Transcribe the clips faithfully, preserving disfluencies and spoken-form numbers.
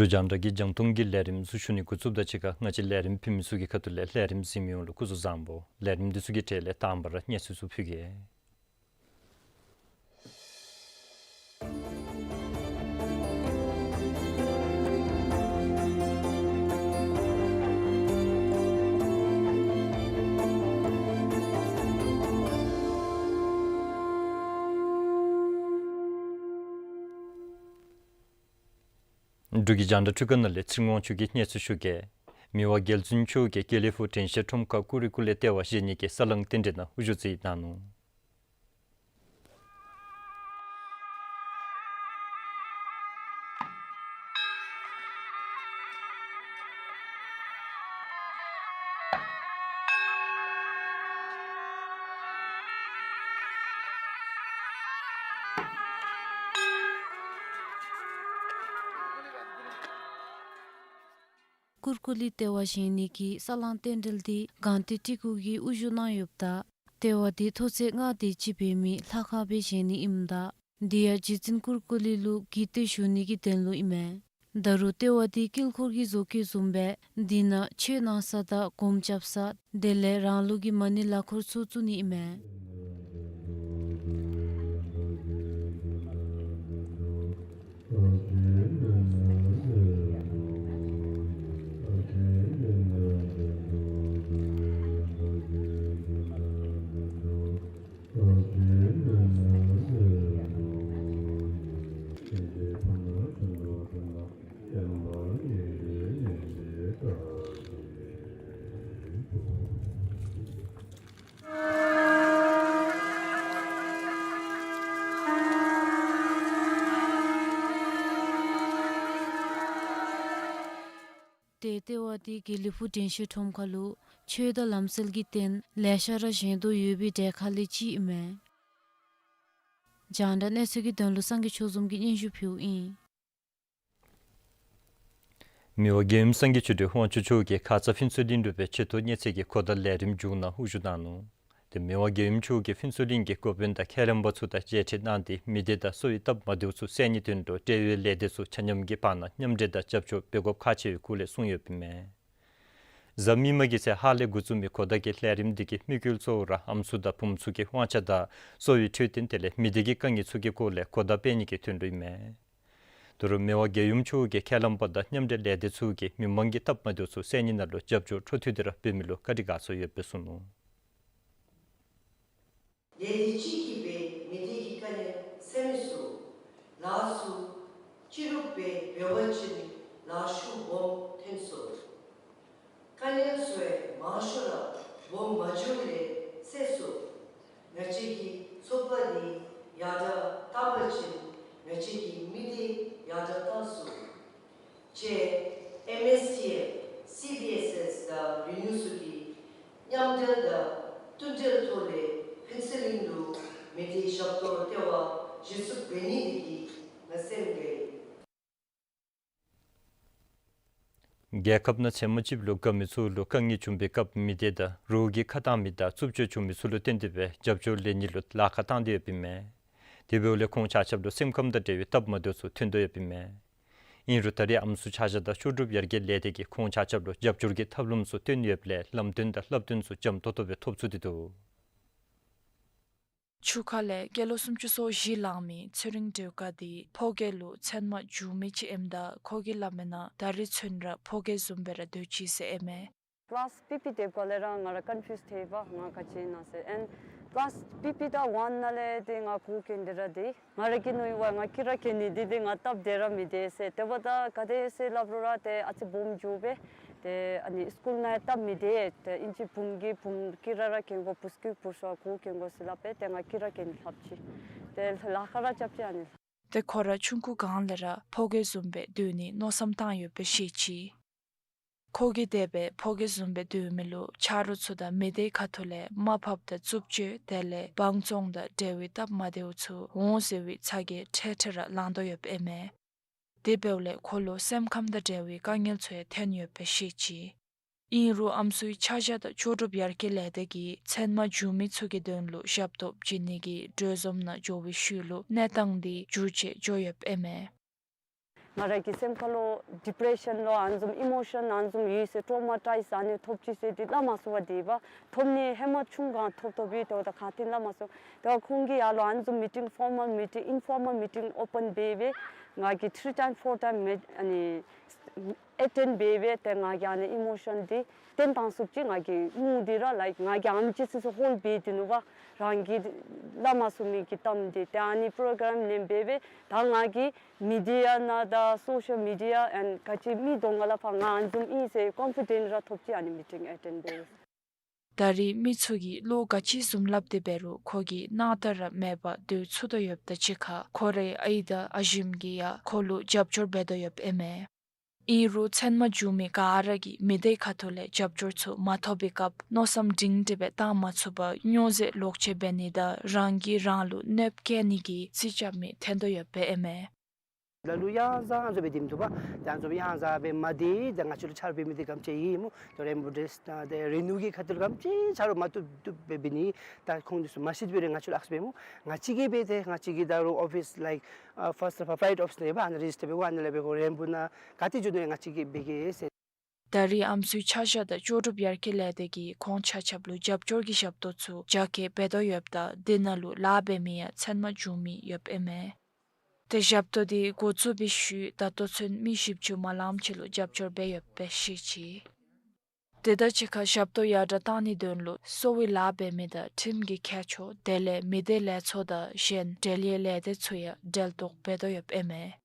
འབྲུག་རྒྱང་བསྒྲགས་ཀྱི་རྒྱང་མཐོང་གི་ལས་རིམ་ཚུ་ཞུ་ནི་འགོ་བཙུགསཔ་དང་གཅིག་ཁར་ང་བཅས་ལས་རིམ་ཕུལ་མི་ཚུ་གི་ཁ་ཐུག་ལས་ལས་རིམ་གཟིགས་མི་ཡོངས་ལུ་སྐུ་གཟུགས་བཟང་པོ། ལས་རིམ་འདི་ཚུ་གི་གྲས་ལས་དང་པ་ར་གནས་ཚུལ་ཚུ་ཕུལ་གེ། འབྲུག་གི་རྒྱང་བསྒྲགས་འཕྲུལ་ཁང་ནང་ལས་ཚེ་རིང་དབང་ཕྱུག་གིས་གནས་ཚུལ་ཞུ་གེ། མི་དབང་རྒྱལ་བཙུན་མཆོག་གིས་དགེ་ལེགས་ཕུག་དྲན་ཤེས་ཁྲོམ་ཁར་ཀུ་རི་ཀུ་ལེ་ལྟེ་བ་བཞེངས་ནི་གི་ས་བསླང་རྟེན་འབྲེལ་ནང་དབུ་བཞུགས་མཛད་གནང་ནུག། ཀུ་རི་ཀུ་ལེ་ལྟེ་བ་བཞེངས་ནི་གི་ས་བསླང་རྟེན་འབྲེལ་འདི་སྒང་སྟེང་སྤྲི་གུ་གིས་དབུ་བཞུགས་གནང་ཡོདཔ་ད། ལྟེ་བ་འདི་མཐོ་ཚད་ལྔ་དེ་ཅིག་འབད་མི་ལྷ་ཁང་སྦེ་བཞེངས་ནི་ཨིནམ་ད། འདི་ཡང་རྗེ་བཙུན་ཀུ་རི་ཀུ་ལེ་ལུ་གུས་བཏུད་ཞུ་ནི་གི་དོན་ལུ་ཨིན་མས། ད་རུང་ལྟེ་བ་འདི་དཀྱིལ་འཁོར་གྱི་བཟོ་བཀོད་བཟུམ་སྦེ་འདི་ནང་ཆོས་གནང་ས་དང་སྒོམ་རྐྱབ་ས་དེ་ལས་རང་ལུགས་ཀྱི་མ་ཎི་ལག་འཁོར་ཚུ་བཙུགས་ནི་ཨིན་མས། ཏེ་ལྟེ་བ་འདི་དགེ་ལེགས་ཕུག་དྲན་ཤེས་ཁྲོམ་ཁ་ལུ་ཆོས་དང་ལམ་སྲོལ་གྱི་རྟེན་ལེ་ཤ་ར་བཞེངས་དོ་ཡོད་པའི་གྲས་ཁ་ལས་གཅིག་ཨིན་མས། རྒྱང་བསྒྲགས་གནས་ཚུལ་གྱི་དོན་ལུ་སངས་རྒྱས་ཆོས་འཛོམས་ཀྱིས་སྙན་ཞུ་ཕུལཝ་ཨིན། མི་དབང་རྒྱལ་ཡུམ་སངས་རྒྱས་ཆོས་སྒྲོན་དབང་ཕྱུག་མཆོག་གིས་ཁ་ཙ་ཕུན་ཚོགས་གླིང་དུ་སྦེ་ཆེ་མཐོ་མཉེས་ཚད་ཀྱི་གོ་བརྡ་ལས་རིམ་མཇུག་ནང་དབུ་བཞུགས་གནང་ནུག། ཏེ་མི་དབང་རྒྱལ་ཡུམ་མཆོག་གིས་ཕུན་ཚོགས་གླིང་གི་འགོ་དཔོན་དང་ཁས་ལེན་པ་ཚུ་དང་མཇལ་འཕྲད་གནང་སྟེ་མི་སྡེ་དང་གསོ་བའི་སྟབས་མ་བདེཝ་ཚུ་སེལ་ནིའི་དོན་ལུ་འབྲེལ་ཡོད་ལས་སྡེ་ཚུ་ཆ་མཉམ་གྱི་བར་ན་མཉམ་འབྲེལ་དང་རྒྱབ་སྐྱོར་འབད་དགོཔ་ཁག་ཆེ་བའི་སྐོར་ལས་གསུངས་ཡོདཔ་ཨིན་མས། གཟའ་མིག་དམར་གྱི་ཚེ་ཧཱ་ལས་འགོ་བཙུགས་མི་གོ་བརྡ་གི་ལས་རིམ་འདི་གི་དམིགས་ཡུལ་གཙོ་བོ་ར་ཨམ་སྲུ་དང་བུམོ་ཚུ་གི་དབང་ཆ་དང་གསོ་བའི་འཕྲོད་བསྟེན་དེ་ལས་མི་སྡེ་གི་དཀའ་ངལ་ཚུ་གི་སྐོར་ལས་གོ་བརྡ་སྤེལ་ནི་གི་དོན་ལུ་ཨིན་མས། ད་རུང་མི་དབང་རྒྱལ་ཡུམ་མཆོག་གིས་ཁས་ལེན་པ་དང་མཉམ་འབྲེལ་ལས་སྡེ་ཚུ་གིས་མི་མང་གི་སྟབས་མ་བདེཝ་ཚུ་སེལ་ནི་ནང་ལུ་རྒྱབ་སྐྱོར་འཕྲོ་མཐུད་དེ་ར་འབད་མི་ལུ་བཀའ་དྲིན་དགའ་ཚོར་ཡོདཔ་སྦེ་གསུངས་ནུག། ལས་སྡེ་གཅིག་གིས་འབད་མི་སྡེ་གི་དཀའ་ངལ་སེལ་མི་ཚུ་ལཱ་ཚུ་ཅི་རུང་འབད་འབད་བ་ཅིན་ལཱ་ཤུགས་སྦོམ་ཐོན་སོང་། དཀའ་ངལ་ཚུ་ཡང་མང་ཤོས་ར་སྦོམ་མ་འགྱོ་བ་ལས་སེལ་སོང་། ང་བཅས་ཀྱི་ཚོགས་པ་འདི་ཡར་དྲག་བཏང་པ་ཅིན་ང་བཅས་ཀྱི་མི་སྡེ་ཡར་དྲག་བཏང་སོང་། ཅེས་ཨེམ་ཨེས་ཊི་ཨེལ་སི་བི་ཨེས་ཨེས་དང་རི་ནིའུ་ཚུ་གིས་མཉམ་འབྲེལ་དང་མཐུན་འབྲེལ་ཐོག་ལས་ཕུན་ཚོགས་གླིང་ལུ་མི་སྡེ་ཞབས་ཏོག་ལྟེ་བ་གཞི་བཙུགས་འབད་ནི་འདི་གིས་ང་སེམས་དགའ་ཡི། རྒྱལ་ཁབ་ནང་ཚལ་མ་གཅིག་ལུ་དགའ་མི་ཚུ་ལུ་དཀའ་ངལ་བྱུང་བའི་སྐབས་མི་སྡེ་དང་རོགས་ཀྱིས་ཁ་བཏང་མི་དང་རྩུབ་སྤྱོད་བྱུང་མི་ཚུ་ལུ་བརྟེན་ཏེ་སྦེ་རྒྱབ་སྐྱོར་ལེན་ནི་ལུ་ལཱ་ཁག་བཏང་སྟེ་ཡོདཔ་ཨིན་མས། དེ་འབདཝ་ལས་ཁོང་ཆ་ཁྱབ་ལུ་སེམས་ཁམས་དང་འབྲེལ་བའི་སྟབས་མ་བདེཝ་ཚུ་ཐོན་དོ་ཡོདཔ་ཨིན་མས། ཨིན་རུང་ད་རེས་ཨམ་སྲུ་ཆ་བཞག་དང་ལྕོགས་གྲུབ་ཡར་རྒྱས་ལས་སྡེ་གིས་ཁོང་ཆ་ཁྱབ་ལུ་རྒྱབ་སྐྱོར་གྱི་ཐབས་ལམ་ཚུ་སྟོན་ཡོདཔ་ལས་ལམ་སྟོན་དང་བསླབ་སྟོན་ཚུ་འཇམ་ཏོག་ཏོ་སྦེ་ཐོབ་ཚུགས་ཏེ་འདུག། ཆུ་ཁ་ལས་སྐྱེས་ལོ་སུམ་ཅུ་སོ་བཞི་ལང་མི་ཚེ་རིང་སྒྲོལ་དཀར་འདི་ཕོ་སྐྱེས་ལུ་ཚལ་མ་མཇུག་མི་ཅིག་ཨིནམ་ད་ཁོ་གིས་སླབ་མིའི་ནང་ད་རིས་ཚུན་ར་ཕོ་སྐྱེས་བཟུམ་སྦེ་ར་སྡོད་ཅི་ཟེར་ཨིན་མས། ཀི་ལཱསི་པི་པི་དེ་གོ་ལས་ར་ང་ར་ཀོན་ཕིའུསི་ཐལ་བ་ང་ག་ཅི་ཨིན་ན་ཟེར། ཨེནཌ་ ཀི་ལཱསི་བི་བི་དང་ཝན་ནང་ལས་ཏེ་ང་གོ་གྱོན་ཏེ་ར་སྡོད། ང་ར་གིས་མནོ་བ་ང་དཀྱི་ར་གྱོན་ནི་འདི་ཏེ་ང་སྟབས་བདེ་ར་མི་བདེ་ཟེར། དེ་འབདཝ་ད་ག་དེ་ཟེར་སླབ་རུང་ར་ཏེ་ཨ་ཙི་སྦོམ་འགྱོ་སྦེ་ཏེ་ཨ་ནི་སི་ཀུལ་ནང་ཡང་སྟབས་མི་བདེ། ཏེ་ཨིན་ཅི་བུམོ་གིས་བུམོ་དཀྱི་ར་ར་གྱོན་དགོ། བུ་གིས་བུ་ཤོ་གོ་གྱོན་དགོ་ཟེར་སླབ་སྦེ་ཏེ་ང་དཀྱི་ར་གྱོན་ལྷབ་ཅི། ཏེ་ལཱ་ཁག་ར་རྐྱབ་ཅི་ཨ་ནི། ཏེ་ཁོ་ར་ཆུང་ཀུ་སྒང་ལས་ར་ཕོ་རྒྱས་བཟུམ་སྦེ་སྡོད་ནི་མནོ་བསམ་བཏང་ཡོད་པའི་བཤད་ཅི། ཁོ་གིས་དེ་སྦེ་ཕོ་རྒྱས་བཟུམ་སྦེ་སྡོད་མི་ལུ་ཆ་རོགས་ཚུ་དང་མི་སྡེ་ཁ་ཐུག་ལས་མར་ཕབ་དང་རྩུབ་སྤྱོད་དེ་ལས་སྤང་བཙོང་དང་འབྲེལ་བའི་སྟབས་མ་བདེཝ་ཚུ་འོང་ཟེར་བའི་ཚ་གྱང་ཁྲལ་ཁྲལ་ར་ལང་དོ་ཡོདཔ་ཨིན་མས། དེ་འབདཝ་ལས་ཁོ་ལུ་སེམས་ཁམས་དང་འབྲེལ་བའི་དཀའ་ངལ་ཚུ་ཡང་ཐོན་ཡོདཔ་བཤད་ཅི། ཨིན་རུང་ཨམ་སྲུའི་ཆ་བཞག་དང་ལྕོགས་གྲུབ་ཡར་རྒྱས་ལས་སྡེ་གིས་ཚབ་མ་བྱུང་མི་ཚུ་གི་དོན་ལུ་ཞབས་ཏོག་བྱིན་ནི་གི་གྲོས་འཛོམས་ནང་འགྱོ་བའི་ཤུལ་ལུ་གནས་སྟངས་འདི་འགྱུར་བཅོས་འགྱོ་ཡོདཔ་ཨིན་མས། ང་ར་གི་སེམས་ཁ་ལུ་ཌི་པི་རེ་ཤཱན་ལུ་ཨ་ནི་བཟུམ་ཨི་མོ་ཤཱན་ཨ་ནི་བཟུམ་ཡོད་ཟེར་ཊོ་མ་ཊའིཛ་ཨ་ནི་ཐོབ་ཅི་ཟེར་འདི་སླབ་མ་ཚུགས་པར་སྡོདཔ། ཐོབ་ནི་ཧེ་མ་ཆུང་སྒང་ཐོབ་ཐོབ་ཡོད། དེ་འབདཝ་ད་ག་ཏེ་སླབ་མ་ཚུགས། དེ་འབདཝ་ཁོང་གིས་ཡར་ལུ་ཨ་ནི་བཟུམ་མི་ཊིང་ཕོར་མཱལ་མི་ཊིང་ཨིན་ཕོར་མཱལ་མི་ཊིང་ཨོ་པཱན་འབད་སྦེ་ང་གིས་ཐི་རི་ཊའིམ་ཕོར་ཊའིམ་མི་ཨ་ནི་ཨེ་ཊེནཌ་འབད་སྦེ་ཏེ་ང་གིས་ཨ་ནི་ཨི་མོ་ཤཱན་འདི་བཏོན་བཏང་ཚུགས་ཅི། ང་གི་མུ་འདི་ར་ལའིཀ་ང་གི་ཨམ་ཆི་ཚུ་ཚུ་ཧོལཌ་འབད་དེ་ནུག་པ། རང་གིས་སླབ་མ་ཚུགས་མི་གི་གཏམ་འདི་ཏེ་ཨ་ནི་པོ་རོ་གརམ་ནེམ་འབད་སྦེ་ད་ང་གིས་མི་ཌི་ཡ་ནང་དང་སོ་ཤལ་མི་ཌི་ཡ་ཨེནཌ་ག་ཅི་མི་གདོང་ཁ་ལས་ཕར་ང་ཨ་ནི་བཟུམ་ཨིན་ཟེར་ཀོན་ཕི་ཌེནཊ་ར་ཐོབ་ཅི། ཨ་ནི་མི་ཊིང་ཨེ་ཊེནཌ་འབད་སྦེ། ད་རེས་མི་ཚུ་གིས་བློ་ག་ཅི་བཟུམ་སླབ་སྟེ་འབད་རུང་ཁོ་གིས་སྣང་དག་ར་མེད་པར་སྡོད་ཚུགས་དོ་ཡོདཔ་དང་གཅིག་ཁར་ཁོ་རའི་ཨའི་དང་ཨ་ཞེམོ་གིས་ཡང་ཁོ་ལུ་རྒྱབ་སྐྱོར་འབད་དོ་ཡོདཔ་ཨིན་མས། ཨིན་རུང་ཚབ་མ་བྱུང་མི་ག་ར་གིས་མི་སྡེ་ཁ་ཐུག་ལས་རྒྱབ་སྐྱོར་ཚུ་མ་ཐོབ་པའི་སྐབས་མནོ་བསམ་སྒྲིང་སྒྲི་སྦེ་བཏང་མ་ཚུགས་པར་སྨྱོ་རྫས་ལོག་སྤྱོད་འབད་ནི་དང་རང་གིས་རང་ལུ་གནོདཔ་བཀལ་ནི་གི་རྩིས་རྐྱབ་མི་ཐོན་དོ་ཡོདཔ་ཨིན་མས། ལ་ལུ་ཡང་བཟའ་ཨ་ནི་བཟུམ་སྦེ་སྡོད་མི་བཏུབ་པ། ཏེ་ཨ་ནི་བཟུམ་ཡང་བཟའ་སྦེ་མ་སྡོད། ཏེ་ང་བཅས་ལུ་ཆ་རོགས་འབད་མི་འདི་ག་དེམ་ཅིག་ཡོད་སྨོ། ཏེ་རེན་བོ་ཌེ་སི་དང་ཏེ་རེ་ནུ་གི་ཁ་ཐུག་ལས་ག་དེམ་ཅིག་ཆ་རོགས་མ་བཏུབ་བཏུབ་སྦེ་འབད་ནི། ད་ཁོང་འདི་ཚུ་མ་ཤེས་པར་ང་བཅས་ལུ་ཨ་ཙི་སྦེ་སྨོ། ང་བཅས་ཀྱིས་འབད་དེ་ང་བཅས་ཀྱིས་ད་རུང་ཨོ་ཕིསི་ལའིཀ་ཨ་ཕཱསཊ་ཕ་ཕ་ལའིཊ་ཨོ་ཕིསི་ནང་ཡོད་པ། ཨ་ནཱ་རེ་ཇིསི་ཊར་འབད་དགོ། ཨ་ནཱ་ལས་འབད་དགོ། རེན་བོ་ནང་ག་ཏེ་འགྱོ་ནི་ང་བཅས་ཀྱིས་འབད་གེ་ཟེར། ད་རེས་ཨམ་སྲུའི་ཆ་བཞག་དང་ལྕོགས་གྲུབ་ཡར་རྒྱས་ལས་སྡེ་གིས་ཁོང་ཆ་ཁྱབ་ལུ་རྒྱབ་སྐྱོར་གྱི་ཞབས་ཏོག་ཚུ་རྒྱ་སྐྱེད་འབད་དོ་ཡོདཔ་ད་དེ་ནང་ལུ་ལཱ་འབད་མི་ཡང་ཚབ་མ་བྱུང་མི་ཡོདཔ་ཨིན་མས། ཏེ་ཞབས་ཏོག་འདི་འགོ་བཙུགས་པའི་ཤུལ་ད་ལྟོ་ཚུན་མི་བཞི་བཅུ་མ་ལངམ་ཅིག་ལུ་རྒྱབ་སྐྱོར་འབད་ཡོདཔ་སྦེ་བཤད་ཅི། དེ་དང་གཅིག་ཁར་ཞབས་ཏོག་ཡར་དྲག་བཏང་ནིའི་དོན་ལུ་གསོ་བའི་ལཱ་འབད་མི་དང་ཁྲིམས་ཀྱི་མཁས་མཆོག་དེ་ལས་མི་སྡེ་ལས་ཚོགས་དང་གཞན་འབྲེལ་ཡོད་ལས་སྡེ་ཚུ་ཡང་འབྲེལ་གཏོགས་འབད་དོ་ཡོདཔ་ཨིན་མས།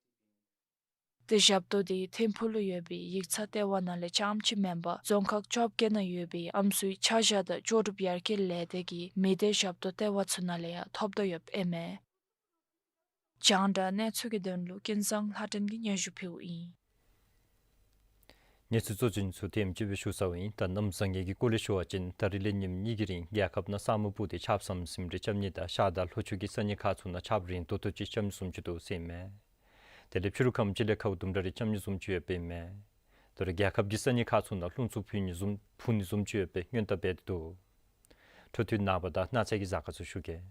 ཏེ་ཞབས་ཏོག་འདི་ཐིམ་ཕུག་ལུ་ཡོད་པའི་ཡིག་ཚང་ལྟེ་བ་ནང་ལས་རྐྱངམ་ཅིག་མེན་པར་རྫོང་ཁག་བཅོ་བརྒྱད་ནང་ཡོད་པའི་ཨམ་སྲུའི་ཆ་བཞག་དང་ལྕོགས་གྲུབ་ཡར་རྒྱས་ལས་སྡེ་གི་མི་སྡེ་ཞབས་ཏོག་ལྟེ་བ་ཚུ་ནང་ལས་ཡང་ཐོབ་དོ་ཡོདཔ་ཨིན་མས། རྒྱང་བསྒྲགས་གནས་ཚུལ་གྱི་དོན་ལུ་ཀུན་བཟང་ལྷ་སྒྲོན་གྱིས་སྙན་ཞུ་ཕུལཝ་ཨིན། གནས་ཚུལ་གཙོ་ཆེ་ཚུ་དེམ་ཅིག་སྦེ་ཞུ་ཚརཝ་ཨིན། ད་གནམ་བཟང་ངན་གྱི་སྐོར་ལས་ཞུ་བ་ཅིན་ད་རིས་ལས་ཉིནམ་གཉིས་ཀྱི་རིང་རྒྱལ་ཁབ་ནང་ས་སྨུག་སྤུབས་ཏེ་ཆརཔ་ཟམ་ཟིམ་རེ་རྐྱབ་ནི་དང་ཤར་དང་ལྷོ་ཕྱོགས་ཀྱི་ས་གནས་ཁག་ཚུ་ནང་ཆརཔ་རིང་ཏོག་ཏོ་ཅིག་རྐྱབ་ནི་བཟུམ་ཅིག་འདུག་ཟེར་ཨིན་མས། དེ་ལས་ཕྱི་རུ་ཁམས་ཅིག་ལས་ཁཝ་དུམ་གྲ་རེ་རྐྱབ་ནི་བཟུམ་ཅིག་ཡོདཔ་ཨིན་མས། དོ་རུང་རྒྱལ་ཁབ་ཀྱི་ས་གནས་ཁག་ཚུ་ནང་རླུང་འཚུབ་ཕུ་ནི་བཟུམ་ཕུ་ནི་བཟུམ་ཅིག་ཡོད་པའི་སྔོན་བརྡ་འབད་དེ་འདུག། འཕྲོ་མཐུད་ནངས་པ་དང་གནངས་ཚེ་གི་གཟའ་སྐར་ཚུ་ཞུ་གེ།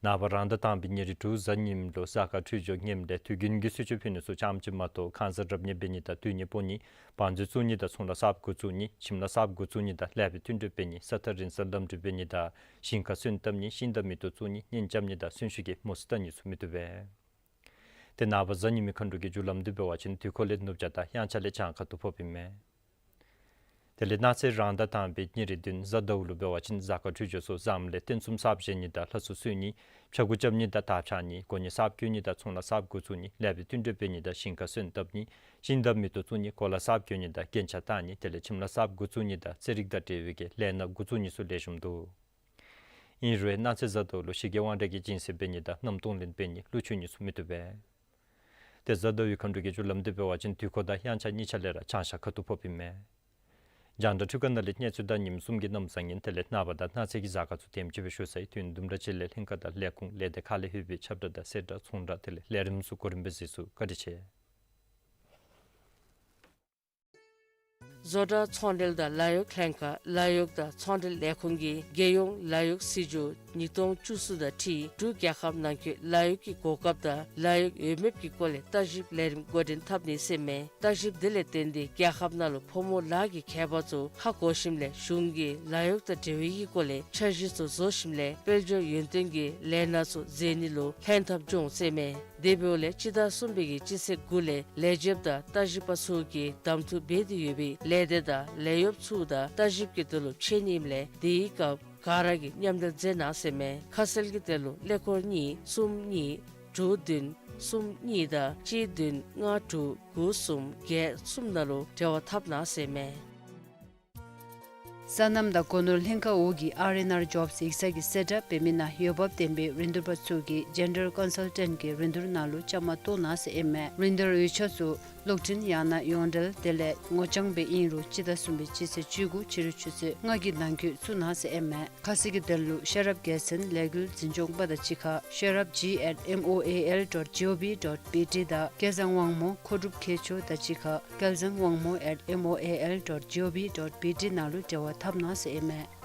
ནངས་པ་རང་ཟླ་དང་པའི་ཉེར་དྲུག་གཟའ་ཉིམ་ལུ་གཟའ་སྐར་འཕྲོད་སྦྱོར་ངནམ་ལས་དུས་རྒྱུན་གྱི་གསོལ་མཆོད་ཕུལ་ནི་ཚུ་ཙམ་ཅིག་མ་གཏོགས་ཁང་གསར་རབ་གཉེར་འབད་ནི་དང་དུས་གཉེར་སྤོ་ནི་བང་མཛོད་བཙུགས་ནི་དང་ཚོང་ལཱ་གསརཔ་འགོ་བཙུགས་ནི་ཁྱིམ་ལཱ་གསརཔ་འགོ་བཙུགས་ནི་དང་ལེགས་པའི་མཐུན་འབྲེལ་འབད་ནི་ས་ཐག་རིང་སར་ལམ་འགྲུལ་འབད་ནི་དང་ཞིང་ཁར་སོན་བཏབ་ནི་ཤིང་དང་མེ་ཏོག་བཙུགས་ནི་གཉེན་རྐྱབ་ནི་དང་གསོན་ཤུགས་ཀྱི་མོ་སི་བཏང་ནི་ཚུ་མི་བཏུབ་པས། ཏེ་ནངས་པ་གཟའ་ཉི་མའི་མཁའ་འགྲོ་གི་རྒྱུ་ལམ་དུ་འབད་བ་ཅིན་དུས་འཁོར་ལས་ནུབ་བྱང་དང་དབྱངས་འཆར་ལས་བྱང་ཁ་ཐུག་ཕོགཔ་ཨིན་མས། དེ་ལས་གནངས་ཚེ་རང་ཟླ་དང་པའི་ཉེར་བདུན་གཟའ་ཟླཝ་ལུ་འབད་བ་ཅིན་གཟའ་སྐར་འཕྲོད་སྦྱོར་ཚུ་ཟམ་ལས་རྟེན་གསུམ་གསརཔ་བཞེངས་ནི་དང་ལྷ་གསོལ་གསོལ་ནི་ཕྱྭ་འགུགས་རྐྱབ་ནི་དང་དར་འཕྱར་ནི་གོ་གནས་གསརཔ་བསྐོ་ནི་དང་ཚོང་ལཱ་གསརཔ་འགོ་བཙུགས་ནི་ལེགས་པའི་མཐུན་འབྲེལ་འབད་ནི་དང་ཞིང་ཁར་སོན་བཏབ་ནི་ཤིང་དང་མེ་ཏོག་བཙུགས་ནི་གོ་ལ་གསརཔ་གྱོན་ནི་དང་རྒྱན་ཆ་བཏགས་ནི་དེ་ལས་ཁྱིམ་ལཱ་གསརཔ་འགོ་བཙུགས་ནི་དང་རྩེད་རིགས་དང་འབྲེལ་བའི་གི་ལས་སྣ་འགོ་བཙུགས་ནི་ཚུ་ལེགས་ཤོམ་འདུག། ཨིན་རུང་གནངས་ཚེ་གཟའ་ཟླཝ་ལུ་ཞི་རྒྱས་དབང་དྲག་གི་སྦྱིན་སྲེག་འབད་ནི་དང་གནམ་སྟོང་ལུན་འབད་ནི་ཀླུ་མཆོད་ནི་ཚུ་མི་བཏུབ་པས། ཏེ་གཟའ་ཟླཝ་མཁའ་འགྲོ་གི་རྒྱུ་ལམ་དུ་འབད་བ་ཅིན་དུས་འཁོར་དང་དབྱངས་འཆར་གཉིས་ཆ་ལས་ར་བྱང་ཤར་ཁ་ཐུག་ཕོགཔ་ཨིན་མས། རྒྱང་བསྒྲགས་འཕྲུལ་ཁང་ནང་ལས་གནས་ཚུལ་དང་ཉིནམ་གསུམ་གྱི་གནམ་བཟང་ངན་དེ་ལས་ནངས་པ་དང་གནངས་ཚེ་གི་གཟའ་སྐར་ཚུ་དེམ་ཅིག་སྦེ་ཞུ་ཚར་ཡི། དུས་ཡུན་དུམ་གྲ་ཅིག་ལས་ལྷན་ཁག་དང་ལས་ཁུངས་ལས་སྡེ་ཁག་ལས་ལྷོད་པའི་ཁྱབ་བསྒྲགས་དང་གསལ་བསྒྲགས་ཚོང་བསྒྲགས་དེ་ལས་ལས་རིམ་ཚུ་གོ་རིམ་སྦེ་གཟིགས་ཚུགས། བཀའ་དྲིན་ཆེ། བཟོ་གྲྭ་ཚོང་འབྲེལ་དང་ལཱ་གཡོག་ལྷན་ཁག་ལཱ་གཡོག་དང་ཚོང་འབྲེལ་ལས་ཁུངས་ཀྱིས་རྒྱལ་ཡོངས་ལཱ་གཡོག་སྲིད་བྱུས་ཉིས་སྟོང་བཅུ་གསུམ་དང་འཁྲིལ་འབྲུག་རྒྱལ་ཁབ་ནང་འཁོད་ལཱ་གཡོག་གི་གོ་སྐབས་དང་ལཱ་གཡོག་འོས་འབབ་ཀྱི་སྐོར་ལས་བརྟག་ཞིབ་ལས་རིམ་འགོ་འདྲེན་འཐབ་ནི་ཟེར་མས། བརྟག་ཞིབ་འདི་ལས་བརྟེན་ཏེ་རྒྱལ་ཁབ་ནང་ལུ་ཕོ་མོ་ལཱ་གི་ཁྱད་པར་ཚུ་ཧ་གོ་ཞིནམ་ལས་གཞུང་གིས་ལཱ་གཡོག་དང་འབྲེལ་བའི་གི་སྐོར་ལས་འཆར་གཞི་ཚུ་བཟོ་ཞིནམ་ལས་དཔལ་འབྱོར་ཡོན་ཏན་གྱི་ལས་སྣ་ཚུ་མཛད་ནི་ལུ་ལྷན་ཐབས་འབྱུང་ཟེར་མས། དེ་འབདཝ་ལས་སྤྱི་ཟླ་གསུམ་པའི་གི་སྤྱི་ཚེས་དགུ་ལས་ལས་བྱེདཔ་དང་བརྟག་ཞིབ་པ་ཚུ་གིས་གདམ་འཐུ་འབད་དེ་ཡོད་པའི་ལས་སྡེ་དང་ལཱ་གཡོགཔ་ཚུ་དང་བརྟག་ཞིབ་ཀྱི་དོན་ལུ་འཕྱད་ནི་ཨིནམ་ལས་དེའི་སྐབས་ ག་ར་གིས་མཉམ་འབྲེལ་མཛད་གནང་ཟེར་མས། ཁ་གསལ་གྱི་དོན་ལུ་ཀླད་ཀོར་གཉིས་གསུམ་གཉིས་དྲུག་བདུན་གསུམ་གཉིས་དང་གཅིག་བདུན་ལྔ་དྲུག་དགུ་གསུམ་བརྒྱད་གསུམ་ནང་ལུ་འབྲེལ་བ་འཐབ་གནང་ཟེར་མས། སོ་ནམ་དང་སྒོ་ནོར་ལྷན་ཁག་འོག་གི་ཨར་ཨེན་ཨར་ཇོབསི་ཡིག་ཚང་གི་གསལ་བསྒྲགས་འབད་མི་ནང་འོས་འབབ་ལྡན་པའི་རིན་བསྡུར་པ་ཚུ་གིས་ཇེན་ཌར་ཀོན་སལ་ཊེནཊ་གི་རིན་བསྡུར་ནང་ལུ་བཅའ་མར་གཏོགས་གནང་ཟེར་ཨིན་མས། རིན་བསྡུར་ཡིག་ཆ་ཚུ་གློག་འཕྲིན་ཡང་ན་ཡོངས་འབྲེལ་དེ་ལས་ངོ་རྐྱང་སྦེ་ཨིན་རུང་སྤྱི་ཟླ་གསུམ་པའི་སྤྱི་ཚེས་བཅུ་དགུ་ཕྱི་རུ་ཆུ་ཚོད་ལྔ་གི་ནང་འཁོད་བཙུགས་གནང་ཟེར་ཨིན་མས། ཁ་གསལ་གྱི་དོན་ལུ་ཤེས་རབ་རྒྱལ་མཚན་ལས་འགུལ་འཛིན་སྐྱོང་པ་དང་གཅིག་ཁར་ཤེས་རབ་ཇི་ཨེཊ་ཨེམ་ཨོ་ཨེ་ཨེལ་ཌོཊ་ཇི་ཨོ་ཝི་ཌོཊ་བི་ཊི་དང་སྐལ་བཟང་དབང་མོ་མཁོ་སྒྲུབ་མཁས་མཆོག་དང་གཅིག་ཁར་སྐལ་བཟང་དབང་མོ་ཨེཊ་ཨེམ་ཨོ་ཨེ་ཨེལ་ཌོཊ་ཇི་ཨོ་ཝི་ཌོཊ་བི་ཊི་ནང་ལུ་འབྲེལ་བ་འཐབ་གནང་ཟེར་ཨིན་མས།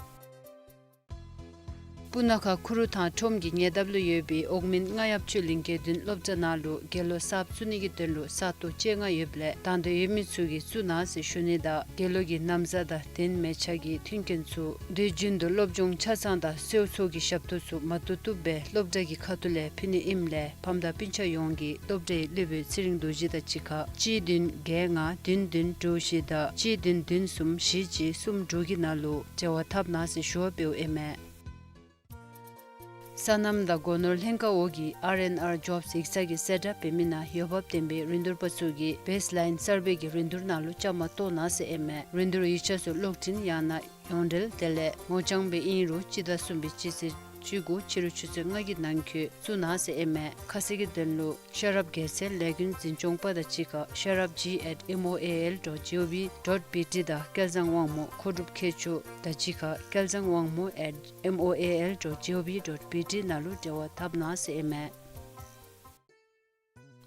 སྤུ་ན་ཁ་ཁུ་རུ་ཐང་ཁྲོམ་གྱི་ཉེ་འདབས་ལུ་ཡོད་པའི་འོག་མིན་རྔ་ཡབ་ཆོས་གླིང་དགེ་འདུན་སློབ་གྲྭ་ནང་ལུ་དགེ་སློང་གསརཔ་བཙུགས་ནི་གི་དོན་ལུ་ས་སྟོང་བཅོ་ལྔ་ཡོདཔ་ལས་དང་འདོད་ཡོད་མི་ཚུ་གིས་བཙུགས་གནང་ཟེར་ཞུ་ནི་དང་དགེ་སློང་གི་ན་བཟའ་དང་གདན་མལ་ཆ་གི་མཐུན་རྐྱེན་ཚུ་དུས་རྒྱུན་དུ་སློབ་སྦྱོང་ཆ་ཚང་དང་གསོལ་ཚོགས་ཀྱི་ཞབས་ཏོག་ཚུ་མ་ཐུབ་ཐུབ་སྦེ་སློབ་གྲྭ་གི་ཁ་ཐུག་ལས་ཕུལ་ནི་ཨིནམ་ལས་ཕམ་དང་སྤུན་ཆ་ཡོངས་ཀྱིས་སློབ་གྲྭའི་སློབ་དཔོན་ཚེ་རིང་རྡོ་རྗེ་དང་གཅིག་ཁར་གཅིག་བདུན་བརྒྱད་ལྔ་བདུན་བདུན་དྲུག་བཞི་དང་གཅིག་བདུན་བདུན་གསུམ་བཞི་གཅིག་གསུམ་དྲུག་གི་ནང་ལུ་འབྲེལ་བ་འཐབ་གནང་ཟེར་ཞུ་བ་འབདཝ་ཨིན་མས། སོ་ནམ་དང་སྒོ་ནོར་ལྷན་ཁག་འོག་གི་ཨར་ཨེན་ཨར་ཇོབསི་ཡིག་ཚང་གི་གསལ་བསྒྲགས་འབད་མི་ནང་འོས་འབབ་ལྡན་པའི་རིན་བསྡུར་པ་ཚུ་གིས་བེསི་ལའིན་སར་ཝེ་གི་རིན་བསྡུར་ནང་ལུ་བཅའ་མར་གཏོགས་གནང་ཟེར་ཨིན་མས། རིན་བསྡུར་ཡིག་ཆ་ཚུ་གློག་འཕྲིན་ཡང་ན་ཡོངས་འབྲེལ་དེ་ལས་ངོ་རྐྱང་སྦེ་ཨིན་རུང་སྤྱི་ཟླ་གསུམ་པའི་སྤྱི་ཚེས་བཅུ་དགུ་ཕྱི་རུ་ཆུ་ཚོད་ལྔ་གི་ནང་འཁོད་བཙུགས་གནང་ཟེར་ཨིན་མས། ཁ་གསལ་གྱི་དོན་ལུ་ཤེས་རབ་རྒྱལ་མཚན་ལས་འགུལ་འཛིན་སྐྱོང་པ་དང་གཅིག་ཁར་ཤེས་རབ་ཇི་ཨེཊ་ཨེམ་ཨོ་ཨེ་ཨེལ་ཌོཊ་ཇི་ཨོ་ཝི་ཌོཊ་བི་ཊི་དང་སྐལ་བཟང་དབང་མོ་མཁོ་སྒྲུབ་མཁས་མཆོག་དང་གཅིག་ཁར་སྐལ་བཟང་དབང་མོ་ཨེཊ་ཨེམ་ཨོ་ཨེ་ཨེལ་ཌོཊ་ཇི་ཨོ་ཝི་ཌོཊ་བི་ཊི་ནང་ལུ་འབྲེལ་བ་འཐབ་གནང་ཟེར་ཨིན་མས།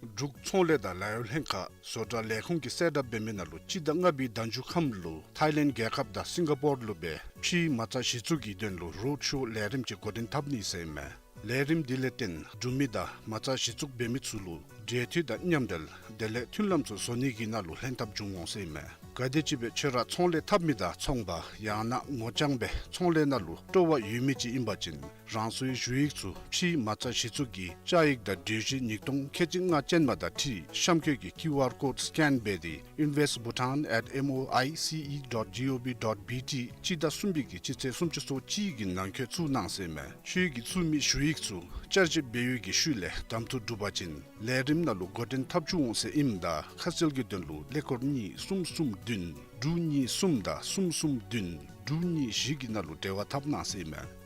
འབྲུག་ཚོང་ལས་དང་ལཱ་གཡོག་ལྷན་ཁག་བཟོ་གྲྭ་ལས་ཁུངས་ཀྱི་གསལ་བསྒྲགས་འབད་མི་ནང་ལུ་སྤྱི་ཟླ་ལྔ་པའི་ཟླ་མཇུག་ཁམས་ལུ་ཐཱའི་ལེནཌ་རྒྱལ་ཁབ་དང་སིང་ག་པོར་ལུ་སྦེ་ཕྱིའི་མ་རྩ་གཞི་བཙུགས་ཀྱི་དོན་ལུ་རོཌ་ཤོ་ལས་རིམ་ཅིག་འགོ་འདྲེན་འཐབ་ནི་ཟེར་ཨིན་མས། ལས་རིམ་འདི་ལས་བརྟེན་འབྲུག་མི་དང་མ་རྩ་གཞི་བཙུགས་འབད་མི་ཚུ་ལུ་འབྲེལ་མཐུད་དང་མཉམ་འབྲེལ་དེ་ལས་མཐུན་ལམ་ཚུ་བཟོ་ནི་གི་ནང་ལུ་ལྷན་ཐབས་འབྱུང་འོང་ཟེར་ཨིན་མས། ག་དེམ་ཅིག་སྦེ་ཁྱོད་ར་ཚོང་ལས་འཐབ་མི་དང་ཚོང་པ་ཡང་ན་ངོ་རྐྱང་སྦེ་ཚོང་ལས་ནང་ལུ་སྤྲོ་བ་ཡོད་མི་ཅིག་ཨིན་པ་ཅིན་རང་སོའི་ཞུ་ཡིག་ཚུ་ཕྱིའི་མ་རྩ་གཞི་བཙུགས་ཀྱི་བཅའ་ཡིག་དང་གྲོས་གཞི་ཉིས་སྟོང་ཁལ་གཅིག་ལྔ་ཅན་མ་དང་འཁྲིལ་གཤམ་འཁོད་ཀྱི་ཀིའུ་ཨར་ཀོཌ་སི་ཀེན་འབད་དེ་invest bhutan at M O I C E dot G O V dot B T སྤྱི་ཟླ་གསུམ་པའི་གི་སྤྱི་ཚེས་སུམ་ཅུ་སོ་གཅིག་གི་ནང་འཁོད་བཙུགས་གནང་ཟེར་ཨིན་མས། ཁྱོད་ཀྱིས་བཙུགས་མི་ཞུ་ཡིག་ཚུ་བསྐྱར་ཞིབ་འབད་བའི་གི་ཤུལ་ལས་གདམ་འཐུ་གྲུབ་པ་ཅིན་ལས་རིམ་ནང་ལུ་འགོ་འདྲེན་འཐབ་བཅུག་འོང་ཟེར་ཨིནམ་ད་ཁ་གསལ་གྱི་དོན་ལུ་ཀླད་ཀོར་གཉིས་གསུམ་གསུམ་བདུན་དྲུག་གཉིས་གསུམ་དང་གསུམ་གསུམ་བདུན་དྲུག་གཉིས་བཞི་གི་ནང་ལུ་འབྲེལ་བ་འཐབ་གནང་ཟེར་ཨིན་མས།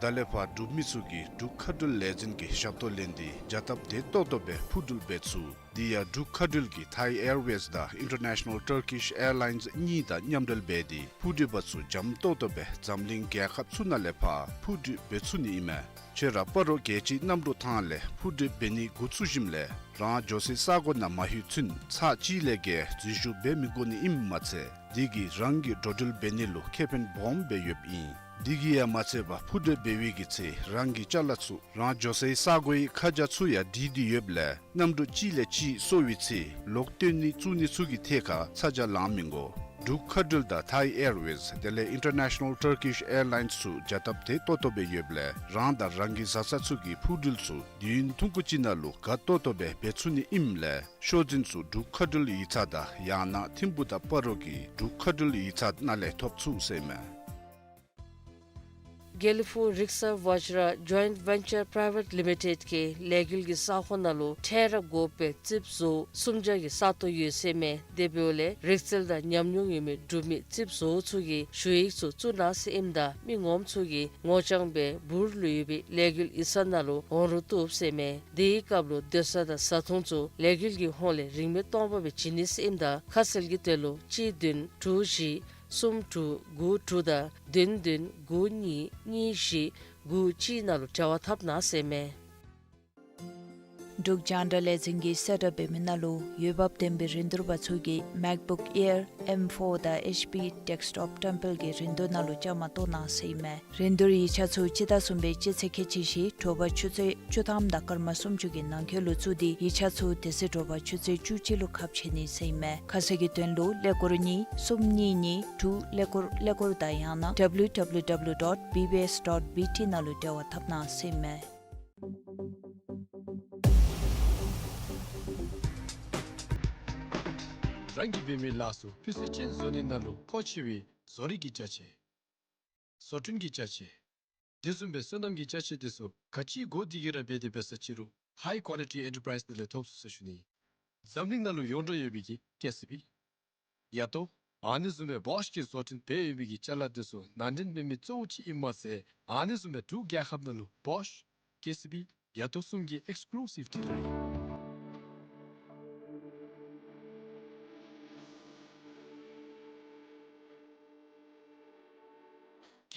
ད་ལས་ཕར་འབྲུག་མི་ཚུ་གིས་འབྲུག་མཁའ་འགྲུལ་ལས་འཛིན་གྱི་ཞབས་ཏོག་ལེན་ཏེ་བྱ་སྟབས་བདེ་ཏོག་ཏོ་སྦེ་འཕུར་འགྲུལ་འབད་ཚུགས། དེ་ཡང་འབྲུག་མཁའ་འགྲུལ་གྱིས་Thai Airways དང་International Turkish Airlines གཉིས་དང་མཉམ་འབྲེལ་འབད་དེ་འཕུར་འགྲུལ་པ་ཚུ་འཇམ་ཏོག་ཏོ་སྦེ་འཛམ་གླིང་རྒྱལ་ཁབ་ཚུ་ནང་ལས་ཕར་འཕུར་འགྲུལ་འབད་ཚུགས་ནི་ཨིན་མས། ཁྱོད་ར་སྤ་རོ་རྒྱལ་སྤྱིའི་གནམ་གྲུ་ཐང་ལས་འཕུར་འགྲུལ་འབད་ནི་འགོ་བཙུགས་ཞིནམ་ལས་རང་འགྱོ་སའི་ས་གོ་ནང་མ་ལྷོད་ཚུན་ཚར་གཅིག་ལས་བརྒལ་འཛུལ་ཞུགས་འབད་མི་དགོ་ནི་ཨིནམ་མ་ཚད་དེ་གིས་རང་གི་འགྲོ་འགྲུལ་འབད་ནི་ལུ་ཁེ་ཕན་སྦོམ་སྦེ་ཡོདཔ་ཨིན། དེ་གིས་ཡང་མ་ཚད་པར་འཕུར་འགྲུལ་འབད་བའི་གི་ཚེ་རང་གི་ཅ་ལ་ཚུ་རང་འགྱོ་སའི་ས་གོའི་ཁ་བྱང་ཚུ་ཡང་བྲིས་ཏེ་ཡོདཔ་ལས་གནམ་གྲུ་གཅིག་ལས་གཅིག་སོར་བའི་ཚེ་ལོག་བཏོན་ནི་བཙུགས་ནི་ཚུ་གི་ཐད་ཁར་ཚ་གྱང་ལང་མི་དགོ། འབྲུག་མཁའ་འགྲུལ་དང་Thai Airways དེ་ལས་International Turkish Airlines ཚུ་བྱ་སྟབས་བདེ་ཏོག་ཏོ་སྦེ་ཡོདཔ་ལས་རང་དང་རང་གི་བཟའ་ཚང་ཚུ་གི་འཕུར་འགྲུལ་ཚུ་དུས་ཡུན་ཐུང་ཀུ་ཅིག་ནང་ལུ་དགའ་ཏོག་ཏོ་སྦེ་འབད་ཚུགས་ནི་ཨིནམ་ལས་ཤོག་འཛིན་ཚུ་འབྲུག་མཁའ་འགྲུལ་ཡིག་ཚང་དང་ཡང་ན་ཐིམ་ཕུ་དང་སྤ་རོ་གི་འབྲུག་མཁའ་འགྲུལ་ཡིག་ཚང་ནང་ལས་ཐོབ་ཚུགས་ཟེར་ཨིན་མས། དགེ་ལེགས་ཕུག་རིག་གསར་ཝ་ཇི་ར་ཇོའིནཊ་ཝེན་ཅར་པ་རའི་ཝེཊ་ལི་མི་ཊེཌ་ཀྱིས་ལས་འགུལ་གྱི་ས་ཁོངས་ནང་ལུ་ཁྲལ་ར་དགོ་པའི་རྩིགཔ་བཟོ་གསུམ་བརྒྱ་གི་ས་སྟོང་ཡོད་ཟེར་ཨིན་མས། དེ་འབདཝ་ལས་རིག་རྩལ་དང་ཉམས་མྱོང་ཡོད་མི་འབྲུག་མི་རྩིགཔ་བཟོ་ཚུ་གིས་ཞུ་ཡིག་ཚུ་བཙུགས་གནང་ཟེར་ཨིནམ་ད་མི་ངོམ་ཚུ་གིས་ངོ་རྐྱང་སྦེ་སྦུག་ལུ་ཡོད་པའི་ལས་འགུལ་ཡིག་ཚང་ནང་ལུ་འོང་རོགས་བཏུབ་ཟེར་ཨིན་མས། དེའི་སྐབས་ལུ་སྡོད་ས་དང་བཟའ་འཐུང་ཚུ་ལས་འགུལ་གྱི་ཧོངས་ལས་རིན་མེད་སྟོང་པ་སྦེ་བྱིན་ནི་ཟེར་ཨིནམ་ད་ཁ་གསལ་གྱི་དོན་ལུ་གཅིག་བདུན་དྲུག་བཞི་གསུམ་དྲུག་དགུ་དྲུག་དང་བདུན་བདུན་དགུ་གཉིས་གཉིས་བཞི་དགུ་གཅིག་ནང་ལུ་འབྲེལ་བ་འཐབ་གནང་ཟེར་ཨིན་མས། འབྲུག་རྒྱང་བསྒྲགས་ལས་འཛིན་གྱི་གསལ་བསྒྲགས་འབད་མི་ནང་ལུ་འོས་འབབ་ལྡན་པའི་རིན་བསྡུར་པ་ཚུ་གིས་མེཀ་བུཀ་ཨེར་ཨེམ་ཕོར་དང་ཨེཆ་པི་ཌེསྐ་ཊོཔ་ཊེམ་པལ་གྱི་རིན་བསྡུར་ནང་ལུ་བཅའ་མར་གཏོགས་གནང་ཟེར་ཨིན་མས། རིན་བསྡུར་ཡིག་ཆ་ཚུ་སྤྱི་ཟླ་གསུམ་པའི་སྤྱི་ཚེས་ཁལ་གཅིག་བཞི་དྲོ་པ་ཆུ་ཚོད་བཅུ་ཐམ་དང་སྐར་མ་སུམ་ཅུ་གི་ནང་འཁོད་ལུ་བཙུགས་ཏེ་ཡིག་ཆ་ཚུ་དེ་ཚེ་དྲོ་པ་ཆུ་ཚོད་བཅུ་གཅིག་ལུ་ཁ་ཕྱེ་ནི་ཟེར་ཨིན་མས། ཁ་གསལ་གྱི་དོན་ལུ་ཀླད་ཀོར་གཉིས་གསུམ་གཉིས་གཉིས་དྲུག་ཀླད་ཀོར་ཀླད་ཀོར་དང་ཡང་ན་ཌབ་ལིའུ་ཌབ་ལིའུ་ཌབ་ལིའུ་ཌོཊ་བི་བི་ཨེསི་ཌོཊ་བི་ཊི་ནང་ལུ་འབྲེལ་བ་འཐབ་གནང་ཟེར་ཨིན་མས། རང་གིས་འབད་མི་ལཱ་ཚུ་ཕུན་སུམ་ཅན་བཟོ་ནི་ནང་ལུ་མཐོ་ཆེ་བའི་བཟོ་རིག་གི་རྒྱ་ཆེ། བཟོ་སྐྲུན་གྱི་ཅ་ཆས། དེ་བཟུམ་སྦེ་སོ་ནམ་གྱི་ཅ་ཆས་དེ་ཚུ་ག་ཅི་དགོ་དེ་གི་ར་འབད་དེ་འབད་ས་ཅིག་རུང་High Quality Enterprise ནང་ལས་ཐོབ་ཚུགས་ཟེར་ཞུ་ནི། འཛམ་གླིང་ནང་ལུ་ཡོངས་གྲགས་ཡོད་པའི་གི་ཀེ་སི་བི། ཡ་ཏོ། ཨ་ནི་བཟུམ་སྦེ་བོཤ་གིས་བཟོ་སྐྲུན་འབད་ཡོད་པའི་གི་ཅ་ལ་དེ་ཚུ་ནང་འདྲེན་འབད་མི་གཙོ་བོ་ཅིག་ཨིན་མ་ཚད་ཨ་ནི་བཟུམ་སྦེ་འབྲུག་རྒྱལ་ཁབ་ནང་ལུ་བོཤ་ཀེ་སི་བི་ཡ་ཏོ་གསུམ་གྱི་ཨེགསི་ཀུ་ལུ་སིབ་ཌི་ལར་ཨིན།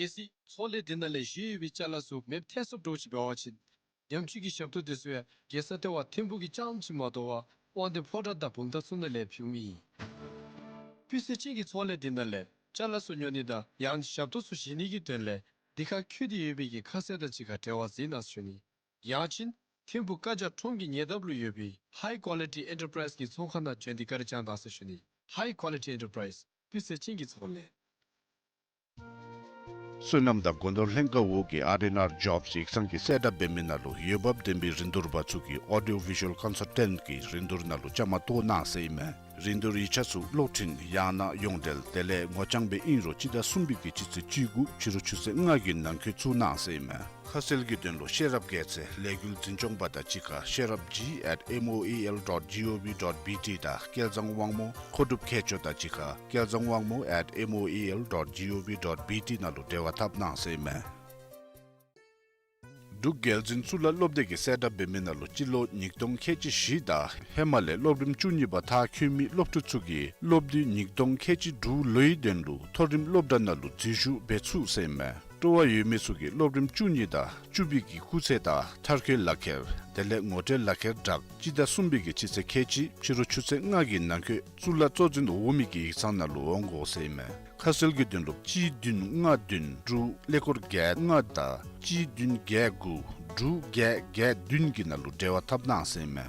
གལ་སྲིད་ཚོང་ལས་འདི་ནང་ལས་བཞེས་ཡོད་པའི་ཅ་ལ་ཚུ་མེདཔ་ཐལ་སོངམ་འདྲཝ་ཅིག་འབད་བ་ཅིན་ཉམས་བཅོས་ཀྱི་ཞབས་ཏོག་དེ་ཚུ་ཡང་རྒྱལ་ས་ལྟེ་བ་ཐིམ་ཕུག་གི་རྐྱངམ་ཅིག་མ་དོ་བར་དབང་འདུས་ཕོ་བྲང་དང་བུམ་ཐང་ཚུ་ནང་ལས་ཕུལཝ་ཨིན། སྤུས་ཚད་ཅན་གྱི་ཚོང་ལས་འདི་ནང་ལས་ཅ་ལ་ཚུ་ཉོ་ནི་དང་ཡང་ཞབས་ཏོག་ཚུ་བཞེས་ནི་གི་དོན་ལས་འདི་ཁར་བཀོད་དེ་ཡོད་པའི་གི་ཁ་གསལ་དང་གཅིག་ཁར་འབྲེལ་བ་མཛད་གནང་ཟེར་ཞུ་ནི། ཡང་ཅིན་ཐིམ་ཕུག་ཀ་ཇ་ཁྲོམ་གྱི་ཉེ་འདབས་ལུ་ཡོད་པའི་High Quality Enterprise གི་ཚོང་ཁང་ནང་བྱོན་ཏེ་བཀའ་དྲིན་བསྐྱང་གནང་ཟེར་ཞུ་ནི། High Quality Enterprise སྤུས་ཚད་ཅན་གྱི་ཚོང་ལས། སོ་ནམ་དང་སྒོ་ནོར་ལྷན་ཁག་འོག་གི་ཨར་ཨེན་ཨར་ཇོབས་ཡིག་ཚང་གིས་གསལ་བསྒྲགས་འབད་མི་ནང་ལུ་འོས་འབབ་ལྡན་པའི་རིན་བསྡུར་པ་ཚུ་གིས་ཨོ་ཌི་ཡོ་བི་ཞུ་ཝལ་ཀོན་སལ་ཊེནཊ་གི་རིན་བསྡུར་ནང་ལུ་བཅའ་མར་གཏོགས་གནང་ཟེར་ཨིན་མས། རིན་བསྡུར་ཡིག་ཆ་ཚུ་གློག་འཕྲིན་ཡང་ན་ཡོངས་འབྲེལ་དེ་ལས་ངོ་རྐྱང་སྦེ་ཨིན་རུང་སྤྱི་ཟླ་གསུམ་པའི་གི་སྤྱི་ཚེས་བཅུ་དགུ་ཕྱི་རུ་ཆུ་ཚོད་ལྔ་གི་ནང་འཁོད་བཙུགས་གནང་ཟེར་ཨིན་མས། ཁ་གསལ་གྱི་དོན་ལུ་ཤེས་རབ་རྒྱལ་མཚན་ལས་འགུལ་འཛིན་སྐྱོང་པ་དང་གཅིག་ཁར་ཤེས་རབ་ཇི་at M O E L dot G O V dot B T དང་སྐལ་བཟང་དབང་མོ་མཁོ་སྒྲུབ་མཁས་མཆོག་དང་གཅིག་ཁར་སྐལ་བཟང་དབང་མོ་at M O E L dot G O V dot B T ནང་ལུ་འབྲེལ་བ་འཐབ་གནང་ཟེར་ཨིན་མས། འབྲུག་རྒྱལ་འཛིན་གཙུག་ལག་སློབ་སྡེ་གིས་གསལ་བསྒྲགས་འབད་མི་ནང་ལུ་སྤྱི་ལོ་ཉིས་སྟོང་ཁལ་གཅིག་བཞི་དང་ཧེ་མ་ལས་སློབ་རིམ་བཅུ་གཉིས་པ་མཐར་འཁྱོལ་མི་སློབ་ཕྲུག་ཚུ་གིས་སློབ་དུས་ཉིས་སྟོང་ཁལ་གཅིག་དྲུག་ལོའི་དོན་ལུ་མཐོ་རིམ་སློབ་གྲྭ་ནང་ལུ་འཛུལ་ཞུགས་འབད་ཚུགས་ཟེར་ཨིན་མས། སྤྲོ་བ་ཡོད་མི་ཚུ་གིས་སློབ་རིམ་བཅུ་གཉིས་དང་བཅུ་པའི་གི་སྐུགས་ཚད་དང་མཐར་འཁྱོལ་ལག་ཁྱེར་དེ་ལས་ངོ་སྤྲོད་ལག་ཁྱེར་དྲག་སྤྱི་ཟླ་གསུམ་པའི་གི་སྤྱི་ཚེས་ཁལ་གཅིག་ཕྱི་རུ་ཆུ་ཚོད་ལྔ་གི་ནང་འཁོད་གཙུག་ལག་གཙོ་འཛིན་འོག་མའི་གི་ཡིག་ཚང་ནང་ལུ་འོང་དགོ་ཟེར་ཨིན་མས། ཁ་གསལ་གྱི་དོན་ལུ་གཅིག་བདུན་ལྔ་བདུན་དྲུག་ཀླད་ཀོར་བརྒྱད་ལྔ་དང་གཅིག་བདུན་བརྒྱད་དགུ་དྲུག་བརྒྱད་བརྒྱད་བདུན་གྱི་ནང་ལུ་འབྲེལ་བ་འཐབ་གནང་ཟེར་ཨིན་མས།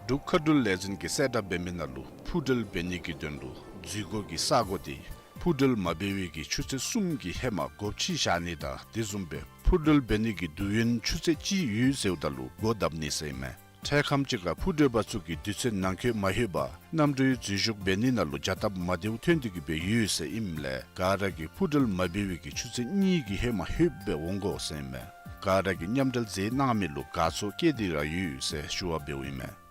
འབྲུག་མཁའ་འགྲུལ་ལས་འཛིན་གྱིས་གསལ་བསྒྲགས་འབད་མི་ནང་ལུ་འཕུར་འགྲུལ་འབད་ནི་གི་དོན་ལུ་འཛུལ་སྒོ་གི་ས་གོ་དེ་འཕུར་འགྲུལ་མ་འབད་བའི་གི་ཆུ་ཚོད་གསུམ་གྱི་ཧེ་མ་སྒོ་ཕྱེ་བཞག་ནི་དང་དེ་བཟུམ་སྦེ་འཕུར་འགྲུལ་འབད་ནི་གི་དུས་ཡུན་ཆུ་ཚོད་གཅིག་ཡོད་ཟེརཝ་ད་ལུ་སྒོ་བརྡབ་ནི་ཟེར་ཨིན་མས། འཕྲལ་ཁམས་ཅིག་ཁར་འཕུར་འགྲུལ་པ་ཚུ་གིས་དུས་ཚོད་ནང་འཁོད་མ་ལྷོད་པར་གནམ་གྲུའི་འཛུལ་ཞུགས་འབད་ནི་ནང་ལུ་བྱ་སྟབས་མ་བདེཝ་ཐོན་ཏེ་གི་སྦེ་ཡོད་ཟེར་ཨིནམ་ལས་ག་ར་གིས་འཕུར་འགྲུལ་མ་འབད་བའི་གི་ཆུ་ཚོད་གཉིས་ཀྱི་ཧེ་མ་ལྷོདཔ་སྦེ་འོང་དགོ་ཟེར་ཨིན་མས། ག་ར་གིས་མཉམ་འབྲེལ་མཛད་གནང་མི་ལུ་དགའ་ཚོར་བསྐྱེད་དེ་ར་ཡོད་ཟེར་ཞུ་བ་འབདཝ་ཨིན་མས།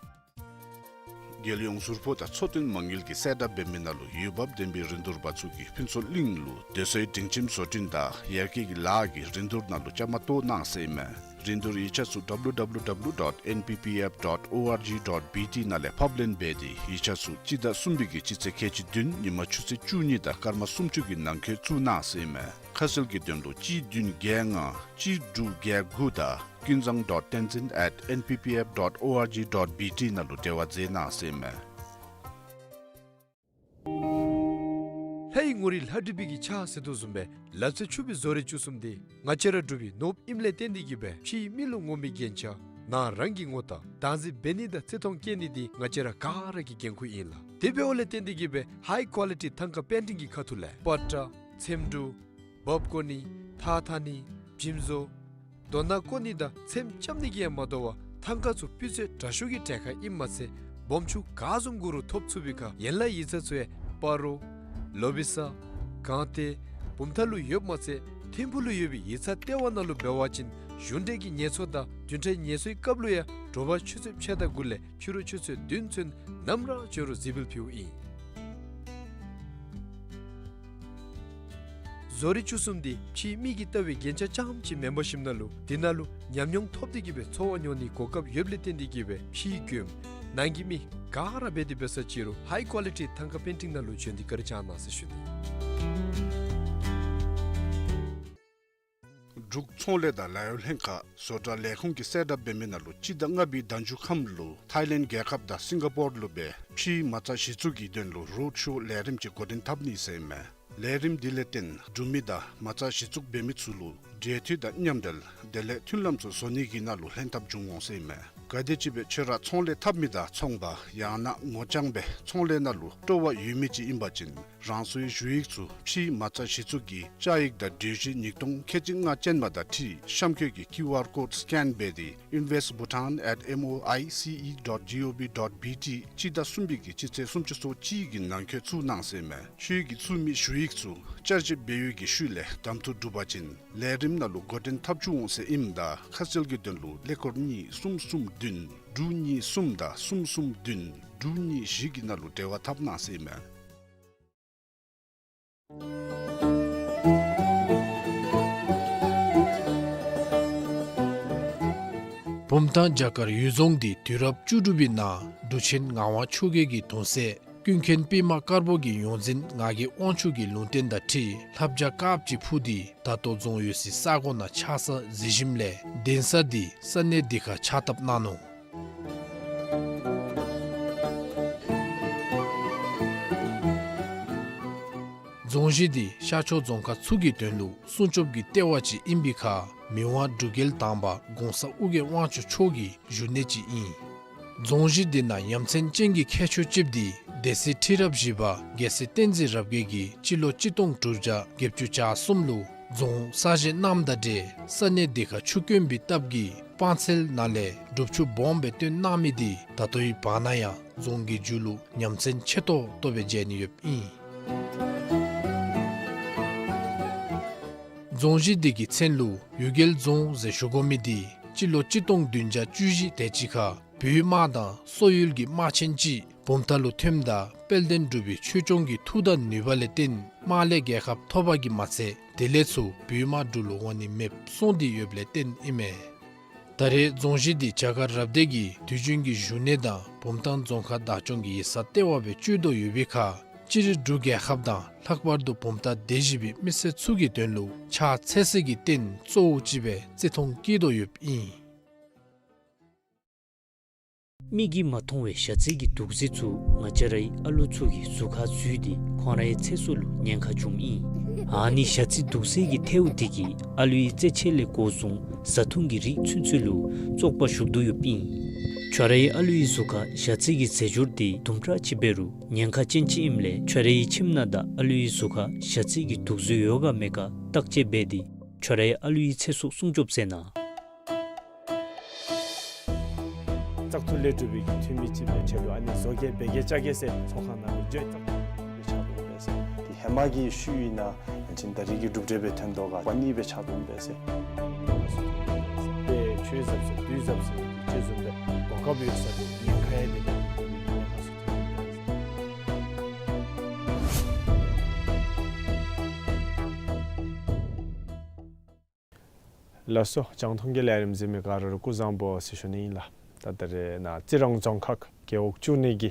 རྒྱལ་ཡོངས་ཟུར་ཕོགས་དང་ཚོང་དོན་མ་དངུལ་གྱིས་གསལ་བསྒྲགས་འབད་མི་ནང་ལུ་འོས་འབབ་ལྡན་པའི་རིན་བསྡུར་པ་ཚུ་གིས་ཕུན་ཚོགས་གླིང་ལུ་སྡོད་སའི་སྒྲིང་ཁྱིམ་བཟོ་སྐྲུན་དང་ཡར་རྒྱས་ཀྱི་ལཱ་གི་རིན་བསྡུར་ནང་ལུ་བཅའ་མར་གཏོགས་གནང་ཟེར་ཨིན་མས། རིན་བསྡུར་ཡིག་ཆ་ཚུ་W W W dot N P P F dot O R G dot B T ནང་ལས་ཕབ་ལེན་འབད་དེ་ཡིག་ཆ་ཚུ་སྤྱི་ཟླ་གསུམ་པའི་གི་སྤྱི་ཚེས་ཁལ་གཅིག་བདུན་ཉིན་མ་ཆུ་ཚོད་བཅུ་གཉིས་དང་སྐར་མ་སུམ་ཅུ་གི་ནང་འཁོད་བཙུགས་གནང་ཟེར་ཨིན་མས། ཁ་གསལ་གྱི་དོན་ལུ་གཅིག་བདུན་བརྒྱད་ལྔ་གཅིག་དྲུག་བརྒྱད་དགུ་དང་ཀུན་བཟང་dot tenzin at N P P F dot O R G dot B T ནང་ལུ་འབྲེལ་བ་མཛད་གནང་ཟེར་ཨིན་མས། ལྷའི་ངོ་རིས་ལྷ་བྲིས་པའི་གི་ཕྱག་ཟེར་དོ་བཟུམ་སྦེ་ལ་རྩེ་ཕྱུག་པའི་བཟོ་རིག་བཅུ་གསུམ་འདི་ང་བཅས་ར་འབྲུག་པའི་ནོར་བུ་ཨིནམ་ལས་བརྟེན་ཏེ་གི་སྦེ་ཕྱིའི་མི་ལུ་ངོམ་པའི་རྒྱན་ཆ་ནང་རང་གི་ངོ་རྟགས་བདག་འཛིན་འབད་ནི་དང་བརྩི་མཐོང་བསྐྱེད་ནི་འདི་ང་བཅས་ར་ག་ར་གི་འགན་ཁུར་ཨིན་ལགས། དེ་འབདཝ་ལས་བརྟེན་ཏེ་གི་སྦེ་ཧའི་ཀོ་ལི་ཊི་ཐང་ཀ་པེན་ཊིང་གི་ཁ་ཐུག་ལས་པ་ཏྲ་ཚེམ་དྲུབ་འབག་བཀོ་ནི་ཐགས་འཐག་ནི་འཇིམ་བཟོ་རྡོ་ནག་བརྐོ་ནི་དང་ཚེམ་རྐྱབ་ནི་གིས་ཡང་མ་དོ་བར་ཐང་ཀ་ཚུ་སྤུས་ཚད་དྲག་ཤོས་ཀྱི་གྲལ་ཁར་ཨིནམ་མ་ཚད་སྦོམ་ཆུང་ག་བཟུམ་དགོ་རུང་ཐོབ་ཚུགས་པའི་ཁར་ཡན་ལག་ཡིག་ཚང་ཚུ་ཡང་སྤ་རོ་ལོ་བི་ས་སྒང་སྟེང་བུམ་ཐང་ལུ་ཡོདཔ་མ་ཚད་ཐིམ་ཕུག་ལུ་ཡོད་པའི་ཡིག་ཚང་ལྟེ་བ་ནང་ལུ་འབད་བ་ཅིན་གཞུང་འབྲེལ་གྱི་ངལ་འཚོ་དང་བདུན་ཕྲག་ངལ་འཚོའི་སྐབས་ལུ་ཡང་དྲོ་པ་ཆུ་ཚོད་ཕྱེད་དང་དགུ་ལས་ཕྱི་རུ་ཆུ་ཚོད་བདུན་ཚུན་ནམ་ར་འབྱོན་རུང་གཟིགས་འབུལ་ཕུལཝ་ཨིན། བཟོ་རིག་བཅུ་གསུམ་འདི་ཕྱིའི་མི་གིས་བལྟ་བའི་རྒྱན་ཆ་རྐྱངམ་ཅིག་མེན་པར་ཞིནམ་ན་ལུ་འདི་ནང་ལུ་ཉམས་མྱོང་ཐོབ་སྟེ་གི་སྦེ་འཚོ་བ་མྱོང་ནིའི་གོ་སྐབས་ཡོདཔ་ལས་བརྟེན་ཏེ་གི་སྦེ་ཕྱིའི་མགྱོནམ་ནང་གི་མི་ག་ར་འབད་དེ་འབད་ས་ཅིག་རུང་ཧའི་ཀོ་ལི་ཊི་ཐང་ཀ་པེན་ཊིང་ནང་ལུ་བྱོན་ཏེ་བཀའ་དྲིན་བསྐྱང་གནང་ཟེར་ཞུ་ནི། འབྲུག་ཚོང་ལས་དང་ལཱ་གཡོག་ལྷན་ཁག་བཟོ་གྲྭ་ལས་ཁུངས་ཀྱིས་གསལ་བསྒྲགས་འབད་མི་ནང་ལུ་སྤྱི་ཟླ་ལྔ་པའི་ཟླ་མཇུག་ཁམས་ལུ་ཐཱའི་ལེནཌ་རྒྱལ་ཁབ་དང་སིང་ག་པོར་ལུ་སྦེ་ཕྱིའི་མ་རྩ་གཞི་བཙུགས་ཀྱི་དོན་ལུ་རོཌ་ཤོ་ལས་རིམ་ཅིག་འགོ་འདྲེན་འཐབ་ནི་ཟེར་ཨིན་མས། ལས་རིམ་འདི་ལས་བརྟེན་འབྲུག་མི་དང་མ་རྩ་གཞི་བཙུགས་འབད་མི་ཚུ་ལུ་འབྲེལ་མཐུད་དང་མཉམ་འབྲེལ་དེ་ལས་མཐུན་ལམ་ཚུ་བཟོ་ནི་གི་ནང་ལུ་ལྷན་ཐབས་འབྱུང་འོང་ཟེར་ཨིན་མས། ག་དེམ་ཅིག་སྦེ་ཁྱོད་ར་ཚོང་ལས་འཐབ་མི་དང་ཚོང་པ་ཡང་ན་ངོ་རྐྱང་སྦེ་ཚོང་ལས་ནང་ལུ་སྤྲོ་བ་ཡོད་མི་ཅིག་ཨིན་པ་ཅིན་ རང་སོའི་ཞུ་ཡིག་ཚུ་ཕྱིའི་མ་རྩ་གཞི་བཙུགས་ཀྱི་བཅའ་ཡིག་དང་གྲོས་གཞི་ཉིས་སྟོང་ཁལ་གཅིག་ལྔ་ཅན་མ་དང་འཁྲིལ་གཤམ་འཁོད་ཀྱི་ཀིའུ་ཨར་ཀོཌ་སི་ཀེན་འབད་དེ་invest bhutan at M O I C E dot G O V dot B T སྤྱི་ཟླ་གསུམ་པའི་གི་སྤྱི་ཚེས་སུམ་ཅུ་སོ་གཅིག་གི་ནང་འཁོད་བཙུགས་གནང་ཟེར་མས། ཁྱོད་ཀྱིས་བཙུགས་མི་ཞུ་ཡིག་ཚུ་བསྐྱར་ཞིབ་འབད་བའི་གི་ཤུལ་ལས་གདམ་འཐུ་གྲུབ་པ་ཅིན་ལས་རིམ་ནང་ལུ་འགོ་འདྲེན་འཐབ་བཅུག་འོང་ཟེར་ཨིནམ་ད་ཁ་གསལ་གྱི་དོན་ལུ་ཀླད་ཀོར་གཉིས་གསུམ་གསུམ་བདུན་དྲུག་གཉིས་གསུམ་དང་གསུམ་གསུམ་བདུན་དྲུག་གཉིས་བཞི་གི་ནང་ལུ་འབྲེལ་བ་འཐབ་གནང་ཟེར་མས། བུམ་ཐང་རྒྱ་གར་ཡུལ་རྫོང་འདི་དུས་རབས་བཅུ་དྲུག་པའི་ནང་འབྲུག་ཆེན་ངག་དབང་ཆོས་རྒྱལ་གྱི་གདུང་སྲས་ཀུན་མཁྱེན་པདྨ་དཀར་པོ་གི་ཡོངས་འཛིན་ངག་གི་དབང་ཕྱུག་གི་ལུང་བསྟན་དང་འཁྲིལ་ལྷ་བྱ་དཀརཔོ་ཅིག་འཕུར་ཏེ་ད་ལྟོ་རྫོང་ཡོད་སའི་ས་གོ་ནང་ཆགས་ས་གཟིགས་ཞིནམ་ལས་གདན་ས་འདི་ས་གནས་འདི་ཁར་ཕྱག་བཏབ་གནང་ནུག། རྫོང་གཞི་འདི་ཤར་ཕྱོགས་རྫོང་ཁག་ཚུ་གི་དོན་ལུ་སྲུང་སྐྱོབ་ཀྱི་ལྟེ་བ་ཅིག་ཨིན་པའི་ཁར་མི་དབང་འབྲུག་རྒྱལ་དང་པ་གོང་ས་ཨོ་རྒྱན་དབང་ཕྱུག་མཆོག་གི་བཞུགས་གནས་ཅིག་ཨིན། རྫོང་གཞི་འདི་ནང་ཡ་མཚན་ཅན་གྱི་ཁྱད་ཆོས་ཅིག་འདི་སྡེ་སྲིད་ཁྲི་རབས་བཞི་པ་རྒྱལ་སྲས་བསྟན་འཛིན་རབ་རྒྱས་ཀྱིས་སྤྱི་ལོ་གཅིག་སྟོང་དྲུག་བརྒྱ་བརྒྱད་ཅུ་གྱ་གསུམ་ལུ་རྫོང་གསར་བཞེངས་གནངམ་དང་འབྲེལ་ས་གནས་འདི་ཁར་ཆུ་དཀོན་པའི་སྟབས་ཀྱིས་སྤང་ཚལ་ནང་ལས་སྒྲུབ་ཆུ་སྦོམ་སྦེ་བཏོན་གནང་མི་འདི་ད་ལྟོའི་བར་ན་ཡང་རྫོང་གི་མཇུག་ལུ་ཡ་མཚན་ཆེ་ཏོག་ཏོ་སྦེ་མཇལ་ནི་ཡོདཔ་ཨིན། རྫོང་གཞི་འདི་གི་མཚན་ལུ་གཡུལ་རྒྱལ་རྫོང་ཟེར་ཞུ་དགོ་མི་འདི་སྤྱི་ལོ་གཅིག་སྟོང་བདུན་བརྒྱ་བཅུ་བཞི་དེ་ཅིག་ཁར་བོད་དམག་དང་སོག་ཡུལ་གྱི་དམག་ཆེན་ཅིག་བུམ་ཐང་ལུ་ཐོནམ་ད་དཔལ་ལྡན་འབྲུག་པའི་ཆོས་སྐྱོང་གི་མཐུ་དང་ནུས་པ་ལས་བརྟེན་དམག་ལས་རྒྱལ་ཁ་ཐོབ་པ་གིས་མ་ཚད་དེ་ལས་ཚུར་བོད་དམག་འབྲུག་ལུ་འོང་ནི་མེདཔ་སོང་སྟེ་ཡོདཔ་ལས་བརྟེན་ཨིན་མས། ད་རེས་རྫོང་གཞི་འདི་རྒྱ་གར་རབ་སྡེ་གི་དུས་རྒྱུན་གྱི་བཞུགས་གནས་དང་བུམ་ཐང་རྫོང་ཁག་བདག་སྐྱོང་གི་ཡིག་ཚང་ལྟེ་བ་སྦེ་སྤྱོད་དོ་ཡོད་པའི་ཁར་སྤྱིར་འབྲུག་རྒྱལ་ཁབ་དང་ལྷག་པར་དུ་བུམ་ཐང་སྡེ་བཞི་པའི་མི་སེར་ཚུ་གི་དོན་ལུ་ཕྱག་འཚལ་སའི་གི་རྟེན་གཙོ་བོ་ཅིག་སྦེ་བརྩི་མཐོང་བསྐྱེད་དོ་ཡོདཔ་ཨིན། མིག་གིས་མ་མཐོང་བའི་ཞ་རྩི་གི་དུག་རྫས་ཚུ་ང་བཅས་རའི་ཨ་ལུ་ཚུ་གི་གཟུགས་ཁར་འཛུལ་ཏེ་ཁོང་རའི་ཚེ་སྲོག་ལུ་ཉེན་ཁ་བྱུངམ་ཨིན། ཨ་ནི་ཞ་རྩི་དུག་རྫས་ཀྱི་ཐལཝ་འདི་གིས་ཨ་ལུའི་རྩེད་ཆས་ལས་འགོ་བཟུང་བཟའ་འཐུང་གི་རིགས་ཚུན་ཚོད་ལུ་བཙོག་པ་ཞུགས་དོ་ཡོདཔ་ཨིན། ཁྱོད་རའི་ཨ་ལུའི་གཟུགས་ཁར་ཞ་རྩི་གི་རྫས་སྦྱོར་འདི་དུམ་གྲ་ཅིག་འབད་རུང་ཉེན་ཁ་ཅན་ཅིག་ཨིནམ་ལས་ཁྱོད་རའི་ཁྱིམ་ནང་དང་ཨ་ལུའི་གཟུགས་ཁར་ཞ་རྩི་གི་དུག་རྫས་ཡོད་ག་མེད་ག་བརྟག་དཔྱད་འབད་དེ་ཁྱོད་རའི་ཨ་ལུའི་ཚེ་སྲོག་སྲུང་སྐྱོབ་མཛད་གནང་། བཙག་འཐུ་ལས་གྲུབ་པའི་གི་འཐུས་མི་ཅིག་སྦེ་ཁྱོད་ལུ་ཨ་ནི་བཟོ་བཀོད་འབད་གེ་བཅའ་གེ་ཟེར་ཚོགས་ཁང་ནང་ལུ་བརྗོད་བཙག་འཐུ་སྦེ་ཆགས་འདུག་པས་ཟེར། དེ་ཧེ་མ་གི་ཤུལ་ཨིན་ན་ཨ་ནི་ད་རིས་ཀྱི་གྲུབ་འབྲས་སྦེ་ཐོན་དོ་ག་པ་ནི་སྦེ་ཆགས་འདུག་པས་ཟེར། དེ་ཆུ་གཟབ་ཟེར་དུས་གཟབ་ཟེར་དེ་བཟུམ་སྦེ་གོ་སྐབས་ཡོད་ས་ལུ་ཉེན་ཁ་ཡང་མེད་པའི་གི་ཉེན་ཁ་ཚུ་ཐོན་འདུག་པས་ཟེར། ལགས་སོ། རྒྱང་མཐོང་གི་ལས་རིམ་གཟིགས་མི་ག་ར་ལུ་སྐུ་གཟུགས་བཟང་པོ་ཟེར་ཞུ་ནི་ཨིན་ལགས། ད་ད་རེས་ནཱ་རྩི་རང་རྫོང་ཁག་རྒེད་འོག་བཅུ་གཉིས་ཀྱི་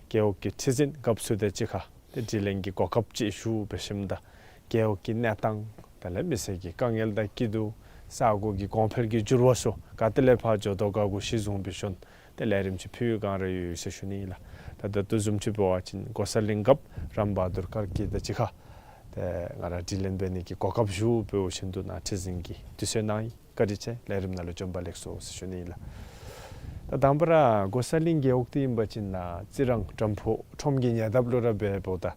རྒེད་འོག་གི་ཁྲི་འཛིན་རྒཔོ་ཚུ་དང་གཅིག་ཁར་ཏེ་དྲི་ལན་གྱི་གོ་སྐབས་ཅིག་ཞུ་འབད་ཞིནམ་ད་རྒེད་འོག་གི་གནས་སྟངས་དེ་ལས་མི་སེར་གྱི་དཀའ་ངལ་དང་སྐྱིད་སྡུག་ས་གོ་གི་གོང་འཕེལ་གྱི་འགྱུར་བ་ཚུ་ག་ཏེ་ལས་ཕར་འགྱོ་དོ་ག་གུ་གཞི་བཟུང་འབད་ཞིནམ་ཏེ་ལས་རིམ་ཅིག་ཕུལ་བའི་བསྒང་ར་ཡོད་ཟེར་ཞུ་ནི་ཨིན་ལགས། ད་ད་ལྟོ་བཟུམ་ཅིག་འབད་བ་ཅིན་གོ་ས་གླིང་རྒཔོ་རམ་བ་དུར་དཀར་གྱིས་ད་གཅིག་ཁར་ཏེ་ང་ར་དྲི་ལན་འབད་ནི་གི་གོ་སྐབས་ཞུ་འབདཝ་བཞིན་དུ་ནཱ་ཁྲི་འཛིན་གྱིས་དུས་ཚོད་གནང་ཡི། བཀའ་དྲིན་ཆེ། ལས་རིམ་ནང་ལུ་བྱོན་པ་ལེགས་སོ་ཟེར་ཞུ་ནི་ཨིན་ལགས། ད་དང་པ་ར་གོ་ས་གླིང་རྒེད་འོག་འདི་ཨིན་པ་ཅིན་ནཱ་རྩི་རང་བྲམ་ཕུག་ཁྲོམ་གྱི་ཉེ་འདབས་ལུ་ར་འབདཝ་ད་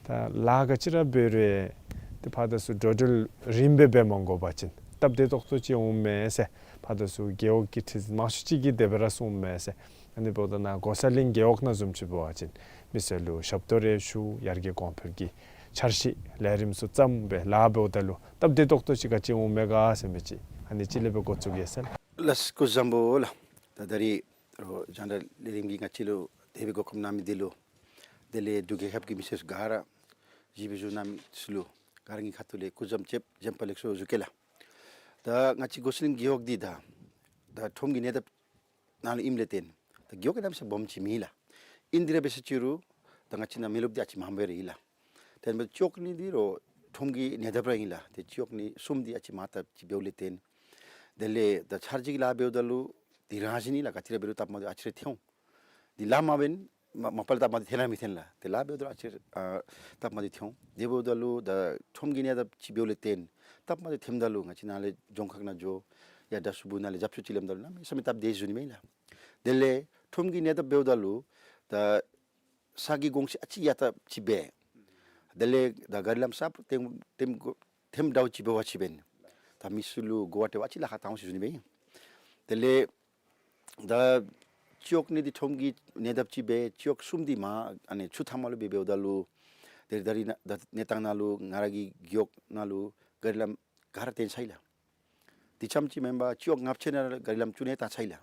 ད་ལཱ་ག་ཅི་ར་འབད་རུང་ཏེ་ཕར་དང་ཚུར་འགྲོ་འགྲུལ་རིངམོ་སྦེ་འབད་མ་དགོ་པ་ཅིན་སྟབས་བདེ་ཏོག་ཏོ་ཅིག་འོང་མས་ཟེར་ཕར་དང་ཚུར་རྒེད་འོག་གི་ཁྲི་འཛིན་མང་ཤོས་ཅིག་གིས་དེ་སྦེ་ར་གསུངམ་མས་ཟེར། ཨ་ནི་འབདཝ་ད་ནཱ་གོ་ས་གླིང་རྒེད་འོག་ནང་བཟུམ་ཅིག་འབད་བ་ཅིན་མི་སེར་ལུ་ཞབས་ཏོག་རེ་ཞུ་ཡར་རྒྱས་གོང་འཕེལ་གྱི་འཆར་གཞི་ལས་རིམ་ཚུ་བརྩམས་སྦེ་ལཱ་འབདཝ་ད་ལུ་སྟབས་བདེ་ཏོག་ཏོ་ཅིག་ག་ཅི་འོང་མས་ག་ཟེར་མི་ཅིག་ཨ་ནི་ཅིག་ལས་སྦེ་འགོ་བཙུགས་གེ་ཟེར། ལགས་སོ། སྐུ་གཟུགས་བཟང་པོ་ལགས། ད་ད་རིས་རོགས་རྒྱང་བསྒྲགས་ལས་རིམ་གྱིས་ང་བཅས་ལུ་དེ་སྦེ་གོ་སྐབས་གནང་མི་འདི་ལུ་དེ་ལས་འབྲུག་རྒྱལ་ཁབ་ཀྱི་མི་སེར་ག་ར་གཞི་སྦེ་བཞུགས་གནང་མི་ཚུ་ལུ་ག་ར་གི་ཁ་ཐུག་ལས་སྐུ་གཟུགས་བཟང་པོ་བྱོན་པ་ལེགས་སོ་ཞུ་གེ་ལགས། ད་ང་བཅས་གོ་ས་གླིང་རྒེད་འོག་འདི་ད་ད་ཁྲོམ་གྱི་གནས་སྟངས་ནང་ལུ་ཨིནམ་ལས་བརྟེན་ད་རྒེད་འོག་གི་གནམ་ས་སྦོམ་ཅིག་མེད་ལགས། ཨིན་དེ་ར་འབད་ཟེར་ཅི་རུང་ད་ང་བཅས་ནཱ་མི་རློབས་འདི་ཨ་ཙི་མངམ་སྦེ་ར་ཨིན་ལགས། དེ་ལས་སྤྱི་འོག་གཉིས་འདི་རོགས་ཁྲོམ་གྱི་ཉེ་འདབས་ར་ཨིན་ལགས། ཏེ་སྤྱི་འོག་གཉིས་གསུམ་འདི་ཨ་ཙི་མང་དྲགས་ཅིག་འབདཝ་ལས་བརྟེན་དེ་ལས་ད་འཆར་གཞི་གི་ལཱ་འབདཝ་ད་ལུ་འདི་རང་བཞིན་ཨིན་ལགས། ག་ཅི་ར་འབད་རུང་སྟབས་མ་བདེཝ་ཨ་ཙི་རེ་ཐོན་འོང་། འདི་ལཱ་མ་འབད་ན་མ་མ་པ་ལས་སྟབས་མ་བདེཝ་ཐོན་ར་མི་ཐོན་ལགས། ཏེ་ལཱ་འབདཝ་ད་ལུ་ཨ་ཙི་རེ་ཨ་སྟབས་མ་བདེཝ་ཐོན་འོང་། དེ་འབདཝ་ད་ལུ་ད་ཁྲོམ་གྱི་གནས་སྟངས་ཅིག་འབདཝ་ལས་བརྟེན་སྟབས་མ་བདེཝ་ཐོནམ་ད་ལུ་ང་བཅས་ནཱ་ལས་རྫོང་ཁག་ནང་འགྱོ་ཡར་དྲག་ཤོས་སྦུག་ནང་ལས་རྒྱབ་སྐྱོར་ཅིག་ལེནམ་ད་ལུ་གནམ་མེད་ས་མེད་སྟབས་བདེ་ཞུ་ནི་མས་ལགས། དེ་ལས་ཁྲོམ་གྱི་གནས་སྟངས་འབདཝ་ད་ལུ་ད་ས་གི་གོང་ཚད་ཨ་ཙི་ཡར་དྲག་ཅིག་འབད། དེ་ལས་ད་གཱ་རི་ལམ་གསརཔ་ཐེམ་ཐེམ་ཐེམ་འདྲཝ་ཅིག་འབད་བ་ཅིན་འབདན་ད་མི་ཚུ་ལུ་གོ་བ་འདྲཝ་ཅིག་ལཱ་ཁག་བཏང་འོང་ཟེར་ཞུ་ནི་སྦེ་ཨིན། དེ་ལས་ད་སྤྱི་འོག་གཉིས་འདི་ཁྲོམ་གྱི་ཉེ་འདབས་ཅིག་སྦེ་སྤྱི་འོག་གསུམ་འདི་མར་ཨ་ནི་ཆུ་མཐའ་མ་ལུ་སྦེ་འབདཝ་ད་ལུ་ཏེ་ད་རིས་ནཱ་ད་གནས་སྟངས་ནང་ལུ་ང་ར་གི་རྒེད་འོག་ནང་ལུ་གཱ་རི་ལམ་ག་ར་བཏོན་ཚར་ཡི་ལགས། དེ་རྐྱངམ་ཅིག་མེན་པར་སྤྱི་འོག་ལྔ་བཅུ་ནང་ར་གཱ་རི་ལམ་བཅུ་གནས་བཏང་ཚར་ཡི་ལགས།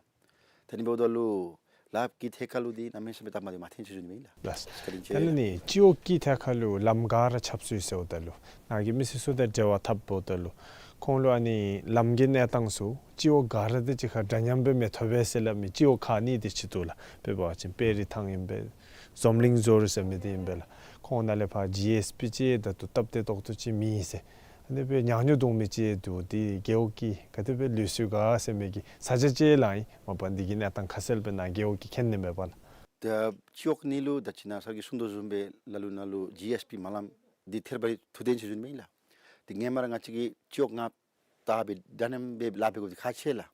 ད་ཨ་ནི་འབདཝ་ད་ལུ་ལམ་གྱི་ཐད་ཁར་ལུ་འདི་གནམ་མེད་ས་མེད་སྟབས་མ་བདེཝ་མ་ཐོན་ཟེར་ཞུ་ནི་ཨིན་ལགས། ལགས། བཀའ་དྲིན་ཆེ། དེ་ལས་ནི་སྤྱི་འོག་གི་ཐད་ཁར་ལུ་ལམ་ག་ར་ཆགས་སོ་ཡི་ཟེརཝ་ད་ལུ་ནཱ་གི་མི་སེར་ཚུ་དང་འབྲེལ་བ་འཐབ་འབདཝ་ད་ལུ་ཁོང་ལུ་ཨ་ནི་ལམ་གྱི་གནས་སྟངས་ཚུ་སྤྱི་འོག་ག་ར་དང་གཅིག་ཁར་འདྲ་མཉམ་སྦེ་མི་ཐོབ་པས་ཟེར་སླབ་མི་སྤྱི་འོག་ཁག་གཉིས་དེ་ཅིག་འདུག་ལགས། དཔེ་འབད་བ་ཅིན་དཔལ་རི་ཐང་ཨིན་པས། འཛམ་གླིང་རྫོང་ཟེར་མི་འདི་ཨིན་པས་ལགས། ཁོང་ནང་ལས་ཕར་ཇི་ཨེསི་པི་ཅིག་ད་ལྟོ་སྟབས་བདེ་ཏོག་ཏོ་ཅིག་མེད་ཟེར་ཨ་ནི་སྦེ་ཉག་ཉོག་འདུག་མི་ཅིག་འདུག། འདི་རྒེད་འོག་གིས་ག་དེ་སྦེ་ལུགས་སྲོལ་ག་ཟེར་མི་གི་ས་ཆ་ཅིག་ལགས། ཨིན་མ་པ་འདི་གི་གནས་སྟངས་ཁ་གསལ་སྦེ་ནཱ་རྒེད་འོག་གིས་མཁྱེན་ནི་མས་པ་ལགས། ད་སྤྱི་འོག་གཉིས་ལུ་ད་ཅི་ནཱ་ས་གིས་གསུང་དོ་བཟུམ་སྦེ་ལ་ལུ་ནཱ་ལུ་ཇི་ཨེསི་པི་མ་ལམ་འདི་ཐེར་བ་རེ་ཐུག་སྟེ་ཨིན་ཟེར་ཞུ་ནི་ཨིན་ལགས། ཏེ་སྔོན་མ་ར་ང་བཅས་ཀྱིས་སྤྱི་འོག་ལྔ་བཏབ་སྦེ་འདྲ་མཉམ་སྦེ་ལཱ་འབད་དགོཔ་འདི་ཁག་ཆེ་ལགས།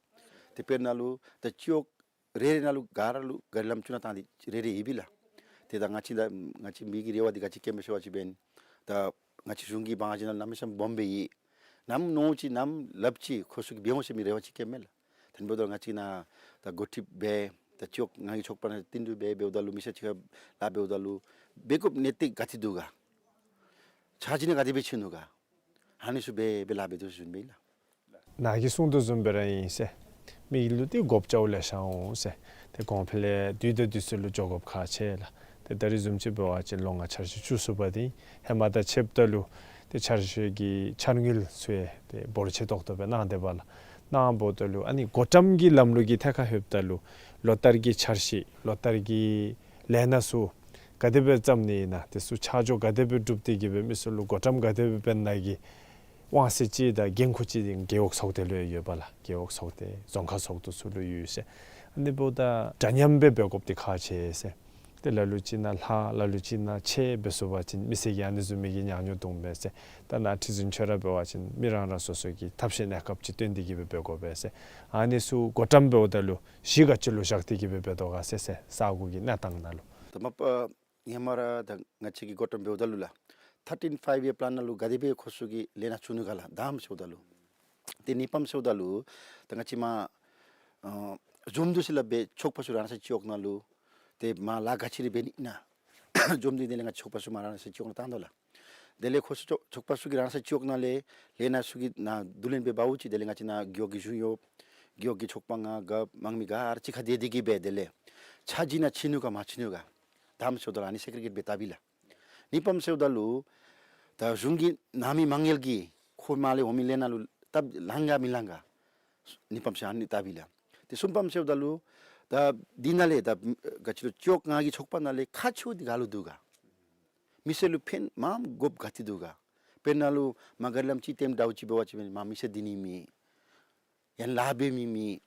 ཏེ་དཔེར་ན་ལུ་ད་སྤྱི་འོག་རེ་རེ་ནང་ལུ་ག་ར་ལུ་གཱ་རི་ལམ་བཅུ་གནས་བཏང་སྟེ་རེ་རེ་ཡོད་པས་ལགས། ཏེ་ད་ང་བཅས་ད་ང་བཅས་མི་གི་རེ་བ་འདི་ག་ཅི་བསྐྱེདཔ་མས་ཟེར་བ་ཅིན་འབདན་ད་ང་བཅས་གཞུང་གི་དབང་ཆ་ནང་གནམ་མེད་ས་མེད་སྦོམ་སྦེ་ཡོད། ནམ་མནོ་ཅི་ནམ་སླབ་ཅི་ཁོ་ཚུ་གིས་འབད་འོང་ཟེར་མི་རེ་བ་ཅིག་བསྐྱེདཔ་མས་ལགས། ད་ཨ་ནི་འབདཝ་ད་ང་བཅས་ནཱ་ད་འགོ་ཁྲིདཔ་སྦེ་ད་སྤྱི་འོག་ལྔ་གི་ཚོགས་པ་ནང་བསྟུན་གྲོས་འབད་འབདཝ་ད་ལུ་མི་སེར་གཅིག་ཁར་ལཱ་འབདཝ་ད་ལུ་འབད་དགོཔ་གནས་སྟངས་ག་ཏེ་འདུག་ག། ཆ་རྒྱུས་ནི་ག་དེ་སྦེ་ཆེ་ནུག་ག། ཨ་ནི་ཚུ་སྦེ་སྦེ་ལཱ་འབད་དོ་ཟེར་ཞུ་ནི་ཨིན་ལགས། ནཱ་གིས་གསུང་དོ་བཟུམ་སྦེ་ར་ཨིན་ཟེར། མི་ལུ་ཏེ་དགོཔ་ཅིག་ལེ་ཤ་འོང་ཟེར། ཏེ་གོང་འཕེལ་ལས་དུས་དང་དུས་སུ་ལུ་འགྱོ་དགོཔ་ཁག་ཆེ་ལགས། ཏེ་ད་རིས་བཟུམ་ཅིག་འབད་བ་ཅིན་ལོ་ལྔ་འཆར་གཞི་བཅུ་གསུམ་པ་འདི་ཧེ་མ་དང་ཕྱདཔ་ད་ལུ་ཏེ་འཆར་གཞི་གི་འཆར་དངུལ་ཚུ་ཡང་ཏེ་འབོར་ཆེ་ཏོག་ཏོ་སྦེ་གནང་སྟེ་འབདཝ་ལགས། གནངམ་ད་ལུ་ཨ་ནི་བགོ་བཀྲམ་གྱི་ལམ་ལུགས་ཀྱི་ཐད་ཁར་ལྷོདཔ་ད་ལུ་ལོ་ལྟར་གྱི་འཆར་གཞི་ལོ་ལྟར་གྱི་ལས་སྣ་ཚུ་ག་དེ་སྦེ་བརྩམ་ནི་ཨིན་ན་དེ་ཚུ་ཆ་འཇོག་ག་དེ་སྦེ་གྲུབ་སྟེ་གི་སྦེ་མི་ཚུ་ལུ་བགོ་བཀྲམ་ག་དེ་སྦེ་འབད་ནི་ཨིན་ན་གི་དབང་ཚད་ཅིག་དང་འགན་ཁུར་ཅིག་འདི་རྒེད་འོག་ཚོགས་སྡེ་ལུ་ཡོད་པས་ལགས། རྒེད་འོག་ཚོགས་སྡེ་རྫོང་ཁག་ཚོགས་འདུ་ཚུ་ལུ་ཡོད་ཟེར། ཨ་ནི་འབདཝ་ད་འདྲ་མཉམ་སྦེ་འབད་དགོཔ་འདི་ཁག་ཆེ་ཟེར། ཏེ་ལ་ལུ་ཅིག་ནང་ལྷག་ལ་ལུ་ཅིག་ནང་ཆད་འབད་སོང་པ་ཅིན་མི་སེར་གྱིས་ཨ་ནི་བཟུམ་མའི་གི་ཉག་ཉོག་འདུག་མས་ཟེར། ད་ནཱ་ཁྲི་འཛིན་མཆོག་ར་འབད་བ་ཅིན་མི་རང་རང་སོ་སོ་གི་ཐབས་ཤེས་གནས་སྐབས་ཅིག་བཏོན་ཏེ་གི་སྦེ་འབད་དགོ་པས་ཟེར། ཨ་ནི་ཚུ་བགོ་བཀྲམ་འབདཝ་ད་ལུ་གཞི་ག་ཅི་ལུ་བཞག་སྟེ་གི་སྦེ་འབད་དོ་ག་ཟེར་ཟེར་ས་གོ་གི་གནས་སྟངས་ནང་ལུ། ད་མ་པ་ཧེ་མ་ར་ད་ང་བཅས་ཀྱིས་བགོ་བཀྲམ་འབདཝ་ད་ལུ་ལགས། ཐར་ཊིན་ཕའིབ་ཡར་པ་ལཱན་ནང་ལུ་ག་དེ་སྦེ་ཁོ་ཚུ་གིས་ལས་སྣ་བཙུགས་ནུག་ག་ལགས། དང་པམ་ཟེརཝ་ད་ལུ། ཏེ་གཉིས་པམ་ཟེརཝ་ད་ལུ་ད་ང་བཅས་མར་ཨ་འཛོམས་འདུ་ཟེར་སླབ་སྦེ་ཚོགས་པ་ཚུ་རང་སོའི་སྤྱི་འོག་ནང་ལུ་ཏེ་མར་ལཱ་ག་ཅི་ར་འབད་ནི་ཨིན་ན་འཛོམས་འདུ་དེ་ལས་ང་བཅས་ཚོགས་པ་ཚུ་མར་རང་སོའི་སྤྱི་འོག་ནང་བཏང་དོ་ལགས། དེ་ལས་ཁོ་ཚུ་ཚོགས་ཚོགས་པ་ཚུ་གིས་རང་སོའི་སྤྱི་འོག་ནང་ལས་ལས་སྣ་ཚུ་གི་ནང་བསྡུ་ལེན་འབད་འབདཝ་ཅིག་དེ་ལས་ང་བཅས་ནཱ་རྒེད་འོག་གི་གཞུང་གཡོགཔ་རྒེད་འོག་གི་ཚོགས་པ་ང་ག་མང་མི་ག་ར་གཅིག་ཁར་སྡོད་དེ་གི་སྦེ་དེ་ལས་ཆ་རྒྱུས་ནང་ཆེ་ནུག་ག་མ་ཆེ་ནུག་ག། དང་པམ་ཟེརཝ་ད་ལུ་ཨ་ནི་སེ་གི་རེ་གེཊ་འབད་བལྟ་བས་ལགས། གཉིས་པམ་ཟེརཝ་ད་ལུ་ད་གཞུང་གི་ནང་མི་མ་དངུལ་གྱིས་ཁོ་མར་ལས་འོང་མི་ལས་སྣ་ལུ་སྟབས་ལང་ག་མི་ལང་ག། གཉིས་པམ་ཟེར་ཨ་ནི་བལྟ་བས་ལགས། ཏེ་གསུམ་པམ་ཟེརཝ་ད་ལུ་ད་འདི་ནང་ལས་ད་ག་ཅི་ལོ་སྤྱི་འོག་ལྔ་གི་ཚོགས་པ་ནང་ལས་ཁག་ཆེཝ་འདི་ག་ལུ་འདུག་ག། མི་སེར་ལུ་ཕན་མངམ་དགོཔ་ག་ཏེ་འདུག་ག། དཔེར་ན་ལུ་མར་གཱ་རི་ལམ་ཅིག་ཐེམ་འདྲཝ་ཅིག་འབད་བ་ཅིན་མར་མི་སེར་སྡོད་ནི་མེད། ཡང་ན་ལཱ་འབད་མི་མེད།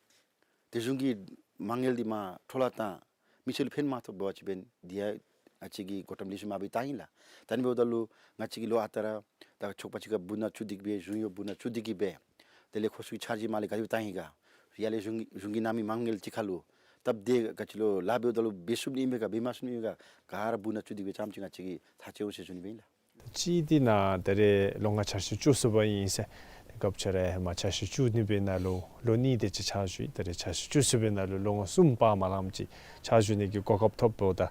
ཏེ་གཞུང་གི་མ་དངུལ་འདི་མར་འཕྲོ་བརླག་བཏང་། མི་སེར་ལུ་ཕན་མ་ཐོགས་འབད་བ་ཅིན་འབདན་འདི་ཡང་ང་བཅས་ཀྱིས་བགོ་བཀྲམ་ལེགས་ཤོམ་སྦེ་བཏང་ཡི་ལགས། ད་ཨ་ནི་འབདཝ་ད་ལུ་ང་བཅས་ཀྱིས་ལོ་ཨ་རྟག་ར་ད་ཚོགས་པ་གཅིག་ཁར་འབུ་ནག་བཙུགས་ཏེ་གི་སྦེ་གཞུང་གཡོགཔ་འབུ་ནག་བཙུགས་ཏེ་གི་སྦེ་དེ་ལས་ཁོ་ཚུ་གི་འཆར་གཞི་མར་ལས་ག་དེ་སྦེ་བཏང་ཡི་ག། ཡར་ལས་གཞུང་གཞུང་གི་ནང་མི་མ་དངུལ་གཅིག་ཁར་ལུ་སྟབས་བདེ་ག་ཅི་ལོ་ལཱ་འབདཝ་ད་ལུ་འབད་ཚུགས་ནི་ཨིན་པས་ག་འབད་མ་ཚུགས་ནི་ཨིན་པས་ག་ག་ར་འབུ་ནག་བཙུགས་ཏེ་གི་སྦེ་རྐྱངམ་ཅིག་ང་བཅས་ཀྱིས་ཐག་བཅད་འོང་ཟེར་ཞུ་ནི་སྦེ་ཨིན་ལགས། གཅིག་འདི་ནཱ་ད་རེས་ལོ་ལྔ་འཆར་གཞི་བཅུ་གསུམ་པ་ཨིན་ཟེར། ཏེ་སྐབས་ཅིག་ར་ཧེ་མ་འཆར་གཞི་བཅུ་གཉིས་པའི་ནང་ལུ་ལོ་གཉིས་དེ་ཅིག་ཆ་བཞག་ཡི། ད་རེས་འཆར་གཞི་བཅུ་གསུམ་པའི་ནང་ལུ་ལོ་ངོ་གསུམ་བར་མ་ལངམ་ཅིག་ཆ་བཞག་ནི་གི་གོ་སྐབས་ཐོབ་འབདཝ་ད།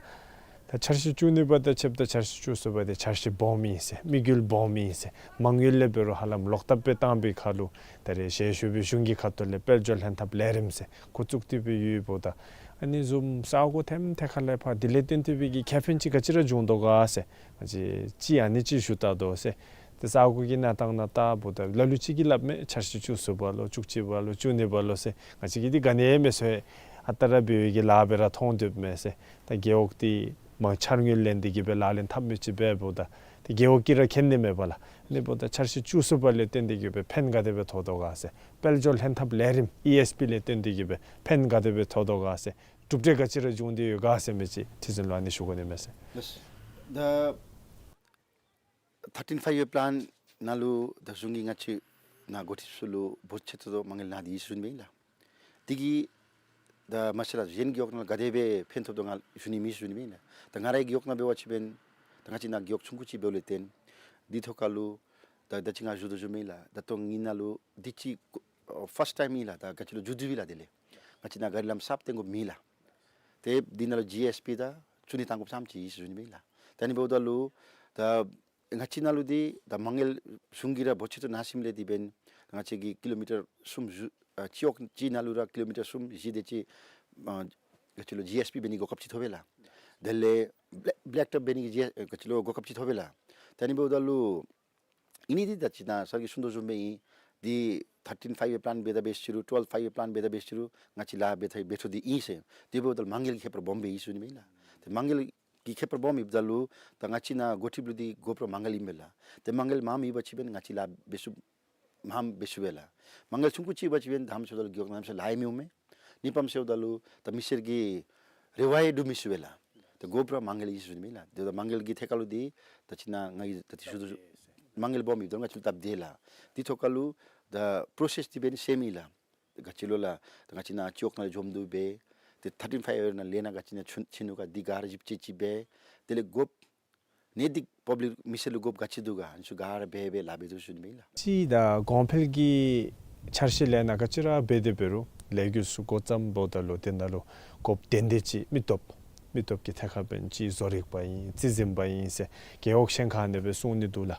ད་འཆར་གཞི་བཅུ་གཉིས་པ་དང་ཕྱདཔ་ད་འཆར་གཞི་བཅུ་གསུམ་པ་འདི་འཆར་གཞི་སྦོམ་ཨིན་ཟེར་དམིགས་ཡུལ་སྦོམ་ཨིན་ཟེར་མ་དངུལ་ལས་འབད་རུང་ཧ་ལམ་ལོག་བཏབ་སྦེ་བཏང་བའི་ཁར་ལུ་ད་རེས་ཞལ་བཞུགས་པའི་གཞུང་གི་ཁ་ཐུག་ལས་དཔལ་འབྱོར་ལྷན་ཐབས་ལས་རིམ་ཟེར་འགོ་བཙུགས་ཏེ་སྦེ་ཡོདཔ་ད། ཨ་ནི་བཟུམ་ས་གོ་ཐེམ་ཐད་ཁར་ལས་ཕར་དེ་ལས་བརྟེན་ཏེ་སྦེ་གི་ཁེ་ཕན་ཅིག་ག་ཅི་ར་བྱུང་དོ་ག་ཟེར། ང་བཅས་ཅིག་ཨ་ནི་ཅིག་ཞུ་བལྟ་དོ་ཟེར། ཏེ་ས་གོ་གི་གནས་སྟངས་ནང་བལྟཝ་ད་ལ་ལུ་ཅིག་གིས་སླབ་མས། འཆར་གཞི་བཅུ་གསུམ་པ་ལོ་བཅུ་གཅིག་པ་ལོ་བཅུ་གཉིས་པ་ལོ་ཟེར་ང་བཅས་ཀྱིས་འདི་ག་ནི་ཡང་མི་ཚོར། ཨ་རྟག་ར་འབད་བའི་གི་ལཱ་སྦེ་ར་མཐོང་དོ་མས་ཟེར། ད་རྒེད་འོག་འདི་མར་འཆར་དངུལ་ལེན་ཏེ་གི་སྦེ་ལག་ལེན་འཐབ་མི་ཅིག་འབདཝ་ད་ཏེ་རྒེད་འོག་གིས་ར་མཁྱེན་ནི་མས་པ་ལགས། ཨ་ནི་འབདཝ་ད་འཆར་གཞི་བཅུ་གསུམ་པ་ལས་བརྟེན་ཏེ་གི་སྦེ་ཕན་ག་དེ་སྦེ་ཐོགས་དོ་ག་ཟེར། དཔལ་འབྱོར་ལྷན་ཐབས་ལས་རིམ་ཨི་ཨེསི་པི་ལས་བརྟེན་ཏེ་གི་སྦེ་ཕན་ག་དེ་སྦེ་ཐོགས་དོ་ག་ཟེར། གྲུབ་འབྲས་ག་ཅི་ར་བྱུང་སྟེ་ཡོད་ག་ཟེར་མི་ཅིག་ཁྲི་འཛིན་ལུ་ཨ་ནི་ཞུ་དགོ་ནི་མས་ཟེར། ལགས། ད་ཐར་ཊིན་ཕའིབ་ཡར་པ་ལཱན་ནང་ལུ་ད་གཞུང་གིས་ང་བཅས་ནཱ་འགོ་ཁྲིདཔ་ཚུ་ལུ་འབོར་ཆེ་ཏོག་ཏོ་མ་དངུལ་གནང་སྟེ་ཡོད་ཟེར་ཞུ་ནི་སྦེ་ཨིན་ལགས། དེ་གིས་ད་མ་གཞི་ར་གཞན་རྒེད་འོག་ནང་ལུ་ག་དེ་སྦེ་ཕན་ཐོགས་དོ་ང་ཞུ་ནི་མེད་ཟེར་ཞུ་ནི་སྦེ་ཨིན་ལགས། ད་ང་རའི་རྒེད་འོག་ནང་འབད་བ་ཅིན་འབདན་ད་ ང་བཅས་ནཱ་རྒེད་འོག་ཆུང་ཀུ་ཅིག་འབདཝ་ལས་བརྟེན་འདི་ཐོག་ཁ་ལུ་ད་ད་ཅི་ང་ཞུ་དོ་བཟུམ་ཨིན་ལགས། ད་ལྟོ་ངེའི་ནང་ལུ་འདི་ཅིག་ཨ་ཕཱསཊ་ཊའིམ་ཨིན་ལགས། ད་ག་ཅི་ལོ་མཇུག་བསྡུ་ཡི་ལགས། དེ་ལས་ང་བཅས་ནཱ་གཱ་རི་ལམ་གསརཔ་བཏོན་དགོཔ་མེད་ལགས། ཏེ་འདི་ནང་ལུ་ཇི་ཨེསི་པི་དང་ཅུ་ནི་བཏང་དགོཔ་ཙམ་ཅིག་ཨིན་ཟེར་ཞུ་ནི་ཨིན་ལགས། ད་ཨ་ནི་འབདཝ་ད་ལུ་ད་ང་བཅས་ནང་ལུ་འདི་ད་མ་དངུལ་གཞུང་གིས་ར་འབོར་ཆེ་ཏོག་ཏོ་གནང་ཞིནམ་ལས་དེ་འབདན་ང་བཅས་ཀྱིས་ཀི་ལོ་མི་ཊར་གསུམ་བཞི་ཨ་སྤྱི་འོག་ཅིག་ནང་ལུ་ར་ཀི་ལོ་མི་ཊར་གསུམ་བཞི་དེ་ཅིག་ཨ་ག་ཅི་ལོ་ཇི་ཨེསི་པི་འབད་ནི་གི་གོ་སྐབས་ཅིག་ཐོབ་པས་ལགས། དེ་ལས་བེ་ལེག་ཊོབ་འབད་ནི་གི་ཇི་ཨེསི་ག་ཅི་ལོ་གོ་སྐབས་ཅིག་ཐོབ་པས་ལགས། ད་ཨ་ནི་འབདཝ་ད་ལུ་ཨིན་ནི་འདི་ད་ཅི་ནཱ་སར་གྱིས་གསུང་དོ་བཟུམ་སྦེ་ཨིན། འདི་ཐར་ཊིན་ཕའིབ་པི་ཡར་པི་ལཱན་འབད་དེ་འབད་ཞུ་རུང་ཊུ་ཝེལ་ཕའིབ་པི་ཡར་པི་ལཱན་འབད་དེ་འབད་ཞུ་རུང་ང་བཅས་ལཱ་འབད་ཐངས་འབད་ཐངས་འདི་ཨིན་ཟེར། དེ་འབདཝ་ད་ལུ་མ་དངུལ་གྱི་ཁྱད་པར་སྦོམ་སྦེ་ཨིན་ཟེར་ཞུ་ནི་ཨིན་ལགས། ཏེ་མ་དངུལ་གྱི་ཁྱད་པར་སྦོམ་ཡོདཔ་ད་ལུ་ད་ང་བཅས་ནཱ་འགོ་ཁྲིདཔ་ལུ་འདི་དགོ་པ་ར་མ་དངུལ་ཨིན་པས་ལགས། ཏེ་མ་དངུལ་མངམ་ཡོད་པ་ཅིན་འབདན་ང་བཅས་ལཱ་འབད་ཚུགསཔ་མངམ་འབད་ཚུགས་པས་ལགས། མ་དངུལ་ཆུང་ཀུ་ཅིག་ཡོད་པ་ཅིན་འབདན་ད་ཧེ་མ་ཚུ་ད་ལུ་རྒེད་འོག་ནང་ས་ལཱ་ཡང་མི་འོང་མས། གཉིས་པ་ཟེརཝ་ད་ལུ་ད་མི་སེར་གྱི་རེ་བ་ཡང་སྒྲུབ་མི་ཚུགས་པས་ལགས། ཏེ་དགོ་པ་ར་མ་དངུལ་ཨིན་ཟེར་ཞུ་ནི་ཨིན་ལགས། ཏེ་ད་མ་དངུལ་གྱི་ཐད་ཁ་ལུ་འདི་ད་ཅི་ནཱ་ང་གིས་ད་ཅི་ཞུ་དོ་བཟུམ་མ་དངུལ་སྦོམ་ཡོདཔ་ད་ང་བཅས་ལུ་སྟབས་བདེ་ལགས། འདི་ཐོག་ཁ་ལུ་ད་པྲོ་སེསི་འདི་འབདན་སེམ་ཨིན་ལགས། ག་ཅི་ལོ་ལགས། ད་ང་བཅས་ནཱ་སྤྱི་འོག་ནང་ལས་འཛོམས་འདུ་འབད། ཏེ་ཐར་ཊིན་ཕའིབ་ཡར་ནང་ལས་ནཱ་ག་ཅི་ནཱ་ཆུ་ཆུ་ནུ་ག་འདི་ག་ར་ཞིབ་དཔྱད་ཅིག་འབད། དེ་ལས་དགོཔ་གནད་འདི་པབ་ལིཀ་མི་སེར་ལུ་དགོཔ་ག་ཅི་འདུག་ག་ཨ་ནི་ཚུ་ག་ར་འབད་འབད་ལཱ་འབད་དོ་ཞུ་ནི་ཨིན་ལགས། ཅིག་ད་གོང་འཕེལ་གྱི་འཆར་གཞི་ལས་ནཱ་ག་ཅི་ར་འབད་དེ་འབད་རུང་ལས་འགུལ་ཚུ་འགོ་བརྩམ་འབདཝ་ད་ལུ་དེ་ནང་ལུ་དགོཔ་དོན་དག་ཅིག་མི་སྟོབས་མི་སྟོབས་ཀྱི་ཐད་ཁར་འབདན་ཅིག་བཟོ་རིག་པ་ཨིན་རྩིས་འཛིན་པ་ཨིན་ཟེར་རྒེད་འོག་གཞན་ཁར་ཨ་ནི་སྦེ་གསུང་ནི་འདུག་ལགས།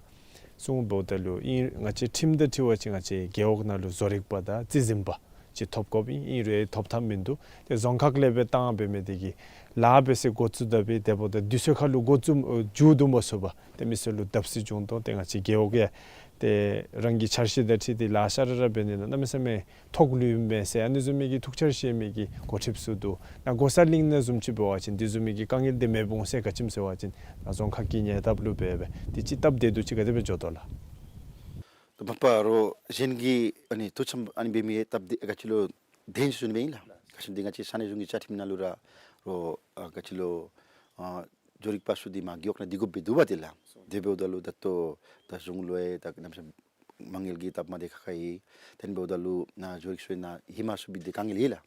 གསུངམ་ད་ལུ་ཨིན་ང་བཅས་ཁྲིམས་དང་འཁྲིལ་བ་ཅིན་ང་བཅས་རྒེད་འོག་ནང་ལུ་བཟོ་རིག་པ་དང་རྩིས་འཛིན་པ་ཅིག་ཐོབ་དགོཔ་ཨིན། ཨིན་རུང་ཐོབ་ཐངས་མིན་འདུག། ཏེ་རྫོང་ཁག་ལས་སྦེ་བཏང་འབད་མི་དེ་གིས་ལཱ་འབད་ས་འགོ་བཙུགས་ད་འབད་དེ་འབདཝ་ད་དུས་ཚོད་ཁར་ལུ་འགོ་བཙུགས་མ་མཇུག་བསྡུ་མ་ཚུགས་པར་ཏེ་མི་སེར་ལུ་བརྡབ་གསིག་བྱུང་དོ། ཏེ་ང་བཅས་རྒེད་འོག་ཡང་ཏེ་རང་གི་འཆར་གཞི་དང་འཁྲིལ་ཏེ་ལཱ་ཤ་ར་ར་འབད་ནི་ནང་གནམ་མེད་ས་མེད་ཐོགས་ལུས་མས་ཟེར་ཨ་ནི་བཟུམ་མའི་གི་ཐུགས་འཆར་བཞེས་མི་གི་འགོ་ཁྲིདཔ་ཚུ་འདུག། ནཱ་གོ་ས་གླིང་ནང་བཟུམ་ཅིག་འབད་བ་ཅིན་དེ་བཟུམ་མའི་གི་དཀའ་ངལ་འདི་མེདཔ་འོང་ཟེར། ག་ཅི་སྨོ་ཟེར་བ་ཅིན་ནཱ་རྫོང་ཁག་གི་ཉེ་འདབས་ལུ་འབད་འབད་དེ་ཅིག་སྟབས་བདེ་འདུག་ཅིག་ག་དེ་སྦེ་འགྱོ་དོ་ལགས། ད་མ་པ་རོགས་གཞན་གྱིས་ཨ་ནི་ཐུགས་བསམ་ཨ་ནི་འབད་མི་སྟབས་བདེ་ག་ཅི་ལོ་བདེན་ཞུ་ནི་མེན་ལགས། ག་ཅི་འདི་ང་བཅས་ས་གནས་གཞུང་གི་བཅའ་ཁྲིམས་ནང་ལུ་ར་རོགས་ཨ་ག་ཅི་ལོ་ཨ་བཟོ་རིག་པ་ཚུ་འདི་མར་རྒེད་འོག་ནང་སྡོད་དགོཔ་སྦེ་འདུག་པ་ཏེ་ལགས། དེ་འབདཝ་ད་ལུ་ད་ལྟོ་ད་གཞུང་ལུ་ཡང་ད་གནམ་མེད་ས་མ་དངུལ་གྱི་སྟབས་མ་བདེ་ཁག་ཁ་ཡོད། དེ་འབདཝ་ད་ལུ་ནཱ་བཟོ་རིག་ཚུ་ནཱ་ཧེ་མ་ཚུ་འབད་དེ་དཀའ་ངལ་ཡོད་ལགས།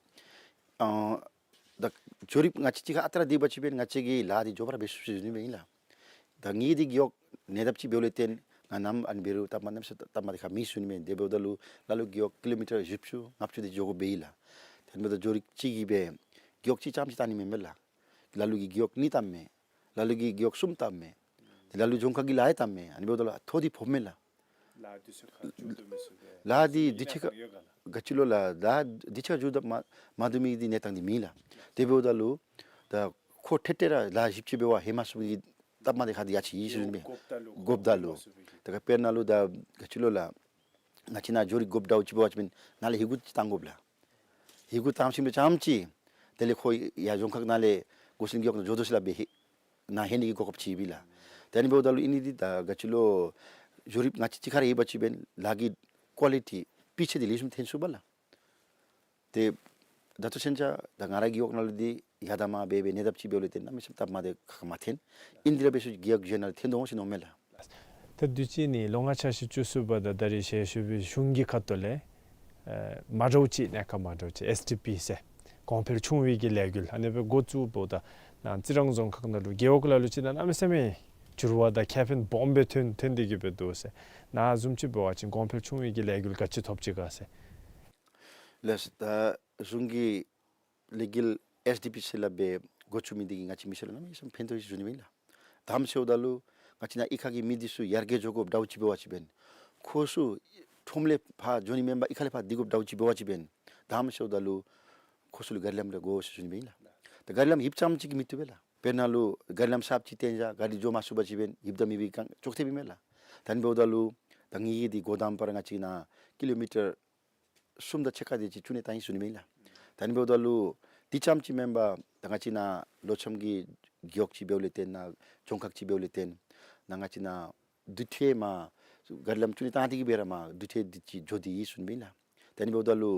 ཨ་ད་བཟོ་རིག་ང་བཅས་གཅིག་ཁར་ཨ་རྟག་ར་སྡོད་པ་ཅིན་འབདན་ང་བཅས་ཀྱིས་ལཱ་འདི་མགྱོགས་པ་ར་འབད་ཚུགས་ཟེར་ཞུ་ནི་མེན་ལགས། ད་ངེའི་འདི་རྒེད་འོག་ཉེ་འདབས་ཅིག་འབདཝ་ལས་བརྟེན་ང་ནམ་ཨ་ནི་འབད་རུང་སྟབས་མ་གནམ་མེད་ས་མེད་སྟབས་མ་བདེ་ཁག་མེད་ཞུ་ནི་མེན། དེ་འབདཝ་ད་ལུ་ལ་ལུ་རྒེད་འོག་ཀི་ལོ་མི་ཊར་བཞི་བཅུ་ལྔ་བཅུ་དེ་ཅིག་འགྱོ་དགོཔ་ཨིན་ལགས། དེ་འབདཝ་ད་བཟོ་རིག་ཅིག་གིས་འབད་རྒེད་འོག་གཅིག་རྐྱངམ་ཅིག་བཏང་ནི་མེན་མས་ལགས། ལ་ལུ་གིས་རྒེད་འོག་གཉིས་བཏངམ་མས། ལ་ལུ་གིས་རྒེད་འོག་གསུམ་བཏངམ་མས། ཏེ་ལ་ལུ་རྫོང་ཁག་གི་ལཱ་ཡང་བཏངམ་མས། ཨ་ནི་འབདཝ་ད་ལུ་ཐོ་འདི་ཕོགཔ་མས་ལགས། ལཱ་དུས་ཚོད་ཁར་མཇུག་བསྡུ་མི་ཚུགས་པས། ལཱ་འདི་དུས་ཚོད་ཁར་ག་ཅི་ལོ་ལགས། ལཱ་དུས་ཚོད་ཁར་མཇུག་བསྡུ་མ་མ་བསྡུ་མི་འདི་གནས་སྟངས་འདི་མེད་ལགས། དེ་འབདཝ་ད་ལུ་ད་ཁོ་ཐད་ཐད་ར་ལཱ་ཞིབ་དཔྱད་འབད་བར་ཧེ་མ་ཚུ་གི་སྟབས་མ་བདེ་ཁག་འདི་ཡང་ཅིག་ཨིན་ཟེར་ཞུ་ནི་མས། དགོཔ་ད་ལུ་དགོཔ་ད་ལུ་ད་ག་དཔེར་ན་ལུ་ད་ག་ཅི་ལོ་ལགས། ང་བཅས་ནཱ་བཟོ་རིག་དགོཔ་འདྲཝ་ཅིག་འབད་བ་ཅིན་ནཱ་ལས་ཧིང་གུ་ཅིག་བཏང་དགོཔ་ལགས། ཧིང་གུ་བཏང་ཞིནམ་ལས་རྐྱངམ་ཅིག་དེ་ལས་ཁོ་ཡར་རྫོང་ཁག་ནང་ལས་འགོ་འཛིན་རྒེད་འོག་ནང་འགྱོ་དོ་ཟེར་སླབ་སྦེ་ཧེ་ནཱ་ལྷོད་ནི་གི་གོ་སྐབས་ཅིག་ཡོདཔ་ཨིན་ལགས། ད་ཨ་ནི་འབདཝ་ད་ལུ་ཨིན་ནི་འདི་ད་ག་ཅི་ལོ་བཟོ་རིག་ང་བཅས་གཅིག་ཁར་ཡོད་པ་ཅིན་འབདན་ལཱ་གི་ཀོ་ལི་ཊི་སྤུས་ཚད་འདི་ལེགས་ཤོམ་ཐོན་ཚུགས་པས་ལགས། ཏེ་ད་ལྟོ་ཚུན་ཚོད་ད་ང་རའི་རྒེད་འོག་ནང་ལུ་འདི་ཡར་དང་མར་འབད་འབད་ཉེ་འདབས་ཅིག་འབདཝ་ལས་བརྟེན་གནམ་མེད་ས་མེད་སྟབས་མ་བདེ་ཁག་མ་ཐོན། ཨིན་དེ་ར་འབད་ཚུ་རྒེད་འོག་གཞན་ནང་ལུ་ཐོན་དོ་འོང་ཟེར་མནོཝ་མས་ལགས། ད་དུས་ཅི་ནི་ལོ་ལྔ་འཆར་གཞི་བཅུ་གསུམ་པ་དང་ད་རིས་ཞལ་བཞུགས་པའི་གཞུང་གི་ཁ་ཐུག་ལས་ཨེ་མ་འདྲཝ་ཅིག་གནས་སྐབས་མ་འདྲཝ་ཅིག་ཨེསི་ཌི་པི་ཟེར་གོང་འཕེལ་ཆུང་བའི་གི་ལས་འགུལ་ཨ་ནི་སྦེ་འགོ་བཙུགསཔ་ད་ནཱ་རྩི་རང་རྫོང་ཁག་ནང་ལུ་རྒེད་འོག་ལ་ལུ་ཅིག་ནང་གནམ་མེད་ས་མེད་འགྱུར་བ་དང་ཁེ་ཕན་སྦོམ་སྦེ་ཐོན་ཐོན་ཏེ་གི་སྦེ་འདུག་ཟེར། ནཱ་བཟུམ་ཅིག་འབད་བ་ཅིན་གོང་འཕེལ་ཆུང་བའི་གི་ལས་འགུལ་ག་ཅི་ཐོབ་ཅི་ག་ཟེར། ལགས། ད་གཞུང་གི་ལས་འགུལ་ཨེསི་ཌི་པི་ཟེར་སླབ་སྦེ་འགོ་བཙུགས་མི་འདི་གིས་ང་བཅས་མི་སེར་ལུ་གནམ་མེད་ས་མེད་ཕན་ཐོགས་ཡོད་ཟེར་ཞུ་ནི་མས་ལགས། ད་ཨ་ནི་ཟེརཝ་ད་ལུ་ང་བཅས་ནཱ་གཡུས་ཁ་གི་མི་འདི་ཚུ་ཡར་རྒྱས་འགྱོ་དགོཔ་འདྲཝ་ཅིག་འབད་བ་ཅིན་འབདན་ཁོང་ཚུ་ཁྲོམ་ལས་ཕར་འགྱོ་ནི་མེན་པར་གཡུས་ཁ་ལས་ཕར་སྡོད་དགོཔ་འདྲཝ་ཅིག་འབད་བ་ཅིན་འབདན་ད་ཨ་ནི་ཟེརཝ་ད་ལུ་ཁོང་ཚུ་ལུ་གཱ་རི་ལམ་རེ་དགོ་ཟེར་ཞུ་ནི་མས་ལགས། ད་གཱ་རི་ལམ་ཧིང་ཙམ་ཅིག་གིས་མི་བཏུབ་པས་ལགས། དཔེར་ན་ལུ་གཱ་རི་ལམ་གསརཔ་ཅིག་བཏོན་བཞག་གཱ་རི་འགྱོ་མ་ཚུགས་པ་ཅིན་འབདན་ཧིང་དང་མི་བའི་གང་ཅོག་འཐདཔ་ཨིན་མས་ལགས། ད་ཨ་ནི་འབདཝ་ད་ལུ་ད་ངེའི་འདི་འགོ་དང་པ་ར་ང་བཅས་ནཱ་ཀི་ལོ་མི་ཊར་གསུམ་དང་ཕྱེད་ཀ་དེ་ཅིག་ཅུང་ནི་བཏང་ཡི་ཟེར་ཞུ་ནི་མས་ལགས། ད་ཨ་ནི་འབདཝ་ད་ལུ་འདི་ཙམ་ཅིག་མེན་པར་ད་ང་བཅས་ནཱ་ལོ་ཆམ་གྱི་རྒེད་འོག་ཅིག་འབདཝ་ལས་བརྟེན་ནཱ་རྫོང་ཁག་ཅིག་འབདཝ་ལས་བརྟེན་ནཱ་ང་བཅས་ནཱ་དུར་ཁྲོད་མར་གཱ་རི་ལམ་ཅུང་ནི་བཏང་སྟེ་གི་སྦེ་ར་མར་དུར་ཁྲོད་འདི་ཅིག་འགྱོ་སྟེ་ཡོད་ཟེར་ཞུ་ནི་མས་ལགས། ད་ཨ་ནི་འབདཝ་ད་ལུ་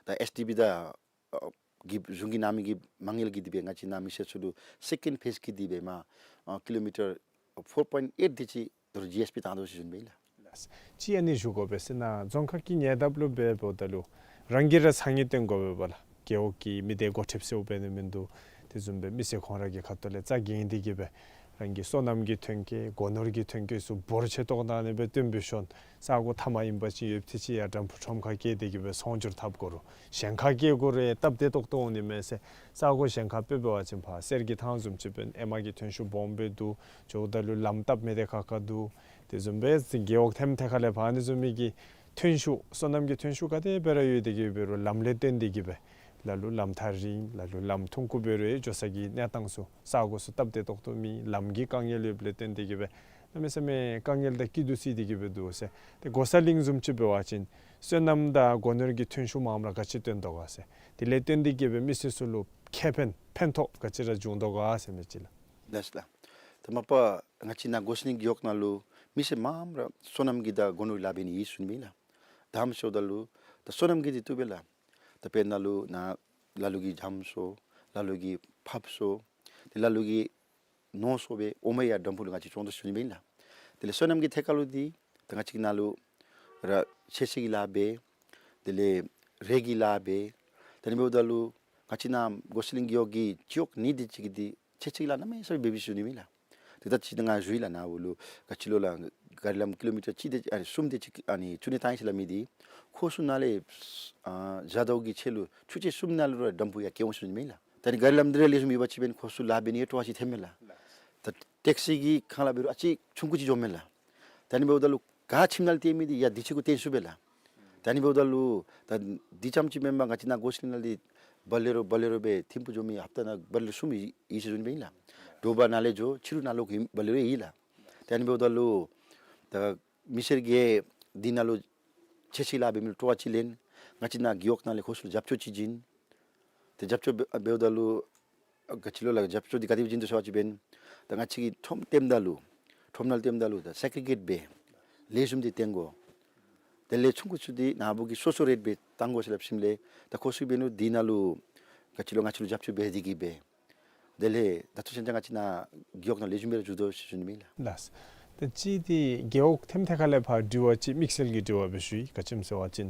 ད་ཨེསི་ཌི་པི་དང་ཨ་གི་གཞུང་གིས་གནང་མི་གི་མ་དངུལ་གྱིས་དེ་སྦེ་ང་བཅས་ནཱ་མི་སེར་ཚུ་ལུ་སེ་ཀེནཌ་ཕེསི་གི་དེ་སྦེ་མར་ཨ་ཀི་ལོ་མི་ཊར་ཕོར་པོའིནཊ་ཨེཊ་དེ་ཅིག་ད་རུང་ཇི་ཨེསི་པི་བཏང་དོ་ཟེར་ཞུ་ནི་མས་ལགས། ལགས། ཅིག་ཨ་ནི་ཞུ་དགོ་པས་ཟེར་ན་རྫོང་ཁག་གི་ཉེ་འདབས་ལུ་འབདཝ་ད་ལུ་རང་གིས་ར་ཚང་ནི་བཏོན་དགོ་པས་པ་ལགས། རྒེད་འོག་གི་མི་སྡེ་འགོ་ཁྲིདཔ་ཟེརཝ་འབད་ནི་མིན་འདུག། དེ་བཟུམ་སྦེ་མི་སེར་ཁོང་ར་གི་ཁ་ཐུག་ལས་རྩ་འགེངས་ཏེ་གི་སྦེ་ རང་གི་སོ་ནམ་གྱི་ཐོན་སྐྱེད་སྒོ་ནོར་གྱི་ཐོན་སྐྱེད་ཚུ་འབོར་ཆེ་ཏོག་ཏོ་ཨ་ནི་སྦེ་བཏོན་སྦེ་ཤོང་། ས་གོ་མཐའ་མ་ཨིན་པ་ཅིན་ཡོདཔ་ཐེངས་ཅིག་ཡར་དྲམ་ཕུ་ཁྲོམ་ཁར་བསྐྱལ་ཏེ་གི་སྦེ་ཚོང་སྒྱུར་འཐབ་དགོ་རུང་གཞན་ཁར་བསྐྱལ་དགོ་རུང་སྟབས་བདེ་ཏོག་ཏོ་འོང་ནི་མས་ཟེར། ས་གོ་གཞན་ཁར་དཔེ་འབད་བ་ཅིན་ཕར་གསེར་གྱི་ཐང་བཟུམ་ཅིག་འབདན་ཨེ་མ་གི་ཐོན་ཤུགས་སྦོམ་སྦེ་འདུག། འགྱོཝ་ད་ལུ་ལམ་བཏབ་མི་དེ་ཁ་ཁ་འདུག། དེ་བཟུམ་སྦེ་རྒེད་འོག་ཐེམ་ཐེ་ཁ་ལས་ཕར་ཨ་ནི་བཟུམ་མའི་གི་ཐོན་ཤུགས་སོ་ནམ་གྱི་ཐོན་ཤུགས་ག་དེ་སྦེ་ར་ཡོད་དེ་གི་འབད་རུང་ལམ་ལས་བརྟེན་ཏེ་གི་སྦེ་ལ་ལུ་ལམ་ཐག་རིང་ལ་ལུ་ལམ་ཐུང་ཀུ་འབད་རུང་འགྱོ་ས་གི་གནས་སྟངས་ཚུ་ས་གོ་ཚུ་སྟབས་བདེ་ཏོག་ཏོ་མེད། ལམ་གྱི་དཀའ་ངལ་ཡོདཔ་ལས་བརྟེན་ཏེ་གི་སྦེ་གནམ་མེད་ས་མེད་དཀའ་ངལ་དང་སྐྱིད་སྡུག་སྲིད་དེ་གི་སྦེ་འདུག་ཟེར། ཏེ་གོ་ས་གླིང་བཟུམ་ཅིག་འབད་བ་ཅིན་སོ་ནམ་དང་སྒོ་ནོར་གྱི་ཐོན་ཤུགས་མངམ་ར་ག་ཅི་བཏོན་དོ་ག་ཟེར། དེ་ལས་བརྟེན་ཏེ་གི་སྦེ་མི་སེར་ཚུ་ལུ་ཁེ་ཕན་ཕན་ཐོགས་ག་ཅི་ར་བྱུང་དོ་ག་ཟེར་མི་ཅིག་ལགས། ལགས་ལགས། ད་མ་པ་ང་བཅས་ནཱ་སྒོ་གསར་གླིང་རྒེད་འོག་ནང་ལུ་མི་སེར་མངམ་ར་སོ་ནམ་གྱི་དང་སྒོ་ནོར་ལཱ་འབད་ནི་ཨིན་ཟེར་ཞུ་ནི་ཨིན་ལགས། ད་ཨ་ནི་ཟེརཝ་ད་ལུ་ད་སོ་ནམ་གྱི་འདི་བཏུབ་པས་ལགས། ད་དཔེར་ན་ལུ་ནཱ་ལ་ལུ་གིས་འཇམ་སོང་ལ་ལུ་གིས་ཕབ་སོང་དེ་ལ་ལུ་གིས་ནོར་སོང་སྦེ་འོངམ་ཡར་དྲམ་ཕུ་ལུ་ང་བཅས་བཙོང་དོ་ཟེར་ཞུ་ནི་ཨིན་ལགས། དེ་ལས་སོ་ནམ་གྱི་ཐད་ཁར་ལུ་འདི་ད་ང་བཅས་ནཱ་ལུ་ར་ཆེ་ཆེ་གི་ལཱ་འབད། དེ་ལས་རས་ཀྱི་ལཱ་འབད། ད་ཨ་ནི་འབདཝ་ད་ལུ་ང་བཅས་ནཱ་སྒོ་གསར་གླིང་རྒེད་འོག་གི་སྤྱི་འོག་གཉིས་དེ་ཅིག་གིས་འདི་ཆེ་ཆེ་གི་ལཱ་གནམ་མེད་ས་མེད་འབད་འབདཝ་ཟེར་ཞུ་ནི་ཨིན་ལགས། དེ་ད་ཅི་ད་ང་ཞུ་ཡི་ལགས། ནཱ་འོག་ལུ་ག་ཅི་ལོ་ལགས་ག་རི་ལམ་ཀི་ལོ་མི་ཊར་གཅིག་དེ་ཨ་ནི་གསུམ་དེ་ཅིག་ཨ་ནི་ཚུར་ནི་བཏང་ཡི་ཟེར་སླབ་མི་འདི་ཁོང་ཚུ་ནཱ་ལས་ཨ་བཟའ་ཟླཝ་གི་ཆེད་ལུ་ཆུ་ཚོད་གསུམ་ནང་ལུ་ར་དྲམ་ཕུ་ཡར་བསྐྱལ་འོང་ཟེར་ཞུ་ནི་ཨིན་ལགས། ད་ཨ་ནི་ག་རི་ལམ་འདི་ར་ལེགས་ཤོམ་ཡོད་པ་ཅིན་འབདན་ཁོང་ཚུ་ལཱ་འབད་ནི་ཡང་སྤྲོ་བ་ཅིག་ཐོནམ་མས་ལགས། ད་ཊེག་སི་གི་ཁ་ལས་འབད་རུང་ཨ་ཙི་ཆུང་ཀུ་ཅིག་འགྱོཝ་མས་ལགས། ད་ཨ་ནི་འབདཝ་ད་ལུ་ག་ཁྱིམ་ནང་ལས་སྟོན་མི་འདི་ཡར་འདི་ཅིག་གུ་སྟོན་ཚུགས་པས་ལགས། ད་ཨ་ནི་འབདཝ་ད་ལུ་ད་འདི་ཙམ་ཅིག་མེན་པར་ང་བཅས་ནཱ་སྒོ་གསར་གླིང་ནང་ལས་བ་ལེ་རོ་བ་ལེ་རོ་སྦེ་ཐིམ་ཕུ་འགྱོ་མི་ཧབ་ཏ་ནང་བ་ལེ་རོ་གསུམ་ཡོད་ཡོད་ཟེར་ཞུ་ནི་ཨིན་ལགས། དྲོ་པ་ནཱ་ལས་འགྱོ་ཕྱི་རུ་ནཱ་ལོག་གི་བ་ལེ་རོ་ཡོད་ལགས། ད་ཨ་ནི་འབདཝ་ད་ལུ་ད་མི་སེར་གྱིས་འདི་ནང་ལུ་ཆེ་ཆེ་ལཱ་འབད་མི་ལུ་སྤྲོ་བ་ཅིག་ལེན། ང་བཅས་ནཱ་རྒེད་འོག་ནང་ལས་ཁོང་ཚུ་ལུ་རྒྱབ་སྐྱོར་ཅིག་བྱིན། ཏེ་རྒྱབ་སྐྱོར་འབད་འབདཝ་ད་ལུ་ག་ཅི་ལོ་ལགས་རྒྱབ་སྐྱོར་འདི་ག་དེ་སྦེ་བྱིན་དོ་ཟེར་བ་ཅིན་འབདན་ད་ང་བཅས་ཀྱིས་ཁྲོམ་བཏོནམ་ད་ལུ་ཁྲོམ་ནང་ལུ་བཏོནམ་ད་ལུ་ད་སེག་རི་གེཊ་འབད་ལེགས་ཤོམ་འདི་བཏོན་དགོ། དེ་ལས་ཆུང་ཀུ་ཚུ་འདི་ནཱ་བུ་གི་སོ་སོ་རེཊ་སྦེ་བཏང་དགོ་ཟེར་སླབ་ཞིནམ་ལས་ད་ཁོང་ཚུ་འབད་ནི་འདི་ནང་ལུ་ག་ཅི་ལོ་ང་བཅས་ལུ་རྒྱབ་སྐྱོར་འབད་དེ་གི་སྦེ། དེ་ལས་ད་ལྟོ་ཚུན་ཚོད་ང་བཅས་ནཱ་རྒེད་འོག་ནང་ལེགས་ཤོམ་སྦེ་ར་འགྱོ་དོ་ཟེར་ཞུ་ནི་ཨིན་ལགས། ལགས། ད་ཅི་འདི་རྒེད་འོག་ཐེམ་ཐེ་ཁ་ལས་ཕར་དྲི་བ་ཅིག་དམིགས་བསལ་གྱི་དྲི་བ་སྦེ་ཞུ་ཡི། ག་ཅི་སྨོ་ཟེར་བ་ཅིན་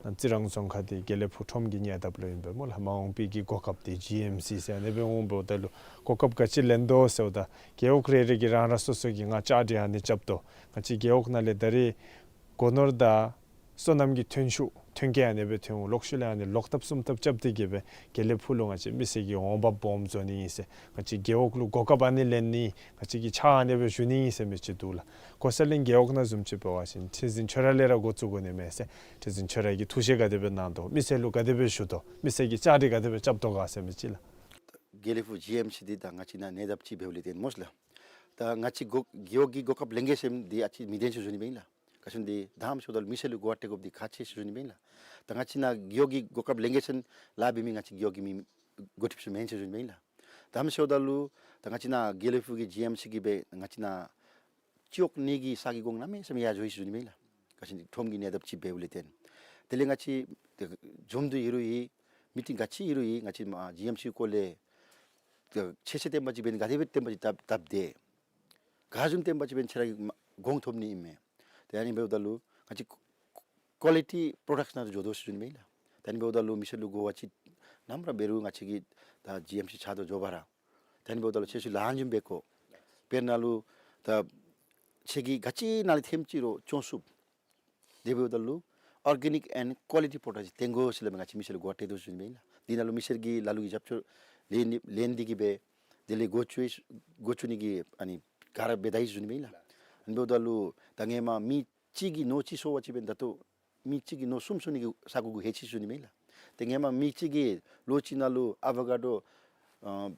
ནཱ་རྩི་རང་རྫོང་ཁག་འདི་དགེ་ལེགས་ཕུག་ཁྲོམ་གྱི་ཉེ་འདབས་ལུ་ཨིན་པས་སྨོ་ལགས། མ་འོངས་པའི་གི་གོ་སྐབས་འདི་ཇི་ཨེམ་སི་ཟེར་ཨ་ནི་སྦེ་འོང་འབདཝ་ད་ལུ་གོ་སྐབས་ག་ཅི་ལེན་དོ་ཟེརཝ་ད་རྒེད་འོག་རེ་རེ་གིས་རང་རང་སོ་སོ་གི་ནང་བཅའ་སྒྲིག་ཨ་ནི་རྐྱབ་དོ། ང་བཅས་རྒེད་འོག་ནང་ལས་ད་རེས་སྒོ་ནོར་དང་སོ་ནམ་གྱི་ཐོན་ཤུགས་ཐོན་སྐྱེད་ཨ་ནི་སྦེ་ཐོན་འོང་། ལོག་ཤུལ་ལས་ཨ་ནི་ལོག་ཐབས་གསུམ་ཐབས་རྐྱབ་སྟེ་གི་སྦེ་དགེ་ལེགས་ཕུག་ལུ་ང་བཅས་མི་སེར་གྱི་འོང་འབབ་སྦོམ་བཟོ་ནི་ཨིན་ཟེར། ང་བཅས་རྒེད་འོག་ལུ་གོ་སྐབས་ཨ་ནི་ལེན་ནི་ང་བཅས་ཀྱིས་ཕྱག་ཨ་ནི་སྦེ་ཞུ་ནི་ཨིན་ཟེར་མི་ཅིག་འདུག་ལགས། གོ་ས་གླིང་རྒེད་འོག་ནང་བཟུམ་ཅིག་འབད་བ་ཅིན་ཁྲི་འཛིན་ཁྱོད་ར་ལས་ར་འགོ་བཙུགས་དགོ་ནི་མས་ཟེར། ཁྲི་འཛིན་ཁྱོད་ར་གིས་ཐུགས་བཞེད་ག་དེ་སྦེ་གནང་དོ། མི་སེར་ལུ་ག་དེ་སྦེ་ཞུ་དོ། མི་སེར་གྱིས་བཅའ་སྒྲིག་ག་དེ་སྦེ་རྐྱབ་དོ་ག་ཟེར་མི་ཅིག་ལགས། དགེ་ལེགས་ཕུག་ཇི་ཨེམ་སི་འདི་ད་ང་བཅས་ནཱ་ཉེ་འདབས་ཅིག་འབདཝ་ལས་བརྟེན་སྨོ་ལགས། ད་ང་བཅས་གོ་རྒེད་འོག་གིས་གོ་སྐབས་ལེན་གེ་ཟེར་མི་འདི་ཨ་ཙི་མི་བདེན་ཟེར་ཞུ་ནི་ཨིན་ལགས། ག་ཅི་འདི་ད་ཨ་ནི་ཟེརཝ་ད་ལུ་མི་སེར་ལུ་གོ་བ་སྤྲོད་དགོཔ་འདི་ཁག་ཆེ་ཟེར་ཞུ་ནི་ཨིན་ལགས། ད་ང་བཅས་ནཱ་རྒེད་འོག་གིས་གོ་སྐབས་ལེན་གེ་ཟེར་ལཱ་འབད་མི་ང་བཅས་རྒེད་འོག་གི་མི་འགོ་ཁྲིདཔ་ཚུ་མེན་ཟེར་ཞུ་ནི་ཨིན་ལགས། ད་ཨ་ནི་ཟེརཝ་ད་ལུ་ད་ང་བཅས་ནཱ་དགེ་ལེགས་ཕུག་གི་ཇི་ཨེམ་སི་གིས་སྦེ་ང་བཅས་ནཱ་སྤྱི་འོག་གཉིས་ཀྱི་ས་གི་གོང་གནམ་མེད་ས་མེད་ཡར་འགྱོ་ཡི་ཟེར་ཞུ་ནི་ཨིན་ལགས། ག་ཅི་འདི་ཁྲོམ་གྱི་ཉེ་འདབས་ཅིག་འབདཝ་ལས་བརྟེན། དེ་ལས་ང་བཅས་འཛོམས་འདུ་ཡོད་རུང་ཡོད། མི་ཊིང་ག་ཅི་ཡོད་རུང་ཡོད། ང་བཅས་མ་ཇི་ཨེམ་སི་སྐོར་ལས་ད་ཆེ་ཆེ་བཏོན་པ་ཅིན་འབདན་ག་དེ་སྦེ་བཏོན་པ་ཅིན་སྟབས་སྟབས་བདེ། ག་བཟུམ་བཏོན་པ་ཅིན་འབདན་ཁྱོད་ར་གིས་མ་གོང་ཐོབ་ནི་ཨིན་མས། ཏེ་ཨ་ནི་འབདཝ་ད་ལུ་ང་བཅས་ཀོ་ཀོ་ལི་ཊི་པོ་རོ་ཌགཊསི་ནང་ལུ་འགྱོ་དོ་ཟེར་ཞུ་ནི་ཨིན་ལགས། ཏེ་ཨ་ནི་འབདཝ་ད་ལུ་མི་སེར་ལུ་གོ་བ་ཅིག་ནམ་ར་འབད་རུང་ང་བཅས་ཀྱིས་ད་ཇི་ཨེམ་སི་ཕྱག་ཏུ་འགྱོ་བར་ར། ཏེ་ཨ་ནི་འབདཝ་ད་ལུ་ཁྱེད་ཚུ་ལཱ་འཛིན་འབད་དགོ། དཔེར་ན་ལུ་ད་ཁྱེད་ཀྱིས་ག་ཅི་ནང་ལས་ཐོནམ་ཅིག་རུང་བཙོང་ཚུགས། དེ་འབདཝ་ད་ལུ་organic and quality product ཅིག་བཏོན་དགོ་ཟེར་སླབ་མི་ང་བཅས་མི་སེར་ལུ་གོ་བ་སྤྲོད་དོ་ཟེར་ཞུ་ནི་ཨིན་ལགས། འདི་ནང་ལུ་མི་སེར་གྱིས་ལ་ལུ་གིས་རྒྱབ་སྐྱོར་ལེན་ནི་ལེན་ཏེ་གི་སྦེ་དེ་ལས་འགོ་བཙུགས་འགོ་བཙུགས་ནི་གི་ཨ་ནི་ག་ར་འབད་ད་ཡི་ཟེར་ཞུ་ནི་ཨིན་ལགས། ཨ་ནི་འབདཝ་ད་ལུ་ད་སྔོན་མ་མི་གཅིག་གིས་ནོར་གཅིག་སོང་བ་ཅིན་འབདན་ད་ལྟོ་མི་གཅིག་གིས་ནོར་གསུམ་སོང་ནི་གི་ས་གོ་གུ་ལྷོད་ཅི་ཟེར་ཞུ་ནི་ཨིན་ལགས། ཏེ་སྔོན་མ་མི་གཅིག་གིས་ལོ་གཅིག་ནང་ལུ་ཨ་བོ་ཀ་ཌོ་ཨ་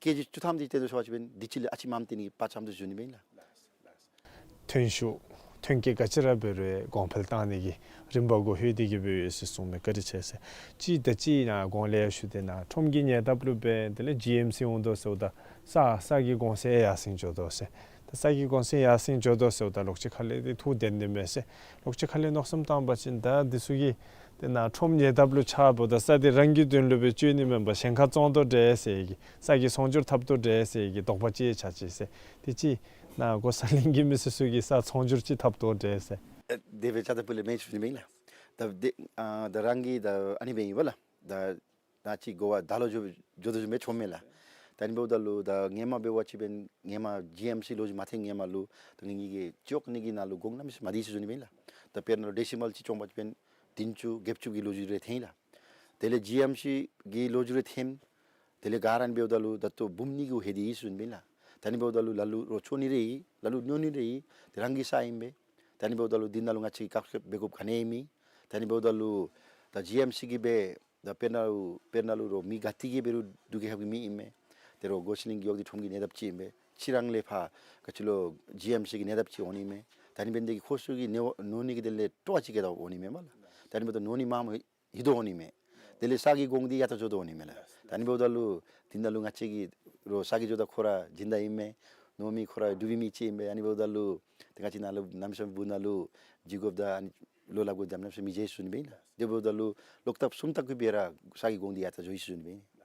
ཀེ་ཇི་བཅུ་ཐམ་དེ་ཅིག་བཏོན་དོ་ཟེར་བ་ཅིན་འབདན་དེ་ཅིག་ལས་ཨ་ཙི་མངམ་བཏོན་ནི་གི་དཔའ་བཅམ་དོ་ཟེར་ཞུ་ནི་ཨིན་ལགས། ཐོན་ཤུགས་ཐོན་སྐྱེད་ག་ཅི་ར་འབད་རུང་གོང་འཕེལ་བཏང་ནི་གི་རིམ་པ་གུ་ལྷོད་དེ་གི་སྦེ་ཡོད་ཟེར་གསུངས་མས། བཀའ་དྲིན་ཆེ་ཟེར། ཅིག་ད་ཅི་ནཱ་གོང་ལས་ཞུ་དེ་ནཱ་ཁྲོམ་གྱི་ཉེ་འདབས་ལུ་འབད་དེ་ལས་ཇི་ཨེམ་སི་འོང་དོ་ཟེརཝ་ད་ས་ས་གི་གོང་ཚད་ཡར་སེང་འགྱོ་དོ་ཟེར། ད་ས་གི་གོང་ཚད་ཡར་སེང་འགྱོ་དོ་ཟེརཝ་ད་ལོག་ཅི་ཁ་ལས་འདི་ཐུགས་བདེན་ནི་མས་ཟེར། ལོག་ཅི་ཁ་ལས་མནོ་བསམ་བཏང་བ་ཅིན་ད་འདི་ཚུ་གིས་དེ་ནཱ་ཁྲོམ་ཉེ་འདབས་ལུ་ཆགས་འབདཝ་ད་ས་འདི་རང་གི་དོན་ལུ་སྦེ་སྤྱོད་ནི་མེན་པར་གཞན་ཁར་བཙོང་དོ་འདྲས་ཟེར་གི་ས་གི་ཚོང་སྒྱུར་འཐབ་དོ་འདྲས་ཟེར་གི་དོགས་པ་ཅིག་ཆགས་ཅི་ཟེར། དེ་ཅིག་ནཱ་སྒོ་གསར་གླིང་གི་མི་སེར་ཚུ་གིས་ས་ཚོང་སྒྱུར་ཅིག་འཐབ་དོ་འདྲས་ཟེར། ཨེ་དེ་སྦེ་ཆ་ད་པུ་ལས་མེན་ཟེར་ཞུ་ནི་ཨིན་ལགས། ད་དེ་ཨ་ད་རང་གིས་ད་ཨ་ནི་སྦེ་ཨིན་པས་ལགས། ད་ད་ཅི་གོ་བ་ད་ལོག་འགྱོ་འགྱོ་དོ་ཟེར་མི་ཆོག་མས་ལགས། ད་ཨ་ནི་འབདཝ་ད་ལུ་ད་ཧེ་མ་འབད་བ་ཅིན་འབདན་ཧེ་མ་ཇི་ཨེམ་སི་ལོ་རྒྱུས་མ་ཐོན་ཧེ་མ་ལུ་ད་ངེ་གི་ཅོག་ནི་གི་ནང་ལུ་གོང་གནམ་མེད་ས་མེད་མ་བདེ་ཟེར་ཞུ་ནི་ཨིན་ལགས། ད་དཔེར་ན་ལུ་ཌེ་སི་མཱལ་ཅིག་བཙོང་པ་ཅིན་བདུན་ཅུ་བརྒྱད་ཅུ་གི་ལོ་རྒྱུས་རེ་ཐོན་ལགས། དེ་ལས་ཇི་ཨེམ་སི་གི་ལོ་རྒྱུས་རེ་ཐོན། དེ་ལས་ག་ར་ཨ་ནི་འབདཝ་ད་ལུ་ད་ལྟོ་འབུམ་གཉིས་གུ་ལྷོད་དེ་ཡོད་ཟེར་ཞུ་ནི་ཨིན་ལགས། ད་ཨ་ནི་འབདཝ་ད་ལུ་ལ་ལུ་རོགས་ཅོག་ནི་རེ་ཡོད། ལ་ལུ་ཉོ་ནི་རེ་ཡོད། དེ་རང་གི་ས་ཨིན་པས། ད་ཨ་ནི་འབདཝ་ད་ལུ་འདི་ནང་ལུ་ང་བཅས་ཀྱིས་བཀག་ཆ་འབད་དགོཔ་ག་ནི་ཡང་མེད། ད་ཨ་ནི་འབདཝ་ད་ལུ་ད་ཇི་ཨེམ་སི་གིས་འབད་ད་དཔེར་ན་ལུ་དཔེར་ན་ལུ་རོགས་མི་ག་ཏེ་གིས་འབད་རུང་བསྡུ་གེ་ཧབ་གེ་མི་ཨིན་མས། ཏེ་རོགས་གོ་སི་ལིང་གི་གཡོག་འདི་ཁྲོམ་གྱི་གནས་སྟབས་ཅིག་ཨིན་པས། ཕྱི་རང་ལས་ཕར་ག་ཅི་ལོ་ཇི་ཨེམ་སི་གི་གནས་སྟབས་ཅིག་འོང་ནི་མས། ད་ཨ་ནི་འབད་ནི་དེ་གིས་ཁོ་ཚུ་གིས་ཉོ་ཉོ་ནི་གི་དོན་ལས་སྤྲོ་བ་ཅིག་སྐྱེད་དེ་འོང་ནི་མས་སྨོ་ལགས། ད་ཨ་ནི་འབདཝ་ད་ཉོ་ནི་མངམ་ལྷོད་དེ་འོང་ནི་མས། དེ་ལས་ས་གི་གོང་འདི་ཡར་ལྟ་འགྱོ་དོ་འོང་ནི་མས་ལགས། ད་ཨ་ནི་འབདཝ་ད་ལུ་འདི་ནང་ལུ་ང་བཅས་ཀྱི་རོགས་ས་གི་འགྱོ་ད་ཁོ་ར་སྦྱིན་བདག་ཨིན་མས། ཉོ་མི་ཁོ་ར་འབྲུག་པའི་མི་ཅིག་ཨིན་པས། ཨ་ནི་འབདཝ་ད་ལུ་ཏེ་ང་བཅས་ནཱ་ལུ་གནམ་མེད་ས་མེད་སྦུག་ནང་ལུ་འགྱོ་དགོཔ་དང་ཨ་ནི་ལོ་ལཱ་དགོཔ་འདི་གནམ་མེད་ས་མེད་མི་བྱུང་ཟེར་ཞུ་ནི་ཨིན་པས་ལགས། དེ་འབདཝ་ད་ལུ་ལོག་ལྟབ་གསུམ་ལྟབ་གུ་སྦེ་ར་ས་གི་གོང་འདི་ཡར་ལྟ་འགྱོ་ཡི་ཟེར་ཞུ་ནི་ཨིན་པས།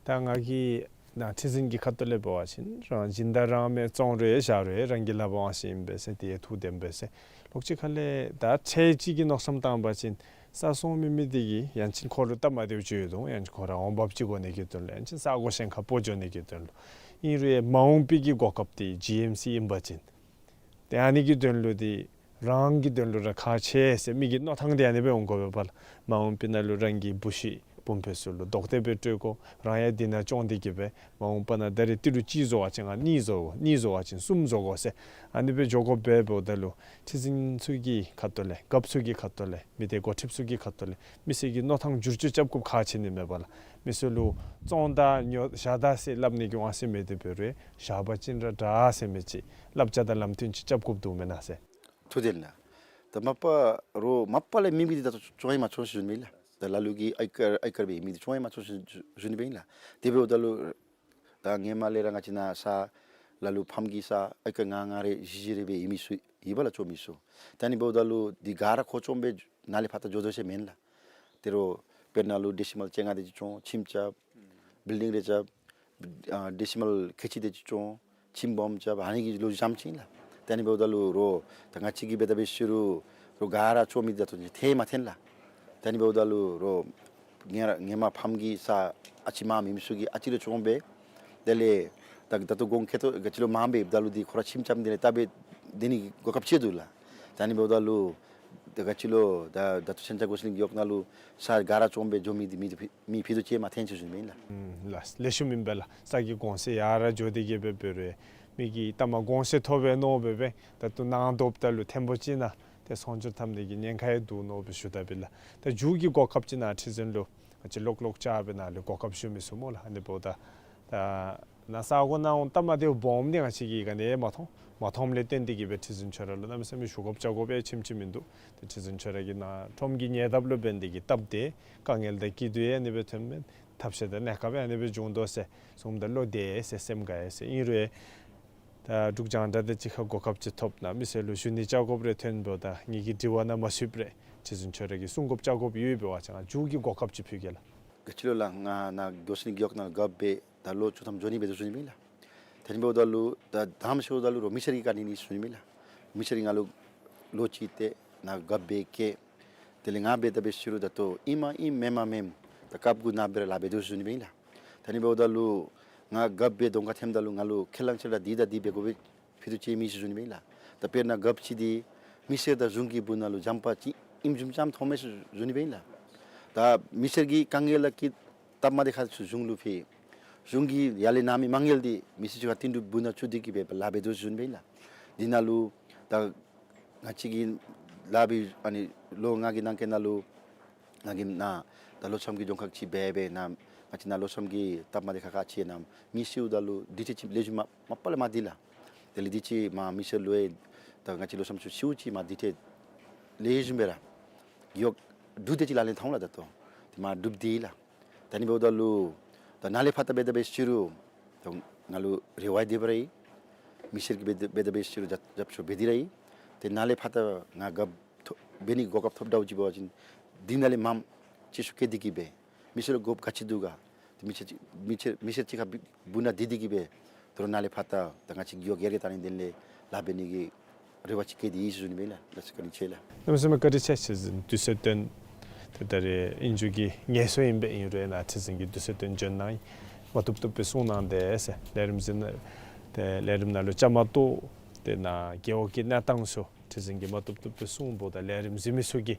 ད་ང་གིས་ནཱ་ཁྲི་འཛིན་གྱི་ཁ་ཐུག་ལས་འབད་བ་ཅིན་རང་སྦྱིན་བདག་རང་མས་བཙོང་རུང་བཞག་རུང་རང་གི་ལགཔ་དབང་ཤེད་ཨིན་པས་ཟེར་ཏེ་ཐུགས་བདེན་པས་ཟེར། ལོགས་ཅིག་ཁ་ལས་ད་ཁྲལ་ཅིག་གི་མནོ་བསམ་བཏང་པ་ཅིན་ས་བཙོང་མི་མི་དེ་གིས་ཡང་ཅིན་ཁོ་ལུ་སྟབས་མ་བདེཝ་ཅིག་ཡོད་དོ། ཡང་ཅིན་ཁོ་ར་འོང་འབབ་ཅིག་དགོ་ནི་གི་དོན་ལུ་ཡང་ཅིན་ས་གོ་གཞན་ཁར་སྤོ་འགྱོ་ནི་གི་དོན་ལུ། ཨིན་རུང་མ་འོངས་པའི་གི་གོ་སྐབས་འདི་ཇི་ཨེམ་སི་ཨིན་པ་ཅིན་ཏེ་ཨ་ནི་གི་དོན་ལུ་འདི་རང་གི་དོན་ལུ་ར་ཁག་ཆེ་ཟེར་མི་གི་མནོ་ཐངས་འདི་ཨ་ནི་སྦེ་འོང་དགོ་པས་པ་ལགས། མ་འོངས་པའི་ནང་ལུ་རང་གི་བུ་གཞི་སྤུན་ཕ་ཚུ་ལུ་རྡོག་གཏད་སྦེ་སྤྲོད་དགོ། རང་ཡང་འདི་ནང་བཙོང་སྟེ་གི་སྦེ་མ་འོངས་པ་ནང་ད་རེས་ཏི་རུ་གཅིག་བཟོ་བ་ཅིན་ང་གཉིས་བཟོ་དགོ། གཉིས་བཟོ་བ་ཅིན་གསུམ་བཟོ་དགོ་ཟེར་ཨ་ནི་སྦེ་འགྱོ་དགོཔ་འབདཝ་ད་ལུ་ཁྲི་འཛིན་ཚུ་གི་ཁ་ཐུག་ལས་རྒཔོ་ཚུ་གི་ཁ་ཐུག་ལས་མི་སྡེ་འགོ་ཁྲིདཔ་ཚུ་གི་ཁ་ཐུག་ལས་མི་སེར་གྱི་མནོ་ཐངས་བསྒྱུར་བཅོས་རྐྱབ་དགོཔ་ཁག་ཆེ་ནི་མས་པ་ལགས། མི་སེར་ལུ་བཙོང་ད་ཉོ་བཞག་ད་ཟེར་སླབ་ནི་གི་དབང་ཤེད་མེད་དེ་འབད་རུང་བཞག་པ་ཅིན་ར་དྲག་ཟེར་མི་ཅིག་བསླབ་བྱ་དང་ལམ་སྟོན་ཅིག་རྐྱབ་དགོཔ་འདུག་མེན་ན་ཟེར། ཐུགས་བདེན་ལགས། ད་མ་པ་རོགས་མ་པ་ལས་མེད་མི་འདི་ད་ལྟོ་བཙོང་ཡང་མ་བཙོང་ཟེར་ཞུ་ནི་མེན་ལགས། ད་ལ་ལུ་གིས་ཨའི་ཀར་ཨའི་ཀར་འབད་མི་འདི་བཙོང་ཡང་མ་བཙོང་ཟེར་ཞུ་ནི་མེན་ལགས། དེ་འབདཝ་ད་ལུ་ད་ཧེ་མ་ལས་ར་ང་བཅས་ནཱ་ས་ལ་ལུ་ཕམ་གྱི་ས་ཨའི་ཀར་ལྔ་ལྔ་རེ་བཞི་བཞི་རེ་སྦེ་ཨིན་མི་ཚུ་ཡོད་པ་ལགས། བཙོང་མི་ཚུ། ད་ཨ་ནི་འབདཝ་ད་ལུ་འདི་ག་ར་ཁོ་བཙོང་སྦེ་ནཱ་ལས་ཕར་ད་འགྱོ་དོ་ཟེར་མེན་ལགས། ཏེ་རོགས་དཔེར་ན་ལུ་ཌེ་སི་མཱལ་བཅོ་ལྔ་དེ་ཅིག་བཙོང་ཁྱིམ་རྐྱབ། བིལ་ཌིང་རེ་རྐྱབ། ཨ་ཌེ་སི་མཱལ་ཁལ་གཅིག་དེ་ཅིག་བཙོང་ཁྱིམ་སྦོམ་རྐྱབ། ཨ་ནི་གི་ལོ་རྒྱུས་ཙམ་ཅིག་ཨིན་ལགས། ད་ཨ་ནི་འབདཝ་ད་ལུ་རོགས་ད་ང་བཅས་ཀྱིས་འབད་ད་འབད་ཞུ་རུང་རོགས་ག་ར་བཙོང་མི་འདི་ད་ལྟོ་ཐོན་མ་ཐོན་ལགས། ད་ཨ་ནི་འབདཝ་ད་ལུ་རོགས་ཧེ་ཧེ་མ་ཕམ་གྱི་ས་ཨ་ཙི་མངམ་ཨིན་མི་ཚུ་གིས་ཨ་ཙི་རེ་བཙོང་སྦེ་དེ་ལས་ད་ད་ལྟོ་གོང་ཁེ་ཏོ་ག་ཅི་ལོ་མངམ་སྦེ་ད་ལུ་འདི་ཁོ་ར་ཁྱིམ་རྐྱབ་སྟེ་ལས་བཏབ་སྦེ་སྡོད་ནི་གི་གོ་སྐབས་ཅིག་འདུག་ལགས། ད་ཨ་ནི་འབདཝ་ད་ལུ་ད་ག་ཅི་ལོ་ད་ད་ལྟོ་ཤན་ཅང་གོ་སི་ལིང་གི་གཡོག་ནང་ལུ་ས་ག་ར་བཙོང་སྦེ་འགྱོ་མི་འདི་མི་འདི་མི་ཕུད་རྡོག་ཅིག་མ་ཐོན་ཟེར་ཞུ་ནི་མེན་ལགས། ཨུམ་ལགས། ལེགས་ཤོམ་ཨིན་པས་ལགས། ས་གི་གོང་ཚད་ཡར་འགྱོ་སྟེ་གི་སྦེ་འབད་རུང་མི་གིས་ལྟ་མ་གོང་ཚད་མཐོ་བས་མནོ་སྦེ་སྦེ་ད་ལྟོ་ནང་དོགཔ་ད་ལུ་ཐེངས་པོ་ཅིག་ནང་ཏེ་ཚོང་སྒྱུར་འཐབ་ནི་གི་ཉེན་ཁ་ཡང་འདུག་མནོ་སྦེ་ཞུ་དོ་པས་ལགས། ད་མཇུག་གི་གོ་སྐབས་ཅིག་ནཱ་ཁྲི་འཛིན་ལུ་ང་བཅས་ལོག་ལོག་ཅ་སྦེ་ནཱ་ལུ་གོ་སྐབས་ཞུ་མི་ཚུགས་སྨོ་ལགས། ཨ་ནི་འབདཝ་ད་ད་ནཱ་ས་གོ་ནང་སྟབས་མ་བདེཝ་སྦོམ་འདི་ང་བཅས་ཀྱིས་ག་ནི་ཡང་མ་མཐོང་། མ་མཐོངམ་ལས་བརྟེན་ཏེ་གི་སྦེ་ཁྲི་འཛིན་ཁྱོད་ར་ལུ་གནམ་མེད་ས་མེད་ཞུ་དགོཔ་བཅར་དགོཔ་ཡང་ཆེམ་ཆེམ་ཨིན་འདུག། ཏེ་ཁྲི་འཛིན་ཁྱོད་ར་གིས་ནཱ་ཁྲོམ་གྱི་ཉེ་འདབས་ལུ་འབད་ནི་དེ་གིས་སྟབས་བདེ། དཀའ་ངལ་དང་སྐྱིད་སྡུག་ཡང་ཨ་ནི་སྦེ་ཐོན་མས། ཐབས་ཤེས་དང་གནས་སྐབས་ཡང་ཨ་ནི་སྦེ་བྱུང་དོ་ཟེར་གསུངམ་ད་བློ་བདེ་ཟེར་སེམས་དགའ་ཡི་ཟེར། ཨིན་རུང་ད་འབྲུག་རྒྱང་བསྒྲགས་དང་གཅིག་ཁར་གོ་སྐབས་ཅིག་ཐོབ་ནཱ་མི་སེར་ལུ་ཞུ་ནི་བཅར་དགོཔ་རེ་ཐོན་འབདཝ་ད་ངེ་གི་དྲི་བ་ནང་མ་ཚུདཔ་རེ་ཁྲི་འཛིན་ཁྱོད་ར་གིས་གསུང་དགོཔ་བཅར་དགོཔ་ཡོདཔ་འབད་བ་ཅིན་མཇུག་གི་གོ་སྐབས་ཅིག་ཕུལ་གེ་ལགས། ག་ཅི་ལོ་ལགས། ང་ནཱ་གོ་སི་ལིང་གི་གཡོག་ནང་རྒཔོ་སྦེ་ད་ལོ་བཅུ་ཐམ་འགྱོ་ནི་འབད་དོ་ཟེར་ཞུ་ནི་མེན་ལགས། ད་ཨ་ནི་འབདཝ་ད་ལུ་ད་དང་པ་ཟེརཝ་ད་ལུ་རོགས་མི་སེར་གྱིས་བཀག་ནི་ཨིན་ཟེར་ཞུ་ནི་མེན་ལགས། མི་སེར་གྱིས་ང་ལུ་ལོ་གཅིག་ཏེ་ནཱ་རྒཔོ་སྦེ་བཀལ། དེ་ལས་ང་འབད་ད་འབད་ཞུ་རུང་ད་ལྟོ་ཨིནམ་ཨིན་མེནམ་མེན། ད་སྐབས་གུ་ནཱ་སྦེ་ར་ལཱ་འབད་དོ་ཟེར་ཞུ་ནི་མེན་ལགས། ད་ཨ་ནི་འབདཝ་ད་ལུ་ང་རྒཔོ་སྦེ་གདོང་ཁར་ཐོནམ་ད་ལུ་ང་ལུ་ཁས་བླངས་ཅིག་ར་འདི་དང་འདི་འབད་དགོ་པས་ཕུལ་རྡོག་ཅིག་མེད་ཟེར་ཞུ་ནི་མེན་ལགས། ད་དཔེར་ན་རྒཔོ་ཅིག་འདི་མི་སེར་དང་གཞུང་གི་སྦུག་ན་ལུ་འཇམ་དཔའ་ཅིག་ཨིནམ་བཟུམ་ཅིག་མཐོངམ་མས་ཟེར་ཞུ་ནི་མེན་ལགས། ད་མི་སེར་གྱི་དཀའ་ངལ་ལ་སྐྱིད་སྟབས་མ་བདེ་ཁག་ཚུ་གཞུང་ལུ་ཕུལ། གཞུང་གིས་ཡར་ལས་གནང་མི་མ་དངུལ་འདི་མི་སེར་ཚུ་ཁར་བཏོན་ཏེ་སྦུག་ན་བཙུགས་ཏེ་གི་སྦེ་ལཱ་འབད་དོ་ཟེར་ཞུ་ནི་མེན་ལགས། འདི་ནང་ལུ་ད་ང་བཅས་ཀྱིས་ལཱ་འབད་ཨ་ནི་ལོ་ལྔ་གི་ནང་འཁོད་ནང་ལུ་ང་གིས་ནཱ་ད་ལོ་ཚམ་གྱི་གྱོང་ཁ་ཅིག་འབད་འབད་ནཱ་ང་བཅས་ནཱ་ལོ་ཚམ་གྱི་སྟབས་མ་བདེ་ཁག་ཁག་ཅིག་ནང་མི་སེར་ད་ལུ་འདི་ཅིག་ཅིག་ལེགས་ཤོམ་མ་མ་པ་ལས་མ་བདེ་ལགས། དེ་ལས་འདི་ཅིག་མ་མི་སེར་ལུ་ཡང་ད་ང་བཅས་ལོ་ཚམ་ཚུ་ཤིཝ་ཅིག་མ་འདི་ཏེ་ལེགས་ཤོམ་སྦེ་ར་གཡོག་དྲུག་དེ་ཅིག་ལག་ལེན་འཐབ་ལགས། ད་ལྟོ་དེ་མ་དྲུག་འདི་ལགས། ད་ཨ་ནི་འབདཝ་ད་ལུ་ད་ནཱ་ལས་ཕར་ད་འབད་ད་འབད་ཞུ་རུང་ད་ང་ལུ་རེ་བ་འདི་སྦེ་ར་ཨིན། མི་སེར་གྱིས་འབད་ད་འབད་ད་འབད་ཞུ་རུང་རྒྱབ་རྒྱབ་སྐྱོར་འབད་དེ་ར་ཨིན། ཏེ་ནཱ་ལས་ཕར་ད་ང་རྒཔོ་ཐོབ་འབད་ནི་གོ་སྐབས་ཐོབ་འདྲཝ་ཅིག་འབད་བ་ཅིན་འདི་ནང་ལས་མངམ་ཅིག་ཚུ་བཀལ་ཏེ་གི་སྦེ་མི་སེར་ལུ་དགོཔ་ག་ཅི་འདུག་ག་ཏེ་མི་སེར་ཅིག་མི་སེར་མི་སེར་ཅིག་ཁར་སྦུག་ན་སྡོད་དེ་གི་སྦེ་དོ་རུང་ནཱ་ལས་ཕར་ད་ད་ང་བཅས་གཡོག་ཡར་རྒྱས་གཏང་ནིའི་དོན་ལས་ལཱ་འབད་ནི་གི་རེ་བ་ཅིག་བསྐྱེད་དེ་ཡོད་ཟེར་ཞུ་ནི་མས་ལགས། ལགས་སོ། བཀའ་དྲིན་ཆེ་ལགས། གནམ་མེད་ས་མེད་བཀའ་དྲིན་ཆེ། ཁྲི་འཛིན་དུས་ཚོད་བཏོན། ཏེ་ད་རེས་ཨིན་རུང་གི་ངལ་གསོ་ཨིན་པས། ཨིན་རུང་ནཱ་ཁྲི་འཛིན་གྱིས་དུས་ཚོད་བཏོན་བྱོན་གནང་ཡི། མ་བཏུབ་བཏུབ་སྦེ་གསུང་གནང་དེས་ཟེར། ལས་རིམ་འཛིན་ཏེ་ལས་རིམ་ནང་ལུ་བཅའ་མར་གཏོགས་ཏེ་ནཱ་རྒེད་འོག་གི་གནས་སྟངས་ཚུ་ཁྲི་འཛིན་གྱིས་མ་བཏུབ་བཏུབ་སྦེ་གསུངམ་ད་ལས་རིམ་འཛིན་མི་ཚུ་གིས་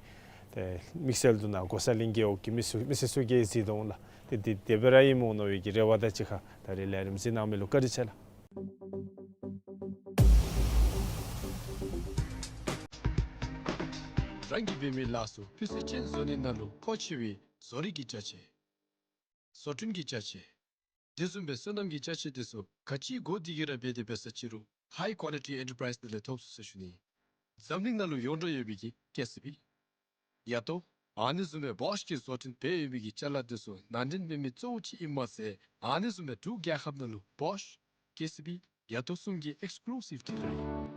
ཏེ་དམིགས་བསལ་དུ་ནཱ་སྒོ་གསར་གླིང་རྒེད་འོག་གི་མི་ཚུ་མི་སེར་ཚུ་གིས་གཟིགས་དོ་འོང་ལགས། ཏེ་དེ་དེ་སྦེ་ར་ཨིནམ་འོང་མནོ་བའི་གི་རེ་བ་དང་གཅིག་ཁར་ད་རིས་ལས་རིམ་གཟིགས་གནང་མི་ལུ་བཀའ་དྲིན་ཆེ་ལགས། རང་གིས་འབད་མི་ལཱ་ཚུ་སྤུས་ཚད་ཅན་བཟོ་ནི་ནང་ལུ་མཁོ་ཆེ་བའི་བཟོ་རིག་གི་ཅ་ཆས། བཟོ་སྐྲུན་གྱི་ཅ་ཆས། དེ་བཟུམ་སྦེ་སོ་ནམ་གྱི་ཅ་ཆས་དེ་ཚུ་ག་ཅི་དགོ་དེ་གིས་ར་འབད་དེ་འབད་ས་ཅི་རུང་High Quality Enterprise ནང་ལས་ཐོབ་ཚུགས་ཟེར་ཞུ་ནི། འཛམ་གླིང་ནང་ལུ་ཡོངས་གྲགས་ཡོད་པའི་གི་ཀེ་སི་བི། ཡ་ཏོ། ཨ་ནི་བཟུམ་སྦེ་བོཤ་གིས་བཟོ་སྐྲུན་འབད་ཡོད་པའི་གི་ཅ་ལ་དེ་ཚུ་ནང་འདྲེན་འབད་མི་གཙོ་བོ་ཅིག་ཨིན་མས་ཟེར། ཨ་ནི་བཟུམ་སྦེ་འབྲུག་རྒྱལ་ཁབ་ནང་ལུ་བོཤ་ཀེ་སི་བི་ཡ་ཏོ་གསུམ་གྱི་ཨེགསི་ཀུ་ལུ་སིབ་ཌི་ལར་ཨིན།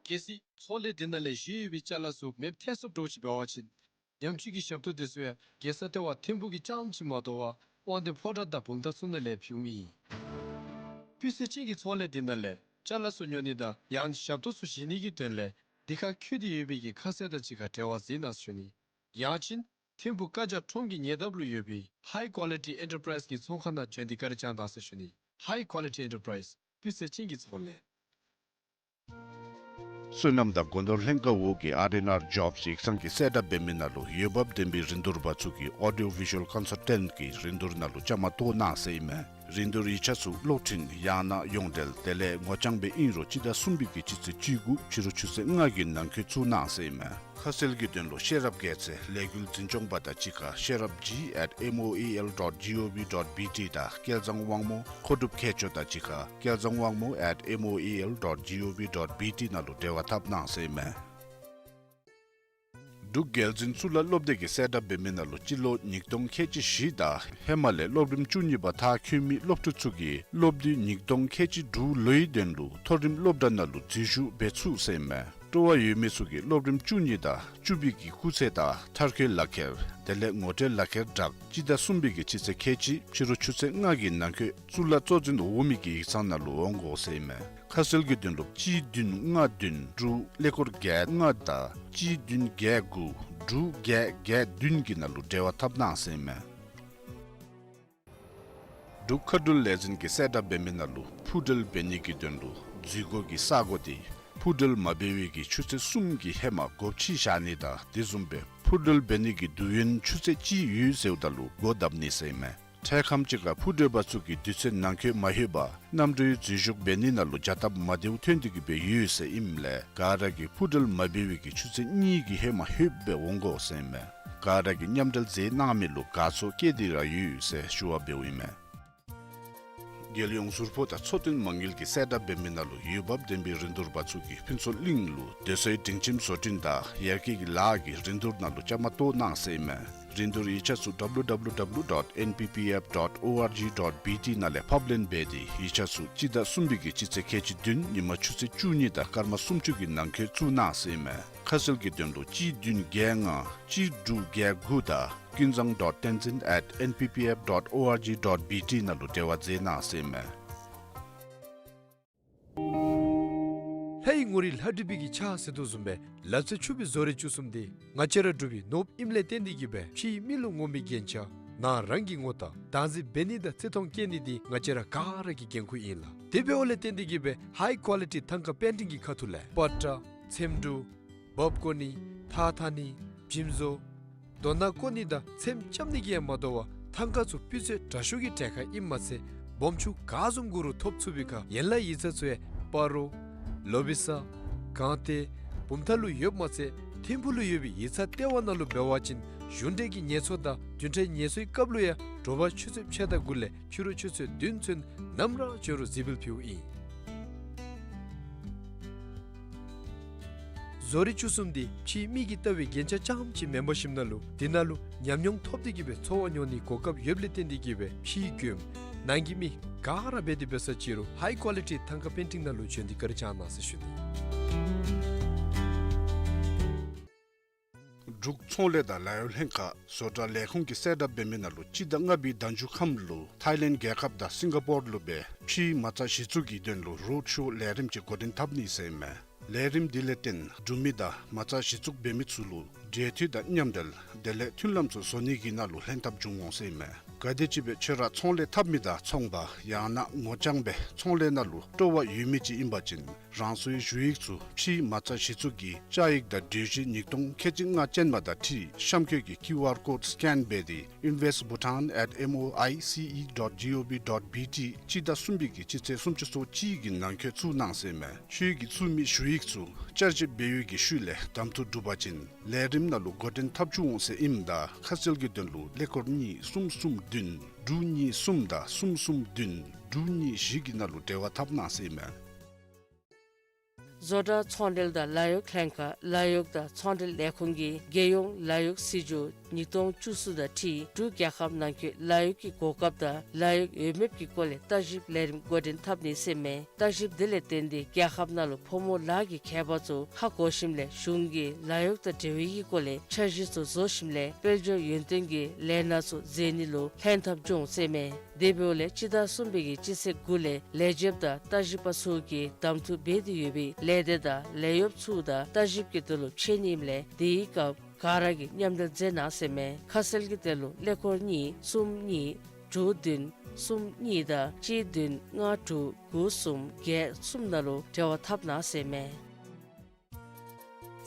གལ་སྲིད་ཚོང་ལས་འདི་ནང་ལས་བཞེས་ཡོད་པའི་ཅ་ལ་ཚུ་མེདཔ་ཐལ་སོངམ་འདྲཝ་ཅིག་འབད་བ་ཅིན་ཉམས་བཅོས་ཀྱི་ཞབས་ཏོག་དེ་ཚུ་ཡང་རྒྱལ་ས་ལྟེ་བ་ཐིམ་ཕུག་གི་རྐྱངམ་ཅིག་མ་དོ་བར་དབང་འདུས་ཕོ་བྲང་དང་བུམ་ཐང་ཚུ་ནང་ལས་ཕུལཝ་ཨིན། སྤུས་ཚད་ཅན་གྱི་ཚོང་ལས་འདི་ནང་ལས་ཅ་ལ་ཚུ་ཉོ་ནི་དང་ཡང་ཞབས་ཏོག་ཚུ་བཞེས་ནི་གི་དོན་ལས་འདི་ཁར་འཁོད་དེ་ཡོད་པའི་གི་ཁ་གསལ་དང་གཅིག་ཁར་འབྲེལ་བ་མཛད་གནང་ཟེར་ཞུ་ནི། ཡང་ཅིན་ཐིམ་ཕུག་བཀའ་རྒྱ་ཁྲོམ་གྱི་ཉེ་འདབས་ལུ་ཡོད་པའི་High Quality Enterprise གི་ཚོང་ཁང་ནང་བྱོན་ཏེ་བཀའ་དྲིན་བསྐྱང་གནང་ཟེར་ཞུ་ནི། High Quality Enterprise སྤུས་ཚད་ཅན་གྱི་ཚོང་ལས། སོ་ནམ་དང་སྒོ་ནོར་ལྷན་ཁག་འོག་གི་ཨར་ཨེན་ཨར་ཇོབས་ཡིག་ཚང་གི་གསལ་བསྒྲགས་འབད་མི་ནང་ལུ་འོས་འབབ་ལྡན་པའི་རིན་བསྡུར་པ་ཚུ་གིས་ཨོ་ཌི་ཡོ་བི་ཞུ་ཝལ་ཀོན་སལ་ཊེནཊ་གི་རིན་བསྡུར་ནང་ལུ་བཅའ་མར་གཏོགས་གནང་ཟེར་ཨིན་མས། རིན་བསྡུར་ཡིག་ཆ་ཚུ་གློག་འཕྲིན་ཡང་ན་ཡོངས་འབྲེལ་དེ་ལས་ངོ་རྐྱང་སྦེ་ཨིན་རུང་སྤྱི་ཟླ་གསུམ་པའི་གི་སྤྱི་ཚེས་བཅུ་དགུ་ཕྱི་རུ་ཆུ་ཚོད་ལྔ་གི་ནང་འཁོད་བཙུགས་གནང་ཟེར་ཨིན་མས། ཁ་གསལ་གྱི་དོན་ལུ་ཤེས་རབ་རྒྱལ་མཚན་ལས་འགུལ་འཛིན་སྐྱོང་པ་དང་གཅིག་ཁར་ཤེས་རབ་ཇི་ཨེཊ་ཨེམ་ཨོ་ཨེ་ཨེལ་ཌོཊ་ཇི་ཨོ་ཝི་ཌོཊ་བི་ཊི་དང་སྐལ་བཟང་དབང་མོ་མཁོ་སྒྲུབ་མཁས་མཆོག་དང་གཅིག་ཁར་སྐལ་བཟང་དབང་མོ་ཨེཊ་ཨེམ་ཨོ་ཨེ་ཨེལ་ཌོཊ་ཇི་ཨོ་ཝི་ཌོཊ་བི་ཊི་ནང་ལུ་འབྲེལ་བ་འཐབ་གནང་ཟེར་ཨིན་མས། འབྲུག་རྒྱལ་འཛིན་གཙུག་ལག་སློབ་སྡེ་གི་གསལ་བསྒྲགས་འབད་མི་ནང་ལུ་སྤྱི་ལོ་ཉིས་སྟོང་ཁལ་གཅིག་བཞི་དང་ཧེ་མ་ལས་སློབ་རིམ་བཅུ་གཉིས་པ་མཐར་འཁྱོལ་མི་སློབ་ཕྲུག་ཚུ་གིས་སློབ་དུས་ཉིས་སྟོང་ཁལ་གཅིག་དྲུག་ལོའི་དོན་ལུ་མཐོ་རིམ་སློབ་གྲྭ་ནང་ལུ་འཛུལ་ཞུགས་འབད་ཚུགས་ཟེར་ཨིན་མས། སྤྲོ་བ་ཡོད་མི་ཚུ་གིས་སློབ་རིམ་བཅུ་གཉིས་དང་བཅུ་པའི་གི་སྐུགས་ཚད་དང་མཐར་འཁྱོལ་ལག་ཁྱེར་དེ་ལས་ངོ་སྤྲོད་ལག་ཁྱེར་བསྒྲགས་སྤྱི་ཟླ་གསུམ་པའི་གི་སྤྱི་ཚེས་ཁལ་གཅིག་ཕྱི་རུ་ཆུ་ཚོད་ལྔ་གི་ནང་འཁོད་གཙུག་ལག་གཙོ་འཛིན་འོག་མའི་གི་ཡིག་ཚང་ནང་ལུ་འོང་དགོ་ཟེར་ཨིན་མས། ཁ་གསལ་གྱི་དོན་ལུ་གཅིག་བདུན་ལྔ་བདུན་དྲུག་ཀླད་ཀོར་བརྒྱད་ལྔ་དང་གཅིག་བདུན་བརྒྱད་དགུ་དྲུག་བརྒྱད་བརྒྱད་བདུན་གྱི་ནང་ལུ་འབྲེལ་བ་འཐབ་གནང་ཟེར་ཨིན་མས། འབྲུག་མཁའ་འགྲུལ་ལས་འཛིན་གྱི་གསལ་བསྒྲགས་འབད་མི་ནང་ལུ་འཕུར་འགྲུལ་འབད་ནི་གི་དོན་ལུ་འཛུལ་སྒོ་གི་ས་གོ་དེ་འཕུར་འགྲུལ་མ་འབད་བའི་གི་ཆུ་ཚོད་གསུམ་གྱི་ཧེ་མ་སྒོ་ཕྱེ་བཞག་ནི་དང་དེ་བཟུམ་སྦེ་འཕུར་འགྲུལ་འབད་ནི་གི་དུས་ཡུན་ཆུ་ཚོད་གཅིག་ཡོད་ཟེརཝ་ད་ལུ་སྒོ་བརྡབ་ནི་ཟེར་ཨིན་མས། འཕྲལ་ཁམས་ཅིག་ཁར་འཕུར་འགྲུལ་པ་ཚུ་གིས་དུས་ཚོད་ནང་འཁོད་མ་ལྷོད་པར་གནམ་གྲུའི་འཛུལ་ཞུགས་འབད་ནི་ནང་ལུ་བྱ་སྟབས་མ་བདེཝ་ཐོན་ཏེ་གི་སྦེ་ཡོད་ཟེར་ཨིནམ་ལས་ག་ར་གིས་འཕུར་འགྲུལ་མ་འབད་བའི་གི་ཆུ་ཚོད་གཉིས་ཀྱི་ཧེ་མ་ལྷོད་སྦེ་འོང་དགོ་ཟེར་ཨིན་མས། ག་ར་གིས་མཉམ་འབྲེལ་མཛད་གནང་མི་ལུ་དགའ་ཚོར་བསྐྱེད་དེ་ར་ཡོད་ཟེར་ཞུ་བ་འབདཝ་ཨིན་མས། རྒྱལ་ཡོངས་ཟུར་ཕོགས་དང་འཚོ་རྟེན་མ་དངུལ་གྱི་གསལ་བསྒྲགས་འབད་མི་ནང་ལུ་འོས་འབབ་ལྡན་པའི་རིན་བསྡུར་པ་ཚུ་གིས་ཕུན་ཚོགས་གླིང་ལུ་སྡོད་སའི་སྒྲིང་ཁྱིམ་བཟོ་སྐྲུན་དང་ཡར་རྒྱས་ཀྱི་ལཱ་གི་རིན་བསྡུར་ནང་ལུ་བཅའ་མར་གཏོགས་གནང་ཟེར་ཨིན་མས། རིན་བསྡུར་ཡིག་ཆ་ཚུ་ཌབ་ལུ་ཌབ་ལུ་ཌབ་ལུ་ཌོཊ་ཨེན་པི་པི་ཨེཕ་ཌོཊ་ཨོ་ཨར་ཇི་ཌོཊ་བི་ཊི་ནང་ལས་ཕབ་ལེན་འབད་དེ་ཡིག་ཆ་ཚུ་སྤྱི་ཟླ་གསུམ་པའི་གི་སྤྱི་ཚེས་ཁལ་གཅིག་བདུན་ཉིན་མ་ཆུ་ཚོད་བཅུ་གཉིས་དང་སྐར་མ་སུམ་ཅུ་གི་ནང་འཁོད་བཙུགས་གནང་ཟེར་ཨིན་མས། ཁ་གསལ་གྱི་དོན་ལུ་གཅིག་བདུན་བརྒྱད་ལྔ་གཅིག་དྲུག་བརྒྱད་དགུ་དང་ཀུན་བཟང་ཌོཊ་བསྟན་འཛིན་ཨེཊ་ཨེན་པི་པི་ཨེཕ་ཌོཊ་ཨོ་ཨར་ཇི་ཌོཊ་བི་ཊི་ནང་ལུ་འབྲེལ་བ་མཛད་གནང་ཟེར་ཨིན་མས། ལྷའི་ངོ་རིས་ལྷ་བྲིས་པའི་གི་ཕྱག་ཟེར་དོ་བཟུམ་སྦེ་ལག་རྩལ་ཕྱུག་པའི་བཟོ་རིག་བཅུ་གསུམ་འདི་ང་བཅས་ར་འབྲུག་པའི་ནོར་བུ་ཨིནམ་ལས་བརྟེན་ཏེ་གི་སྦེ་ཕྱིའི་མི་ལུ་ངོམ་པའི་རྒྱན་ཆ་ནང་རང་གི་ངོ་རྟགས་བདག་འཛིན་འབད་ནི་དང་བརྩི་མཐོང་བསྐྱེད་ནི་འདི་ང་བཅས་ར་ག་ར་གི་འགན་ཁུར་ཨིན་ལགས། དེ་འབདཝ་ལས་བརྟེན་ཏེ་གི་སྦེ་ཧའི་ཀོ་ལི་ཊི་ཐང་ཀ་པེན་ཊིང་གི་ཁ་ཐུག་ལས་པ་ཏྲ་ཚེམ་དྲུབ་འབག་བཀོ་ནི་ཐགས་འཐག་ནི་འཇིམ་བཟོ་རྡོ་ནང་བརྐོ་ནི་དང་ཚེམ་རྐྱབ་ནི་གིས་ཡང་མ་དོ་བར་ཐང་ཀ་ཚུ་སྤུས་ཚད་དྲག་ཤོས་ཀྱི་གྲལ་ཁར་ཨིནམ་མ་ཚད་སྦོམ་ཆུང་ག་བཟུམ་དགོ་རུང་ཐོབ་ཚུགས་པའི་ཁར་ཡན་ལག་ཡིག་ཚང་ཚུ་ཡང་སྤ་རོ་ལོ་བི་ས་གངས་ཏི་བུམ་ཐང་ལུ་ཡོདཔ་མ་ཚད་ཐིམ་ཕུག་ལུ་ཡོད་པའི་ཡིག་ཚང་ལྟེ་བ་ནང་ལུ་འབད་བ་ཅིན་གཞུང་འབྲེལ་གྱི་ངལ་གསོ་དང་བདུན་ཕྲག་ངལ་གསོའི་སྐབས་ལུ་ཡང་དྲོ་པ་ཆུ་ཚོད་ཕྱེད་དང་དགུ་ལས་ཕྱི་རུ་ཆུ་ཚོད་བདུན་ཚུན་ནམ་ར་འབྱོན་རུང་གཟིགས་འབུལ་ཕུལཝ་ཨིན། བཟོ་རིག་བཅུ་གསུམ་འདི་ཕྱིའི་མི་གིས་ལྟ་བའི་རྒྱན་ཆ་རྐྱངམ་ཅིག་མེན་པར་ཞིནམ་ལས་འདི་ནང་ལུ་ཉམས་མྱོང་ཐོབ་སྟེ་གི་སྦེ་འཚོ་བ་མྱོང་ནིའི་གོ་སྐབས་ཡོདཔ་ལས་བརྟེན་ཏེ་གི་སྦེ་ཕྱིའི་མགྱོནམ་ནང་གི་མི་ག་ར་འབད་དེ་འབད་ས་ཅི་རུང་ཧའི་ཀོ་ལི་ཊི་ཐང་ཀ་པེན་ཊིང་ནང་ལུ་བྱོན་ཏེ་བཀའ་དྲིན་བསྐྱང་གནང་ཟེར་ཞུ་ནི། འབྲུག་ཚོང་ལས་དང་ལཱ་གཡོག་ལྷན་ཁག་བཟོ་གྲྭ་ལས་ཁུངས་ཀྱི་གསལ་བསྒྲགས་འབད་མི་ནང་ལུ་སྤྱི་ཟླ་ལྔ་པའི་ཟླ་མཇུག་ཁམས་ལུ་ཐའི་ལེནཌ་རྒྱལ་ཁབ་དང་སིང་ག་པོར་ལུ་སྦེ་ཕྱིའི་མ་རྩ་གཞི་བཙུགས་ཀྱི་དོན་ལུ་རོཌ་ཤོ་ལས་རིམ་ཅིག་འགོ་འདྲེན་འཐབ་ནི་ཟེར་ཨིན་མས། ལས་རིམ་འདི་ལས་བརྟེན་འབྲུག་མི་དང་མ་རྩ་གཞི་བཙུགས་འབད་མི་ཚུ་ལུ་འབྲེལ་མཐུད་དང་མཉམ་འབྲེལ་དེ་ལས་མཐུན་ལམ་ཚུ་བཟོ་ནི་གི་ནང་ལུ་ལྷན་ཐབས་འབྱུང་འོང་ཟེར་ཨིན་མས། ག་དེམ་ཅིག་སྦེ་ཁྱོད་ར་ཚོང་ལས་འཐབ་མི་དང་ཚོང་པ་ཡང་ན་ངོ་རྐྱང་སྦེ་ཚོང་ལས་ནང་ལུ་སྤྲོ་བ་ཡོད་མི་ཅིག་ཨིན་པ་ཅིན་རང་སོའི་ཞུ་ཡིག་ཚུ་ཕྱིའི་མ་རྩ་གཞི་བཙུགས་ཀྱི་བཅའ་ཡིག་དང་གྲོས་གཞི་ཉིས་སྟོང་ཁལ་གཅིག་ལྔ་ཅན་མ་དང་འཁྲིལ་གཤམ་འཁོད་ཀྱི་ཀིའུ་ཨར་ཀོཌ་སི་ཀེན་འབད་དེ་ཨིན་ཝེསི་བྷུ་ཊཱན་ཨེཊ་ཨེམ་ཨོ་ཨའི་སི་ཨི་ཌོཊ་ཇི་ཨོ་ཝི་ཌོཊ་བི་ཊི་སྤྱི་ཟླ་གསུམ་པའི་གི་སྤྱི་ཚེས་སུམ་ཅུ་སོ་གཅིག་གི་ནང་འཁོད་བཙུགས་གནང་ཟེར་ཨིན་མས། ཁྱོད་ཀྱིས་བཙུགས་མི་ཞུ་ཡིག་ཚུ་བསྐྱར་ཞིབ་འབད་བའི་གི་ཤུལ་ལས་གདམ་འཐུ་གྲུབ་པ་ཅིན་ལས་རིམ་ནང་ལུ་འགོ་འདྲེན་ཐབས་བྱུང་འོང་ཟེར་ཨིནམ་ད་ཁ་གསལ་གྱི་དོན་ལུ་ཀླད་ཀོར་གཉིས་གསུམ་གསུམ་བདུན་དྲུག་གཉིས་གསུམ་དང་གསུམ་གསུམ་བདུན་དྲུག་གཉིས་བཞི་གི་ནང་ལུ་འབྲེལ་བ་འཐབ་གནང་ཟེར་ཨིན་མས། བཟོ་གྲྭ་ཚོང་འབྲེལ་དང་ལཱ་གཡོག་ལྷན་ཁག་ལཱ་གཡོག་དང་ཚོང་འབྲེལ་ལས་ཁུངས་ཀྱིས་རྒྱལ་ཡོངས་ལཱ་གཡོག་སྲིད་བྱུས་ཉིས་སྟོང་བཅུ་གསུམ་དང་འཁྲིལ་འབྲུག་རྒྱལ་ཁབ་ནང་འཁོད་ལཱ་གཡོག་གི་གོ་སྐབས་དང་ལཱ་གཡོག་ཡོད་མེད་ཀྱི་སྐོར་ལས་བརྟག་ཞིབ་ལས་རིམ་འགོ་འདྲེན་འཐབ་ནི་ཟེར་ཨིན་མས། བརྟག་ཞིབ་འདི་ལས་བརྟེན་ཏེ་རྒྱལ་ཁབ་ནང་ལུ་ཕོ་མོ་ལཱ་གི་ཁྱད་པར་ཚུ་ཧ་གོ་ཞིནམ་ལས་གཞུང་གིས་ལཱ་གཡོག་དང་འབྲེལ་བའི་གི་སྐོར་ལས་འཆར་གཞི་ཚུ་བཟོ་ཞིནམ་ལས་དཔལ་འབྱོར་ཡུན་བརྟན་གྱི་ལས་སྣ་ཚུ་མཛད་ནི་ལུ་ལྷན་ཐབས་འབྱུང་ཟེར་ཨིན་མས། དེ་འབདཝ་ལས་སྤྱི་ཟླ་གསུམ་པའི་གི་སྤྱི་ཚེས་དགུ་ལས་ལས་བྱེདཔ་དང་བརྟག་ཞིབ་པ་ཚུ་གིས་གདམ་འཐུ་འབད་དེ་ཡོད་པའི་ལས་སྡེ་དང་ལས་གཡོགཔ་ཚུ་དང་བརྟག་ཞིབ་ཀྱི་དོན་ལུ་ཕྱད་ནི་ཨིནམ་ལས་དེའི་སྐབས་ག་ར་གིས་མཉམ་འབྲེལ་མཛད་གནང་ཟེར་ཨིན་མས། ཁ་གསལ་གྱི་དོན་ལུ་ཀླད་ཀོར་གཉིས་གསུམ་གཉིས་དྲུག་བདུན་གསུམ་གཉིས་དང་གཅིག་བདུན་ལྔ་དྲུག་དགུ་གསུམ་བརྒྱད་གསུམ་ནང་ལུ་འབྲེལ་བ་འཐབ་གནང་ཟེར་ཨིན་མས།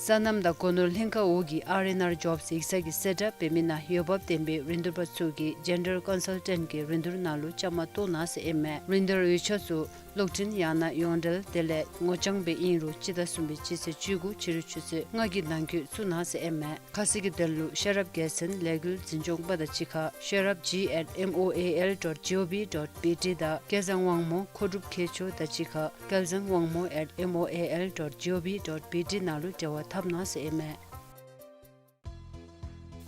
སོ་ནམ་དང་སྒོ་ནོར་ལྷན་ཁག་འོག་གི་ཨར་ཨེན་ཨར་ཇོབསི་ཡིག་ཚང་གིས་གསལ་བསྒྲགས་འབད་མི་ནང་འོས་འབབ་ལྡན་པའི་རིན་བསྡུར་པ་ཚུ་གིས་ཇེན་ཌར་ཀོན་སལ་ཊེནཊ་གི་རིན་བསྡུར་ནང་ལུ་བཅའ་མར་གཏོགས་གནང་ཟེར་ཨིན་མས། རིན་བསྡུར་འོས་ཆ་ཚུ་གློག་འཕྲིན་ཡང་ན་ཡོངས་འབྲེལ་དེ་ལས་ངོ་རྐྱང་སྦེ་ཨིན་རུང་སྤྱི་ཟླ་གསུམ་པའི་སྤྱི་ཚེས་བཅུ་དགུ་ཕྱི་རུ་ཆུ་ཚོད་ལྔ་གི་ནང་འཁོད་བཙུགས་གནང་ཟེར་ཨིན་མས། ཁ་གསལ་གྱི་དོན་ལུ་ཤེས་རབ་རྒྱལ་མཚན་ལས་འགུལ་འཛིན་སྐྱོང་པ་དང་གཅིག་ཁར་ཤེས་རབ་ཇི་ཨེཊ་ཨེམ་ཨོ་ཨེ་ཨེལ་ཌོཊ་ཇི་ཨོ་ཝི་ཌོཊ་བི་ཊི་དང་སྐལ་བཟང་དབང་མོ་མཁོ་སྒྲུབ་མཁས་མཆོག་དང་གཅིག་ཁར་སྐལ་བཟང་དབང་མོ་ཨེཊ་ཨེམ་ཨོ་ཨེ་ཨེལ་ཌོཊ་ཇི་ཨོ་ཝི་ཌོཊ་བི་ཊི་ནང་ལུ་འབྲེལ་བ་འཐབ་གནང་ཟེར་ཨིན་མས།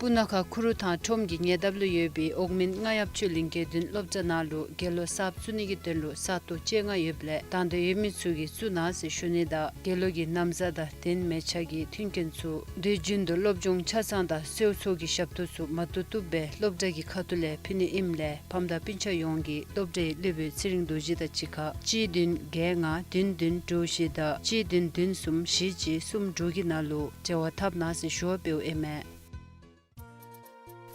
སྤུ་ན་ཁ་ཁུ་རུ་ཐང་ཁྲོམ་གྱི་ཉེ་འདབས་ལུ་ཡོད་པའི་འོག་མིན་རྔ་ཡབ་ཆོས་གླིང་དགེ་འདུན་སློབ་གྲྭ་ནང་ལུ་དགེ་སློང་གསརཔ་བཙུགས་ནི་གི་དོན་ལུ་ས་སྟོང་བཅོ་ལྔ་ཡོདཔ་ལས་དང་འདོད་ཡོད་མི་ཚུ་གིས་བཙུགས་གནང་ཟེར་ཞུ་ནི་དང་དགེ་སློང་གི་ན་བཟའ་དང་གདན་མལ་ཆ་གི་མཐུན་རྐྱེན་ཚུ་དུས་རྒྱུན་དུ་སློབ་སྦྱོང་ཆ་ཚང་དང་གསོལ་ཚོགས་ཀྱི་ཞབས་ཏོག་ཚུ་མ་ཏོག་ཏོ་སྦེ་སློབ་གྲྭ་གི་ཁ་ཐུག་ལས་ཕུལ་ནི་ཨིནམ་ལས་ཕམ་དང་སྤུན་ཆ་ཡོངས་ཀྱིས་སློབ་གྲྭའི་སློབ་དཔོན་ཚེ་རིང་རྡོ་རྗེ་དང་གཅིག་ཁར་གཅིག་བདུན་བརྒྱད་ལྔ་བདུན་བདུན་དྲུག་བཞི་དང་གཅིག་བདུན་བདུན་གསུམ་བཞི་གཅིག་གསུམ་དྲུག་གི་ནང་ལུ་འབྲེལ་བ་འཐབ་གནང་ཟེར་ཞུ་བ་འབདཝ་ཨིན་མས།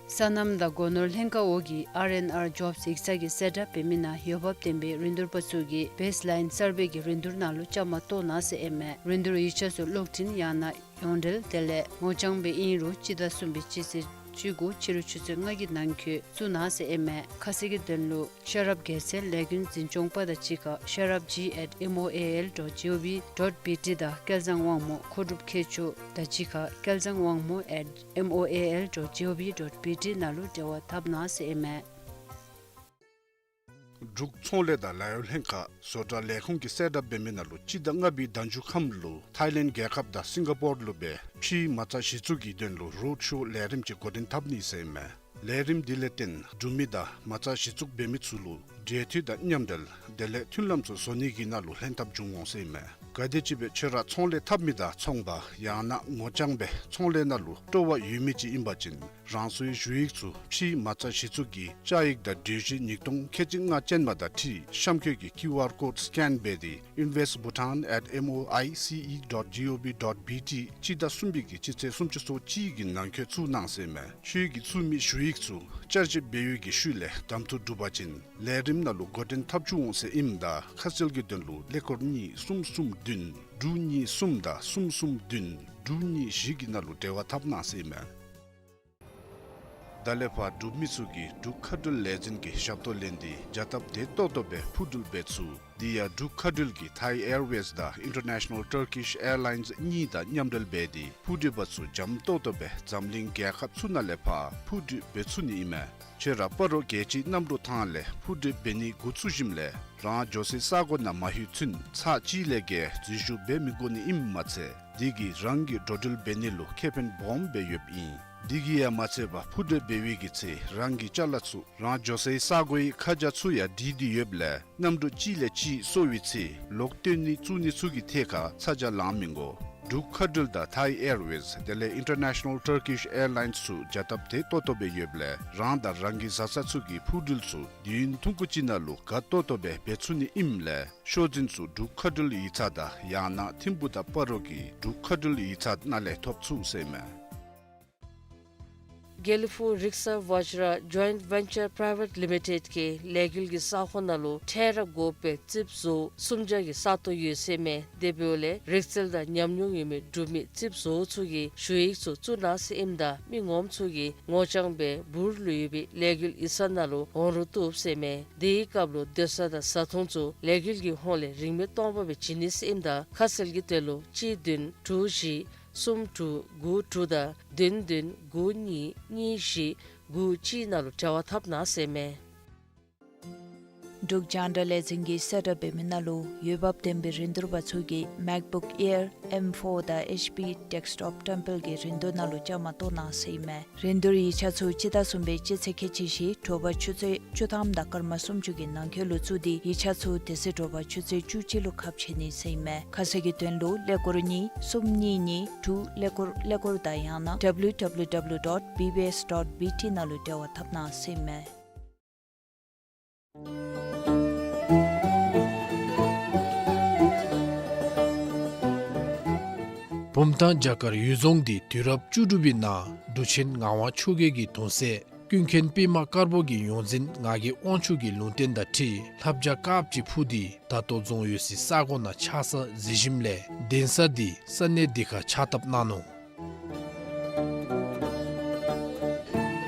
སོ་ནམ་དང་སྒོ་ནོར་ལྷན་ཁག་འོག་གི་ཨར་ཨེན་ཨར་ཇོབསི་ཡིག་ཚང་གིས་གསལ་བསྒྲགས་འབད་མི་ནང་འོས་འབབ་ལྡན་པའི་རིན་བསྡུར་པ་ཚུ་གིས་བེསི་ལའིན་སར་བེ་གི་རིན་བསྡུར་ནང་ལུ་བཅའ་མར་གཏོགས་གནང་ཟེར་ཨིན་མས། རིན་བསྡུར་འོས་ཆ་ཚུ་གློག་འཕྲིན་ཡང་ན་ཡོངས་འབྲེལ་དེ་ལས་ངོ་རྐྱང་སྦེ་ཨིན་རུང་སྤྱི་ཟླ་གསུམ་པའི་སྤྱི་ཚེས་བཅུ་དགུ་ཕྱི་རུ་ཆུ་ཚོད་ལྔ་གི་ནང་འཁོད་བཙུགས་གནང་ཟེར་ཨིན་མས། ཁ་གསལ་གྱི་དོན་ལུ་ཤེས་རབ་རྒྱལ་མཚན་ལས་འགུལ་འཛིན་སྐྱོང་པ་དང་གཅིག་ཁར་ཤེས་རབ་ཇི་ཨེཊ་ཨེམ་ཨོ་ཨེ་ཨེལ་ཌོཊ་ཇི་ཨོ་ཝི་ཌོཊ་བི་ཊི་དང་སྐལ་བཟང་དབང་མོ་མཁོ་སྒྲུབ་མཁས་མཆོག་དང་གཅིག་ཁར་སྐལ་བཟང་དབང་མོ་ཨེཊ་ཨེམ་ཨོ་ཨེ་ཨེལ་ཌོཊ་ཇི་ཨོ་ཝི་ཌོཊ་བི་ཊི་ནང་ལུ་འབྲེལ་བ་འཐབ་གནང་ཟེར་ཨིན་མས། འབྲུག་ཚོང་ལས་དང་ལཱ་གཡོག་ལྷན་ཁག་བཟོ་གྲྭ་ལས་ཁུངས་ཀྱིས་གསལ་བསྒྲགས་འབད་མི་ནང་ལུ་སྤྱི་ཟླ་ལྔ་པའི་ཟླ་མཇུག་ཁམས་ལུ་ཐཱའི་ལེནཌ་རྒྱལ་ཁབ་དང་སིང་ག་པོར་ལུ་སྦེ་ཕྱིའི་མ་རྩ་གཞི་བཙུགས་ཀྱི་དོན་ལུ་རོཌ་ཤོ་ལས་རིམ་ཅིག་འགོ་འདྲེན་འཐབ་ནི་ཟེར་ཨིན་མས། ལས་རིམ་འདི་ལས་བརྟེན་འབྲུག་མི་དང་མ་རྩ་གཞི་བཙུགས་འབད་མི་ཚུ་ལུ་འབྲེལ་མཐུད་དང་མཉམ་འབྲེལ་དེ་ལས་མཐུན་ལམ་ཚུ་བཟོ་ནི་གི་ནང་ལུ་ལྷན་ཐབས་འབྱུང་འོང་ཟེར་ཨིན་མས། ག་དེམ་ཅིག་སྦེ་ཁྱོད་ར་ཚོང་ལས་འཐབ་མི་དང་ཚོང་པ་ཡང་ན་ངོ་རྐྱང་སྦེ་ཚོང་ལས་ནང་ལུ་སྤྲོ་བ་ཡོད་མི་ཅིག་ཨིན་པ་ཅིན་རང་སོའི་ཞུ་ཡིག་ཚུ་ཕྱིའི་མ་རྩ་གཞི་བཙུགས་ཀྱི་བཅའ་ཡིག་དང་གྲོས་གཞི་ཉིས་སྟོང་ཁལ་གཅིག་ལྔ་ཅན་མ་དང་འཁྲིལ་གཤམ་འཁོད་ཀྱི་ཀིའུ་ཨར་ཀོཌ་སི་ཀེན་འབད་དེ་ཨིན་ཝེསི་བྷུ་ཊཱན་ཨེཊ་ཨེམ་ཨོ་ཨའི་སི་ཨི་ཌོཊ་ཇི་ཨོ་ཝི་ཌོཊ་བི་ཊི་སྤྱི་ཟླ་གསུམ་པའི་གི་སྤྱི་ཚེས་སུམ་ཅུ་སོ་གཅིག་གི་ནང་འཁོད་བཙུགས་གནང་ཟེར་ཨིན་མས། ཁྱོད་ཀྱིས་བཙུགས་མི་ཞུ་ཡིག་ཚུ་བསྐྱར་ཞིབ་འབད་བའི་གི་ཤུལ་ལས་གདམ་འཐུ་གྲུབ་པ་ཅིན་ལས་རིམ་ནང་ལུ་འགོ་འདྲེན་འཐབ་བཅུག་འོང་ཟེར་ཨིནམ་ད་ཁ་གསལ་གྱི་དོན་ལུ་ཀླད་ཀོར་གཉིས་གསུམ་གསུམ་བདུན་དྲུག་གཉིས་གསུམ་དང་གསུམ་གསུམ་བདུན་དྲུག་གཉིས་བཞི་གི་ནང་ལུ་འབྲེལ་བ་འཐབ་གནང་ཟེར་ཨིན་མས། ད་ལས་ཕར་འབྲུག་མི་ཚུ་གིས་འབྲུག་མཁའ་འགྲུལ་ལས་འཛིན་གྱི་ཞབས་ཏོག་ལེན་ཏེ་བྱ་སྟབས་བདེ་ཏོག་ཏོ་སྦེ་འཕུར་འགྲུལ་འབད་ཚུགས། དེ་ཡང་འབྲུག་མཁའ་འགྲུལ་གྱིས་ཐའི་ཨེར་ཝེསི་དང་ཨིན་ཊར་ནེ་ཤ་ནཱལ་ཊར་ཀིཤ་ཨེར་ལའིནསི་གཉིས་དང་མཉམ་འབྲེལ་འབད་དེ་འཕུར་འགྲུལ་པ་ཚུ་འཇམ་ཏོག་ཏོ་སྦེ་འཛམ་གླིང་རྒྱལ་ཁབ་ཚུ་ནང་ལས་ཕར་འཕུར་འགྲུལ་འབད་ཚུགས་ནི་ཨིན་མས། ཁྱོད་ར་སྤ་རོ་རྒྱལ་སྤྱིའི་གནམ་གྲུ་ཐང་ལས་འཕུར་འགྲུལ་འབད་ནི་འགོ་བཙུགས་ཞིནམ་ལས་རང་འགྱོ་སའི་ས་གོ་ནང་མ་ལྷོད་ཚུན་ཚར་གཅིག་ལས་བརྒལ་འཛུལ་ཞུགས་འབད་མི་དགོ་ནི་ཨིནམ་མ་ཚད་དེ་གིས་རང་གི་འགྲོ་འགྲུལ་འབད་ནི་ལུ་ཁེ་ཕན་སྦོམ་སྦེ་ཡོདཔ་ཨིན། དེ་གིས་ཡང་མ་ཚད་པར་འཕུར་འགྲུལ་འབད་བའི་གི་ཚེ་རང་གི་ཅ་ལ་ཚུ་རང་འགྱོ་སའི་ས་གོའི་ཁ་བྱང་ཚུ་ཡང་བྲིས་ཏེ་ཡོདཔ་ལས་གནམ་གྲུ་གཅིག་ལས་གཅིག་སོར་བའི་ཚེ་ལོག་བཏོན་ནི་བཙུགས་ནི་ཚུ་གི་ཐད་ཁར་ཚ་གྱང་ལང་མི་དགོ། འབྲུག་མཁའ་འགྲུལ་དང་ཐའི་ཨེར་ཝེསི་དེ་ལས་ཨིན་ཊར་ནེ་ཤ་ནཱལ་ཊར་ཀིཤ་ཨེར་ལའིནསི་ཚུ་བྱ་སྟབས་དེ་ཏོག་ཏོ་སྦེ་ཡོདཔ་ལས་རང་དང་རང་གི་བཟའ་ཚང་ཚུ་གིས་འཕུར་འགྲུལ་ཚུ་དུས་ཡུན་ཐུང་ཀུ་ཅིག་ནང་ལུ་ག་ཏོག་ཏོ་སྦེ་འབད་ཚུགས་ནི་ཨིནམ་ལས་ཤོག་འཛིན་ཚུ་འབྲུག་མཁའ་འགྲུལ་ཡིག་ཚང་དང་ཡང་ན་ཐིམ་ཕུག་དང་སྤ་རོ་གི་འབྲུག་མཁའ་འགྲུལ་ཡིག་ཚང་ནང་ལས་ཐོབ་ཚུགས་ཟེར་མས། དགེ་ལེགས་ཕུག་རིག་གསར་ཝ་ཇ་ར་ཇོའིནཊ་ཝེན་ཅར་པྲའི་ཝེཊ་ལི་མི་ཊེཌ་ཀྱི་ལས་འགུལ་གྱི་ས་ཁོངས་ནང་ལུ་ཁྲལ་ར་དགོ་པའི་རྩིགཔ་བཟོ་སུམ་བརྒྱ་གི་ས་སྟོང་ཡོད་ཟེར་མས། དེ་འབདཝ་ལས་རིག་རྩལ་དང་ཉམས་མྱོང་ཡོད་མི་འབྲུག་མི་རྩིགཔ་བཟོ་ཚུ་གིས་ཞུ་ཡིག་ཚུ་བཙུགས་གནང་ཟེར་ཨིནམ་ད་མི་ངོམ་ཚུ་གིས་ངོ་རྐྱང་སྦེ་འབུར་ལུ་ཡོད་པའི་ལས་འགུལ་ཡིག་ཚང་ནང་ལུ་འོང་རོགས་བཏུབ་ཟེར་མས། དེའི་སྐབས་ལུ་སྡོད་ས་དང་བཟའ་འཐུང་ཚུ་ལས་འགུལ་གྱི་ཧོངས་ལས་རིན་མེད་སྟོང་པ་སྦེ་བྱིན་ནི་ཟེར་ཨིནམ་ད་ཁ་གསལ་གྱི་དོན་ལུ་གཅིག་བདུན་དྲུག་བཞི་གསུམ་དྲུག་དགུ་དྲུག་དང་བདུན་བདུན་དགུ་གཉིས་གཉིས་བཞི་དགུ་གཅིག་ནང་ལུ་འབྲེལ་བ་འཐབ་གནང་ཟེར་མས། འབྲུག་རྒྱང་བསྒྲགས་ལས་འཛིན་གྱིས་གསལ་བསྒྲགས་འབད་མི་ནང་ལུ་འོས་འབབ་ལྡན་པའི་རིན་བསྡུར་པ་ཚུ་གིས་མེཀ་བུཀ་ཨེར་ཨེམ་ཕོར་དང་ཨེཆ་པི་ཌེསྐ་ཊོཔ་ཊེམ་པལ་གྱི་རིན་བསྡུར་ནང་ལུ་བཅའ་མར་གཏོགས་གནང་ཟེར་ཨིན་མས། རིན་བསྡུར་ཡིག་ཆ་ཚུ་སྤྱི་ཟླ་གསུམ་པའི་སྤྱི་ཚེས་ཁལ་གཅིག་བཞི་དྲོ་པ་ཆུ་ཚོད་བཅུ་ཐམ་དང་སྐར་མ་སུམ་ཅུ་གི་ནང་འཁོད་ལུ་བཙུགས་ཏེ་ཡིག་ཆ་ཚུ་དེ་ཚེ་དྲོ་པ་ཆུ་ཚོད་བཅུ་གཅིག་ལུ་ཁ་ཕྱེ་ནི་ཟེར་ཨིན་མས། ཁ་གསལ་གྱི་དོན་ལུ་ཀླད་ཀོར་གཉིས་གསུམ་གཉིས་གཉིས་དྲུག་ཀླད་ཀོར་ཀླད་ཀོར་དང་ཡང་ན་ཌབ་ལིའུ་ཌབ་ལིའུ་ཌབ་ལིའུ་ཌོཊ་བི་བི་ཨེསི་ཌོཊ་བི་ཊི་ནང་ལུ་འབྲེལ་བ་འཐབ་གནང་ཟེར་ཨིན་མས། བུམ་ཐང་བྱ་དཀར་གཡུལ་རྫོང་འདི་དུས་རབས་བཅུ་དྲུག་པའི་ནང་འབྲུག་ཆེན་ངག་དབང་ཆོས་རྒྱལ་གྱི་གདུང་སྲས་ཀུན་མཁྱེན་པདྨ་དཀར་པོ་གི་ཡོངས་འཛིན་ངག་གི་དབང་ཕྱུག་གི་ལུང་བསྟན་དང་འཁྲིལ་ལྷ་བྱ་དཀརཔོ་ཅིག་འཕུར་ཏེ་ད་ལྟོ་རྫོང་ཡོད་སའི་ས་གོ་ནང་ཆགས་ས་གཟིགས་ཞིནམ་ལས་གདན་ས་འདི་ས་གནས་འདི་ཁར་ཕྱག་བཏབ་གནང་ནུག།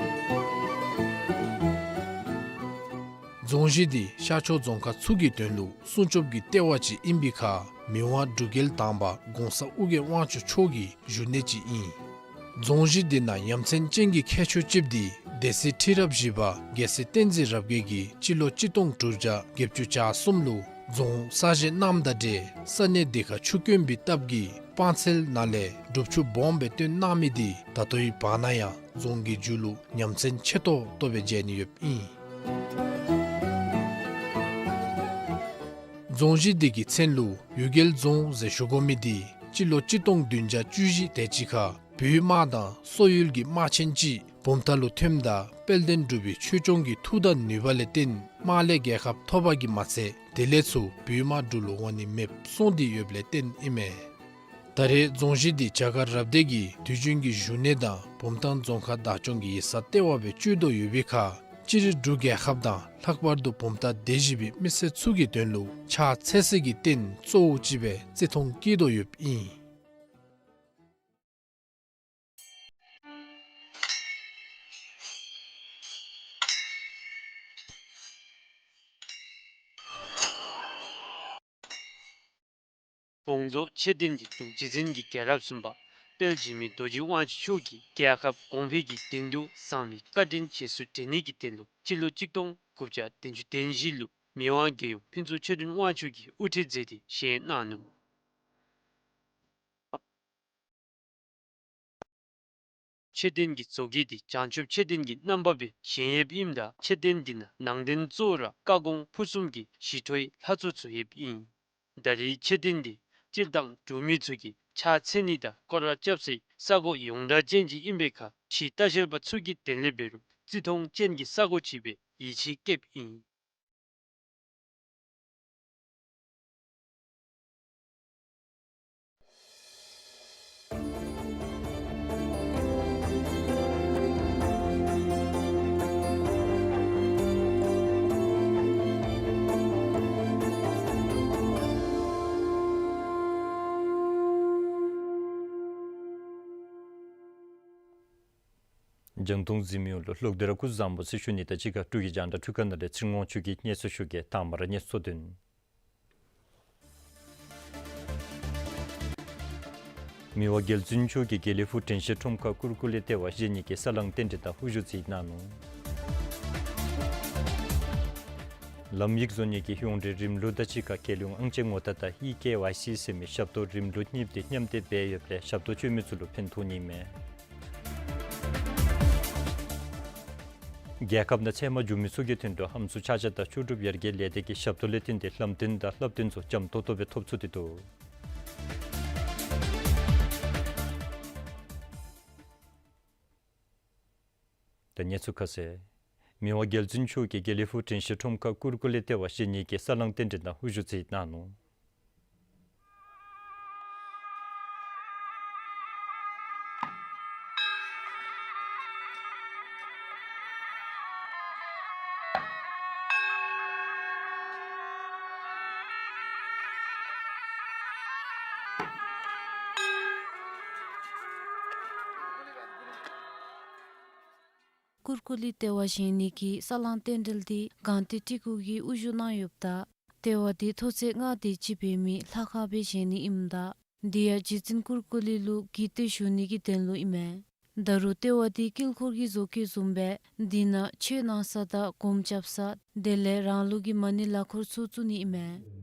རྫོང་གཞི་འདི་ཤར་ཕྱོགས་རྫོང་ཁག་ཚུ་གི་དོན་ལུ་སྲུང་སྐྱོབ་ཀྱི་ལྟེ་བ་ཅིག་ཨིན་པའི་ཁར་མི་དབང་འབྲུག་རྒྱལ་དང་པ་གོང་ས་ཨོ་རྒྱན་དབང་ཕྱུག་མཆོག་གི་བཞུགས་གནས་ཅིག་ཨིན། རྫོང་གཞི་འདི་ནང་ཡ་མཚན་ཅན་གྱི་ཁྱད་ཆོས་ཅིག་འདི་སྡེ་སྲིད་ཁྲི་རབས་བཞི་པ་རྒྱལ་སྲས་བསྟན་འཛིན་རབ་རྒྱས་ཀྱིས་སྤྱི་ལོ་གཅིག་སྟོང་དྲུག་བརྒྱ་བརྒྱད་ཅུ་གྱ་གསུམ་ལུ་རྫོང་གསར་བཞེངས་གནངམ་དང་འབྲེལ་ས་གནས་འདི་ཁར་ཆུ་དཀོན་པའི་སྟབས་ཀྱིས་སྤང་ཚལ་ནང་ལས་སྒྲུབ་ཆུ་སྦོམ་སྦེ་བཏོན་གནང་མི་འདི་ད་ལྟོའི་བར་ན་ཡང་རྫོང་གི་མཇུག་ལུ་ཡ་མཚན་ཆེ་ཏོག་ཏོ་སྦེ་མཇལ་ནི་ཡོདཔ་ཨིན། རྫོང་གཞི་འདི་གི་མཚན་ལུ་གཡུལ་རྒྱལ་རྫོང་ཟེར་ཞུ་དགོ་མི་འདི་སྤྱི་ལོ་གཅིག་སྟོང་བདུན་བརྒྱ་བཅུ་བཞི་དེ་ཅིག་ཁར་བོད་དམག་དང་སོག་ཡུལ་གྱི་དམག་ཆེན་ཅིག་བུམ་ཐང་ལུ་ཐོནམ་ད་དཔལ་ལྡན་འབྲུག་པའི་ཆོས་སྐྱོང་གི་མཐུ་དང་ནུས་པ་ལས་བརྟེན་དམག་ལས་རྒྱལ་ཁ་ཐོབ་པ་གིས་མ་ཚད་དེ་ལས་ཚུར་བོད་དམག་འབྲུག་ལུ་འོང་ནི་མེདཔ་སོང་སྟེ་ཡོདཔ་ལས་བརྟེན་ཨིན་མས། ད་རེས་རྫོང་གཞི་འདི་བྱ་དཀར་རབ་སྡེ་གི་དུས་རྒྱུན་གྱི་བཞུགས་གནས་དང་བུམ་ཐང་རྫོང་ཁག་བདག་སྐྱོང་གི་ཡིག་ཚང་ལྟེ་བ་སྦེ་སྤྱོད་དོ་ཡོད་པའི་ཁར་སྤྱིར་འབྲུག་རྒྱལ་ཁབ་དང་ལྷག་པར་དུ་བུམ་ཐང་སྡེ་བཞི་པའི་མི་སེར་ཚུ་གི་དོན་ལུ་ཕྱག་འཚལ་སའི་རྟེན་གཙོ་བོ་ཅིག་སྦེ་བརྩི་མཐོང་བསྐྱེད་དོ་ཡོདཔ་ཨིན། བོང་རྫོང་མཆོད་རྟེན་གྱི་འབྲུག་རྗེ་བཙུན་གྱི་རྒྱལ་རབས་གསུམ་པ་དཔལ་འཇིགས་མེད་རྡོ་རྗེ་དབང་ཕྱུག་མཆོག་གིས་རྒྱལ་ཁབ་གོང་འཕེལ་གྱི་དོན་དུ་བསམ་པའི་བཀའ་དྲིན་རྗེས་སུ་དྲན་ནི་གི་དོན་ལུ་སྤྱི་ལོ་གཅིག་སྟོང་དགུ་བརྒྱ་བདུན་ཅུ་དོན་བཞི་ལུ་མི་དབང་རྒྱལ་ཡུམ་ཕུན་ཚོགས་ཆོས་སྒྲོན་དབང་ཕྱུག་གིས་དབུ་ཁྲིད་མཛད་དེ་བཞེངས་གནང་ནུག། མཆོད་རྟེན་གྱི་བཟོ་བཀོད་འདི་བྱང་ཆུབ་མཆོད་རྟེན་གྱི་རྣམ་པ་སྦེ་བཞེངས་ཡོདཔ་ཨིནམ་ད་མཆོད་རྟེན་འདི་ནང་ནང་རྟེན་གཙོ་བོ་ར་བཀའ་དགོངས་ཕུར་གསུམ་གྱི་ཞི་ཁྲོའི་ལྷ་ཚོགས་ཚུ་ཡོདཔ་ཨིན། ད་རེས་མཆོད་རྟེན་འདི་སྤྱིར་བཏང་འབྲུག་མི་ཚུ་གིས་ཕྱག་འཚལ་ནི་དང་སྐོར་ར་རྐྱབ་སའི་ས་གོ་ཡོངས་གྲགས་ཅན་ཅིག་ཨིན་པའི་ཁར་ཕྱི་ལྟ་བཤལ་པ་ཚུ་གི་དོན་ལས་འབད་རུང་བརྩི་མཐོང་ཅན་གྱི་ས་གོ་ཅིག་སྦེ་ཡིད་ཆེས་བསྐྱེདཔ་ཨིན། རྒྱང་མཐོང་གཟིགས་མི་ཡོངས་ལུ་ལོག་སྟེ་ར་སྐུ་གཟུགས་བཟང་པོ་ཟེར་ཞུ་ནི་དང་གཅིག་ཁར་འབྲུག་གི་རྒྱང་བསྒྲགས་འཕྲུལ་ཁང་ནང་ལས་ཚེ་རིང་དབང་ཕྱུག་གིས་སྙན་སེང་ཞུ་གེ། དང་པ་ར་གནས་ཚུལ་དོན། མི་དབང་རྒྱལ་བཙུན་མཆོག་གིས་དགེ་ལེགས་ཕུག་དྲན་ཤེས་ཁྲོམ་ཁར་གུར་ཀུ་ལེ་ལྟེ་བ་བཞེངས་ནི་གི་ས་བསླང་རྟེན་འབྲེལ་དང་དབུ་བཞུགས་མཛད་གནང་ནུག། ལམ་ཡིག་བཟོ་ནི་གི་ཡོངས་འབྲེལ་རིམ་ལུགས་དང་གཅིག་ཁར་རྒྱལ་ཡོངས་ཨང་ཅན་ངོ་རྟགས་དང་ཨི་ཀེ་ཝའི་སི་ཟེར་མི་ཞབས་ཏོག་རིམ་ལུགས་གཉིས་འདི་མཉམ་འདེགས་འབད་ཡོདཔ་ལས་ཞབས་ཏོག་སྤྱོད་མི་ཚུ་ལུ་ཕན་ཐོགས་ནི་མས། རྒྱལ་ཁབ་ནང་ཚལ་མ་རྒྱུ་མི་ཚུ་གི་དོན་ལུ་ཧམ་སུ་ཆག་ཆག་དང་ལྕོགས་གྲུབ་ཡར་རྒྱས་ལས་སྡེ་གི་ཞབས་ཏོག་ལས་བརྟེན་ཏེ་ལམ་སྟོན་དང་བསླབ་སྟོན་ཚུ་འཇམ་ཏོག་ཏོ་སྦེ་ཐོབ་ཚུགས་ཏེ་འདུག། ད་གནས་ཚུལ་ཁ་གསལ། མི་དབང་རྒྱལ་བཙུན་མཆོག་གིས་དགེ་ལེགས་ཕུག་དྲན་ཤེས་ཁྲོམ་ཁར་ཀུར་ཀུ་ལི་ལྟེ་བ་བཞེངས་ནི་གི་ས་བསླང་རྟེན་འབྲེལ་ནང་དབུ་བཞུགས་མཛད་གནང་ནུག། ཀུར་ཀུ་ལི་ལྟེ་བ་བཞེངས་ནི་གི་ས་བསླང་རྟེན་འབྲེལ་འདི་སྒང་སྟེང་སྤྲུལ་སྐུ་གིས་དབུ་བཞུགས་གནང་ཡོདཔ་ད། ལྟེ་བ་འདི་མཐོ་ཚད་ལྔ་དེ་ཅིག་འབད་མི་ལྷ་ཁང་སྦེ་བཞེངས་ནི་ཨིནམ་ད། འདི་ཡང་རྗེ་བཙུན་ཀུར་ཀུ་ལི་ལུ་གུས་བཏུད་ཞུ་ནི་གི་དོན་ལུ་ཨིན་མས། ད་རུང་ལྟེ་བ་འདི་དཀྱིལ་འཁོར་གྱི་བཟོ་བཀོད་བཟུམ་སྦེ་འདི་ནང་ཆོས་གནང་ས་དང་སྒོམ་རྐྱབ་ས་དེ་ལས་རང་ལུགས་ཀྱི་མ་ཎི་ལག་འཁོར་ཚུ་བཙུགས་ནི་ཨིན་མས།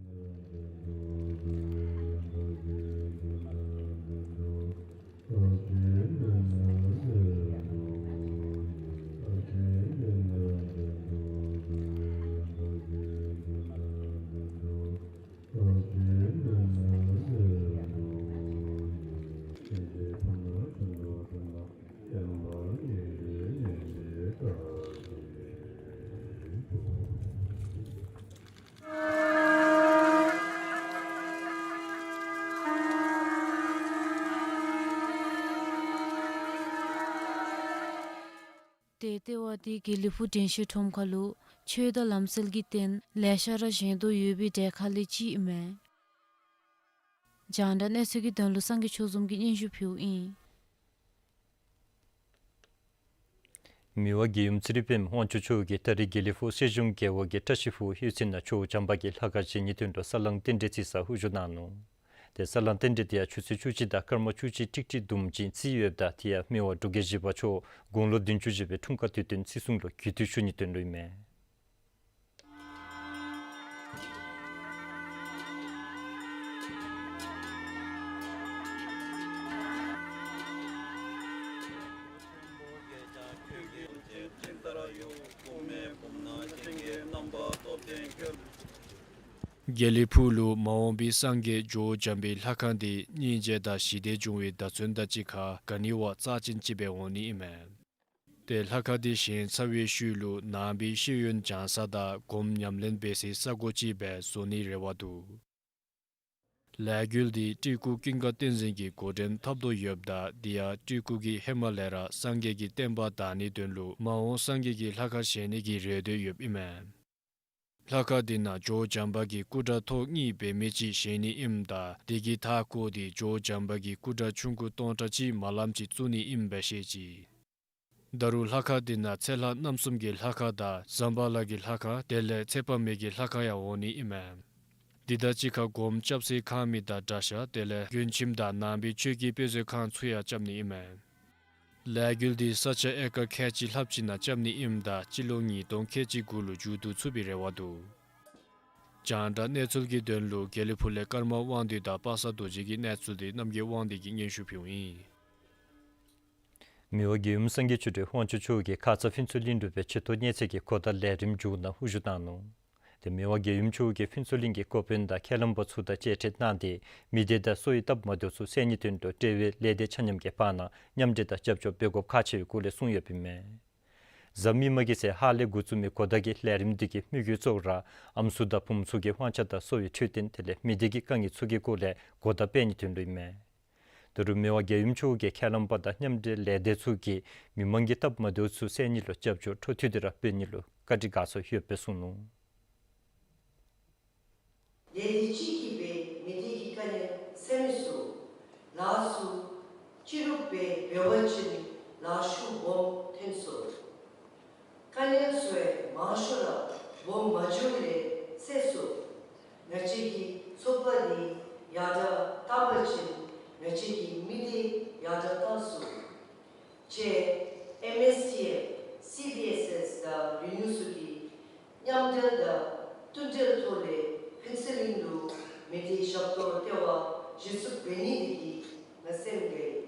ཏེ་ལྟེ་བ་འདི་དགེ་ལེགས་ཕུག་དྲན་ཤེས་ཁྲོམ་ཁ་ལུ་ཆོས་དང་ལམ་སྲོལ་གྱི་རྟེན་ལེ་ཤ་ར་བཞེངས་དོ་ཡོད་པའི་གྲས་ཁ་ལས་གཅིག་ཨིན་མས། རྒྱང་བསྒྲགས་གནས་ཚུལ་གྱི་དོན་ལུ་སངས་རྒྱས་ཆོས་འཛོམས་ཀྱིས་སྙན་ཞུ་ཕུལཝ་ཨིན། མི་དབང་རྒྱལ་ཡུམ་ཚེ་རིང་དཔལ་མོ་དབང་ཕྱུག་མཆོག་གིས་ད་རིས་དགེ་ལེགས་ཕུག་སྲིད་གཞུང་རྒེད་འོག་གི་བཀྲ་ཤིས་ཕུག་གཡུས་ཚན་ནང་ཇོ་བོ་བྱམས་པ་གི་ལྷ་ཁང་བཞེངས་ནིའི་དོན་ལུ་ས་བསླང་རྟེན་འབྲེལ་བརྩི་སར་དབུ་བཞུགས་གནང་ནུག། ཏེ་ས་བསླང་རྟེན་འབྲེལ་དེ་ཡང་ཆུ་ཚོད་བཅུ་གཅིག་དང་སྐར་མ་བཅུ་གཅིག་ཁྲིག་ཁྲི་དུམ་གཅིག་རྩིས་ཡོདཔ་ད་དེ་ཡང་མི་དབང་འབྲུག་རྒྱལ་བཞི་པ་མཆོག་དགུང་ལོ་བདུན་ཅུ་བཞེས་པའི་འཁྲུངས་སྐར་དུས་སྟོན་བརྩི་སྲུང་ལུ་གུས་བཏུད་ཞུ་ནིའི་དོན་ལུ་ཨིན་མས། དགེ་ལེགས་ཕུག་ལུ་མ་འོངས་པའི་སངས་རྒྱས་ཇོ་བོ་བྱམས་པའི་ལྷ་ཁང་འདི་སྙིང་རྗེ་དང་ཞི་བདེ་འབྱུང་བའི་བརྡ་མཚོན་དང་གཅིག་ཁར་ག་ནི་བ་རྩ་ཅན་ཅིག་སྦེ་འོང་ནི་ཨིན་མས། ཏེ་ལྷ་ཁང་འདི་བཞེངས་ཚར་བའི་ཤུལ་ལུ་ནང་པའི་ཤེས་ཡོན་སྦྱང་ས་དང་སྒོམ་ཉམས་ལེན་འབད་སའི་ས་གོ་ཅིག་སྦེ་བཟོ་ནིའི་རེ་བ་འདུག། ལས་འགུལ་འདི་སྤྲུལ་སྐུ་ཀུན་དགའ་བསྟན་འཛིན་གྱིས་འགོ་འདྲེན་འཐབ་དོ་ཡོདཔ་ད་དེ་ཡང་སྤྲུལ་སྐུ་གིས་ཧེ་མ་ལས་ར་སངས་རྒྱས་ཀྱི་བསྟན་པ་དར་ནིའི་དོན་ལུ་མ་འོངས་སངས་རྒྱས་ཀྱི་ལྷ་ཁང་བཞེངས་ནི་གི་རེ་འདོད་ཡོདཔ་ཨིན་མས། ལྷ་ཁང་འདི་ནང་ཇོ་བོ་བྱམས་པ་གི་སྐུ་འདྲ་ཐོག་གཉིས་འབད་མི་ཅིག་བཞེངས་ནི་ཨིནམ་ད་དེ་གི་མཐའ་སྐོར་འདི་ཇོ་བོ་བྱམས་པ་གི་སྐུ་འདྲ་ཆུང་ཀུ་སྟོང་ཕྲག་གཅིག་མ་ལམ་ཅིག་བཙུགས་ནི་ཨིནམ་སྦེ་བཤད་ཅི། ད་རུང་ལྷ་ཁང་འདི་ནང་ཚེ་ལྷ་རྣམ་གསུམ་གྱི་ལྷ་ཁང་དང་ཛམ་བྷ་ལ་གི་ལྷ་ཁང་དེ་ལས་ཚེ་དཔག་མེད་ཀྱི་ལྷ་ཁང་ཡང་འོང་ནི་ཨིན་མས། འདི་དང་གཅིག་ཁར་སྒོམ་རྐྱབ་སའི་ཁང་མིག་དང་གྲྭ་ཤག་དེ་ལས་མགོན་ཁྱིམ་དང་ནང་པའི་ཆོས་ཀྱི་དཔེ་མཛོད་ཁང་ཚུ་ཡང་རྐྱབ་ནི་ཨིན་མས། ལས་འགུལ་འདི་ས་ཆ་ཨེ་ཀར་ཁལ་གཅིག་ལྷགཔ་ཅིག་ནང་རྐྱབ་ནི་ཨིནམ་ད་སྤྱི་ལོ་ཉིས་སྟོང་ཁལ་གཅིག་གུ་ལུ་མཇུག་བསྡུ་ཚུགས་པའི་རེ་བ་འདུག། རྒྱང་བསྒྲགས་གནས་ཚུལ་གྱི་དོན་ལུ་དགེ་ལེགས་ཕུག་ལས་ཀརྨ་དབང་འདུས་དང་པ་སངས་རྡོ་རྗེ་གི་གནས་ཚུལ་འདི་རྣམ་རྒྱལ་དབང་འདུས་ཀྱིས་སྙན་ཞུ་ཕུལཝ་ཨིན། མི་དབང་རྒྱལ་ཡུམ་སངས་རྒྱས་ཆོས་སྒྲོན་དབང་ཕྱུག་མཆོག་གིས་ཁ་ཙ་ཕུན་ཚོགས་གླིང་ལུ་སྦེ་ཆེ་མཐོ་གཉེར་ཚད་ཀྱི་གོ་བརྡ་ལས་རིམ་མཇུག་ནང་དབུ་བཞུགས་གནང་ནུག། ཏེ་མི་དབང་རྒྱལ་ཡུམ་མཆོག་གིས་ཕུན་ཚོགས་གླིང་གི་འགོ་དཔོན་དང་ཁས་བླངས་པ་ཚུ་དང་མཇལ་འཕྲད་གནང་སྟེ་མི་སྡེ་དང་སོ་ཡི་སྟབས་མ་བདེཝ་ཚུ་སེལ་ནིའི་དོན་ལུ་འབྲེལ་བའི་ལས་སྡེ་ཆ་མཉམ་གྱི་བར་ན་མཉམ་འབྲེལ་དང་རྒྱབ་སྐྱོར་འབད་དགོཔ་ཁག་ཆེ་བའི་སྐོར་ལས་གསུངས་ཡོདཔ་ཨིན་མས། གཟའ་མིག་དམར་གྱི་ཚེ་ཧཱ་ལས་འགོ་བཙུགས་མི་གོ་བརྡ་གི་ལས་རིམ་འདི་གི་དམིགས་ཡུལ་གཙོ་བོ་ར་ཨམ་སྲུ་དང་བུམོ་ཚུ་གི་དབང་ཆ་དང་གསོ་བའི་འཕྲོད་བསྟེན་དེ་ལས་མི་སྡེ་གི་དཀའ་ངལ་ཚུ་གི་སྐོར་ལས་གོ་བརྡ་སྤེལ་ནིའི་དོན་ལུ་ཨིན་མས། ད་རུང་མི་དབང་རྒྱལ་ཡུམ་མཆོག་གིས་ཁས་བླངས་པ་དང་མཉམ་འབྲེལ་ལས་སྡེ་ཚུ་གིས་མི་མང་གི་སྟབས་མ་བདེཝ་ཚུ་སེལ་ནི་ལུ་རྒྱབ་སྐྱོར་འཕྲོ་མཐུད་དེ་ར་འབད་ནི་ལུ་བཀའ་དྲིན་དགའ་ཚོར་ཡོདཔ་སྦེ་གསུངས་ནུག། ལས་སྡེ་གཅིག་གིས་འབད་མི་སྡེ་གི་དཀའ་ངལ་སེལ་མི་ཚུ་ལ་སོགས་ཅི་རུང་འབད་འབད་བ་ཅིན་ལཱ་ཤུགས་སྦོམ་ཐོན་སོང་། དཀའ་ངལ་ཚུ་ཡང་མང་ཤོས་ར་སྦོམ་མ་འགྱོ་ལས་སེལ་སོང་། ང་བཅས་ཀྱི་ཚོགས་པ་འདི་ཡར་དྲག་བཏང་པ་ཅིན་ང་བཅས་ཀྱི་མི་སྡེ་ཡར་དྲག་བཏང་ཚུགས། ཅེས་ཨེམ་ཨེས་ཊི་ཨེཕ་སི་བི་ཨེས་ཨེས་དང་རི་ནིའུ་ཚུ་གིས་མཉམ་འབྲེལ་དང་མཐུན་འབྲེལ་ཐོག་ལས་ཕུན་ཚོགས་གླིང་ལུ་མི་སྡེ་ཞབས་ཏོག་ལྟེ་བ་གཞི་བཙུགས་འབད་ནི་དེ་གིས་ང་སེམས་དགའ་ཡི།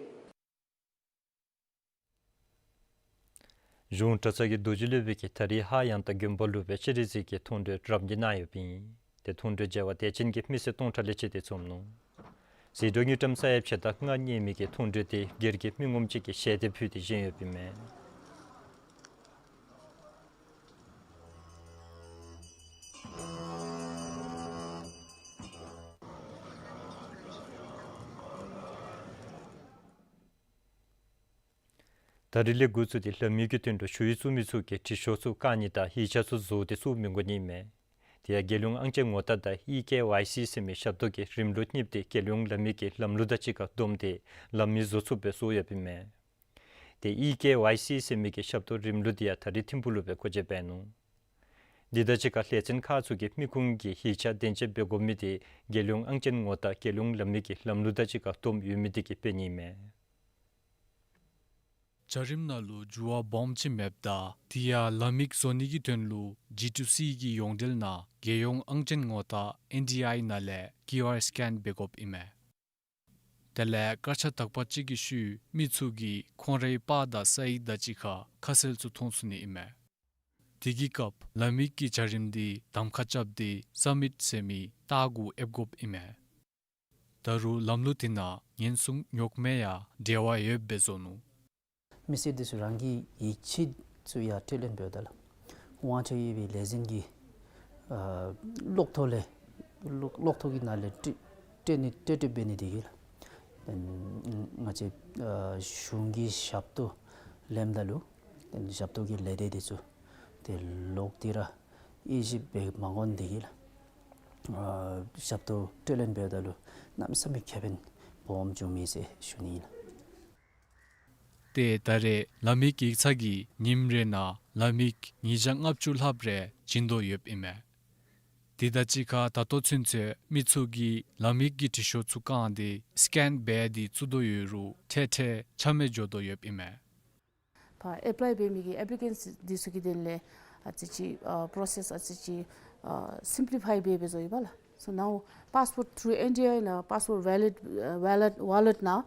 གཞུང་གྲྭ་ཚང་གི་རྡོ་རྗེ་སློབ་དཔོན་གྱིས་ད་རིས་ཧཱ་ཡང་ཏ་དགོན་པ་ལུ་སྦེ་སྤྱན་རས་གཟིགས་ཀྱི་མཐོང་གྲོལ་རབ་གནས་གནང་ཡོདཔ་ཨིན། ཏེ་མཐོང་གྲོལ་མཇལ་བར་དད་ཅན་གྱི་མི་སེར་སྟོང་ཕྲག་ལས་བཅད་དེ་འཛོམས་ནུག། ཟི་ཌོ་དངུལ་ཀྲམ་ས་ཡ་ཕྱེད་དང་ལྔ་བརྙེས་མི་གི་མཐོང་གྲོལ་དེ་སྒེར་གྱི་མི་ངོམ་ཅིག་གིས་ཞལ་འདེབས་ཕུལ་ཏེ་བཞེངས་ཡོདཔ་ཨིན་མས། ད་རིས་ལས་འགོ་བཙུགས་ཏེ་ལམ་ཡིག་གི་དོན་ལུ་ཞུ་ཡིག་བཙུགས་མི་ཚུ་གིས་དྲི་ཤོག་ཚུ་བཀང་ནི་དང་ཡིག་ཆ་ཚུ་བཟོ་སྟེ་བཙུགས་མི་དགོ་ནི་ཨིན་མས། དེ་ཡང་རྒྱལ་ཡོངས་ཨང་ཅན་ངོ་རྟགས་དང་ཨི་ཀེ་ཝའི་སི་ཟེར་མི་ཞབས་ཏོག་གི་རིམ་ལུགས་གཉིསཔོ་དེ་རྒྱལ་ཡོངས་ལམ་ཡིག་གི་ལམ་ལུགས་དང་གཅིག་ཁར་བསྡོམས་ཏེ་ལམ་ཡིག་བཟོ་ཚུགསཔ་སྦེ་བཟོ་ཡོདཔ་ཨིན་མས། དེ་ཨི་ཀེ་ཝའི་སི་ཟེར་མི་གི་ཞབས་ཏོག་རིམ་ལུགས་དེ་ཡང་ད་རིས་ཐིམ་ཕུག་ལུ་སྦེ་སྒོ་འབྱེད་འབད་ནུག། དེ་དང་གཅིག་ཁར་ལས་ཚན་ཁག་ཚུ་གིས་མི་ཁུངས་ཀྱི་ཡིག་ཆ་དན་འཇོག་འབད་དགོ་མི་དེ་རྒྱལ་ཡོངས་ཨང་ཅན་ངོ་རྟགས་རྒྱལ་ཡོངས་ལམ་ཡིག་གི་ལམ་ལུགས་དང་གཅིག་ཁར་བསྡོམས་ཡོད་མི་དེ་གིས་འབད་ནི་ཨིན་མས། འཇའ་རིསམོ་ནང་ལུ་འགྱུར་བ་སྦོམ་ཅིག་མེདཔ་ད་དེ་ཡང་ལམ་ཡིག་བཟོ་ནི་གི་དོན་ལུ་ཇི་ཊུ་སི་གི་ཡོངས་འབྲེལ་ནང་རྒྱལ་ཡོངས་ཨང་ཅན་ངོ་རྟགས་ཨེན་ཌི་ཨའི་ནང་ལས་ཀིའུ་ཨར་སི་ཀེན་འབད་དགོཔ་ཨིན་མས། དེ་ལས་སྐར་ཆ་དག་པ་ཅིག་གི་ཤུལ་མི་ཚུ་གིས་ཁོང་རའི་པར་དང་ས་ཡིག་དང་གཅིག་ཁར་ཁ་གསལ་ཚུ་མཐོང་ཚུགས་ནི་ཨིན་མས། དེ་གི་སྐབས་ལམ་ཡིག་གི་འཇའ་རིསམོ་དེ་གདམ་ཁ་རྐྱབ་སྟེ་སབ་མིཊ་ཟེར་མི་རྟགས་གུ་ཨེབ་དགོཔ་ཨིན་མས། ད་རུང་ལམ་ལུགས་དེ་ནང་ཉེན་སྲུང་རྙོག་མེད་ཡང་འབྲེལ་བ་ཡོདཔ་སྦེ་བཟོ་ནུག། མི་སེར་དེ་ཚུ་རང་གི་ཡིག་ཆ་ཚུ་ཡང་སྤྲོད་ལེན་འབདཝ་ད་ལུ་དབང་ཆ་ཡོད་པའི་ལས་འཛིན་གྱི་ཨ་གློག་ཐོག་ལས་གློག་གློག་ཐོག་གི་ནང་ལས་སྤྲོད་སྤྲོད་ནི་སྤྲོད་སྤྲོད་འབད་ནི་དེ་གིས་ལགས། ཨ་ང་བཅས་ཨ་གཞུང་གི་ཞབས་ཏོག་ལེནམ་ད་ལུ་ཨ་ཞབས་ཏོག་གི་ལས་སྡེ་དེ་ཚུ་ཏེ་ལོག་སྟེ་ར་དབྱེ་ཞིབ་འབད་མ་དགོ་ནི་དེ་གིས་ལགས། ཨ་ཞབས་ཏོག་སྤྲོད་ལེན་འབདཝ་ད་ལུ་གནམ་མེད་ས་མེད་ཁེ་ཕན་སྦོམ་བྱུང་མས་ཟེར་ཞུ་ནི་ཨིན་ལགས། ཏེ་ད་རེས་ལམ་ཡིག་ཡིག་ཚང་གིས་ཉིནམ་རེ་ནང་ལམ་ཡིག་ཉིས་བརྒྱ་ལྔ་བཅུ་ལྷགཔ་རེ་བྱིན་དོ་ཡོདཔ་ཨིན་མས། དེ་དང་གཅིག་ཁར་ད་ལྟོ་ཚུན་ཚོད་མི་ཚུ་གིས་ལམ་ཡིག་གི་དྲི་ཤོག་ཚུ་བཀང་སྟེ་སི་ཀེན་འབད་དེ་བཙུགས་དོ་ཡོད་རུང་ཐེངས་ཐེངས་ཆ་མེད་འགྱོ་དོ་ཡོདཔ་ཨིན་མས། ཕར་ཨེཔ་ལའི་འབད་མི་གི་ཨེཔ་ལི་ཀེནཊ་འདི་ཚུ་གི་དོན་ལས་ཨ་ཙི་ཅིག་ཨ་པྲོ་སེསི་ཨ་ཙི་ཅིག་ཨ་སིམ་པི་ལི་ཕའི་འབད་འབད་བཟོ་ཡི་པ་ལགས། So now passport through N D I ནང་པཱསི་པོརཊ་ཝེ་ལེཊ་ཝེ་ལེཊ་ཝེ་ལེཊ་ནང་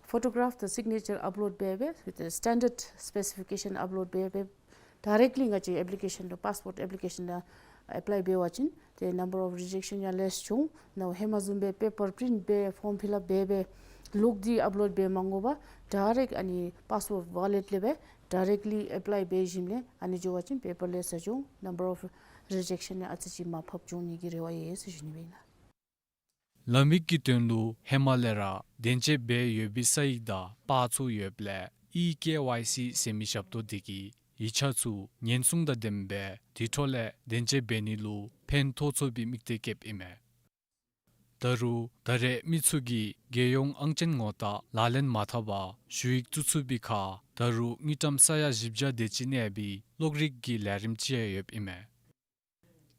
ཕོ་ཊོ་གརཱཕ་དང་སིག་ནེ་ཅར་ཨཔ་ལོཌ་འབད་འབད་with the standard specification ཨཔ་ལོཌ་འབད་འབད་ཌའི་རེཀཊ་ལི་ང་བཅས་ཨེཔ་ལི་ཀེ་ཤཱན་ལུ་པཱསི་པོརཊ་ཨེཔ་ལི་ཀེ་ཤཱན་ལུ་ཨེཔ་ལའི་འབད་བ་ཅིན་ཏེ་number of rejection ཡང་ལེསི་འོང་། ནཱ་ཧེ་མ་བཟུམ་སྦེ་པེ་པར་པིརིནཊ་འབད་ཕོརམ་ཕིལ་ཨཔ་འབད་འབད་ལོག་སྟེ་ཨཔ་ལོཌ་འབད་མ་དགོ་པར་ཌའི་རེཀཊ་ཨ་ནི་པཱསི་པོརཊ་ཝེ་ལེཊ་ལས་འབད་ཌའི་རེཀཊ་ལི་ཨེཔ་ལའི་འབད་ཞིནམ་ལས་ཨ་ནི་འགྱོ་བ་ཅིན་པེ་པར་ལེསི་འོང་། number of rejection ཡང་ཨ་ཙི་ཅིག་མར་ཕབ་འགྱོ་ནི་གི་རེ་བ་ཡོད་ཟེར་ཞུ་ནི་ཨིན་ལགས། ལམ་ཡིག་གི་དོན་ལུ་ཧེ་མ་ལས་ར་དན་འཇོག་འབད་ཡོད་པའི་ས་ཡིག་དང་པར་ཚུ་ཡོདཔ་ལས་ཨི་ཀེ་ཝའི་སི་ཟེར་མི་ཞབས་ཏོག་དེ་གིས་ཡིག་ཆ་ཚུ་ཉེན་སྲུང་དང་ལྡནམ་སྦེ་དེ་འཕྲོ་ལས་དན་འཇོག་འབད་ནི་ལུ་ཕན་ཐོགས་ཚུགས་པའི་དམིགས་གཏད་བསྐྱེདཔ་ཨིན་མས། ད་རུང་ད་རེས་མི་ཚུ་གིས་རྒྱལ་ཡོངས་ཨང་ཅན་ངོ་རྟགས་ལག་ལེན་མ་འཐབ་པར་ཞུ་ཡིག་བཙུགས་ཚུགས་པའི་ཁར་ད་རུང་དངུལ་ཀྲམ་ས་ཡ་བཞི་བརྒྱ་དེ་ཅིག་གནས་པའི་གློག་རིག་གི་ལས་རིམ་ཅིག་ཡང་ཡོདཔ་ཨིན་མས།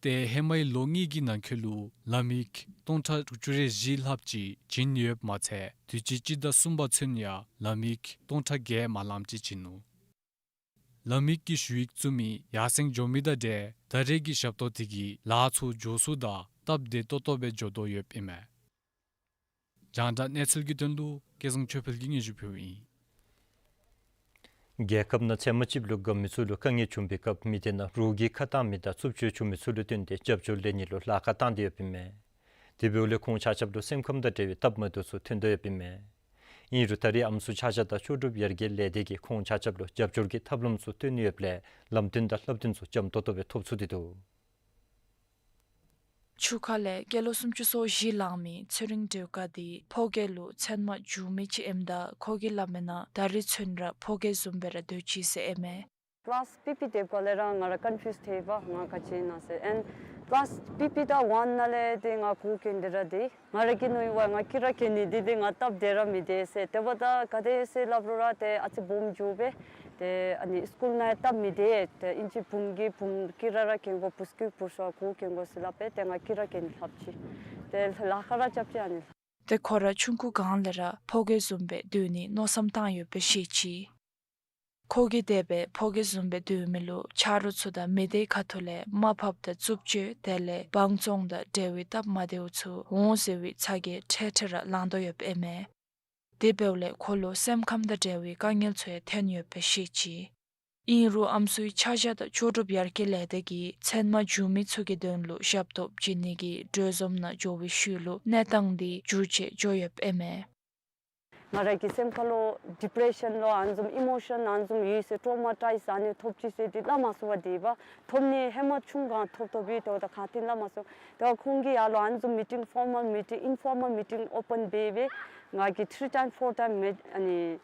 ཏེ་ཧེ་མའི་ལོ་གཉིས་ཀྱི་ནང་འཁོད་ལུ་ལམ་ཡིག་སྟོང་ཕྲག་དྲུག་ཅུ་རེ་བཞི་ལྷགཔ་ཅིག་བྱིན་ཡོདཔ་མ་ཚད་དུས་ཅི་སྤྱི་ཟླ་གསུམ་པ་ཚུན་ཡང་ལམ་ཡིག་སྟོང་ཕྲག་བརྒྱད་མ་ལངམ་ཅིག་བྱིན་ནུག། ལམ་ཡིག་གི་ཞུ་ཡིག་བཙུགས་མི་ཡར་སེང་འགྱོ་མི་དང་འབྲེལ་ད་རེས་ཀྱི་ཞབས་ཏོག་དེ་གིས་ལཱ་ཚུ་མགྱོགས་སུ་དང་སྟབས་བདེ་ཏོག་ཏོ་སྦེ་འགྱོ་དོ་ཡོདཔ་ཨིན་མས། རྒྱང་བསྒྲགས་གནས་ཚུལ་གྱི་དོན་ལུ་སྐལ་བཟང་ཆོས་འཕེལ་གྱིས་སྙན་ཞུ་ཕུལཝ་ཨིན། རྒྱལ་ཁབ་ནང་ཚལ་མ་ཅིག་ལུ་དགའ་མི་ཚུ་ལུ་དཀའ་ངལ་བྱུང་བའི་སྐབས་མི་སྡེ་ནང་རོགས་ཀྱིས་ཁ་གཏང་མི་དང་རྩུབ་སྤྱོད་བྱུང་མི་ཚུ་ལུ་བརྟེན་ཏེ་རྒྱབ་སྐྱོར་ལེན་ནི་ལུ་ལཱ་ཁག་བཏང་སྟེ་ཡོདཔ་ཨིན་མས། དེ་འབདཝ་ལས་ཁོང་ཆ་ཁྱབ་ལུ་སེམས་ཁམས་དང་འབྲེལ་བའི་སྟབས་མ་བདེཝ་ཚུ་ཐོན་དོ་ཡོདཔ་ཨིན་མས། ཨིན་རུང་ད་རེས་ཨམ་སྲུ་ཆ་བཞག་དང་ལྕོགས་གྲུབ་ཡར་རྒྱས་ལས་སྡེ་གིས་ཁོང་ཆ་ཁྱབ་ལུ་རྒྱབ་སྐྱོར་གྱི་ཐབས་ལམ་ཚུ་སྟོན་ཡོདཔ་ལས་ལམ་སྟོན་དང་བསླབ་སྟོན་ཚུ་འཇམ་ཏོག་ཏོ་སྦེ་ཐོབ་ཚུགས་ཏེ་འདུག། ཆུ་ཁ་ལས་སྐྱེས་ལོ་སུམ་ཅུ་སོ་བཞི་ལང་མི་ཚེ་རིང་སྒྲོལ་དཀར་འདི་ཕོ་སྐྱེས་ལུ་ཚལ་མ་འཇུ་མི་ཅིག་ཨིནམ་ད་ཁོ་གིས་སླབ་མིའི་ནང་ད་རིས་ཚུན་ར་ཕོ་སྐྱེས་བཟུམ་སྦེ་ར་སྡོད་ཅི་ཟེར་ཨིན་མས། ཀི་ལཱསི་པི་ཊི་དེ་ག་ལས་ར་ང་ར་ཀོན་ཕིའུསི་ཐལ་བས། ང་ག་ཅི་ཨིན་ན་ཟེར། ཨེནཌ་ཀི་ལཱསི་པི་ཊི་དང་ཝཱན་ནང་ལས་ཏེ་ང་གོ་གི་འདི་ར་འདི་ང་ར་གིས་མནོ་བ་ང་དཀྱི་ར་གྱོན་ནི་འདི་ཏེ་ང་སྟབས་བདེ་ར་མི་བདེ་ཟེར། དེ་འབདཝ་ད་ག་དེ་ཟེར་སླབ་རུང་ར་ཏེ་ཨ་ཙི་སྦོམ་འགྱོ་བས། ཏེ་ཨ་ནི་སི་ཀུལ་ནང་ཡང་སྟབས་མི་བདེ། ཏེ་ཨིན་ཅི་བུམོ་གིས་བུམོ་དཀྱི་ར་ར་གྱོན་དགོ། བུ་སྐྱེས་བུ་ཚ་གོ་གྱོན་དགོ་ཟེར་སླབ་པས། ཏེ་ང་དཀྱི་ར་གྱོན་ལྷབ་ཅི། ཏེ་ལཱ་ཁག་ར་རྐྱབ་ཅི་ཨ་ནི། ཏེ་ཁོ་ར་ཆུང་ཀུ་སྒང་ལས་ར་ཕོ་སྐྱེས་བཟུམ་སྦེ་སྡོད་ནི་མནོ་བསམ་བཏང་ཡོདཔ་སྦེ་བཤད་ཅི། ཁོ་གིས་དེ་སྦེ་ཕོ་སྐྱེས་བཟུམ་སྦེ་སྡོད་མི་ལུ་ཆ་རོགས་ཚུ་དང་མི་སྡེ་ཁ་ཐུག་ལས་དམའ་ཕབ་དང་རྩུབ་སྤྱོད་དེ་ལས་དབང་བཙོང་དང་འབྲེལ་བའི་སྟབས་མ་བདེཝ་ཚུ་འོང་ཟེར་བའི་ཚ་གྱང་ཐེངས་ཐེངས་ར་ལང་དོ་ཡོདཔ་ཨིན་མས། དེ་འབདཝ་ལས་ཁོ་ལུ་སེམས་ཁམས་དང་འབྲེལ་བའི་དཀའ་ངལ་ཚུ་ཡང་ཐོན་ཡོདཔ་སྦེ་བཤད་ཅི། ཨིན་རུང་ཨམ་སྲུའི་ཆ་བཞག་དང་ལྕོགས་གྲུབ་ཡར་རྒྱས་ལས་སྡེ་གིས་ཚལ་མ་འཇུ་མི་ཚུ་གི་དོན་ལུ་ཞབས་ཏོག་བྱིན་ནི་གི་གྲོས་འཛོམས་ནང་འགྱོ་བའི་ཤུལ་ལུ་གནས་སྟངས་འདི་འགྱུར་བཅོས་འགྱོ་ཡོདཔ་ཨིན་མས། ང་ར་གི་སེམས་ཁ་ལུ་ཌི་པི་རེ་ཤཱན་ལོ་ཨ་ནི་བཟུམ་ཨི་མོ་ཤཱན་ཨ་ནི་བཟུམ་ཡོད་ཟེར། ཊོ་མ་ཊའིཛ་ཨ་ནི་ཐོབ་ཅི་ཟེར་འདི་སླབ་མ་ཚུགས་པར་སྡོདཔ། ཐོབ་ནི་ཧེ་མ་ཆུང་སྒང་ཐོབ་ཐོབ་ཡོད། དེ་འབདཝ་ད་ག་ཏེ་སླབ་མ་ཚུགས། དེ་ཁོང་གིས་ཡར་ལུ་ཨ་ནི་བཟུམ་མི་ཊིང་ཕོར་མཱལ་མི་ཊིང་ཨིན་ཕོར་མཱལ་མི་ཊིང་ཨོ་པཱན་འབད་འབད་ང་གིས་ཐི་རི་ཊའིམ་ཕོར་ཊའིམ་མེ་ཨ་ནི་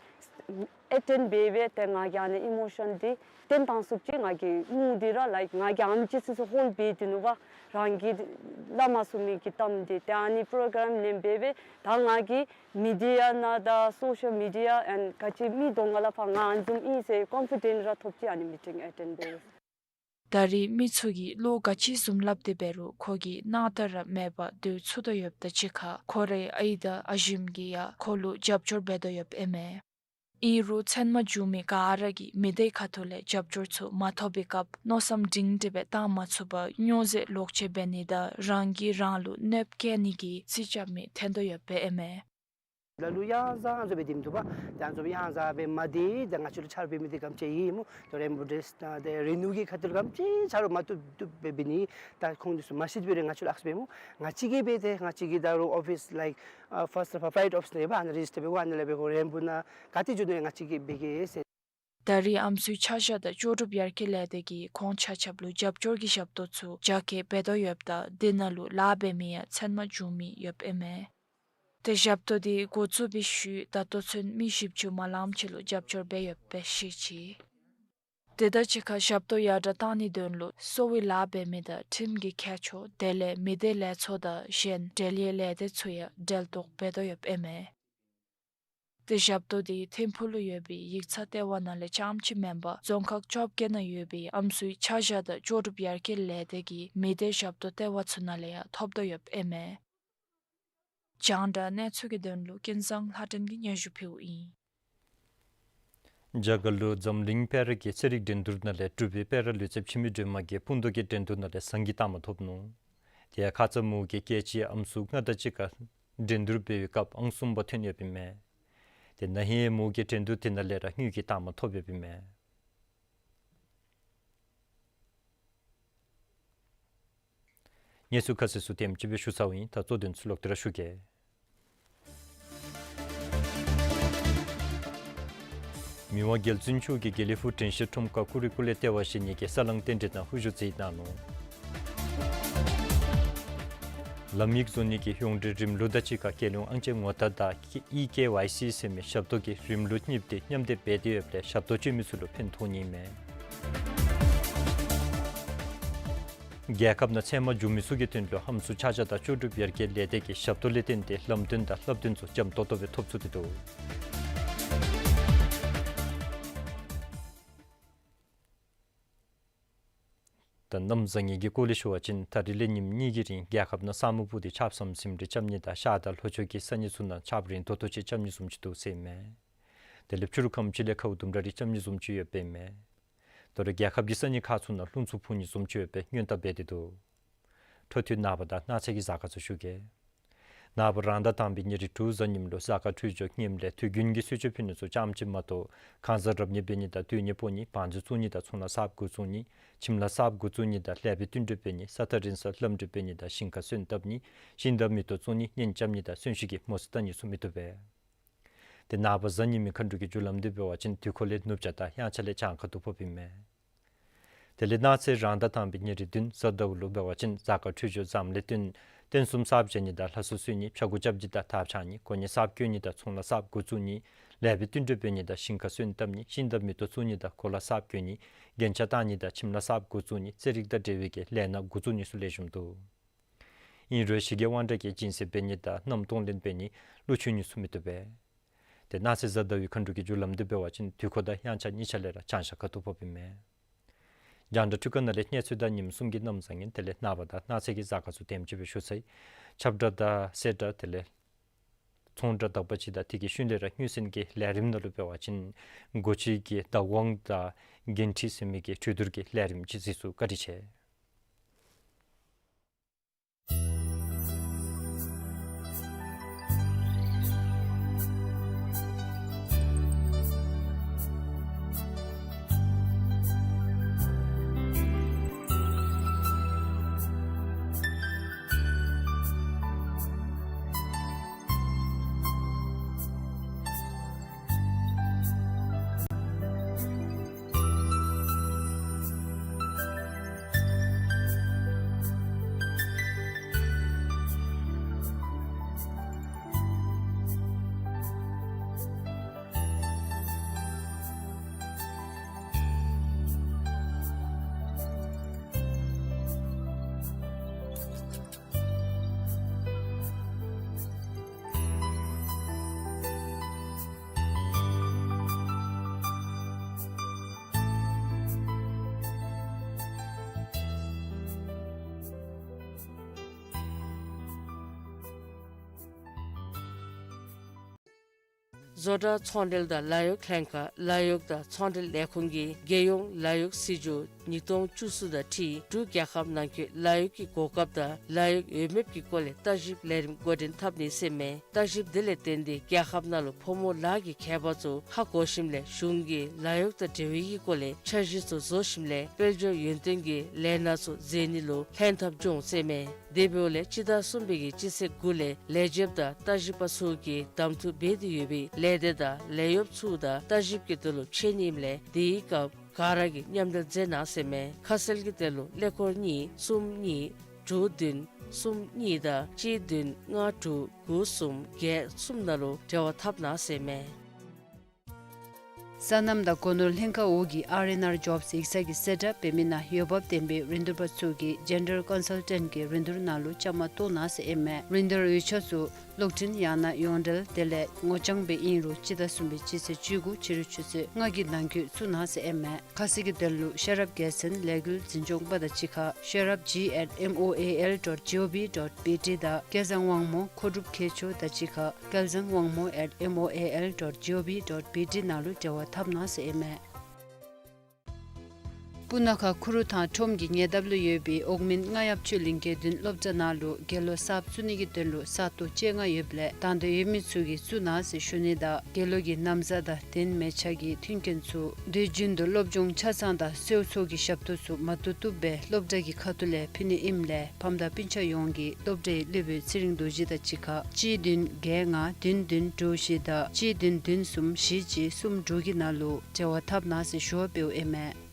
ཨེ་ཊེནཌ་འབད་སྦེ་ཏེ་ང་གིས་ཨ་ནི་ཨི་མོ་ཤཱན་འདི་བཏོན་གཏང་ཚུགསཔ་ཅིག་ང་གི་མོ་འདི་ར་ལའིཀ་ང་གིས་ཨ་ནི་ཅིག་སི་སི་ཧོལཌ་འབད་དེ་ནུག་པ། རང་གིས་སླབ་མ་ཚུགས་མི་གི་གཏམ་འདི་ཏེ་ཨ་ནི་པྲོ་གརམ་ནང་འབད་སྦེ་ད་ང་གིས་མི་ཌི་ཡ་ནང་དང་སོ་ཤལ་མི་ཌི་ཡ་ཨེནཌ་ག་ཅི་མི་དོན་ལྔ་ལས་ཕར་ང་ཨ་ནི་བཟུམ་ཨིན་ཟེར་ཀོན་ཕི་ཌེནཊ་ར་ཐོབ་ཅི། ཨ་ནི་མི་ཊིང་ཨེ་ཊེནཌ་འབད་རུང་། ད་རེས་མི་ཚུ་གིས་བློ་ག་ཅི་བཟུམ་སླབ་སྟེ་འབད་རུང་ཁོ་གིས་སྣང་དག་ར་མེད་པར་སྡོད་ཚུགས་དོ་ཡོདཔ་དང་གཅིག་ཁར་ཁོ་རའི་ཨའི་དང་ཨ་ཞེམོ་གིས་ཡང་ཁོ་ལུ་རྒྱབ་སྐྱོར་འབད་དོ་ཡོདཔ་ཨིན་མས། ཨིན་རུང་ཚབ་མ་བྱུང་མི་ག་ར་གིས་མི་སྡེ་ཁ་ཐུག་ལས་རྒྱབ་སྐྱོར་ཚུ་མ་ཐོབ་པའི་སྐབས་མནོ་བསམ་སྒྲིང་སྒྲི་སྦེ་བཏང་མ་ཚུགས་པར་སྨྱོ་རྫས་ལོག་སྤྱོད་འབད་ནི་དང་རང་གིས་རང་ལུ་གནོདཔ་བཀལ་ནི་གི་རྩིས་རྐྱབ་མི་ཐོན་དོ་ཡོདཔ་ཨིན་མས། ལ་ལུ་ཡང་བཟང་བཟོ་སྦེ་སྡོད་མི་འདུག་པ། ཏེ་ཨ་ནི་བཟོ་སྦེ་ཡང་བཟང་སྦེ་མ་སྡོད། ཏེ་ང་བཅས་ལུ་ཆ་རོགས་འབད་མི་འདི་ག་དེམ་ཅིག་ཡོད་སྨོ། ཏེ་རེན་བོ་ཌིསི་ནང་ཏེ་རེ་ནུ་གི་ཁ་ཐུག་ལུ་ག་དེམ་ཅིག་ཆ་རོགས་མ་བཏུབ་བཏུབ་སྦེ་འབད་ནི། ད་ཁོང་འདི་ཚུ་མ་ཤེས་པར་ང་བཅས་ལུ་ཨ་ཙི་སྦེ་སྨོ། ང་བཅས་ཀྱིས་འབད་དེ་ང་བཅས་ཀྱིས་ད་རུང་ཨོ་ཕིསི་ལའིཀ་ཨ་ཕརསཊ་ཕ་ཕྲའིཊ་ཨོ་ཕིསི་ནང་ཡོད་པ། ཨ་ནི་རེ་ཇིསི་ཊར་འབད་དགོ། ཨ་ནི་ལས་འབད་དགོ། རེན་བོ་ནང་ག་ཏེ་འགྱོ་ནི་ང་བཅས་ཀྱིས་འབད་གེ་ཟེར། ད་རེས་ཨམ་སྲུའི་ཆ་བཞག་དང་ལྕོགས་གྲུབ་ཡར་རྒྱས་ལས་སྡེ་གིས་ཁོང་ཆ་ཁྱབ་ལུ་རྒྱབ་སྐྱོར་གྱི་ཞབས་ཏོག་ཚུ་རྒྱ་སྐྱེད་འབད་དོ་ཡོདཔ་ད་དེ་ནང་ལུ་ལཱ་འབད་མི་ཡང་ཚབ་མ་བྱུང་མི་ཡོདཔ་ཨིན་མས། ཏེ་ཞབས་ཏོག་འདི་འགོ་བཙུགས་པའི་ཤུལ་ད་ལྟོ་ཚུན་མི་བཞི་བཅུ་མ་ལངམ་ཅིག་ལུ་རྒྱབ་སྐྱོར་འབད་ཡོདཔ་སྦེ་བཤད་ཅི། དེ་དང་གཅིག་ཁར་ཞབས་ཏོག་ཡར་དྲག་གཏང་ནིའི་དོན་ལུ་གསོ་བའི་ལཱ་འབད་མི་དང་ཁྲིམས་ཀྱི་མཁས་མཆོག་དེ་ལས་མི་སྡེ་ལས་ཚོགས་དང་གཞན་འབྲེལ་ཡོད་ལས་སྡེ་ཚུ་ཡང་འབྲེལ་གཏོགས་འབད་དོ་ཡོདཔ་ཨིན་མས། ཏེ་ཞབས་ཏོག་འདི་ཐིམ་ཕུག་ལུ་ཡོད་པའི་ཡིག་ཚང་ལྟེ་བ་ནང་ལས་རྐྱངམ་ཅིག་མེན་པར་རྫོང་ཁག་བཅོ་བརྒྱད་ནང་ཡོད་པའི་ཨམ་སྲུའི་ཆ་བཞག་དང་ལྕོགས་གྲུབ་ཡར་རྒྱས་ལས་སྡེ་གི་མི་སྡེ་ཞབས་ཏོག་ལྟེ་བ་ཚུ་ནང་ལས་ཡང་ཐོབ་དོ་ཡོདཔ་ཨིན་མས། རྒྱང་བསྒྲགས་གནས་ཚུལ་གྱི་དོན་ལུ་ཀུན་བཟང་ལྷ་སྒྲོན་གྱིས་སྙན་ཞུ་ཕུལཝ་ཨིན། རྒྱ་གར་ལུ་འཛམ་གླིང་སྤེ་ར་གི་རྩེད་རིགས་འགྲན་བསྡུར་ནང་ལས་འབྲུག་པའི་སྤེ་ར་ལུས་རྩལཔ་འཆི་མེད་སྒྲོལ་མ་གིས་སྤུ་ན་ཁ་གི་འགྲན་བསྡུར་ནང་ལས་ཟངས་ཀྱི་རྟགས་མ་ཐོབ་ནུག། དེ་ཡང་ཁ་ཙ་མོ་གིས་རྒྱལ་སྤྱིའི་ཨམ་སྲུ་ལྔ་དང་གཅིག་ཁར་འགྲན་བསྡུར་འབད་བའི་སྐབས་ཨང་གསུམ་པ་ཐོན་ཡོདཔ་ཨིན་མས། དེ་ན་ཧིང་མོ་གིས་འགྲན་བསྡུར་དེ་ནང་ལས་ར་དངུལ་གྱི་རྟགས་མ་ཐོབ་ཡོདཔ་ཨིན་མས། གནས་ཚུལ་ཁ་གསལ་ཚུ་དེམ་ཅིག་སྦེ་ཞུ་ཚརཝ་ཨིན། ད་གཙོ་དོན་ཚུ་ལོག་སྟེ་ར་ཞུ་གེ། མི་དབང་རྒྱལ་བཙུན་མཆོག་གིས་དགེ་ལེགས་ཕུག་དྲན་ཤེས་ཁྲོམ་ཁར་ཀུ་རེ་ཀུ་ལེ་ལྟེ་བ་བཞེངས་ནི་གི་ས་བསླང་རྟེན་འབྲེལ་ནང་དབུ་བཞུགས་མཛད་གནང་ནུག། ལམ་ཡིག་བཟོ་ནི་གི་ཡོངས་འབྲེལ་རིམ་ལུགས་དང་གཅིག་ཁར་རྒྱལ་ཡོངས་ཨང་ཅན་ངོ་རྟགས་དང་ཨི་ཀེ་ཝའི་སི་ཟེར་མི་ཞབས་ཏོག་གི་རིམ་ལུགས་གཉིས་དེ་མཉམ་འདེགས་འབད་དེ་ཡོདཔ་ལས་ཞབས་ཏོག་སྤྱོད་མི་ཚུ་ལུ་ཕན་ཐོགས་ནི་མས། རྒྱལ་ཁབ་ནང་ཚབ་མ་བྱུང་མི་ཚུ་གི་དོན་ལུ་ཨམ་སྲུ་ཆ་བཞག་དང་ལྕོགས་གྲུབ་ཡར་རྒྱས་ལས་སྡེ་གི་ཞབས་ཏོག་ལས་བརྟེན་ཏེ་ལམ་སྟོན་དང་བསླབ་སྟོན་ཚུ་འཇམ་ཏོང་ཏོ་སྦེ་ཐོབ་ཚུགས་ཏེ་འདུག། ད་གནམ་བཟང་ངན་གྱི་སྐོར་ལས་ཞུ་བ་ཅིན་ད་རིས་ལས་ཉིནམ་གཉིས་ཀྱི་རིང་རྒྱལ་ཁབ་ནང་ས་སྨུག་སྤུབས་ཏེ་ཆརཔ་ཟམ་ཟིམ་རེ་རྐྱབ་ནི་དང་ཤར་དང་ལྷོ་ཕྱོགས་ཀྱི་ས་གནས་ཚུ་ནང་ཆརཔ་རན་ཏོག་ཏོ་ཅིག་རྐྱབ་ནི་བཟུམ་ཅིག་འདུག་ཟེར་ཨིན་མས། དེ་ལས་ཕྱི་རུ་ཁམས་ཅིག་ལས་ཁཝ་ལྡུམ་ར་རེ་རྐྱབ་ནི་བཟུམ་ཅིག་ཡོདཔ་ཨིན་མས། ད་རུང་རྒྱལ་ཁབ་ཀྱི་ས་གནས་ཁག་ཚུ་ནང་རླུང་འཚུབ་འཕུ་ནི་བཟུམ་ཅིག་ཡོད་པའི་སྔོན་བརྡ་འབད་དེ་འདུག། འཕྲོ་མཐུད་ནངས་པ་དང་གནངས་ཚེ་གི་གཟའ་སྐར་ཚུ་ཞུ་གེ། ནངས་པ་རང་ཟླ་དང་པའི་ཉེར་དྲུག་གཟའ་ཉིམ་ལུ་གཟའ་སྐར་འཕྲོད་སྦྱོར་ངནམ་ལས་དུས་རྒྱུན་གྱི་གསོལ་མཆོད་ཕུལ་ནི་ཚུ་ཙམ་ཅིག་མ་གཏོགས་ཁང་གཟར་རབ་གནས་འབད་ནི་དང་སྡོད་གནས་སྤོ་ནི་བང་མཛོད་བཙུགས་ནི་དང་ཚོང་ལཱ་གསརཔ་འགོ་བཙུགས་ནི་ཁྱིམ་ལཱ་གསརཔ་འགོ་བཙུགས་ནི་དང་ལེགས་པའི་བསྟུན་གྲོས་འབད་ནི་ས་ཐག་རིང་སར་ལམ་འགྲུལ་འབད་ནི་དང་ཞིང་ཁར་སོན་བཏབ་ནི་ཤིང་འདབས་མེ་ཏོག་བཙུགས་ནི་གཉེན་རྐྱབ་ནི་དང་གསོན་གཤིན་གྱི་མོ་སྲིད་བཏང་ནི་ཚུ་མི་བཏུབ་པས། དེ་ནངས་པ་གཟའ་ཉི་མའི་མཁའ་འགྲོ་གི་རྒྱུ་ལམ་འདི་འབད་བ་ཅིན་དུས་འཁོར་ལས་ནུབ་བྱང་དང་དབྱངས་འཆར་ལས་བྱང་ཁ་ཐུག་ཕོགཔ་ཨིན་མས། དེ་ལས་གནངས་ཚེ་རང་ཟླ་དང་པའི་ཉེར་བདུན་གཟའ་ཟླཝ་ལུ་འབད་བ་ཅིན་གཟའ་སྐར་འཕྲོད་སྦྱོར་ཙམ་ལས་བརྟེན་རྟེན་གསུམ་གསརཔ་བཞེངས་ནི་དང་ལྷ་གསོལ་གསོལ་ནི་ཕྱྭ་འགུགས་རྐྱབ་ནི་དང་ཐབ་འཆང་ནི་གོ་གནས་གསརཔ་བསྐོ་ནི་དང་ཚོང་ལཱ་གསརཔ་འགོ་བཙུགས་ནི་ལེགས་པའི་བསྟུན་གྲོས་འབད་ནི་དང་ཞིང་ཁར་སོན་བཏབ་ནི་ཤིང་འདབས་མེ་ཏོག་བཙུགས་ནི་དང་གོ་ལ་གསརཔ་གྱོན་ནི་རྒྱན་ཆ་བཏགས་ནི་དང་ཁྱིམ་ལཱ་གསརཔ་འགོ་བཙུགས་ནི་རྩེད་རིགས་དང་འབྲེལ་བའི་གི་ལས་སྣ་འགོ་བཙུགས་ནི་ཚུ་ལེགས་ཤོམ་འདུག། ཨིན་རུང་ཞི་རྒྱས་དབང་དྲག་གི་སྦྱིན་སྲེག་འབད་ནི་དང་གནམ་གཏོང་ལེན་འབད་ནི་ཀླུ་མཆོད་ནི་ཚུ་མི་བཏུབ་པས། དེ་གནངས་ཚེ་གཟའ་ཟླ་བའི་མཁའ་འགྲོ་གི་རྒྱུ་ལམ་འདི་འབད་བ་ཅིན་དུས་འཁོར་དང་དབྱངས་འཆར་གཉིས་ཆ་ལས་ར་བྱང་ཤར་ཁ་ཐུག་ཕོགཔ་ཨིན་མས། རྒྱང་བསྒྲགས་འཕྲུལ་ཁང་ནང་ལས་གནས་ཚུལ་དང་ཉིནམ་གསུམ་གྱི་གནམ་བཟང་ངན་དེ་ལས་ནངས་པ་དང་གནངས་ཚེ་གི་གཟའ་སྐར་ཚུ་དེམ་ཅིག་སྦེ་ཞུ་ཚར་ཡི། ཁྱབ་བསྒྲགས་དང་གསལ་བསྒྲགས་དེ་ལས་ཚོང་བསྒྲགས་དག་པ་ཅིག་དང་དེ་གི་ཤུལ་ལས་ར་སྨྱུག་སེན་གྱི་ལས་རིམ་ནང་ལུ་འབད་བ་ཅིན་སྒོ་ཁྱི་གི་བདག་དབང་དང་འགན་འཁྲི་ཟེར་མི་གི་གྲོས་བསྡུར་གྱི་ལས་རིམ་ཅིག་གཟིགས་ཚུགས། བཀའ་དྲིན་ཆེ། བཟོ་གྲྭ་ཚོང་འབྲེལ་དང་ལཱ་གཡོག་ལྷན་ཁག་ལཱ་གཡོག་དང་ཚོང་འབྲེལ་ལས་ཁུངས་ཀྱིས་རྒྱལ་ཡོངས་ལཱ་གཡོག་སྲིད་བྱུས་ཉིས་སྟོང་བཅུ་གསུམ་དང་འཁྲིལ་འབྲུག་རྒྱལ་ཁབ་ནང་འཁོད་ལཱ་གཡོག་གི་གོ་སྐབས་དང་ལཱ་གཡོག་འོས་འབབ་ཀྱི་སྐོར་ལས་ལྟ་ཞིབ་ལས་རིམ་འགོ་འདྲེན་འཐབ་ནི་ཟེར་མས། ལྟ་ཞིབ་དེ་ལས་བརྟེན་ཏེ་རྒྱལ་ཁབ་ནང་ལུ་ཕོ་མོ་ལཱ་གི་ཁྱད་པར་ཚུ་ཧ་གོ་ཞིནམ་ལས་གཞུང་གིས་ལཱ་གཡོག་དང་འབྲེལ་བའི་གི་སྐོར་ལས་འཆར་གཞི་ཚུ་བཟོ་ཞིནམ་ལས་དཔལ་འབྱོར་ཡོན་ཏན་གྱི་ལས་སྣ་ཚུ་མཛད་ནི་ལུ་ལྷན་ཐབས་འབྱུང་ཟེར་མས། དེ་འབདཝ་ལས་སྤྱི་ཟླ་གསུམ་པའི་གི་སྤྱི་ཚེས་དགུ་ལས་ལས་བྱེདཔ་དང་ལྟ་ཞིབ་པ་ཚུ་གིས་གདམ་འཐུ་འབད་དེ་ཡོད་པའི་ལས་སྡེ་དང་ལས་གཡོགཔ་ཚུ་དང་ལྟ་ཞིབ་ཀྱི་དོན་ལུ་ཕྱད་ནི་ཨིནམ་ལས་དེའི་སྐབས་ག་ར་གིས་མཉམ་འབྲེལ་མཛད་གནང་ཟེར་མས། ཁ་གསལ་གྱི་དོན་ལུ་ཀླད་ཀོར་གཉིས་གསུམ་གཉིས་དྲུག་བདུན་གསུམ་གཉིས་དང་གཅིག་བདུན་ལྔ་དྲུག་དགུ་གསུམ་བརྒྱད་གསུམ་ནང་ལུ་འབྲེལ་བ་འཐབ་གནང་ཟེར་མས། སོ་ནམ་དང་སྒོ་ནོར་ལྷན་ཁག་འོག་གི་ཨར་ཨེན་ཨར་ཇོབས་ཡིག་ཚང་གི་གསལ་བསྒྲགས་འབད་མི་ནང་འོས་འབབ་ལྡན་པའི་རིན་བསྡུར་པ་ཚུ་གིས་ཇེན་ཌར་ཀོན་སལ་ཊེནཊ་གི་རིན་བསྡུར་ནང་ལུ་བཅའ་མར་གཏོགས་གནང་ཟེར་ཨིན་མས། རིན་བསྡུར་ཡིག་ཆ་ཚུ་གློག་འཕྲིན་ཡང་ན་ཡོངས་འབྲེལ་དེ་ལས་ངོ་རྐྱང་སྦེ་ཨིན་རུང་སྤྱི་ཟླ་གསུམ་པའི་སྤྱི་ཚེས་བཅུ་དགུ་ཕྱི་རུ་ཆུ་ཚོད་ལྔ་གི་ནང་འཁོད་བཙུགས་གནང་ཟེར་ཨིན་མས། ཁ་གསལ་གྱི་དོན་ལུ་ཤེས་རབ་རྒྱལ་མཚན་ལས་འགུལ་འཛིན་སྐྱོང་པ་དང་གཅིག་ཁར་ཤེས་རབ་ཇི་ཨེཊ་མོ་ཨེ་ཨེལ་ཌོཊ་ཇི་ཨོ་བི་ཌོཊ་བི་ཊི་དང་སྐལ་བཟང་དབང་མོ་མཁོ་སྒྲུབ་མཁས་མཆོག་དང་གཅིག་ཁར་སྐལ་བཟང་དབང་མོ་ཨེཊ་མོ་ཨེ་ཨེལ་ཌོཊ་ཇི་ཨོ་བི་ཌོཊ་བི་ཊི་ནང་ལུ་འབྲེལ་བ་འཐབ་གནང་ཟེར་ཨིན་མས། སྤུ་ན་ཁ་ཁུ་རུ་ཐང་ཁྲོམ་གྱི་ཉེ་འདབས་ལུ་ཡོད་པའི་འོག་མིན་རྔ་ཡབ་ཆོས་གླིང་དགེ་འདུན་སློབ་གྲྭ་ནང་ལུ་དགེ་སློང་གསརཔ་བཙུགས་ནི་གི་དོན་ལུ་ས་སྟོང་བཅོ་ལྔ་ཡོདཔ་ལས་དང་འདོད་ཡོད་མི་ཚུ་གིས་བཙུགས་གནང་ཟེར་ཞུ་ནི་དང་དགེ་སློང་གི་ན་བཟའ་དང་གདན་མལ་ཆ་གི་མཐུན་རྐྱེན་ཚུ་དུས་རྒྱུན་དུ་སློབ་སྦྱོང་ཆ་ཚང་དང་གསོལ་ཚོགས་ཀྱི་ཞབས་ཏོག་ཚུ་མ་བཏུབ་བཏུབ་སྦེ་སློབ་གྲྭ་གི་ཁ་ཐུག་ལས་ཕུལ་ནི་ཨིནམ་ལས་ཕམ་དང་སྤུན་ཆ་ཡོངས་ཀྱིས་སློབ་གྲྭའི་སློབ་དཔོན་ཚེ་རིང་རྡོ་རྗེ་དང་གཅིག་ཁར་གཅིག་བདུན་བརྒྱད་ལྔ་བདུན་བདུན་དྲུག་བཞི་དང་གཅིག་བདུན་བདུན་གསུམ་བཞི་གཅིག་གསུམ་དྲུག་གི་ནང་ལུ་འབྲེལ་བ་འཐབ་གནང་ཟེར་ཞུ་བ་འབདཝ་ཨིན་མས།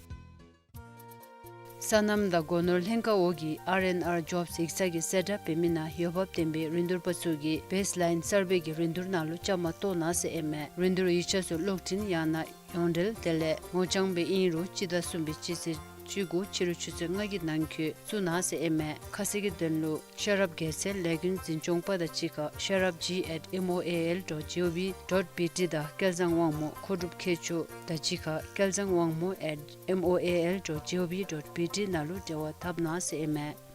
སོ་ནམ་དང་སྒོ་ནོར་ལྷན་ཁག་འོག་གི་ཨར་ཨེན་ཨར་ཇོབས་ཡིག་ཚང་གི་གསལ་བསྒྲགས་འབད་མི་ནང་འོས་འབབ་ལྡན་པའི་རིན་བསྡུར་པ་ཚུ་གིས་བེསི་ལའིན་སར་བེ་གི་རིན་བསྡུར་ནང་ལུ་བཅའ་མར་གཏོགས་གནང་ཟེར་ཨིན་མས། རིན་བསྡུར་ཡིག་ཆ་ཚུ་གློག་འཕྲིན་ཡང་ན་ཡོངས་འབྲེལ་དེ་ལས་ངོ་རྐྱང་སྦེ་ཨིན་རུང་སྤྱི་ཟླ་གསུམ་པའི་སྤྱི་ཚེས་བཅུ་དགུ་ཕྱི་རུ་ཆུ་ཚོད་ལྔ་གི་ནང་འཁོད་བཙུགས་གནང་ཟེར་ཨིན་མས། ཁ་གསལ་གྱི་དོན་ལུ་ཤེས་རབ་རྒྱལ་མཚན་ལས་འགུལ་འཛིན་སྐྱོང་པ་དང་གཅིག་ཁར་ཤེས་རབ་ཇི་ཨེཊ་མོ་ཨེ་ཨེལ་ཌོཊ་ཇི་ཨོ་བི་ཌོཊ་བི་ཊི་དང་སྐལ་བཟང་དབང་མོ་མཁོ་སྒྲུབ་མཁས་མཆོག་དང་གཅིག་ཁར་སྐལ་བཟང་དབང་མོ་ཨེཊ་མོ་ཨེ་ཨེལ་ཌོཊ་ཇི་ཨོ་བི་ཌོཊ་བི་ཊི་ནང་ལུ་འབྲེལ་བ་འཐབ་གནང་ཟེར་ཨིན་མས།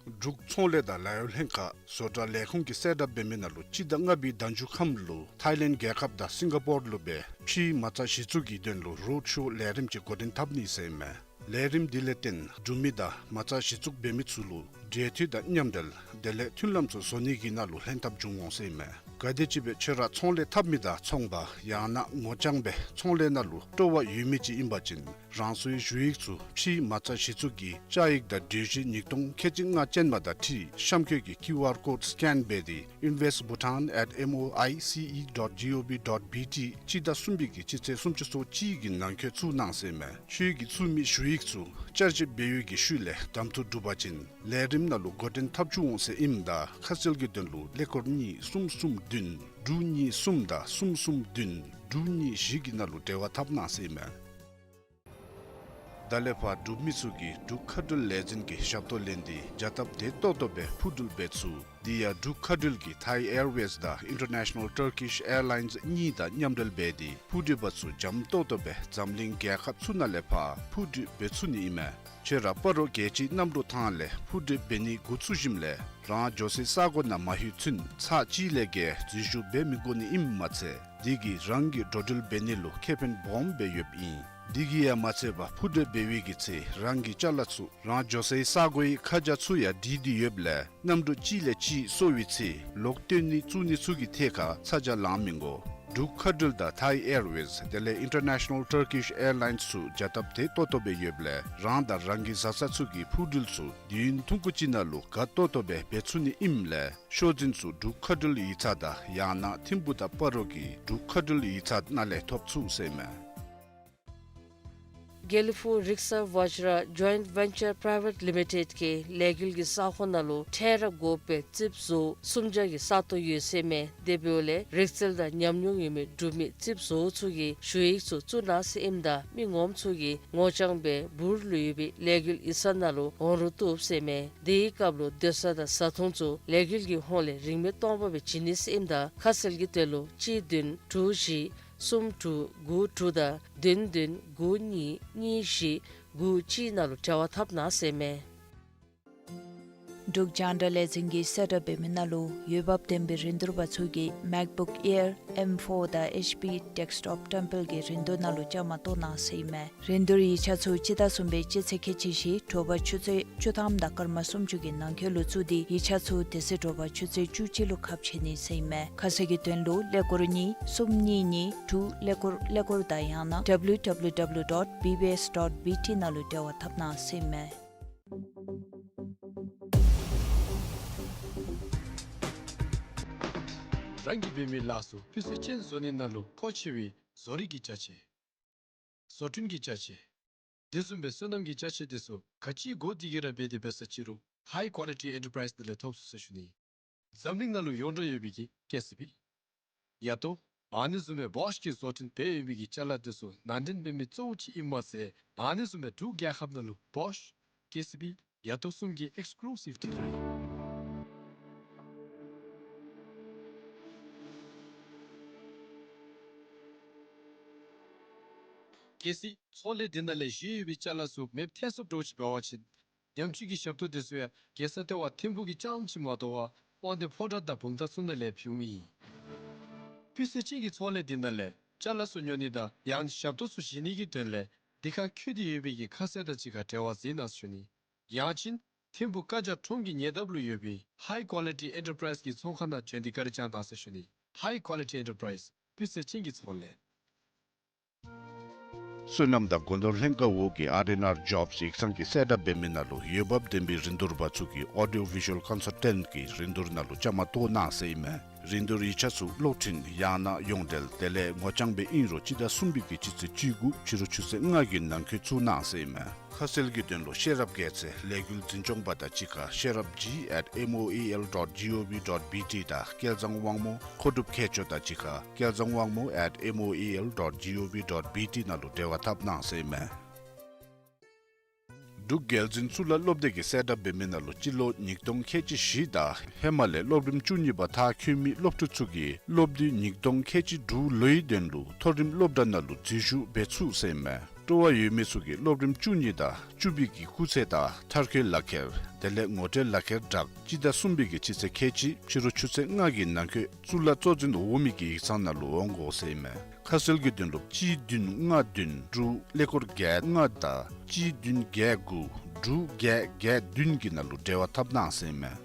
འབྲུག་ཚོང་ལས་དང་ལཱ་གཡོག་ལྷན་ཁག་བཟོ་གྲྭ་ལས་ཁུངས་ཀྱི་གསལ་བསྒྲགས་འབད་མི་ནང་ལུ་སྤྱི་ཟླ་ལྔ་པའི་ཟླ་མཇུག་ཁམས་ལུ་ཐའི་ལེནཌ་རྒྱལ་ཁབ་དང་སིང་ག་པོར་ལུ་སྦེ་ཕྱིའི་མ་རྩ་གཞི་བཙུགས་ཀྱི་དོན་ལུ་རོཌ་ཤོ་ལས་རིམ་ཅིག་འགོ་འདྲེན་འཐབ་ནི་ཟེར་ཨིན་མས། ལས་རིམ་འདི་ལས་བརྟེན་འབྲུག་མི་དང་མ་རྩ་གཞི་བཙུགས་འབད་མི་ཚུ་ལུ་འབྲེལ་མཐུད་དང་མཉམ་འབྲེལ་དེ་ལས་མཐུན་ལམ་ཚུ་བཟོ་ནི་གི་ནང་ལུ་ལྷན་ཐབས་འབྱུང་འོང་ཟེར་ཨིན་མས། ག་དེམ་ཅིག་སྦེ་ཁྱོད་ར་ཚོང་ལས་འཐབ་མི་དང་ཚོང་པ་ཡང་ན་ངོ་རྐྱང་སྦེ་ཚོང་ལས་ནང་ལུ་སྤྲོ་བ་ཡོད་མི་ཅིག་ཨིན་པ་ཅིན་རང་སོའི་ཞུ་ཡིག་ཚུ་ཕྱིའི་མ་རྩ་གཞི་བཙུགས་ཀྱི་བཅའ་ཡིག་དང་གྲོས་གཞི་ཉིས་སྟོང་ཁལ་གཅིག་ལྔ་ཅན་མ་དང་འཁྲིལ་གཤམ་འཁོད་ཀྱི་ཀིའུ་ཨར་ཀོཌ་སི་ཀེན་འབད་དེ་invest bhutan at M O I C E dot G O V dot B T སྤྱི་ཟླ་གསུམ་པའི་གི་སྤྱི་ཚེས་སུམ་ཅུ་སོ་གཅིག་གི་ནང་འཁོད་བཙུགས་གནང་ཟེར་ཨིན་མས། ཁྱོད་ཀྱིས་བཙུགས་མི་ཞུ་ཡིག་ཚུ་བསྐྱར་ཞིབ་འབད་བའི་གི་ཤུལ་ལས་གདམ་འཐུ་གྲུབ་པ་ཅིན་ལས་རིམ་ནང་ལུ་འགོ་འདྲེན་འཐབ་བཅུག་འོང་ཟེར་ཨིནམ་ད་ཁ་གསལ་གྱི་དོན་ལུ་ཀླད་ཀོར་གཉིས་གསུམ་གསུམ་བདུན་དྲུག་གཉིས་གསུམ་དང་གསུམ་གསུམ་བདུན་དྲུག་གཉིས་བཞི་གི་ནང་ལུ་འབྲེལ་བ་འཐབ་གནང་ཟེར་ཨིན་མས། ད་ལས་ཕར་འབྲུག་མི་ཚུ་གིས་འབྲུག་མཁའ་འགྲུལ་ལས་འཛིན་གྱི་ཞབས་ཏོག་ལེན་ཏེ་བྱ་སྟབས་བདེ་ཏོག་ཏོ་སྦེ་འཕུར་འགྲུལ་འབད་ཚུགས། དེ་ཡང་འབྲུག་མཁའ་འགྲུལ་གྱིས་ཐའི་ཨེར་ཝེསི་དང་ཨིན་ཊར་ནེ་ཤ་ནལ་ཊར་ཀིཤ་ཨེར་ལའིནསི་གཉིས་དང་མཉམ་འབྲེལ་འབད་དེ་འཕུར་འགྲུལ་པ་ཚུ་འཇམ་ཏོག་ཏོ་སྦེ་འཛམ་གླིང་རྒྱལ་ཁབ་ཚུ་ནང་ལས་ཕར་འཕུར་འགྲུལ་འབད་ཚུགས་ནི་ཨིན་མས། ཁྱོད་ར་སྤ་རོ་རྒྱལ་སྤྱིའི་གནམ་གྲུ་ཐང་ལས་འཕུར་འགྲུལ་འབད་ནི་འགོ་བཙུགས་ཞིནམ་ལས་རང་འགྱོ་སའི་ས་གོ་ནང་མ་ལྷོད་ཚུན་ཚར་གཅིག་ལས་བརྒལ་འཛུལ་ཞུགས་འབད་མི་དགོ་ནི་ཨིནམ་མ་ཚད་དེ་གིས་རང་གི་འགྲོ་འགྲུལ་འབད་ནི་ལུ་ཁེ་ཕན་སྦོམ་སྦེ་ཡོདཔ་ཨིན། དེ་གིས་ཡང་མ་ཚད་པར་འཕུར་འགྲུལ་འབད་བའི་གི་ཚེ་རང་གི་ཅ་ལ་ཚུ་རང་འགྱོ་སའི་ས་གོའི་ཁ་བྱང་ཚུ་ཡང་བྲིས་ཏེ་ཡོདཔ་ལས་གནམ་གྲུ་གཅིག་ལས་གཅིག་སོར་བའི་ཚེ་ལོག་བཏོན་ནི་བཙུགས་ནི་ཚུ་གི་ཐད་ཁར་ཚ་གྱང་ལང་མི་དགོ། འབྲུག་མཁའ་འགྲུལ་དང་ཐའི་ཨེར་ཝེསི་དེ་ལས་ཨིན་ཊར་ནེ་ཤ་ནལ་ཊར་ཀིཤ་ཨེར་ལའིནསི་ཚུ་བྱ་སྟབས་བདེ་ཏོག་ཏོ་སྦེ་ཡོདཔ་ལས་རང་དང་རང་གི་བཟའ་ཚང་ཚུ་གི་འཕུར་འགྲུལ་ཚུ་དུས་ཡུན་ཐུང་ཀུ་ཅིག་ནང་ལུ་དགའ་ཏོག་ཏོ་སྦེ་འབད་ཚུགས་ནི་ཨིནམ་ལས་ཤོག་འཛིན་ཚུ་འབྲུག་མཁའ་འགྲུལ་ཡིག་ཚང་དང་ཡང་ན་ཐིམ་ཕུག་དང་སྤ་རོ་གི་འབྲུག་མཁའ་འགྲུལ་ཡིག་ཚང་ནང་ལས་ཐོབ་ཚུགས་ཟེར་ཨིན་མས། དགེ་ལེགས་ཕུག་རིག་གསར་ཝ་ཇ་ར་ཇོའིནཊ་ཝེན་ཅར་པ་རའི་ཝེཊ་ལི་མི་ཊེཌ་ཀྱི་ལས་འགུལ་གྱི་ས་ཁོངས་ནང་ལུ་ཁྲལ་ར་དགོ་པའི་རྩིགཔ་བཟོ་སུམ་བརྒྱ་གི་ས་སྟོང་ཡོད་ཟེར་ཨིན་མས། དེ་འབདཝ་ལས་རིག་རྩལ་དང་ཉམས་མྱོང་ཡོད་མི་འབྲུག་མི་རྩིགཔ་བཟོ་ཚུ་གིས་ཞུ་ཡིག་ཚུ་བཙུགས་གནང་ཟེར་ཨིནམ་ད་མི་ངོམ་ཚུ་གིས་ངོ་རྐྱང་སྦེ་འབུར་ལུ་ཡོད་པའི་ལས་འགུལ་ཡིག་ཚང་ནང་ལུ་འོང་རུང་བཏུབ་ཟེར་ཨིན་མས། དེའི་སྐབས་ལུ་སྡོད་ས་དང་བཟའ་འཐུང་ཚུ་ལས་འགུལ་གྱི་ཧོངས་ལས་རིན་མེད་སྟོང་པ་སྦེ་བྱིན་ནི་ཟེར་ཨིནམ་ད་ཁ་གསལ་གྱི་དོན་ལུ་གཅིག་བདུན་དྲུག་བཞི་གསུམ་དྲུག་དགུ་དྲུག་དང་བདུན་བདུན་དགུ་གཉིས་གཉིས་བཞི་དགུ་གཅིག་ནང་ལུ་འབྲེལ་བ་འཐབ་གནང་ཟེར་ཨིན་མས། འབྲུག་རྒྱང་བསྒྲགས་ལས་འཛིན་གྱིས་གསལ་བསྒྲགས་འབད་མི་ནང་ལུ་འོས་འབབ་ལྡན་པའི་རིན་བསྡུར་པ་ཚུ་གིས་MacBook Air M four དང་HP Desktop ཏེམ་པལ་གྱི་རིན་བསྡུར་ནང་ལུ་བཅའ་མར་གཏོགས་གནང་ཟེར་ཨིན་མས། རིན་བསྡུར་ཡིག་ཆ་ཚུ་སྤྱི་ཟླ་གསུམ་པའི་སྤྱི་ཚེས་ཁལ་གཅིག་བཞི་དྲོ་པ་ཆུ་ཚོད་བཅུ་ཐམ་དང་སྐར་མ་སུམ་ཅུ་གི་ནང་འཁོད་ལུ་བཙུགས་ཏེ་ཡིག་ཆ་ཚུ་དེ་ཚེ་དྲོ་པ་ཆུ་ཚོད་བཅུ་གཅིག་ལུ་ཁ་ཕྱེ་ནི་ཟེར་ཨིན་མས། ཁ་གསལ་གྱི་དོན་ལུ་ཀླད་ཀོར་གཉིས་གསུམ་གཉིས་གཉིས་དྲུག་ཀླད་ཀོར་ཀླད་ཀོར་དང་ཡང་ན་W W W dot B B S dot B T ནང་ལུ་འབྲེལ་བ་འཐབ་གནང་ཟེར་ཨིན་མས། རང་གིས་འབད་མི་ལཱ་ཚུ་སྤུས་ཚད་ཅན་བཟོ་ནི་ནང་ལུ་མཐོ་ཆེ་བའི་བཟོ་རིག་གི་ཅ་ཆས། བཟོ་སྐྲུན་གྱི་ཅ་ཆས། དེ་བཟུམ་སྦེ་སོ་ནམ་གྱི་ཅ་ཆས་དེ་ཚུ་ག་ཅི་དགོ་དེ་གི་ར་འབད་དེ་འབད་ས་ཅི་རུང་High Quality Enterprise ནང་ལས་ཐོབ་ཚུགས་ཟེར་ཞུ་ནི། འཛམ་གླིང་ནང་ལུ་ཡོངས་གྲགས་ཡོད་པའི་གི་ཀེ་སི་བི། ཡ་ཏོ། ཨ་ནི་བཟུམ་སྦེ་བོཤ་གིས་བཟོ་སྐྲུན་འབད་ཡོད་པའི་གི་ཅ་ལ་དེ་ཚུ་ནང་འདྲེན་འབད་མི་གཙོ་བོ་ཅིག་ཨིན་མས་ཟེར། ཨ་ནི་བཟུམ་སྦེ་འབྲུག་རྒྱལ་ཁབ་ནང་ལུ་བོཤ་ཀེ་སི་བི་ཡ་ཏོ་གསུམ་གྱི་ཨེགསི་ཀུ་ལུ་སིབ་ཌི་ལར་ཨིན། གལ་སྲིད་ཚོང་ལས་འདི་ནང་ལས་བཞེས་ཡོད་པའི་ཅ་ལ་ཚུ་མེདཔ་ཐལ་སོངམ་འདྲཝ་ཅིག་འབད་བ་ཅིན་ཉམས་བཅོས་ཀྱི་ཞབས་ཏོག་དེ་ཚུ་ཡང་རྒྱལ་ས་ལྟེ་བ་ཐིམ་ཕུག་གི་རྐྱངམ་ཅིག་མ་གཏོགས་པ་དབང་འདུས་ཕོ་བྲང་དང་བུམ་ཐང་ཚུ་ནང་ལས་ཕུལ་མི་ཨིན། སྤུས་ཚད་ཅན་གྱི་ཚོང་ལས་འདི་ནང་ལས་ཅ་ལ་ཚུ་ཉོ་ནི་དང་ཡང་ཞབས་ཏོག་ཚུ་བཞེས་ནི་གི་དོན་ལས་འདི་ཁར་འཁོད་དེ་ཡོད་པའི་གི་ཁ་གསལ་དང་གཅིག་ཁར་འབྲེལ་བ་མཛད་གནང་ཟེར་ཞུ་ནི། ཡང་ཅིན་ཐིམ་ཕུག་ཀ་ཇ་ཁྲོམ་གྱི་ཉེ་འདབས་ལུ་ཡོད་པའི་High Quality Enterprise གི་ཚོང་ཁང་ནང་བྱོན་ཏེ་བཀའ་དྲིན་བསྐྱང་གནང་ཟེར་ཞུ་ནི། High Quality Enterprise སྤུས་ཚད་ཅན་གྱི་ཚོང་ལས། སོ་ནམ་དང་སྒོ་ནོར་ལྷན་ཁག་འོག་གི་ཨར་ཨེན་ཨར་ཇོབས་ཡིག་ཚང་གིས་གསལ་བསྒྲགས་འབད་མི་ནང་ལུ་འོས་འབབ་ལྡན་པའི་རིན་བསྡུར་པ་ཚུ་གིས་Audio Visual Consultant གི་རིན་བསྡུར་ནང་ལུ་བཅའ་མར་གཏོགས་གནང་ཟེར་ཨིན་མས། རིན་བསྡུར་ཡིག་ཆ་ཚུ་གློག་འཕྲིན་ཡང་ན་ཡོངས་འབྲེལ་དེ་ལས་ངོ་རྐྱང་སྦེ་ཨིན་རུང་སྤྱི་ཟླ་གསུམ་པའི་གི་སྤྱི་ཚེས་བཅུ་དགུ་ཕྱི་རུ་ཆུ་ཚོད་ལྔ་གི་ནང་འཁོད་བཙུགས་གནང་ཟེར་ཨིན་མས། ཁ་གསལ་གྱི་དོན་ལུ་ཤེས་རབ་རྒྱལ་མཚན་ལས་འགུལ་འཛིན་སྐྱོང་པ་དང་གཅིག་ཁར་ཤེས་རབ་G at M O E L dot G O V dot B T དང་སྐལ་བཟང་དབང་མོ་མཁོ་སྒྲུབ་མཁས་མཆོག་དང་གཅིག་ཁར་སྐལ་བཟང་དབང་མོ་at M O E L dot G O V dot B T ནང་ལུ་འབྲེལ་བ་འཐབ་གནང་ཟེར་ཨིན་མས། འབྲུག་རྒྱལ་འཛིན་གཙུག་ལག་སློབ་སྡེ་གིས་གསལ་བསྒྲགས་འབད་མི་ནང་ལུ་སྤྱི་ལོ་ཉིས་སྟོང་ཁལ་གཅིག་བཞི་དང་ཧེ་མ་ལས་སློབ་རིམ་བཅུ་གཉིས་པ་མཐར་འཁྱོལ་མི་སློབ་ཕྲུག་ཚུ་གིས་སློབ་དུས་ཉིས་སྟོང་ཁལ་གཅིག་དྲུག་ལོའི་དོན་ལུ་མཐོ་རིམ་སློབ་གྲྭ་ནང་ལུ་འཛུལ་ཞུགས་འབད་ཚུགས་ཟེར་ཨིན་མས། སྤྲོ་བ་ཡོད་མི་ཚུ་གིས་སློབ་རིམ་བཅུ་གཉིས་དང་བཅུ་པའི་གི་སྐུགས་ཚད་དང་མཐར་འཁྱོལ་ལག་ཁྱེར་དེ་ལས་ངོ་སྤྲོད་ལག་ཁྱེར་དྲག་སྤྱི་ཟླ་གསུམ་པའི་གི་སྤྱི་ཚེས་ཁལ་གཅིག་ཕྱི་རུ་ཆུ་ཚོད་ལྔ་གི་ནང་འཁོད་གཙུག་ལག་གཙོ་འཛིན་འོག་མའི་གི་ཡིག་ཚང་ནང་ལུ་འོང་དགོ་ཟེར་ཨིན་མས། ཁ་གསལ་གྱི་དོན་ལུ་གཅིག་བདུན་ལྔ་བདུན་དྲུག་ཀླད་ཀོར་བརྒྱད་ལྔ་དང་གཅིག་བདུན་བརྒྱད་དགུ་དྲུག་བརྒྱད་བརྒྱད་བདུན་གྱི་ནང་ལུ་འབྲེལ་བ་འཐབ་གནང་ཟེར་ཨིན་མས།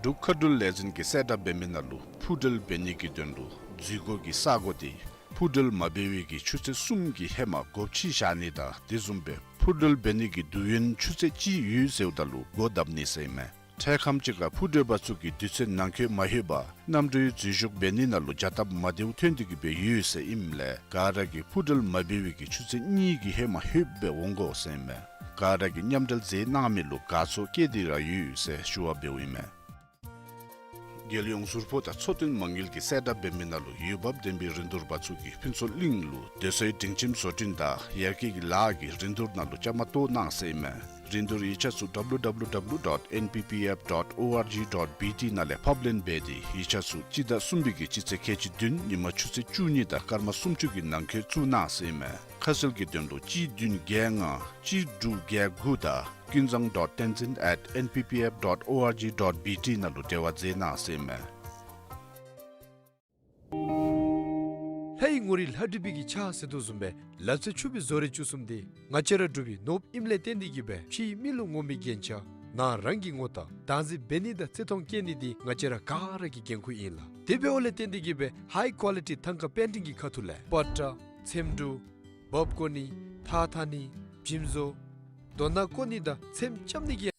འབྲུག་མཁའ་འགྲུལ་ལས་འཛིན་གྱིས་གསལ་བསྒྲགས་འབད་མི་ནང་ལུ་འཕུར་འགྲུལ་འབད་ནི་གི་དོན་ལུ་འཛུལ་སྒོ་གི་ས་གོ་དེ་འཕུར་འགྲུལ་མ་འབད་བའི་གི་ཆུ་ཚོད་གསུམ་གྱི་ཧེ་མ་སྒོ་ཕྱེ་བཞག་ནི་དང་དེ་བཟུམ་སྦེ་འཕུར་འགྲུལ་འབད་ནི་གི་དུས་ཡུན་ཆུ་ཚོད་གཅིག་ཡོད་ཟེརཝ་ད་ལུ་སྒོ་བརྡབ་ནི་ཟེར་ཨིན་མས། འཕྲལ་ཁམས་ཅིག་ཁར་འཕུར་འགྲུལ་པ་ཚུ་གིས་དུས་ཚོད་ནང་འཁོད་མ་ལྷོད་པར་གནམ་གྲུའི་འཛུལ་ཞུགས་འབད་ནི་ནང་ལུ་བྱ་སྟབས་མ་བདེཝ་ཐོན་ཏེ་གི་སྦེ་ཡོད་ཟེར་ཨིནམ་ལས་ག་ར་གིས་འཕུར་འགྲུལ་མ་འབད་བའི་གི་ཆུ་ཚོད་གཉིས་ཀྱི་ཧེ་མ་ལྷོདཔ་སྦེ་འོང་དགོ་ཟེར་ཨིན་མས། ག་ར་གིས་མཉམ་འབྲེལ་མཛད་གནང་མི་ལུ་དགའ་ཚོར་བསྐྱེད་དེ་ར་ཡོད་ཟེར་ཞུ་བ་འབདཝ་ཨིན་མས། རྒྱལ་ཡོངས་ཟུར་ཕོགས་དང་འཚོ་རྟེན་མ་དངུལ་གྱིས་གསལ་བསྒྲགས་འབད་མི་ནང་ལུ་འོས་འབབ་ལྡན་པའི་རིན་བསྡུར་པ་ཚུ་གིས་ཕུན་ཚོགས་གླིང་ལུ་སྡོད་སའི་སྒྲིང་ཁྱིམ་བཟོ་སྐྲུན་དང་ཡར་རྒྱས་ཀྱི་ལཱ་གི་རིན་བསྡུར་ནང་ལུ་བཅའ་མར་གཏོགས་གནང་ཟེར་ཨིན་མས། རིན་བསྡུར་ཡིག་ཆ་ཚུ་W W W dot N P P F dot O R G dot B T ནང་ལས་ཕབ་ལེན་འབད་དེ་ཡིག་ཆ་ཚུ་སྤྱི་ཟླ་གསུམ་པའི་གི་སྤྱི་ཚེས་ཁལ་གཅིག་བདུན་ཉིན་མ་ཆུ་ཚོད་བཅུ་གཉིས་དང་སྐར་མ་སུམ་ཅུ་གི་ནང་འཁོད་བཙུགས་གནང་ཟེར་ཨིན་མས། ཁ་གསལ་གྱི་དོན་ལུ་གཅིག་བདུན་བརྒྱད་ལྔ་གཅིག་དྲུག་བརྒྱད་དགུ་དང་ཀུན་བཟང་dot tenzin at N P P F dot O R G dot B T ནང་ལུ་འབྲེལ་བ་མཛད་གནང་ཟེར་ཨིན་མས། ལྷའི་ངོ་རིས་ལྷ་བྲིས་པའི་གི་ཕྱག་ཟེར་དོ་བཟུམ་སྦེ་ལག་རྩལ་ཕྱུག་པའི་བཟོ་རིག་བཅུ་གསུམ་འདི་ང་བཅས་ར་འབྲུག་པའི་ནོར་བུ་ཨིནམ་ལས་བརྟེན་ཏེ་གི་སྦེ་ཕྱིའི་མི་ལུ་ངོམ་པའི་རྒྱན་ཆ་ནང་རང་གི་ངོ་རྟགས་བདག་འཛིན་འབད་ནི་དང་བརྩི་མཐོང་བསྐྱེད་ནི་འདི་ང་བཅས་ར་ག་ར་གི་འགན་ཁུར་ཨིན་ལགས། དེ་འབདཝ་ལས་བརྟེན་ཏེ་གི་སྦེ་ཧའི་ཀོ་ལི་ཊི་ཐང་ཀ་པེན་ཊིང་གི་ཁ་ཐུག་ལས་པ་ཏྲ་ཚེམ་དྲུབ་འབག་བཀོ་ནི་ཐགས་འཐག་ནི་འཇིམ་བཟོ་རྡོ་ནང་བཀོ་ནི་དང་ཚེམ་རྐྱབ་ནི་གི་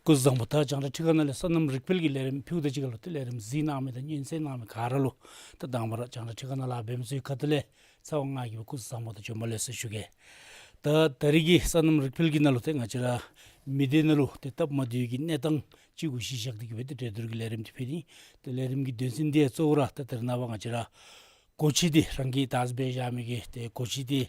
སྐུ་གཟུགས་བཟང་པོ། ད་རྒྱང་བསྒྲགས་ཁྲི་ཁ་ནང་ལས་སོ་ནམ་རིག་འཕེལ་གྱི་ལས་རིམ་ཕུལཝ་ད་གཅིག་ཁར་ལུ་ཏེ་ལས་རིམ་གཟིགས་གནང་མི་དང་སྙན་གསན་གནང་མི་ག་ར་ལུ་ད་དང་པ་ར་རྒྱང་བསྒྲགས་ཁྲི་ཁ་ནང་ལས་ཨ་བེམ་ཚུའི་ཁ་ཐུག་ལས་ཚེ་དབང་ང་གིས་སྐུ་གཟུགས་བཟང་པོ་དང་བྱོན་པ་ལེགས་སོ་ཞུ་གེ། ད་ད་རིས་ཀྱི་སོ་ནམ་རིག་འཕེལ་གྱི་ནང་ལུ་ཏེ་ང་བཅས་ར་མི་སྡེ་ནང་ལུ་ཏེ་སྟབས་མ་བདེཝ་གི་གནས་སྟངས་ཅིག་གུ་གཞི་བཞག་སྟེ་གི་སྦེ་ཏེ་གྲོས་བསྡུར་གྱི་ལས་རིམ་འདི་ཕུལ་ནི། ཏེ་ལས་རིམ་གྱི་དོན་ཚན་འདི་གཙོ་བོ་ར་ཏེ་ད་རེས་ནངས་པ་ང་བཅས་ར་སྒོ་ཁྱི་འདི་རང་གིས་བདག་འཛིན་འབད་བཞག་མི་གི་ཏེ་སྒོ་ཁྱི་འདི་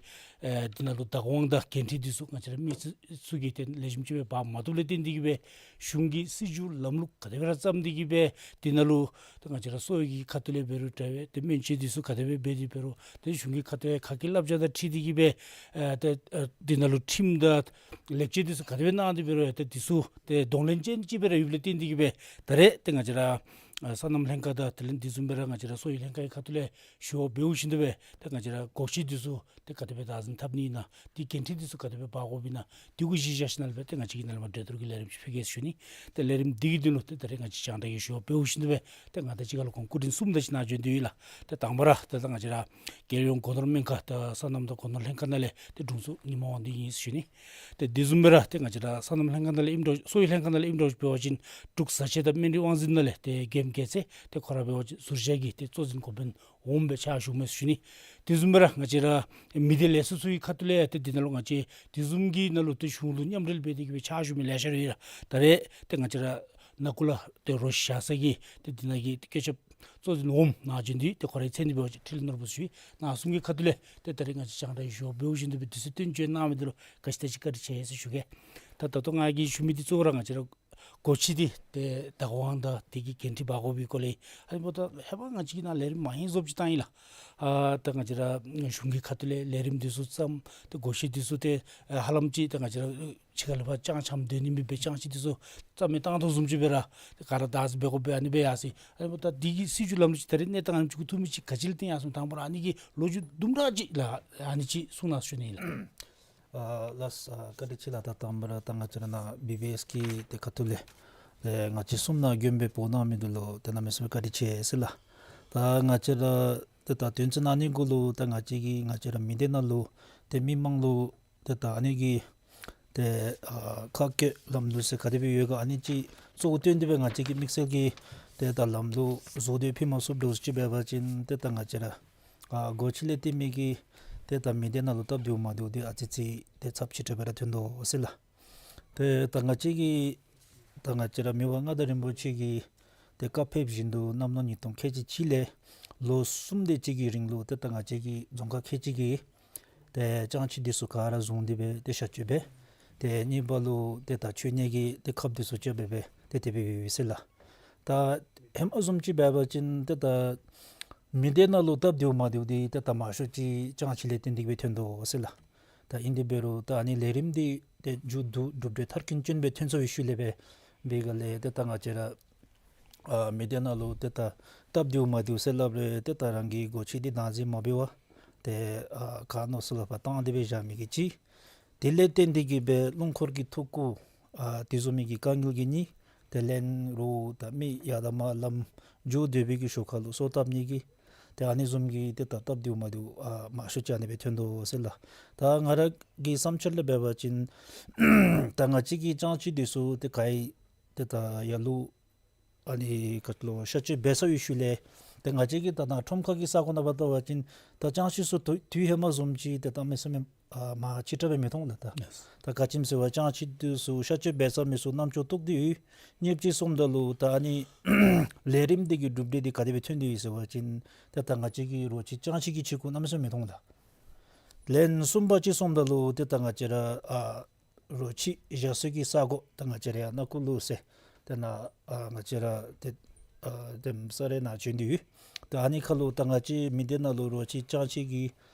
ཨེ་འདི་ནང་ལུ་བདག་དབང་དང་འགན་འཁྲི་འདི་ཚུ་ང་བཅས་ར་མི་སེར་ཚུ་གིས་ཏེ་ལེགས་ཤོམ་ཅིག་སྦེ་འབག་མ་བཏུབ་ལས་བརྟེན་ཏེ་གི་སྦེ་གཞུང་གིས་སྲིད་བྱུས་ལམ་ལུགས་ག་དེ་སྦེ་ར་བརྩམས་ཏེ་གི་སྦེ་འདི་ནང་ལུ་ཏེ་ང་བཅས་ར་གསོ་བའི་གི་ཁ་ཐུག་ལས་འབད་རུང་འདྲ་བས། ཏེ་སྨན་བཅོས་འདི་ཚུ་ག་དེ་སྦེ་འབད་དེ་འབད་རུང་ཏེ་གཞུང་གི་ཁ་ཐུག་ལས་ཁ་སྐད་བསླབ་བྱ་དང་འཁྲིལ་ཏེ་གི་སྦེ་ཨེ་ཏེ་ཨེ་འདི་ནང་ལུ་ཁྲིམས་དང་ལེགས་བཅོས་འདི་ཚུ་ག་དེ་སྦེ་གནང་སྟེ་འབད་རུང་ཏེ་འདི་ཚུ་ཏེ་གདོང་ལེན་ཅན་ཅིག་སྦེ་ར་ཡོདཔ་ལས་བརྟེན་ཏེ་གི་སྦེ་ད་རེས་ཏེ་ང་བཅས་ར་ཨ་སོ་ནམ་ལྷན་ཁག་དང་དེ་ལས་འདི་བཟུམ་སྦེ་ར་ང་བཅས་ར་གསོ་བའི་ལྷན་ཁག་གི་ཁ་ཐུག་ལས་ཞུ་བ་འབདཝ་བཞིན་དུ་སྦེ་ཏེ་ང་བཅས་ར་སྒོ་ཁྱི་འདི་ཚུ་ཏེ་ག་དེ་སྦེ་བདག་འཛིན་འཐབ་ནི་ཨིན་ན་འདི་འགན་འཁྲི་འདི་ཚུ་ག་དེ་སྦེ་འབག་དགོཔ་ཨིན་ན་འདི་གུ་གཞི་བཞག་ཞིནམ་ལས་སྦེ་ཏེ་ང་བཅས་ཀྱིས་ནཱ་ལས་མར་གྲོས་བསྡུར་གྱི་ལས་རིམ་ཅིག་ཕུལ་གེ་ཟེར་ཞུ་ནི། ཏེ་ལས་རིམ་འདི་གི་དོན་ལུ་ཏེ་ད་རེས་ང་བཅས་རྒྱང་བསྒྲགས་ཀྱིས་ཞུ་བ་འབདཝ་བཞིན་དུ་སྦེ་ཏེ་ང་དང་གཅིག་ཁར་ལུ་ཁོང་སྐུ་མགྲོན་གསུམ་དང་གཅིག་ནཱ་བྱོན་ཏེ་ཡོད་ལགས། ཏེ་དང་པ་ར་ཏེ་ད་ང་བཅས་ར་རྒྱལ་ཡོངས་སྒོ་ནོར་སྨན་ཁང་དང་སོ་ནམ་དང་སྒོ་ནོར་ལྷན་ཁག་ནང་ལས་ཏེ་དྲུང་འཚོ་ཉི་མ་དབང་འདུས་ཨིན་ཟེར་ཞུ་ནི། ཏེ་དེ་བཟུམ་སྦེ་ར་ཏེ་ང་བཅས་ར་སོ་ནམ་ལྷན་ཁག་ནང་ལས་ཨིནམ་འདྲཝ་གསོ་བའི་ལྷན་ཁག་ནང་ལས་ཨིནམ་འདྲཝ་འབད་བ་ཅིན་འབྲུག་བཟའ་ཆས་དང་སྨན་རིགས་དབང་འཛིན་ནང་ལས་ཏེ་རྒྱལམོ་རྒྱལ་མཚན་ཏེ་ཁོ་ར་འབད་བ་ཅིན་ཟུར་བཞག་གི་ཏེ་གཙོ་འཛིན་འགོ་དཔོན་འོགམ་སྦེ་ཕྱག་ཞུཝ་མས་ཟེར་ཞུ་ནི། དེ་བཟུམ་སྦེ་ར་ང་བཅས་ར་མི་སྡེ་ལས་ཚོགས་ཚུ་གི་ཁ་ཐུག་ལས་ཏེ་འདི་ནང་ལུ་ང་བཅས་དེ་བཟུམ་གྱི་ནང་ལུ་ཏེ་གཞུང་ལུ་མཉམ་འབྲེལ་འབད་དེ་གི་སྦེ་ཕྱག་ཞུ་མི་ལེ་ཤ་ར་ཡོད་ལགས། ད་རེས་ཏེ་ང་བཅས་ར་ནང་འཁོད་ལུ་ཏེ་རོགས་བཞག་ས་གི་ཏེ་འདི་ནང་གི་ཏེ་བཀོད་ཁྱབ་གཙོ་འཛིན་འོགམ་ནཱ་བྱོན་ཏེ་ཏེ་ཁོ་རའི་མཚན་འདི་འབད་བ་ཅིན་འཕྲིན་ལས་ནོར་བུ་ཟེར་ཞུ་ནི། ནཱ་གསུམ་གྱི་ཁ་ཐུག་ལས་ཏེ་ད་རེས་ང་བཅས་རྒྱང་བསྒྲགས་ཞུ་བ་འབདཝ་བཞིན་དུ་སྦེ་དུས་ཚོད་བཏོན་བྱོན་གནང་མི་འདི་ལུ་ག་ཅི་དང་ཅིག་བཀའ་དྲིན་ཆེ་ཟེར་ཞུ་གེ། ད་ད་ལྟོ་ང་གིས་ཞུ་མི་འདི་གཙོ་བོ་ར་ང་བཅས་ར་སྒོ་ཁྱི་འདི་ཏེ་བདག་དབང་དང་དེ་གི་འགན་འཁྲི་འབག་དགོ་པའི་སྐོར་ལས་ཨ་ནི་འབདཝ་ད་ཧེ་མ་ང་བཅས་ཀྱིས་ནཱ་ལས་རིམ་མང་ཧེང་བཟོཔ་ཅིག་བཏང་ཡི་ལགས། ཨ་ད་ང་བཅས་ར་གཞུང་གི་ཁ་ཐུག་ལས་ལས་རིམ་འདི་ཚུ་བརྩམས་ཏེ་སྒོ་ཁྱི་འདི་ཚུ་ཏེ་ཨ་ཧ་ལམ་ཅིག་ད་ང་བཅས་ར་ཕྱི་ཁ་ལས་ཕར་སྤྱང་འཁྱམ་སྡོད་ནི་མེད་པའི་སྤྱང་ཁྱི་འདི་ཚུ་རྩ་མེད་བཏང་དོ་བཟུམ་ཅིག་སྦེ་ར་ག་ར་བདག་འཛིན་འབད་དགོཔ་སྦེ་ཨ་ནི་སྦེ་ཡར་སོ་ཡི། ཨ་ནི་འབདཝ་ད་འདི་གི་སྲིད་བྱུས་ལམ་ལུགས་ཅིག་ད་རེས་གནས་སྟངས་ཨ་ནེམ་ཅིག་གུ་ཐུག་མི་ཅིག་ག་ཅི་ལས་བརྟེན་ཡར་སོང་དང་པ་ར་ཨ་ནི་གི་ལོ་རྒྱུས་དུམ་གྲ་ཅིག་ལགས་ཨ་ནི་ཅིག་གསུང་གནང་ཞུ་ནི་ཨིན་ལགས། ཨ་ལགས་སོ། བཀའ་དྲིན་ཆེ་ལགས། ད་དང་པ་ར་ད་ང་བཅས་ར་ནཱ་བི་བི་ཨེསི་གི་ཏེ་ཁ་ཐུག་ལས་ཏེ་ང་བཅས་གསུམ་ནཱ་མགྱོནམ་སྦེ་འབོ་གནང་མི་འདི་ལུ་ཏེ་གནམ་མེད་ས་མེད་བཀའ་དྲིན་ཆེ་ཟེར་ལགས། ད་ང་བཅས་ར་ཏེ་ད་དོན་ཚན་ཨ་ནི་གུ་ལུ་ད་ང་བཅས་ཀྱིས་ང་བཅས་ར་མི་སྡེ་ནང་ལུ་ཏེ་མི་མང་ལུ་ཏེ་ད་ཨ་ནི་གི་ཏེ་ཨ་ཁ་སྐད་ལམ་ལུགས་ཟེར་ག་དེ་སྦེ་ཡོད་ག་ཨ་ནི་ཅིག་གཙོ་བོ་བཏོན་ཏེ་སྦེ་ང་བཅས་ཀྱིས་དམིགས་བསལ་གྱིས་ཏེ་ད་ལམ་ལུགས་བཟོ་སྟེ་ཕུལ་མ་ཚུགསཔ་འདྲཝ་ཅིག་འབད་བ་ཅིན་ཏེ་ད་ང་བཅས་ར་ཨ་སྒོ་ཁྱི་ལས་བརྟེན་མི་གི་ཏེ་ད་མི་སྡེ་ནང་ལུ་སྟབས་བདེཝ་མ་བདེཝ་འདི་ཨ་ཙི་ཙི་ཏེ་ཚབས་ཆེ་དྲགས་སྦེ་ར་ཐོན་དོ་ཟེར་ལགས། ཏེ་ད་ང་བཅས་ཀྱིས་ད་ང་བཅས་ར་མི་དབང་མངའ་བདག་རིན་པོ་ཆེ་གི་ཏེ་བཀའ་ཕེབས་བཞིན་དུ་གནམ་ལོ་ཉིས་སྟོང་ཁལ་གཅིག་གཅིག་ལས་ལོ་གསུམ་དེ་ཅིག་གི་རིང་ལུ་ཏེ་ད་ང་བཅས་ཀྱི་རྫོང་ཁག་ཁལ་གཅིག་གི་ཏེ་སྤྱང་ཁྱི་འདི་ཚུ་ག་ར་བཟུང་སྟེ་སྦེ་ཏེ་བཤའ་སྤྱོད་འབད། ཏེ་གཉིས་པ་ལུ་ཏེ་ད་འཆོལ་ནི་གི་ཏེ་ཁབ་འདི་ཚུ་རྐྱབ་སྦེ་སྦེ་ཏེ་དེ་སྦེ་ཡོད་ཟེར་ལགས། ད་ཧེ་མ་བཟུམ་ཅིག་འབད་བ་ཅིན་ཏེ་ད་མི་སྡེ་ནང་ལུ་སྟབས་བདེཝ་མ་བདེཝ་འདི་ཏེ་ད་མང་ཤོས་ཅིག་སྤྱང་ཁྱི་ལས་བརྟེན་ཏེ་སྦེ་ཐོན་དོ་ཟེར་ལགས། ད་ཨིན་དེ་འབད་རུང་ད་ཨ་ནི་ལས་རིམ་འདི་ཏེ་མཇུག་བསྡུ་གྲུབ་འབྲས་མཐར་འཁྱོལ་ཅན་སྦེ་ཐོན་ཚར་བའི་ཤུལ་ལས་སྦེ་འབད་ག་ལས་ཏེ་ད་ང་བཅས་ར་ཨ་མི་སྡེ་ནང་ལུ་ཏེ་ད་སྟབས་བདེཝ་མ་བདེཝ་ཟེར་སླབ་རུང་ཏེ་ད་རང་གི་སྒོ་ཁྱི་འདི་བདག་འཛིན་མ་འབད་བར་ཏེ་ཨ་ག་མནོ་ས་ལུ་ཕར་བཏང་སྟེ་སྦེ་བཞག་མི་གི་ཅིག། དེ་ལས་བརྟེན་ཏེ་གི་སྦེ་རླུང་འཁོར་གྱི་ཐུག་རྐུ་ཨ་དེ་བཟུམ་མའི་གི་དཀའ་ངལ་གྱི་ནི་དེ་ལས་རོགས་ད་མི་ཡར་དང་མར་ལམ་འགྱོ་སྡོད་པའི་གི་ཞོར་ཁ་ལུ་སོ་བཏབ་ནི་གི་ཏེ་ཨ་ནི་བཟུམ་གྱི་ཏེ་ད་སྟབས་བདེཝ་མ་བདེཝ་ཨ་མང་ཤོས་ཅིག་ཨ་ནི་སྦེ་ཐོན་དོ་ཟེར་ལགས། ད་ང་ར་གི་བསམ་འཆར་ལས་འབད་བ་ཅིན་ད་ང་བཅས་ཀྱི་སྤྱང་ཁྱི་འདི་ཚུ་ཏེ་ག་ར་ཏེ་ད་ཡར་ལུ་ཨ་ནི་ག་ཅི་ལོ་བཤའ་སྤྱོད་འབད་ཚར་བའི་ཤུལ་ལས་ཏེ་ང་བཅས་ཀྱིས་ད་ནཱ་ཁྲོམ་ཁ་གི་ས་གོ་ནང་འབད་བ་ཅིན་ད་སྤྱང་ཁྱི་ཚུ་དུས་དུས་ཧེ་མ་བཟུམ་ཅིག་ཏེ་གནམ་མེད་ས་མེད་ཨ་མང་ཆེ་དྲགས་སྦེ་མི་མཐོང་ལགས། ད་ལགས། ད་ག་ཅི་སྨོ་ཟེར་བ་ཅིན་སྤྱང་ཁྱི་འདི་ཚུ་བཤའ་སྤྱོད་འབད་ཚར་མི་ཚུ་རྣམ་ཅོ་གཏུགས་ཏེ་ཡོད། གཉིས་པ་ཅིག་སོངམ་ད་ལུ་ད་ཨ་ནི་ལས་རིམ་འདི་གི་གྲུབ་འབྲས་འདི་ག་དེ་སྦེ་ཐོན་ཏེ་ཡོད་ཟེར་བ་ཅིན་ཏེ་ད་ང་བཅས་ཀྱིས་རོགས་ཁྱི་སྤྱང་ཁྱི་གི་ཕྱི་ཁར་གནམ་མེད་ས་མེད་མི་མཐོང་ལགས། ལན་གསུམ་པ་ཅིག་སོངམ་ད་ལུ་ཏེ་ད་ང་བཅས་ར་ཨ་རོགས་ཁྱི་བཞག་ས་གི་ས་གོ་ད་ང་བཅས་ར་ཡར་ནང་འཁོད་ལུ་ཟེར་ཏེ་ནཱ་ཨ་ང་བཅས་ར་ཏེ་ཨ་ཏེ་ས་ར་ནཱ་བྱོན་ཏེ་ཡོད། ད་ཨ་ནི་ཁ་ལུ་ད་ང་བཅས་མི་སྡེ་ནང་ལུ་རོགས་ཁྱི་སྤྱང་ཁྱི་གི་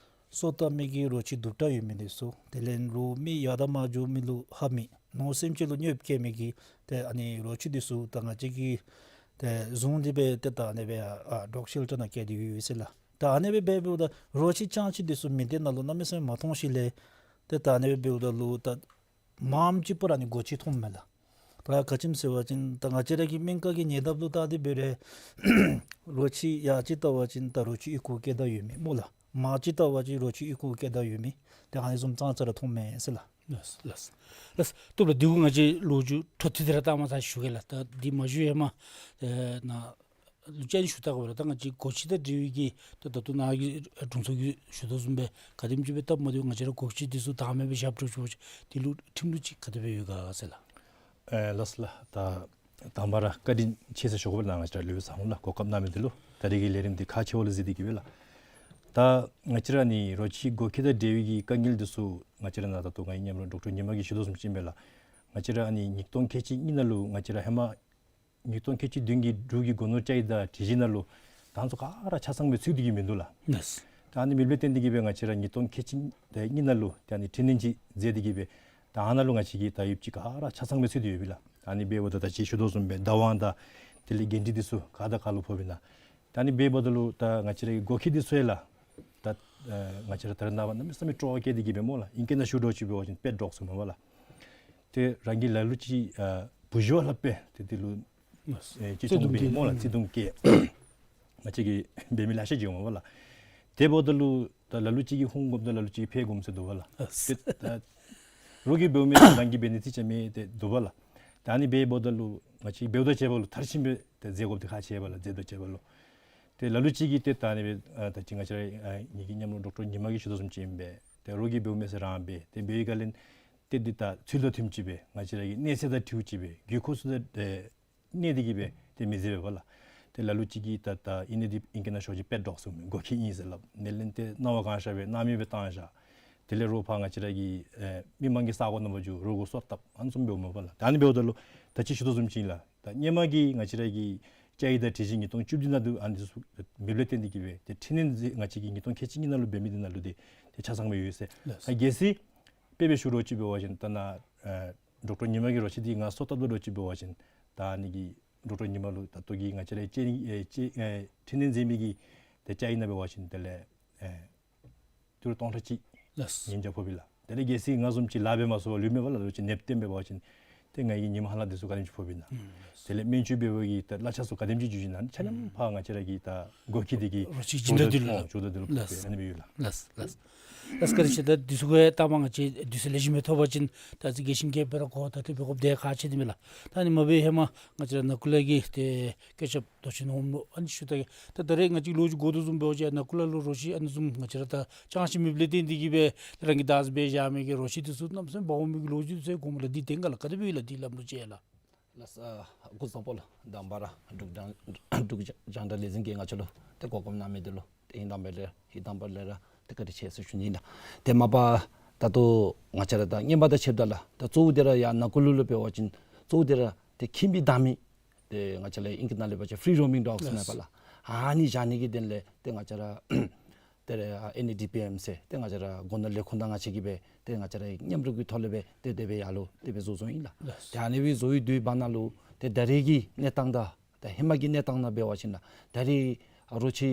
སོ་བཏབ་མི་གི་རོགས་ཁྱི་དུམ་གྲ་ཡོད་མི་འདི་ཚུ་དེ་ལས་རོགས་མི་ཡར་དང་མར་འགྱོ་མི་ལུ་ཧ་མི་ནོར་སེམས་ཅན་ལུ་གནོདཔ་བཀལ་མི་གི་ཏེ་ཨ་ནི་རོགས་ཁྱི་འདི་ཚུ་ད་ང་བཅས་ཀྱིས་ཏེ་བཟུང་སྟེ་སྦེ་ཏེ་ད་ཨ་ནི་སྦེ་ཨ་ཌོག་ཤེལ་ཊར་ནང་བསྐྱལ་ཏེ་ཡོད་ཟེར་ལགས། ད་ཨ་ནི་སྦེ་འབདཝ་ད་རོགས་ཁྱི་སྤྱང་ཁྱི་འདི་ཚུ་མི་སྡེ་ནང་ལུ་གནམ་མེད་ས་མེད་མ་མཐོང་ཞིནམ་ལས་ཏེ་ད་ཨ་ནི་སྦེ་འབདཝ་ད་ལུ་ད་མངམ་ཅིག་པོ་ར་ཨ་ནི་སྒོ་ཁྱི་མཐོངམ་མས་ལགས། ད་ག་ཅི་སྨོ་ཟེར་བ་ཅིན་ད་ང་བཅས་ར་གི་སྨན་ཁང་གི་ཉེ་འདབས་ལུ་བལྟ་སྟེ་འབད་རུང་ རོ་ཁྱི་ཡར་ཅིག་བལྟ་བ་ཅིན་ད་རོ་ཁྱི་ཨོལ་ལྐོག་སྐད་བརྡ་ཡོད་མི་སྨོ་ལགས། མར་ཅིག་བལྟ་བ་ཅིན་རོ་ཁྱི་ཨོལ་ལྐོག་སྐད་བརྡ་ཡོད་མི། ཏེ་ཨ་ནི་བཟུམ་ཙང་ཙ་ར་མཐོངམ་མས་ཟེར་ལགས། ལགས་ལགས་ལགས། ལགས་ལགས། བཏུབ་ལགས། དེ་གུ་ང་བཅས་ལོ་རྒྱུས་འཕྲོ་མཐུད་དེ་ར་ལྟ་མ་ཚར་ཞུ་གེ་ལགས། ད་འདི་མ་ཞུ་ཧེ་མ་ཨེ་ན་ལུ་ཅིག་ཞུ་ད་གོ་ལགས། ད་ང་བཅས་སྒོ་ཁྱི་དང་འབྲེལ་བའི་གི་ད་ད་ལྟོ་ནཱ་གི་དྲུང་འཚོ་གིས་ཞུ་དོ་བཟུམ་སྦེ་ག་དེམ་ཅིག་སྦེ་སྟབས་མ་བདེཝ་ང་བཅས་ར་སྒོ་ཁྱི་འདི་ཚུ་བདག་མེད་སྦེ་བཞག་འགྱོ་ཆོག་འདི་ལུ་ཁྲིམས་ལུགས་ཅིག་ག་དེ་སྦེ་ཡོད་ག་ཟེར་ལགས། ཨེ་ལགས་སོ་ལགས། ད་དང་པ་ར་བཀའ་དྲིན་ཆེ་ཟེར་ཞུ་དགོ་པས་ལགས། ང་བཅས་ར་ལུས་བཟང་ལགས། གོ་སྐབས་གནང་མི་འདི་ལུ། ད་རེས་ཀྱི་ལས་རིམ་འདི་ཁག་ཆེ་བ་ལུ་གཟིགས་ཏེ་གིས་སྦེ་ལགས། ད་ང་བཅས་ར་ཨ་ནི་རོ་ཁྱི་སྒོ་ཁྱི་དང་འབྲེལ་བའི་གི་དཀའ་ངལ་འདི་ཚུ་ང་བཅས་ར་ནཱ་ད་ལྟོ་ང་གི་མཉམ་རོགས་ཌོག་ཊར་ཉི་མ་གིས་ཞུ་དོ་བཟུམ་ཅིག་ཨིན་པས་ལགས། ང་བཅས་ར་ཨ་ནི་ཉིས་སྟོང་ཁལ་གཅིག་གཉིས་ནང་ལུ་ང་བཅས་ར་ཧེ་མ་ཉིས་སྟོང་ཁལ་གཅིག་བདུན་གྱི་འབྲུག་གི་སྒོ་ནོར་བཅའ་ཡིག་དང་སྒྲིག་གཞི་ནང་ལུ་ད་ཨ་ནི་ཚུ་ག་ར་ཆ་ཚང་སྦེ་ཚུད་དེ་གིས་མིན་འདུག་ལགས། ལགས། ད་ཨ་ནི་མེདཔ་ལས་བརྟེན་ཏེ་གིས་སྦེ་ང་བཅས་ར་ཉིས་སྟོང་ཁལ་གཅིག་དང་གཉིས་ནང་ལུ་ད་ཨ་ནི་འཕྲི་སྣོན་ཅིག་མཛད་དེ་གིས་སྦེ་ད་ཨ་ནཱ་ལུ་ང་བཅས་ཀྱི་ད་ཡོདཔ་ཅིག་ག་ར་ཆ་ཚང་སྦེ་ཚུད་དེ་ཡོད་པས་ལགས། ཨ་ནི་འབདཝ་ད་ད་ཅི་ཞུ་དོ་བཟུམ་སྦེ་བདག་དབང་དང་དེ་ལས་འགན་འཁྲི་འདི་ཚུ་ག་དང་ག་ལུ་ཕོགཔ་ཨིན་ན། ད་ཨ་ནི་འབདཝ་ད་ལུ་ད་ང་བཅས་ར་གི་སྒོ་ཁྱི་འདི་ཚུ་ཡང་ལགས། ད་ཨེ་ང་བཅས་ར་ད་རེས་ནངས་པ་གནམ་མེད་ས་མེད་སྤྲོ་བ་བསྐྱེད་དེ་གིས་སྦེ་སྨོ་ལགས། ཨིང་སྐད་ནང་ཞུ་དོ་ཅིག་འབད་བ་ཅིན་པེཊ་ཌོག་ཟེར་སྨོ་ལགས། ཏེ་རང་གིས་ལ་ལུ་ཅིག་ཨ་བུ་གཞི་བ་ལྷགཔ་སྦེ་ཏེ་དེ་ལུ་ཨེ་ཅིག་བརྩེ་གདུང་སྦེ་སྨོ་ལགས། བརྩེ་གདུང་བསྐྱེད། ང་བཅས་ཀྱིས་འབད་མི་ལེ་ཤ་ཅིག་འོང་སྨོ་ལགས། དེ་འབདཝ་ད་ལུ་ད་ལ་ལུ་ཅིག་གིས་ཧུང་བསྒོམ་དང་ལ་ལུ་ཅིག་གིས་ཕར་བསྒོམ་ཟེར་འདུག་པ་ལགས། ཏེ་ད་རོགས་ཀྱིས་འབདཝ་མེན་རང་གིས་འབད་ནི་ཅིག་ཅང་མེད་ཏེ་འདུག་པ་ལགས། ད་ཨ་ནི་འབདཝ་ད་ལུ་ང་བཅས་འབདཝ་དང་བཅསཔ་ལུ་མཐར་ཕྱིན་སྦེ་ཏེ་མཛད་དགོཔ་འདི་ཁག་ཆེ་བས་ལགས། མཛད་དང་བཅསཔ་ལུ། ཏེ་ལ་ལུ་ཅིག་གིས་ཏེ་ད་ཨ་ནི་སྦེ་ཨ་ད་ཅི་ང་བཅས་ར་ཨ་ངེ་གི་མཉམ་རོགས་ཌོག་ཊར་ཉི་མ་གིས་ཞུ་དོ་བཟུམ་ཅིག་ཨིན་པས། ཏེ་རོགས་ཀྱིས་འབདཝ་མས་ཟེར་རང་འབད། ཏེ་འབད་བའི་སྒང་ལས་ཏེ་འདི་ད་ཚུལ་དང་མཐུནམ་ཅིག་སྦེ་ང་བཅས་ར་གི་གནས་ཚད་དང་འཁྲིལཝ་ཅིག་སྦེ་དགོས་མཁོ་ཚུ་དང་ཨེ་གནས་ཏེ་གིས་སྦེ་ཏེ་མི་མཛད་པས་པ་ལགས། ཏེ་ལ་ལུ་ཅིག་གིས་ད་ད་ཨིན་ནི་འདི་ཨིང་སྐད་ནང་ཞུ་བ་ཅིན་པེཊ་ཌོག་ཟེར་སྒོ་ཁྱི་ཨིན་ཟེར་སླབ། དེ་ལས་ཏེ་གནང་བ་གང་བཞག་སྦེ་གནང་མི་སྦེ་བཏང་བཞག། དེ་ལས་རོགས་ཕར་ང་བཅས་ར་གི་ཨེ་མི་མང་གི་ས་གོ་ནང་འབག་འགྱོ་རོགས་གུ་སོ་བཏབ་ཨ་ནི་བཟུམ་འབདཝ་མས་པ་ལགས། ད་ཨ་ནི་འབདཝ་ད་ལུ་ད་ཅི་ཞུ་དོ་བཟུམ་ཅིག་ཨིན་ལགས། ད་ཧེ་མ་གི་ང་བཅས་ར་གི་བཅའ་ཡིག་དང་སྒྲིག་གཞི་ཉིས་སྟོང་བཅུ་བདུན་ནང་འདུག། ཨ་ནི་ཚུ་མེདཔ་ལས་བརྟེན་ཏེ་གིས་སྦེ་ཏེ་འཕྲི་སྣོན་མཛད་ང་བཅས་ཀྱིས་ཉིས་སྟོང་ཁལ་གཅིག་གཉིས་ནང་ལུ་འབད་མི་འདི་ནང་ལུ་ཏེ་ཏེ་ཆ་ཚང་སྦེ་ཡོད་ཟེར། ལགས། ཨ་གལ་སྲིད་དཔེ་སྦེ་ཞུ་དོ་ཅིག་འབད་བ་ཅིན་ད་ནཱ་ཨེ་ཌོག་ཊར་ཉི་མ་གི་རོ་ཁྱི་འདི་ང་སོ་བཏབ་དོ་ཅིག་འབད་བ་ཅིན་ད་ཨ་ནི་གི་ཌོག་ཊར་ཉི་མ་ལུ་ད་ལྟོ་གི་ང་བཅས་ར་བཅའ་ཡིག་ཨེ་བཅའ་ཡིག་ཨེ་འཕྲི་སྣོན་མཛད་མི་གི་ཏེ་བཅའ་ཡིག་ནང་འབད་བ་ཅིན་དེ་ལས་ཨེ་ཏི་རུ་སྟོང་ཕྲག་གཅིག་ལགས། ཉེན་ཆད་ཕོགཔ་ཨིན་ལགས། དེ་ལས་གལ་སྲིད་ང་བཟུམ་ཅིག་ལཱ་འབད་མ་ཚུགས་པར་ལུས་མེད་པ་ལ་ལུ་ཅིག་ནདཔ་བཏོན་འབད་བ་ཅིན་ཏེ་ང་གིས་ཉིམ་ཧ་ལམ་འདི་ཚུ་ག་དེམ་ཅིག་ཕོགཔ་ཨིན་ན། ཨུམ། དེ་ལས་སྨན་བཅོས་འབད་བའི་གི་ད་གླ་ཆ་ཚུ་ག་དེམ་ཅིག་འགྱོ་ཅི་ན་ཆ་མཉམ་ཕར་ང་བཅས་ར་གི་ད་སྒོ་ཁྱི་འདི་གི་རོ་ཁྱི་སྦྱིན་བདག་འདི་ལུ་ཨོ་སྦྱིན་བདག་འདི་ལུ་ཕོགཔ་ཨིན་ལགས། ཨ་ནི་སྦེ་ཡོད་ལགས། ལགས་ལགས། ལགས་བཀའ་དྲིན་ཆེ། ད་འདི་ཚུ་གི་ལྟ་མ་ང་བཅས་དུས་ཚོད་ལེགས་ཤོམ་སྦེ་ཐོབ་པ་ཅིན་ད་ཅི་རྒྱས་ཤིང་རྒྱས་པ་ར་གོ་ད་ཏེ་འབད་དགོཔ་འདི་ཁག་ཆེ་དེ་མས་ལགས། ད་ཨ་ནི་མ་འབད་ཧེ་མ་ང་བཅས་ར་ནང་འཁོད་ལས་ཀྱི་ཏེ་སྐུ་ཞབས་རྡོ་རྗེ་ནོར་བུ་ལུ་ཨ་ནི་ཞུ་ད་གེ། ད་ད་རེས་ང་བཅས་ལོ་རྒྱུས་གོ་དོ་བཟུམ་འབད་བ་ཅིན་ནང་འཁོད་ལུ་རོ་ཁྱི་ཨ་ནི་བཟུམ་ང་བཅས་ར་ད་ཅང་ཤེས་མེདཔ་ལས་བརྟེན་ཏེ་གིས་སྦེ་རང་གིས་བདག་འཛིན་འབད་བཞག་མི་གི་རོ་ཁྱི་འདི་ཚུ་གནམ་མེད་ས་མེད་འབག་འོང་མི་གི་ལོ་རྒྱུས་འདི་ཚུ་གོངམ་ལགས། འདི་བདེན་ག་ལགས། ག་དེ་སྦེ་ཡོད་ལགས། འདི་ལམ་ལུགས་ཅིག་ལགས། ལགས་སོ། སྐུ་གཟུགས་བཟང་པོ་ལགས། དང་པ་ར་འབྲུག་རྒྱང་འབྲུག་རྒྱང་བསྒྲགས་ལས་འཛིན་གྱིས་ང་བཅས་ལུ་ཏེ་གོ་སྐབས་གནང་མི་འདི་ལུ་ཏེ་ཧིང་དང་པ་ལས་ར་ཧིང་དང་པ་ལས་ར་ཏེ་བཀའ་དྲིན་ཆེ་ཟེར་ཞུ་ནི་ལགས། ཏེ་མ་པ་ད་ལྟོ་ང་བཅས་ར་ད་རྔན་པ་དང་ཕྱདཔ་ད་ལགས། ད་གཙོ་བོ་འདི་ར་ཡར་ནང་འཁོད་ལུ་ལུ་འབད་བ་ཅིན་གཙོ་བོ་འདི་ར་ཏེ་ཁྱིམ་པའི་བདག་མེད་ཏེ་ང་བཅས་ལས་ཨིང་སྐད་ནང་ལས་འབད་བ་ཅིན་ཕི་རི་རོ་མིང་ཌོག་ཟེར་མས་པ་ལགས། ཨ་ནི་བཞག་ནི་གི་དོན་ལས་ཏེ་ང་བཅས་ར་ཏེ་རེ་ཨ་ཨེན་ཨེ་ཌི་པི་ཨེམ་ཟེར་ཏེ་ང་བཅས་ར་སྒོ་ནོར་ལས་ཁུངས་དང་ང་བཅས་ཀྱིས་སྦེ་ཏེ་ང་བཅས་ར་མཉམ་རུབ་ཀྱི་ཐོག་ལས་སྦེ་ཏེ་དེ་སྦེ་ཡར་ལུ་ཏེ་སྦེ་བཟོ་བཟོཝ་ཨིན་ལགས། ཏེ་ཨ་ནི་སྦེ་བཟོ་བའི་དུས་བར་ན་ལུ་ཏེ་ད་རེས་ཀྱི་གནས་སྟངས་དང་ད་ཧེ་མ་གི་གནས་སྟངས་ནང་འབད་བ་ཅིན་ལགས། ད་རེས་རོ་ཁྱི་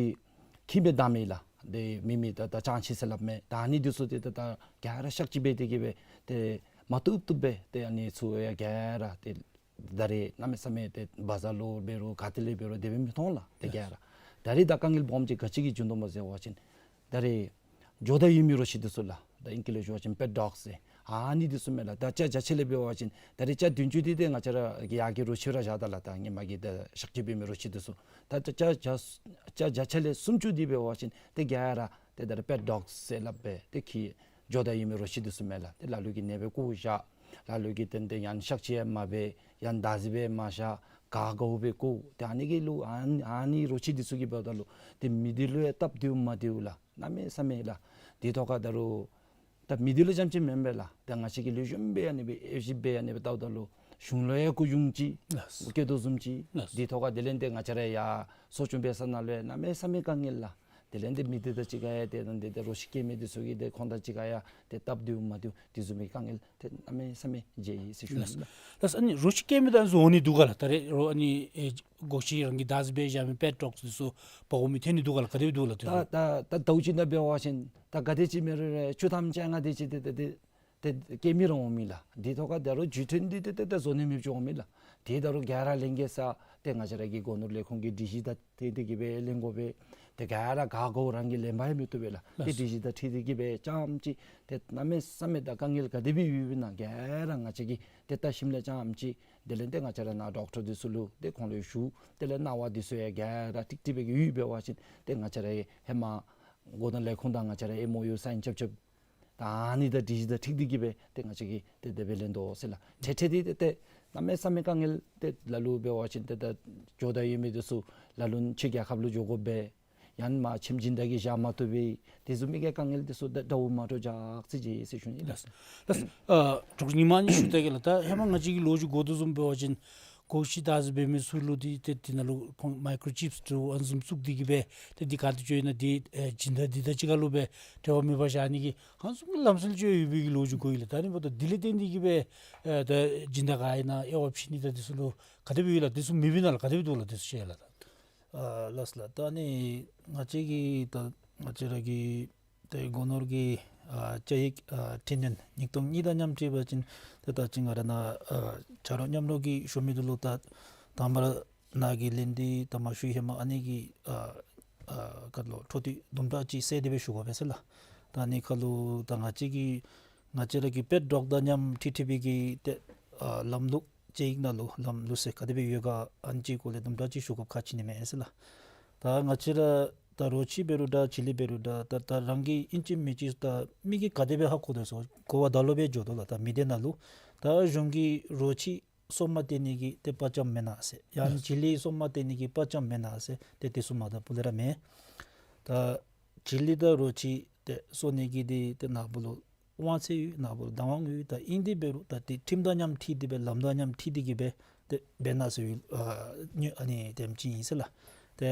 ཁྱིམ་པའི་བདག་མེད་ལགས། ཏེ་མི་མི་ད་ད་ཅང་ཤེས་ཟེར་སླབ་མས། ད་ཨ་ནི་འདི་ཚུ་ཏེ་ད་ད་ག་ར་གཤག་བཅོས་འབད་དེ་གིས་སྦེ་ཏེ་མ་བཏུབ་བཏུབ་སྦེ་ཏེ་ཨ་ནི་ཚུ་ཡང་ག་ར་ཏེ་ད་རེས་གནམ་མེད་ས་མེད་ཏེ་བ་ཛར་ལུ་འབད་རུང་ག་ཏེ་ལས་འབད་རུང་དེ་སྦེ་མི་མཐོང་ལགས། ཏེ་ག་ར་ད་རེས་ད་དཀའ་ངལ་སྦོམ་ཅིག་ག་ཅི་གིས་བྱུང་དོ་སྨོ་ཟེར་བ་ཅིན་ད་རེས་འགྱོ་ད་ཡོད་མི་རོ་ཁྱི་འདི་ཚུ་ལགས། ད་ཨིང་སྐད་ལས་ཞུ་བ་ཅིན་པེཊ་ཌོག་ཟེར་ཨ་ནི་འདི་ཚུ་མས་ལགས། ད་ཅ་བརྒྱ་ཆ་ལས་འབད་བ་ཅིན་ད་རེས་ཅ་བདུན་ཅུ་འདི་ཏེ་ང་བཅས་ར་གི་ཡར་གྱི་རོ་ཁྱི་ར་བཞག་ད་ལགས། ད་ཧེ་མ་གི་ད་གཤག་བཅོས་འབད་མི་རོ་ཁྱི་འདི་ཚུ་ད་ད་ཅ་བརྒྱ་ཅ་བརྒྱ་ཆ་ལས་སུམ་ཅུ་འདི་འབད་བ་ཅིན་ཏེ་ག་ར་ཏེ་ད་རེས་པེཊ་ཌོག་ཟེར་སླབ་སྦེ་ཏེ་ཁྱི་འགྱོ་ད་ཡོད་མི་རོ་ཁྱི་འདི་ཚུ་མས་ལགས། ཏེ་ལ་ལུ་གིས་ཨ་ནི་སྦེ་བཀོ་བཞག། ལ་ལུ་གིས་ཏེ་ཏེ་ཡང་གཤག་བཅོས་ཡང་མ་འབད། ཡང་བདག་འཛིན་འབད་མ་བཞག། ག་ག་འོག་སྦེ་བཀོ། ཏེ་ཨ་ནི་གི་ལུ་ཨ་ཨ་ནི་རོ་ཁྱི་འདི་ཚུ་གིས་འབདཝ་ད་ལུ་ཏེ་མི་འདི་ལུ་ཡང་སྟབས་བདེཝ་མ་བདེཝ་ལགས། གནམ་མེད་ས་མེད་ལགས། དེ་ཐོག་ཁར་ད་རུང་ད་མི་འདི་ལུ་རྐྱངམ་ཅིག་མེན་པས་ལགས། ད་ང་བཅས་ཀྱིས་ལེགས་ཤོམ་སྦེ་ཨ་ནི་སྦེ་ཨེབ་ཞིབ་འབད་ཨ་ནི་སྦེ་བལྟཝ་ད་ལུ་གཞུང་ལུ་ཡང་སྐུ་གཞུང་ཅིག་ལགས། སྐྱོ་དོ་བཟུམ་ཅིག་ལགས། དེ་ཐོག་ཁར་དེ་ལས་ཏེ་ང་བཅས་ར་ཡར་གསོ་སྐྱོང་འབད་ས་ནང་ལུ་ཡང་གནམ་མེད་ས་མེད་དཀའ་ངལ་ལགས། དེ་ལས་ཏེ་མི་འདི་དང་གཅིག་ཁར་ཡང་ཏེ་ད་ཏེ་ཏེ་རོ་ཁྱི་སྐྱེ་མི་འདི་ཚུ་གིས་ཏེ་ཁོང་དང་གཅིག་ཁར་ཡང་ཏེ་སྟབས་བདེཝ་མ་བདེཝ་དེ་བཟུམ་མའི་དཀའ་ངལ་ཏེ་གནམ་མེད་ས་མེད་མཇལ་ཡི་ཟེར་ཞུ་ནི་ལགས། ལགས་སོ། ཨ་ནི་རོ་ཁྱི་སྐྱེ་མི་དེ་ཚུ་འོང་ནི་འདུག་ག་ལགས། ད་རེས་རོ་ཨ་ནི་ཨེ་སྒོ་ཁྱི་རང་གིས་བདག་འཛིན་འབད་བཞག་མི་པེཊ་ཌོག་འདི་ཚུ་འབག་འོང་མི་ཐོན་ནི་འདུག་ག་ལགས། ག་དེ་སྦེ་འདུག་ལགས་དེ་ད་ཚུ། ད་ད་ཟླཝ་གཅིག་ནང་འབད་བ་ཅིན་ད་ག་དེ་ཅིག་མེད་རུང་རེ་བཅུ་ཐམ་བཅོ་ལྔ་དེ་ཅིག་ཏེ་ཏེ་ཏེ་ཏེ་སྐྱེ་མི་ར་འོང་མས་ལགས། དེ་ཐོག་ཁར་ད་རུང་བརྒྱུད་འཕྲིན་འདི་ཏེ་ཏེ་ཏེ་བཟོ་ནི་མེདཔ་ཅིག་འོང་མས་ལགས། དེ་ད་རུང་ག་ར་ལེན་གེ་ས་ ཏེ་ང་བཅས་ར་གི་སྒོ་ནོར་ལས་ཁུངས་ཀྱི་སྒྲིག་གཞི་དང་འཁྲིལ་ཏེ་གི་སྦེ་ལེན་དགོ་པས། ཏེ་ག་ར་ག་དགོ་རང་གིས་ལེན་པ་ཡང་མི་བཏུབ་པས་ལགས། ཏེ་ལགས། སྒྲིག་གཞི་དང་འཁྲིལ་ཏེ་གི་སྦེ་རྐྱངམ་ཅིག་ཏེ་གནམ་མེད་ས་མེད་ད་དཀའ་ངལ་ག་དེ་སྦེ་ཡོདཔ་ཨིན་ན་ག་ར་ང་བཅས་ཀྱིས་ཏེ་བལྟ་ཞིནམ་ལས་རྐྱངམ་ཅིག་དེ་ལས་ཏེ་ང་བཅས་ར་ནཱ་ཌོག་ཊར་འདི་ཚུ་ལུ་ཏེ་ཁོང་ལུ་ཞུ། དེ་ལས་གནང་བ་འདི་ཚུ་ཡང་ག་ར་ཀྲིག་ཀྲི་སྦེ་གི་ཡོདཔ་འབད་བ་ཅིན་ཏེ་ང་བཅས་ར་ཧེ་མ་སྒོ་ནོར་ལས་ཁུངས་དང་ང་བཅས་ར་ཨེམ་ཨོ་ཡུ་སའིན་རྐྱབ་རྐྱབ། ད་ཨ་ནི་དང་སྒྲིག་གཞི་དང་འཁྲིལ་ཏེ་གི་སྦེ་ཏེ་ང་བཅས་ཀྱིས་ཏེ་དེ་སྦེ་ལེན་དོ་ཟེར་ལགས། ཁྲལ་ཁྲལ་འདི་ཏེ་ཏེ་གནམ་མེད་ས་མེད་དཀའ་ངལ་ཏེ་ལ་ལུ་འབད་བ་ཅིན་ཏེ་ད་འགྱོ་ད་ཡོད་མི་འདི་ཚུ་ལ་ལུ་ཕྱི་རྒྱལ་ཁབ་ལུ་འགྱོ་དགོ་པས། ཡང་མ་ཁྱིམ་སྦྱིན་བདག་གིས་བཞག་མ་བཏུབ་པས། དེ་བཟུམ་མའི་གི་དཀའ་ངལ་འདི་ཚུ་ད་དགྲ་བོ་མ་འདྲཝ་ཅིག་ཅིག་ཟེར་ཞུ་ནི་ལགས། ལགས། ལགས། ཨ་དྲུག་ཉི་མ་ནི་ཞུ་ད་གེ་ལགས། ད་ཧེ་མ་ང་བཅས་ཀྱི་ལོ་རྒྱུས་གོ་དོ་བཟུམ་འབད་བ་ཅིན་གོ་ཤེས་ད་ཟེར་འབད་མི་ཚུ་ལུ་འདི་ཏེ་འདི་ནང་ལུ་ཁོང་མའི་ཀྲོ་ཅིབས་འདྲཝ་ཨ་ནི་བཟུམ་བཙུགས་ཏེ་གི་སྦེ་ཏེ་འདི་ག་ཏེ་འགྱོ་ཨིན་ན་འདི་ཨེ་སྦྱིན་བདག་འདི་དང་གཅིག་ཁར་ལུ་སྦེ་འབྲེལ་བ་མེད་པར་བཞག་ནི་གི་ཨ་ནི་བཟུམ་གྱི་ལམ་སྲོལ་ཅིག་ཡོད་པའི་གི་ལོ་རྒྱུས་གོ་ཡི་ལགས། ད་ཨ་ནི་འབདཝ་ད་འདི་ལས་བརྟེན་ཏེ་གི་སྦེ་ཨེ་ད་སྦྱིན་བདག་ག་ཨིན་ན་དབྱེ་བ་ཕྱེ་ནི་དང་འདི་ཚུ་ག་དེ་སྦེ་ཡོད་ལགས། འདི་ཚུ་མེདཔ་ཨིན་ན་ལགས། ག་དེ་སྦེ་འདུག་ལགས། འདི་ཚུ་ཤེས་ལགས། ད་ཨ་ལགས་ལགས། ད་ཨ་ནི་ང་བཅས་ཀྱི་ད་ང་བཅས་ར་གི་ཏེ་སྒོ་ནོར་གྱི་ཨ་བཅའ་ཡིག་ཨ་འཕྲི་སྣོན་ཉིས་སྟོང་གཉིས་དང་མཉམ་འཁྲིལ་བ་ཅིན་ཏེ་ད་ཅི་ང་ར་ནཱ་ཨ་ཆ་རོགས་མཉམ་རོགས་ཀྱིས་ཞུ་མི་འདི་ལུ་ད་དང་པ་ར་ནཱ་གི་ལན་འདི་ད་མ་ཞུ་ཧེ་མ་ཨ་ནི་གི་ཨ་ཨ་ག་ལོ་འཕྲོ་མཐུད་དུམ་གྲ་ཅིག་གསལ་ཏེ་སྦེ་ཞུ་དགོ་པས་ཟེར་ལགས། ད་ཨ་ནི་ཁར་ལུ་ད་ང་བཅས་ཀྱི་ང་བཅས་ར་གི་པེཊ་ཌོག་དང་མཉམ་འཁྲིལ་འཁྲིལ་བའི་གི་ཏེ་ཨ་ལམ་ལུགས་བཅའ་ཡིག་ནང་ལུ་ལམ་ལུགས་ཟེར་ག་དེ་སྦེ་ཡོད་ག་ཨ་ནི་ཅིག་སྐོར་ལས་དུམ་གྲ་ཅིག་ཞུ་དགོཔ་ཁག་ཆེ་ནི་མས་ཟེར་ལགས། ད་ང་བཅས་ར་ད་རོ་ཁྱི་འབད་རུང་འདྲ་བྱི་ལི་འབད་རུང་འདྲ་ད་ད་རང་གིས་ཨིན་ཅི་མིན་ཅི་ད་མི་གིས་ག་དེ་སྦེ་ཧ་གོ་དོ་ཟེར་གོ་བ་ད་ལོག་སྦེ་འགྱོ་དོ་ལགས། ད་མི་སྡེ་ནང་ལུ་ད་གཞུང་གིས་རོ་ཁྱི་སོ་མ་སྟེར་ནི་གི་ཏེ་དཔའ་བཅམ་མེན་ན་ཟེར། ཡང་བྱི་ལི་སོ་མ་སྟེར་ནི་གི་དཔའ་བཅམ་མེན་ན་ཟེར། ཏེ་དེ་ཚུ་མ་ད་སྤུ་ལས་ར་མེད། ད་བྱི་ལི་དང་རོ་ཁྱི་ཏེ་གསོ་ནི་གི་འདི་ཏེ་ནཱ་བུ་ལུ་དབང་ཚད་ཡོད། ནཱ་བུ་ལུ་བདག་དབང་ཡོད། ད་ཨིན་དེ་འབད་རུང་ད་ཏེ་ཁྲིམས་དང་མཉམ་འཁྲིལ་ཏེ་སྦེ་ལམ་དང་མཉམ་འཁྲིལ་ཏེ་གི་སྦེ་ཏེ་འབད་ན་ཟེར་ཡོད། ཨ་ནི་ཨ་ནི་དེམ་ཅིག་ཨིན་ཟེར་ལགས། ཏེ་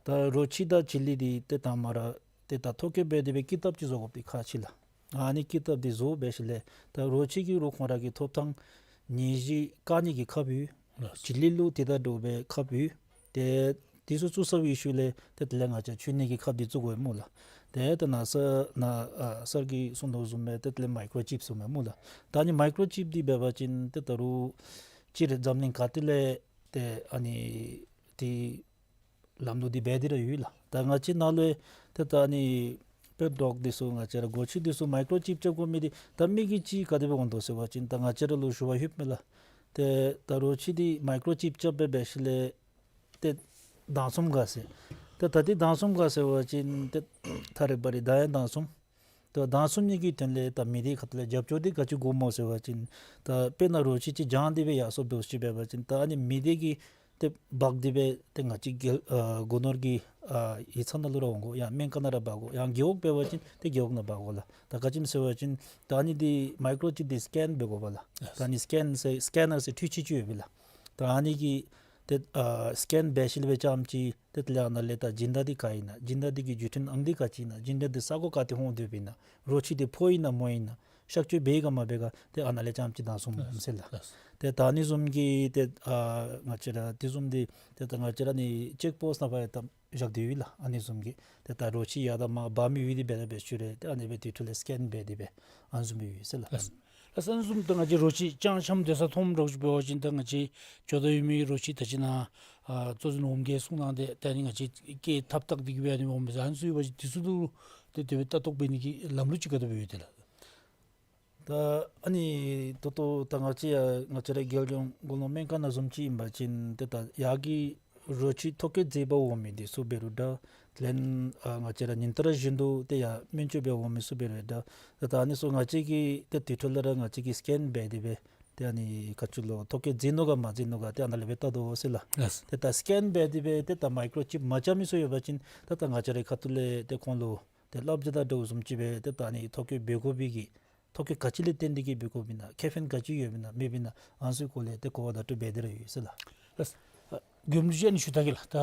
ད་རོ་ཁྱི་དང་བྱི་ལི་འདི་ཏེ་དང་པ་ར་ཏེ་ད་ཐོ་བཀོད་འབད་དེ་སྦེ་ཀི་དེབ་ཅིག་བཟོ་དགོཔ་འདི་ཁག་ཆེ་ལགས། ཨ་ནི་ཀི་དེབ་འདི་བཟོ་འབད་ཞིནམ་ལས་ད་རོ་ཁྱི་གི་རུང་ཁོང་ར་གི་ཐོབ་ཐང་ནད་གཞི་བཀག་ནི་གི་ཁབ་ཡོད། ལགས། བྱི་ལི་ལུ་དེ་དང་འདྲཝ་སྦེ་ཁབ་ཡོད། ཏེ་དེ་ཚུ་བཙུགས་ཚར་བའི་ཤུལ་ལས་ཏེ་དེ་ལས་ང་བཅས་འཚོལ་ནི་གི་ཁབ་འདི་བཙུགས་དགོ་སྨོ་ལགས། ཏེ་ད་ནཱ་སར་ནཱ་ཨ་སར་གྱིས་གསུང་དོ་བཟུམ་སྦེ་ཏེ་དེ་ལས་མའི་ཀྲོ་ཅིབས་ཟེར་མས་སྨོ་ལགས། ད་ཨ་ནི་མའི་ཀྲོ་ཅིབས་འདི་འབད་བ་ཅིན་ཏེ་ད་རུང་སྤྱིར་འཛམ་གླིང་ག་ཏེ་ལས་ཏེ་ཨ་ནི་འདི་ལམ་ལུགས་འདི་འབད་དེ་ར་ཡོད་ལགས། ད་ང་བཅས་ནཱ་ལུ་ཏེ་ད་ཨ་ནི་པེཊ་ཌོག་འདི་ཚུ་ང་བཅས་ར་སྒོ་ཁྱི་འདི་ཚུ་མའི་ཀྲོ་ཅིབས་རྐྱབ་དགོ་མི་འདི་ད་མི་གིས་ཅིག་ག་དེ་སྦེ་འོང་དོ་ཟེར་བ་ཅིན་ད་ང་བཅས་ར་ལུ་ཞུ་བ་ལྷོདཔ་མས་ལགས། ཏེ་ད་རོ་ཁྱི་འདི་མའི་ཀྲོ་ཅིབས་རྐྱབ་སྦེ་འབད་ཞིནམ་ལས་ཏེ་བདག་འཛིན་ག་ཟེར། ཏེ་ད་འདི་བདག་འཛིན་ག་ཟེར་བ་ཅིན་ཏེ་ཐ་རེ་བ་རེ་ད་ཡང་བདག་འཛིན། ཏེ་བདག་འཛིན་ནི་གི་དོན་ལས་ད་མི་སྡེ་ཁ་ཐུག་ལས་རྒྱབ་སྐྱོར་འདི་ག་ཅི་དགོཔ་སྨོ་ཟེར་བ་ཅིན་ད་དཔེར་ན་རོ་ཁྱི་ཅིག་བྱང་སྟེ་སྦེ་ཡར་སོང་འབད་ཅི་འབད་བ་ཅིན་ད་ཨ་ནི་མི་སྡེ་གི་ཏེ་འབག་སྟེ་སྦེ་ཏེ་ང་བཅས་རྒེད་ཨ་སྒོ་ནོར་གྱི་ཨ་ཡིག་ཚང་ནང་ལུ་ར་འོང་དགོ། ཡང་སྨན་ཁང་ནང་ར་འབག་དགོ། ཡང་རྒེད་འོག་འབད་བ་ཅིན་ཏེ་རྒེད་འོག་ནང་འབག་དགོ་ལགས། ད་ག་ཅི་སྨོ་ཟེར་བ་ཅིན་ད་ཨ་ནི་འདི་མའི་ཀྲོ་ཅིབས་འདི་སི་ཀེན་འབད་དགོ་པས་ལགས། ད་ཨ་ནི་སི་ཀེན་ཟེར་སི་ཀེ་ནར་ཟེར་འཕྲུལ་ཆས་ཅིག་ཡོད་པས་ལགས། ད་ཨ་ནི་གིས་ཏེ་ཨ་སི་ཀེན་འབད་ཞིནམ་ལས་རྐྱངམ་ཅིག་ཏེ་དེ་ལས་ཨ་ནཱ་ལས་ད་སྦྱིན་བདག་འདི་ག་ཨིན་ན། སྦྱིན་བདག་འདི་གི་བརྒྱུད་འཕྲིན་ཨང་རྩིས་ག་ཅི་ཨིན་ན། སྦྱིན་བདག་འདི་ས་གོ་ག་ཏེ་འོང་སྡོདཔ་ཨིན་ན། རོ་ཁྱི་འདི་ཕོ་ཨིན་ན་མོ་ཨིན་ན། གཤག་བཅོས་འབད་ག་མ་འབད་ག་ཏེ་ཨ་ནཱ་ལས་རྐྱངམ་ཅིག་བདག་འཛིན་འོང་ཟེར་ལགས། ཏེ་ད་ཨ་ནི་བཟུམ་གྱི་ཏེ་ཨ་ང་བཅས་ར་དེ་བཟུམ་འདི་ཏེ་ད་ང་བཅས་ར་ཨ་ནི་ཅེཀ་པོསཊ་ནང་ཕར་ཡང་ད་བཞག་སྟེ་ཡོད་ལགས། ཨ་ནི་བཟུམ་གྱི་ཏེ་ད་རོ་ཁྱི་ཡར་དང་མར་འབག་མི་ཡོད་དེ་འབད་ད་འབད་ཞུ་རུང་ཏེ་ཨ་ནི་སྦེ་དེ་འཕྲོ་ལས་སི་ཀེན་འབད་དེ་སྦེ་ཨ་ནི་བཟུམ་སྦེ་ཡོད་ཟེར་ལགས། ལགས། ལགས། ཨ་ནི་བཟུམ་ད་ང་བཅས་རོ་ཁྱི་ཅང་ཤམ་སྡོད་ས་མཐོངམ་འདྲཝ་ཅིག་འབད་བ་ཅིན་ད་ང་བཅས་འགྱོ་ད་ཡོད་མི་རོ་ཁྱི་ད་ཅི་ནཱ་ཨ་གཙོ་འཛིན་འོགམ་གིས་གསུང་གནང་སྟེ་ད་ཨ་ནི་ང་བཅས་སྐད་ཐགཔ་བཏགས་ཏེ་གི་སྦེ་ཨ་ནི་འོངམ་མས་ཟེར། ཨ་ནི་ཚུ་ཡོད་པ་ཅིན་དེ་ཚུ་ལུ་ཏེ་དེ་སྦེ་ལྟ་རྟོག་འབད་ནི་གི་ལམ་ལུགས་ཅིག་ག་དེ་སྦེ་ཡོད་དེ་ལགས། ད་ཨ་ནི་ད་ལྟོ་ད་ང་བཅས་ཡར་ང་བཅས་ར་རྒྱལ་ཡོངས་རྒོལ་ལངས་སྨན་ཁང་ནང་བཟུམ་ཅིག་ཨིན་པ་ཅིན་ཏེ་ད་ཡར་གྱི་རོ་ཁྱི་ཐོ་བཀོད་མཛད་པར་འོང་མི་འདི་ཚུ་འབད་རུང་འདྲ། ལན་ཨ་ང་བཅས་ར་ཉིན་ལྟར་བཞིན་དུ་ཏེ་ཡར་སྨན་བཅོས་འབད་འོང་མི་ཚུ་འབད་རུང་འདྲ། ད་ཨ་ནི་ཚུ་ང་བཅས་ཀྱིས་ཏེ་དེ་འཕྲོ་ལས་ར་ང་བཅས་ཀྱིས་སི་ཀེན་འབད་དེ་སྦེ་ཏེ་ཨ་ནི་ག་ཅི་ལོ་ཐོ་བཀོད་མཛད་ནུག་ག་མ་མཛད་ནུག་ག་ཏེ་ཨ་ནཱ་ལས་སྦེ་བལྟ་དོ་ཟེར་ལགས། ལགས། ཏེ་ད་སི་ཀེན་འབད་དེ་སྦེ་ཏེ་ད་མའི་ཀྲོ་ཅིབས་མ་རྐྱབ་མི་ཚུ་ཡོད་པ་ཅིན་ད་ད་ང་བཅས་རའི་ཁ་ཐུག་ལས་ཏེ་ཁོང་ལུ་ཏེ་སླབ་བྱ་དང་འདྲཝ་བཟུམ་ཅིག་སྦེ་ཏེ་ད་ཨ་ནི་ཐོ་བཀོད་འབད་དགོ་པའི་གི་ཐོ་བཀོད་ག་ཅི་ལས་བརྟེན་ཏེ་གི་འབད་དགོཔ་ཨིན་ན། ཁེ་ཕན་ག་ཅི་ཡོདཔ་ཨིན་ན་མེདཔ་ཨིན་ན་ཨ་ནི་ཚུ་སྐོར་ལས་ཏེ་གོ་བ་བརྡ་སྤྲོད་འབད་དེ་ར་ཡོད་ཟེར་ལགས། ལགས། ཨ་མགྱོནམ་ཅིག་ཨ་ནི་ཞུ་ད་གེ་ལགས། ད་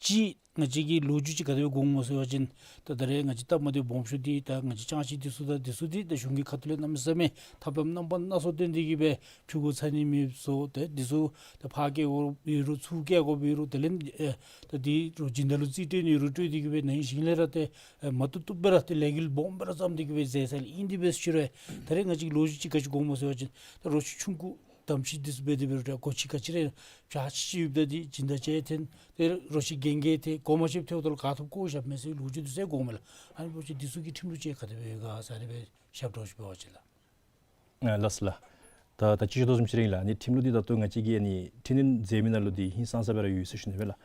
ཅི་ང་བཅས་ཀྱི་ལོ་རྒྱུས་ཅིག་ག་དེ་སྦེ་གོ་འོང་སྨོ་ཟེར་བ་ཅིན་ད་ད་རེས་ང་བཅས་སྟབས་མ་བདེཝ་སྦོམ་ཤོས་འདི་ད་ང་བཅས་ཅང་ཤེས་འདི་ཚུ་དང་འདི་ཚུ་འདི་ད་གཞུང་གི་ཁ་ཐུག་ལས་གནམ་མེད་ས་མེད་ཐབས་ལམ་རྣམ་པ་སྣ་ཚོགས་བཏོན་ཏེ་གི་སྦེ་ཕུལ་དགོ་ཚར་ནི་མེདཔ་སོང་། ཏེ་འདི་ཚུ་ད་ཕར་བཀལ་དགོཔ་ཡོད་རུང་ཚུར་བཀལ་དགོཔ་ཡོད་རུང་དེ་ལས་ཨེ་ད་འདི་རུང་སྦྱིན་བདག་ལུ་རྩིས་སྤྲོད་ནི་ཡོད་རུང་སྤྲོད་དེ་གི་སྦེ་ནང་བཞིན་ལས་ར་ཏེ་ཨེ་མ་བཏུབ་བཏུབ་སྦེ་ར་ཏེ་ལས་འགུལ་སྦོམ་སྦེ་ར་བརྩམས་ཏེ་གི་སྦེ་མཛད་ས་ལས་ཨིན། དེ་སྦེ་ཞུ་རུང་ད་རེས་ང་བཅས་ཀྱི་ལོ་རྒྱུས་ཅིག་ག་ཅི་གོ་འོང་སྨོ་ཟེར་བ་ཅིན་ད་རོ་ཁྱི་ཆུང་ཀུ་ གདམ་ཞིབ་འདི་ཚུ་འབད་དེ་འབད་རུང་འདྲ་སྒོ་ཁྱི་ག་ཅི་རེ་བྱ་ཅི་ཅི་ཡོདཔ་ད་འདི་སྦྱིན་བདག་ཅིག་འཐོན་ཏེ་རོ་ཁྱི་རྒན་རྒས་ཏེ་གོ་མ་ཆོདཔ་ཐལཝ་ད་ལུ་ག་ཐོབ་བཀོ་བཞགཔ་མས་ཟེར་ལོ་རྒྱུས་འདི་ཚུ་ཡང་གོཝ་མས་ལགས། ཨ་ནི་འབད་བ་ཅིན་འདི་ཚུ་གི་ཁྲིམས་ལུགས་ཅིག་ག་དེ་སྦེ་ཡོད་ག་ཟེར་ཨ་ནི་སྦེ་ཞབས་ཏོག་ཅིག་འབད་བ་ཅིན་ལགས། ཨ་ལགས་སོ་ལགས། ད་ད་ཅི་ཞུ་དོ་བཟུམ་ཅིག་ར་ཨིན་ལགས། ཨ་ནི་ཁྲིམས་ལུགས་འདི་ད་ལྟོ་ང་བཅས་ཀྱི་ཨ་ནི་འཕྲི་སྣོན་མཛད་མི་ནང་ལུ་འདི་ཧིང་སངས་ས་སྦེ་ར་ཡོད་ཟེར་ཞུ་ནི་སྦེ་ལགས།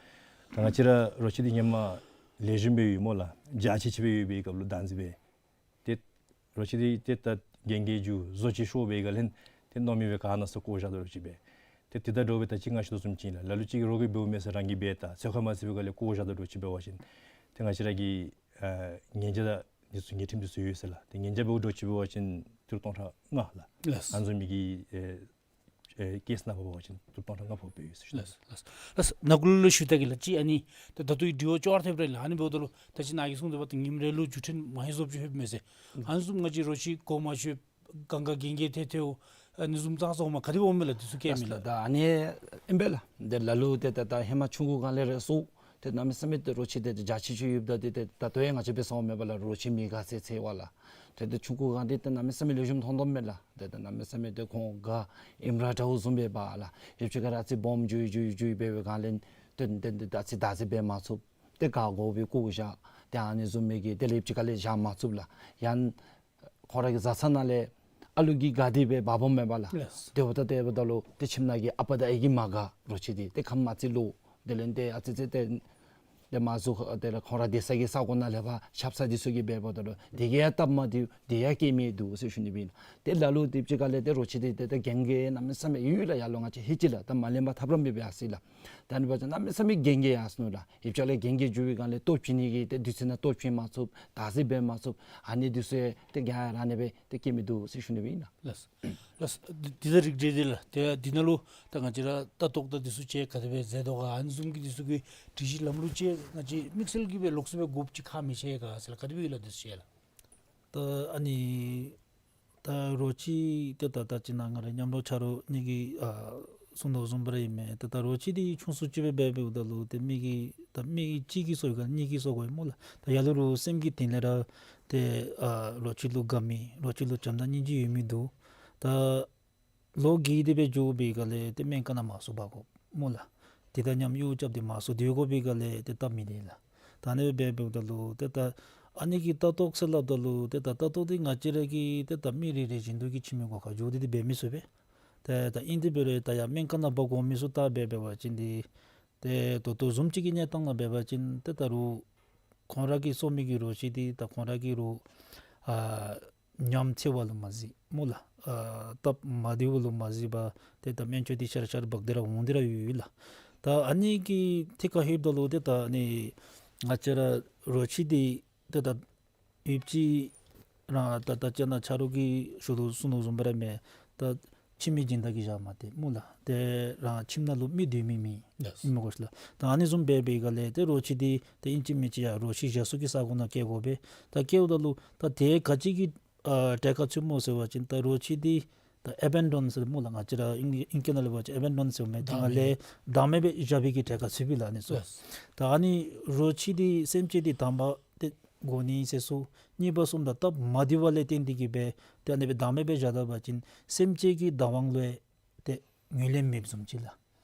ད་ང་བཅས་ར་རོ་ཁྱི་འདི་ཧེ་མ་ལེགས་ཤོམ་སྦེ་ཡོད་སྨོ་ལགས། འཇའ་ཆི་ཆི་སྦེ་ཡོད་པའི་སྐབས་ལུ་བདག་འཛིན་འབད། ཏེ་རོ་ཁྱི་འདི་ཏེ་ད་རྒན་རྒས་འགྱོ་བཟོ་ཅིག་ཤོར་བའི་སྒང་ལས་ཏེ་མནོ་མེད་སྦེ་ག་ན་སོ་བཀོ་བཞག་དོ་རོ་ཁྱི་སྦེ། ཏེ་དེ་དང་འདྲཝ་སྦེ་ད་ཅི་ང་ཞུ་དོ་བཟུམ་ཅིག་ཨིན་ལགས། ལ་ལུ་ཅིག་གིས་རོགས་ཀྱིས་འབདཝ་མས་ཟེར་རང་གིས་འབད་ད་ཚོད་ཁ་མ་བརྩི་བའི་སྒང་ལས་བཀོ་བཞག་དོ་རོ་ཁྱི་འབད་བ་ཅིན་ཏེ་ང་བཅས་ར་གི་ཨ་ཉེས་བྱ་འདི་ཚུ་ཉེས་ཁྲིམས་འདི་ཚུ་ཡོད་ཟེར་ལགས། ཏེ་ཉེས་བྱ་འབདཝ་འདྲཝ་ཅིག་འབད་བ་ཅིན་ཏི་རུ་སྟོང་ཕྲག་ལྔ་ལགས། ལགས། ཨ་ནི་བཟུམ་མའི་གི་ཨེ་ཨེ་ཀེསི་ནང་འབད་བ་ཅིན་ཏི་རུ་སྟོང་ཕྲག་ལྔ་ཕོགཔ་སྦེ་ཡོད་ཟེར་ཞུ་ནི། ལགས་ལགས། ལགས་ནཱ་གུ་ལུ་ཞུ་ད་གེ་ལགས། ཅིག་ཨ་ནི་ད་ད་ལྟོའི་དྲི་བ་ཅོག་ར་འཐདཔ་རེ་ལགས། ཨ་ནི་འབདཝ་ད་ལུ་ད་ཅི་ནཱ་གིས་གསུངས་དོ་བ་ད་ཉིནམ་རེ་ལུ་འགྱོ་འཕྲིན་མ་ཧེ་བཟོཝ་ཅིག་ལྷོདཔ་མས་ཟེར། ཨ་ནི་བཟུམ་ང་བཅས་རོ་ཁྱི་གོ་མ་ཆོདཔ་གང་ག་རྒན་རྒས་ཐལ་ཐལཝ་ཨ་ནི་བཟུམ་ཙང་ཙང་མ་ག་དེ་འོང་མས་ལགས། འདི་ཚུ་སྐྱེལ་མི་ལགས། ད་ཨ་ནི་ཨིན་པས་ལགས། ཏེ་ལ་ལུ་ཏེ་ད་ད་ཧེ་མ་ཆུང་ཀུ་སྒང་ལས་ར་སོ་ཏེ་གནམ་མེད་ས་མེད་ཏེ་རོ་ཁྱི་འདི་ཏེ་འཇའ་ཆི་ཆི་ཡོདཔ་ད་ཏེ་ད་ལྟོ་ཡང་ང་བཅས་འབད་ས་འོང་མས་པ་ལགས། རོ་ཁྱི་མི་དགའ་ཚད་ཚད་བ་ལགས། ཏེ་ཏེ་ཆུང་ཀུ་སྒང་འདི་ཏེ་གནམ་མེད་ས་མེད་ལེགས་ཤོམ་མཐོང་དོ་མས་ལགས། ཏེ་ཏེ་གནམ་མེད་ས་མེད་ཏེ་ཁོང་ག་ཨིནམ་ར་འདྲཝ་བཟུམ་སྦེ་འབད་ལགས། ཡུདཔ་ཅིག་ཁར་ཨ་ཙི་སྦོམ་འགྱོ་འགྱོ་འགྱོ་འབད་བའི་སྒང་ལས་ཏེ་ཏེ་ཏེ་ཨ་ཙི་བདག་འཛིན་འབད་མ་ཚུགས། ཏེ་ག་དགོ་པའི་བཀོ་བཞག། ཏེ་ཨ་ནི་བཟུམ་མའི་གི་ཏེ་ལེབ་ཅིག་ཁ་ལས་བཞག་མ་ཚུགས་ལགས། ཡང་ཁོང་ར་གི་བཟའ་ཚང་ནང་ལས་ཨ་ལུ་གིས་དགའ་སྟེ་སྦེ་འབག་འོངམ་མས་པ་ལགས། ལགས། དེ་འབདཝ་ད་དེ་འབདཝ་ད་ལུ་ཏེ་ཁྱིམ་ནང་གི་ཨ་པ་དང་ཨའི་གིས་མ་དགའ། རོ་ཁྱི་འདི་ཏེ་ཁམས་ཨ་ཙི་ལོག། དེ་ལས་ཏེ་ཨ་ཙི་ཙི་ཏེ་ཏེ་མ་ཟུག་དེ་ལས་ཁོང་ར་སྡོད་ས་གི་ས་གོ་ནང་ལས་ཕར་ཆབ་གསང་འདི་ཚུ་གིས་འབདཝ་ད་ལུ་དེ་གིས་ཡང་སྟབས་མ་བདེ། དེ་ཡང་སྐྱེལ་མི་འདུག་ཟེར་ཞུ་ནི་སྦེ་ཨིན། ཏེ་ལ་ལུ་ཏེ་ཅིག་ཁ་ལས་ཏེ་རོ་ཁྱི་འདི་ཏེ་ཏེ་རྒན་རྒས་གནམ་མེད་ས་མེད་ཡོད་ལགས། ཡར་ལུ་ང་བཅས་ཧེ་ཅི་ལགས། ད་མ་ལེན་པར་ཐབས་ར་མེད་པས་ཨ་ཙི་ལགས། ད་ཨ་ནི་འབད་བ་ཅིན་གནམ་མེད་ས་མེད་རྒན་རྒས་ཡར་སོ་ནུག་ལགས། ཡུདཔ་ཅིག་ལས་རྒན་རྒས་འགྱོ་བའི་སྒང་ལས་ལྟོ་བྱིན་ནི་གི་ཏེ་དུས་ཚོད་ནང་ལྟོ་བྱིན་མ་ཚུགས། བདག་འཛིན་འབད་མ་ཚུགས། ཨ་ནི་འདི་ཚུ་ཏེ་ག་ར་ཨ་ནི་སྦེ་ཏེ་སྐྱེལ་མི་འདུག་ཟེར་ཞུ་ནི་སྦེ་ཨིན་ལགས། ལགས། ལགས། འདི་ད་རིགས་འགྲེ་འདི་ལགས། ཏེ་འདི་ནང་ལུ་ད་ང་བཅས་ར་ལྟ་རྟོག་དང་འདི་ཚུ་ཅིག་ག་དེ་སྦེ་མཛད་དོ་ག། ཨ་ནི་བཟུམ་གྱི་འདི་ཚུ་གི་སྒྲིག་གཞི་ལམ་ལུགས་ཅིག་ང་བཅས་དམིགས་བསལ་གྱི་སྦེ་ལོགས་སུ་སྦེ་དགོཔ་ཅིག་ཁག་མི་ཆེ་ག་ཟེར་ལགས། ག་དེ་སྦེ་ཡོད་ལགས་འདི་ཚུ་ཅིག་ལགས། ད་ཨ་ནི་ད་རོ་ཁྱི་ཏེ་ད་ད་ཅི་ནཱ་ང་ར་མཉམ་རོགས་ཆ་རོགས་གཉིས་ཀྱིས་ཨ་གསུངས་དོ་བཟུམ་སྦེ་ར་ཨིན་མས། ཏེ་ད་རོ་ཁྱི་འདི་ཆུང་སུ་ཅིག་སྦེ་འབད་འབདཝ་ད་ལུ་ཏེ་མི་གི་ད་མི་གཅིག་གིས་གསོ་ག་གཉིས་ཀྱིས་གསོ་དགོ་སྨོ་ལགས། ད་ལ་ལུ་ར་སེམས་ཀྱི་གཏིང་ལས་ར་ཏེ་ཨ་རོ་ཁྱི་ལུ་དགའ་མི་རོ་ཁྱི་ལུ་བྱམས་དང་སྙིང་རྗེ་ཡོད་མི་འདུག། ད་ལོ་རྒས་ཏེ་སྦེ་འགྱོ་བའི་སྒང་ལས་ཏེ་སྨན་ཁང་ནང་མང་སུ་འབག་དགོ་སྨོ་ལགས། དེ་དང་མཉམ་གཡོག་རྐྱབ་སྟེ་མང་སུ་སྡོད་དགོ་པའི་སྒང་ལས་ཏེ་སྟབས་མི་བདེ་ལགས། ད་ཨ་ནི་སྦེ་འབདཝ་ད་ལུ་ཏེ་ད་ཨ་ནི་གི་ལྟ་རྟོག་ཟེར་སླབ་ད་ལུ་ཏེ་ད་ལྟ་རྟོག་འདི་ང་བཅས་ར་གིས་ཏེ་ད་མི་རེ་རེ་བཞིན་དུ་གིས་ཁྱིམ་གྱི་སྒོ་ཁར་འགྱོ་སྟེ་འདི་འབད་མི་ཚུགས་པས། ཏེ་ད་ཨིན་ཏེ་འབད་རུང་ད་ཡར་སྨན་ཁང་ནང་འབག་དགོ་མི་ཚུ་ད་འབད་འབད་བ་ཅིན་འདི་ཏེ་ད་ལྟོ་བཟུམ་ཅིག་གི་གནས་སྟངས་ནང་འབད་བ་ཅིན་ཏེ་ད་རུང་ཁོང་ར་གིས་གསོ་མི་གི་རོ་ཁྱི་འདི་ད་ཁོང་ར་གིས་རུང་ཨ་ཉམས་ཆེ་བ་ལུ་མ་གཟིགས་སྨོ་ལགས། ཨ་སྟབས་མ་བདེཝ་ལུ་མ་གཟིགས་པར་ཏེ་ད་སྨན་བཅོས་འདི་ཤར་ཤར་འབག་སྟེ་ར་འོང་སྟེ་ར་ཡོད་ལགས། ད་ཨ་ནི་གི་ཐད་ཁར་ལྷོདཔ་ད་ལུ་ཏེ་ད་ཨ་ནི་ང་བཅས་ར་རོ་ཁྱི་འདི་ཏེ་ད་ཡུདཔ་ཅིག་ར་ད་ད་ཅི་ནཱ་ཆ་རོགས་ཀྱིས་ཞུ་དོ་གསུངས་དོ་བཟུམ་སྦེ་ར་མས། ད་ཁྱིམ་གྱི་སྦྱིན་བདག་གིས་བཞག་མ་སྟེར་སྨོ་ལགས། ཏེ་རང་ཁྱིམ་ནང་ལུ་མི་སྡོད་མི་མེད། ལགས། མི་དགོ་ཤེས་ལགས། ད་ཨ་ནི་བཟུམ་འབད་བའི་སྒང་ལས་ཏེ་རོ་ཁྱི་འདི་ཏེ་ཨིན་ཅི་མིན་ཅི་ཡར་རོ་ཁྱི་བཞག་ས་གི་ས་གོ་ནང་བསྐྱལ་དགོ་པས། ད་བསྐྱལཝ་ད་ལུ་ད་དེ་ག་ཅི་གི་ཨ་གྲལ་ཁར་ཚུདཔ་སྨོ་ཟེར་བ་ཅིན་ད་རོ་ཁྱི་འདི་ད་ཨེ་བེན་ཌོན་ཟེར་སྨོ་ལགས། ང་བཅས་ར་ཨིང་ཨིང་སྐད་ནང་ལས་འབད་བ་ཅིན་ཨེ་བེན་ཌོན་ཟེར་མི་འདི་ནང་ལས་བདག་མེད་སྦེ་བཞག་པའི་གི་གྲལ་ཁར་ཚུད་པས་ལགས་ཨ་ནི་ཚུ། ལགས། ད་ཨ་ནི་རོ་ཁྱི་འདི་སེམས་ཅན་འདི་དང་པ་ཏེ་དགོ་ནི་ཟེར་ཚུ་གཉིས་པ་གསུམ་དང་སྟབས་མ་བདེ་བ་ལས་བརྟེན་ཏེ་གིས་སྦེ་ཏེ་ཨ་ནི་སྦེ་བདག་མེད་སྦེ་བཞག་ད་པ་ཅིན་སེམས་ཅན་གྱི་བདག་དབང་ལུ་ཏེ་ངོས་ལེན་མེདཔ་བཟུམ་ཅིག་ལགས།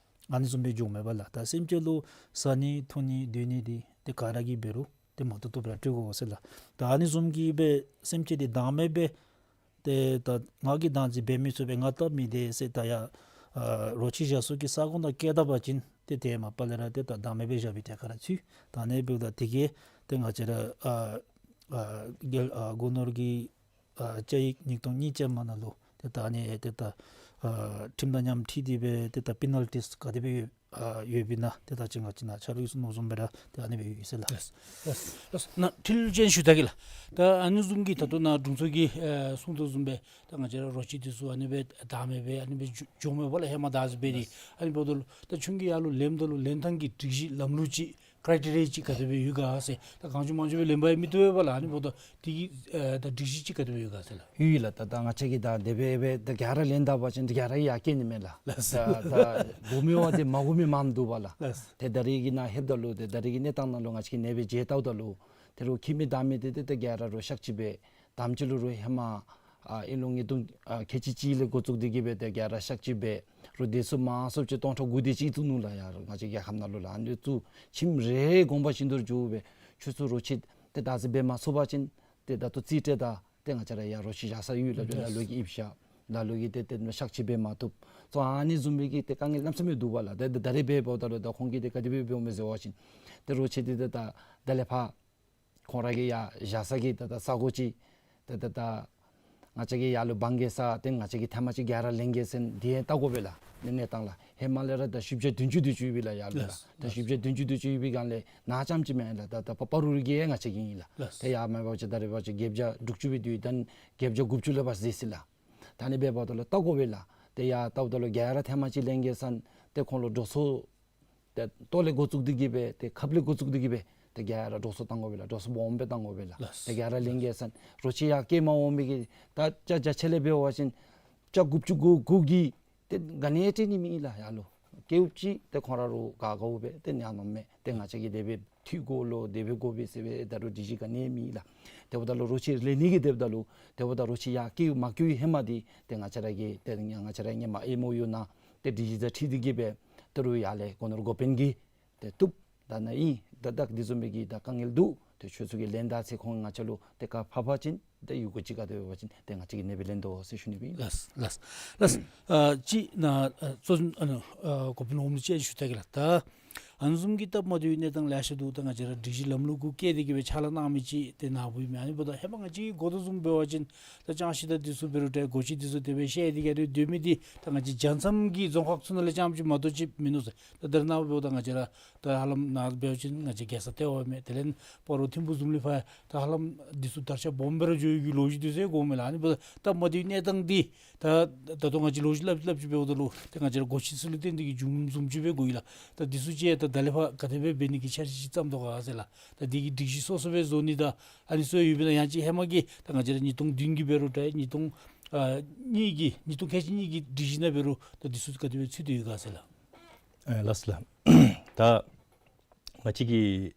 ཨ་ནི་བཟུམ་སྦེ་འགྱོཝ་མས་པ་ལགས། ད་སེམས་ཅན་ལུ་བཟའ་ནི་འཐུང་ནི་སྡོད་ནི་འདི་ཏེ་ག་ར་གིས་འབད་རུང་ཏེ་མ་བཏུབ་བཏུབ་ར་སྤྲོད་དགོ་ཟེར་ལགས། ད་ཨ་ནི་བཟུམ་གྱི་སྦེ་སེམས་ཅན་འདི་བདག་མེད་སྦེ་ཏེ་ད་ང་གིས་བདག་འཛིན་འབད་མི་ཚུགས་པས། ང་སྟབས་མི་བདེ་ཟེར་ད་ཡར་ཨ་རོ་ཁྱི་བཞག་ས་གི་ས་གོ་ནང་བསྐྱལ་ད་པ་ཅིན་ཏེ་དེ་མ་པ་ལས་ར་ཏེ་ད་བདག་མེད་སྦེ་བཞག་པའི་གྲལ་ཁར་ར་ཚུད། ད་ཨ་ནི་འབདཝ་ད་དེ་གིས་ཏེ་ང་བཅས་ར་ཨ་ཨ་རྒྱལ་ཨ་སྒོ་ནོར་གྱི་ཨ་བཅའ་ཡིག་ཉིས་སྟོང་གཉིས་ཅན་མ་ནང་ལུ་ཏེ་ད་ཨ་ནི་ཏེ་ད་ཨ་ཁྲིམས་དང་མཉམ་འཁྲིལ་ཏེ་སྦེ་ཏེ་ད་པེ་ནལ་ཊིས་ག་དེ་སྦེ་ཡོད་ཨ་ཡོདཔ་ཨིན་ན་ཏེ་ད་ཅི་ང་བཅས་ནཱ་ཆ་རོགས་ཀྱིས་གསུངས་དོ་བཟུམ་སྦེ་ར་ཏེ་ཨ་ནི་སྦེ་ཡོད་ཟེར་ལགས། ལགས་ལགས་ལགས། ནཱ་དྲི་ལན་ཅིག་ཞུ་ད་གེ་ལགས། ད་ཨ་ནི་བཟུམ་གྱི་ད་ལྟོ་ནཱ་དྲུང་འཚོ་གིས་ཨ་གསུངས་དོ་བཟུམ་སྦེ་ད་ང་བཅས་ར་རོ་ཁྱི་འདི་ཚུ་ཨ་ནི་སྦེ་བདག་མེད་སྦེ་ཨ་ནི་སྦེ་འགྱོ་འགྱོཝ་མས་པ་ལགས། ཧེ་མ་བདག་འཛིན་འབད་དེ། ལགས། ཨ་ནི་འབདཝ་ད་ལུ་ད་ཁྱོད་ཀྱིས་ཡར་ལུ་ལེནམ་ད་ལུ་ལེན་ཐངས་ཀྱི་སྒྲིག་གཞི་ལམ་ལུགས་ཅིག་ཀྲའི་ཊི་རི་ཡ་ཅིག་ག་དེ་སྦེ་ཡོད་ག་ཟེར། ད་གང་བྱུང་མང་བྱུང་སྦེ་ལེན་པ་ཡང་མི་བཏུབ་པས་པ་ལགས། ཨ་ནི་འབདཝ་ད་དེ་གི་ཨ་ད་སྒྲིག་གཞི་ཅིག་ག་དེ་སྦེ་ཡོད་ག་ཟེར་ལགས། ཡོད་ལགས། ད་ད་ང་བཅས་ཀྱིས་ད་དེ་སྦེ་སྦེ་ད་ག་ར་ལེན་ད་པ་ཅིན་ད་ག་ར་ཡར་སྐྱེལ་ནི་མས་ལགས། ལགས། ད་ད་དགོ་མི་བ་འདི་མ་དགོ་མི་མངམ་འདུག་པ་ལགས། ལགས། ཏེ་ད་རིས་ཀྱི་ནང་ལྷོདཔ་ད་ལུ་ཏེ་ད་རིས་ཀྱི་གནས་སྟངས་ནང་ལུ་ང་བཅས་ཀྱིས་ཨ་ནི་སྦེ་མཇལ་བལྟཝ་ད་ལུ་ཏེ་རོ་ཁྱི་མི་བདག་མེད་འདི་ཏེ་ད་ག་ར་རོ་ཤག་ཅིག་སྦེ་དང་པ་ཅིག་ལུ་རོ་ཧེ་མ་ ཨ་ཨིན་རུང་ཉིས་སྟོང་ཨ་ཁལ་གཅིག་གཅིག་ལས་འགོ་བཙུགས་ཏེ་གི་སྦེ་ཏེ་ག་ར་ཤག་ཅིག་འབད་རུང་དེ་ཚུ་མང་སུ་ཅིག་སྟོང་ཕྲག་དགུ་དེ་ཅིག་བཙུགས་ནུག་ལགས། ཡར་ང་བཅས་རྒྱལ་ཁབ་ནང་ལུ་ལགས། ཨ་ནི་བཙུགས་ཁྱིམ་རེ་དགོངས་པ་བཞིན་དུ་འགྱོ་སྦེ་ཁྱོད་ཚུ་རོ་ཁྱི་ཏེ་བདག་འཛིན་འབད་མ་ཚུགས་པ་ཅིན་ཏེ་ད་ལྟོ་རྩིས་སྤྲོད་ད་ཏེ་ང་བཅས་ར་ཡར་རོ་ཁྱི་བཞག་ས་ཡོད་ལགས། ལ་ལོ་གིས་ཨིབ་བཞག་ལ་ལོ་གིས་ཏེ་ཏེ་ཤག་ཅིག་འབད་མ་བཏུབ་ཚུ་ཨ་ནི་བཟུམ་སྦེ་གི་ཏེ་དཀའ་ངལ་གནམ་མེད་ས་མེད་འདུག་པ་ལགས། ཏེ་ད་རེས་འབདཝ་ད་ལུ་ད་ཁོང་གིས་ཏེ་ག་དེ་སྦེ་འབདཝ་མས་ཟེར་བ་ཅིན་ཏེ་རོ་ཁྱི་འདི་ཏེ་ད་ད་ལས་ཕར་ཁོང་ར་གི་ཡར་བཞག་ས་གི་ད་ད་ས་གོ་ཅིག་ཏེ་ད་ད་ང་བཅས་ཀྱི་ཡར་ལུ་བང་གི་ས་ཏེ་ང་བཅས་ཀྱི་ཐེངས་མ་ཅིག་ག་ར་ལེན་གེ་ཟེར་དེ་ལྟ་དགོ་པས་ལགས། ནི་གནས་སྟངས་ལགས། ཧེ་མ་ལས་ར་ད་བཞི་བརྒྱ་བདུན་ཅུ་དེ་ཅིག་ཡོད་པས་ལགས་ཡར་ལུ་ལགས། ལགས། ད་བཞི་བརྒྱ་བདུན་ཅུ་དེ་ཅིག་ཡོད་པའི་སྒང་ལས་ནཱ་རྐྱངམ་ཅིག་མེན་ལགས། ད་ད་སྤ་རོ་རི་གི་ཡང་ང་བཅས་ཀྱི་ཨིན་ལགས། ལགས། ཏེ་ཡར་མེན་པ་ཅིན་ད་རེས་འབད་བ་ཅིན་བརྒྱད་བརྒྱ་དྲུག་ཅུ་སྦེ་འདུག། ད་བརྒྱད་བརྒྱ་དགུ་བཅུ་ལས་ཕར་ཟད་ཅི་ལགས། ད་ནི་འབདཝ་ད་ལུ་ལྟ་དགོ་པས་ལགས། ཏེ་ཡར་ལྟཝ་ད་ལུ་ག་ར་ཐེངས་མ་ཅིག་ལེན་གེ་ཟེར་ཏེ་ཁོང་ལུ་འགྲོ་སོང་ཏེ་ལྟོ་ལས་འགོ་བཙུགས་ཏེ་གི་སྦེ་ཏེ་ཁབ་ལས་འགོ་བཙུགས་ཏེ་གི་སྦེ་ཏེ་ག་ར་འགྲོ་སོང་བཏང་དགོ་པས་ལགས། འགྲོ་སོང་སྦོམ་སྦེ་བཏང་དགོ་པས་ལགས། ལགས། ཏེ་ག་ར་ལེན་གེ་ཟེར་རོ་ཁྱི་ཡར་སྐྱེལ་མ་འོང་མི་གི་ད་ཅ་རྒྱ་ཆེ་ལས་འབད་བ་ཅིན་ཅ་དགུ་བཅུ་གོ་དགུ་གིས་ཏེ་ག་ནི་སྤྲོད་ནི་མེད་ལགས་ཡར་ལུ། སྐྱེཝ་ཅིག་ཏེ་ཁོང་ར་རོགས་ག་གོཝ་སྦེ་ཏེ་ཉ་ནོར་མས། ཏེ་ང་བཅས་ཀྱིས་དེ་སྦེ་འཐུ་དགོ་ལོ་དེ་སྦེ་དགོ་པས་ཟེར་སྦེ་ད་རུང་སྒྲིག་གཞི་ག་ནི་མེད་ལགས། དེ་འབདཝ་ད་ལུ་རོ་ཁྱི་ལེན་ནི་གི་དེ་འབདཝ་ད་ལུ་དེ་འབདཝ་ད་རོ་ཁྱི་ཡར་སྐྱེལ་མ་སྐྱེལ་ཧེ་མ་འདི་ཏེ་ང་བཅས་ར་གིས་ཏེ་ང་བཅས་ར་ཧེ་མ་ཨེམ་ཨོ་ཡུ་ནང་ཏེ་སྒྲིག་གཞི་དང་འཁྲིལ་ཏེ་གི་སྦེ་ད་རུང་ཡར་ལས་སྒོ་ནོར་འགོ་དཔོན་གྱིས་ཏེ་བཏུབ། ད་ནཱ་ཨིན་ད་ད་འདི་བཟུམ་མའི་གི་ད་དཀའ་ངལ་འདུག། ཏེ་ཁྱོད་ཚུ་གིས་ལེན་ད་ཟེར་ཁོང་ང་བཅས་ལུ་ཏེ་བཀའ་ཕབ་པ་ཅིན་ཏེ་ཡོད་དགོ་ཅིག། ག་དེ་འབད་བ་ཅིན་ཏེ་ང་བཅས་ཀྱིས་ཨ་ནི་སྦེ་ལེན་དོ་ཟེར་ཞུ་ནི་སྦེ་ཨིན། ལགས་ལགས་ལགས། ཨ་ཅིག་ནཱ་ཨ་གཙོ་འཛིན་ཨ་ནི་ཨ་འགོ་དཔོན་འོགམ་ལུ་ཅིག་ཞུ་ད་གེ་ལགས། ད་ཨ་ནི་བཟུམ་གྱི་སྟབས་མ་བདེ་བའི་གནས་སྟངས་ལེ་ཤ་འདུག། ད་ང་བཅས་ར་སྒྲིག་གཞི་ལམ་ལུགས་གུ་བཀལ་ཏེ་གི་སྦེ་ཕྱག་ལཱ་གནང་མི་ཅིག་ཏེ་ནཱ་བུད་མི་ཨ་ནི་འབདཝ་ད་ཧེ་མ་ང་བཅས་ཀྱིས་གོ་དོ་བཟུམ་འབད་བ་ཅིན་ད་ཅང་ཤེས་ད་འདི་ཚུ་འབད་རུང་ཏེ་སྒོ་ཁྱི་འདི་ཚུ་དེ་སྦེ་བཤལ་ཏེ་གི་སྡོད་མི་འདི་ད་ང་བཅས་རྒྱལ་མཚམས་ཀྱི་རྫོང་ཁག་ཚུ་ནང་ལས་རྐྱངམ་ཅིག་མ་གཏོགས་ཅིག་མིན་ནུག་ཟེར། ད་དེ་ནང་འབདཝ་ད་ང་བཅས་ར་ད་ཧ་ལམ་ནཱ་འབད་བ་ཅིན་ང་བཅས་རྒྱལ་ས་ལྟེ་བ་མས། དེ་ལས་སྤ་རོ་ཐིམ་ཕུག་བཟུམ་ལས་ཕར་ད་ཧ་ལམ་འདི་ཚུ་དར་ཁྱབ་སྦོམ་སྦེ་ར་འགྱོ་ནི་གི་ལོ་རྒྱུས་འདི་ཚུ་ཡང་གོཝ་མས་ལགས། ཨ་ནི་འབདཝ་ད་སྟབས་མ་བདེ་བའི་གནས་སྟངས་འདི་ད་ད་ལྟོ་ང་བཅས་ལོ་རྒྱུས་སླབ་སླབ་ཅིག་འབདཝ་ད་ལུ་ཏེ་ང་བཅས་ར་སྒོ་ཁྱི་ཚུ་ལུ་བརྟེན་ཏེ་གི་བྱུང་བཟུམ་ཅིག་སྦེ་གོཝ་ཨིན་ལགས། ད་འདི་ཚུ་ཅིག་ད་ད་ལས་ཕར་ག་དེ་སྦེ་འབད་ནི་གི་འཆར་གཞི་ཅིག་བརྩམ་དོ་ག་ཟེར་ལགས། ད་འདི་གི་སྒྲིག་གཞི་སོ་སོ་སྦེ་བཟོ་ནི་དང་ཨ་ནི་ཚུ་ཡོད་པས་ན། ཡང་ཅིན་ཧེ་མ་གི་ད་ང་བཅས་ར་ཉིས་སྟོང་བདུན་གྱི་འབད་རུང་ད་ཉིས་སྟོང་ཨ་གཉིས་ཀྱི་ཉིས་སྟོང་ཁལ་གཅིག་གཉིས་ཀྱི་སྒྲིག་གཞི་ནང་འབད་རུང་ད་འདི་ཚུ་ག་དེ་སྦེ་ཚུད་དེ་ཡོད་ག་ཟེར་ལགས། ཨེ་ལགས་ལགས། ད་ང་བཅས་ཀྱིས་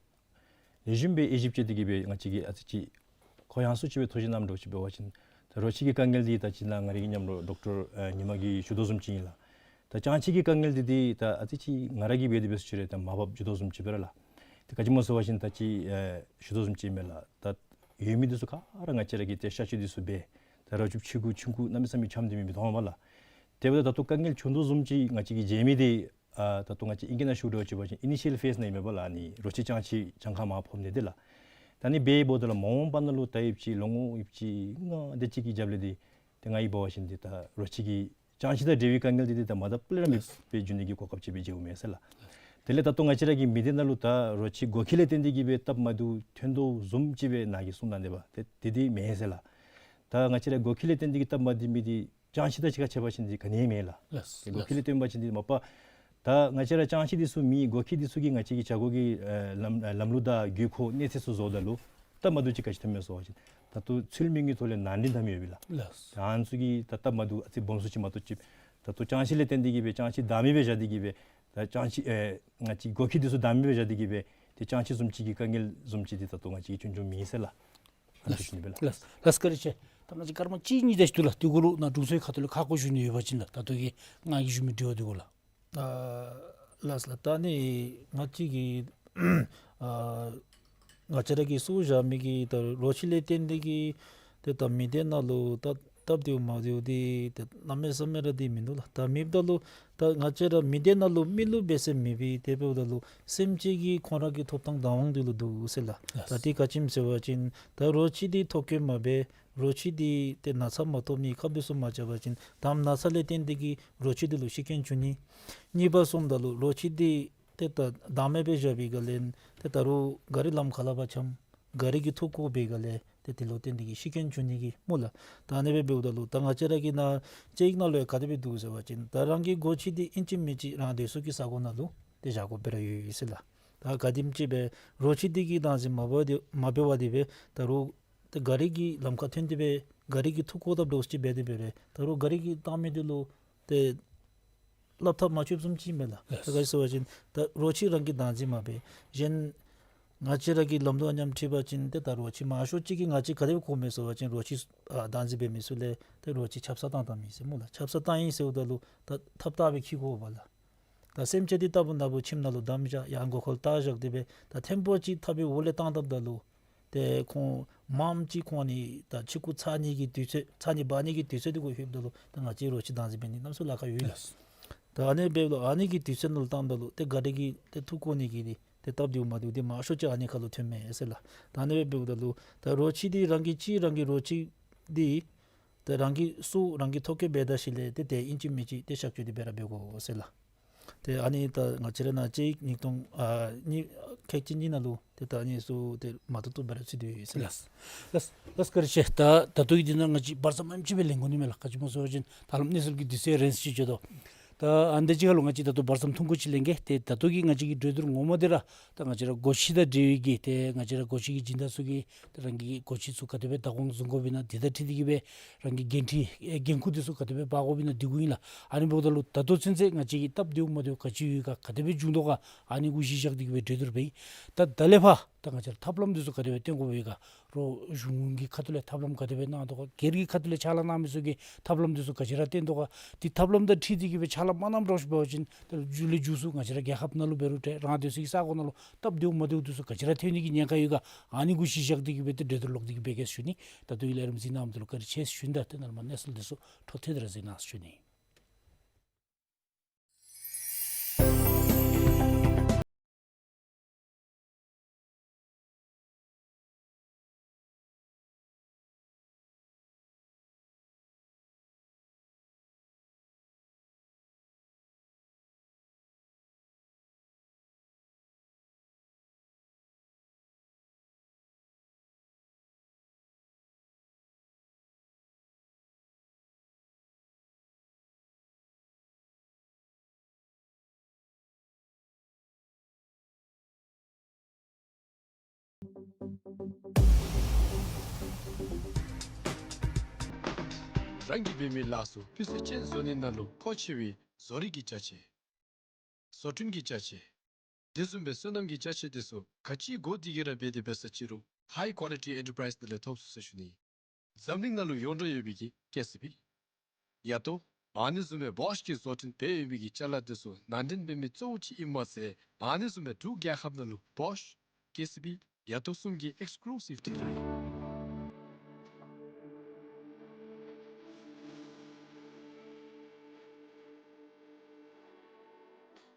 ལེགས་ཤོམ་སྦེ་དབྱེ་ཞིབ་བྱས་ཏེ་གི་སྦེ་ང་བཅས་ཀྱིས་ཨ་ཙི་ཅིག་ཁོ་ཡང་སུ་ཅིག་སྦེ་ཐུགས་བཞེད་གནངམ་འདྲཝ་ཅིག་འབད་བ་ཅིན་ད་རོ་ཁྱི་གི་དཀའ་ངལ་འདི་ད་ཅི་ནཱ་ང་རའི་གི་མཉམ་རོགས་ཌོག་ཊར་ཨེ་ཉི་མ་གིས་ཞུ་དོ་བཟུམ་ཅིག་ཨིན་ལགས། ད་ཅང་ཤེས་ཀྱི་དཀའ་ངལ་འདི་འདི་ད་ཨ་ཙི་ཅིག་ང་ར་གིས་འབད་དེ་འབད་སུ་ཅིག་ར་ད་མར་བབས་འགྱོ་དོ་བཟུམ་ཅིག་སྦེ་ར་ལགས། ད་ག་ཅི་སྨོ་ཟེར་བ་ཅིན་ད་ཅི་ཨེ་ཞུ་དོ་བཟུམ་ཅིག་མས་ལགས། ད་ཡོད་མི་འདི་ཚུ་ག་ར་ང་བཅས་ར་གིས་ཏེ་ཤ་ཆུ་འདི་ཚུ་འབད་ད་རོ་ཁྱི་ཆུང་ཀུ་ཆུང་ཀུ་གནམ་མེད་ས་མེད་ཆགསཔ་འདི་མི་མི་མཐོང་བས་ལགས། དེ་འབདཝ་ད་ད་ལྟོ་དཀའ་ངལ་བྱུང་དོ་བཟུམ་ཅིག་ང་བཅས་ཀྱིས་མཇལ་མི་འདི་ཨ་ད་ལྟོ་ང་བཅས་ཨིང་སྐད་ནང་ཞུ་འདྲཝ་ཅིག་འབད་བ་ཅིན་ཨི་ནི་ཤཱལ་ཕེསི་ནང་ཨིན་མས་པ་ལགས། ཨ་ནི་རོ་ཁྱི་ཅང་ཤེས་གྱངས་ཁ་མར་ཕབ་ནི་འདི་ལགས། ད་ཨ་ནི་འབདཝ་ད་ལུ་མ་འོངས་པ་ནང་ལུ་ད་ཡོདཔ་ཅིག་ལོ་ངོ་ཡོདཔ་ཅིག་ལྔ་དེ་ཅིག་གི་རྒྱབ་ལས་འདི་ཏེ་ང་གིས་འབད་བ་ཅིན་འདི་ད་རོ་ཁྱི་གི་ཅང་ཤེས་དང་འབྲེལ་བའི་དཀའ་ངལ་འདི་འདི་ད་མ་དག་པ་ལས་ར་མེདཔ་སྦེ་འགྱོ་ནི་གི་གོ་སྐབས་ཅིག་སྦེ་མཇལཝ་མས་ཟེར་ལགས། དེ་ལས་ད་ལྟོ་ང་བཅས་ར་གི་མི་སྡེ་ནང་ལུ་ད་རོ་ཁྱི་སྒོ་ཁྱི་ལས་བརྟེན་ཏེ་གི་སྦེ་སྟབས་མ་བདེཝ་ཐོན་དོ་བཟུམ་ཅིག་སྦེ་ནཱ་གིས་གསུངས་གནང་དེས་པ། ཏེ་དེ་འདི་མེན་ཟེར་ལགས། ད་ང་བཅས་ར་སྒོ་ཁྱི་ལས་བརྟེན་ཏེ་གི་སྟབས་མ་བདེ་མི་འདི་ཅང་ཤེས་དང་གཅིག་ཁར་ཕྱད་པ་ཅིན་འདི་ག་ནི་ཡང་མེད་ལགས། ལགས་སོ། སྒོ་ཁྱི་ལས་ལགས་སོ། བརྟེན་པ་ཅིན་འདི་མ་པ་ད་ང་བཅས་ར་ཅང་ཤེས་འདི་ཚུ་མེད། སྒོ་ཁྱི་འདི་ཚུ་གིས་ང་བཅས་ཀྱི་བྱ་སྒོ་གི་ཨེ་ལམ་ཨེ་ལམ་ལུགས་དང་དགོས་མཁོ་གནས་ཚད་ཚུ་བཟོཝ་ད་ལུ་སྟབས་མ་བདེཝ་ཅིག་ག་ཅི་ཐོནམ་མས་ཟེར་བ་ཅིན་ད་ལྟོ་ཚུལ་མིན་གྱི་ཐོག་ལས་ནང་འདྲེན་འཐབ་མི་ཡོད་པས་ལགས། ལགས་སོ། ད་ཨ་ནི་ཚུ་གིས་ད་སྟབས་མ་བདེཝ་ཨ་ཙི་སྦོམ་སུ་ཅིག་མ་གཏོགས་ཅིག་ད་ལྟོ་ཅང་ཤེས་ལས་བརྟེན་ཏེ་གི་སྦེ་ཅང་ཤེས་བདག་མེད་སྦེ་བཞག་སྟེ་གི་སྦེ་ད་ཅང་ཤེས་ཨེ་ང་བཅས་སྒོ་ཁྱི་འདི་ཚུ་བདག་མེད་སྦེ་བཞག་སྟེ་གི་སྦེ་ཏེ་ཅང་ཤེས་བཟུམ་ཅིག་གི་དཀའ་ངལ་བཟུམ་ཅིག་འདི་ད་ལྟོ་ང་བཅས་ཀྱིས་བྱུང་བྱུངམ་མེད་ཟེར་ལགས། ཨ་ནི་ལགས་ཞུ་ནི་སྦེ་ལགས། ལགས་ལགས། བཀའ་དྲིན་ཆེ། ད་ང་བཅས་སྐར་མ་གཅིག་གཉིས་དེ་ཅིག་འདུག་ལགས། དེ་གུ་ལུ་ནཱ་དྲུང་འཚོའི་ཁ་ཐུག་ལས་ཁ་སྐོང་ཞུ་ནི་ཡོད་པ་ཅིན་ལགས། ད་ལྟོ་གི་ང་གིས་ཞུ་མི་དྲི་བ་དེ་གུ་ལགས། ཨ་ལགས་ལགས། ད་ནི་ང་བཅས་ཀྱིས་ཨ་ང་བཅས་ར་གིས་གསུངས་བཞག་མི་གི་ད་རོ་ཁྱི་ལས་བརྟེན་ཏེ་གི་ཏེ་ད་མི་སྡེ་ནང་ལུ་ད་སྟབས་བདེཝ་མ་བདེཝ་འདི་ཏེ་གནམ་མེད་ས་མེད་ར་འདི་མིན་འདུག་ལགས། ད་མེདཔ་ད་ལུ་ད་ང་བཅས་ར་མི་སྡེ་ནང་ལུ་མི་ལུ་འབད་ས་མེད་པས། དེ་འབདཝ་ད་ལུ་སེམས་ཅན་གྱི་ཁོང་ར་གི་ཐོབ་ཐང་བདག་དབང་འདི་ལུ་འདུག་ཟེར་ལགས། ལགས། ད་འདི་ག་ཅི་སྨོ་ཟེར་བ་ཅིན་ད་རོ་ཁྱི་འདི་ཐོ་བཀོད་མ་འབད། རོ་ཁྱི་འདི་ཏེ་ན་ཚ་མ་ཐོབ་ནི་ཁབ་འདི་ཚུ་མ་རྐྱབ་པ་ཅིན་ད་ན་ཚ་ལས་བརྟེན་ཏེ་གི་རོ་ཁྱི་འདི་ལུ་ཤི་རྐྱེན་བྱུང་ནི། གཉིས་པ་སོངམ་ད་ལུ་རོ་ཁྱི་འདི་ཏེ་ད་བདག་མེད་སྦེ་བཞག་པའི་སྒང་ལས་ཏེ་ད་རུང་ག་རི་ལམ་ཁ་ལས་ཕར་འཁྱམས། ག་རི་གིས་འཐུ་བཀོ་བའི་སྒང་ལས་ཏེ་དེ་ལུ་བརྟེན་ཏེ་གི་ཤི་རྐྱེན་བྱུང་ནི་གི་སྨོ་ལགས། ད་ཨ་ནི་སྦེ་འབདཝ་ད་ལུ་ད་ང་བཅས་ར་གི་ནཱ་ཅིག་ནང་ལུ་ཡང་ག་དེ་སྦེ་འདུག་ཟེར་བ་ཅིན་ད་རང་གི་སྒོ་ཁྱི་འདི་ཨིན་ཅི་མིན་ཅི་རང་སྡོད་ས་གི་ས་གོ་ནང་ལུ་ཏེ་བཞག་དགོཔ་སྦེ་ར་ཡོད་ཡོད་ཟེར་ལགས། ད་ག་དེམ་ཅིག་སྦེ་རོ་ཁྱི་འདི་གིས་བདག་འཛིན་མ་འབད་དེ་མ་འབད་བར་དེ་སྦེ་ད་རུང་ཏེ་ག་རི་གི་ལམ་ཁར་ཐོན་ཏེ་སྦེ་ག་རི་གིས་འཐུ་བཀོ་དཔ་འདྲཝ་ཅིག་འབད་དེ་སྦེ་ར་ད་རུང་ག་རི་གིས་བཏང་མི་འདི་ལུ་ཏེ་སླབ་ཐབས་མ་ཆོདཔ་བཟུམ་ཅིག་མས་ལགས། ལགས། ད་ག་ཅི་ཟེར་བ་ཅིན་ད་རོ་ཁྱི་རང་གིས་བདག་འཛིན་མ་འབད། གཞན་ ང་བཅས་ར་གི་ལམ་ལུགས་མཉམ་འཁྲིལ་བ་ཅིན་ཏེ་ད་རོ་ཁྱི་མང་ཤོས་ཅིག་གིས་ང་བཅས་ག་དེ་སྦེ་གོཝ་མས་ཟེར་བ་ཅིན་རོ་ཁྱི་ཨ་བདག་འཛིན་འབད་མི་ཚུ་ལས་ཏེ་རོ་ཁྱི་ཆབ་གསང་བཏང་བཏངམ་ཨིན་ཟེར་སྨོ་ལགས། ཆབ་གསང་བཏང་ཡི་ཟེརཝ་ད་ལུ་ད་ཐབས་བརྟག་སྦེ་འཁྱིད་དགོ་པས་ལགས། ད་སེམས་ཅན་འདི་ལྟ་བུ་ན་བུ་ཁྱིམ་ནང་ལུ་བསྡམས་བཞག་ཡང་མགུ་སྐོར་བཏགས་བཞག་སྟེ་སྦེ་ད་ཐེངས་པོ་ཅིག་འཐབ་པའི་འོག་ལས་བཏང་བཏངམ་ད་ལུ་ཏེ་ཁོང་མངམ་ཅིག་ཁོང་ནི་ད་ཕྱི་ཁུག་ཚར་ནི་གི་དུས་ཚོད་ཚར་ནི་འབག་ནི་གི་དུས་ཚོད་འདི་གུ་ལྷོདཔ་ད་ལུ་ད་ང་བཅས་རོ་ཁྱི་བདག་འཛིན་འབད་ནི་གནམ་མེད་ས་མེད་ལཱ་ཁག་ཡོད་ལགས། ལགས། ད་ཨ་ནི་འབདཝ་ད་ལུ་ཨ་ནི་གི་དུས་ཚོད་ནང་ལུ་བཏངམ་ད་ལུ་ཏེ་ག་དེ་གིས་ཏེ་ཐུག་བཀོ་ནི་གི་ཏེ་ཏེ་སྟབས་བདེཝ་མ་བདེཝ་འདི་མང་ཤོས་ཅིག་ཨ་ནི་ཁར་ལུ་ཐོནམ་མས་ཟེར་ལགས། ད་ཨ་ནི་སྦེ་འབདཝ་ད་ལུ་ད་རོ་ཁྱི་འདི་རང་གི་ཁྱི་རང་གི་རོ་ཁྱི་འདི་ད་རང་གིས་གསོ་རང་གིས་ཐོ་བཀོད་འབད་ད་ཞིནམ་ལས་ཏེ་དེ་ཨིན་ཅི་མིན་ཅི་ཏེ་གཤག་བཅོས་འདི་འབད་ར་འབད་དགོ་ཟེར་ལགས། ཏེ་ཨ་ནི་ད་ང་བཅས་ར་ནཱ་ཅིག་ཉིས་སྟོང་ཨ་གཉིས་ཁལ་གཅིག་གཉིས་ནང་ལུ་ཏེ་ད་ཨ་ནི་ཚུ་ཏེ་མ་བཏུབ་བཏུབ་སྦེ་ར་ཚུད་དེ་ཡོད་ཟེར་ལགས། ལགས། ལགས། ལགས། བཀའ་དྲིན་ཆེ། ད་ད་ལྟོ་གི་འདི་ནང་ང་བཅས་བར་མཚམས་ཨེམ་ཅིག་སྦེ་ལེན་དགོ་ནི་མས་ལགས། ག་ཅི་སྨོ་ཟེར་བ་ཅིན་ད་ལམ་གནས་ཚུལ་གྱི་དུས་ཚོད་རན་སི་ཅིག་འགྱོ་དོ། ད་ཨ་ནི་དེ་ཅིག་ཁར་ལུ་ང་བཅས་ད་ལྟོ་བར་མཚམས་ཐུང་ཀུ་ཅིག་ལེན་གེ། ཏེ་ད་ལྟོ་གི་ང་བཅས་ཀྱི་གྲོས་བསྡུར་ངོ་མ་འདི་ར་ད་ང་བཅས་ར་སྒོ་ཁྱི་དང་འབྲེལ་བའི་གི་ཏེ་ང་བཅས་ར་སྒོ་ཁྱི་གི་སྦྱིན་བདག་ཚུ་གིས་ཏེ་རང་གི་སྒོ་ཁྱི་ཚུ་ག་དེ་སྦེ་བདག་དབང་བཟུང་དགོཔ་ཨིན་ན་འདི་དང་འཁྲིལ་ཏེ་གི་སྦེ་རང་གི་འགན་འཁྲི་ཨེ་འགན་ཁུར་འདི་ཚུ་ག་དེ་སྦེ་འབག་དགོཔ་ཨིན་ན་འདི་གུ་ཨིན་ལགས། ཨ་ནི་འབདཝ་ད་ལུ་ད་ལྟོ་ཚུན་ཚོད་ང་བཅས་ཀྱི་སྟབས་བདེཝ་མ་བདེཝ་ག་ཅི་ཡོད་ག་ག་དེ་སྦེ་བྱུང་དོ་ག་ཨ་ནི་གུ་གཞི་བཞག་སྟེ་གི་སྦེ་གྲོས་བསྡུར་འབད་ཡི། ད་ད་ལས་ཕར་ད་ང་བཅས་ར་ཐབས་ལམ་འདི་ཚུ་ག་དེ་སྦེ་བཏོན་དགོཔ་ཡོད་ག། རོགས་གཞུང་གི་ཁ་ཐུག་ལས་ཐབས་ལམ་ག་དེ་སྦེ་གནང་དོ་ག། སྒེར་གྱི་ཁ་ཐུག་ལས་ཕྱག་ལཱ་གནང་མི་ཚུ་གིས་ཐབས་ལམ་འདི་ཚུ་ག་ཅི་ར་བཏོན་དོ་ག། འདི་ཐབས་ལམ་དང་འཁྲིལ་ཏེ་གི་སྦེ་ཕྱག་ལཱ་མ་གནངམ་འདྲཝ་ཅིག་འབད་བ་ཅིན་ཏེ་མཇུག་ལས་མཇུག་སུ་ང་བཅས་ར་རྒྱལ་ཁབ་ནང་ལུ་འབད་རུང་འདྲ་རང་སྡོད་སའི་ས་གོ་ནང་ལུ་སྟབས་བདེཝ་མ་བདེཝ་འདི་ཚུ་ག་ཅི་ར་ཐོན་ནི་གི་ཉེན་ཁ་ཡོད་ག། ཨ་ནི་གུ་གཞི་བཞག་སྟེ་གི་སྦེ་ཏེ་གྲོས་བསྡུར་ལོག་སྟེ་གི་འབད་གེ་ཟེར་ཞུ་ནི། ད་ལྟོ་ཡི་ལས་རིམ་གཟིགས་གནང་མི་འདི་ལུ་བཀའ་དྲིན་ཆེ་ཟེར་ཞུ་ནི། ད་ཏེ་ནཱ་ལས་མར་གནས་ཚུལ་འདི་ཚུ་འཕྲོ་མཐུད་དེ་ར་གཟིགས་གནང་ཟེར་ཞུ་ནི། རང་གིས་འབད་མི་ལཱ་ཚུ་སྤུས་ཚད་ཅན་བཟོ་ནི་ནང་ལུ་མཁོ་ཆེ་བའི་བཟོ་རིག་གི་ཅ་ཆས། བཟོ་སྐྲུན་གྱི་ཅ་ཆས། དེ་བཟུམ་སྦེ་སོ་ནམ་གྱི་ཅ་ཆས་དེ་ཚུ་ག་ཅི་དགོ་དེ་གིས་ར་འབད་དེ་འབད་ས་ཅི་རུང་High Quality Enterprise ནང་ལས་ཐོབ་ཚུགས་ཟེར་ཞུ་ནི། འཛམ་གླིང་ནང་ལུ་ཡོངས་གྲགས་ཡོད་པའི་གི་ཀེ་སི་བི། ཡ་ཏོ། ཨ་ནི་བཟུམ་སྦེ་བོཤ་གིས་བཟོ་སྐྲུན་འབད་ཡོད་པའི་གི་ཅ་ལ་དེ་ཚུ་ནང་འདྲེན་འབད་མི་གཙོ་བོ་ཅིག་ཨིན་མས་ཟེར། ཨ་ནི་བཟུམ་སྦེ་འབྲུག་རྒྱལ་ཁབ་ནང་ལུ་བོཤ་ཀེ་སི་བི་ཡ་ཏོ་གསུམ་གྱི་ཨེགསི་ཀུ་ལུ་སིབ་ཌི་ལར་ཨིན།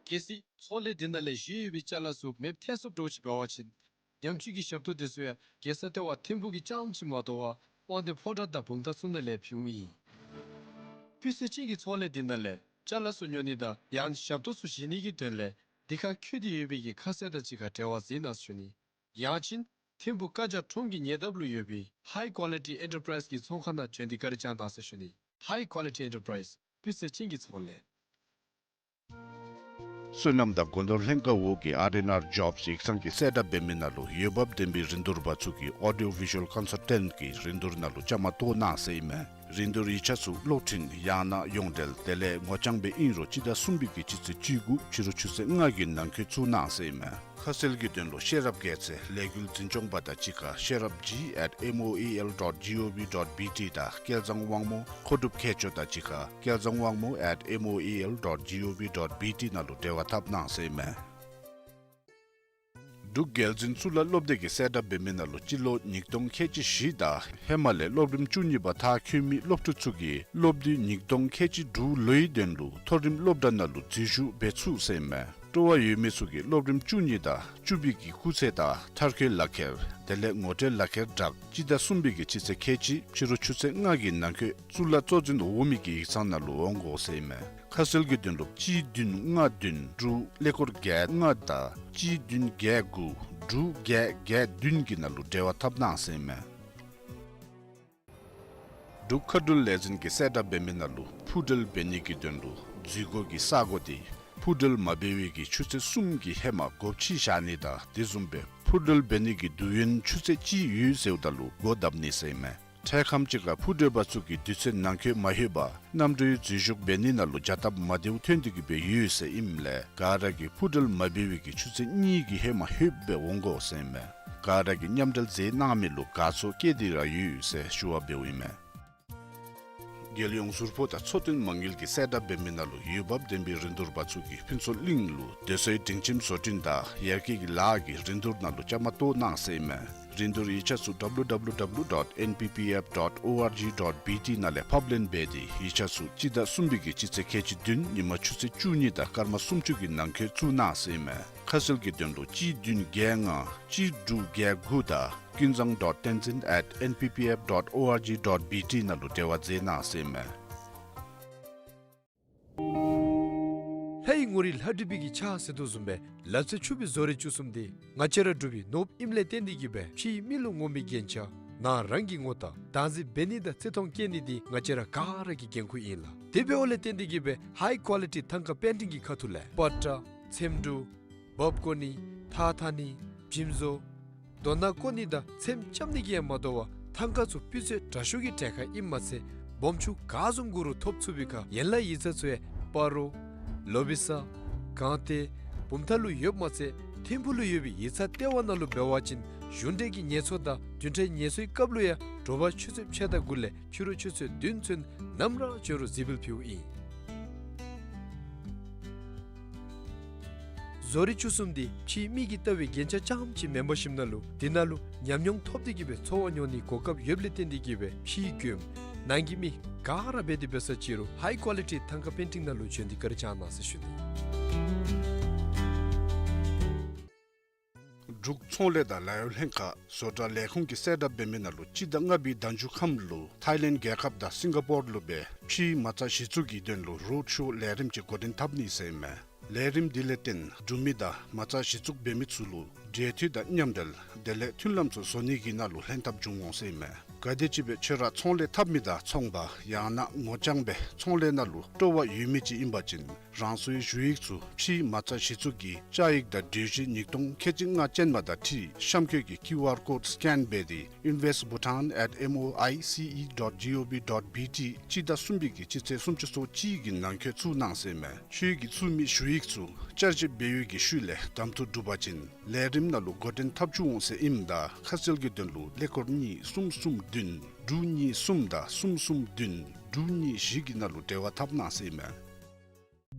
གལ་སྲིད་ཚོང་ལས་འདི་ནང་ལས་བཞེས་ཡོད་པའི་ཅ་ལ་ཚུ་མེདཔ་ཐལ་སོངམ་འདྲཝ་ཅིག་འབད་བ་ཅིན་ཉམས་བཅོས་ཀྱི་ཞབས་ཏོག་དེ་ཚུ་ཡང་རྒྱལ་ས་ལྟེ་བ་ཐིམ་ཕུག་གི་རྐྱངམ་ཅིག་མ་གཏོགས་པར་དབང་འདུས་ཕོ་བྲང་དང་བུམ་ཐང་ཚུ་ནང་ལས་ཕུལཝ་ཨིན། སྤུས་ཚད་ཅན་གྱི་ཚོང་ལས་འདི་ནང་ལས་ཅ་ལ་ཚུ་ཉོ་ནི་དང་ཡང་ཞབས་ཏོག་ཚུ་བཞེས་ནི་གི་དོན་ལས་འདི་ཁར་འཁོད་དེ་ཡོད་པའི་གི་ཁ་གསལ་དང་གཅིག་ཁར་འབྲེལ་བ་འཛིན་གནང་ཟེར་ཞུ་ནི། ཡང་ཅིན་ཐིམ་ཕུག་ཀ་ཇ་ཁྲོམ་གྱི་ཉེ་འདབས་ལུ་ཡོད་པའི་High Quality Enterprise གི་ཚོང་ཁང་ནང་བྱོན་ཏེ་བཀའ་དྲིན་བསྐྱང་གནང་ཟེར་ཞུ་ནི། High Quality Enterprise སྤུས་ཚད་ཅན་གྱི་ཚོང་ལས། སོ་ནམ་དང་སྒོ་ནོར་ལྷན་ཁག་འོག་གི་ཨར་ཨེན་ཨར་ཇོབསི་ཡིག་ཚང་གིས་གསལ་བསྒྲགས་འབད་མི་ནང་ལུ་འོས་འབབ་ལྡན་པའི་རིན་བསྡུར་པ་ཚུ་གིས་ཨོ་ཌི་ཡོ་བི་ཞུ་ཨལ་ཀོན་སལ་ཊེནཊ་གི་རིན་བསྡུར་ནང་ལུ་བཅའ་མར་གཏོགས་གནང་ཟེར་ཨིན་མས། རིན་བསྡུར་ཡིག་ཆ་ཚུ་གློག་འཕྲིན་ཡང་ན་ཡོངས་འབྲེལ་དེ་ལས་ངོ་རྐྱང་སྦེ་ཨིན་རུང་སྤྱི་ཟླ་གསུམ་པའི་གི་སྤྱི་ཚེས་བཅུ་དགུ་ཕྱི་རུ་ཆུ་ཚོད་ལྔ་གི་ནང་འཁོད་བཙུགས་གནང་ཟེར་ཨིན་མས། ཁ་གསལ་གྱི་དོན་ལུ་ཤེས་རབ་རྒྱལ་མཚན་ལས་འགུལ་འཛིན་སྐྱོང་པ་དང་གཅིག་ཁར་ཤེས་རབ་ཇི་ཨེཊ་ཨེམ་ཨོ་ཨེ་ཨེལ་ཌོཊ་ཇི་ཨོ་ཝི་ཌོཊ་བི་ཊི་དང་སྐལ་བཟང་དབང་མོ་མཁོ་སྒྲུབ་མཁས་མཆོག་དང་གཅིག་ཁར་སྐལ་བཟང་དབང་མོ་ཨེཊ་ཨེམ་ཨོ་ཨེ་ཨེལ་ཌོཊ་ཇི་ཨོ་ཝི་ཌོཊ་བི་ཊི་ནང་ལུ་འབྲེལ་བ་འཐབ་གནང་ཟེར་ཨིན་མས། འབྲུག་རྒྱལ་འཛིན་གཙུག་ལག་སློབ་སྡེ་གིས་གསལ་བསྒྲགས་འབད་མི་ནང་ལུ་སྤྱི་ལོ་ཉིས་སྟོང་ཁལ་གཅིག་བཞི་དང་ཧེ་མ་ལས་སློབ་རིམ་བཅུ་གཉིས་པ་མཐར་འཁྱོལ་མི་སློབ་ཕྲུག་ཚུ་གིས་སློབ་དུས་ཉིས་སྟོང་ཁལ་གཅིག་དྲུག་ལོའི་དོན་ལུ་མཐོ་རིམ་སློབ་གྲྭ་ནང་ལུ་འཛུལ་ཞུགས་འབད་ཚུགས་ཟེར་ཨིན་མས། སྤྲོ་བ་ཡོད་མི་ཚུ་གིས་སློབ་རིམ་བཅུ་གཉིས་དང་བཅུ་པའི་གི་སྐུགས་ཚད་དང་མཐར་འཁྱོལ་ལག་ཁྱེར་དེ་ལས་ངོ་སྤྲོད་ལག་ཁྱེར་དྲག་སྤྱི་ཟླ་གསུམ་པའི་གི་སྤྱི་ཚེས་ཁལ་གཅིག་ཕྱི་རུ་ཆུ་ཚོད་ལྔ་གི་ནང་འཁོད་གཙུག་ལག་གཙོ་འཛིན་འོག་མའི་གི་ཡིག་ཚང་ནང་ལུ་འོང་དགོ་ཟེར་ཨིན་མས། ཁ་གསལ་གྱི་དོན་ལུ་གཅིག་བདུན་ལྔ་བདུན་དྲུག་ཀླད་ཀོར་བརྒྱད་ལྔ་དང་གཅིག་བདུན་བརྒྱད་དགུ་དྲུག་བརྒྱད་བརྒྱད་བདུན་གྱི་ནང་ལུ་འབྲེལ་བ་འཐབ་གནང་ཟེར་ཨིན་མས། འབྲུག་མཁའ་འགྲུལ་ལས་འཛིན་གྱིས་གསལ་བསྒྲགས་འབད་མི་ནང་ལུ་འཕུར་འགྲུལ་འབད་ནི་གི་དོན་ལུ་འཛུལ་སྒོ་གི་ས་གོ་དེ་འཕུར་འགྲུལ་མ་འབད་བའི་གི་ཆུ་ཚོད་གསུམ་གྱི་ཧེ་མ་སྒོ་ཕྱེ་བཞག་ནི་དང་དེ་བཟུམ་སྦེ་འཕུར་འགྲུལ་འབད་ནི་གི་དུས་ཡུན་ཆུ་ཚོད་གཅིག་ཡོད་ཟེརཝ་ད་ལུ་སྒོ་བརྡབ་ནི་ཟེར་ཨིན་མས། འཕྲལ་ཁམས་ཅིག་ཁར་འཕུར་གྲོལ་པ་ཚུ་གིས་དུས་ཚོད་ནང་འཁོད་མ་ལྷོད་པར་གནམ་གྲུའི་འཛུལ་ཞུགས་འབད་ནི་ནང་ལུ་བྱ་སྟབས་མ་བདེཝ་ཐོན་ཏེ་གི་སྦེ་ཡོད་ཟེར་ཨིནམ་ལས་ག་ར་གིས་འཕུར་གྲོལ་མ་འབད་བའི་གི་ཆུ་ཚོད་གཉིས་ཀྱི་ཧེ་མ་ལྷོད་སྦེ་འོང་དགོ་ཟེར་ཨིན་མས། ག་ར་གིས་མཉམ་འབྲེལ་མཛད་གནང་མི་ལུ་དགའ་ཚོར་བསྐྱེད་དེ་ར་ཡོད་ཟེར་ཞུ་བ་འབདཝ་ཨིན་མས། རྒྱལ་ཡོངས་ཟུར་ཕོགས་དང་འཚོ་རྟེན་མ་དངུལ་གྱིས་གསལ་བསྒྲགས་འབད་མི་ནང་ལུ་འོས་འབབ་ལྡན་པའི་རིན་བསྡུར་པ་ཚུ་གིས་ཕུན་ཚོགས་གླིང་ལུ་སྡོད་སའི་སྒྲིང་ཁྱིམ་བཟོ་སྐྲུན་དང་ཡར་རྒྱས་ཀྱི་ལཱ་གི་རིན་བསྡུར་ནང་ལུ་བཅའ་མར་གཏོགས་གནང་ཟེར་ཨིན་མས། རིན་བསྡུར་ཡིག་ཆ་ཚུ་W W W dot N P P F dot O R G dot B T ནང་ལས་ཕབ་ལེན་འབད་དེ་ཡིག་ཆ་ཚུ་སྤྱི་ཟླ་གསུམ་པའི་གི་སྤྱི་ཚེས་ཁལ་གཅིག་བདུན་ཉིན་མ་ཆུ་ཚོད་བཅུ་གཉིས་དང་སྐར་མ་སུམ་ཅུ་གི་ནང་འཁོད་བཙུགས་གནང་ཟེར་ཨིན་མས། ཁ་གསལ་གྱི་དོན་ལུ་གཅིག་བདུན་བརྒྱད་ལྔ་གཅིག་དྲུག་བརྒྱད་དགུ་དང་ཀུན་བཟང་dot tenzin at N P P F dot O R G dot B T ནང་ལུ་འབྲེལ་བ་མཛད་གནང་ཟེར་ཨིན་མས། ལྷའི་ངོ་རིས་ལྷ་བྲིས་པའི་གི་ཕྱག་ཟེར་དོ་བཟུམ་སྦེ་ལག་རྩལ་ཕྱུག་པའི་བཟོ་རིག་བཅུ་གསུམ་འདི་ང་བཅས་ར་འབྲུག་པའི་ནོར་བུ་ཨིནམ་ལས་བརྟེན་ཏེ་གི་སྦེ་ཕྱིའི་མི་ལུ་ངོམ་པའི་རྒྱན་ཆ་ནང་རང་གི་ངོ་རྟགས་བདག་འཛིན་འབད་ནི་དང་བརྩི་མཐོང་བསྐྱེད་ནི་འདི་ང་བཅས་ར་ག་ར་གི་འགན་ཁུར་ཨིན་ལགས། དེ་འབདཝ་ལས་བརྟེན་ཏེ་གི་སྦེ་ཧའི་ཀོ་ལི་ཊི་ཐང་ཀ་པེན་ཊིང་གི་ཁ་ཐུག་ལས་པ་ཏྲ་ཚེམ་དྲུབ་འབག་བཀོ་ནི་ཐགས་འཐག་ནི་འཇིམ་བཟོ་རྡོ་ནང་བཀོ་ནི་དང་ཚེམ་རྐྱབ་ནི་གིས་ཡང་མ་དོ་བར་ཐང་ཀ་ཚུ་སྤུས་ཚད་དྲག་ཤོས་ཀྱི་གྲལ་ཁར་ཨིནམ་མ་ཚད་སྦོམ་ཆུང་ག་བཟུམ་དགོ་རུང་ཐོབ་ཚུགས་པའི་ཁར་ཡན་ལག་ཡིག་ཚང་ཚུ་ཡང་སྤ་རོ་ལོ་བི་ས་སྒང་སྟེང་བུམ་ཐང་ལུ་ཡོདཔ་མ་ཚད་ཐིམ་ཕུག་ལུ་ཡོད་པའི་ཡིག་ཚང་ལྟེ་བ་ནང་ལུ་འབད་བ་ཅིན་གཞུང་འབྲེལ་གྱི་ངལ་གསོ་དང་བདུན་ཕྲག་ངལ་གསོའི་སྐབས་ལུ་ཡང་དྲོ་པ་ཆུ་ཚོད་ཕྱེད་དང་དགུ་ལས་ཕྱི་རུ་ཆུ་ཚོད་བདུན་ཚུན་ནམ་ར་འབྱོན་རུང་གཟིགས་འབུལ་ཕུལཝ་ཨིན། བཟོ་རིག་བཅུ་གསུམ་འདི་ཕྱིའི་མི་གིས་བལྟ་བའི་རྒྱན་ཆ་རྐྱངམ་ཅིག་མེན་པར་ཞིནམ་ན་ལུ་དེ་ནང་ལུ་ཉམས་མྱོང་ཐོབ་སྟེ་གི་སྦེ་ཚོར་བ་མྱོང་ནིའི་གོ་སྐབས་ཡོདཔ་ལས་བརྟེན་ཏེ་གི་སྦེ་ཕྱིའི་མགྱོནམ་ནང་གི་མི་ག་ར་འབད་དེ་འབད་ས་ཅིག་རུང་ཧའི་ཀོ་ལི་ཊི་ཐང་ཀ་པེན་ཊིང་ནང་ལུ་བྱོན་ཏེ་བཀའ་དྲིན་བསྐྱང་གནང་ཟེར་ཞུ་ནི། འབྲུག་ཚོང་ལས་དང་ལཱ་གཡོག་ལྷན་ཁག་བཟོ་གྲྭ་ལས་ཁུངས་ཀྱིས་གསལ་བསྒྲགས་འབད་མི་ནང་ལུ་སྤྱི་ཟླ་ལྔ་པའི་ཟླ་མཇུག་ཁམས་ལུ་ཐའི་ལེནཌ་རྒྱལ་ཁབ་དང་སིང་ག་པོར་ལུ་སྦེ་ཕྱིའི་མ་རྩ་གཞི་བཙུགས་ཀྱི་དོན་ལུ་རོཌ་ཤོ་ལས་རིམ་ཅིག་འགོ་འདྲེན་འཐབ་ནི་ཟེར་ཨིན་མས། ལས་རིམ་འདི་ལས་བརྟེན་འབྲུག་མི་དང་མ་རྩ་གཞི་བཙུགས་འབད་མི་ཚུ་ལུ་འབྲེལ་མཐུད་དང་མཉམ་འབྲེལ་དེ་ལས་མཐུན་ལམ་ཚུ་བཟོ་ནི་གི་ནང་ལུ་ལྷན་ཐབས་འབྱུང་འོང་ཟེར་ཨིན་མས། ག་དེམ་ཅིག་སྦེ་ཁྱོད་ར་ཚོང་ལས་འཐབ་མི་དང་ཚོང་པ་ཡང་ན་ངོ་རྐྱང་སྦེ་ཚོང་ལས་ནང་ལུ་སྤྲོ་བ་ཡོད་མི་ཅིག་ཨིན་པ་ཅིན་རང་སོའི་ཞུ་ཡིག་ཚུ་ཕྱིའི་མ་རྩ་གཞི་བཙུགས་ཀྱི་བཅའ་ཡིག་དང་གྲོས་གཞི་ཉིས་སྟོང་ཁལ་གཅིག་ལྔ་ཅན་མ་དང་འཁྲིལ་གཤམ་འཁོད་ཀྱི་ཀིའུ་ཨར་ཀོཌ་སི་ཀེན་འབད་དེ་invest bhutan at M O I C E dot G O V dot B T སྤྱི་ཟླ་གསུམ་པའི་གི་སྤྱི་ཚེས་སུམ་ཅུ་སོ་གཅིག་གི་ནང་འཁོད་བཙུགས་གནང་ཟེར་ཨིན་མས། ཁྱོད་ཀྱིས་བཙུགས་མི་ཞུ་ཡིག་ཚུ་བསྐྱར་ཞིབ་འབད་བའི་གི་ཤུལ་ལས་གདམ་འཐུ་གྲུབ་པ་ཅིན་ལས་རིམ་ནང་ལུ་འགོ་འདྲེན་འཐབ་བཅུག་འོང་ཟེར་ཨིནམ་ད་ཁ་གསལ་གྱི་དོན་ལུ་ཀླད་ཀོར་གཉིས་གསུམ་གསུམ་བདུན་དྲུག་གཉིས་གསུམ་དང་གསུམ་གསུམ་བདུན་དྲུག་གཉིས་བཞི་གི་ནང་ལུ་འབྲེལ་བ་འཐབ་གནང་ཟེར་ཨིན་མས།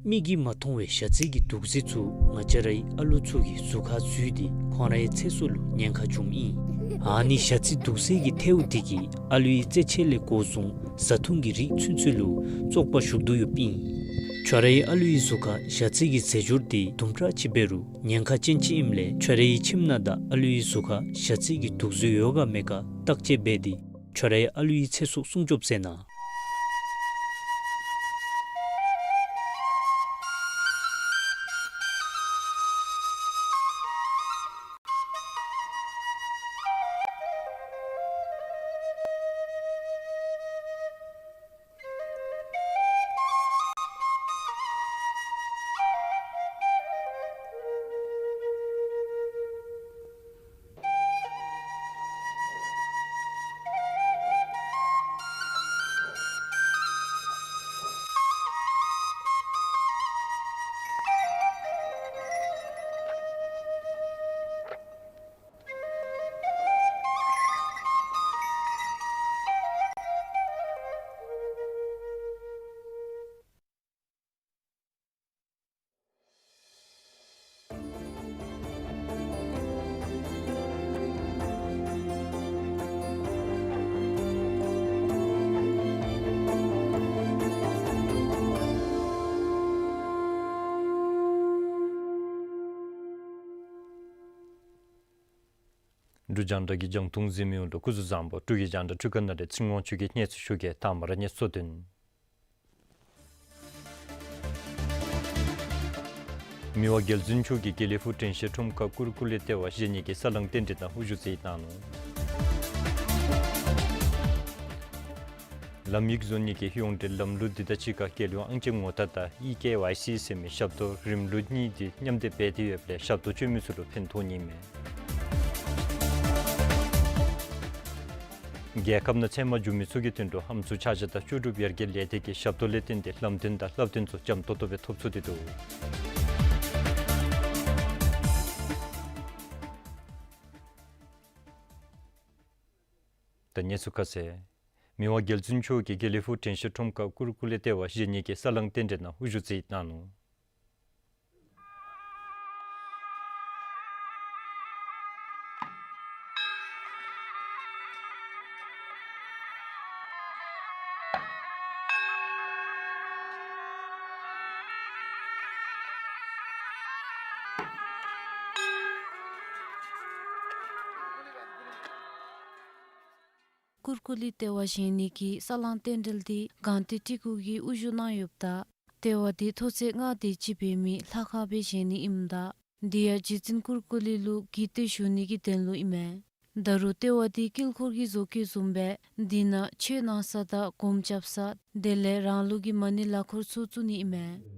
མིག་གིས་མ་མཐོང་བའི་ཞ་རྩི་གི་དུག་རྫས་ཚུ་ང་བཅས་རའི་ཨ་ལུ་ཚུ་གི་གཟུགས་ཁར་འཛུལ་ཏེ་ཁོང་རའི་ཚེ་སྲོག་ལུ་ཉེན་ཁ་བྱུངམ་ཨིན། ཨ་ནི་ཞ་རྩི་དུག་རྫས་ཀྱི་ཐལཝ་དེ་གིས་ཨ་ལུའི་རྩེད་ཆས་ལས་འགོ་བཟུང་བཟའ་འཐུང་གི་རིགས་ཚུན་ཚོད་ལུ་བཙོག་པ་ཞུགས་དོ་ཡོདཔ་ཨིན། ཁྱོད་རའི་ཨ་ལུའི་གཟུགས་ཁར་ཞ་རྩི་གི་རྫས་སྦྱོར་དེ་དུམ་གྲ་ཅིག་འབད་རུང་ཉེན་ཁ་ཅན་ཅིག་ཨིནམ་ལས་ཁྱོད་རའི་ཁྱིམ་ནང་དང་ཨ་ལུའི་གཟུགས་ཁར་ཞ་རྩི་གི་དུག་རྫས་ཡོད་ག་མེད་ག་བརྟག་དཔྱད་འབད་དེ་ཁྱོད་རའི་ཨ་ལུའི་ཚེ་སྲོག་སྲུང་སྐྱོབ་མཛད་གནང་། འབྲུག་རྒྱང་བསྒྲགས་ཀྱི་རྒྱང་མཐོང་གཟིགས་མི་ཡོངས་ལུ་སྐུ་གཟུགས་བཟང་པོ། འབྲུག་གི་རྒྱང་བསྒྲགས་འཕྲུལ་ཁང་ནང་ལས་ཚེ་རིང་དབང་ཕྱུག་གིས་གནས་ཚུལ་ཞུ་གེ། དང་པ་ར་གནས་ཚུལ་དོན། མི་དབང་རྒྱལ་བཙུན་མཆོག་གིས་དགེ་ལེགས་ཕུག་དྲན་ཤེས་ཁྲོམ་ཁར་ཀུར་ཀུ་རེ་ལྟེ་བ་བཞེངས་ནི་གི་ས་བསླང་རྟེན་འབྲེལ་དང་དབུ་བཞུགས་མཛད་གནང་ནུག། ལམ་ཡིག་བཟོ་ནི་གི་ཡོངས་འབྲེལ་ལམ་ལུགས་འདི་དང་གཅིག་ཁར་རྒྱལ་ཡོངས་ཨང་ཅན་ངོ་རྟགས་དང་ཨི་ཀེ་ཝའི་སི་ཟེར་མི་ཞབས་ཏོག་རིམ་ལུགས་གཉིས་འདི་མཉམ་འདེགས་འབད་དེ་ཡོདཔ་ལས་ཞབས་ཏོག་སྤྱོད་མི་ཚུ་ལུ་ཕན་ཐོགས་ནི་མས། རྒྱལ་ཁབ་ནང་ཚལ་མ་བྱུང་མི་ཚུ་གི་དོན་ལུ་ཨམ་སྲུ་ཆ་བཞག་དང་ལྕོགས་གྲུབ་ཡར་རྒྱས་ལས་སྡེ་གི་ཞབས་ཏོག་ལས་བརྟེན་ཏེ་ལམ་སྟོན་དང་བསླབ་སྟོན་ཚུ་འཇམ་ཏོང་ཏོ་སྦེ་ཐོབ་ཚུགས་ཏེ་འདུག། ད་གནས་ཚུལ་ཁ་གསལ། མི་དབང་རྒྱལ་བཙུན་མཆོག་གིས་དགེ་ལེགས་ཕུག་དྲན་ཤེས་ཁྲོམ་ཁར་ཀུར་ཀུ་ལི་ལྟེ་བ་བཞེངས་ནི་གི་ས་བསླང་རྟེན་འབྲེལ་ནང་དབུ་བཞུགས་མཛད་གནང་ནུག། ཀུར་ཀུ་ལི་ལྟེ་བ་བཞེངས་ནི་གི་ས་བསླང་རྟེན་འབྲེལ་འདི་སྒང་སྟེང་སྤྲུལ་སྐུ་གིས་དབུ་བཞུགས་གནང་ཡོདཔ་ད། ལྟེ་བ་འདི་མཐོ་ཚད་ལྔ་དེ་ཅིག་འབད་མི་ལྷ་ཁང་སྦེ་བཞེངས་ནི་ཨིནམ་ད། འདི་ཡང་རྗེ་བཙུན་ཀུར་ཀུ་ལི་ལུ་གུས་བཏུད་ཞུ་ནི་གི་དོན་ལུ་ཨིན་མས། ད་རུང་ལྟེ་བ་འདི་དཀྱིལ་འཁོར་གྱི་བཟོ་བཀོད་བཟུམ་སྦེ་འདི་ནང་ཆོས་གནང་ས་དང་སྒོམ་རྐྱབ་ས་དེ་ལས་རང་ལུགས་ཀྱི་མ་ཎི་ལག་འཁོར་ཚུ་བཙུགས་ནི་ཨིན་མས།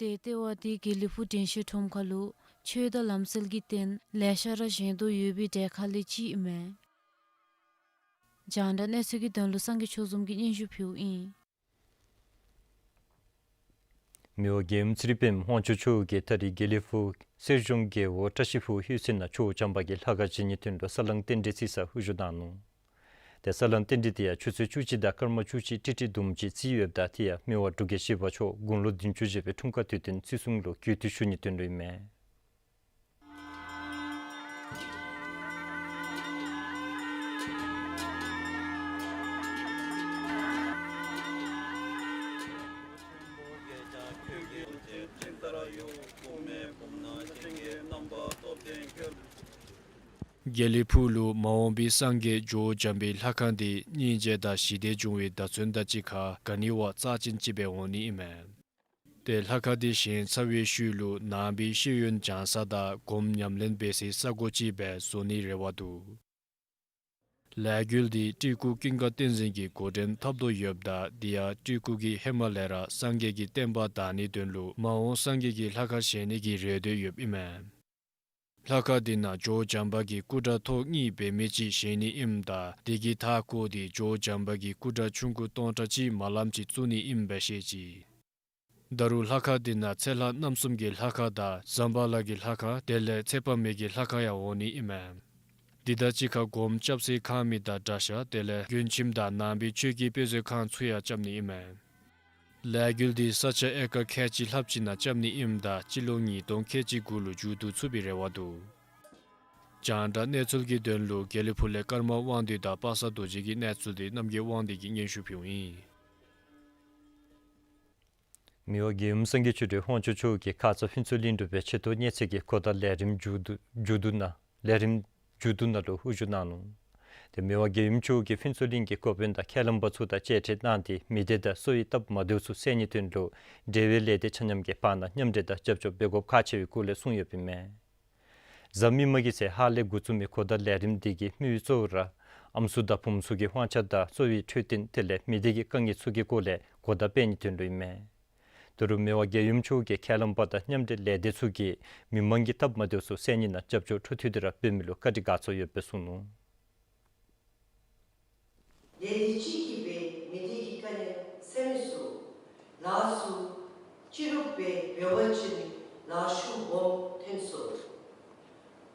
ཏེ་ལྟེ་བ་འདི་དགེ་ལེགས་ཕུག་དྲན་ཤེས་ཁྲོམ་ཁ་ལུ་ཆོས་དང་ལམ་སྲོལ་གྱི་རྟེན་ལེ་ཤ་ར་བཞེངས་དོ་ཡོད་པའི་གྲས་ཁ་ལས་གཅིག་ཨིན་མས། རྒྱང་བསྒྲགས་གནས་ཚུལ་གྱི་དོན་ལུ་སངས་རྒྱས་ཆོས་འཛོམས་ཀྱིས་སྙན་ཞུ་ཕུལཝ་ཨིན། མི་དབང་རྒྱལ་ཡུམ་ཚེ་རིང་དཔལམོ་དབང་ཕྱུག་མཆོག་གིས་ད་རིས་དགེ་ལེགས་ཕུག་གསེར་གཞོང་རྒེད་འོག་བཀྲ་ཤིས་ཕུག་ཧུད་སི་ནང་ཇོ་བོ་བྱམས་པ་གི་ལྷ་ཁང་བཞེངས་ནིའི་དོན་ལུ་ས་བསླང་རྟེན་འབྲེལ་བརྩི་སར་དབུ་བཞུགས་གནང་ནུག། ཏེ་ས་བསླང་རྟེན་འབྲེལ་འདི་ཡང་ཆུ་ཚོད་བཅུ་གཅིག་དང་སྐར་མ་བཅུ་གཅིག་ཀྲིག་ཀྲི་བཟུམ་ཅིག་བརྩིས་ཡོདཔ་ད་དེ་ཡང་མི་དབང་འབྲུག་རྒྱལ་བཞི་པ་མཆོག་དགུང་ལོ་བདུན་ཅུ་བཞེས་པའི་འཁྲུངས་སྐར་དུས་སྟོན་བརྩི་སྲུང་ལུ་གུས་བཏུད་ཞུ་ནིའི་དོན་ལུ་ཨིན་མས། དགེ་ལེགས་ཕུག་ལུ་མ་འོངས་པའི་སངས་རྒྱས་ཇོ་བོ་བྱམས་པའི་ལྷ་ཁང་འདི་སྙིང་རྗེ་དང་ཞི་བདེ་འབྱུང་བའི་བརྡ་མཚོན་དང་གཅིག་ཁར་ག་ནི་བ་རྩ་ཅན་ཅིག་སྦེ་འོང་ནི་ཨིན་མས། ཏེ་ལྷ་ཁང་འདི་བཞེངས་ཚར་བའི་ཤུལ་ལུ་ནང་པའི་ཤེས་ཡོན་སྦྱང་ས་དང་སྒོམ་ཉམས་ལེན་འབད་སའི་ས་གོ་ཅིག་སྦེ་བཟོ་ནིའི་རེ་བ་འདུག། ལས་འགུལ་འདི་སྤྲུལ་སྐུ་ཀུན་དགའ་བསྟན་འཛིན་གྱིས་འགོ་འདྲེན་འཐབ་དོ་ཡོདཔ་ད་འདི་ཡང་སྤྲུལ་སྐུ་གིས་ཧེ་མ་ལས་ར་སངས་རྒྱས་ཀྱི་བསྟན་པ་དར་ནིའི་དོན་ལུ་མ་འོངས་སངས་རྒྱས་ཀྱི་ལྷ་ཁང་བཞེངས་ནི་གི་རེ་འདོད་ཡོདཔ་ཨིན་མས། ལྷ་ཁང་འདི་ནང་ཇོ་བོ་བྱམས་པ་གི་སྐུ་འདྲ་ཐོག་གཉིས་འབད་མི་ཅིག་བཞེངས་ནི་ཨིནམ་ད་དེ་གི་མཐའ་སྐོར་འདི་ཇོ་བོ་བྱམས་པ་གི་སྐུ་འདྲ་ཆུང་ཀུ་སྟོང་ཕྲག་གཅིག་མ་ལམ་ཅིག་བཙུགས་ནི་ཨིནམ་སྦེ་བཤད་ཅི། ད་རུང་ལྷ་ཁང་འདི་ནང་ཚེ་ལྷ་རྣམ་གསུམ་གྱི་ལྷ་ཁང་དང་ཟམ་པ་ལྷ་གི་ལྷ་ཁང་དེ་ལས་ཚེ་དཔག་མེད་ཀྱི་ལྷ་ཁང་ཡང་འོང་ནི་ཨིན་མས། འདི་དང་གཅིག་ཁར་སྒོམ་རྐྱབ་སའི་ཁང་མིག་དང་གྲྭ་ཤག་དེ་ལས་མགོན་ཁྱིམ་དང་ནང་པའི་ཆོས་ཀྱི་དཔེ་མཛོད་ཁང་ཚུ་ཡང་རྐྱབ་ནི་ཨིན་མས། ལས་འགུལ་འདི་ས་ཆ་ཨེ་ཀར་ཁལ་གཅིག་ལྷགཔ་ཅིག་ནང་རྐྱབ་ནི་ཨིནམ་ད་སྤྱི་ལོ་ཉིས་སྟོང་ཁལ་གཅིག་གུ་ལུ་མཇུག་བསྡུ་ཚུགས་པའི་རེ་བ་འདུག། རྒྱང་བསྒྲགས་གནས་ཚུལ་གྱི་དོན་ལུ་དགེ་ལེགས་ཕུག་ལས་ཀརྨ་དབང་འདུས་དང་པ་སངས་རྡོ་རྗེ་གི་གནས་ཚུལ་འདི་རྣམ་རྒྱལ་དབང་འདུས་ཀྱིས་སྙན་ཞུ་ཕུལཝ་ཨིན། མི་དབང་རྒྱལ་ཡུམ་སངས་རྒྱས་ཆོས་སྒྲོན་དབང་ཕྱུག་མཆོག་གིས་ཁ་ཙ་ཕུན་ཚོགས་གླིང་གྲུབ་པའི་ཆེ་མཐོ་གཉེར་ཚད་ཀྱི་གོ་བརྡ་ལས་རིམ་མཇུག་བསྡུ་མཇུག་བསྡུ་ནང་ལས་རིམ་མཇུག་བསྡུ་ནང་ལུ་དབུ་བཞུགས་གནང་ནུག། ཏེ་མི་དབང་རྒྱལ་ཡུམ་མཆོག་གིས་ཕུན་ཚོགས་གླིང་གི་འགོ་དཔོན་དང་མཁས་བླམ་པ་ཚུ་དང་མཇལ་འཕྲད་གནང་སྟེ་མི་སྡེ་དང་གསོ་བའི་སྟབས་མ་བདེཝ་ཚུ་སེལ་ནིའི་དོན་ལུ་འབྲེལ་བའི་ལས་སྡེ་ཆ་མཉམ་གྱིས་བར་ན་མཉམ་འབྲེལ་དང་རྒྱབ་སྐྱོར་འབད་དགོཔ་ཁག་ཆེ་བའི་སྐོར་ལས་གསུངས་ཡོདཔ་ཨིན་མས། གཟའ་མིག་དམར་གྱི་ཚེ་ཧཱ་ལས་འགོ་བཙུགས་མི་གོ་བརྡ་ལས་རིམ་འདི་གི་དམིགས་ཡུལ་གཙོ་བོ་ར་ཨམ་སྲུ་དང་བུམོ་ཚུ་གི་དབང་ཆ་དང་གསོ་བའི་འཕྲོད་བསྟེན་དེ་ལས་མི་སྡེ་གི་དཀའ་ངལ་ཚུ་གི་སྐོར་ལས་གོ་བརྡ་སྤེལ་ནིའི་དོན་ལུ་ཨིན་མས། ད་རུང་མི་དབང་རྒྱལ་ཡུམ་མཆོག་གིས་མཁས་བླམ་པ་དང་མཉམ་འབྲེལ་ལས་སྡེ་ཚུ་གིས་མི་མང་གི་སྟབས་མ་བདེཝ་ཚུ་སེལ་ནི་ནང་རྒྱབ་སྐྱོར་འཕྲོ་མཐུད་དེ་ར་འབད་མི་ལུ་བཀའ་དྲིན་དགའ་ཚོར་ཡོདཔ་སྦེ་གསུངས་ནུག། ལས་སྡེ་གཅིག་གིས་སྦེ་མི་སྡེ་གི་དཀའ་ངལ་སེལ་མི་ཚུ་ལ་སོགས་ཅི་རུང་སྦེ་འབད་བ་ཅིན་ལཱ་ཤུགས་སྦོམ་ཐོན་སོང་།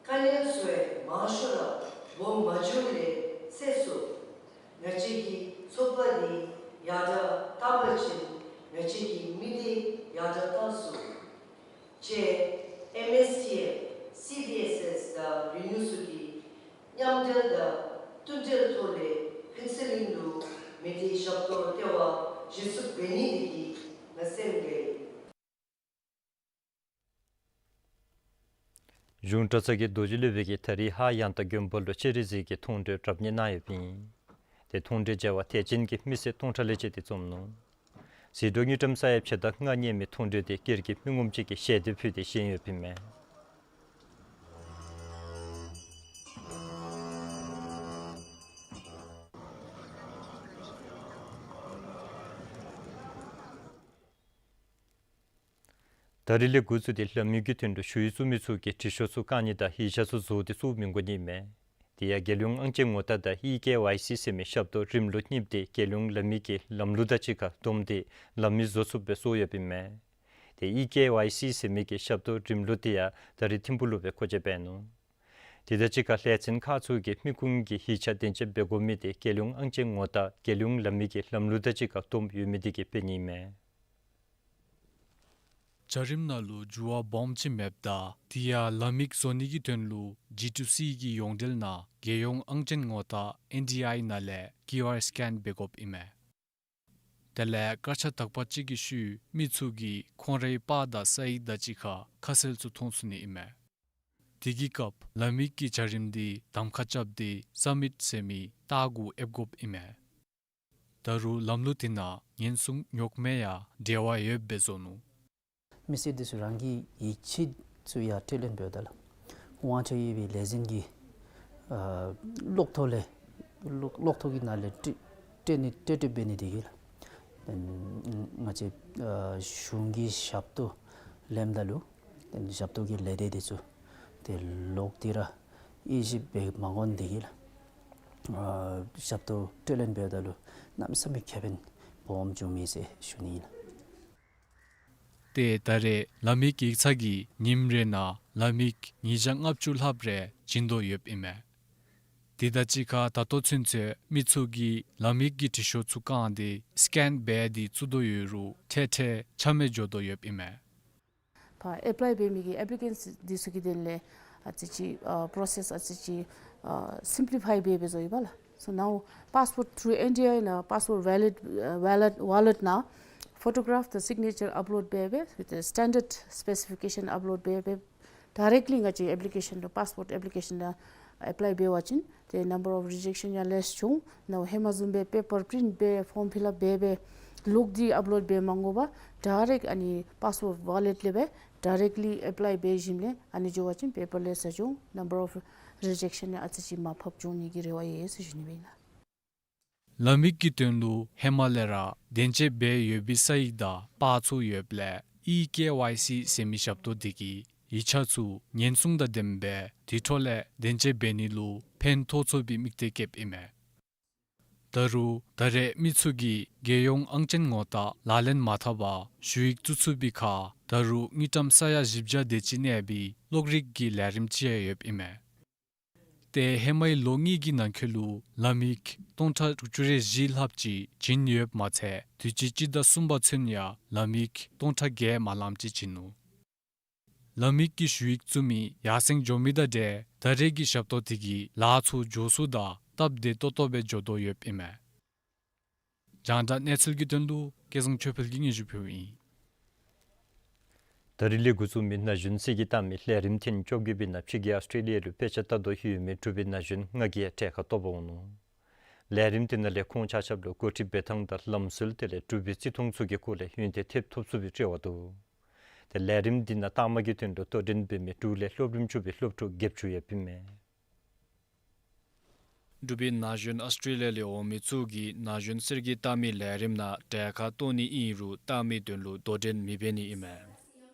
དཀའ་ངལ་ཚུ་ཡང་མང་ཤོས་ར་སྦོམ་མ་འགྱོ་ལས་སེལ་སོང་། ང་བཅས་ཀྱི་ཚོགས་པ་འདི་ཡར་དྲག་བཏང་པ་ཅིན་ང་བཅས་ཀྱི་མི་སྡེ་ཡར་དྲག་བཏང་སོང་། ཅེས་ཨེམ་ཨེས་ཊི་ཨེམ་སི་བི་ཨེས་ཨེས་དང་རིག་ནུས་ཚུ་གི་མཉམ་འབྲེལ་དང་མཐུན་འབྲེལ་ཐོག་ལས་ཕུན་ཚོགས་གླིང་དུ་མི་སྡེ་ཞབས་ཏོག་ལྟེ་བ་གཞི་བཙུགས་འབད་ནི་འདི་གིས་ང་སེམས་དགའ་ཡི། གཞུང་གྲྭ་ཚང་གི་རྡོ་རྗེ་སློབ་དཔོན་གྱིས་ད་རིས་ཧཱ་ཡང་ཐང་དགོན་པ་ལུ་སྤྱན་རས་གཟིགས་ཀྱི་མཐོང་གྲོལ་གྲུབ་བརྙེས་གནང་ཡོདཔ་ཨིན། ཏེ་མཐོང་གྲོལ་མཇལ་བར་དད་ཅན་གྱི་མི་སེར་སྟོང་ཕྲག་ལས་བཅད་དེ་འཛོམས་ནུག། གཟིགས་སྒྲོག་དངུལ་ཀྲམ་ས་ཡ་ཕྱེད་དང་ལྔ་བརྙེས་མི་མཐོང་གྲོལ་དེ་སྒེར་གྱི་མི་ངོམ་ཅིག་གིས་ཞལ་འདེབས་ཕུལ་ཏེ་བཞེངས་ཡོདཔ་ཨིན་མས། ད་རིས་ལས་འགོ་བཙུགས་ཏེ་ལམ་ཡིག་གི་དོན་ལུ་ཞུ་ཡིག་བཙུགས་མི་ཚུ་གིས་དྲི་ཤོག་ཚུ་བཀང་ནི་དང་ཡིག་ཆ་ཚུ་བཟོ་སྟེ་བཙུགས་མི་དགོ་ནི་ཨིན་མས། དེ་ཡང་རྒྱལ་ཡོངས་ཨང་ཅན་ངོ་རྟགས་དང་ཨི་ཀེ་ཝའི་སི་ཟེར་མི་ཞབས་ཏོག་རིམ་ལུགས་གཉིསཔོ་དེ་རྒྱལ་ཡོངས་ལམ་ཡིག་གི་ལམ་ལུགས་དང་གཅིག་ཁར་བསྡོམས་ཏེ་ལམ་ཡིག་བཟོ་ཚུགསཔ་སྦེ་བཟོ་ཡོདཔ་ཨིན་མས། ཏེ་ཨི་ཀེ་ཝའི་སི་ཟེར་མི་གི་ཞབས་ཏོག་རིམ་ལུགས་དེ་ཡང་ད་རིས་ཐིམ་ཕུག་ལུ་སྦེ་མཁོ་སྤྲོད་འབད་ནུག། དེ་དང་གཅིག་ཁར་ལས་ཚན་ཁག་ཚུ་གིས་མི་ཀུན་གྱིས་ཡིག་ཆ་དན་འཇོག་འབད་དགོ་མི་དེ་རྒྱལ་ཡོངས་ཨང་ཅན་ངོ་རྟགས་རྒྱལ་ཡོངས་ལམ་ཡིག་གི་ལམ་ལུགས་དང་གཅིག་ཁར་བསྡོམས་ཡོད་མི་དེ་གིས་འབད་ནི་ཨིན་མས། བྱ་རིམ་ནང་ལུ་འགྱུར་བ་སྦོམ་ཅིག་མེདཔ་ད་དེ་ཡང་ལམ་ཡིག་བཟོ་ནི་གི་དོན་ལུ་ཇི་ཊུ་སི་གི་ཡོངས་འབྲེལ་ནང་རྒྱལ་ཡོངས་ཨང་ཅན་ངོ་རྟགས་ཨེན་ཌི་ཨའི་ནང་ལས་ཀིའུ་ཨར་སི་ཀེན་འབད་དགོཔ་ཨིན་མས། དེ་ལས་སྐར་ཆ་དག་པ་ཅིག་གི་ཤུལ་མི་ཚུ་གིས་ཁོང་རའི་པར་དང་ས་ཡིག་དང་གཅིག་ཁར་ཁ་གསལ་ཚུ་མཐོང་ཚུགས་ནི་ཨིན་མས། དེ་གི་སྐབས་ལམ་ཡིག་གི་བྱ་རིམ་དེ་གདམ་ཁ་རྐྱབ་སྟེ་སབ་མིཊ་ཟེར་མི་རྟགས་གུ་ཨེབ་དགོཔ་ཨིན་མས། ད་རུང་ལམ་ལུགས་དེ་ནང་ཉེན་སྲུང་རྙོག་མེད་ཡང་འབྲེལ་བ་ཡོདཔ་སྦེ་བཟོ་ནུག། མི་སེར་འདི་ཚུ་རང་གི་ཡིག་ཆ་ཚུ་ཡང་སྤྲོད་ལེན་འབདཝ་ད་ལགས། དབང་ཆ་ཡོད་པའི་ལས་འཛིན་གྱི་ཨ་གློག་ཐོག་ལས་གློག་གློག་ཐོག་གི་ནང་ལས་སྤྲོད་སྤྲོད་ནི་སྤྲོད་སྤྲོད་འབད་ནི་དེ་གིས་ལགས། ང་བཅས་ཨ་གཞུང་གི་ཞབས་ཏོག་ལེནམ་ད་ལུ་ཞབས་ཏོག་གི་ལས་སྡེ་འདི་ཚུ་ཏེ་ལོག་སྟེ་ར་དབྱེ་ཞིབ་འབད་མ་དགོ་ནི་དེ་གིས་ལགས། ཨ་ཞབས་ཏོག་སྤྲོད་ལེན་འབདཝ་ད་ལུ་གནམ་མེད་ས་མེད་ཁེ་ཕན་སྦོམ་བྱུང་མི་ཟེར་ཞུ་ནི་ཨིན་ལགས། ཏེ་ད་རེས་ལམ་ཡིག་ཡིག་ཚང་གིས་ཉིནམ་རེ་ནང་ལམ་ཡིག་ཉིས་བརྒྱ་ལྔ་བཅུ་ལྷགཔ་རེ་བྱིན་དོ་ཡོདཔ་ཨིན་མས། དེ་དང་གཅིག་ཁར་ད་ལྟོ་ཚུན་ཚོད་མི་ཚུ་གིས་ལམ་ཡིག་གི་དྲི་ཤོག་ཚུ་བཀང་སྟེ་སི་ཀེན་འབད་དེ་བཙུགས་དོ་ཡོད་རུང་འཕྲལ་འཕྲལ་ཆ་མེད་འགྱོ་དོ་ཡོདཔ་ཨིན་མས། ཕར་ཨེཔ་ལའི་འབད་མི་གི་ཨེཔ་ལི་ཀེནཊ་འདི་ཚུ་གི་དོན་ལས་ཨ་ཙི་ཅིག་ཨ་པོརོ་སེསི་ཨ་ཙི་ཅིག་ཨ་སིམ་པི་ལི་ཕའི་འབད་འབད་བཟོ་ཡོདཔ་ལགས། So now passport through N D I ནང་པཱསི་པོརཊ་ཝེ་ལིཌ་ཨ་ཝེ་ལིཌ་ཝེ་ལིཌ་ནང་ཕོ་ཊོ་གརཱཕ་དང་སིག་ནེ་ཅར་ཨཔ་ལོཌ་འབད་འབད་སི་ཊེན་ཌརཌ་སི་པེ་སི་ཕི་ཀེ་ཤཱན་ཨཔ་ལོཌ་འབད་འབད་ཌའི་རེཀཊ་ལི་ང་བཅས་ཨེཔ་ལི་ཀེ་ཤཱན་དང་པཱསི་པོརཊ་ཨེཔ་ལི་ཀེ་ཤཱན་དང་ཨེཔ་ལའི་འབད་བ་ཅིན་ཏེ་ནམ་བར་ཨོཕ་རི་ཇེཀ་ཤཱན་ཡང་ལེསི་འོང་། ནཱ་ཧེ་མ་བཟུམ་སྦེ་པེ་པར་པི་རིནཊ་འབད་ཕོརམ་ཕིལ་ཨཔ་འབད་འབད་ལོག་སྟེ་ཨཔ་ལོཌ་འབད་མ་དགོ་པར་ཌའི་རེཀཊ་ཨ་ནི་པཱསི་པོརཊ་ཝེ་ལིཌ་ལས་སྦེ་ཌའི་རེཀཊ་ལི་ཨེཔ་ལའི་འབད་ཞིནམ་ལས་ཨ་ནི་འགྱོ་བ་ཅིན་པེ་པར་ལེསི་ཨ་འགྱོ་འོང་། ནམ་བར་ཨོཕ་རི་ཇེཀ་ཤཱན་ཡང་ཨ་ཙི་ཅིག་མར་ཕབ་འགྱོ་ནི་གི་རེ་བ་ཡོད་ཟེར་ཞུ་ནི་སྦེ་ཨིན་ལགས། ལམ་ཡིག་གི་དོན་ལུ་ཧེ་མ་ལས་ར་དན་འཇོག་འབད་ཡོད་པའི་ས་ཡིག་དང་པར་ཚུ་ཡོདཔ་ལས་ཨི་ཀེ་ཝའི་སི་ཟེར་མི་ཞབས་ཏོག་དེ་གིས་ཡིག་ཆ་ཚུ་ཉེན་སྲུང་དང་ལྡནམ་སྦེ་དེ་འཕྲོ་ལས་དན་འཇོག་འབད་ནི་ལུ་ཕན་ཐོགས་ཚུགས་པའི་དམིགས་གཏད་བསྐྱེདཔ་ཨིན་མས། ད་རུང་ད་རེས་མི་ཚུ་གིས་རྒྱལ་ཡོངས་ཨང་ཅན་ངོ་རྟགས་ལག་ལེན་མ་འཐབ་པར་ཞུ་ཡིག་བཙུགས་ཚུགས་པའི་ཁར་ད་རུང་དངུལ་ཀྲམ་ས་ཡ་བཞི་བརྒྱ་དེ་ཅིག་གནས་པའི་གློག་རིག་གི་ལས་རིམ་ཅིག་ཡང་ཡོདཔ་ཨིན་མས། ཏེ་ཧེ་མའི་ལོ་གཉིས་ཀྱི་ནང་འཁོད་ལུ་ལམ་ཡིག་སྟོང་ཕྲག་དྲུག་ཅུ་རེ་བཞི་ལྷགཔ་ཅིག་བྱིན་ཡོདཔ་མ་ཚད་དུས་ཅི་སྤྱི་ཟླ་གསུམ་པ་ཚུན་ཡང་ལམ་ཡིག་སྟོང་ཕྲག་བརྒྱད་མ་ལངམ་ཅིག་བྱིན་ནུག། ལམ་ཡིག་གི་ཞུ་ཡིག་བཙུགས་མི་ཡར་སེང་འགྱོ་མི་དང་འབྲེལ་ད་རེས་ཀྱི་ཞབས་ཏོག་དེ་གིས་ལཱ་ཚུ་མགྱོགས་སུ་དང་སྟབས་བདེ་ཏོག་ཏོ་སྦེ་འགྱོ་དོ་ཡོདཔ་ཨིན་མས། རྒྱང་བསྒྲགས་གནས་ཚུལ་གྱི་དོན་ལུ་སྐལ་བཟང་ཆོས་འཕེལ་གྱིས་སྙན་ཞུ་ཕུལཝ་ཨིན། ད་རིས་ལས་འགོ་བཙུགས་མི་ན་གཞོན་གསེར་གྱི་རྟགས་མའི་ལས་རིམ་ཐེངས་བཅོ་བརྒྱད་པའི་ནང་ཕྱི་རྒྱལ་ཨཱོས་ཊྲེ་ལི་ཡ་ལུ་དཔེ་ཆ་ལྟ་དོ་ཡོད་མི་འབྲུག་པའི་ན་གཞོན་ལྔ་གིས་གྲལ་ཁར་གཏོགས་པ་འོང་ནུག། ལས་རིམ་དེ་ནང་ལས་ཁོང་ཆ་ཁྱབ་ལུ་འགོ་ཁྲིད་འབད་ཐངས་དང་ལམ་སྲོལ་དེ་ལས་འབྲུག་པའི་བརྩི་མཐོང་ཚུ་གི་སྐོར་ལས་ཡོན་ཏན་ཐེབས་ཐོབ་ཚུགས་པའི་རེ་བ་འདུག། ཏེ་ལས་རིམ་འདི་ནང་རྟགས་མ་གི་དོན་ལུ་དོ་འགྲན་འབད་མི་འབྲུག་ལས་སློབ་རིམ་བཅུ་པའི་སློབ་ཕྲུག་བརྒྱད་ཅུ་ཡོདཔ་ཨིན་མས། འབྲུག་པའི་ན་གཞོན་ཨཱོས་ཊྲེ་ལི་ཡ་ལས་འོང་མི་ཚུ་གིས་ན་གཞོན་གསེར་གྱི་རྟགས་མའི་ལས་རིམ་ནང་གྲལ་ཁར་གཏོགས་ནི་ཨིན་རུང་རྟགས་མའི་དོན་ལུ་དོ་འགྲན་མི་འབད་ནི་ཨིན་མས།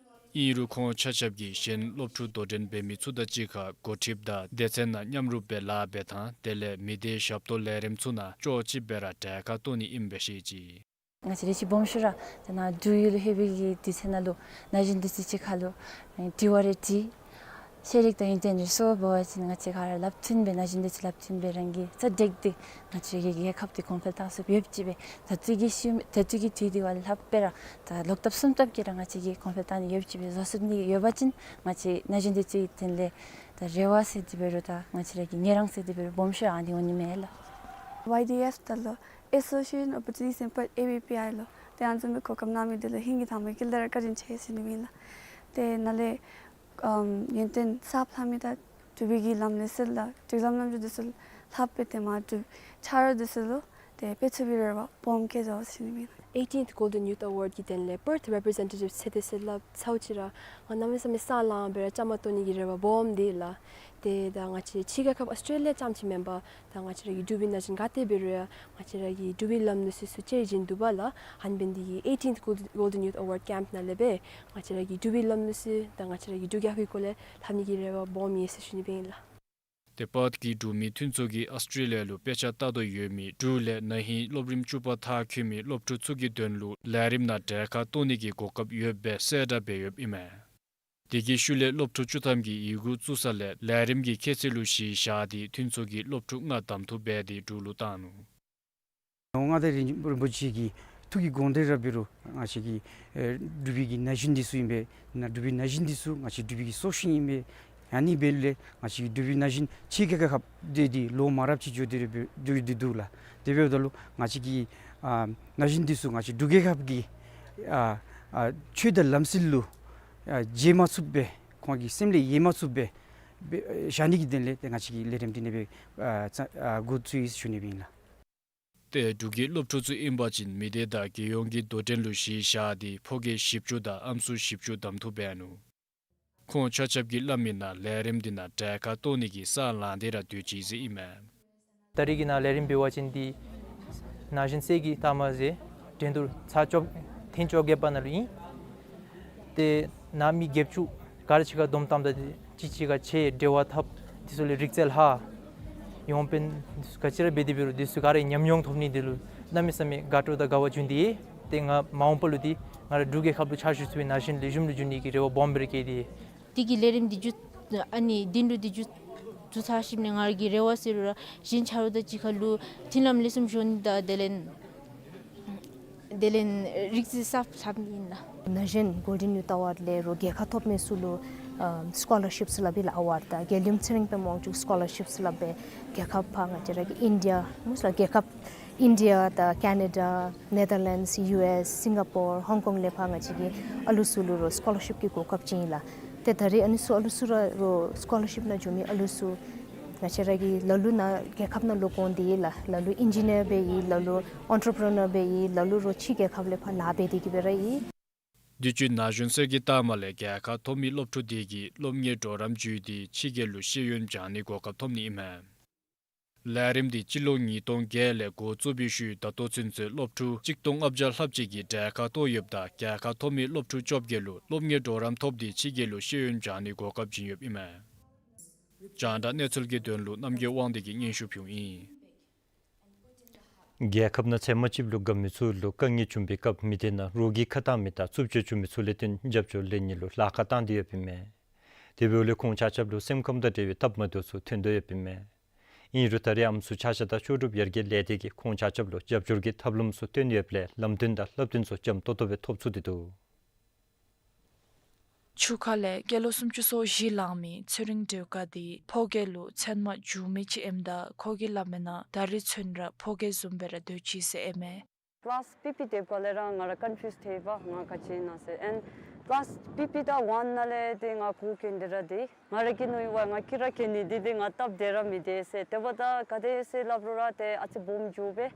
ཨིན་རུང་ཁོང་ཆ་ཁྱབ་ཀྱིས་གཞན་སློབ་ཕྲུག་དོ་འགྲན་འབད་མི་ཚུ་དང་གཅིག་ཁར་འགོ་ཁྲིདཔ་དང་སྡེ་ཚན་ནང་མཉམ་རུབ་སྦེ་ལཱ་འབད་ཐངས་དེ་ལས་མི་སྡེའི་ཞབས་ཏོག་ལས་རིམ་ཚུ་ནང་ཅོག་གཅིགཔ་སྦེ་ར་གྲལ་ཁར་གཏོགས་ནི་ཨིནམ་སྦེ་བཤད་ཅི། ང་བཅས་ར་གཅིག་སྦོམ་ཤོས་ར་ད་ནཱ་འབྲུག་ཡུལ་ལུ་ལྷོད་པའི་གི་དུས་ཚོད་ནང་ལུ་ན་གཞོན་འདི་ཚུ་གཅིག་ཁར་ལུ་དྲི་བ་རེ་དྲི། ཤེས་རིག་དང་ཡོན་ཏན་རེ་སོ་འབད་བ་ཅིན་ང་བཅས་ག་ར་རླབས་ཆེན་སྦེ་ན་གཞོན་འདི་ཚུ་རླབས་ཆེན་སྦེ་རང་གི་རྩ་འགེངས་ཏེ་ང་བཅས་ཀྱི་རྒྱལ་ཁབ་འདི་གོང་འཕེལ་གཏང་ཚུགསཔ་ཡོདཔ་ཅིག་སྦེ་ད་ལྟོ་གི་ཤུལ་ད་ལྟོ་གི་དུས་འདི་བ་ལྷགཔ་སྦེ་ར་ད་ལོག་ལྟབ་གསུམ་ལྟབ་ཀྱིས་ར་ང་བཅས་ཀྱི་གོང་འཕེལ་གཏང་ནི་ཡོདཔ་ཅིག་སྦེ་བཟོ་ཚུགས་ནི་ཡོད་པ་ཅིན་ང་བཅས་ན་གཞོན་འདི་ཚུ་གི་དོན་ལས་ད་རེ་བ་ཟེར་དེ་འབད་རུང་ད་ང་བཅས་ར་གི་ངལ་རངས་ཟེར་དེ་འབད་རུང་སྦོམ་ཤོས་ཨ་ནི་འོང་ནི་མས་ལགས། ཝའི་ཌི་ཨེཕ་ད་ལུ་Association Opportunity Center A B P I ལུ་ཏེ་ཨ་ནི་བཟུམ་མའི་གོ་སྐབས་གནང་མི་འདི་ལུ་ཧིང་གི་ཐང་པའི་དཀྱིལ་ལས་ར་བཀའ་དྲིན་ཆེ་ཟེར་ནི་ཨིན་ལགས། ཏེ་ནཱ་ལས་ ཨམ་ཡོན་ཏན་གསརཔ་ལྷབ་མི་དང་འབྲུག་པའི་གི་ལམ་ལུགས་ཚུ་དང་འབྲུག་ལམ་ལམ་རྒྱུ་འདི་ཚུ་ལྷབ་སྦེ་ཏེ་མར་འབྲུག་ཆ་རོགས་འདི་ཚུ་ལུ་ཏེ་སྤེལ་ཚུགས་པའི་རེ་བ་སྦོམ་བསྐྱེད་དོ་ཟེར་ཞུ་ནི་ཨིན། Eighteenth Golden Youth Award གི་དོན་ལས་པརཐ་རེ་པི་རི་ཟེན་ཊེ་ཊིབ་ཟེར་ཏེ་ཟེར་སླབ་ཚརཝ་ཅིག་ར་ང་གནམ་མེད་ས་མེད་ས་ལངམ་སྦེ་ར་བཅའ་མར་གཏོགས་ནི་གི་རེ་བ་སྦོམ་འདི་ལགས། ཏེ་ད་ང་བཅས་ཕྱི་རྒྱལ་ཁབ་ཨཱོས་ཊྲེ་ལི་ཡ་རྐྱངམ་ཅིག་མེན་པར་ད་ང་བཅས་ར་གི་འབྲུག་པའི་ན་གཞོན་ག་ཏེ་འབད་རུང་ཡང་ང་བཅས་ར་གི་འབྲུག་པའི་ལམ་ལུགས་ཚུ་ཚུ་ཅིག་བྱིན་འདུག་པ་ལགས། ཧན་བན་འདི་གི་Eighteenth Golden Youth Award Camp ནང་ལས་སྦེ་ང་བཅས་ར་གི་འབྲུག་པའི་ལམ་ལུགས་ཚུ་དང་ང་བཅས་ར་གི་འབྲུག་རྒྱལ་ཁབ་ཀྱི་སྐོར་ལས་ལྷབ་ནི་གི་རེ་བ་སྦོམ་ཡོད་ཟེར་ཞུ་ནི་སྦེ་ཨིན་ལགས། ཏེ་པརཐ་གི་འབྲུག་མི་མཐུན་ཚོགས་ཀྱིས་ཨཱོས་ཊྲེ་ལི་ཡ་ལུ་དཔེ་ཆ་ལྟ་དོ་ཡོད་མི་འབྲུག་ལས་ན་ཧིང་སློབ་རིམ་བཅུ་པ་མཐར་འཁྱོལ་མི་སློབ་ཕྲུག་ཚུ་གི་དོན་ལུ་ལས་རིམ་ནང་གྲལ་ཁར་གཏོགས་ནི་གི་གོ་སྐབས་ཡོདཔ་སྦེ་གསལ་བསྒྲགས་འབད་ཡོདཔ་ཨིན་མས། དེ་གི་ཤུལ་ལས་སློབ་ཕྲུག་བཅུ་ཐམ་གྱིས་ཡི་གུ་བཙུགས་ས་ལས་ལས་རིམ་གྱི་ཁྱད་ཚད་ལུ་གཞི་བཞག་སྟེ་མཐུན་ཚོགས་ཀྱི་སློབ་ཕྲུག་ལྔ་གདམ་འཐུ་འབད་དེ་འབྲུག་ལུ་བཏང་ནུག། མངའ་བདག་རིན་པོ་ཆེ་གི་ཐུགས་ཀྱི་དགོངས་དོན་ར་འབད་རུང་ང་བཅས་ཀྱི་ཨེ་འབྲུག་པའི་གི་ན་གཞོན་འདི་ཚུ་ཨིན་པས། ན་འབྲུག་པའི་ན་གཞོན་འདི་ཚུ་ང་བཅས་འབྲུག་པའི་གི་སྲོག་ཤིང་ཨིན་པས། ཨ་ནི་འབདཝ་ལས་ང་བཅས་ཀྱི་འབྲུག་པའི་ན་གཞོན་ཕྱི་རྒྱལ་ཁབ་འདི་འདི་ལོ་མང་རབས་ཅིག་འགྱོ་སྟེ་ར་འབད་འགྱོ་སྟེ་འདུག་ལགས། དེ་འབདཝ་ད་ལུ་ང་བཅས་ཀྱི་ཨ་ན་གཞོན་འདི་ཚུ་ང་བཅས་འབྲུག་རྒྱལ་ཁབ་ཀྱི་ཨ་ཨ་ཆོས་དང་ལམ་སྲོལ་ལུ་ཨ་བརྗེད་མ་ཚུགསཔ་སྦེ་ཁོང་གི་སེམས་ལས་ཡལ་མ་ཚུགསཔ་སྦེ་སྦེ་བཞག་ནི་གི་དོན་ལས་ཏེ་ང་བཅས་ཀྱིས་ལས་རིམ་འདི་ནི་སྦེ་ཨ་ཚ་ཨ་འགོ་བཙུགས་ཡི་ཟེར་ཞུ་ནི་སྦེ་ཨིན་ལགས། ཏེ་འབྲུག་གི་སློབ་ཕྲུག་ཚུ་ཨིན་པ་ཅིན་མི་སྡེ་དང་རྒྱལ་ཡོངས་ཀྱི་དོ་འགྲན་ལུ་གཞི་བཞག་སྟེ་ཕོ་སྐྱེས་བཞི་བཅུ་དང་ཨམ་སྲུ་བཞི་བཅུ་གདམ་འཐུ་འབད་ནུག། ཁོང་ཆ་ཁྱབ་ཀྱིས་སླབ་མིའི་ནང་ལས་རིམ་འདི་ནང་གྲལ་ཁར་གཏོགས་ནི་གི་ས་ལང་སྟེ་ར་སྡོད་ཅི་ཟེར་ཨིན་མས། ད་རེས་ཀྱི་ནཱ་ལས་རིམ་འབད་བ་ཅིན་འདི་ན་གཞོན་ཚུ་གི་ལྟ་མ་ཟེར་འགྲན་བསྡུར་ཚར་བཅོ་ཐེངས་བཅོ་བརྒྱད་པ་ནང་ལུ་ཨིན། ཏེ་ནཱ་མི་བརྒྱད་ཅུ་ག་ར་གཅིག་ཁར་བསྡོམས་བཏངམ་ད་གཅིག་གཅིག་ཁར་ཕྱད་འབྲེལ་བ་འཐབ་དེ་ཚུ་ལས་རིག་རྩལ་ལྷག་ཡོངས་དཔོན་ག་ཅི་ར་འབད་དེ་འབད་རུང་དེ་ཚུ་ག་ར་ཉམས་མྱོང་ཐོབ་ནི་དེ་ལུ་གནམ་མེད་ས་མེད་དགའ་སྤྲོ་དང་དགའ་བ་བྱུང་སྟེ། ཏེ་ང་མ་འོངས་པ་ལུ་འདི་ང་ར་འབྲུག་རྒྱལ་ཁབ་ལུ་ཕྱག་ཞུ་ཚུགས་པའི་ན་གཞོན་ལེགས་ཤོམ་ལུ་འགྱུར་ནི་གི་རེ་བ་སྦོམ་སྦེ་ར་བསྐྱེད་དེ། དེ་གི་ལས་རིམ་འདི་མཇུག་ཨ་ནི་འགྲན་བསྡུར་འདི་མཇུག་བསྡུ་ཚར་ཞིནམ་ལས་ང་ར་གི་རེ་བ་ཟེར་རུང་ར་གཞན་ཆ་རོགས་དང་གཅིག་ཁར་ལུ་མཐུན་ལམ་ལེགས་ཤོམ་འགྱོ་ནི་དང་དེ་ལས་དེ་ལས་རིག་རྩལ་གསརཔ་ལྷབ་ནི་ཨིན་ལགས། ན་གཞོན་གོལ་ཌེན་ཡུཐ་ཨ་ཝཱཌ་ལས་རོགས་རྒྱལ་ཁ་ཐོབ་མི་ཚུ་ལུ་ཨ་སི་ཀོ་ལར་ཤིཔ་ཟེར་སླབ་ཨིན་ལགས། ཨ་ཝཱཌ་དང་རྒྱལ་ཡུམ་ཚེ་རིང་དཔལ་མོ་དབང་ཕྱུག་སི་ཀོ་ལར་ཤིཔ་ཟེར་སླབ་སྦེ་རྒྱལ་ཁབ་ཕར་ང་བཅས་ར་གི་ཨིན་ཌི་ཡ་མུ་སི་ལགས་རྒྱལ་ཁབ་ཨིན་ཌི་ཡ་དང་ཀེ་ན་ཌ་ནེ་དར་ལེནཌསི་ཡུ་ཨེསི་སིང་ག་པོར་ཧོང་ཀོང་ལས་ཕར་ང་བཅས་ཀྱི་ཨ་ལུ་ཚུ་ལུ་རོགས་སི་ཀོ་ལར་ཤིཔ་ཀྱི་གོ་སྐབས་ཅིག་ཨིན་ལགས། ཏེ་ད་རེས་ཨ་ནི་ཚུ་ཨ་ལུ་ཚུ་ར་རོགས་སི་ཀོ་ལར་ཤིཔ་ནང་འགྱོ་མི་ཨ་ལུ་ཚུ་ང་བཅས་ར་གི་ལ་ལུ་ནཱ་རྒྱལ་ཁབ་ནང་ལོག་འོང་སྟེ་ལགས། ལ་ལུ་ཨིན་ཇི་ནི་ཡར་སྦེ་ཨིན། ལ་ལུ་ཨོན་ཊར་པི་རི་ནར་སྦེ་ཨིན། ལ་ལུ་རོགས་ཕྱི་རྒྱལ་ཁབ་ལས་ཕར་ལཱ་འབད་དེ་གི་སྦེ་ར་ཨིན། དུས་ཅི་ན་གཞོན་ཚུ་གི་ལྟ་མ་ལས་རྒྱལ་ཁ་ཐོབ་མི་སློབ་ཕྲུག་དེ་གིས་སློབ་གཉེར་གྲོགས་རམ་བརྒྱུད་དེ་ཕྱི་རྒྱལ་ལུ་ཤེས་ཡོན་སྦྱང་ནིའི་གོ་སྐབས་ཐོབ་ནི་ཨིན་མས། ལས་རིམ་འདི་སྤྱི་ལོ་ཉིས་སྟོང་བརྒྱད་ལས་འགོ་བཙུགས་པའི་ཤུལ་ད་ལྟོ་ཚུན་ཚོད་སློབ་ཕྲུག་གཅིག་སྟོང་ལྔ་བརྒྱ་ལྷགཔ་ཅིག་གིས་གྲལ་ཁར་གཏོགས་ཡོདཔ་ད་རྒྱལ་ཁ་ཐོབ་མི་སློབ་ཕྲུག་བཅོ་བརྒྱད་ལུ་སློབ་གཉེར་གྲོགས་རམ་ཐོབ་སྟེ་ཕྱི་རྒྱལ་ལུ་ཤེས་ཡོན་སྦྱང་ནིའི་གོ་སྐབས་བྱིན་ཡོདཔ་ཨིན་མས། རྒྱང་བསྒྲགས་གནས་ཚུལ་གྱི་དོན་ལུ་རྣམ་རྒྱལ་དབང་འདུས་ཀྱིས་སྙན་ཞུ་ཕུལཝ་ཨིན། རྒྱལ་ཁབ་ནང་ཚལ་མ་ཅིག་ལུ་དགའ་མི་ཚུ་ལུ་དཀའ་ངལ་བྱུང་བའི་སྐབས་མི་སྡེ་ནང་རོགས་ཀྱིས་ཁ་གཏང་མི་དང་རྩུབ་སྤྱོད་བྱུང་མི་ཚུ་ལས་བརྟེན་རྒྱབ་སྐྱོར་ལེན་ནི་ལུ་ལཱ་ཁག་བཏང་སྟེ་ཡོདཔ་ཨིན་མས། དེ་འབདཝ་ལས་ཁོང་ཆ་ཁྱབ་ལུ་སེམས་ཁམས་དང་འབྲེལ་བའི་སྟབས་མ་བདེཝ་ཚུ་ཐོན་དོ་ཡོདཔ་ཨིན་མས། ཨིན་རུང་ད་རེས་ཨམ་སྲུ་ཆ་བཞག་དང་ལྕོགས་གྲུབ་ཡར་རྒྱས་ལས་སྡེ་གིས་ཁོང་ཆ་ཁྱབ་ལུ་རྒྱབ་སྐྱོར་གྱི་ཐབས་ལམ་ཚུ་སྟོན་ཡོདཔ་ལས་ལམ་སྟོན་དང་བསླབ་སྟོན་ཚུ་འཇམ་ཏོག་ཏོ་སྦེ་ཐོབ་ཚུགས་ཏེ་འདུག། ཆུ་ཁ་ལས་སྐྱེས་ལོ་སུམ་ཅུ་སོ་བཞི་ལང་མི་ཚེ་རིང་སྒྲོལ་དཀར་འདི་ཕོ་སྐྱེས་ལུ་མཚན་མ་མཇུག་མི་ཅིག་ཨིནམ་ད་ཁོ་གིས་སླབ་མིའི་ནང་ད་རེས་ཚུན་ར་ཕོ་སྐྱེས་བཟུམ་སྦེ་ར་སྡོད་ཅི་ཟེར་ཨིན་མས། ཀི་ལཱསི་ཕི་ཕི་སྡོདཔ་ལས་ར་ང་ར་ཀོན་ཕིའུསི་ཐལ་བ་ང་ག་ཅི་ཨིན་ན་ཟེར། ཨེནཌ་ཀི་ལཱསི་ཕི་ཕི་དང་ཝན་ནང་ལས་ཏེ་ང་གོ་གྱོན་ཏེ་ར་སྡོད། ང་ར་གིས་མནོ་བ་ང་དཀྱི་ར་གྱོན་ནི་འདི་ཏེ་ང་སྟབས་བདེ་ར་མི་བདེ་ཟེར། དེ་འབདཝ་ད་ག་དེ་ཟེར་སླབ་རུང་ར་ཏེ་ཨ་ཙི་སྦོམ་འགྱོ་སྦེ་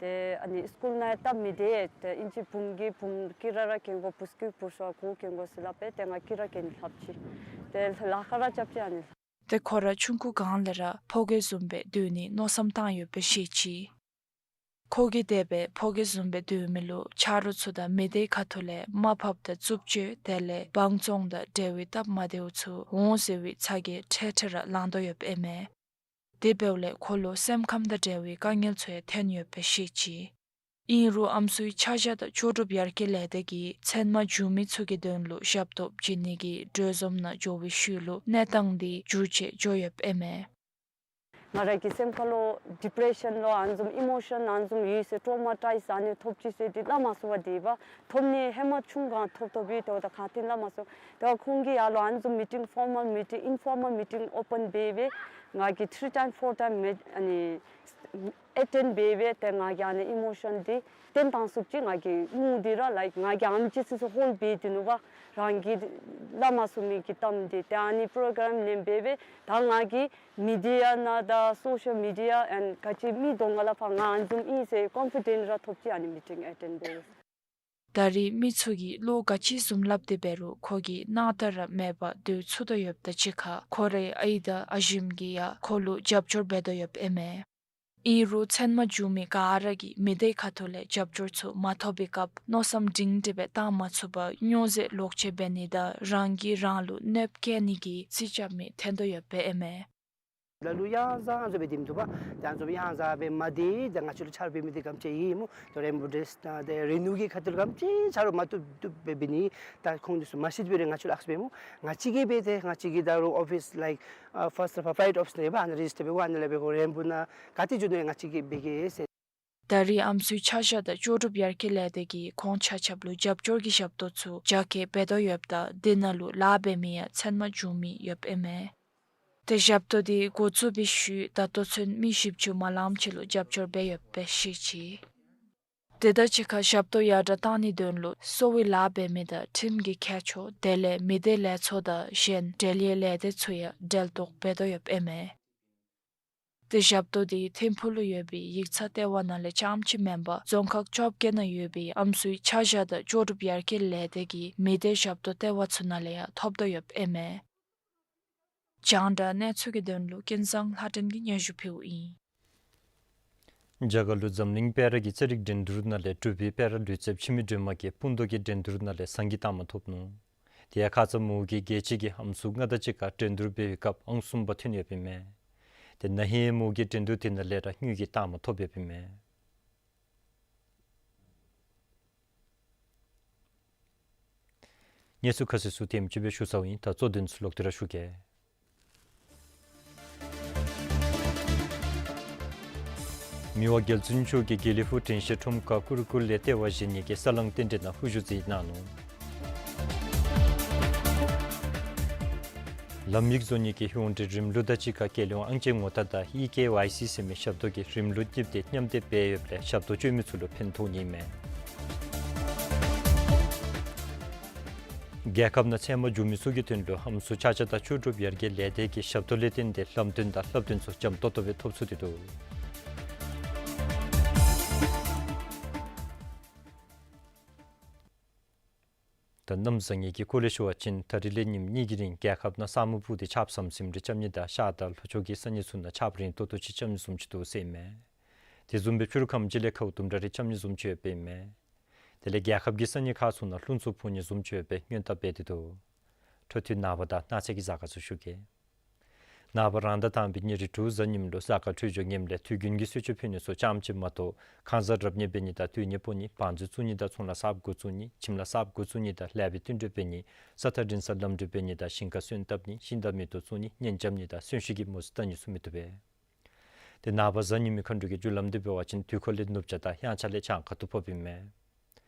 ཏེ་ཨ་ནི་སི་ཀུལ་ནང་ཡང་སྟབས་མི་བདེ། ཏེ་ཨིན་ཅི་བུམོ་གིས་བུམོ་དཀྱི་ར་ར་གྱོན་དགོ་བུཚ་གིས་བུ་ཚ་གོ་གྱོན་དགོ་ཟེར་སླབ་སྦེ་ཏེ་ང་དཀྱི་ར་གྱོན་ལྷབ་ཅི། ཏེ་ལཱ་ཁག་ར་རྐྱབ་ཅི་ཨ་ནི། ཏེ་ཁོ་ར་ཆུང་ཀུ་སྒང་ལས་ར་ཕོ་སྐྱེས་བཟུམ་སྦེ་སྡོད་ནིའི་མནོ་བསམ་བཏང་ཡོདཔ་སྦེ་བཤད་ཅི། ཁོ་གིས་དེ་སྦེ་ཕོ་སྐྱེས་བཟུམ་སྦེ་སྡོད་མི་ལུ་ཆ་རོགས་ཚུ་དང་མི་སྡེ་ཁ་ཐུག་ལས་དམའ་ཕབ་དང་རྩུབ་སྤྱོད་དེ་ལས་སྤང་བཙོང་དང་འབྲེལ་བའི་སྟབས་མ་བདེཝ་ཚུ་འོང་ཟེར་བའི་ཚ་གྱང་འཕྲལ་འཕྲལ་ར་ལང་དོ་ཡོདཔ་ཨིན་མས། དེ་འབདཝ་ལས་ཁོ་ལུ་སེམས་ཁམས་དང་འབྲེལ་བའི་དཀའ་ངལ་ཚུ་ཡང་ཐོན་ཡོདཔ་སྦེ་བཤད་ཅི། ཨིན་རུང་ཨམ་སྲུའི་ཆ་བཞག་དང་ལྕོགས་གྲུབ་ཡར་རྒྱས་ལས་སྡེ་གིས་མཚན་མ་མཇུག་མི་ཚུ་གི་དོན་ལུ་ཞབས་ཏོག་བྱིན་ནི་གི་གྲོས་འཛོམས་ནང་འགྱོ་བའི་ཤུལ་ལུ་གནས་སྟངས་འདི་འགྱུར་བཅོས་འགྱོ་ཡོདཔ་ཨིན་མས། ང་ར་གི་སེམས་ཁ་ལུ་ཌི་པི་རེ་ཤཱན་ལོ་ཨ་ནི་བཟུམ་ཨི་མོ་ཤཱན་ཨ་ནི་བཟུམ་ཡོད་ཟེར་ཊོ་མ་ཊའིཛ་ཨ་ནི་ཐོབ་ཅི་ཟེར་འདི་སླབ་མ་ཚུགས་པས། དེ་འབདཝ་ཐོབ་ནི་ཧེ་མ་ཆུང་སྒང་ཐོབ་ཐོབ་ཡོད། དེ་འབདཝ་ད་ག་ཏེ་སླབ་མ་ཚུགས། དེ་འབདཝ་ཁོང་གིས་ཡར་ལུ་ཨ་ནི་བཟུམ་མི་ཊིང་ཕོར་མཱལ་མི་ཊིང་ཨིན་ཕོར་མཱལ་མི་ཊིང་ཨོ་པཱན་འབད་སྦེ་ ང་གིས་three time four time མེད་ཨ་ནི་ཨེ་ཊེནཌ་འབད་འབད་ཏེ་ང་གིས་ཨ་ནི་ཨི་མོ་ཤཱན་འདི་བཏོན་བཏང་ཚུགསཔ་ཅིག་ང་གིས་མོ་འདི་ར་ལའིཀ་ང་གིས་ཨ་ནི་ཅིག་སི་སི་ཧོལཌ་འབད་དེ་ནུག་པ། རང་གིས་སླབ་མ་ཚུགས་མི་གི་གཏམ་འདི་ཏེ་ཨ་ནི་པོ་རོ་གརམ་ནང་འབད་འབད་ད་ང་གིས་མི་ཌི་ཡ་ནང་དང་སོ་ཤལ་མི་ཌི་ཡ་ཨེནཌ་ག་ཅི་མི་གདོང་ཁ་ལས་ཕར་ང་ཨ་ནི་བཟུམ་ཨིན་ཟེར་ཀོན་ཕི་ཌེནཊ་ར་ཐོབ་སྟེ་ཨ་ནི་མི་ཊིང་ཨེ་ཊེནཌ་འབད་ཡི། ད་རེས་མི་ཚུ་གིས་བློ་ག་ཅི་བཟུམ་སླབ་སྟེ་འབད་རུང་ཁོ་གིས་སྣང་དག་ར་མེད་པར་སྡོད་ཚུགས་དོ་ཡོདཔ་དང་གཅིག་ཁར་ཁོ་རའི་ཨའི་དང་ཨ་ཞིམ་གྱིས་ཡང་ཁོ་ལུ་རྒྱབ་སྐྱོར་འབད་དོ་ཡོདཔ་ཨིན་མས། ཨིན་རུང་ཚབ་མ་བྱུང་མི་ག་ར་གིས་མི་སྡེ་ཁ་ཐུག་ལས་རྒྱབ་སྐྱོར་ཚུ་མ་ཐོབ་པའི་སྐབས་མནོ་བསམ་སྒྲིང་སྒྲི་སྦེ་བཏང་མ་ཚུགས་པར་སྨྱོ་རྫས་ལོག་སྤྱོད་འབད་ནི་དང་རང་གིས་རང་ལུ་གནོདཔ་བཀལ་ནི་གི་རྩིས་རྐྱབ་མི་ཐོན་དོ་ཡོདཔ་ཨིན་མས། ལ་ལུ་ཡང་ཟ་ཨ་ནི་བཟུམ་སྦེ་སྡོད་མི་བཏུབ་པ། ཏེ་ཨ་ནི་བཟུམ་ཡང་ཟ་སྦེ་མ་སྡོད། ཏེ་ང་བཅས་ལུ་ཆ་རོགས་འབད་མི་འདི་ག་དེམ་ཅིག་ཨིན་སྨོ། ཏེ་རེན་བོ་ཌེ་ཊེསཊ་ནང་ཏེ་རིག་ནུས་ཀྱི་ཁ་ཐུག་ལས་ག་དེམ་ཅིག་ཆ་རོགས་མ་བཏུབ་བཏུབ་སྦེ་འབད་ནི། ད་ཁོང་འདི་ཚུ་མ་ཤེས་པར་ང་བཅས་ལུ་ཨ་ཙི་སྦེ་སྨོ། ང་བཅས་ཀྱིས་འབད་ཏེ་ང་བཅས་ཀྱིས་ད་རུང་ཨོ་ཕིསི་ལའིཀ་ཨ་ཕཱསཊ་ཕ་པྲའིཊ་ཨོཕིསི་ནང་ཡོད་པ། ཨ་ནཱ་རེ་ཇིསི་ཊར་འབད་དགོ། ཨ་ནཱ་ལས་འབད་དགོ། རེན་བོ་ནང་ག་ཏེ་འགྱོ་ནི་ང་བཅས་ཀྱིས་འབད་གེ་ཟེར། ད་རེས་ཨམ་སྲུའི་ཆ་བཞག་དང་ལྕོགས་གྲུབ་ཡར་རྒྱས་ལས་སྡེ་གིས་ཁོང་ཆ་ཁྱབ་ལུ་རྒྱབ་སྐྱོར་གྱི་ཞབས་ཏོག་ཚུ་རྒྱ་སྐྱེད་འབད་དོ་ཡོདཔ་ད་དེ་ནང་ལུ་ལཱ་འབད་མི་ཡང་ཚབ་མ་བྱུང་མི་ཡོདཔ་ཨིན་མས། ཏེ་ཞབས་ཏོག་འདི་འགོ་བཙུགས་པའི་ཤུལ་ད་ལྟོ་ཚུན་མི་བཞི་བཅུ་མ་ལངམ་ཅིག་ལུ་རྒྱབ་སྐྱོར་འབད་ཡོདཔ་སྦེ་བཤད་ཅི། དེ་དང་གཅིག་ཁར་ཞབས་ཏོག་ཡར་དྲག་གཏང་ནིའི་དོན་ལུ་གསོ་བའི་ལཱ་འབད་མི་དང་ཁྲིམས་ཀྱི་མཁས་མཆོག་དེ་ལས་མི་སྡེ་ལས་ཚོགས་དང་གཞན་འབྲེལ་ཡོད་ལས་སྡེ་ཚུ་ཡང་འབྲེལ་གཏོགས་འབད་དོ་ཡོདཔ་ཨིན་མས། ཏེ་ཞབས་ཏོག་འདི་ཐིམ་ཕུག་ལུ་ཡོད་པའི་ཡིག་ཚང་ལྟེ་བ་ནང་ལས་རྐྱངམ་ཅིག་མེན་པར་རྫོང་ཁག་བཅོ་བརྒྱད་ནང་ཡོད་པའི་ཨམ་སྲུའི་ཆ་བཞག་དང་ལྕོགས་གྲུབ་ཡར་རྒྱས་ལས་སྡེ་གི་མི་སྡེ་ཞབས་ཏོག་ལྟེ་བ་ཚུ་ནང་ལས་ཡང་ཐོབ་དོ་ཡོདཔ་ཨིན་མས། རྒྱང་བསྒྲགས་གནས་ཚུལ་གྱི་དོན་ལུ་ཀུན་བཟང་ལྷ་སྒྲོན་གྱིས་སྙན་ཞུ་ཕུལཝ་ཨིན། རྒྱ་གར་ལུ་འཛམ་གླིང་སྤེ་ར་གི་རྩེད་རིགས་འགྲན་བསྡུར་ནང་ལས་གྲུབ་པའི་སྤེ་ར་ལུས་རྩལཔ་འཆི་མེད་སྒྲོལ་མ་གིས་སྤུ་མདོག་གི་འགྲན་བསྡུར་ནང་ལས་ཟངས་ཀྱི་རྟགས་མ་ཐོབ་ནུག། དེ་ཡང་ཁ་ཙ་མོ་གིས་རྒྱལ་སྤྱི་གི་ཨམ་སྲུ་ལྔ་དང་གཅིག་ཁར་འགྲན་བསྡུར་འབད་བའི་སྐབས་ཨང་གསུམ་པ་ཐོན་ཡོདཔ་ཨིན་མས། ཏེ་ན་ཧིང་མོ་གིས་འགྲན་བསྡུར་དེ་ནང་ལས་ར་དངུལ་གྱི་རྟགས་མ་ཐོབ་ཡོདཔ་ཨིན་མས། གནས་ཚུལ་ཁ་གསལ་ཚུ་དེམ་ཅིག་སྦེ་ཞུ་ཚརཝ་ཨིན། ད་གཙོ་དོན་ཚུ་ལོག་སྟེ་ར་ཞུ་གེ། མི་དབང་རྒྱལ་བཙུན་མཆོག་གིས་དགེ་ལེགས་ཕུག་དྲན་ཤེས་ཁྲོམ་ཁར་ཀུ་རུ་ཀུ་ལེ་ལྟེ་བ་བཞེངས་ནི་གི་ས་བསླང་རྟེན་འབྲེལ་ནང་ཧུར་བརྩོན་མཛད་གནང་ནུག། ལམ་ཡིག་བཟོ་ནི་གི་ཧོངས་ཏེ་རིམ་ལུགས་དང་གཅིག་ཁར་རྒྱལ་ཡོངས་ཨང་ཅན་ངོ་རྟགས་དང་ཨི་ཀེ་ཝའི་སི་ཟེར་མི་ཞབས་ཏོག་གི་རིམ་ལུགས་གཉིསཔོ་དེ་མཉམ་འདེགས་འབད་ཡོདཔ་ལས་ཞབས་ཏོག་སྤྱོད་མི་ཚུ་ལུ་ཕན་ཐོགས་ནི་མས། རྒྱལ་ཁབ་ནང་ཚབ་མ་བྱུང་མི་ཚུ་གི་དོན་ལུ་ཨམ་སྲུ་ཆ་བཞག་དང་ལྕོགས་གྲུབ་ཡར་རྒྱས་ལས་སྡེ་གི་ཞབས་ཏོག་ལས་བརྟེན་ཏེ་ལམ་སྟོན་དང་བསླབ་སྟོན་ཚུ་འཇམ་ཏོང་ཏོ་སྦེ་ཐོབ་ཚུགས་ཏེ་འདུག། ད་གནམ་བཟང་ངན་གྱི་སྐོར་ལས་ཞུ་བ་ཅིན་ད་རིས་ལས་ཉིནམ་གཉིས་ཀྱི་རིང་རྒྱལ་ཁབ་ནང་ས་སྨུག་སྤུབས་ཏེ་ཆརཔ་ཟམ་ཟིམ་རེ་རྐྱབ་ནི་དང་ཤར་དང་ལྷོ་ཕྱོགས་ཀྱི་ས་གནས་ཚུ་ནང་ཆརཔ་རིང་ཏོག་ཏོ་ཅིག་རྐྱབ་ནི་བཟུམ་ཅིག་འདུག་ཟེར་ཨིན་མས། དེ་བཟུམ་སྦེ་ཕྱི་རུ་ཁམས་ཅིག་ལས་ཁཝ་དུམ་གྲ་རེ་རྐྱབ་ནི་བཟུམ་ཅིག་ཡོདཔ་ཨིན་མས། དེ་ལས་རྒྱལ་ཁབ་ཀྱི་ས་གནས་ཁག་ཚུ་ནང་རླུང་འཚུབ་འཕུ་ནི་བཟུམ་ཅིག་ཡོད་པའི་སྔོན་བརྡ་འབད་དེ་འདུག། འཕྲོ་མཐུད་ནངས་པ་དང་གནངས་ཚེ་གི་གཟའ་སྐར་ཚུ་ཞུ་གེ། ནངས་པ་རང་ཟླ་དང་པའི་ཉེར་དྲུག་གཟའ་ཉིམ་ལུ་གཟའ་སྐར་འཕྲོད་སྦྱོར་ངནམ་ལས་དུས་རྒྱུན་གྱི་གསོལ་མཆོད་ཕུལ་ནི་ཚུ་རྐྱངམ་ཅིག་མ་གཏོགས་ཁང་གཟའ་རབ་གནས་འབད་ནི་དང་དུས་གཉན་སྤོ་ནི་བང་མཛོད་བཙུགས་ནི་དང་ཚོང་ལཱ་གསརཔ་འགོ་བཙུགས་ནི་ཁྱིམ་ལཱ་གསརཔ་འགོ་བཙུགས་ནི་དང་ལེགས་པའི་བསྟུན་གྲོས་འབད་ནི་ས་ཐག་རིང་སར་ལམ་འགྲུལ་འབད་ནི་དང་ཞིང་ཁར་སོན་བཏབ་ནི་ཤིང་དང་མེ་ཏོག་བཙུགས་ནི་གཉེན་རྐྱབ་ནི་དང་གསོན་གཤིན་གྱི་མོ་གསུམ་བཏང་ནི་ཚུ་མི་བཏུབ་པས། ཏེ་ནངས་པ་གཟའ་ཉི་མའི་མཁའ་འགྲོ་གི་རྒྱུ་ལམ་འདི་འབད་བ་ཅིན་དུས་འཁོར་ལས་ནུབ་བྱང་དང་དབྱངས་འཆར་ལས་བྱང་ཁ་ཐུག་ཕོགཔ་ཨིན་མས།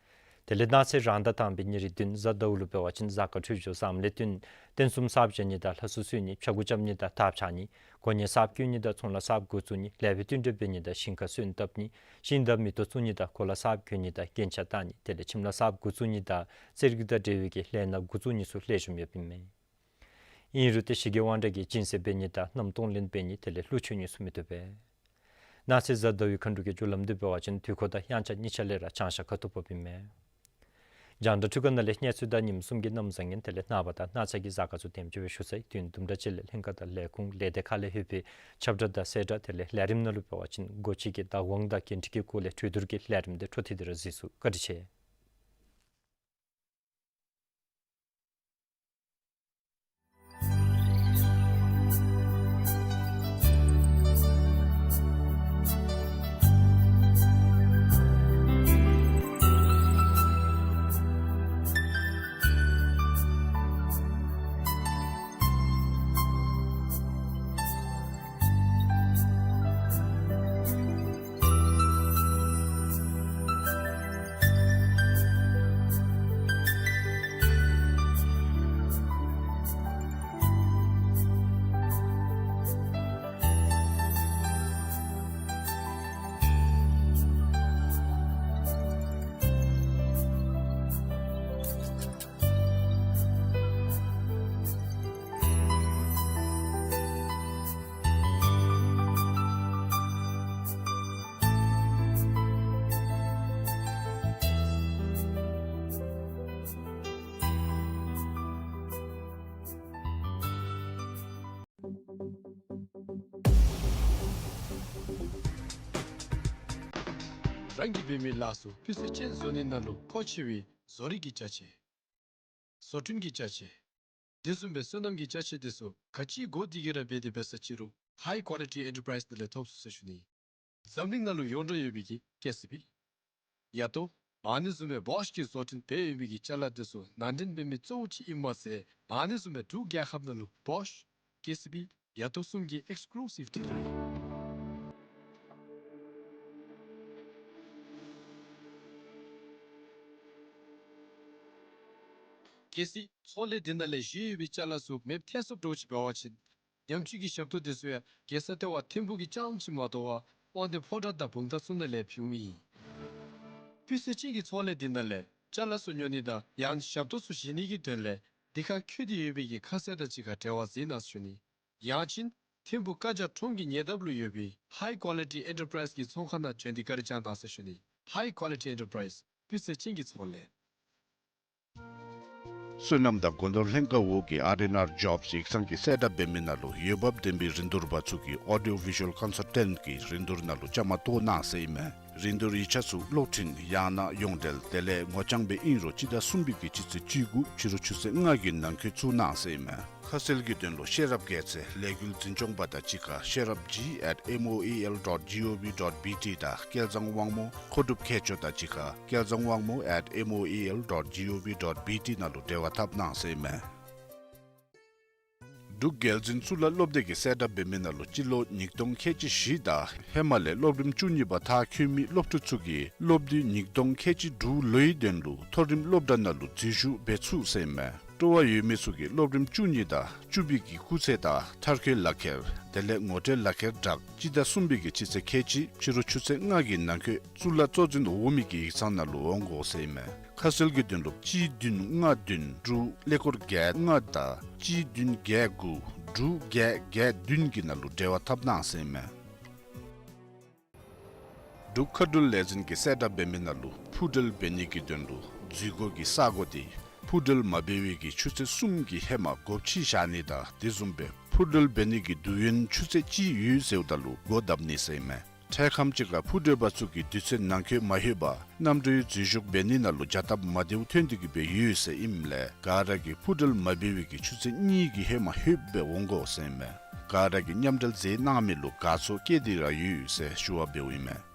དེ་ལས་གནངས་ཚེ་རང་ཟླ་དང་པའི་ཉེར་བདུན་གཟའ་ཟླཝ་ལུ་འབད་བ་ཅིན་གཟའ་སྐར་འཕྲོད་སྦྱོར་བཟངམ་ལས་བརྟེན་རྟེན་གསུམ་གསརཔ་བཞེངས་ནི་དང་ལྷ་གསོལ་གསོལ་ནི་ཕྱྭ་འགུགས་རྐྱབ་ནི་དང་ཐགཔ་འཆང་ནི་གོ་གནས་གསརཔ་བསྐོ་ནི་དང་ཚོང་ལཱ་གསརཔ་འགོ་བཙུགས་ནི་ལེགས་པའི་བསྟུན་གྲོས་འབད་ནི་དང་ཞིང་ཁར་སོན་བཏབ་ནི་ཤིང་དང་མེ་ཏོག་བཙུགས་ནི་དང་གོ་ལ་གསརཔ་གྱོན་ནི་དང་རྒྱན་ཆ་བཏགས་ནི་དེ་ལས་ཁྱིམ་ལཱ་གསརཔ་འགོ་བཙུགས་ནི་དང་རྩེད་རིགས་དང་འབྲེལ་བའི་གི་ལས་སྣ་འགོ་བཙུགས་ནི་ཚུ་ལེགས་ཤོམ་ཡོདཔ་ཨིན་མས། ཨིན་རུང་ཏེ་ཞི་རྒྱས་དབང་དྲག་གིས་སྦྱིན་སྲེག་འབད་ནི་དང་གནམ་སྟོང་ལེན་འབད་ནི་དེ་ལས་ཀླུ་མཆོད་ནི་ཚུ་མི་བཏུབ་པས། གནངས་ཚེ་གཟའ་ཟླ་བའི་མཁའ་འགྲོ་གི་རྒྱུ་ལམ་འདི་འབད་བ་ཅིན་དུས་འཁོར་དང་དབྱངས་འཆར་གཉིས་ཆ་ལས་ར་བྱང་ཤར་ཁ་ཐུག་ཕོགཔ་ཨིན་མས། རྒྱང་བསྒྲགས་འཕྲུལ་ཁང་ནང་ལས་གནས་ཚུལ་དང་ཉིནམ་གསུམ་གྱི་གནམ་བཟང་ངན་དེ་ལས་ནངས་པ་དང་གནངས་ཚེ་གི་གཟའ་སྐར་ཚུ་དེམ་ཅིག་སྦེ་ཞུ་ཚར་ཡི། དུས་ཡུན་དུམ་གྲ་ཅིག་ལས་ལྷན་ཁག་དང་ལས་ཁུངས་ལས་སྡེ་ཁག་ལས་ལྷོད་པའི་ཁྱབ་བསྒྲགས་དང་གསལ་བསྒྲགས་དེ་ལས་ལས་རིམ་ནང་ལུ་འབད་བ་ཅིན་སྒོ་འབྱེད་ཀྱི་བདག་དབང་དང་འགན་འཁྲི་གི་སྐོར་ལས་གྲོས་བསྡུར་གྱི་ལས་རིམ་དེ་འཕྲོ་མཐུད་དེ་ར་གཟིགས་ཚུགས། བཀའ་དྲིན་ཆེ། རང་གིས་འབད་མི་ལཱ་ཚུ་སྤུས་ཚད་ཅན་བཟོ་ནི་ནང་ལུ་མཁོ་ཆེ་བའི་བཟོ་རིག་གི་ཅ་ཆས། བཟོ་སྐྲུན་གྱི་ཅ་ཆས། དེ་བཟུམ་སྦེ་སོ་ནམ་གྱི་ཅ་ཆས་དེ་ཚུ་ག་ཅི་དགོ་དེ་གི་ར་འབད་དེ་འབད་ས་ཅི་རུང་High Quality Enterprise ནང་ལས་ཐོབ་ཚུགས་ཟེར་ཞུ་ནི། འཛམ་གླིང་ནང་ལུ་ཡོངས་གྲགས་ཡོད་པའི་གི་ཀེ་སི་བི། ཡ་ཏོ། ཨ་ནི་བཟུམ་སྦེ་བོཤ་གིས་བཟོ་སྐྲུན་འབད་ཡོད་པའི་གི་ཅ་ལ་དེ་ཚུ་ནང་འདྲེན་འབད་མི་གཙོ་བོ་ཅིག་ཨིན་མས་ཟེར། ཨ་ནི་བཟུམ་སྦེ་འབྲུག་རྒྱལ་ཁབ་ནང་ལུ་བོཤ། ཀེ་སི་བི། ཡ་ཏོ་གསུམ་གྱི་ཨེགསི་ཀུ་ལུ་སིབ་ཌི་ལར་ཨིན། གལ་སྲིད་ཚོང་ལས་འདི་ནང་ལས་བཞེས་ཡོད་པའི་ཅ་ལ་ཚུ་མེདཔ་ཐལ་སོངམ་འདྲཝ་ཅིག་འབད་བ་ཅིན་ཉམས་བཅོས་ཀྱི་ཞབས་ཏོག་དེ་ཚུ་ཡང་རྒྱལ་ས་ལྟེ་བ་ཐིམ་ཕུག་གི་རྐྱངམ་ཅིག་མ་དོ་བར་དབང་འདུས་ཕོ་བྲང་དང་བུམ་ཐང་ཚུ་ནང་ལས་ཕུལཝ་ཨིན། སྤུས་ཚད་ཅན་གྱི་ཚོང་ལས་འདི་ནང་ལས་ཅ་ལ་ཚུ་ཉོ་ནི་དང་ཡང་ཞབས་ཏོག་ཚུ་བཞེས་ནི་གི་དོན་ལས་འདི་ཁར་བཀོད་དེ་ཡོད་པའི་གི་ཁ་གསལ་དང་གཅིག་ཁར་འབྲེལ་བ་མཛད་གནང་ཞུ་ནི། ཡང་ཅིན་ཐིམ་ཕུག་ཀ་ཇ་ཁྲོམ་གྱི་ཉེ་འདབས་ལུ་ཡོད་པའི་High Quality Enterprise གི་ཚོང་ཁང་ནང་བྱོན་ཏེ་བཀའ་དྲིན་བསྐྱང་གནང་ཟེར་ཞུ་ནི། High Quality Enterprise སྤུས་ཚད་ཅན་གྱི་ཚོང་ལས། བསོད་ནམས་དང་སྒོ་ནོར་ལྷན་ཁག་འོག་གི་ཨར་ཨེན་ཨར་ཇོབས་ཡིག་ཚང་གིས་གསལ་བསྒྲགས་འབད་མི་ནང་ལུ་འོས་འབབ་ལྡན་པའི་རིན་བསྡུར་པ་ཚུ་གིས་ཨོ་ཌི་ཡོ་བི་ཞུ་ཝལ་ཀོན་སལ་ཊེནཊ་གི་རིན་བསྡུར་ནང་ལུ་བཅའ་མར་གཏོགས་གནང་ཟེར་ཨིན་མས། རིན་བསྡུར་ཡིག་ཆ་ཚུ་གློག་འཕྲིན་ཡང་ན་ཡོངས་འབྲེལ་དེ་ལས་ངོ་རྐྱང་སྦེ་ཨིན་རུང་སྤྱི་ཟླ་གསུམ་པའི་གི་སྤྱི་ཚེས་བཅུ་དགུ་ཕྱི་རུ་ཆུ་ཚོད་ལྔ་གི་ནང་འཁོད་བཙུགས་གནང་ཟེར་ཨིན་མས། ཁ་གསལ་གྱི་དོན་ལུ་ཤེས་རབ་རྒྱལ་མཚན་ལས་འགུལ་འཛིན་སྐྱོང་པ་དང་གཅིག་ཁར་ཤེས་རབ་ཇི་ཨེཊ་མོ་ཨེ་ཨེལ་ཌོཊ་ཇི་ཨོ་ཝི་ཌོཊ་བི་ཊི་དང་སྐལ་བཟང་དབང་མོ་མཁོ་སྒྲུབ་མཁས་མཆོག་དང་གཅིག་ཁར་སྐལ་བཟང་དབང་མོ་ཨེཊ་མོ་ཨེ་ཨེལ་ཌོཊ་ཇི་ཨོ་ཝི་ཌོཊ་བི་ཊི་ནང་ལུ་འབྲེལ་བ་འཐབ་གནང་ཟེར་ཨིན་མས། འབྲུག་རྒྱལ་འཛིན་གཙུག་ལག་སློབ་སྡེ་གིས་གསལ་བསྒྲགས་འབད་མི་ནང་ལུ་སྤྱི་ལོ་ཉིས་སྟོང་ཁལ་གཅིག་བཞི་དང་ཧེ་མ་ལས་སློབ་རིམ་བཅུ་གཉིས་པ་མཐར་འཁྱོལ་མི་སློབ་ཕྲུག་ཚུ་གིས་སློབ་དུས་ཉིས་སྟོང་ཁལ་གཅིག་དྲུག་ལོའི་དོན་ལུ་མཐོ་རིམ་སློབ་གྲྭ་ནང་ལུ་འཛུལ་ཞུགས་འབད་ཚུགས་ཟེར་ཨིན་མས། སྤྲོ་བ་ཡོད་མི་ཚུ་གིས་སློབ་རིམ་བཅུ་གཉིས་དང་བཅུ་པའི་གི་སྐུགས་ཚད་དང་མཐར་འཁྱོལ་ལག་ཁྱེར་དེ་ལས་ངོ་སྤྲོད་ལག་ཁྱེར་དྲག་སྤྱི་ཟླ་གསུམ་པའི་གི་སྤྱི་ཚེས་ཁལ་གཅིག་ཕྱི་རུ་ཆུ་ཚོད་ལྔ་གི་ནང་འཁོད་གཙུག་ལག་གཙོ་འཛིན་འོག་མའི་གི་ཡིག་ཚང་ནང་ལུ་འོང་དགོ་ཟེར་ཨིན་མས། ཁ་གསལ་གྱི་དོན་ལུ་གཅིག་བདུན་ལྔ་བདུན་དྲུག་ཀླད་ཀོར་བརྒྱད་ལྔ་དང་གཅིག་བདུན་བརྒྱད་དགུ་དྲུག་བརྒྱད་བརྒྱད་བདུན་གྱི་ནང་ལུ་འབྲེལ་བ་འཐབ་གནང་ཟེར་ཨིན་མས། འབྲུག་མཁའ་འགྲུལ་ལས་འཛིན་གྱིས་གསལ་བསྒྲགས་འབད་མི་ནང་ལུ་འཕུར་འགྲུལ་འབད་ནི་གི་དོན་ལུ་འཛུལ་སྒོ་གི་ས་གོ་དེ་འཕུར་འགྲུལ་མ་འབད་བའི་གི་ཆུ་ཚོད་གསུམ་གྱི་ཧེ་མ་སྒོ་ཕྱེ་བཞག་ནི་དང་དེ་བཟུམ་སྦེ་འཕུར་འགྲུལ་འབད་ནི་གི་དུས་ཡུན་ཆུ་ཚོད་གཅིག་ཡོད་ཟེརཝ་ད་ལུ་སྒོ་བརྡབ་ནི་ཟེར་ཨིན་མས། འཕྲལ་ཁམས་ཅིག་ཁར་འཕུར་འགྲུལ་པ་ཚུ་གིས་དུས་ཚོད་ནང་འཁོད་མ་ལྷོད་པར་གནམ་གྲུའི་འཛུལ་ཞུགས་འབད་ནི་ནང་ལུ་བྱ་སྟབས་མ་བདེཝ་ཐོན་ཏེ་གི་སྦེ་ཡོད་ཟེར་ཨིནམ་ལས་ག་ར་གིས་འཕུར་འགྲུལ་མ་འབད་བའི་གི་ཆུ་ཚོད་གཉིས་ཀྱི་ཧེ་མ་ལྷོདཔ་སྦེ་འོང་དགོ་ཟེར་ཨིན་མས། ག་ར་གིས་མཉམ་འབྲེལ་མཛད་གནང་མི་ལུ་དགའ་ཚོར་བསྐྱེད་དེ་ར་ཡོད་ཟེར་ཞུ་བ་འབདཝ་ཨིན་མས།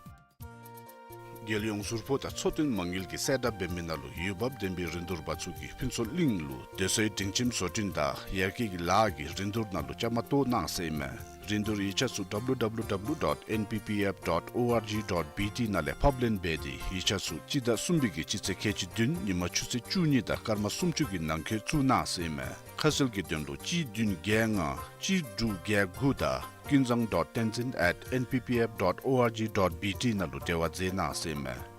རྒྱལ་ཡོངས་ཟུར་ཕོགས་དང་ཚོང་དོན་མ་དངུལ་གྱིས་གསལ་བསྒྲགས་འབད་མི་ནང་ལུ་འོས་འབབ་ལྡན་པའི་རིན་བསྡུར་པ་ཚུ་གིས་ཕུན་ཚོགས་གླིང་ལུ་སྡོད་སའི་སྒྲིང་ཁྱིམ་བཟོ་སྐྲུན་དང་ཡར་རྒྱས་ཀྱི་ལཱ་གི་རིན་བསྡུར་ནང་ལུ་བཅའ་མར་གཏོགས་གནང་ཟེར་ཨིན་མས། རིན་བསྡུར་ཡིག་ཆ་ཚུ་W W W dot N P P F dot O R G dot B T ནང་ལས་ཕབ་ལེན་འབད་དེ་ཡིག་ཆ་ཚུ་སྤྱི་ཟླ་གསུམ་པའི་གི་སྤྱི་ཚེས་ཁལ་གཅིག་བདུན་ཉིན་མ་ཆུ་ཚོད་བཅུ་གཉིས་དང་སྐར་མ་སུམ་ཅུ་གི་ནང་འཁོད་བཙུགས་གནང་ཟེར་ཨིན་མས། ཁ་གསལ་གྱི་དོན་ལུ་གཅིག་བདུན་བརྒྱད་ལྔ་གཅིག་དྲུག་བརྒྱད་དགུ་དང་ཀུན་བཟང་dot tenzin at N P P F dot O R G dot B T ནང་ལུ་འབྲེལ་བ་མཛད་གནང་ཟེར་ཨིན་མས།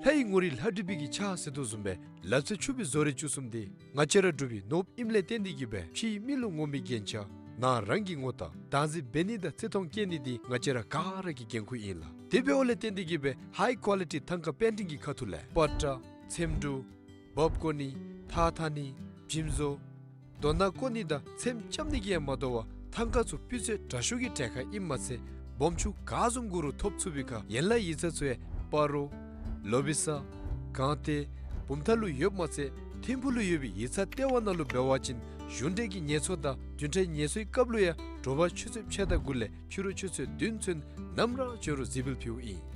ལྷའི་ངོ་རིས་ལྷ་བྲིས་པའི་གི་ཕྱག་ཟེར་དོ་བཟུམ་སྦེ་ལག་རྩལ་ཕྱུག་པའི་བཟོ་རིག་བཅུ་གསུམ་འདི་ང་བཅས་ར་འབྲུག་པའི་ནོར་བུ་ཨིནམ་ལས་བརྟེན་ཏེ་གི་སྦེ་ཕྱིའི་མི་ལུ་ངོམ་པའི་རྒྱན་ཆ་ནང་རང་གི་ངོ་རྟགས་བདག་འཛིན་འབད་ནི་དང་བརྩི་མཐོང་བསྐྱེད་ནི་འདི་ང་བཅས་ར་ག་ར་གི་འགན་ཁུར་ཨིན་ལགས། དེ་འབདཝ་ལས་བརྟེན་ཏེ་གི་སྦེ་ཧའི་ཀོ་ལི་ཊི་ཐང་ཀ་པེན་ཊིང་གི་ཁ་ཐུག་ལས་པ་ཏྲ་ཚེམ་དྲུབ་འབག་བཀོ་ནི་ཐགས་འཐག་ནི་བྱིམ་བཟོ་རྡོ་ནག་བརྐོ་ནི་དང་ཚེམ་རྐྱབ་ནི་གི་ཡང་མ་དོ་བར་ཐང་ཀ་ཚུ་སྤུས་ཚད་དྲག་ཤོས་ཀྱི་གྲལ་ཁར་ཨིནམ་མ་ཚད་སྦོམ་ཆུང་ག་བཟུམ་དགོ་རུང་ཐོབ་ཚུགས་པའི་ཁར་ཡན་ལག་ཡིག་ཚང་ཚུ་ཡང་སྤ་རོ་ལོ་བི་ས་སྒང་སྟེང་བུམ་ཐང་ལུ་ཡོདཔ་མ་ཚད་ཐིམ་ཕུག་ལུ་ཡོད་པའི་ཡིག་ཚང་ལྟེ་བ་ནང་ལུ་འབད་བ་ཅིན་གཞུང་འབྲེལ་གྱི་ངལ་འཚོ་དང་བདུན་ཕྲག་ངལ་འཚོའི་སྐབས་ལུ་ཡང་དྲོ་པ་ཆུ་ཚོད་ཕྱེད་དང་དགུ་ལས་ཕྱི་རུ་ཆུ་ཚོད་བདུན་ཚུན་ནམ་ར་བྱོན་རུང་གཟིགས་འབུལ་ཕུལཝ་ཨིན།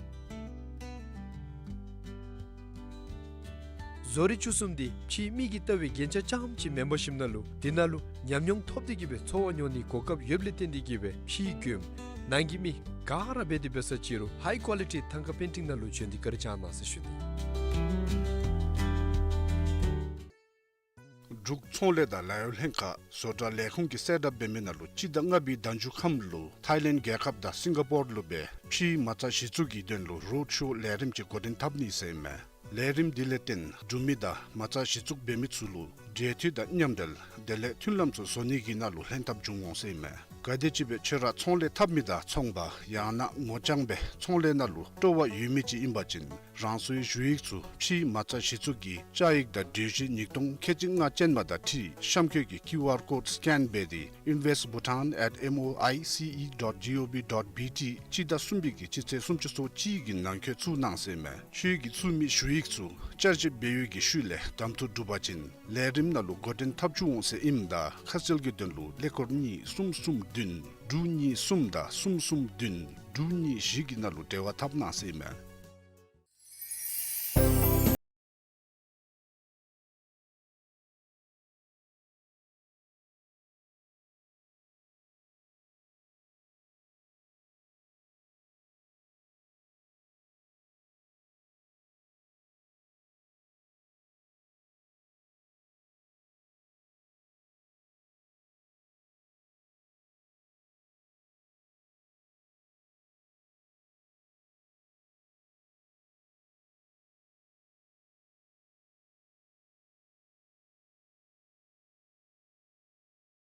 བཟོ་རིག་བཅུ་གསུམ་འདི་ཕྱིའི་མི་གིས་བལྟ་བའི་རྒྱན་ཆ་རྐྱངམ་ཅིག་མེན་པར་ཞིནམ་ན་ལུ་འདི་ནང་ལུ་ཉམས་མྱོང་ཐོབ་སྟེ་གི་སྦེ་འཚོ་བ་མྱོང་ནིའི་གོ་སྐབས་ཡོདཔ་ལས་བརྟེན་ཏེ་གི་སྦེ་ཕྱིའི་མགྱོནམ་ནང་གི་མི་ག་ར་འབད་དེ་འབད་ས་ཅི་རུང་ཧའི་ཀོ་ལི་ཊི་ཐང་ཀ་པེན་ཊིང་ནང་ལུ་བྱོན་ཏེ་བཀའ་དྲིན་བསྐྱང་གནང་ཟེར་ཞུ་ནི། འབྲུག་ཚོང་ལས་དང་ལཱ་གཡོག་ལྷན་ཁག་བཟོ་གྲྭ་ལས་ཁུངས་ཀྱིས་གསལ་བསྒྲགས་འབད་མི་ནང་ལུ་སྤྱི་ཟླ་ལྔ་པའི་ཟླ་མཇུག་ཁམས་ལུ་ཐཱའི་ལེནཌ་རྒྱལ་ཁབ་དང་སིང་ག་པོར་ལུ་སྦེ་ཕྱིའི་མ་རྩ་གཞི་བཙུགས་ཀྱི་དོན་ལུ་རོཌ་ཤོ་ལས་རིམ་ཅིག་འགོ་འདྲེན་འཐབ་ནི་ཟེར་ཨིན་མས། ལས་རིམ་འདི་ལས་བརྟེན་འབྲུག་མི་དང་མ་རྩ་གཞི་བཙུགས་འབད་མི་ཚུ་ལུ་འབྲེལ་མཐུད་དང་མཉམ་འབྲེལ་དེ་ལས་མཐུན་ལམ་ཚུ་བཟོ་ནི་གི་ནང་ལུ་ལྷན་ཐབས་འབྱུང་འོང་ཟེར་ཨིན་མས། ག་དེམ་ཅིག་སྦེ་ཁྱོད་ར་ཚོང་ལས་འཐབ་མི་དང་ཚོང་པ་ཡང་ན་ངོ་རྐྱང་སྦེ་ཚོང་ལས་ནང་ལུ་སྤྲོ་བ་ཡོད་མི་ཅིག་ཨིན་པ་ཅིན་ རང་སོའི་ཞུ་ཡིག་ཚུ་ཕྱིའི་མ་རྩ་གཞི་བཙུགས་ཀྱི་བཅའ་ཡིག་དང་གྲོས་གཞི་ཉིས་སྟོང་ཁལ་གཅིག་ལྔ་ཅན་མ་དང་འཁྲིལ་གཤམ་འཁོད་ཀྱི་ཀིའུ་ཨར་ཀོཌ་སི་ཀེན་འབད་དེ་invest bhutan at M O I C E dot G O V dot B T སྤྱི་ཟླ་གསུམ་པའི་གི་སྤྱི་ཚེས་སུམ་ཅུ་སོ་གཅིག་གི་ནང་འཁོད་བཙུགས་གནང་ཟེར་མས། ཁྱོད་ཀྱིས་བཙུགས་མི་ཞུ་ཡིག་ཚུ་བསྐྱར་ཞིབ་འབད་བའི་གི་ཤུལ་ལས་གདམ་འཐུ་གྲུབ་པ་ཅིན་ལས་རིམ་ནང་ལུ་འགོ་འདྲེན་འཐབ་བཅུག་འོང་ཟེར་ཨིནམ་ད་ཁ་གསལ་གྱི་དོན་ལུ་ཀླད་ཀོར་གཉིས་གསུམ་གསུམ་བདུན་དྲུག་གཉིས་གསུམ་དང་གསུམ་གསུམ་བདུན་དྲུག་གཉིས་བཞི་གི་ནང་ལུ་འབྲེལ་བ་འཐབ་གནང་ཟེར་མས།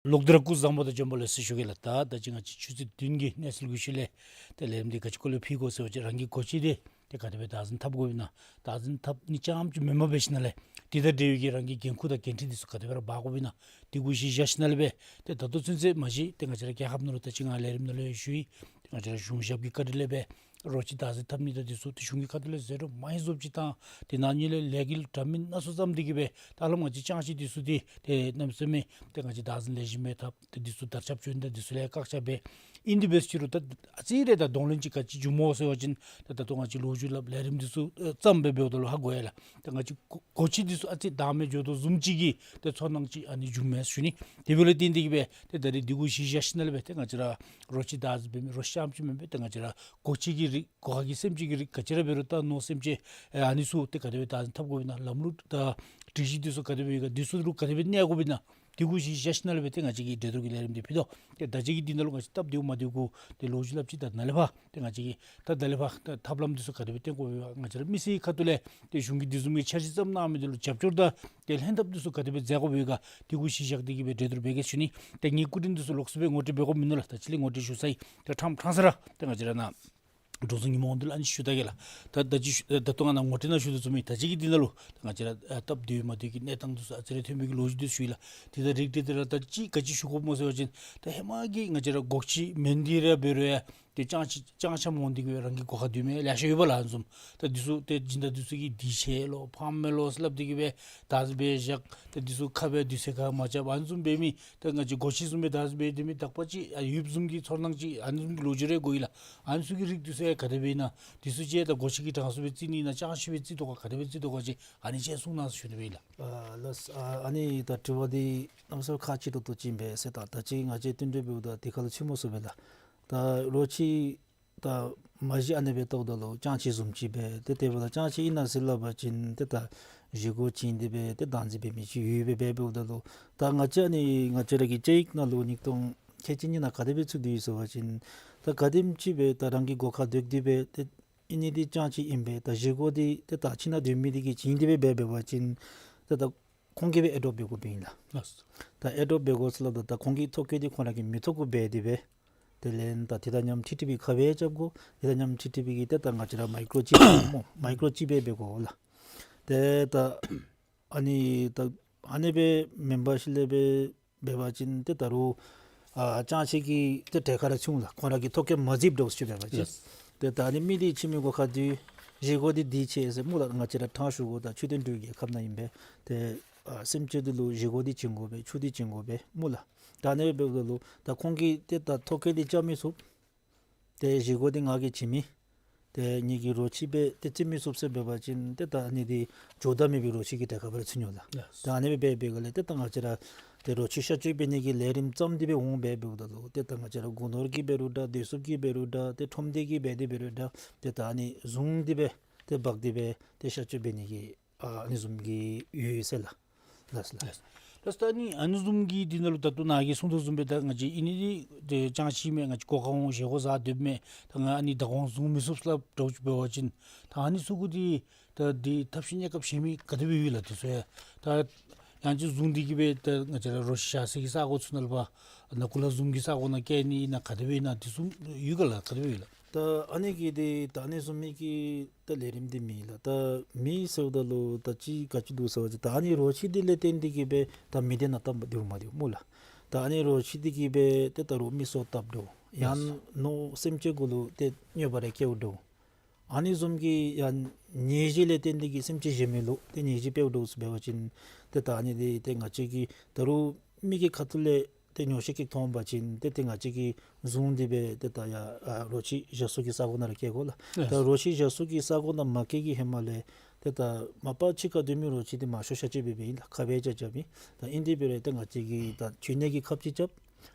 ལོག་སྟེ་ར་སྐུ་གཟུགས་བཟང་པོ་དང་བྱོན་པ་ལེགས་སོ་ཞུ་གེ་ལགས། ད་ད་ཅི་ང་བཅས་ཆུ་ཚོད་བདུན་གྱི་གནས་ཚུལ་གྱི་ཤུལ་ལས་ཏེ་ལས་རིམ་འདི་ག་ཅི་སྐོར་ལས་ཕུལ་དགོ་ཟེར་བ་ཅིན་རང་གི་སྒོ་ཁྱི་འདི་ཏེ་ག་དེ་སྦེ་བདག་འཛིན་འཐབ་དགོཔ་ཨིན་ན། བདག་འཛིན་འཐབ་ནི་རྐྱངམ་ཅིག་མེན་པར་འབད་ཞིནམ་ལས་དེ་དང་འབྲེལ་བའི་གི་རང་གི་འགན་ཁུར་དང་འགན་འཁྲི་འདི་ཚུ་ག་དེ་སྦེ་ར་འབག་དགོཔ་ཨིན་ན། དེ་གུ་གཞི་བཞག་ཞིནམ་ལས་སྦེ་ཏེ་ད་ལྟོ་ཚུན་ཚོད་མ་གཞི་ཏེ་ང་བཅས་ར་རྒྱལ་ཁབ་ནང་ལུ་ད་ཅི་ང་ལས་རིམ་ནང་ལུ་ཡང་ཞུ་ཡི། ཏེ་ང་བཅས་ར་གཞུང་ཞབས་ཀྱི་བཀའ་དྲིན་ལས་སྦེ་རོ་ཁྱི་བདག་འཛིན་འཐབ་ནི་དང་འདི་ཚུ་ཏེ་གཞུང་གི་ཁ་ཐུག་ལས་ཟད་འགྲོ་མ་ཡི་བཟུམ་ཅིག་དང་དེ་ནང་ཉིད་ལས་ལས་འགུལ་འདྲ་མིན་སྣ་ཚོགས་བརྩམས་ཏེ་གི་སྦེ་ད་ལམ་ང་བཅས་ཅང་ཅིག་འདི་ཚུ་འདི་ཏེ་གནམ་མེད་ས་མེད་ཏེ་ང་བཅས་བདག་འཛིན་ལེགས་ཤོམ་སྦེ་འཐབ་ཏེ་འདི་ཚུ་དར་ཁྱབ་བྱུང་ད་འདི་ཚུ་ལས་བཀག་ཆ་འབད་ཨིན། དེ་འབད་ཅི་རུང་ད་ཨ་ཙི་རེ་ད་གདོང་ལེན་ཅིག་ག་ཅི་བྱུངམ་སྨོ་ཟེར་བ་ཅིན་ད་ད་ལྟོ་ང་བཅས་ལོ་རྒྱུས་སླབ་ལས་རིམ་འདི་ཚུ་བརྩམས་སྦེ་འབདཝ་ད་ལུ་ཧ་གོ་ཡི་ལགས། ད་ང་བཅས་སྒོ་སྒོ་ཁྱི་འདི་ཚུ་ཨ་ཙི་བདག་མེད་འགྱོ་དོ་བཟུམ་ཅིག་གི་ཏེ་ཚོར་སྣང་ཅིག་ཨ་ནི་བྱུངམ་མས་ཞུ་ནི། དེ་འབདཝ་ལས་བརྟེན་ཏེ་གི་སྦེ་ཏེ་ད་རིས་འདི་གུ་གཞི་བཞག་ཞིནམ་ལས་སྦེ་ཏེ་ང་བཅས་ར་རོ་ཁྱི་བདག་འཛིན་འབད་མི་རོ་ཁྱི་རྐྱངམ་ཅིག་མེན་པར་ཏེ་ང་བཅས་ར་སྒོ་ཁྱི་གི་རིགས་སྒོ་ཁ་གི་སེམས་ཅན་གྱི་རིགས་ག་ཅི་ར་འབད་རུང་ད་མནོ་སེམས་ཅན་ཨ་ནི་ཚུ་ཏེ་ག་དེ་སྦེ་བདག་འཛིན་འཐབ་དགོཔ་ཨིན་ན། ལམ་ལུགས་དང་སྒྲིག་གཞི་འདི་ཚུ་ག་དེ་སྦེ་ཡོད་ག་འདི་ཚུ་ལུ་ག་དེ་སྦེ་གནས་དགོཔ་ཨིན་ན། དེ་གུ་གཞི་བཞག་ཞིནམ་ལས་སྦེ་ཏེ་ང་བཅས་ཀྱིས་གྲོས་བསྡུར་གྱི་ལས་རིམ་འདི་ཕུལ་དོ། ཏེ་ད་ཅི་གི་འདི་ནང་ལུ་ང་བཅས་སྟབས་བདེཝ་མ་བདེཝ་གུ་ཏེ་ལོ་རྒྱུས་སླབ་ཅི། ད་ནཱ་ལས་ཕར་ཏེ་ང་བཅས་ཀྱིས་ད་ད་ལས་ཕར་ད་ཐབས་ལམ་འདི་ཚུ་ག་དེ་སྦེ་བཏོན་དགོཔ་ཡོད་ག། ང་བཅས་ར་མི་སེར་ཁ་ཐུག་ལས་ཏེ་གཞུང་གིས་འདི་བཟུམ་གྱི་འཆར་གཞི་བརྩམས་གནང་མི་འདི་ལུ་རྒྱབ་སྐྱོར་དང་ཏེ་ལྷན་ཐབས་འདི་ཚུ་ག་དེ་སྦེ་མཛད་དགོཔ་ཡོད་ག། དེ་གུ་གཞི་བཞག་སྟེ་གི་སྦེ་གྲོས་བསྡུར་འབད་གེ་ཞུ་ནི། ཏེ་ངེའི་སྐུ་དྲིན་འདི་ཚུ་ལོགས་སུ་སྦེ་ངོ་སྤྲོད་འབད་དགོཔ་མིན་ནུག་ལགས། ད་ཅི་ལས་ངོ་སྤྲོད་ཞུ་ཚར་ཡི། ཏེ་ཕྲང་ཕྲང་ས་ར་ཏེ་ང་བཅས་ར་ནཱ་འགྲོ་སོང་གི་མི་འོང་དོ་ལགས། ཨ་ནི་ཞུ་ད་གེ་ལགས། ད་ད་ཅི་ཞུ་ད་ལྟོ་ང་ནཱ་ངོ་སྤྲོད་ནང་ཞུ་དོ་བཟུམ་སྦེ་ད་ཅི་གི་འདི་ནང་ལུ་ད་ང་བཅས་ར་ཨ་སྟབས་བདེ་མ་བདེ་གི་གནས་སྟངས་འདི་ཚུ་ཨ་ཙི་རེ་ཐོན་པའི་གི་ལོ་རྒྱུས་འདི་ཚུ་ཞུ་ཡི་ལགས། དེ་དང་རིགས་བསྒྲེས་ཏེ་ར་ད་ཅི་ག་ཅི་ཞུ་དགོཔ་སྨོ་ཟེར་བ་ཅིན་ད་ཧེ་མ་གི་ང་བཅས་ར་སྒོ་ཁྱི་མེན་ཏེ་ར་འབད་རུང་ཡང་ཏེ་ཅང་ཅི་ཅང་ཆ་མ་འོང་སྟེ་གི་སྦེ་རང་གི་སྒོ་ཁར་སྡོད་མི་ལེ་ཤ་ཡོདཔ་ལགས། ཨ་ནི་བཟུམ་ད་འདི་ཚུ་ཏེ་སྦྱིན་བདག་འདི་ཚུ་གིས་འདི་ཆེ་ལོ་ཕམ་མས་ལོ་ཟེར་སླབ་སྟེ་གི་སྦེ་བདག་འཛིན་འབད་བཞག། ད་འདི་ཚུ་ཁ་སྦེ་འདི་ཚུ་ཁར་མ་རྐྱབ། ཨ་ནི་བཟུམ་འབད་མི་ད་ང་བཅས་སྒོ་ཁྱི་བཟུམ་སྦེ་བདག་འཛིན་འབད་སྡོད་མི་དག་པ་ཅིག་ཨ་ཡོདཔ་བཟུམ་གྱི་ཚོར་སྣང་ཅིག་ཨ་ནི་བཟུམ་གྱི་ལོ་རྒྱུས་རེ་གོ་ཡི་ལགས། ཨ་ནི་ཚུ་གི་རིགས་འདི་ཚུ་ཡང་ག་དེ་སྦེ་ཨིན་ན། འདི་ཚུ་ཅིག་ད་སྒོ་ཁྱི་གི་གྲངས་སུ་སྦེ་བརྩི་ནི་ཨིན་ན་ཅང་ཤེས་སྦེ་བརྩི་དོ་ག་ག་དེ་སྦེ་བརྩི་དོ་ག་ཅིག་ཨ་ནི་ཅིག་གསུང་གནང་ཟེར་ཞུ་ནི་སྦེ་ཨིན་ལགས། ཨ་ལགས། ཨ་ཨ་ནི་ད་དྲི་བ་འདི་གནམ་མེད་ས་མེད་ཁག་ཆེ་ཏོག་ཏོ་ཅིག་ཨིན་པས་ཟེར། ད་ད་ཅི་ང་བཅས་བསྟུན་གྲོས་འབདཝ་ད་དེ་ཁར་ལུ་ཚུད་མ་ཚུགས་པས་ལགས། ད་རོ་ཁྱི་ད་མ་གཞི་ཨ་ནི་སྦེ་བལྟཝ་ད་ལུ་ཅང་ཅིག་བཟུམ་ཅིག་སྦེ་ཏེ་དེ་འབདཝ་ད་ཅང་ཅིག་ཨིན་ན་ཟེར་སླབ་པ་ཅིན་ཏེ་ད་བཞེས་སྒོ་བྱིན་ཏེ་སྦེ་ཏེ་བདག་འཛིན་འབད་མི་ཅིག་ཡོད་པས། འབདཝ་ད་ལུ་ད་ང་བཅས་ཨ་ནི་ང་བཅས་ར་གི་བཅའ་ཡིག་ནང་ལུ་ཉིས་སྟོང་ཁལ་གཅིག་གཉིས་ནང་ག་དེ་སྦེ་ཚུད་དེ་ཡོད་ཟེར་བ་ཅིན་ད་ག་དེམ་ཅིག་སྦེ་ད་རང་གི་སྒོ་ཁར་སྡོད་དེ་སྦེ་ཏེ་ཨིན་ནི་འདི་ཅང་ཅིག་ཨིན་པས། ད་བཞེས་སྒོ་འདི་ཏེ་ད་ཕྱི་ནང་སྡོད་མི་འདི་གིས་བྱིན་ཏེ་སྦེ་འབད་འབད་བ་ཅིན་ཏེ་ད་ཁོང་གིས་སྦེ་ཨེ་ཌོབ་འབད་དགོཔ་ཨིན་ལགས། ལགས། ད་ཨེ་ཌོབ་འབད་དགོ་ཟེར་སླབ་ད་ད་ཁོང་གི་ཐོ་བཀོད་འདི་ཁོང་ར་གི་མིང་ཐོག་གུ་འབད་དེ་སྦེ་དེ་ལས་ད་དེ་དང་མཉམ་ཁྲི་ཁྲི་པའི་ཁ་སྦེ་རྐྱབ་དགོ། དེ་དང་མཉམ་ཁྲི་ཁྲི་པའི་གི་ཏེ་ད་ང་བཅས་ར་མའི་ཀྲོ་ཅིབ་སྨོ། མའི་ཀྲོ་ཅིབ་སྦེ་འབད་དགོ་ལགས། ཏེ་ད་ཨ་ནི་ད་ཨ་ནི་སྦེ་མེན་པར་ཞིནམ་ལས་སྦེ་འབད་བ་ཅིན་ཏེ་ད་རུང་ཨ་ཅང་ཅིག་གི་ཏེ་གྲལ་ཁར་ར་ཚུད་འོང་ལགས། ཁོང་ར་གི་ཐོ་བཀོད་མ་གཟིགསཔ་འདྲཝ་ཅིག་འབད་བ་ཅིན། ལགས། ཏེ་ད་ཨ་ནི་མི་འདི་ཁྱིམ་གྱི་སྒོ་ཁར་སྡོད། བཞེས་སྒོ་འདི་འདི་ཆེ་ཟེར་སྨོ་ལགས། ང་བཅས་ར་ཕྲང་ཞུ་དགོ། ད་ཆོས་ལྡན་འབྲུག་རྒྱལ་ཁབ་ནང་ཨིན་པས། ཏེ་ཨ་སེམས་ཅན་འདི་ལུ་བཞེས་སྒོ་འདི་བྱིན་དགོ་པས། ཆུ་འདི་བྱིན་དགོ་པས་སྨོ་ལགས། ད་ཨ་ནི་སྦེ་འབདཝ་ད་ལུ་ད་ཁོང་གིས་ཏེ་ད་ཐོ་བཀོད་འདི་རྐྱབ་མི་ཚུགས། ཏེ་བཞེས་སྒོ་འདི་ང་གིས་བྱིན་མི་ཏེ་ངེ་གི་རོ་ཁྱི་སྦེ་ཏེ་བརྩི་མི་ཚུགས་ཟེར་འབད་བ་ཅིན་ཏེ་ད་ཨ་ནི་འདི་འགྱོ་དང་མེད་པའི་རོ་ཁྱི་གི་གྲལ་ཁར་སྦེ་ར་ཚུད་འོང་ལགས། ལགས། ད་ཨ་ནི་སྦེ་འབད་འབད་སྒང་ལས་ཏེ་ད་ང་བཅས་ར་ཏེ་རོ་ཁྱི་གཤག་བཅོས་འབད་ནི་གི་ལས་རིམ་བརྩམས་ཏེ་སྦེ་འོང་སྦེ་འབདཝ་ད་ལུ་ཏེ་ད་ང་བཅས་ར་སྒོ་ནོར་གྱིས་འབད་རུང་འདྲ་སྡོད་སྲུངཔ་གིས་འབད་རུང་འདྲ་ཏེ་ཁྲོམ་སྡེ་གིས་འབད་དེ་འབད་རུང་འདྲ་ཏེ་ད་ཨ་ནི་བཟུང་སྟེ་སྦེ་ཏེ་འབག་སྟེ་སྦེ་ཏེ་གཤག་བཅོས་འབད་ནི་གི་ཨ་ཨ་ནི་བཟུམ་གྱི་ཡོད་ཟེར་ལགས། ལགས་ལགས། ལགས། ལགས། ད་ཨ་ནི་ཨ་ནི་བཟུམ་གྱི་འདི་ནང་ལུ་ད་ལྟོ་ནཱ་གིས་གསུངས་དོ་བཟུམ་སྦེ་ད་ང་བཅས་ཨིན་ནི་འདི་ཏེ་ཅང་ཅིག་མེན། ང་བཅས་སྒོ་ཁར་འོང་བཞེས་སྒོ་བཟའ་སྡོདཔ་མས། ད་ང་ཨ་ནི་བདག་དབང་བཟུང་མི་ཚུགས་ཟེར་སླབ་འདྲཝ་ཅིག་འབད་བ་ཅིན་ད་ཨ་ནི་ཚུ་གུ་འདི་ད་འདི་ཐབས་ཤེས་གནས་སྐབས་གཞན་མི་ག་དེ་སྦེ་ཡོད་ལགས། འདི་ཚུ་ཡང་ད་ཡང་ཅིན་བཟུང་སྟེ་གི་སྦེ་ད་ང་བཅས་ར་རོ་ཁྱི་བཞག་ས་གི་ས་གོ་ཚུ་ནང་ལུ་སྦེ་ནང་འཁོད་ལུ་བཟུང་གི་ས་གོ་ནང་བསྐྱལ་ནི་ཨིན་ན་ག་དེ་སྦེ་ཨིན་ན་འདི་ཚུ་ཡོད་ག་ལགས། ག་དེ་སྦེ་ཡོད་ལགས། ད་ཨ་ནི་གི་འདི་ད་ཨ་ནི་བཟུམ་མའི་གི་ད་ལས་རིམ་འདི་མེད་ལགས། ད་མེད་ཟེརཝ་ད་ལུ་ད་ཅི་ག་ཅི་འདུག་ཟེར་བ་ཅིན་ད་ཨ་ནི་རོ་ཁྱི་འདི་ལས་བརྟེན་ཏེ་གིས་སྦེ་ད་མི་སྡེ་ནང་བཏབ་པ་འདི་རུང་མ་འདི་སྨོ་ལགས། ད་ཨ་ནི་རོ་ཁྱི་འདི་གིས་སྦེ་ཏེ་ད་རོགས་མི་སྲོག་བཏབ་འགྱོ། ཡང་ནོ་སེམས་ཅན་གུ་ལུ་ཏེ་གནོད་པ་རེ་བཀལཝ་འགྱོ། ཨ་ནི་བཟུམ་གྱི་ཡང་ནད་གཞི་ལས་བརྟེན་ཏེ་གིས་སེམས་ཅན་གཞན་མི་ལུ་ཏེ་ནད་གཞི་འཕེལཝ་འགྱོ་ཟེར་འབད་བ་ཅིན་ཏེ་ད་ཨ་ནི་འདི་ཏེ་ང་བཅས་ཀྱིས་ད་རུང་མི་གི་ཁ་ཐུག་ལས་ཏེ་ཉོགས་བཤད་ཅིག་མཐོང་པ་ཅིན་ཏེ་ཏེ་ང་བཅས་ཀྱིས་བཟུང་སྟེ་སྦེ་ཏེ་ད་ཡ་ཨ་རོ་ཁྱི་བཞག་སའི་གི་ས་གོ་ནང་ར་བསྐྱལ་དགོ་ལགས། ད་རོ་ཁྱི་བཞག་སའི་གི་ས་གོ་ནང་མ་བསྐྱལ་གྱི་ཧེ་མ་ལས་ཏེ་ད་མ་པ་ཕྱི་ཁར་སྡོད་མི་རོ་ཁྱི་འདི་མང་ཤོས་གཤག་བཅོས་འབད་འབདཝ་ཨིན་ལགས། ཁ་སྦེ་རྐྱབ་རྐྱབ་ཨིན། ད་ཨིན་དེ་འབད་རུང་ཏེ་ང་བཅས་ཀྱིས་ད་འགྱོ་ནི་གི་ཁབ་ཅིག་རྐྱབ།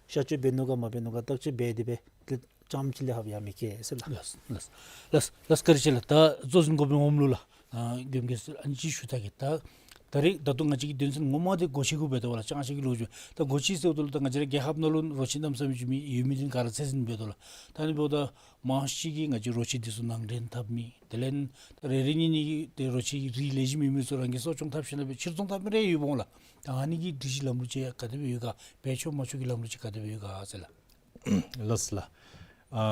གཤག་བཅོས་འབད་ནུག་ག་མ་འབད་ནུག་ག་བརྟག་དཔྱད་འབད་དེ་སྦེ་ཏེ་རྐྱངམ་ཅིག་ལས་ལྷགཔ་ཡང་མི་བསྐྱལ་ཟེར་ལགས། ལགས་ལགས་ལགས་ལགས། བཀའ་དྲིན་ཆེ་ལགས། ད་གཙོ་འཛིན་འགོ་དཔོན་འོགམ་ལུ་ལགས། ཨ་དགོངསམ་ཁེལ་ཨ་ནི་ཅིག་ཞུ་ད་གེ། ད་ད་རེས་ད་ལྟོ་ང་བཅས་ཀྱི་དོན་ཚན་ངོ་མ་འདི་སྒོ་ཁྱི་གུ་འབད་དོ་ལགས། ཅང་ཤེས་ཀྱི་ལོ་རྒྱུས། ད་སྒོ་ཁྱི་ཟེརཝ་ད་ལུ་ད་ང་བཅས་ར་རྒྱལ་ཁབ་ནང་ལུ་རོ་ཁྱི་གནམ་མེད་ས་མེད་ཅིག་མི་ཡོད་མི་འདི་ག་ར་ཚད་ཟིན་འབད་དོ་ལགས། ད་ཨ་ནི་འབདཝ་ད་མང་ཤོས་ཀྱིས་ང་བཅས་རོ་ཁྱི་འདི་ཚུ་ནང་འདྲེན་འཐབ་མི་དེ་ལས་ད་རེ་རེ་གཉིས་གཉིས་ཀྱིས་ཏེ་རོ་ཁྱི་གི་རིགས་ལེགས་ཤོམ་ཡོད་མི་ཚུ་རང་གིས་གསོ་སྐྱོང་འཐབ་ཞིནམ་ལས་སྦེ་ཕྱིར་ཚོང་འཐབ་མི་རེ་ཡོདཔ་འོང་ལགས། ད་ཨ་ནི་གི་སྒྲིག་གཞི་ལམ་ལུགས་ཅིག་ག་དེ་སྦེ་ཡོད་ག། འབད་ཆོག་མ་ཆོག་གི་ལམ་ལུགས་ཅིག་ག་དེ་སྦེ་ཡོད་ག་ཟེར་ལགས། ལགས་ལགས། ཨ་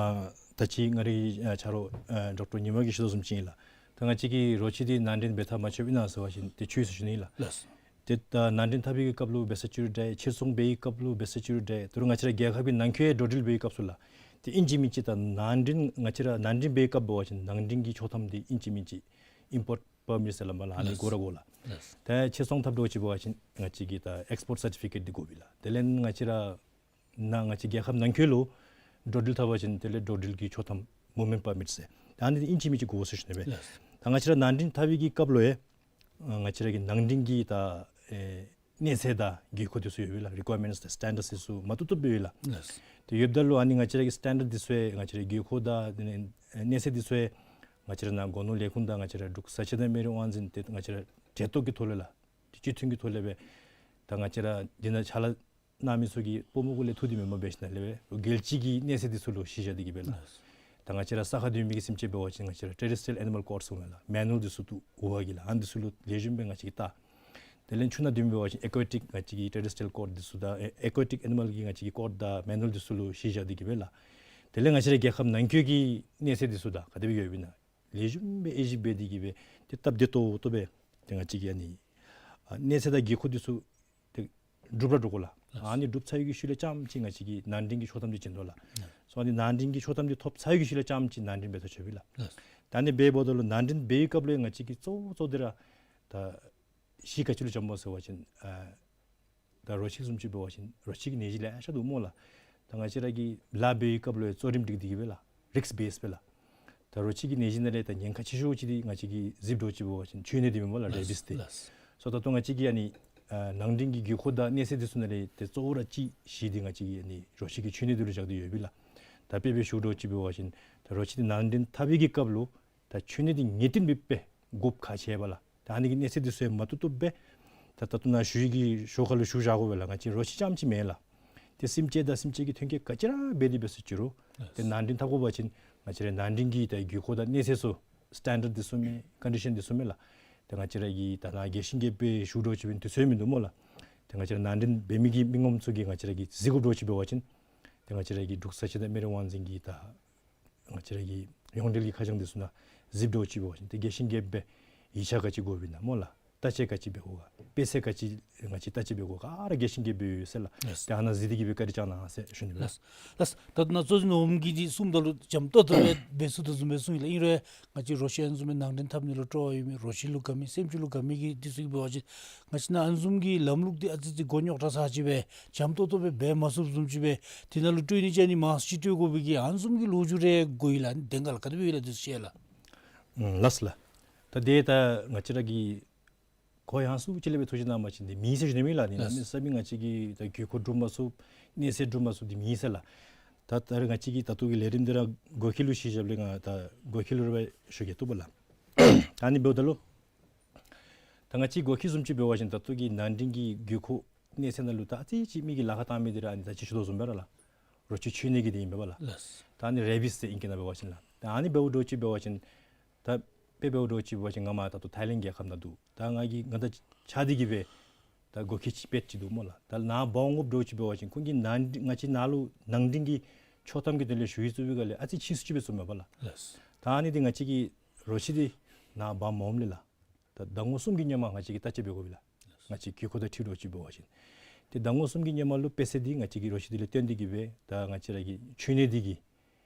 ད་ཅི་ང་རའི་ཨ་ཆ་རོགས་ཨ་ཌོག་ཊར་ཉི་མ་གིས་ཞུ་དོ་བཟུམ་ཅིག་ཨིན་ལགས། ད་ང་བཅས་ཀྱིས་རོ་ཁྱི་འདི་ནང་འདྲེན་འབད་འཐབ་མ་འཐབ་ཨིན་ན་ཟེར་བ་ཅིན་ཏེ་ཆོས་ཟེར་ཞུ་ནི་ལགས། ལགས། ཏེ་ད་ནང་འདྲེན་འཐབ་པའི་གི་སྐབས་ལུ་འབད་ས་ཅིག་རུང་འདྲ་ཕྱིར་ཚོང་འབད་བའི་སྐབས་ལུ་འབད་ས་ཅིག་རུང་འདྲ་ད་རུང་ང་བཅས་ར་རྒྱལ་ཁབ་ཀྱི་ནང་འཁོད་འགྲོ་འགྲུལ་འབད་བའི་སྐབས་སུ་ལགས། ཏེ་ཨིན་ཅི་མིན་ཅི་ད་ནང་འདྲེན་ང་བཅས་ར་ནང་འདྲེན་འབད་བའི་སྐབས་འབད་བ་ཅིན་ནང་འདྲེན་གྱི་ཆོག་ཐམ་འདི་ཨིན་ཅི་མིན་ཅི་ཨིམ་པོརཊ་པར་མིཊ་ཟེར་སླབ་མས་ལགས། ཨ་ནི་དགོ་ར་དགོ་ལགས། ལགས། ད་ཕྱིར་ཚོང་འཐབ་འགྱོ་ཅིག་འབད་བ་ཅིན་ང་བཅས་ཀྱི་ད་ཨེགསི་པོརཊ་སར་ཊི་ཕི་ཀེཊ་འདི་དགོ་པས་ལགས། དེ་ལས་ང་བཅས་ར་ནང་ང་བཅས་རྒྱལ་ཁབ་ནང་འཁོད་ལུ་འགྲོ་འགྲུལ་འཐབ་པ་ཅིན་དེ་ལས་འགྲོ་འགྲུལ་གྱི་ཆོག་ཐམ་མུབ་མེནཊ་པར་མིཊ་ཟེར། ད་ཨ་ནི་འདི་ཨིན་ཅི་མིན་ཅི་དགོ་ཟེར་ཞུ་ནི་སྦེ། ལགས། ད་ང་བཅས་ར་ནང་འདྲེན་འཐབ་པའི་གི་སྐབས་ལུ་ཡང་ང་བཅས་ར་གི་ནང་འདྲེན་གྱི་ད་ཨེ་གནས་ཚད་དང་དགོས་མཁོ་འདི་ཚུ་ཡོད་པས་ལགས། རི་ཀོ་ཡར་མེནཊསི་དང་སི་ཊེན་ཌརཌསི་འདི་ཚུ་མ་བཏུབ་བཏུབ་སྦེ་ཡོད་ལགས། ལགས། ཏེ་ཡོདཔ་ད་ལུ་ཨ་ནི་ང་བཅས་ར་གི་སི་ཊེན་ཌརཌ་འདི་ཚུ་ཡང་ང་བཅས་ར་དགོས་མཁོ་དང་དེ་ལས་གནས་ཚད་འདི་ཚུ་ཡང་ང་བཅས་ར་ནཱ་སྒོ་ནོར་ལས་ཁུངས་དང་ང་བཅས་ར་འབྲུག་གསར་བརྗེ་དང་སྨན་རིགས་དབང་འཛིན་ཏེ་ང་བཅས་ར་གྲལ་གཏོགས་ཀྱི་ཐོག་ལས་ལགས། ཏེ་སྤྱི་མཐུན་གྱི་ཐོག་ལས་སྦེ་ད་ང་བཅས་ར་འདི་ནང་ཕྱག་ལཱ་གནང་མི་ཚུ་གིས་སྤོ་མོ་གུ་ལས་འཐུ་སྟེ་མེན་པར་འབད་ཞིནམ་ལས་སྦེ་རྒྱལ་སྤྱི་གི་གནས་ཚད་འདི་ཚུ་ལུ་གཞི་བཞག་སྟེ་གིས་སྦེ་ལགས། ལགས། ད་ང་བཅས་ར་ས་ཁར་སྡོད་མི་གི་སེམས་ཅན་འབད་བ་ཅིན་ང་བཅས་ར་ཊེ་རེས་ཊི་རི་ཡལ་ཨེ་ནི་མཱལ་ཀོཌསི་ཟེར་མས་ལགས། མེ་ནུ་ཨལ་འདི་ཚུ་འདུག་འོག་གི་ལགས། ཨ་འདི་ཚུ་ལུ་ལེགས་ཤོམ་སྦེ་ང་བཅས་ཀྱིས་བལྟ། དེ་ལས་ཆུ་ནང་སྡོད་མི་འབད་བ་ཅིན་ཨེ་ཀོ་ཊིཀ་ང་བཅས་ཀྱི་ཊེ་རེས་ཊི་རི་ཡལ་ཀོཌ་འདི་ཚུ་དང་ཨེ་ཨེ་ཀོ་ཊིཀ་ཨེ་ནི་མཱལ་གྱི་ང་བཅས་ཀྱི་ཀོཌ་དང་མེ་ནུ་ཨལ་འདི་ཚུ་ལུ་གཞི་བཞག་སྟེ་གིས་སྦེ་ལགས། དེ་ལས་ང་བཅས་ར་རྒྱལ་ཁབ་ནང་འཁོད་ཀྱི་གནས་ཚད་འདི་ཚུ་དང་ག་དེ་སྦེ་ཡོདཔ་ཨིན་ན་ལེགས་ཤོམ་སྦེ་དབྱེ་ཞིབ་འབད་དེ་གིས་སྦེ་ཏེ་སྟབས་བདེ་ཏོག་ཏོ་སྦེ་ཏེ་ང་བཅས་ཀྱིས་ཨ་ནི་ཨ་གནས་ཚད་དང་དགོས་མཁོ་འདི་ཚུ་ཏེ་སྒྲུབ་ར་སྒྲུབ་དགོ་ལགས། ལགས། ཨ་ནི་སྒྲུབ་ཚར་བའི་གི་ཤུལ་ལས་རྐྱངམ་ཅིག་ང་བཅས་ཀྱིས་ནང་འདྲེན་གྱི་ཆོག་ཐམ་འདི་བྱིན་དོ་ལགས། ལགས། སོ་ཨ་ནི་ནང་འདྲེན་གྱི་ཆོག་ཐམ་འདི་ཐོབ་ཚར་བའི་གི་ཤུལ་ལས་རྐྱངམ་ཅིག་ནང་འདྲེན་འབད་ཐག་ཆོད་པས་ལགས། ལགས། ད་ཨ་ནི་འབདཝ་ད་ལུ་ནང་འདྲེན་འབད་བའི་སྐབས་ལུ་ང་བཅས་ཀྱིས་གཙོ་བོ་གཙོ་བོ་འདི་ར་ད་གཞི་ག་ཅི་ལུ་འཛོམས་པས་ཟེར་བ་ཅིན་ཨ་ད་རོ་ཁྱི་བཟུམ་ཅིག་འབད་བ་ཅིན་རོ་ཁྱི་གི་ནད་གཞི་ལེ་ཤ་འདུག་སྨོ་ལགས། ད་ང་བཅས་ར་གིས་ལཱ་འབད་བའི་སྐབས་ལུ་གཙོ་རིམ་སྒྲིག་སྟེ་གིས་སྦེ་ལགས། རིསཀ་བེསཌ་སྦེ་ལགས། ད་རོ་ཁྱི་གི་ནད་གཞི་ནང་ལས་ད་ཉེན་ཁ་ཆེ་ཤོས་ཅིག་འདི་ང་བཅས་ཀྱིས་གཟིགས་འགྱོ་ཅིག་འབད་བ་ཅིན་ཁྱོད་ནད་འདི་མེན་པ་ལགས། ལགས། རེ་བིསི་འདི། ལགས། སོ་ད་ལྟོ་ང་བཅས་ཀྱིས་ཨ་ནི་ཨ་ནང་འདྲེན་གྱི་དགོས་མཁོ་དང་གནས་ཚད་འདི་ཚུ་ནང་ལས་ཏེ་གཙོ་བོ་ར་ཅིག་གཞི་འདི་ང་བཅས་ཀྱིས་ཨ་ནི་རོ་ཁྱི་གི་ཁྱོད་ནད་འདི་ལུ་བཞག་སྟེ་ཡོད་པས་ལགས། ད་དཔེ་སྦེ་ཞུ་འགྱོ་ཅིག་འབད་བ་ཅིན་ད་རོ་ཁྱི་འདི་ནང་འདྲེན་འཐབ་པའི་གི་སྐབས་ལུ་ད་ཁྱོད་ནད་འདི་ངེས་བསྟན་སྦེ་དགོཔ་ཁག་ཆེ་བས་ལགས། ད་ཨ་ནི་གི་གནས་ཚད་འདི་ཚུ་ཡང་མ་བཏུབ་བཏུབ་སྦེ་ད་ད་ལྟོ་ནཱ་ཞུ་ཡི་གི་ཞོར་ཁ་ལུ་ཞུ་བཞག་དགོ་པས་ལགས། ང་བཅས་རོ་ཁྱི་རྐྱངམ་ཅིག་མེན་ལགས། ཏེ་སེམས་ཅན་དང་སེམས་ཅན་གྱི་ཐོན་སྐྱེད་ག་ཅི་ར་འབད་དེ་འབད་སོང་ཅི་རུང་ཏེ་ནང་འདྲེན་འཐབ་དགོ་པ་ཅིན་ང་བཅས་ར་ནང་འདྲེན་གྱི་ད་དགོས་མཁོ་དང་གནས་ཚད་ཚུ་སི་ཊེན་ཌརཌ་འདི་ཚུ་མས། ཀོན་ཌི་ཤཱན་འདི་ཚུ་མས་ལགས། ཏེ་ང་བཅས་ར་གིས་ད་ནཱ་རྒྱས་ཤིང་རྒྱསཔ་སྦེ་ཞུ་འགྱོ་ཅིག་འབད་ནི་དུས་ཚོད་མིན་འདུག་སྨོ་ལགས། ཏེ་ང་བཅས་ར་ནང་འདྲེན་འབད་མི་གི་མི་ངོམ་ཚུ་གིས་ང་བཅས་ར་གིས་གཟིགས་དགོཔ་འདྲཝ་ཅིག་འབད་བ་ཅིན་ཏེ་ང་བཅས་ར་གི་འབྲུག་གསར་བརྗེ་དང་སྨན་རིགས་དབང་འཛིན་གྱི་ད་ང་བཅས་ར་གི་ཡོངས་འབྲེལ་གྱི་ཁ་བྱང་འདི་ཚུ་ནང་གཟིགས་འགྱོ་ཅིག་འབད་བ་ཅིན་ཏེ་རྒྱས་ཤིང་རྒྱསཔ་སྦེ་ཡིག་ཆ་ག་ཅི་དགོཔ་ཨིན་ན་སྨོ་ལགས། བརྟག་དཔྱད་ག་ཅི་འབད་དགོ་ག། དཔེ་ཚད་ག་ཅི་ང་བཅས་བརྟག་དཔྱད་འབད་དགོ་ག་ར་རྒྱས་ཤིང་རྒྱསཔ་སྦེ་ཡོད་ཟེར་ལགས། ལགས། ཏེ་ཨ་ནཱ་གཟིགས་ཏེ་གིས་སྦེ་བཀའ་དྲིན་བསྐྱང་གནང་ཟེར་ཞུ་ནི་ལགས། ལགས། ལགས། ད་ནཱ་གཙོ་འཛིན་འོགམ་གིས་འདི་གསུངམ་ད་ལུ་འཇམ་ཏོག་ཏོ་སྦེ་འབད་ཚུགས་དོ་བཟུམ་སྦེ་གསུངས་ཡི་ལགས། ཨིན་རུང་ང་བཅས་རོ་ཁྱི་ཨ་ནི་བཟུམ་སྦེ་ནང་འདྲེན་འཐབ་ནི་ལུ་སྤྲོ་བ་ཡོད་མི་རོ་ཁྱི་ལུ་དགའ་མི་སེམས་ཅན་ལུ་དགའ་མི་གི་འདི་ཚུ་གིས་འབད་བ་ཅིན་ང་བཅས་ནཱ་ཨ་ནི་བཟུམ་གྱི་ལམ་ལུགས་འདི་ཨ་ཙི་ཙི་མགོ་རྙོག་དྲགས་ས་ཅིག་སྦེ་འཇམ་ཏོག་ཏོ་སྦེ་འབད་མ་ཚུགསཔ་བཟུམ་ཅིག་སྦེ་དེ་ནང་ལུ་སྤྲོ་ནི་ཅིག་ཨ་ནི་མང་སུ་ཅིག་སྤྲོ་དགོ་པའི་གི་ཨ་ནི་བཟུམ་གྱི་ལོ་རྒྱུས་རེ་གོ་ཡི་ལགས། ཨ་ནི་བདེན་ག་ལགས། ག་དེ་སྦེ་ཡོད་ལགས་འདི་ཚུ་ཤེས་ལགས། ལགས་ལགས། ད་དེ་ད་ང་བཅས་ར་གིས་གོ་ཡངས་སུ་ཅིག་ལས་སྦེ་ཐུགས་རྗེ་གནང་བ་ཅིན་འདི་མེད་ཟེར་ཞུ་ནི་མེན་ལགས། འདི་གནམ་མེད་ས་མེད་ང་བཅས་ཀྱིས་ད་དགོས་མཁོ་སྒྲུབ་མ་ཚུགས་གནས་ཚད་སྒྲུབ་མ་ཚུགས་འདི་མེད་ཟེར་ལགས། ད་ད་རེས་ང་བཅས་ཀྱིས་ད་ལྟོ་གི་ལས་རིམ་འདི་ར་སྒོ་ཁྱི་ལུ་གཞི་བཞགཔ་ལས་ང་ད་སྒོ་ཁྱི་ལུ་ར་སྦེ་ཞུ་གེ་བཏུབ་པས་ལགས། ད་ཨ་ནི་འབདཝ་ད་ལུ་ད་ང་བཅས་སྒོ་ཁྱི་བཟུམ་ཅིག་འབད་བ་ཅིན་ད་ལྟོ་གི་ནང་འདྲེན་གྱི་དགོས་མཁོ་གནས་ཚད་ནང་ལུ་ད་ཨ་ཙི་ཅིག་མི་གིས་ལཱ་ཁག་བཏང་མི་འདི་ར་ཨ་ནི་ད་ཅི་ཞུ་དོ་བཟུམ་སྦེ་ར་ལགས། རོ་ཁྱི་ཁྱོད་ནད་ཀྱི་འདི་ཨིན་པས་ལགས། ལགས། ད་ཨ་ནི་རེ་བིསི་ཟེར་ཨིང་སྐད་ནང་འབད་བ་ཅིན་ལགས། ད་ཨ་ནི་འབདཝ་འདྲཝ་ཅིག་འབད་བ་ཅིན་ད་དཔེ་འབདཝ་འདྲཝ་ཅིག་འབད་བ་ཅིན་ང་མར་ད་ལྟོ་ཐའི་ལེནཌ་རྒྱལ་ཁབ་ནང་འདུག། ད་ང་གིས་ང་དང་གཅིག་ཁར་འདི་གིས་སྦེ་ད་སྒོ་ཁྱི་ཅིག་པེཊ་ཅིག་འདུག་སྨོ་ལགས། ད་ནཱ་འབག་འོང་དགོཔ་འདྲཝ་ཅིག་འབད་བ་ཅིན་ཁོང་གིས་ནང་ང་བཅས་ནཱ་ལུ་ནང་འདྲེན་གྱི་ ཆོག་ཐམ་གྱི་དོན་ལས་ཞུ་ཡིག་བཙུགས་པའི་སྒང་ལས་ཨ་ཙི་ཕྱིས་སུ་ཅིག་སྦེ་བཙུགསཔ་མས་པ་ལགས། ལགས། ད་ཨ་ནི་འདི་ང་བཅས་ཀྱིས་རོ་ཁྱི་འདི་ནཱ་འབག་མ་འོངམ་ལས་ལགས། ད་ཟླ་ངོ་གསུམ་གྱི་སྔོན་མ་ང་བཅས་ཀྱིས་བརྟག་དཔྱད་འབད་དགོ་པས་ལགས། ང་བཅས་ཀྱི་ཁོ་ཐང་ཁྲིད་འདྲཝ་ཅིག་འབད་བ་ཅིན། ཏེ་ཟླ་ངོ་གསུམ་གྱི་སྔོན་མ་ལུ་དཔེ་ཚད་འདི་ང་བཅས་ཀྱིས་རོ་ཁྱི་འདི་ལས་བཏོན་ཏེ་གི་སྦེ་ད་ང་བཅས་ར་གི་འཕྲུལ་ནད་འདི་གི་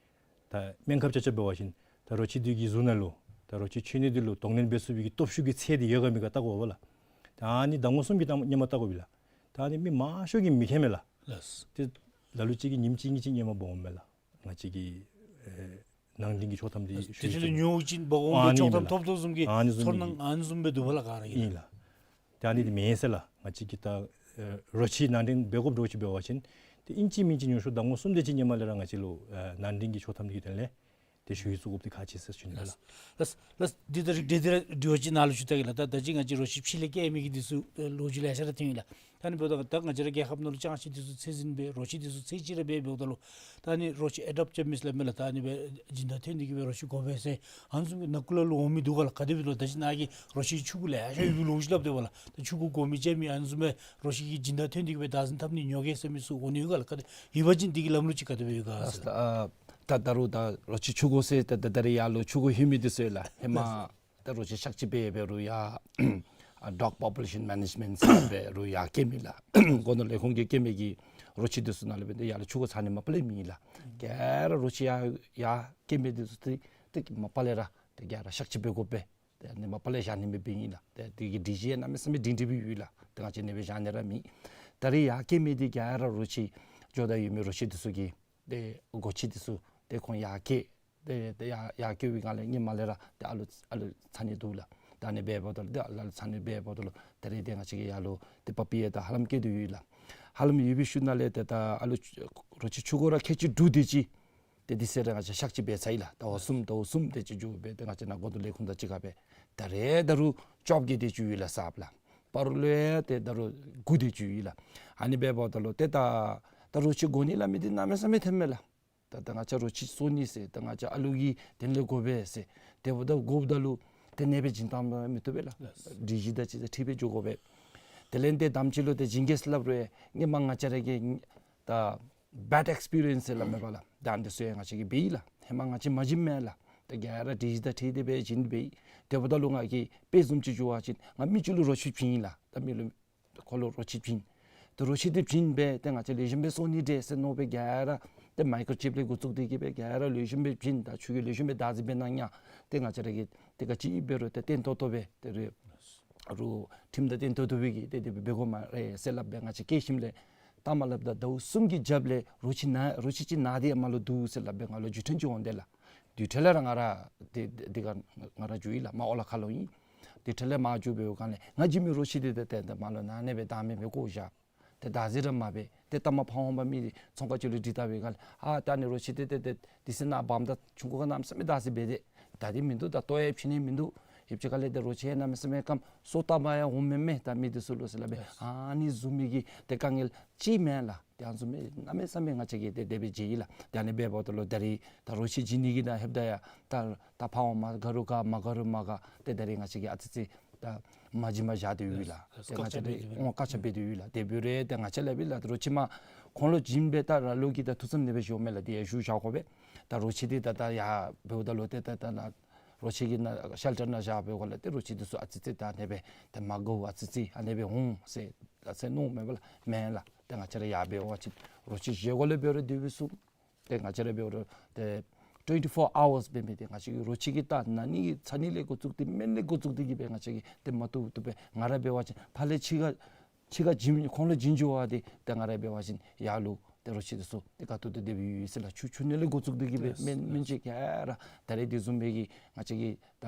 ད་སྨན་ཁབ་རྐྱབ་རྐྱབ་འབད་བ་ཅིན་ད་རོ་ཁྱི་འདི་གི་གཟུགས་ནང་ལུ་ད་རོ་ཁྱི་འཕྲུལ་ནད་འདི་ལུ་གདོང་ལེན་འབད་ཚུགས་པའི་གི་སྟོབས་ཤུགས་ཀྱི་ཚད་འདི་ཡོད་ག་མེད་ག་བལྟ་དགོ་པས་ལགས། ད་ཨ་ནི་ཟླ་ངོ་གསུམ་གྱི་ད་སྔོན་མ་བལྟ་དགོ་པས་ལགས། ད་ཨ་ནི་མི་མང་ཤོས་ཀྱིས་མི་མཁྱེན་མས་ལགས། ལགས། ཏེ་ལ་ལུ་ཅིག་གིས་ཉིནམ་གཅིག་གཉིས་ཅིག་སྔོན་མ་འབག་འོངམ་མས་ལགས། ང་བཅས་ཀྱི་ཨེ་ནང་འདྲེན་གྱི་ཆོག་ཐམ་འདི་ཞུ་ཡིག་བཙུགས། དེ་ལས་ཉོ་བཅུག་འབག་འོང་ཨ་ནི་ཆོག་ཐམ་ཨིན་པས་ལགས། ཐོབ་ཐོབ་བཟུམ་གྱི་ཨ་ནི་བཟུམ་ཚོར་སྣང་ཨ་ནི་བཟུམ་སྦེ་འདུག་པ་ལགས། ག་ར་གིས་ཨིན་ལགས། ཏེ་ཨ་ནི་འདི་མེན་ཟེར་ལགས། ང་བཅས་ཀྱིས་ད་ཨེ་རོ་ཁྱི་ནང་འདྲེན་འབད་དགོཔ་འདྲཝ་ཅིག་འབད་བ་ཅིན་ཏེ་ཨིན་ཅི་མིན་ཅི་ཉུང་ཤོས་ཟླ་ངོ་གསུམ་དེ་ཅིག་སྔོན་མ་ལས་ར་ང་བཅས་ལུ་ཨེ་ནང་འདྲེན་གྱི་ཆོག་ཐམ་འདི་གི་དོན་ལས་ཏེ་ཞུ་ཡིག་བཙུགས་དགོཔ་འདི་ཁག་ཆེ་ཟེར་ཞུ་ནི་ལགས། ལགས། ལགས། འདི་ད་རིགས་འདི་འདི་ར་དྲི་བ་ཅིག་ནཱ་ལུ་ཞུ་ད་གེ་ལགས། ད་ད་ཅི་ང་བཅས་རོ་ཁྱི་ཕྱི་ལས་སྐྱེལ་མི་གི་འདི་ཚུ་ཨེ་ལོ་རྒྱུས་ལེ་ཤ་ར་ཐོན་ཡི་ལགས། ད་ཨ་ནི་འབདཝ་ད་ད་ང་བཅས་ར་རྒྱལ་ཁབ་ནང་ལུ་ཅང་ཤེས་འདི་ཚུ་ཚད་འཛིན་འབད་རོ་ཁྱི་འདི་ཚུ་ཚད་ཅིག་ར་འབད་འབདཝ་ད་ལུ་ད་ཨ་ནི་རོ་ཁྱི་ཨེ་ཌོབ་རྐྱབ་མི་ཟེར་སླབ་མས་ལགས། ད་ཨ་ནི་སྦེ་སྦྱིན་བདག་འཐོན་ཏེ་གི་སྦེ་རོ་ཁྱི་དགོ་པས་ཟེར་ཨ་ནི་བཟུམ་གྱི་ནང་འཁོད་ལུ་འོང་མི་འདུག་ག་ལགས། ག་དེ་སྦེ་ལོ་ད་ཅི་ནཱ་གི་རོ་ཁྱི་ཆུང་ཀུ་ལེ་ཤ་ཡོད་པའི་ལོ་རྒྱུས་སླབ་སྟེ་པ་ལགས། ད་ཆུང་ཀུ་དགོ་མི་ཅིག་མི་ཨ་ནི་བཟུམ་སྦེ་རོ་ཁྱི་གི་སྦྱིན་བདག་འཐོན་ཏེ་གི་སྦེ་བདག་འཛིན་འཐབ་ནི་ཉོ་གེ་ཟེར་མི་ཚུ་འོང་ནི་ཡོད་ག་ལགས། ག་དེ་ཡོད་པ་ཅིན་འདི་གི་ལམ་ལུགས་ཅིག་ག་དེ་སྦེ་ཡོད་ག་ཟེར་ལགས། ད་ད་ད་རུང་ད་རོ་ཁྱི་ཆུང་ཀུ་ཟེར་ད་ད་ད་རེས་ཡར་ལུ་ཆུང་ཀུ་ལྷོད་མི་འདི་ཚུ་ཡོད་ལགས། ཧེ་མ་ད་རོ་ཁྱི་གཤག་བཅོས་འབད་འབད་རུང་ཡར་ཨ་dog population management ཟེར་འབད་རུང་ཡར་སྐྱེལ་མི་ལགས། སྒོ་ནོར་ལས་ཁུངས་ཀྱིས་སྐྱེལ་མི་གི་རོ་ཁྱི་འདི་ཚུ་ནང་ལས་འབད་དེ་ཡར་ལུ་ཆུང་ཀུ་ཚང་ནི་མ་པ་ལས་མེད་ལགས། ག་ར་རོ་ཁྱི་ཡར་ཡར་སྐྱེལ་མི་འདི་ཚུ་ཏེ་ཏེ་མ་པ་ལས་ར་ཏེ་ག་ར་གཤག་བཅོས་འབད་དགོ་པས། ཏེ་ཨ་ནི་མ་པ་ལས་བཞག་ནི་མེདཔ་ཨིན་ལགས། ཏེ་དེ་གི་སྒྲིག་གཞི་གནམ་མེད་ས་མེད་སྒྲིང་སྒྲིང་སྦེ་ཡོད་ལགས། ཏེ་ང་བཅས་ཨ་ནི་སྦེ་བཞག་ནི་ར་མེད། ད་རེས་ཡར་སྐྱེལ་མི་འདི་ག་ར་རོ་ཁྱི་འགྱོ་ད་ཡོད་མི་རོ་ཁྱི་འདི་ཚུ་གི་ཏེ་སྒོ་ཁྱི་འདི་ཚུ་ཏེ་ཁོང་ཡར་སྐྱེལ། ཏེ་ཏེ་ཡར་ཡར་སྐྱེལ་བའི་སྒང་ལས་སྔོན་མ་ལས་ར་ཏེ་ཨ་ལུ་ཨ་ལུ་ཚང་ནི་འདུག་ལགས། ད་ཨ་ནི་འབདཝ་ད་ལུ་ཏེ་ཨ་ལུ་ཚང་ནི་འབདཝ་ད་ལུ་ད་རེས་ཏེ་ང་བཅས་ཀྱིས་ཡར་ལུ་ཏེ་པ་པི་ཡ་དང་ཧ་ལམ་སྐྱེལ་དོ་ཡོད་ལགས། ཧ་ལམ་ཡོད་པའི་ཤུལ་ནང་ལས་ཏེ་ད་ཨ་ལུ་རོ་ཁྱི་ཆུང་ཀུ་ར་ཁལ་གཅིག་དྲུག་དེ་ཅིག་ཏེ་དེ་ཚུ་ར་ང་བཅས་གཤག་བཅོས་འབད་ཚར་ཡི་ལགས། ཟླཝ་གསུམ་ཟླཝ་གསུམ་དེ་ཅིག་འགྱོ་སྦེ་ཏེ་ང་བཅས་ནཱ་སྒོ་ནོར་ལས་ཁུངས་དང་གཅིག་ཁར་སྦེ་ད་རེས་ད་རུང་བཅོ་བརྒྱད་དེ་ཅིག་ཡོད་ལགས་གསརཔ་ལགས། སྤ་རོ་ལུ་ཡང་ཏེ་ད་རུང་དགུ་དེ་ཅིག་ཡོད་ལགས། ཨ་ནི་འབདཝ་ད་ལུ་ཏེ་ད་ད་རོ་ཁྱི་དགོ་ནི་སླབ་མི་འདི་གནམ་མེད་ས་མེད་ཐོནམ་མས་ལགས། ད་ད་ང་བཅས་རོ་ཁྱི་གསོ་ནི་ཟེར་ད་ང་བཅས་ཨ་ལུ་གི་དོན་ལས་དགོ་པས་ཟེར་དེ་འབདཝ་ད་དགོཔ་ད་ལུ་ཏེ་ཨ་ནེ་སྦེ་བྱིན་བཏངམ་མི་བཏུབ་པས་ལགས། སྒྲིག་གཞི་དང་གཅིག་ཁར་འཁྲིལ་སྦེ་འགྱོ་དགོ་པས། དེ་ལས་ཏེ་དམ་ཅིག་ལུ་ཏེ་བྱིན་གེ་ཟེར་སླབ་རུང་སྔོན་མ་ང་བཅས་ར་གི་ད་bad experience ཟེར་སླབ་མས་པ་ལགས། ད་ཨ་ནི་ཚུ་ཡང་ང་བཅས་ཀྱིས་འབད་ཡི་ལགས། ཧེ་མ་ང་བཅས་མ་བྱིནམ་མེན་ལགས། ད་ག་ར་སྒྲིག་གཞི་དང་འཁྲིལ་ཏེ་སྦེ་བྱིན་འབད་ཡི། དེ་འབདཝ་ད་ལུ་ང་གིས་དཔེ་བཟུམ་ཅིག་ཞུ་བ་ཅིན་ང་མི་ཅིག་ལུ་རོ་ཁྱི་བྱིན་ཡི་ལགས། ད་མི་ལུ་ཁོ་ལུ་རོ་ཁྱི་བྱིན། ཏེ་རོ་ཁྱི་འདི་བྱིན་སྦེ་ཏེ་ང་བཅས་ལེགས་ཤོམ་སྦེ་གསོ་ནི་འདྲས་ཟེར་མནོ་སྦེ་ག་ར་ཏེ་མའི་ཀོརོ་ཅིབ་ལས་འགོ་བཙུགས་ཏེ་གི་སྦེ་ག་ར་ལེགས་ཤོམ་སྦེ་བྱིན། ད་ཁྱོད་ཀྱིས་ལེགས་ཤོམ་སྦེ་བདག་འཛིན་འབད་གནང་ཡ། ཏེ་ང་བཅས་ར་གིས་ཏེ་ག་ཅི་འབད་རུང་ཏེ་བརྟན་ཏོག་ཏོ་སྦེ་ཏེ་རུང་ཁྲིམས་དང་བརྟན་ཏོག་ཏོ་སྦེ་གི་ཏེ་དེ་སྦེ་འབད་དགོ་སྨ་རེ་ཟེར་སླབ་སྦེ་ང་བཅས་སྐྱེལ་ཞིནམ་ལས་ད་མ་སླབ་ད་ཟླཝ་གསུམ་གྱི་རྒྱབ་ལས་རོ་ཁྱི་ན་རོ་ཁྱི་ཅིག་ན་སྟེ་ཡར་མར་ལུ་འདུག་ཟེར་སླབ་སྦེ་ང་ལུ་བརྒྱུད་འཕྲིན་ཅིག་འོང་དེས་ལགས། དེ་འཕྲལ་ལས་ར་ང་ར་དེ་དེ་ག་ང་ར་འགྱོ་ཡི་ལགས། མར་ཨོ་ལ་ཁ་ལུ་ཨིན། དེ་འཕྲལ་ལས་མར་འགྱོ་འབདཝ་སྒང་ལས་ང་བྱིན་མི་རོ་ཁྱི་དེ་ཏེ་ཏེ་མར་ལུ་ན་ནེ་སྦེ་བདའ་མི་སྦེ་བཀོ་བཞག། ཏེ་བདག་འཛིན་ར་མ་འབད། ཏེ་ལྟ་མ་ཕར་འོང་པ་མི་ཚོང་ཁང་ཅིག་ལུ་དྲི་བལྟ་བའི་སྒང་ལས་ཨ་ད་ཨ་ནི་རོ་ཁྱི་དེ་ཏེ་ཏེ་དེ་ཚེ་ནཱ་བམ་དང་ཆུང་ཀུ་ག་གནམ་མེད་ས་མེད་བདག་འཛིན་འབད་དེས། ད་དེ་མིན་འདུག། ད་ལྟོ་ཡང་བྱིན་ནི་མིན་འདུག། ཡུདཔ་ཅིག་ཁ་ལས་ཏེ་རོ་ཁྱི་ཡང་གནམ་མེད་ས་མེད་སྐམ། སོ་བཏབ་པར་ཡང་འོང་མེན་མས་ད་མི་དེ་ཚུ་ལུ་ཟེར་སླབ་སྦེ། ཨ་ནི་བཟུམ་མའི་གི་ཏེ་དཀའ་ངལ་ཅིག་མེན་ལགས། ཏེ་ཨ་ནི་བཟུམ་མའི་གནམ་མེད་ས་མེད་ང་བཅས་ཀྱིས་ཏེ་དེ་སྦེ་མཇལ་ཡི་ལགས། ཏེ་ཨ་ནི་འབདཝ་ད་ལུ་ད་རེས་ད་རོ་ཁྱི་བྱིན་ནི་གི་ནང་ལྷོདཔ་ད་ཡང་ད་ད་ཕར་འོང་མར་དགའ་རུང་དགའ་མ་དགའ་རུང་མ་དགའ་ཏེ་ད་རེས་ང་བཅས་ཀྱིས་ཨ་ཙི་ཙི་ད་མ་བྱིན་པར་བཞག་སྟེ་ཡོད་ལགས། ཏེ་ང་བཅས་ཏེ་ཨོ་བཀག་ཆ་འབད་དེ་ཡོད་ལགས། དེ་འབད་རུང་ཏེ་ང་བཅས་ལས་འབད་ལགས་ཏེ་རོ་ཁྱི་མར་ཁོང་ལུ་བྱིན་སྦེ་ད་ར་ལུ་གིས་ད་ཐུགས་བསམ་ཨ་ནེ་སྦེ་བཞེས་མས་ལགས། ཏེ་ཡར་བཞུགས་བཞག་དགོ་པས། ད་རོ་ཁྱི་འདི་ད་ད་ཡར་འབདཝ་ད་ལུ་ཏེ་ད་ད་ན་རོ་ཁྱི་གི་ནང་ཤེལ་ཊར་ནང་བཞག་པའི་སྒང་ལས་ཏེ་རོ་ཁྱི་འདི་ཚུ་ཨ་ཙི་ཙི་ད་ཨ་ནེ་སྦེ་ཏེ་མ་དགའཝ་ཨ་ཙི་ཙི་ཨ་ནེ་སྦེ་འོང་ཟེར་ད་ཟེར་མནོཝ་མས་པ་ལགས། མེན་ལགས། ཏེ་ང་བཅས་ར་ཡར་འབད་བ་ཅིན་རོ་ཁྱི་བཞེས་སྒོ་ལས་འབད་རུང་དེ་སྦེ་ཚུགས། ཏེ་ང་བཅས་ར་འབད་རུང་ཏེ་ཊུ་ཝེན་ཊི་ཕོར་ཨ་ཝརསི་འབད་མི་འདི་ང་བཅས་ཀྱིས་རོ་ཁྱི་གི་ད་ན་ནི་གི་ཚ་ནི་ལས་འགོ་བཙུགས་ཏེ་སྨན་ལས་འགོ་བཙུགས་ཏེ་གི་སྦེ་ང་བཅས་ཀྱིས་ཏེ་མ་བཏུབ་བཏུབ་སྦེ་ང་ར་འབད་བ་ཅིན་ཕར་ལས་ཕྱི་ཁར་ཕྱི་ཁར་བྱིན་ཁོང་ལུ་བྱིན་འགྱོ་བ་འདི་ཏེ་ང་ར་འབད་བ་ཅིན་ཡར་ལུ་ཏེ་རོ་ཁྱི་འདི་ཚུ་ཏེ་དགའ་ཏོག་ཏོ་སྦེ་ཡོད་ཟེར་ལགས། ཆུ་ཆུ་ནི་ལས་འགོ་བཙུགས་ཏེ་གི་སྦེ་སྨན་སྨན་དཔྱད་ག་ར་ད་རེས་དེ་བཟུམ་སྦེ་གི་ང་བཅས་ཀྱི་ད་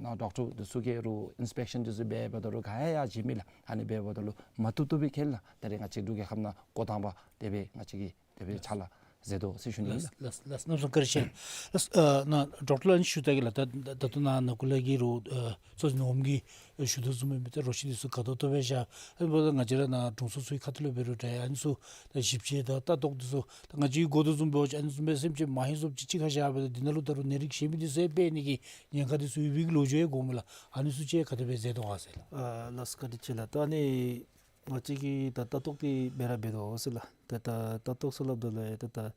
ནཱ་ཌོག་ཊར་འདི་ཚུ་གིས་རུང་ཨིན་སི་པེག་ཤཱན་འདི་ཚུ་འབད་འབདཝ་ད་ལུ་ག་ཡང་ཡང་བྱིན་མི་ལགས། ཨ་ནི་འབད་འབདཝ་ད་ལུ་མ་བཏུབ་བཏུབ་སྦེ་མཁྱེན་ལགས། ད་རེས་ང་བཅས་འབྲུག་རྒྱལ་ཁབ་ནང་འགོ་དང་པ་དེ་སྦེ་ང་བཅས་ཀྱིས་དེ་སྦེ་ཕྱག་ལཱ་མཛད་དོ་ཟེར་ཞུ་ནི་ཨིན་ལགས། ལགས་ལགས། གནམ་མེད་ས་མེད་བཀའ་དྲིན་ཆེ་ལགས། ལགས། ཨ་ནཱ་ཌོག་ཊར་ལགས་ཨ་ནི་ཞུ་ད་གེ་ལགས། ད་ད་ད་ལྟོ་ནཱ་ནཱ་གུ་ལས་ཀྱི་རོ་ཨ་གཙོ་འཛིན་འོགམ་གིས་ཞུ་དོ་བཟུམ་སྦེ་མི་ད་རོ་ཁྱི་འདི་ཚུ་དགའ་ཏོག་ཏོ་སྦེ་བཞག། ཨ་ནི་འབདཝ་ད་ང་བཅས་ར་ནཱ་དྲུང་འཚོ་ཚུ་གི་ཁ་ཐུག་ལས་འབད་རུང་ད་ཨ་ནི་ཚུ་ད་ཞིབ་དཔྱད་དང་ལྟ་རྟོག་འདི་ཚུ་ད་ང་བཅས་ཀྱིས་གོ་དོ་བཟུམ་འབད་བ་ཅིན་ཨ་ནི་བཟུམ་སྦེ་སེམས་ཅན་མ་ཧེ་བཟུམ་ཅིག་གཅིག་ཁར་བཞག་སྦེ་ད་འདི་ནང་ལུ་ད་རུང་ནད་རིགས་གཞན་མི་འདི་ཚུ་ཡང་འཕེལ་ནི་གི་ཉེན་ཁ་འདི་ཚུ་ཡོད་པའི་གི་ལོ་རྒྱུས་ཡང་གོཝ་མས་ལགས། ཨ་ནི་ཚུ་ཅིག་ག་དེ་སྦེ་མཛད་དོ་ག་ཟེར་ལགས། ཨ་ལགས་བཀའ་དྲིན་ཆེ་ལགས། ད་ཨ་ནི་ང་བཅས་ཀྱིས་ད་ལྟ་རྟོག་འདི་འབད་ར་འབད་དོ་ཟེར་ལགས། ད་ད་ལྟ་རྟོག་ཟེར་སླབ་ད་ལུ་ད་ད་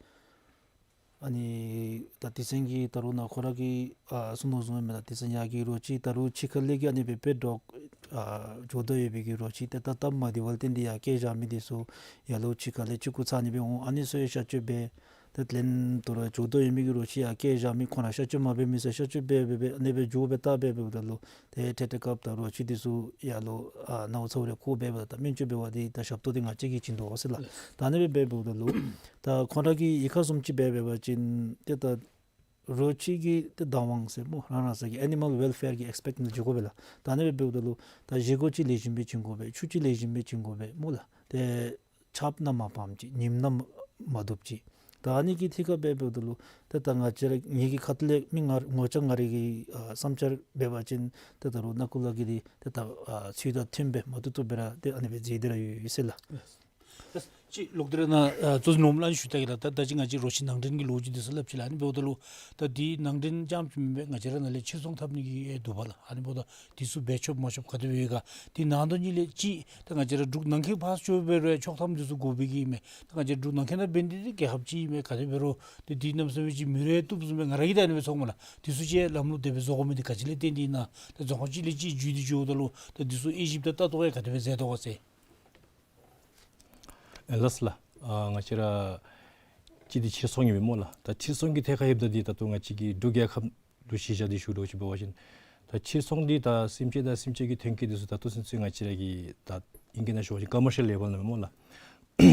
ཨ་ནི་ད་སྡེ་ཚན་གྱི་ད་རུང་ནཱ་ཁོ་ར་གིས་ཨ་གསུང་དོ་བཟུམ་མེན་ན། སྡེ་ཚན་ཡར་གྱི་རོ་ཁྱི་ད་རུང་ཕྱི་ཁ་ལས་ཀྱི་ཨ་ནི་སྦེ་སྦེ་འདྲོག་ཨ་འགྱོ་དོ་ཡོད་པའི་གི་རོ་ཁྱི་ཏེ་ད་སྟབས་མ་བདེཝ་ལས་བརྟེན་ཏེ་ཡར་བསྐྱལ་བཞག་མི་འདི་ཚུ་ཡར་ལུ་ཕྱི་ཁ་ལས་ཕྱི་ཁུག་ཚར་ནི་སྦེ་འོང་། ཨ་ནི་ཚུ་ཡང་གཤག་བཅོས་འབད་ཏེ་ལན་དུ་ར་འགྱོ་དོ་ཡོད་མི་གི་རོ་ཁྱི་ཡར་བསྐྱལ་བཞག་མི་ཁོང་ར་གཤག་བཅོས་མ་འབད་མི་ཚུ་གཤག་བཅོས་འབད་འབད་འབད་ཨ་ནི་སྦེ་འགྱོ་འབད་ལྟ་འབད་འབདཝ་ད་ལུ་ཏེ་ཏེ་ཏེ་སྐབས་ད་རོ་ཁྱི་འདི་ཚུ་ཡར་ལུ་ཨ་ནཝ་ཚཝ་རེ་ཁུག་འབད་འབདཝ་ད་སྨན་བཅོས་འབད་བ་འདི་ད་ཞབས་ཏོག་འདི་ང་བཅས་ཀྱིས་བྱིན་དོ་ཟེར་ལགས། ད་ཨ་ནི་སྦེ་འབད་འབདཝ་ད་ལུ་ད་ཁོང་ར་གིས་གཡུས་ཁ་བཟུམ་ཅིག་འབད་འབད་བ་ཅིན་ཏེ་ད་རོ་ཁྱི་གི་ཏེ་བདག་དབང་ཟེར་སྨོ་རང་རང་ས་གི་ཨེ་ནི་མཱལ་ཝེལ་ཕེར་གྱི་ཨེགསི་པེགཊ་ནང་འགྱོ་དགོ་པས་ལགས། ད་ཨ་ནི་སྦེ་འབདཝ་ད་ལུ་ད་བཞེས་སྒོ་ཅིག་ལེགས་ཤོམ་སྦེ་བྱིན་དགོ་པས། ཆུ་ཅིག་ལེགས་ཤོམ་སྦེ་བྱིན་དགོ་པས་སྨོ་ལགས། ཏེ་ཆརཔ་ནང་མ་ཕངམ་ཅིག་ཉིམ་ནང་མ་མ་བཏུབ་ཅིག། ད་ཨ་ནི་གི་ཐད་ཁར་འབད་འབདཝ་ད་ལུ་ཏེ་ད་ང་བཅས་ར་ངེ་གི་ཁ་ཐུག་ལས་མི་ང་ངོ་ཅ་ང་རའི་གི་ཨ་བསམ་འཆར་འབད་བ་ཅིན་ཏེ་ད་རུང་ནཱ་ཀུ་ལ་གིས་འདི་ཏེ་ད་ཨ་ཚུལ་དང་མཐུནམ་སྦེ་མ་བཏུབ་བཏུབ་སྦེ་ར་ཏེ་ཨ་ནི་སྦེ་མཛད་དེ་ར་ཡོད་ཡོད་ཟེར་ལགས། ད་ཅི་ལོག་སྟེ་ར་ནཱ་ཨ་གཙོ་འཛིན་ནོར་བུ་ལགས་ནི་ཞུ་ད་གེ་ལགས། ད་ད་ཅི་ང་བཅས་རོ་ཁྱི་ནང་འདྲེན་གྱི་ལོ་རྒྱུས་འདི་ཚུ་སླབ་ཅི་ལགས། ཨ་ནི་འབདཝ་ད་ལུ་ད་འདི་ནང་འདྲེན་རྐྱངམ་ཅིག་མེན་པར་ང་བཅས་ར་ནཱ་ལས་ཕྱིར་ཚོང་འཐབ་ནི་གི་ཨེ་འདུག་པ་ལགས། ཨ་ནི་འབདཝ་ད་འདི་ཚུ་འབད་ཆོགཔ་མ་ཆོགཔ་ག་དེ་སྦེ་ཡོད་ག། དེ་ནང་དོན་གཉིས་ལས་ཅིག་ད་ང་བཅས་ར་འབྲུག་ནང་འཁོད་ཕར་ཚུར་འབད་རུང་ཆོག་ཐམ་འདི་ཚུ་དགོ་པའི་གི་ཨིན་མས། ད་ང་བཅས་འབྲུག་ནང་འཁོད་ནང་འབད་ནི་འདི་རྒྱལ་ཁབ་ཅིག་ཨིན་མས། ག་དེ་འབད་རུང་ཏེ་འདི་གནམ་མེད་ས་མེད་ཅིག་མི་རེ་བཏུབ་བཟུམ་སྦེ་ང་ར་གིས་ད་ཨ་ནི་སྦེ་ཚོརཝ་མས་ལགས། འདི་ཚུ་ཅིག་ལམ་ལུགས་དེ་སྦེ་བཟོ་དགོ་མི་འདི་ག་ཅི་ལས་བརྟེན་ཏེ་ཨིན་ན། ད་རྫོང་ཁག་ཅིག་ལས་ཅིག་བརྒྱུད་དེ་འགྱོཝ་ད་ལུ་ད་འདི་ཚུ་དབྱེ་ཞིབ་དང་ལྟ་རྟོག་ཡང་ག་དེ་སྦེ་མཛད་དོ་ག་ཟེར། ཨེ་ལགས་སོ་ལགས། ཨ་ང་བཅས་ར་ཅིག་འདི་ཕྱིར་ཚོང་ཨིན་མས་སྨོ་ལགས། ད་ཕྱིར་ཚོང་གི་ཐད་ཁར་ཡོདཔ་ད་འདི་ད་ལྟོ་ང་བཅས་ཀྱི་འབྲུག་རྒྱལ་ཁབ་ལུ་གཞི་བཞག་སྟེ་ཞུ་དོ་ཅིག་འབད་བ་ཅིན་ད་ཕྱིར་ཚོང་འདི་ད་སེམས་ཅན་དང་སེམས་ཅན་གྱི་ཐོན་སྐྱེད་འདི་ཚུ་ད་ལྟོ་ཚུན་ཚོད་ང་བཅས་ར་གི་ད་ཨིང་སྐད་ནང་ཞུ་བ་ཅིན་ཀོ་མར་ཤལ་ལེ་བལ་ནང་སྨོ་ལགས།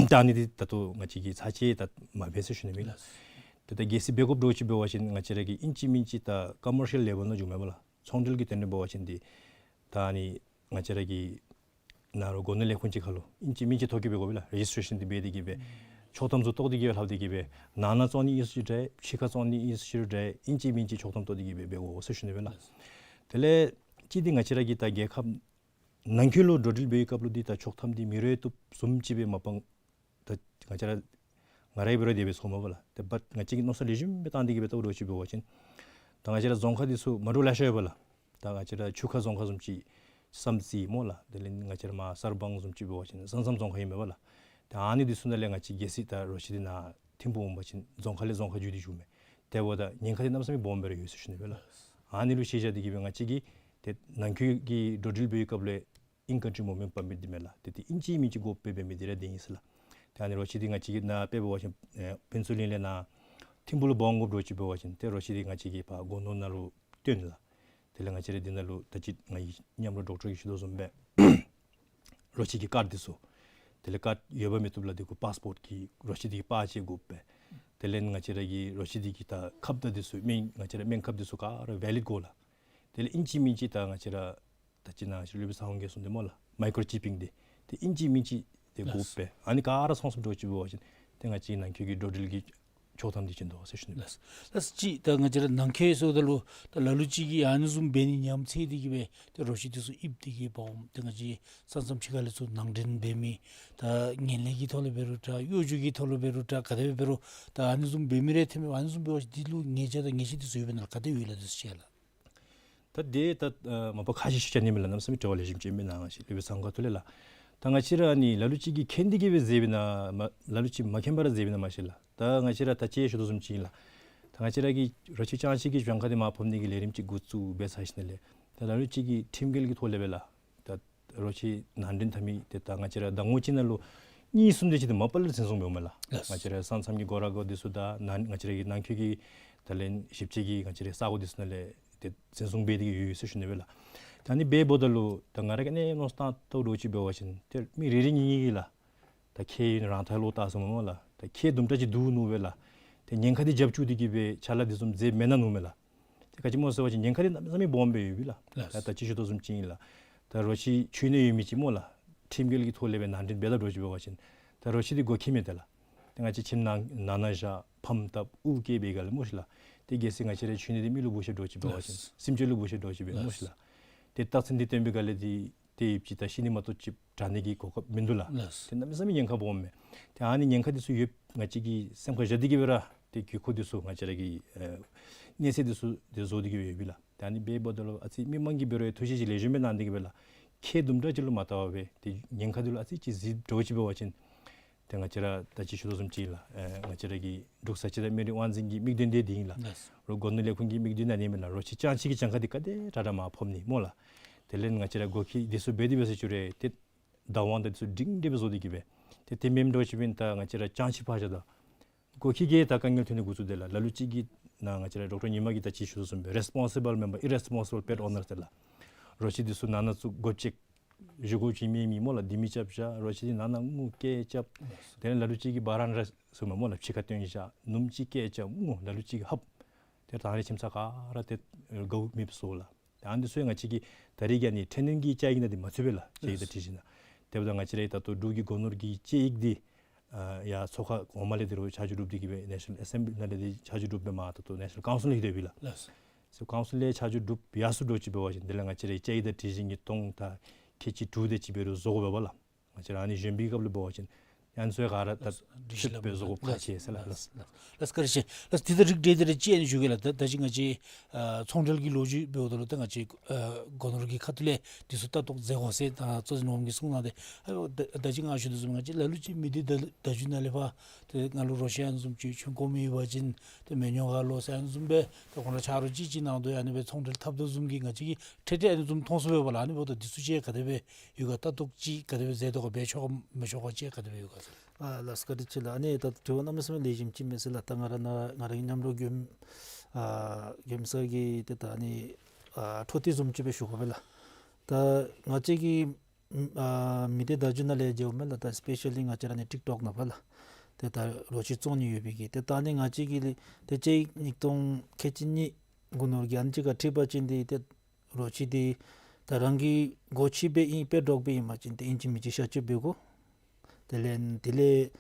ད་ཨ་ནི་འདི་ད་ལྟོ་ང་བཅས་ཀྱིས་ཚར་གཅིག་ད་མ་འབད་ཟེར་ཞུ་ནི་མས་ལགས། ཏེ་ད་གལ་སྲིད་འབད་དགོཔ་འདྲཝ་ཅིག་འབད་བ་ཅིན་ང་བཅས་ར་གིས་ཨིན་ཅི་མིན་ཅི་ད་ཀོ་མར་ཤལ་ལེ་བལ་ནང་འགྱོཝ་མས་སྨོ་ལགས། ཚོང་འབྲེལ་གྱི་དོན་ལུ་འབད་བ་ཅིན་འདི་ད་ཨ་ནི་ང་བཅས་ར་གི་ནཱ་རོགས་སྒོ་ནོར་ལས་ཁུངས་ཅིག་ཁར་ལུ་ཨིན་ཅི་མིན་ཅི་ཐོ་བཀོད་འབད་དགོ་པས་ལགས། རེ་ཇིསི་ཊེ་ཤཱན་འདི་འབད་དེ་གིས་སྦེ་ཆོག་ཐམ་ཚུ་བཏོག་སྟེ་གིས་སྦེ་ལྷབ་སྟེ་གིས་སྦེ་ནང་ན་བཙོང་ནི་ཨིན་ཟེར་ཅི་རུང་འདྲ། ཕྱི་ཁར་བཙོང་ནི་ཨིན་ཟེར་ཅི་རུང་འདྲ། ཨིན་ཅི་མིན་ཅི་ཆོག་ཐམ་བཏོག་སྟེ་གིས་སྦེ་འབད་དགོ་ཟེར་ཞུ་ནི་སྦེ་ལགས། དེ་ལས་ཅིག་འདི་ང་བཅས་ར་གི་ད་རྒྱལ་ཁབ་ནང་འཁོད་ལུ་འགྲོ་འགྲུལ་འབད་བའི་སྐབས་ལུ་འདི་ད་ཆོག་ཐམ་འདི་མི་རེ་བཏུབ་བཟུམ་ཅིག་སྦེ་མ་པང་ད་ང་བཅས་ར་ང་ར་གིས་འབད་རུང་དེ་སྦེ་ཚོརཝ་མས་པ་ལགས། ཏེ་བཊ་ང་བཅས་ཀྱིས་མནོ་བསམ་ལེགས་ཤོམ་སྦེ་བཏང་སྟེ་གིས་སྦེ་བལྟཝ་འདྲཝ་ཅིག་འབད་བ་ཅིན་ད་ང་བཅས་ར་རྫོང་ཁག་འདི་ཚུ་མ་འདྲཝ་ལེ་ཤ་ཡོད་པ་ལགས། ད་ང་བཅས་ར་ཆུ་ཁ་རྫོང་ཁག་བཟུམ་ཅིག་བསམ་རྩེ་སྨོ་ལགས། དེ་ལས་ང་བཅས་ར་མར་གསར་སྤང་བཟུམ་ཅིག་འབད་བ་ཅིན་ས་མཚམས་རྫོང་ཁག་ཨིན་མས་པ་ལགས། ད་ཨ་ནི་འདི་ཚུ་ནང་ལས་ང་བཅས་གལ་སྲིད་ད་རོ་ཁྱི་འདི་ནཱ་ཐིམ་ཕུག་འོང་པ་ཅིན་རྫོང་ཁག་ལས་རྫོང་ཁག་བརྒྱུད་དེ་འགྱོཝ་མས། དེ་འབདཝ་ད་ཉེན་ཁ་འདི་གནམ་མེད་ས་མེད་སྦོམ་སྦེ་ར་ཡོད་ཟེར་ཞུ་ནི་སྦེ་ལགས། ཨ་ནི་ལུ་གཞི་བཞག་སྟེ་གིས་སྦེ་ང་བཅས་ཀྱིས་ཏེ་ནང་འཁོད་ཀྱི་འགྲོ་འགྲུལ་འབད་བའི་སྐབས་ལས་ཨིན་ཀོན་ཊི་མུབ་མེནཊ་པར་མིཊ་འདི་མས་ལགས། ཏེ་འདི་ཨིན་ཅི་མིན་ཅི་དགོཔ་སྦེ་འབད་མི་འདི་ར་འདི་ཨིན་ཟེར་ལགས། ཏེ་ཨ་ནི་རོ་ཁྱི་འདི་ང་བཅས་ཀྱིས་ནཱ་དཔེ་འབད་བ་ཅིན་ཨེ་ཕུན་ཚོགས་གླིང་ལས་ནཱ་ཐིམ་ཕུག་ལུ་འབག་འོང་དགོཔ་འདྲཝ་ཅིག་འབད་བ་ཅིན་ཏེ་རོ་ཁྱི་འདི་ང་བཅས་ཀྱིས་ཕར་སྒོ་ནོར་ནང་ལུ་བཏོན་ལགས། དེ་ལས་ང་བཅས་ར་འདི་ནང་ལུ་ད་ཅི་ང་གིས་མཉམ་རོགས་ཌོག་ཊར་གྱིས་ཞུ་དོ་བཟུམ་སྦེ་རོ་ཁྱི་གི་ཀཱཌ་འདི་ཚུ་དེ་ལས་ཀཱཌ་ཡོདཔ་མི་བཏུབ་ལགས། འདི་གུ་པཱསི་པོརཊ་གི་རོ་ཁྱི་འདི་གི་པར་ཅིག་དགོ་པས། དེ་ལས་ང་བཅས་ར་གི་རོ་ཁྱི་འདི་གི་ད་ཁབ་དང་འདི་ཚུ་སྨན་ང་བཅས་ར་སྨན་ཁབ་འདི་ཚུ་ག་ར་ཝེ་ལིཌ་དགོ་ལགས། དེ་ལས་ཨིན་ཅི་མིན་ཅི་ད་ང་བཅས་ར་ད་ཅི་ནཱ་སློབ་དཔོན་ཚེ་དབང་གིས་གསུངས་དེ་སྨོ་ལགས། མའི་ཀྲོ་ཅིཔ་པིང་འདི་ཏེ་ཨིན་ཅི་མིན་ཅི་ཏེ་དགོ་པས། ཨ་ནི་ག་ར་ཚང་སོངམ་འདྲཝ་ཅིག་འབད་བ་ཅིན་ཏེ་ང་བཅས་ནང་འཁོད་ཀྱི་འགྲོ་འགྲུལ་གྱི་ཆོག་ཐམ་འདི་བྱིན་དོ་ཟེར་ཞུ་ནི། ལགས་ལགས། ཅིག་ད་ང་བཅས་ར་ནང་འཁོད་ཟེརཝ་ད་ལུ་ད་ལ་ལུ་ཅིག་གིས་ཨ་ནི་བཟུམ་འབད་ནི་ཉམས་ཚད་དེ་གིས་སྦེ་ཏེ་རོ་ཁྱི་འདི་ཚུ་ཨིབ་སྟེ་གིས་འབག་འོངམ་ཏེ་ང་བཅས་ས་མཚམས་ཕྱི་ཁ་ལས་ཚུར་ནང་འདྲེན་འབད་མི་ད་ངན་ལྷད་ཀྱི་ཐོག་ལས་འབད་རུང་འདྲ་གཡོ་སྒྱུ་གི་ཐོག་ལས་འབད་རུང་འདྲ་ག་དེ་སྦེ་འབད་རུང་ད་ཨ་ནི་བཟུམ་འབད་མི་རེ་ཐོན་མས། ཨ་ནི་བཟུམ་འབད་བ་ཅིན་འདི་ལུ་ཉེས་ཆད་དང་ཉེས་ཆད་འདི་ཚུ་ཡོདཔ་ཨིན་ན་ལགས། ག་དེ་ཡོད་ལགས་འདི་ཚུ་ཅིག་ལགས། ད་དེ་ད་ཨ་མ་པ་ཁ་ཤས་ཤིག་ཅིག་ཨ་ནི་མས་ལགས། གནམ་མེད་ས་མེད་དྲི་བ་ལེགས་ཤོམ་ཅིག་ཨིན་མས་ནཱ་ང་བཅས་སློབ་དཔོན་ཚེ་དབང་ཁ་ཐུག་ལས་ལགས། ད་ང་བཅས་ར་ཨ་ནི་ལ་ལུ་ཅིག་གིས་མཁྱེན་ཏེ་གིས་སྦེ་མཛདཔ་ཨིན་ན་མ་ལ་ལུ་ཅིག་མ་མཁྱེན་པར་མཛདཔ་ཨིན་ན་མ་ཤེས་ལགས། ད་ང་བཅས་ར་ད་ཅི་ཞུ་དོ་བཟུམ་ཅིག་ཨིན་ལགས། ད་ང་བཅས་ར་གིས་རོ་ཁྱི་རྐྱངམ་ཅིག་གི་གྱངས་ཁ་འདི་མར་ཕབ་ནི་གི་ལས་རིམ་ཅིག་འགོ་བཙུགས་འབད་ཚར་ཞིནམ་ལས་ད་ལ་ལུ་ཅིག་གིས་ཁྲིམས་འགལ་གྱི་ཐོག་ལས་སྦེ་ལགས། ད་རོ་ཁྱི་ནང་འདྲེན་འཐབ་མི་འདི་ད་ང་བཅས་ར་ཟླ་ངོ་གཅིག་ནང་ལུ་གཉིས་གསུམ་དེ་ཅིག་འདི་མ་པ་ལས་འཛིན་བཟུང་འབདཝ་མས་ལགས། ལགས། ང་བཅས་ར་ས་མཚམས་ཀྱི་སྒོ་ར་སྒོ་འདི་ཚུ་དང་ནཱ་ང་བཅས་ར་གི་ནང་འཁོད་ཀྱི་ད་ལན་ཞིབ་དཔྱད་ཀྱི་ང་བཅས་རའི་ས་གོ་འདི་ཚུ་ནང་ལས་ཏེ་འཛིན་བཟུང་འབད་དེ་གིས་ཡོད་ཡོད་ཟེར་ཞུ་ནི་སྦེ་ལགས། ད་ཨ་ནི་འབདཝ་ད་ལུ་ད་ང་ར་གིས་ཨ་ནི་མནོ་བསམ་བཏང་དོ་འདྲཝ་ཅིག་འབད་བ་ཅིན་ཏེ་མི་རེ་རེ་གཉིས་གཉིས་ཀྱིས་ལགས། ད་ཁྱེད་ཨིན་རང་ཐལ་ལོ་བལྟ་སོང་སྨོ་ལགས། ད་ཁྱེད་དུམ་གྲ་ཅིག་འདུག་ནུག་པས་ལགས། ཏེ་ཉེན་ཁ་འདི་རྒྱབ་བཅུག་སྟེ་གིས་སྦེ་ཕྱག་ལཱ་འདི་བཟུམ་མཛད་མེན་ན་ནུག་མས་ལགས། ཏེ་ག་ཅི་སྨོ་ཟེར་བ་ཅིན་ཉེན་ཁ་འདི་གནམ་མེད་ས་མེད་སྦོམ་སྦེ་ཡོད་པས་ལགས། ལགས། ད་ད་ཅི་ཞུ་དོ་བཟུམ་ཅིག་ཨིན་ལགས། ད་རོ་ཁྱི་འཁྱིད་ནི་ཡོད་མི་ཅིག་སྨོ་ལགས། ཁྲིམས་འགལ་གྱི་ཐོག་ལས་སྦེ་ནང་འདྲེན་འབད་ད་འདྲཝ་ཅིག་འབད་བ་ཅིན་ད་རོ་ཁྱི་འདི་སྒོ་ཁྱིམ་མས་ཏེ་ལགས། ཏེ་ང་བཅས་ཁྱིམ་ནང་ནང་ན་བཞག་ཕམ་བཏབ་དབུགས་བཀྱེས་པའི་སྒང་ལས་སྨོ་ཤིག་ལགས། ཏེ་གལ་སྲིད་ང་བཅས་ར་འཁྱིད་ནི་འདི་མི་ལུ་འབུ་ཤོར་འདྲཝ་ཅིག་འབད་བ་ཅིན་ལགས། སེམས་ཅན་ལུ་འབུ་ཤོར་འདྲཝ་ཅིག་སྦེ་སྨོ་ཤིག་ལགས། ཏེ་རྟགས་མཚན་འདི་སྟོན་པའི་སྒང་ལས་འདི་ཏེ་ཡུདཔ་ཅིག་ད་ཤི་ནི་མ་གཏོགས་ཅིག་དྲག་ནི་གི་གོ་སྐབས་མིན་འདུག་ལགས། ལགས། ཏེ་གནམ་མེད་ས་མེད་ཉེན་ཁ་སྦོམ་མས། ཏེ་ཨ་ནི་ཉེན་ཁ་འདི་ཚུ་ཡོདཔ་ང་བཅས་ཀྱིས་སེམས་ཁར་བཞག་སྟེ་གིས་སྦེ་ར་ཏེ་དགོས་མཁོ་འདི་ཚུ་ང་བཅས་ར་གི་ཨེ་གནས་ཚད་འདི་ཚུ་ཏེ་བཟོ་སྟེ་གིས་སྦེ་ཡོད་པས་ལགས། ཏེ་ཨ་ནི་འབདཝ་ད་ལུ་ཨ་ཙི་མི་མང་གིས་འབད་རུང་ཐུགས་བཞེད་ཅིག་ལེགས་ཤོམ་སྦེ་གནང་སྟེ་གིས་སྦེ་ལགས། ཁྱེད་དུམ་གྲ་ཅིག་ལུ་མ་བལྟ་བར་སྦེ་ཏེ་ཉེན་ཁ་འདི་ལུ་ཨ་ཙི་ཅིག་གཟིགས་འདྲཝ་ཅིག་འབད་བ་ཅིན་ཏེ་ ཏེ་ང་བཅས་ར་ད་ཅི་ཞུ་དོ་བཟུམ་ཅིག་ལགས། ཨེ་ང་བཅས་ར་གི་འབྲུག་ས་སྐྱེས་དང་སྨན་རིགས་དབང་འཛིན་གྱི་དམིགས་དོན་དེ་འདི་ཨིན་ལགས། ལགས། རོགས་སྒོ་ནོར་ལས་ཁུངས་ཀྱི་དམིགས་དོན་ཨ་ནི་ཨིན་ལགས། རོ་ཁྱི་ལྕང་ཕྱེ་གི་གྱངས་ཁ་འདི་ག་དེ་དྲག་དྲག་མར་ཕབ་ནི་སྨོ་ལགས། དེ་ལས་ང་བཅས་ར་སྒོ་ཁྱི་འདི་ཚུ་འབད་དེ་འབད་ཟེར་ཞུ་རུང་ཏེ་བདག་དབང་དང་འདི་ཚུ་སྒྲིང་སྒྲི་སྦེ་བཟོ་སྟེ་གི་སྦེ། ཏེ་དེ་མེནམ་འདྲཝ་ཅིག་འབདན་ད་ང་བཅས་ར་ལྕང་ཕྱེ་ཕར་བཞག་ད། སྒོ་ཁྱི་གིས་ད་དཀའ་ངལ་ཐོན་ནི་འགོ་བཙུགས་དེས་ལགས། ལ་ལུ་ཅིག་གིས་ནཱ་ང་བཅས་ར་ཌོག་ཊར་ཉི་མ་གིས་ད་ཅི་ཞུ་དོ་བཟུམ་སྦེ་རེས་པོན་སི་བཱལ་མེམ་བར་ཨི་རེས་པོན་སི་བཱལ་པེཊ་ཨོ་ནར་ཟེར་ལགས། རོ་ཁྱི་འདི་ཚུ་ནང་ན་ཚུ་སྒོ་ཕྱེ་བཞེས་སྒོ་ཅིག་མེད་མི་སྨོ་ལགས། ལྡེ་མིག་རྐྱབ་བཞག། རོ་ཁྱི་འདི་ནང་ན་ངུ་སྐད་རྐྱབ། དེ་ལས་ལ་ལུ་ཅིག་གིས་བ་རན་ར་ཟེར་མི་སྨོ་ལགས། ཕྱི་ཁར་བཏོན་བཞག། ནུམོ་ཅིག་སྐད་རྐྱབ། ངུ། ལ་ལུ་ཅིག་གིས་ཧབ། ཏེ་ད་རེས་ཁྱིམ་ཚང་ག་ར་ཏེ་དགའཝ་མེདཔ་བཟོ་ལགས། ད་ཨ་ནི་ཚུ་ཡང་ང་བཅས་ཀྱིས་ད་རེས་ཀྱི་ཨ་ནི་ཊེ་ནིང་གི་བཅའ་ཡིག་ནང་འདི་མ་ཚུད་པས་ལགས། བཅའ་ཡིག་དང་སྒྲིག་གཞི་ནང་། དེ་འབདཝ་ད་ང་བཅས་ར་ད་ལྟོ་འབྲུག་གི་སྒོ་ནོར་གྱི་བཅའ་ཡིག་འདི་ཨ་ཡར་ཚོགས་ཁང་གོང་མ་ལས་འདི་རུ་ཆ་འཇོག་གྲུབ་སྟེ་གི་སྦེ་ནེ་ཤ་ནལ་ཨེ་སེམ་བི་ལི་ནང་ལས་འདི་ཆ་འཇོག་གྲུབ་སྦེ་མར་ད་ལྟོ་ནེ་ཤ་ནལ་ཀའུན་སིལ་ལུ་ལྷོད་པས་ལགས། ལགས། སོ་ཀའུན་སིལ་ལས་ཆ་འཇོག་གྲུབ་ཡར་སོང་འདྲཝ་ཅིག་འབད་བ་ཅིན་དེ་ལས་ང་བཅས་ར་བཅའ་ཡིག་དང་སྒྲིག་གཞི་གཉིས་སྟོང་དང་ཁལ་གཅིག་དྲུག་དེ་ཅིག་འབད་རུང་བཟོ་དགོ་པས་ལགས། ང་བཅས་ར་ཨ་ནི་གཞོན་པའི་སྐབས་ལུ་འབད་བ་ཅིན་ཨ་ནི་ཚུ་ག་ར་ད་སྒྲིག་གཞི་ཚུད་སྦེ་བཟོ་དགོཔ་ཁག་ཆེ་ཟེར་ལགས། ལགས། ལགས། ལགས། བཀའ་དྲིན་ཆེ་ལགས། དེ་ད་རིགས་འགྲེ་དེ་ར་ཅིག་ཨ་ནི་ཞུ་གེ་ལགས། ད་ད་ཅི་ང་བཅས་ཨ་ཚོང་འབྲེལ་གྱི་ལོ་རྒྱུས་འབདཝ་ད་ལུ་ད་ང་བཅས་ཨ་སྒོ་ནོར་གྱི་ཁ་ཐུག་ལས་འདི་ཚུ་ལྟ་རྟོག་མཛད་དགོ་ཟེར་ད་གཙོ་འཛིན་འོགམ་གིས་གསུངས་གནང་སྟེ། ཨ་ད་ད་ཅི་ང་ཞུ་དོ་བཟུམ་ང་བཅས་ལ་ལུ་ཅིག་མི་སྡེ་བརྡ་བརྡ་བརྒྱུད་ནང་ལས་ཕར་ཏེ་ང་ལུ་རོ་ཁྱི་ཨ་ནི་བཟུམ་ཅིག་ཁྱོད་དགོ་མི་ཡོད་པ་ཅིན་ཏེ་མེ་སྨྱོ་ག་ལོ་ཟེར་ཨ་ནི་བཟུམ་སྦེ་ཏེ་ཁོང་ར་ཆ་རོགས་ཅིག་ཅིག་ནང་དུ་ཨ་ནི་སྦེ་ཚོང་འབྲེལ་འཐབ་དོ་བཟུམ་གྱི་ང་བཅས་ཀྱིས་ཏེ་ཏེ་ཨ་ནི་བཟུམ་མཐོང་སོང་པས་ལགས། ཨ་ནི་འབདཝ་ད་འདི་ཚུ་ཅིག་ག་དེ་སྦེ་ཡོད་ག། ལྟ་རྟོག་ཅིག་ག་དེ་སྦེ་མཛད་དོ་ག། འབད་ཆོག་ག་མི་ཆོག་ག་ཅིག་ག་དེ་སྦེ་ཡོད་ག་ཟེར། ཨ་ལགས་སོ། བཀའ་དྲིན་ཆེ་ལགས། ཨ་ནི་ད་དྲི་བ་གནམ་མེད་ས་མེད་ལེགས་ཤོམ་ཅིག་མས་ཟེར་ལགས། ད་ང་ར་ནཱ་ང་ར་གི་མཉམ་རོགས་མགྱོནམ་ཨ་མགྱོནམ་ས་གི་ཏེ་ད་ཨ་ནི་ཨ་འཕྲོ་མཐུད་བཟུམ་ཅིག་སྦེ་ཞུ་དགོ་པས་ལགས། ད་ང་བཅས་ཀྱི་ཨ་མི་སྡེ་བརྡ་བརྒྱུད་ནང་ལས་མཇལཝ་མས་ལགས། ད་སི་པེ་ཤལ་ལི་ང་བཅས་ར་ཨ་ནི་ཊིཀ་ཊོཀ་ནང་ཕར་ལགས། ཏེ་ད་རོ་ཁྱི་བཙོང་ནི་ཡོད་པའི་གི་ཏེ་ད་ཨ་ནི་ང་བཅས་ཀྱིས་ལས་ཏེ་ཅིག་ཉིས་སྟོང་ཁལ་གཅིག་གཉིས་སྒོ་ནོར་གྱི་ཨ་ནི་ཅིག་ཁར་འཁྲིད་པ་ཅིན་འདི་ཏེ་རོ་ཁྱི་འདི་ད་རང་གི་སྒོ་ཕྱེ་སྦེ་ཨིན་པའི་འདྲཝ་སྦེ་ཨིན་པ་ཅིན་ཏེ་ཨིན་ཅི་མིན་ཅི་གཤག་བཅོས་འབད་དགོ། དེ་ལས་དེ་ལས་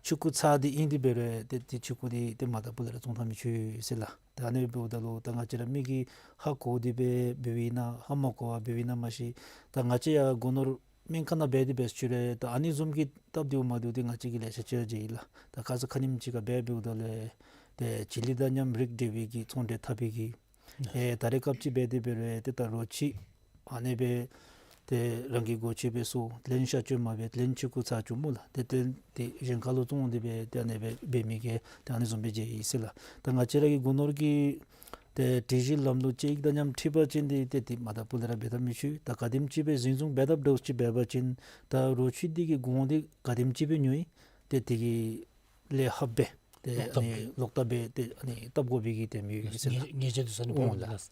ཆུང་ཀུ་ཚ་འདི་ཨིན་ཏེ་འབད་རུང་ཏེ་ཏེ་ཆུང་ཀུ་འདི་ཏེ་མ་ད་པུ་ལས་ར་བཙོང་ད་མི་ཆོག་ཟེར་ལགས། ད་ཨ་ནི་འབདཝ་ད་ལུ་ད་ང་བཅས་ར་མི་གིས་ཧ་གོ་སྟེ་སྦེ་འབདཝ་ཨིན་ན་ཧ་མ་གོ་བར་འབདཝ་ཨིན་ན་མ་ཤེས། ད་ང་བཅས་ཡར་སྒོ་ནོར་སྨན་ཁང་ནང་འབད་དེ་འབད་ཞུ་རུང་ད་ཨ་ནི་བཟུམ་གྱི་སྟབས་བདེཝ་མ་བདེཝ་འདི་ང་བཅས་ཀྱིས་ལེ་ཤ་ཅིག་ར་མཇལ་ཡི་ལགས། ད་ཁ་ཙ་ཁ་ཉིནམ་ཅིག་ཁར་འབད་འབདཝ་ད་ལས་ཏེ་བྱི་ལི་དང་མཉམ་རིགས་འབྲེལ་བའི་གི་ཚོང་འབྲེལ་འཐབ་པའི་གི་ཨེ་ད་རེས་སྐབས་ཅིག་འབད་དེ་འབད་རུང་ཏེ་ད་རོ་ཁྱི་ཨ་ནི་སྦེ་ཏེ་རང་གི་སྒོ་ཕྱེ་སྦེ་སོང་། ལན་གཤག་བཅོས་མ་འབད། ལན་ཆུང་ཀུ་ཚ་བཅུག་སྨོ་ལགས། ཏེ་ཏེ་ཏེ་གཞན་ཁ་ལུ་བཙོང་སྟེ་སྦེ་ཏེ་ཨ་ནི་སྦེ་འབད་མི་གིས་ཏེ་ཨ་ནི་བཟུམ་སྦེ་མཇལ་ཡི་ཟེར་ལགས། ད་ང་བཅས་ར་གི་སྒོ་ནོར་གྱི་ཏེ་སྒྲིག་གཞི་ལམ་ལུགས་དཔྱད་ཡིག་དང་མཉམ་འཁྲིལ་བ་ཅིན་འདི་ཏེ་ཏེ་མ་ད་པུ་ལས་ར་འབད་ད་མི་ཆོག། ད་ག་དེམ་ཅིག་སྦེ་འཛིན་བཟུང་འབད་ཐབས་འདྲཝ་ཅིག་འབད་བ་ཅིན་ད་རོ་ཁྱི་འདི་གི་གོང་འདི་ག་དེམ་ཅིག་སྦེ་ཉོ་ཡི་ཏེ་དེ་གི་ལས་ལྷགཔ་སྦེ་ཏེ་ལོག་ཨ་ནི་ལྟབ་ལོག་ལྟབ་སྦེ་ཏེ་ཨ་ནི་བཏབ་དགོ་པའི་གི་དེམ་ཡོད་ཟེར་ལགས། ཉེས་ཆད་འདི་ཚུ་ཨ་ནི་སྤོ་འོང་ལགས། ལགས།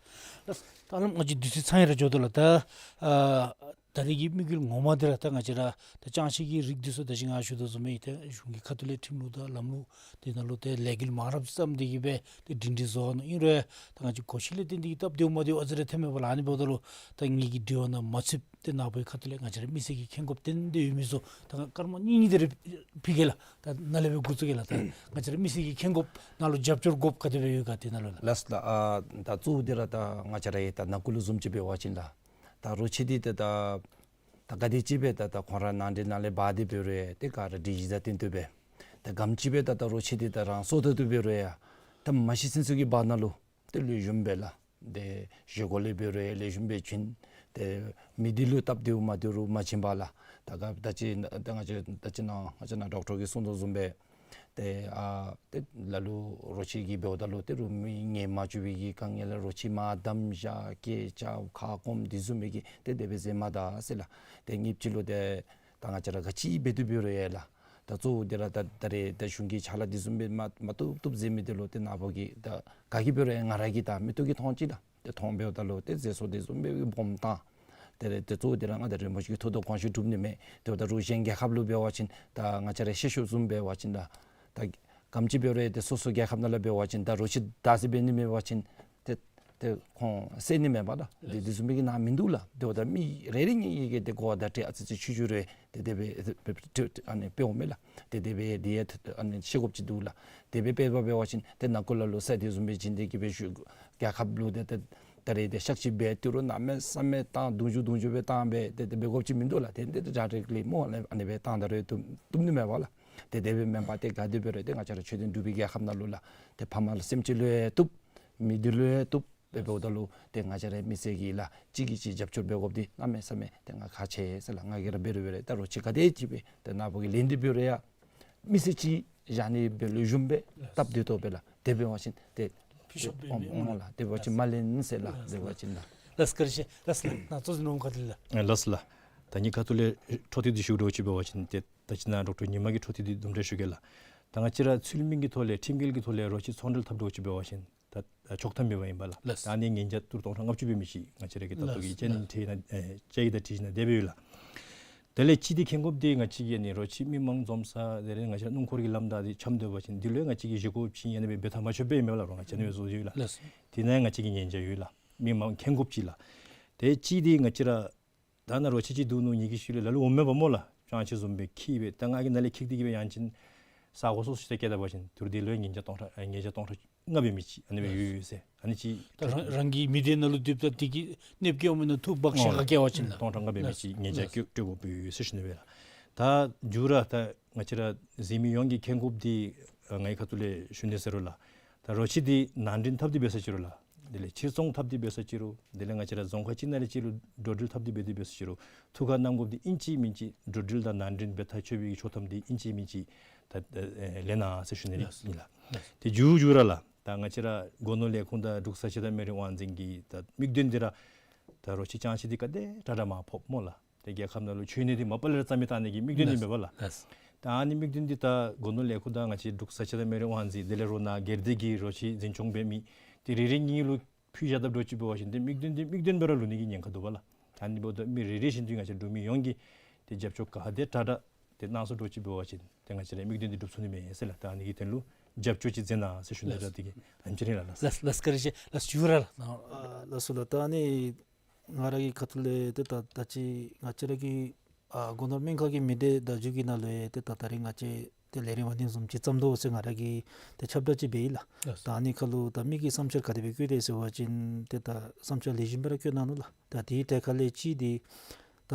ལགས། ད་ཨ་ནི་ང་བཅས་དུས་ཚོད་ཚང་ཡར་འགྱོ་དོ་ལགས། ད་ཨ་ད་རེས་ཀྱི་དམིགས་ཡུལ་ངོ་མ་འདི་ར་ད་ང་བཅས་ར་ད་ལྕང་ཕྱེ་གི་རིགས་འདི་ཚུ་ད་ཅི་ང་ཞུ་དོ་བཟུམ་སྦེ་ཏེ་གཞུང་གི་ཁ་ཐུག་ལས་ཁྲིམས་ལུགས་དང་ལམ་ལུགས་འདི་ནང་ལུ་ཏེ་ལས་འགུལ་མང་རབས་བརྩམས་ཏེ་གི་སྦེ་ཏེ་སྒྲིང་སྒྲི་བཟོ་ནི་ཨིན་རུང་ད་ང་བཅས་སྒོ་ཕྱེ་ལས་བརྟེན་ཏེ་གི་སྟབས་བདེཝ་མ་བདེཝ་ཨ་ཙི་རེ་ཐོནམ་མས་པ་ལགས། ཨ་ནི་འབདཝ་ད་ལུ་ད་ངེ་གི་དྲི་བ་ནང་མ་ཚུདཔ་ཏེ་ནཱ་བུའི་ཁ་ཐུག་ལས་ང་བཅས་ར་མི་སེར་གྱིས་མཁྱེན་དགོཔ་ཏན་ཏན་ཡོད་མི་ཚུ་ད་སྐར་མ་གཉིས་གཉིས་དེ་རེ་ཕུལ་གེ་ལགས། ད་ནཱ་ལས་སྦེ་འགོ་བཙུགས་གེ་ལགས། ད་ང་བཅས་ར་མི་སེར་གྱིས་མཁྱེན་དགོཔ་ནཱ་ལུ་རྒྱབ་སྐྱོར་དགོཔ་ག་དེ་སྦེ་ཡོད་ག་དེ་ནང་ལུ་ལགས། ལགས་ལགས། ཨ་ད་གཙོ་བོ་འདི་ར་ད་ང་བཅས་ར་ཡང་ད་ནང་འཁོད་ལུ་བཟུམ་ཅིག་འབད་བ་ཅིན་ལགས། ད་རོ་ཁྱི་འདི་ད་ད་ད་ག་དེ་ཅིག་སྦེ་ད་ད་ཁོང་ར་ནང་འདྲེན་ནང་ལས་འབག་སྟེ་འབད་རུང་ཏེ་ག་ར་སྒྲིག་གཞི་དང་བསྟུན་ཏེ་སྦེ་ད་ག་དེམ་ཅིག་སྦེ་ད་ད་རོ་ཁྱི་འདི་ད་རང་སོ་ཐར་ཏེ་འབད་རུང་ཡང་ད་མ་ཤི་ཚུན་ཚོད་ཀྱི་བར་ན་ལུ་ཏེ་ལེགས་ཤོམ་སྦེ་ལགས། ཏེ་བཞེས་སྒོ་ལས་འབད་རུང་ཡང་ལེགས་ཤོམ་སྦེ་བྱིན། ཏེ་མི་སྡེ་ལུ་སྟབས་བདེཝ་མ་བདེཝ་རུང་མ་བྱིན་པར་ལགས། ད་ག་ད་ཅི་ད་ང་བཅས་ད་ཅི་ནཱ་ང་བཅས་ནཱ་ཌོག་ཊར་གྱིས་གསུངས་དོ་བཟུམ་སྦེ་ཏེ་ཨ་ཏེ་ལ་ལུ་རོ་ཁྱི་གིས་འབདཝ་ད་ལུ་ཏེ་རོགས་མི་ངལ་མ་བཅུག་པའི་གི་དཀའ་ངལ་ལུ་རོ་ཁྱི་མར་བསྡམ་བཞག་སྐད་རྐྱབ་ཁ་སྐོམ་འདི་བཟུམ་མའི་གི་ཏེ་དེ་སྦེ་མཛད་མ་ད་ཟེར་ལགས། ཏེ་ཉིནམ་གཅིག་ལུ་ཏེ་ད་ང་བཅས་ར་ག་ཅི་འབད་དེ་འབད་རུང་ཡང་ལགས། ད་གཙོ་བོ་འདི་ར་ད་ད་རེས་ད་གཞུང་གི་ཕྱག་ལཱ་འདི་བཟུམ་སྦེ་མ་མ་བཏུབ་བཏུབ་མཛད་མི་འདི་ལུ་ཏེ་ནཱ་བུ་གིས་ད་ག་གིས་འབད་རུང་ཡང་ང་ར་གིས་ད་མིག་ཏོ་གིས་མཐོང་ཅི་ལགས། ཏེ་མཐོང་འབདཝ་ད་ལུ་ཏེ་མཛེས་སོ་འདི་བཟུམ་སྦེ་སྦོམ་བཏང་། ཏེ་རེ་ཏེ་གཙོ་བོ་འདི་ར་ང་ད་རིན་པོ་ཆེ་གི་ཐུགས་དང་དགོངས་གཞི་སྒྲུབ་ནི་མས། ཏེ་འབདཝ་ད་རོགས་གཞན་རྒྱལ་ཁབ་ལུ་འབད་བ་ཅིན་ད་ང་བཅས་ར་ཤེས་ཤོས་བཟུམ་འབད་བ་ཅིན་ད་ད་ག་དེམ་ཅིག་འབད་རུང་ཏེ་སོ་སོ་རྒྱལ་ཁབ་ནང་ལུ་འབད་བ་ཅིན་ད་རོ་ཁྱི་བདའ་ཟེར་འབད་ནི་མེད་པ་ཅིན་ཏེ་ཏེ་ཁོང་བསད་ནི་མེན་པ་ལགས། ཏེ་དེ་བཟུམ་མའི་གི་ནང་མིན་འདུག་ལགས། ཏེ་འབདཝ་ད་མི་རེ་རེ་གཉིས་གཉིས་ཀྱིས་ཏེ་གོ་བརྡ་སྤྲོད་ཨ་ཙི་ཅིག་ཆུང་ཆུང་རེ་ཏེ་དེ་སྦེ་ཨ་ནི་སྤེལཝ་མས་ལགས། ཏེ་དེ་སྦེ་དེ་ཡང་ཨ་ནི་ཤེས་དགོཔ་ཅིག་འདུག་ལགས། དེ་སྦེ་དཔེ་འབད་བ་ཅིན་ཏེ་ནང་འཁོད་ལ་ལུ་ས་དེ་བཟུམ་སྦེ་བྱིན་ཏེ་གི་སྦེ་ཞུ་རྒྱལ་ཁབ་ལུ་ཏེ་ཏེ་ད་རེས་ཏེ་གཤག་བཅོས་འབད་དེ་རུང་གནམ་མེད་ས་མེད་བཏང་རྡུང་རྒྱུ་རྡུང་རྒྱུ་སྦེ་བཏང་སྦེ་ཏེ་དེ་སྦེ་དགོཔ་ཅིག་མིན་འདུག་ལགས། ཏེ་ཏེ་ཌའི་རེཀཊ་ལི་སྨོ་ཨ་ནི་སྦེ་བཏང་ད་རུང་བཏུབ་བཏུབ་ནི་མས་པ་ལགས། ཏེ་དེ་སྦེ་མེན་པར་ཏེ་ག་དེ་འབད་རུང་ཏེ་ང་བཅས་ར་ཆོས་ལྡན་འབྲུག་པའི་རྒྱལ་ཁབ་ནང་ལུ་ལགས། ཏེ་ཕམ་ལུ་སེམས་ཅན་ལུ་ཡང་བཏུབ། མི་སྡེ་ལུ་ཡང་བཏུབ། དེ་འབདཝ་ད་ལུ་ཏེ་ང་བཅས་ར་མི་སེར་གྱིས་ལགས་གཅིག་གིས་གཅིག་རྒྱབ་སྐྱོར་འབད་དགོཔ་འདི་གནམ་མེད་ས་མེད་ཏེ་ང་ཁག་ཆེ་ཟེར་ལགས། ང་གིས་ར་འབད་རུང་འབད་རུང་ད་རོ་ཁྱི་ག་དེ་ཅིག་སྦེ་ཏེ་ནཱ་བུ་གིས་ལེན་ཏེ་འབད་རུང་ཡང་ མི་སེར་ཅིག་བཞག་ནི་འབད་ལུ་བཟུམ་སྦེ་སྟབས་བདེ་ཏོག་ཏོ་སྦེ་ལགས། དེ་འབད་བ་ཅིན་ཏེ་ཕུལ་ཤོར་འབད་མི་ཨོང་ཨོང་ལགས། དེ་འབད་བ་ཅིན་མ་ལེན་ཟེར་ལགས། དེ་འབད་བ་ཅིན་ལགས། ལགས་བཀའ་དྲིན་ཆེ་ལགས། ལགས་ལགས། ནཱ་ཚོད་ཅིག་ནོམ་ཁ་ཐུག་ལས། ལགས་ལགས། ད་ངེའི་ཁ་ཐུག་ལས་འཕྲོ་མཐུད་དེ་ཞུ་དོ་ཅིག་འབད་བ་ཅིན་ཏེ་ད་ཅི་ནཱ་ཌོག་ཊར་ཉི་མ་གི་འཕྲོ་མཐུད་དེ་དུམ་གྲ་ཞུ་གེ་ལགས། ད་ང་བཅས་ར་ཚུལ་མིན་གྱི་ཐོག་ལས་ཁྲིམས་འགལ་གྱི་ཐོག་ལས་རོ་ཁྱི་ཚོང་འབྲེལ་འཐབ་དོ་ཅིག་འབད་བ་ཅིན་ད་ཆོག་ཐམ་མེད་པ་ཨིན་པས་ལགས། ལགས། ད་ཨ་ནི་ཉེན་བརྒྱ་ཏི་རུ་སྟོང་ཕྲག་ལྔ་བཅུ་འབད་མི་ཅིག་ང་བཅས་ར་གི་ད་ལྟོ་གི་ལགས་ཅ་ནི་ལགས། ཁྲི་ནང་ཨེ་ཅ་ཡིག་དང་འཁྲིལ་ཞིནམ་ལས་དེ་སྦེ་ཡོད་ལགས། དེ་ལས་གཅིག་འདི་ཁེ་འགོཔ་འདི་ང་བཅས་ཀྱིས་ཨ་ནི་རོ་ཁྱི་མི་མང་འཛོམས་ས་དེ་ལས་ང་བཅས་ར་སྣུམ་འཁོར་གྱི་ལམ་བདའ་སྟེ་འཁྱམས་སྡོད་པ་ཅིན་འདི་ལུ་ཡང་ང་བཅས་ཀྱིས་ཞི་རྒོལ་བྱིན་ཡང་ཨ་ནི་སྦེ་འབད་ཐབས་མ་ཆོགཔ་སྦེ་ཨིན་མས་ལགས། རོགས་ང་བཅས་ཨ་ནི་སྦེ་བཟོ་ཡོད་ལགས། ལགས། དེ་ནང་ཡང་ང་བཅས་ཀྱིས་ཉེན་བརྒྱ་ཡོད་ལགས། མི་མང་ཁེ་འགོཔ་ཅིག་ལགས། དེ་གཅིག་འདི་ང་བཅས་ར་ད་ནཱ་རོ་ཁྱི་ཅིག་འདུག་ནུག་ཉིད་ཀྱིས་ཤུལ་ལས་ལ་ལུ་འོངམ་མས་པ་སྨོ་ལགས། སྤྱང་ཁྱི་བཟུམ་སྦེ་འཁྱིད་སྦེ་ད་ང་གིས་ནཱ་ལས་འཁྱིད་དེ་གིས་སྦེ་ཡང་ཅིན་ས་གོ་སོ་སོ་ཅིག་ཏེ་བསྐྱལ་ད་པ་ཅིན་ཏི་རུ་འདི་ལུ་ཡང་ཉེན་བརྒྱ་སྟོང་ཕྲག་ཨེ་ཉེན་བརྒྱ་སྟོང་ཕྲག་ལྔ་འབད་མི་ཅིག་ཨ་ནི་སྦེ་ཡོད་ཡོད་ཟེར། ཨ་ནི་ཅིག་ད་རང་རང་གི་མི་སྡེ་ནང་ལུ་སྡོདཔ་ད་དེ་གིས་གནོདཔ་བཀལཝ་མེན་ན་འཐུ་འབག་ཤ་ཨོ་ཁ་བཀལ་བ་ཅིན་ལགས། སྟོང་ཕྲག་ལྔ་འབད་མི་ཅིག་ལགས། ཉེན་བརྒྱ་ལགས། སྤྲོད་དགོཔ་ཡོད་ཟེར་ཞུ་ནི་སྦེ་ལགས། ད་མཇུག་ར་ད་ང་བཅས་ར་གཟིགས་མི་ཡོངས་ཀྱི་ཁེ་འགོཔ་འདི་ཨ་ངེའི་ཁ་ཐུག་ལས་ཞུ་ནི་ཟེར་རུང་ལགས། ད་རོ་ཁྱི་འདི་ནང་འདྲེན་འཐབ་སྟེ་འབད་ས་ཅིག་རུང་ལགས། དེ་ལས་ཕྱིར་ཚོང་འཐབ་སྟེ་འབད་ས་ཅིག་རུང་དེ་ལས་ང་བཅས་ར་རྫོང་ཁག་ཅིག་ནང་ལས་ཅིག་ལུ་འགྲོ་འགྲུལ་འཐབ་སྟེ་འབད་དེ་འབད་ས་ཅིག་རུང་ཐུགས་ཁར་གནང་དགོཔ་འདི་ཨིན་ཅི་མིན་ཅི་འགྲོ་འགྲུལ་དང་ནང་འདྲེན་འབད་ཐག་ཆོད་པའི་ཆོག་ཐམ་འདི་ཨིན་ཅི་མིན་ཅི་ད་ཨེ་ལེན་གནང་ཟེར་ཞུ་ནི་ཨིན་ལགས། དེ་མཇུག་མཇུག་ར་ལགས། ད་ང་བཅས་ར་སྒོ་ནོར་ལས་ཁུངས་དང་འབྲུག་ས་ཆ་དང་སྨན་རིན་དབང་འཛིན་གྱི་ད་དམིགས་དོན་འདི་ར་ད་རོ་ཁྱི་སྤྱང་ཁྱི་འདི་ག་དེ་དྲག་དྲག་མར་ཕབ་སྨོ་ལགས། ཏེ་རྒྱལ་ཁབ་ནང་ལུ་འཆོལ་ནི་འདི་མ་པ་ལས་ར་རྩ་མེད་བཏང་ནི་གི་དམིགས་དོན་འདི་ལགས། མེན་པས་ལགས། ལགས། ད་ཨ་ནི་དམིགས་དོན་འདི་ད་སྒོ་ནོར་ལས་ཁུངས་དང་ང་བཅས་འབྲུག་ས་ཆ་དང་སྨན་རིན་དབང་འཛིན་དེ་ལས་རོགས་ནཱ་སྒེར་སྡེ་གི་རོ་ཁྱི་འཛིན་སྐྱོང་འབད་མི་འདི་རེ་རེ་གཉིས་ལུ་ཕུལ་བཞག་དཔ་འདྲཝ་ཅིག་འབད་བ་ཅིན་ཏེ་དམིགས་དོན་འདི་དམིགས་དོན་སྦེ་ར་ལུས་ནི་གི་ཉེན་ཁ་འདུག་པ་ལགས། ད་ཨ་ནི་འབདཝ་ད་མི་རེ་རེ་བཞིན་དུ་ང་བཅས་འབྲུག་མི་ཡོངས་ཀྱིས་ཏེ་རྒྱབ་སྐྱོར་ག་དེ་དྲག་དྲག་ཏེ་གནང་སོང་འདྲཝ་ཅིག་འབད་བ་ཅིན་ཏེ་ང་བཅས་རའི་དམིགས་དོན་འདི་འགྲུབ་ཚུགས་ནི་མས་ཟེར་ལགས། ད་ཨ་ནི་གི་དོན་ལུ་རྒྱབ་སྐྱོར་ཅིག་མཛད་གནང་ཟེར་ཞུ་ནི་ལགས། ལགས། དེ་གིས་ཨ་ནེམ་ཅིག་ར་ཨིན་ལགས། ལགས་ལགས། བཀའ་དྲིན་ཆེ་ལགས། ཞུ་ར་ལགས། ཨ་ལགས་སོ་ལགས། ད་ཨ་ནི་ང་ར་གི་ཁ་ཐུག་ལས་ཏེ་ད་ད་ཅི་ང་བཅས་ར་གི་ཨ་སྒོ་ནོར་སྨན་ཁང་གི་མི་སྡེ་བརྡ་བརྒྱུད་ཀྱི་ནང་ལུ་ཡང་ཏེ་ད་ད་རིས་ང་བཅས་ཏེ་ལས་རིམ་ཨ་ནི་བཟུམ་ཅིག་བརྩམ་དོ་ཟེར་ང་ར་གིས་ཏེ་ཁྱབ་བསྒྲགས་ཅིག་འབད་ཡི་ལགས། ལགས་སོ། ད་ཨ་ནི་ཁར་ལུ་ད་མི་གི་བསམ་འཆར་ག་དེ་སྦེ་བཀོད་དེས་ཟེར་བ་ཅིན་ཏེ་ད་བསམ་འཆར་ལེགས་ཤོམ་སྦེ་ར་བཀོད་གནང་ནུག་ལགས། ད་དེའི་གྲས་ཁ་ལས་གཅིག་འདི་ད་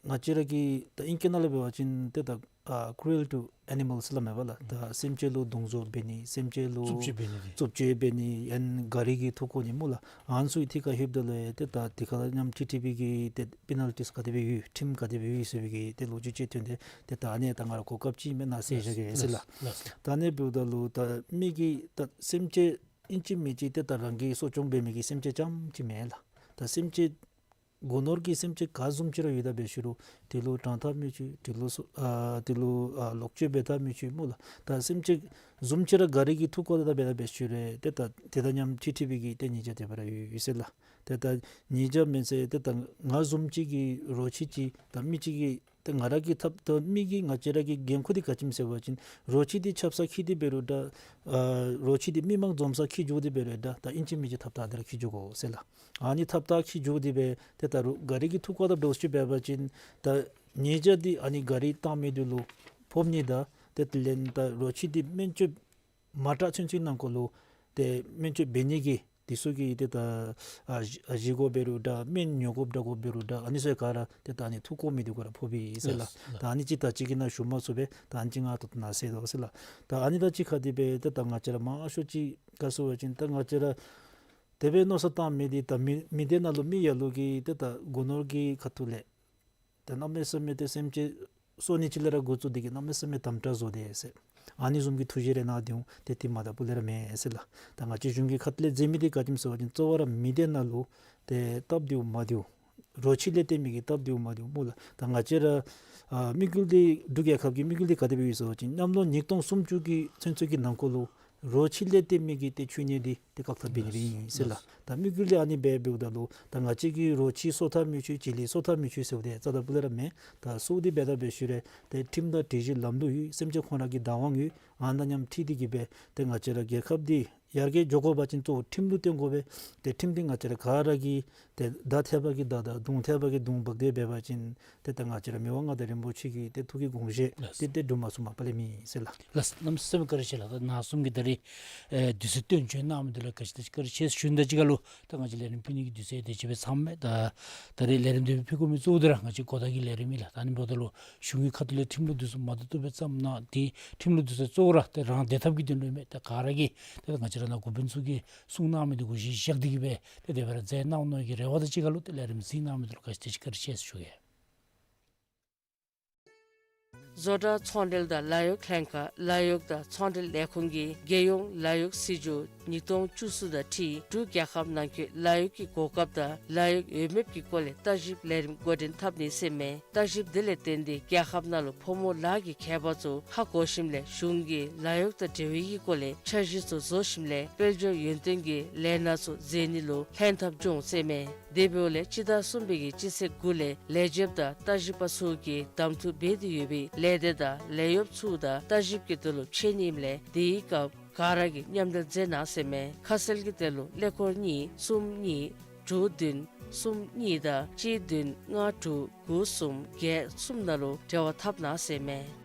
ང་བཅས་ར་གི་ད་ཨིང་སྐད་ནང་ལུ་འབད་བ་ཅིན་ཏེ་ད་ཨ་cruel to animals སླབ་མས་པ་ལགས། ད་སེམས་ཅན་ལུ་དུང་ཟོག་འབད་ནི་སེམས་ཅན་ལུ་རྩུབ་སྤྱོད་འབད་ནི་རྩུབ་སྤྱོད་འབད་ནི་ཡང་ག་རི་གི་ཐུག་བཀོ་ནི་སྨོ་ལགས། ཨ་ནི་ཚུ་གི་ཐད་ཁར་ལྷོདཔ་ད་ལུ་ཏེ་ད་དེ་ཁར་མཉམ་འཁྲིལ་འཁྲིལ་བའི་གི་ཏེ་པེ་ནཱལ་ཊིས་ག་དེ་སྦེ་ཡོད་ཁྲིམས་ག་དེ་སྦེ་ཡོད་ཟེར་བའི་གི་ཏེ་ལོ་རྒྱུས་ཅིག་ཐོན་ཏེ་ཏེ་ད་ཨ་ནི་ད་ང་ར་གོ་སྐབས་ཅིག་མེན་ན་ཟེར་བཞག་གེ་ཟེར་ལགས། ལགས་ལགས། ད་ཨ་ནི་འབདཝ་ད་ལུ་ད་མི་གི་ད་སེམས་ཅན་ཨིན་ཅི་མིན་ཅི་ཏེ་ད་རང་གི་གསོ་སྐྱོང་འབད་མི་གི་སེམས་ཅན་རྐྱངམ་ཅིག་མེན་ལགས། ད་སེམས་ཅན་སྒོ་ནོར་གྱི་སེམས་ཅན་ག་བཟུམ་ཅིག་ར་ཡོད་ད་འབད་ཞུ་རུང་དེ་ལུ་དྲང་ཐབས་མི་ཅིག་དེ་ལུ་སོ་ཨ་དེ་ལུ་ཨ་ལོག་སྤྱོད་འབད་ཐབས་མི་ཅིག་སྨོ་ལགས། ད་སེམས་ཅན་བཟུམ་ཅིག་ར་ག་རི་གི་ཐུག་བཀོ་ད་འབད་ད་འབད་ཞུ་རུང་ཏེ་ད་དེ་དང་མཉམ་འཁྲིལ་འཁྲིལ་བའི་གི་ཏེ་ཉེས་བྱ་དེ་སྦེ་ར་ཡོད་ཡོད་ཟེར་ལགས། ཏེ་ད་ཉེས་བྱ་མེན་ཟེར་ཏེ་ད་ང་བཟུམ་ཅིག་གིས་རོ་ཁྱི་ཅིག་ད་མི་ཅིག་གིས་ཏེ་ང་ར་གི་ཐབས་ད་མི་གི་ང་བཅས་ར་གི་འགན་ཁུར་འདི་ག་ཅི་སྨོ་ཟེར་བ་ཅིན་རོ་ཁྱི་འདི་ཆབ་གསང་འཁྱིད་དེ་འབད་རུང་འདྲ་ཨ་རོ་ཁྱི་འདི་མི་མང་འཛོམས་སར་འཁྱིད་འགྱོ་སྟེ་འབད་རུང་འདྲ་ད་ཨིན་ཅི་མིན་ཅི་ཐབས་ཐག་འདི་ར་འཁྱིད་འགྱོ་དགོ་ཟེར་ལགས། ཨ་ནི་ཐབས་ཐག་འཁྱིད་འགྱོ་སྟེ་སྦེ་ཏེ་ད་རུང་ག་རི་གི་ཐུག་བཀོ་ད་འདྲཝ་ཅིག་འབད་བ་ཅིན་ད་ཉེས་བྱ་འདི་ཨ་ནི་ག་རི་བཏང་མི་འདི་ལུ་ཕོག་ནི་དང་ཏེ་དེ་ལས་ད་རོ་ཁྱི་འདི་སྨན་བཅོས་མ་དྲག་ཚུན་ཚོད་ནང་འཁོད་ལུ་ཏེ་སྨན་བཅོས་འབད་ནི་གི་དེ་ཚུ་གི་ཏེ་ད་ཨ་བཞེས་སྒོ་འབད་རུང་འདྲ་སྨན་ཉོ་དགོཔ་འདྲ་དགོཔ་འབད་རུང་འདྲ་ཨ་ནི་ཚུ་ག་ར་ཏེ་ད་ཨ་ནི་ཐུག་བཀོ་མི་འདི་གུ་ར་ཕོག་པས་ཟེར་ལགས། ལགས་ལགས། ད་ཨ་ནི་ཅིག་ད་ཅི་གི་ནང་ཞུ་མ་ཚུགས་པས། ད་ཨ་ནི་ཅིག་ང་ད་ལྟོ་ནཱ་ཟེར་དོ་ཟེར་ལགས། ད་ཨ་ནི་དང་གཅིག་ཁར་འདི་སྦེ་ཏེ་ད་ང་བཅས་ར་མང་ཤོས་ཅིག་ག་ཟེར་བ་ཅིན་ད་ང་བཅས་ར་དེ་སྦེ་མནོ་བསམ་བཏང་མི་འདི་ད་མི་མི་སྡེ་ནང་ལུ་མི་ཡར་ལུ་གིས་ཏེ་ད་སྒོ་ནོར་གྱི་ཁ་ཐུག་ལས་ཏེ་གནམ་མེད་ས་མེད་ཏེ་སེམས་ཅན་གསོ་ནི་ཅིག་ལས་ར་འགོ་བཙུགས་ཏེ་གིས་གནམ་མེད་ས་མེད་དམ་དྲག་བཟོ་དེས་ཟེར། ཨ་ནི་བཟུམ་གྱི་ཐུགས་བཞེད་རེ་གནང་དེ་འོང་ཏེ་དེ་མ་ད་པུ་ལས་ར་མེན་ཟེར་ལགས། ད་ང་བཅས་གཞུང་གི་ཁ་ཐུག་ལས་མཛད་མི་འདི་ག་ཅི་སྨོ་ཟེར་བ་ཅིན་གཙོ་བོ་ར་མི་སྡེ་ནང་ལུ་ཏེ་སྟབས་བདེཝ་མ་བདེཝ་རོ་ཁྱི་ལས་བརྟེན་མི་གི་སྟབས་བདེཝ་མ་བདེཝ་སྨོ་ལགས། ད་ང་བཅས་ར་ཨ་དམིགས་ཡུལ་འདི་འབྲུག་རྒྱལ་ཁབ་ཀྱི་དམིགས་ཡུལ་འདི་ག་དེ་སྦེ་ཡོད་ཟེར་བ་ཅིན་གནམ་ལོ་ཉིས་སྟོང་སུམ་ཅུ་གི་ཚུན་ཚོད་ཀྱི་ནང་འཁོད་ལུ་རོ་ཁྱི་ལས་བརྟེན་མི་གི་ཏེ་འཆོལ་ཉེས་འདི་ཏེ་བཀག་ཐབས་འབད་ནི་སྦེ་ཨིན་ཟེར་ལགས། ལགས། ད་དམིགས་ཡུལ་འདི་ཨ་ནི་སྦེ་འབདཝ་ད་ལུ་ད་ང་བཅས་ཀྱིས་རོ་ཁྱི་གསོ་ཐབས་མི་ཆོག་བྱི་ལི་གསོ་ཐབས་མི་ཆོག་ཟེརཝ་འདི་རྩ་ད་པུ་ལས་ར་མེན། ད་གསོ་སྟེ་འབད་ད་འབད་ཞུ་རུང་ཏེ་ཁྲིམས་དང་སྒྲིག་གཞི་ལམ་ལུགས་ཡོད། སེམས་ཅན་ཁོང་ར་གི་བདག་དབང་ཡོད། ཨ་ནི་དང་མཉམ་འཁྲིལ་ཏེ་གིས་སྦེ་ཏེ་ང་བཅས་ར་རྒྱལ་ཁབ་འདི་ཡར་རྒྱས་འགྱོ་དགོ་པ་ཅིན་གཙོ་བོ་ཁྲིམས་ལུ་བརྟེན་དགོ་པས། ཏེ་ཁྲིམས་འདི་ང་བཅས་ར་ག་ར་གིས་ཏེ་མདའ་ཐེབས་པ་གིས་མདའ་དང་མདུང་ཐེབས་པ་གིས་མདུང་འབག་སྟེ་འབད་བ་ཅིན་ཏེ་ད་ང་བཅས་ར་མི་དབང་མངའ་བདག་རིན་པོ་ཆེ་གི་ཏེ་ཐུགས་ཀྱི་དགོངས་བཞེད་ཏེ་ཏེ་འགྲུབ་མ་ཚུགས་མ་པ་ལས་མེད་ཟེར་ལགས། ལགས་གནམ་མེད་ས་མེད་བཀའ་དྲིན་ཆེ་ལགས། ད་ནཱ་གསུམ་གྱིས་ད་རིས་ཨེ་དུས་ཚོད་བཏོན་བྱོན་གནང་མི་འདི་ལུ་ག་ཅི་ད་ཅི་བཀའ་དྲིན་ཆེ་ཞུ་ནི་དང་གཅིག་ཁར་ལུ་ད་ང་བཅས་ལས་རིམ་ཕུལ་ནི་གི་དུས་ཚོད་དེ་ཅིག་སྦེ་ཚངམ་མས། ད་ད་རིས་ལས་རིམ་འདི་ཕུལ་དགོ་མི་གཙོ་བོ་འདི་ར་ང་བཅས་གོ་བརྡ་གི་ལས་རིམ་ཨིན་ལགས། ད་ཨ་ནི་འབདཝ་ད་ལུ་གཞུང་གི་ཁ་ཐུག་ལས་ཁྲིམས་ལུགས་འདི་ཚུ་མ་བཏུབ་བཏུབ་སྦེ་བརྩམས་གནང་། ཏེ་ཁྲིམས་ལུགས་འདི་ཚུ་གཙོ་བོ་ར་ཏེ་རང་བདེ་ཐབས་ཀྱི་དོན་ལུ་མས། ཏེ་ག་ར་གིས་ཏེ་ང་བཅས་ར་ནཱ་འགོ་དཔོན་ཚུ་གིས་གསུང་གནང་མི་འདི་གུ་གཞི་བཞག་སྟེ་གིས་སྦེ་ཏེ་དེ་སྦེ་ར་མཛད་གནང་ནི་གི་རེ་བ་དང་གཅིག་ཁར་ལུ་ཏེ་ལས་རིམ་གཟིགས་གནང་མི་འདི་ལུ་ག་ཅི་ད་ཅི་བཀའ་དྲིན་ཆེ་ཞུ་གེ། བཟོ་གྲྭ་ཚོང་འབྲེལ་དང་ལཱ་གཡོག་ལྷན་ཁག་ལཱ་གཡོག་དང་ཚོང་འབྲེལ་ལས་ཁུངས་ཀྱིས་རྒྱལ་ཡོངས་ལཱ་གཡོག་སྲིད་བྱུས་ཉིས་སྟོང་བཅུ་གསུམ་དང་འཁྲིལ་འབྲུག་རྒྱལ་ཁབ་ནང་འཁོད་ལཱ་གཡོག་གི་གོ་སྐབས་དང་ལཱ་གཡོག་འོས་འབབ་ཀྱི་སྐོར་ལས་ལྟ་ཞིབ་ལས་རིམ་འགོ་འདྲེན་འཐབ་ནི་ཟེར་མས། ལྟ་ཞིབ་འདི་ལས་བརྟེན་ཏེ་རྒྱལ་ཁབ་ནང་ལུ་ཕོ་མོ་ལཱ་གི་ཁྱད་པར་ཚུ་ཧ་གོ་ཞིནམ་ལས་གཞུང་གིས་ལཱ་གཡོག་དང་འབྲེལ་བའི་གི་སྐོར་ལས་འཆར་གཞི་ཚུ་བཟོ་ཞིནམ་ལས་དཔལ་འབྱོར་ཡོན་ཏན་གྱི་ལས་སྣ་ཚུ་མཛད་ནི་ལུ་ལྷན་ཐབས་འབྱུང་ཟེར་མས། དེ་འབདཝ་ལས་སྤྱི་ཟླ་གསུམ་པའི་གི་སྤྱི་ཚེས་དགུ་ལས་ལས་བྱེདཔ་དང་ལྟ་ཞིབ་པ་ཚུ་གིས་གདམ་འཐུ་འབད་དེ་ཡོད་པའི་ལས་སྡེ་དང་ལས་གཡོགཔ་ཚུ་དང་ལྟ་ཞིབ་ཀྱི་དོན་ལུ་ཕྱད་ནི་ཨིནམ་ལས་དེའི་སྐབས་ག་ར་གིས་མཉམ་འབྲེལ་མཛད་གནང་ཟེར་མས། ཁ་གསལ་གྱི་དོན་ལུ་ཀླད་ཀོར་གཉིས་གསུམ་གཉིས་དྲུག་བདུན་གསུམ་གཉིས་དང་གཅིག་བདུན་ལྔ་དྲུག་དགུ་གསུམ་བརྒྱད་གསུམ་ནང་ལུ་འབྲེལ་བ་འཐབ་གནང་ཟེར་མས།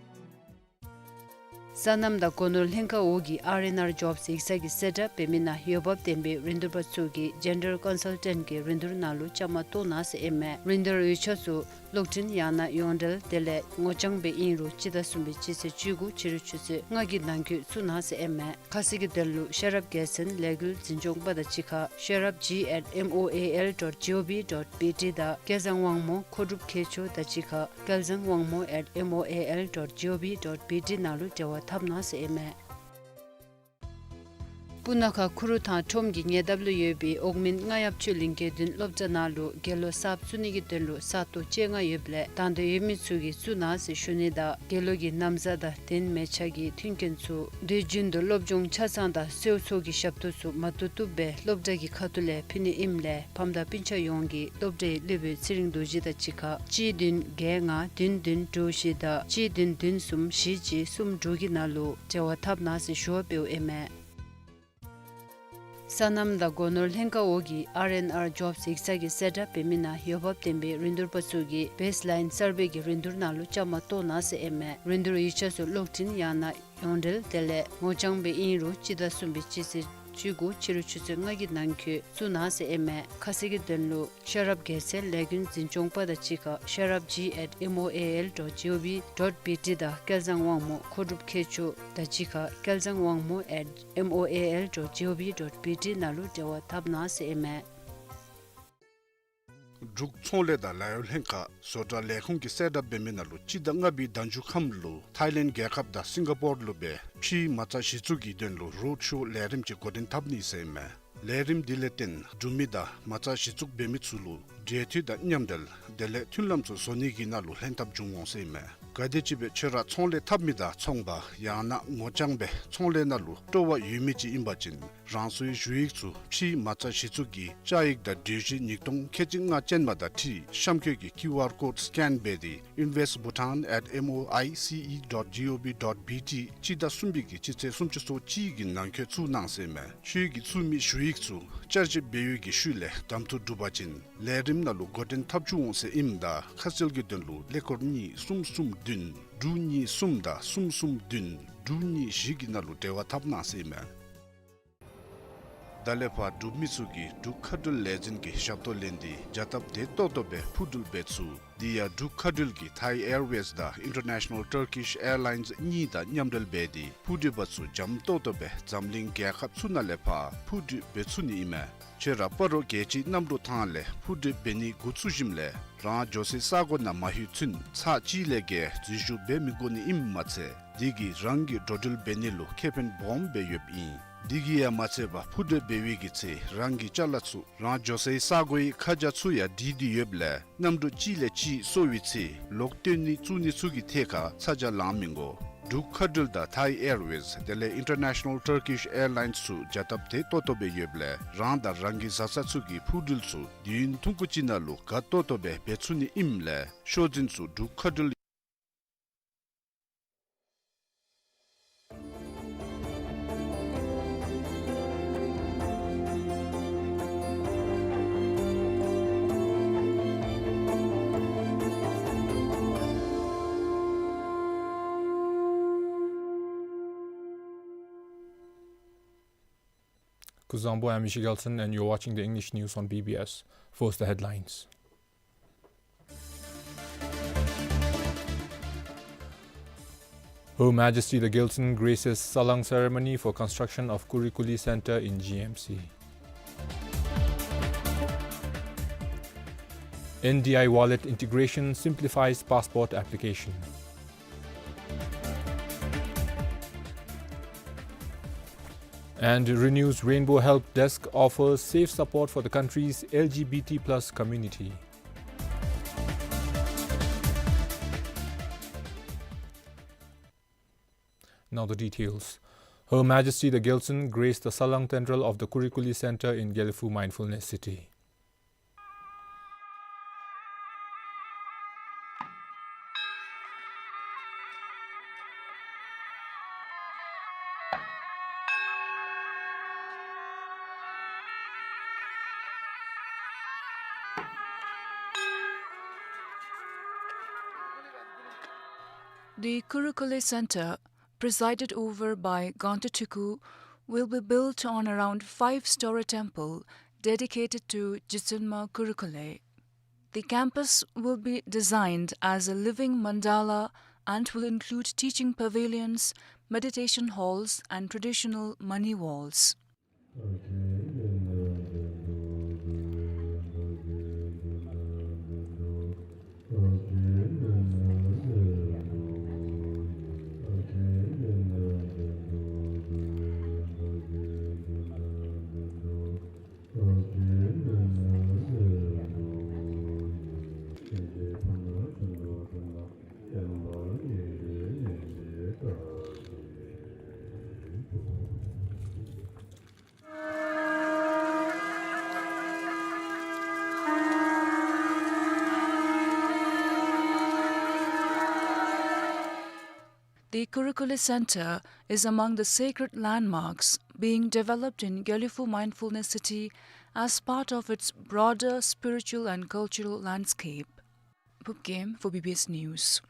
སོ་ནམ་དང་སྒོ་ནོར་ལྷན་ཁག་འོག་གི་ཨར་ཨེན་ཨར་ཇོབསི་ཡིག་ཚང་གིས་གསལ་བསྒྲགས་འབད་མི་ནང་འོས་འབབ་ལྡན་པའི་རིན་བསྡུར་པ་ཚུ་གིས་ཇེན་ཌར་ཀོན་སལ་ཊེནཊ་གི་རིན་བསྡུར་ནང་ལུ་བཅའ་མར་གཏོགས་གནང་ཟེར་ཨིན་མས། རིན་བསྡུར་ཡིག་ཆ་ཚུ་གློག་འཕྲིན་ཡང་ན་ཡོངས་འབྲེལ་དེ་ལས་ངོ་རྐྱང་སྦེ་ཨིན་རུང་སྤྱི་ཟླ་གསུམ་པའི་སྤྱི་ཚེས་བཅུ་དགུ་ཕྱི་རུ་ཆུ་ཚོད་ལྔ་གི་ནང་འཁོད་བཙུགས་གནང་ཟེར་ཨིན་མས། ཁ་གསལ་གྱི་དོན་ལུ་ཤེས་རབ་རྒྱལ་མཚན་ལས་འགུལ་འཛིན་སྐྱོང་པ་དང་གཅིག་ཁར་ཤེས་རབ་ཇི་ཨེཊ་ཨེམ་ཨོ་ཨེ་ཨེལ་ཌོཊ་ཇི་ཨོ་ཝི་ཌོཊ་བི་ཊི་དང་སྐལ་བཟང་དབང་མོ་མཁོ་སྒྲུབ་མཁས་མཆོག་དང་གཅིག་ཁར་སྐལ་བཟང་དབང་མོ་ཨེཊ་ཨེམ་ཨོ་ཨེ་ཨེལ་ཌོཊ་ཇི་ཨོ་ཝི་ཌོཊ་བི་ཊི་ནང་ལུ་འབྲེལ་བ་འཐབ་གནང་ཟེར་ཨིན་མས། སྤུ་ན་ཁ་ཁུ་རུ་ཐང་ཁྲོམ་གྱི་ཉེ་འདབས་ལུ་ཡོད་པའི་འོག་མིན་རྔ་ཡབ་ཆོས་གླིང་དགེ་འདུན་སློབ་གྲྭ་ནང་ལུ་དགེ་སློང་གསརཔ་བཙུགས་ནི་གི་དོན་ལུ་ས་སྟོང་བཅོ་ལྔ་ཡོདཔ་ལས་དང་འདོད་ཡོད་མི་ཚུ་གིས་བཙུགས་གནང་ཟེར་ཞུ་ནི་དང་དགེ་སློང་གི་ན་བཟའ་དང་གདན་མལ་ཆ་གི་མཐུན་རྐྱེན་ཚུ་དུས་རྒྱུན་དུ་སློབ་སྦྱོང་ཆ་ཚང་དང་གསོལ་ཚོགས་ཀྱི་ཞབས་ཏོག་ཚུ་མ་བཏུབ་བཏུབ་སྦེ་སློབ་གྲྭ་གི་ཁ་ཐུག་ལས་ཕུལ་ནི་ཨིནམ་ལས་ཕམ་དང་སྤུན་ཆ་ཡོངས་ཀྱིས་སློབ་གྲྭའི་སློབ་དཔོན་ཚེ་རིང་རྡོ་རྗེ་དང་གཅིག་ཁར་གཅིག་བདུན་བརྒྱད་ལྔ་བདུན་བདུན་དྲུག་བཞི་དང་གཅིག་བདུན་བདུན་གསུམ་བཞི་གཅིག་གསུམ་དྲུག་གི་ནང་ལུ་འབྲེལ་བ་འཐབ་གནང་ཟེར་ཞུ་བ་འབདཝ་ཨིན་མས། སོ་ནམ་དང་སྒོ་ནོར་ལྷན་ཁག་འོག་གི་ཨར་ཨེན་ཨར་ཇོབསི་ཡིག་ཚང་གིས་གསལ་བསྒྲགས་འབད་མི་ནང་འོས་འབབ་ལྡན་པའི་རིན་བསྡུར་པ་ཚུ་གིས་བེསི་ལའིན་གསར་པའི་གི་རིན་བསྡུར་ནང་ལུ་བཅའ་མར་གཏོགས་གནང་ཟེར་ཨིན་མས། རིན་བསྡུར་ཡིག་ཆ་ཚུ་གློག་འཕྲིན་ཡང་ན་ཡོངས་འབྲེལ་དེ་ལས་ངོ་རྐྱང་སྦེ་ཨིན་རུང་སྤྱི་ཟླ་གསུམ་པའི་སྤྱི་ཚེས་བཅུ་དགུ་ཕྱི་རུ་ཆུ་ཚོད་ལྔ་གི་ནང་འཁོད་བཙུགས་གནང་ཟེར་ཨིན་མས། ཁ་གསལ་གྱི་དོན་ལུ་ཤེས་རབ་རྒྱལ་མཚན་ལས་འགུལ་འཛིན་སྐྱོང་པ་དང་གཅིག་ཁར་ཤེས་རབ་ཇི་ཨེཊ་ཨེམ་ཨོ་ཨེ་ཨེལ་ཌོཊ་ཇི་ཨོ་ཝི་ཌོཊ་བི་ཊི་དང་སྐལ་བཟང་དབང་མོ་མཁོ་སྒྲུབ་མཁས་མཆོག་དང་གཅིག་ཁར་སྐལ་བཟང་དབང་མོ་ཨེཊ་ཨེམ་ཨོ་ཨེ་ཨེལ་ཌོཊ་ཇི་ཨོ་ཝི་ཌོཊ་བི་ཊི་ནང་ལུ་འབྲེལ་བ་འཐབ་གནང་ཟེར་ཨིན་མས། འབྲུག་ཚོང་ལས་དང་ལཱ་གཡོག་ལྷན་ཁག་བཟོ་གྲྭ་ལས་ཁུངས་ཀྱིས་གསལ་བསྒྲགས་འབད་མི་ནང་ལུ་སྤྱི་ཟླ་ལྔ་པའི་ཟླ་མཇུག་ཁམས་ལུ་ཐཱའི་ལེནཌ་རྒྱལ་ཁབ་དང་སིང་ག་པོར་ལུ་སྦེ་ཕྱིའི་མ་རྩ་གཞི་བཙུགས་ཀྱི་དོན་ལུ་རོཌ་ཤོ་ལས་རིམ་ཅིག་འགོ་འདྲེན་འཐབ་ནི་ཟེར་ཨིན་མས། ལས་རིམ་འདི་ལས་བརྟེན་འབྲུག་མི་དང་མ་རྩ་གཞི་བཙུགས་འབད་མི་ཚུ་ལུ་འབྲེལ་མཐུད་དང་མཉམ་འབྲེལ་དེ་ལས་མཐུན་ལམ་ཚུ་བཟོ་ནི་གི་ནང་ལུ་ལྷན་ཐབས་འབྱུང་འོང་ཟེར་ཨིན་མས། ག་དེམ་ཅིག་སྦེ་ཁྱོད་ར་ཚོང་ལས་འཐབ་མི་དང་ཚོང་པ་ཡང་ན་ངོ་རྐྱང་སྦེ་ཚོང་ལས་ནང་ལུ་སྤྲོ་བ་ཡོད་མི་ཅིག་ཨིན་པ་ཅིན་རང་སོའི་ཞུ་ཡིག་ཚུ་ཕྱིའི་མ་རྩ་གཞི་བཙུགས་ཀྱི་བཅའ་ཡིག་དང་གྲོས་གཞི་ཉིས་སྟོང་ཁལ་གཅིག་ལྔ་ཅན་མ་དང་འཁྲིལ་གཤམ་འཁོད་ཀྱི་ཀིའུ་ཨར་ཀོཌ་སི་ཀེན་འབད་དེ་invest bhutan at M O I C E dot G O V dot B T སྤྱི་ཟླ་གསུམ་པའི་གི་སྤྱི་ཚེས་སུམ་ཅུ་སོ་གཅིག་གི་ནང་འཁོད་བཙུགས་གནང་ཟེར་ཨིན་མས། ཁྱོད་ཀྱིས་བཙུགས་མི་ཞུ་ཡིག་ཚུ་བསྐྱར་ཞིབ་འབད་བའི་གི་ཤུལ་ལས་གདམ་འཐུ་གྲུབ་པ་ཅིན་ལས་རིམ་ནང་ལུ་འགོ་འདྲེན་འཐབ་བཅུག་འོང་ཟེར་ཨིནམ་ད་ཁ་གསལ་གྱི་དོན་ལུ་ཀླད་ཀོར་གཉིས་གསུམ་གསུམ་བདུན་དྲུག་གཉིས་གསུམ་དང་གསུམ་གསུམ་བདུན་དྲུག་གཉིས་བཞི་གི་ནང་ལུ་འབྲེལ་བ་འཐབ་གནང་ཟེར་ཨིན་མས། ད་ལས་ཕར་འབྲུག་མི་ཚུ་གིས་འབྲུག་མཁའ་འགྲུལ་ལས་འཛིན་གྱི་ཞབས་ཏོག་ལེན་ཏེ་བྱ་སྟབས་བདེ་ཏོག་ཏོ་སྦེ་འཕུར་འགྲུལ་འབད་ཚུགས། དེ་ཡང་འབྲུག་མཁའ་འགྲུལ་གྱིས་ཐཱའི་ཨེར་ཝེསི་དང་ཨིན་ཊར་ནེ་ཤ་ནཱལ་ཊར་ཀིཤ་ཨེར་ལའིནསི་གཉིས་དང་མཉམ་འབྲེལ་འབད་དེ་འཕུར་འགྲུལ་པ་ཚུ་འཇམ་ཏོག་ཏོ་སྦེ་འཛམ་གླིང་རྒྱལ་ཁབ་ཚུ་ནང་ལས་ཕར་འཕུར་འགྲུལ་འབད་ཚུགས་ནི་ཨིན་མས། ཁྱོད་ར་སྤ་རོ་རྒྱལ་སྤྱིའི་གནམ་གྲུ་ཐང་ལས་འཕུར་འགྲུལ་འབད་ནི་འགོ་བཙུགས་ཞིནམ་ལས་རང་འགྱོ་སའི་ས་གོ་ནང་མ་ལྷོད་ཚུན་ཚར་གཅིག་ལས་བརྒལ་འཛུལ་ཞུགས་འབད་མི་དགོ་ནི་ཨིནམ་མ་ཚད་དེ་གིས་རང་གི་འགྲོ་འགྲུལ་འབད་ནི་ལུ་ཁེ་ཕན་སྦོམ་སྦེ་ཡོདཔ་ཨིན། དེ་གིས་ཡང་མ་ཚད་པར་འཕུར་འགྲུལ་འབད་བའི་གི་ཚེ་རང་གི་ཅ་ལ་ཚུ་རང་འགྱོ་སའི་ས་གོའི་ཁ་བྱང་ཚུ་ཡང་བྲིས་ཏེ་ཡོདཔ་ལས་གནམ་གྲུ་གཅིག་ལས་གཅིག་སོར་བའི་ཚེ་ལོག་བཏོན་ནི་བཙུགས་ནི་ཚུ་གི་ཐད་ཁར་ཚ་གྱང་ལང་མི་དགོ། འབྲུག་མཁའ་འགྲུལ་དང་ཐཱའི་ཨེར་ཝེསི་དེ་ལས་ཨིན་ཊར་ནེ་ཤ་ནཱལ་ཊར་ཀིཤ་ཨེར་ལའིནསི་ཚུ་བྱ་སྟབས་བདེ་ཏོག་ཏོ་སྦེ་ཡོདཔ་ལས་རང་དང་རང་གི་བཟའ་ཚང་ཚུ་གི་འཕུར་འགྲུལ་ཚུ་དུས་ཡུན་ཐུང་ཀུ་ཅིག་ནང་ལུ་དགའ་ཏོག་ཏོ་སྦེ་འབད་ཚུགས་ནི་ཨིནམ་ལས་ཤོག་འཛིན་ཚུ་འབྲུག་མཁའ་འགྲུལ། Kuzuzangpo, I'm Michie Gelson, and you're watching the English news on B B S. First, the headlines. Her Majesty the Gelson graces Salang ceremony for construction of Kurikuli Centre in G M C. N D I wallet integration simplifies passport application. And Renew's Rainbow Help Desk offers safe support for the country's L G B T plus community. Now the details. Her Majesty the Gyaltsuen graced the Salang Tendrel of the Kurikuli Center in Gelephu Mindfulness City. The Kurikuli Center, presided over by Gangte Teku, will be built on around five-story temple dedicated to Jitsunma Kurikuli. The campus will be designed as a living mandala and will include teaching pavilions, meditation halls, and traditional mani walls. The Kurikuli Center is among the sacred landmarks being developed in Gelephu Mindfulness City as part of its broader spiritual and cultural landscape. Phubgyen for B B S News.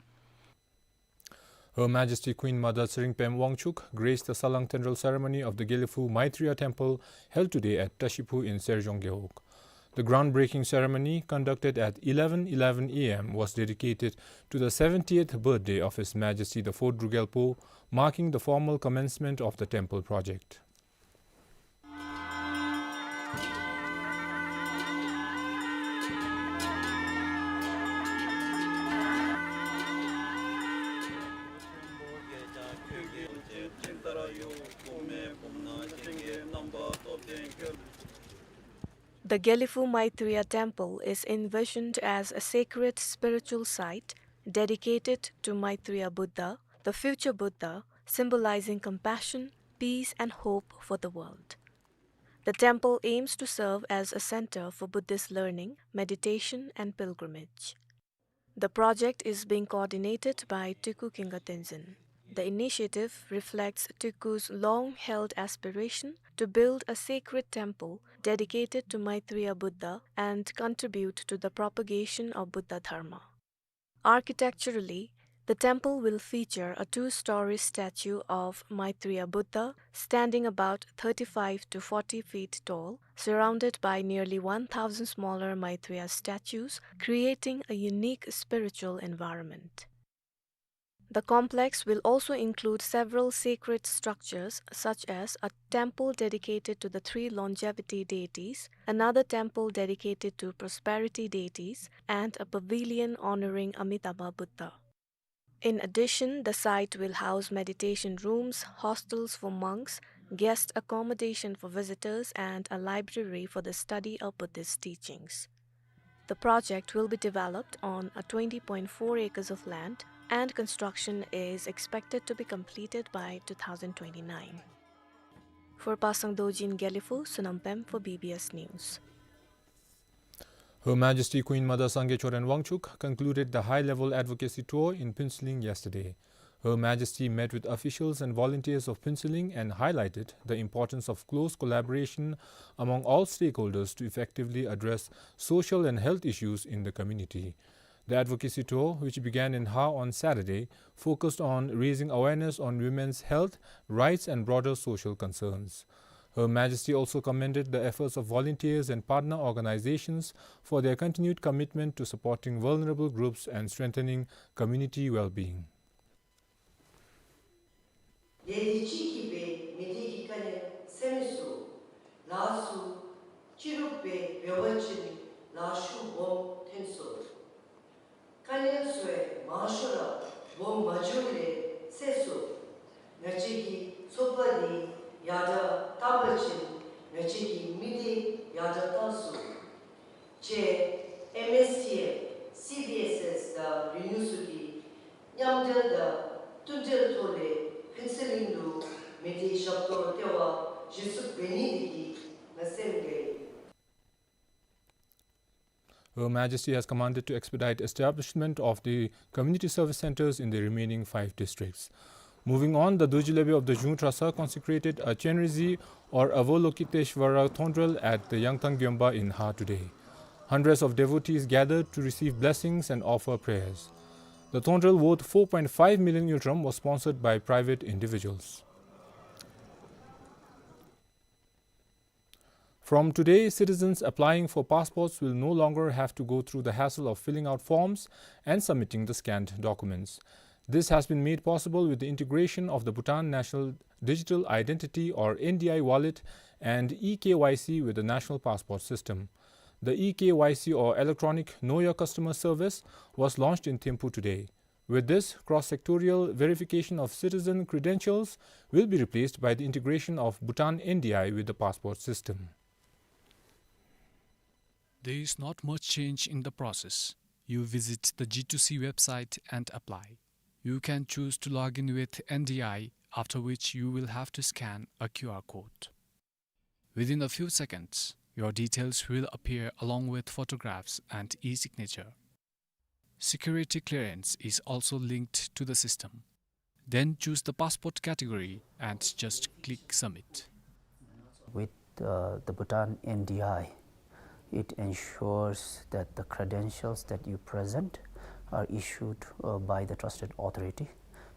Her Majesty Queen Mother Tshering Pem Wangchuck graced the Salang Tendrel ceremony of the Gelephu Maitreya Temple held today at Tashiphu in Serjong Gewog. The groundbreaking ceremony, conducted at eleven eleven A M, was dedicated to the seventieth birthday of His Majesty the Fourth Druk Gyalpo, marking the formal commencement of the temple project. The Gelephu Maitreya Temple is envisioned as a sacred spiritual site dedicated to Maitreya Buddha, the future Buddha, symbolizing compassion, peace, and hope for the world. The temple aims to serve as a center for Buddhist learning, meditation, and pilgrimage. The project is being coordinated by Teku Khenga Tenzin. The initiative reflects Teku's long-held aspiration to build a sacred temple dedicated to Maitreya Buddha and contribute to the propagation of Buddha Dharma. Architecturally, the temple will feature a two-story statue of Maitreya Buddha, standing about thirty-five to forty feet tall, surrounded by nearly one thousand smaller Maitreya statues, creating a unique spiritual environment. The complex will also include several sacred structures, such as a temple dedicated to the three longevity deities, another temple dedicated to prosperity deities, and a pavilion honoring Amitabha Buddha. In addition, the site will house meditation rooms, hostels for monks, guest accommodation for visitors, and a library for the study of Buddhist teachings. The project will be developed on a twenty point four acres of land, and construction is expected to be completed by two thousand twenty-nine. For Pasang Dorji in Gelephu, Sonam Pem for B B S News. Her Majesty Queen Mother Sangay Choden Wangchuck concluded the high-level advocacy tour in Phuentsholing yesterday. Her Majesty met with officials and volunteers of Phuentsholing and highlighted the importance of close collaboration among all stakeholders to effectively address social and health issues in the community. The advocacy tour, which began in Ha on Saturday, focused on raising awareness on women's health, rights, and broader social concerns. Her Majesty also commended the efforts of volunteers and partner organizations for their continued commitment to supporting vulnerable groups and strengthening community well-being. ལས་འདི་གཅིག་གིས་འབད་མི་འདི་གི་དཀའ་ངལ་སེལ་མི་ཚུ་ལ་སུ་ཅི་རུང་འབད་འབད་བ་ཅིན་ལ་ཤུགས་སྦོམ་ཐོན་སོ། དཀའ་ངལ་ཚུ་ཡང་མང་ཤོས་ར་སྦོམ་མ་འགྱོ་ལས་སེལ་སོ། ང་བཅས་ཀྱི་ཚོགས་པ་འདི་ ཡར་དྲག་བཏང་པ་ཅིན་ང་བཅས་ཀྱི་མི་སྡེ་ཡར་དྲག་བཏང་ཚུགས། ཅེས་ཨེམ་ཨེས་ཊི་ཨེལ། སི་བི་ཨེས་ཨེས་དང་རིག་ནུས་ཤུགས་ཀྱི་མཉམ་འབྲེལ་དང་མཐུན་འབྲེལ་ཐོག་ལས་ཕུན་ཚོགས་གླིང་དུ་མི་སྡེ་ཞབས་ཏོག་ལྟེ་བ་གཞི་བཙུགས་འབད་ནི་དེ་གིས་ང་སེམས་དགའ་ཡི། Her Majesty has commanded to expedite establishment of the community service centers in the remaining five districts. Moving on, the Dorji Lebe of the Zhung Trasa consecrated a Chenrezig or Avalokiteshvara Thongdral at the Yangtang Gyomba in Ha today. Hundreds of devotees gathered to receive blessings and offer prayers. The Thongdral, worth four point five million ngultrum, was sponsored by private individuals. From today, citizens applying for passports will no longer have to go through the hassle of filling out forms and submitting the scanned documents. This has been made possible with the integration of the Bhutan National Digital Identity, or N D I, wallet and e K Y C with the National Passport System. The e K Y C, or Electronic Know Your Customer Service, was launched in Thimphu today. With this, cross-sectorial verification of citizen credentials will be replaced by the integration of Bhutan N D I with the passport system. There is not much change in the process. You visit the G two C website and apply. You can choose to log in with N D I, after which you will have to scan a Q R code. Within a few seconds, your details will appear along with photographs and e-signature. Security clearance is also linked to the system. Then choose the passport category and just click submit. With, uh, the Bhutan N D I, it ensures that the credentials that you present are issued, uh, by the trusted authority,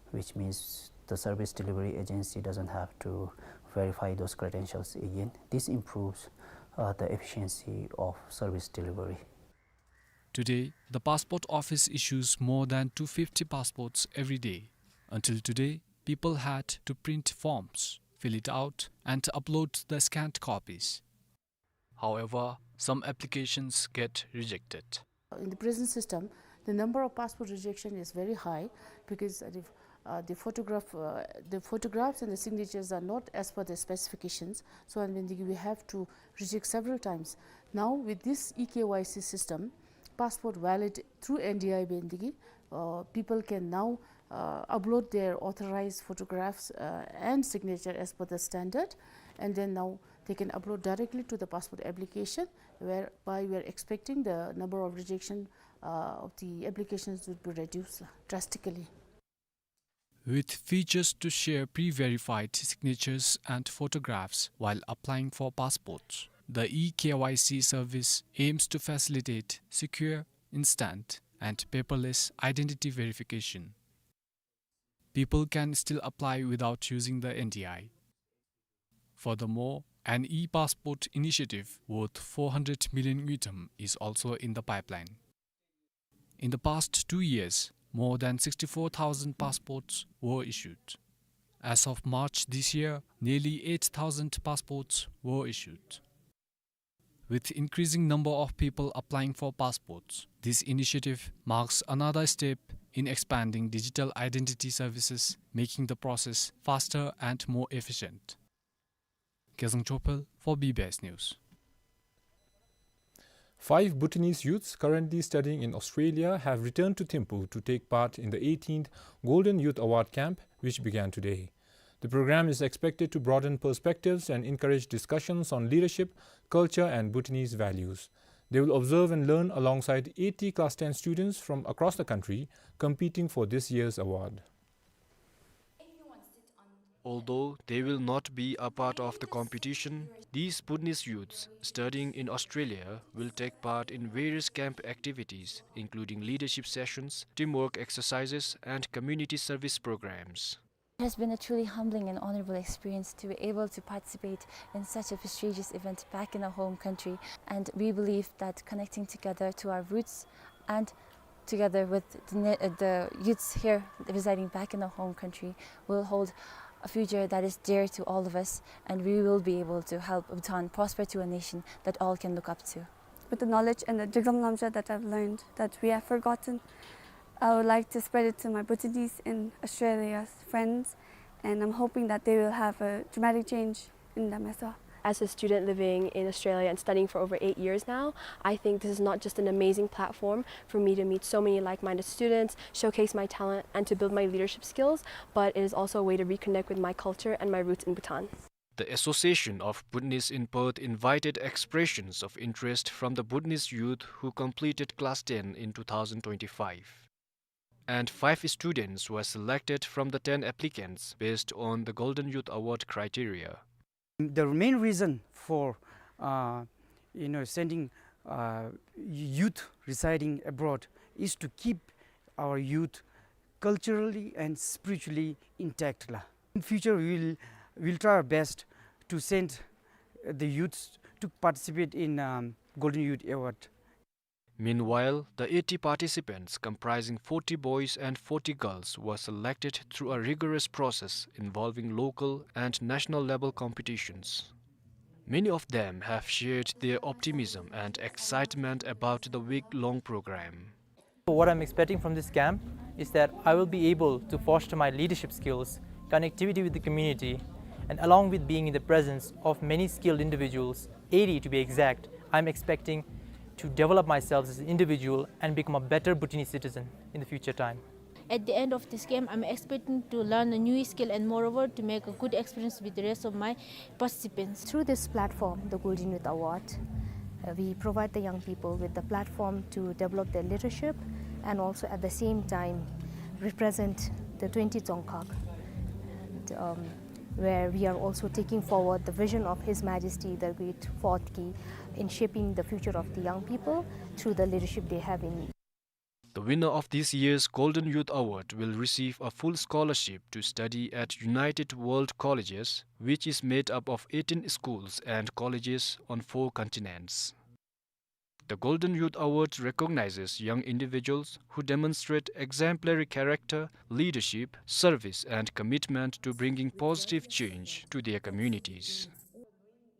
which means the service delivery agency doesn't have to verify those credentials again. This improves, uh, the efficiency of service delivery. Today, the passport office issues more than two fifty passports every day. Until today, people had to print forms, fill it out, and upload the scanned copies. However, some applications get rejected. In the present system, the number of passport rejection is very high because, uh, the, uh, the photograph, uh, the photographs and the signatures are not as per the specifications. So, and then we have to reject several times. Now, with this e K Y C system, passport valid through N D I bendigi, uh, people can now, uh, upload their authorized photographs, uh, and signature as per the standard, and then now they can upload directly to the passport application, whereby we are expecting the number of rejection, uh, of the applications would be reduced drastically. With features to share pre-verified signatures and photographs while applying for passports, the e K Y C service aims to facilitate secure, instant, and paperless identity verification. People can still apply without using the N D I. Furthermore, an e-passport initiative worth four hundred million ngultrum is also in the pipeline. In the past two years, more than sixty-four thousand passports were issued. As of March this year, nearly eight thousand passports were issued. With increasing number of people applying for passports, this initiative marks another step in expanding digital identity services, making the process faster and more efficient. Kezang Chopel for B B S News. Five Bhutanese youths currently studying in Australia have returned to Thimphu to take part in the eighteenth Golden Youth Award Camp, which began today. The program is expected to broaden perspectives and encourage discussions on leadership, culture, and Bhutanese values. They will observe and learn alongside eighty class ten students from across the country competing for this year's award. Although they will not be a part of the competition, these Bhutanese youths studying in Australia will take part in various camp activities, including leadership sessions, teamwork exercises, and community service programs. It has been a truly humbling and honorable experience to be able to participate in such a prestigious event back in our home country, and we believe that connecting together to our roots and together with the ne-, uh, the youths here residing back in our home country, will hold a future that is dear to all of us, and we will be able to help Bhutan prosper to a nation that all can look up to. With the knowledge and the Driglam Lamja that I've learned that we have forgotten, I would like to spread it to my Bhutanese in Australia friends And I'm hoping that they will have a dramatic change in them as well. As a student living in Australia and studying for over eight years now, I think this is not just an amazing platform for me to meet so many like-minded students, showcase my talent, and to build my leadership skills, but it is also a way to reconnect with my culture and my roots in Bhutan. The Association of Bhutanese in Perth invited expressions of interest from the Bhutanese youth who completed class ten in two thousand twenty-five. And five students were selected from the ten applicants based on the Golden Youth Award criteria. The main reason for, uh, you know, sending, uh, youth residing abroad is to keep our youth culturally and spiritually intact la. In future, we will, we'll try our best to send, uh, the youths to participate in, um, Golden Youth Award. Meanwhile, the eighty participants, comprising forty boys and forty girls, were selected through a rigorous process involving local and national level competitions. Many of them have shared their optimism and excitement about the week-long program. What I'm expecting from this camp is that I will be able to foster my leadership skills, connectivity with the community, and along with being in the presence of many skilled individuals, eighty to be exact, I'm expecting to develop myself as an individual and become a better Bhutanese citizen in the future time. At the end of this camp, I'm expecting to learn a new skill and moreover to make a good experience with the rest of my participants. Through this platform, the Golden Youth Award, uh, we provide the young people with the platform to develop their leadership and also at the same time represent the twenty Dzongkhag. And, um, where we are also taking forward the vision of His Majesty the Great Fourth Kyi in shaping the future of the young people through the leadership they have in. The winner of this year's Golden Youth Award will receive a full scholarship to study at United World Colleges, which is made up of eighteen schools and colleges on four continents. The Golden Youth Award recognizes young individuals who demonstrate exemplary character, leadership, service, and commitment to bringing positive change to their communities.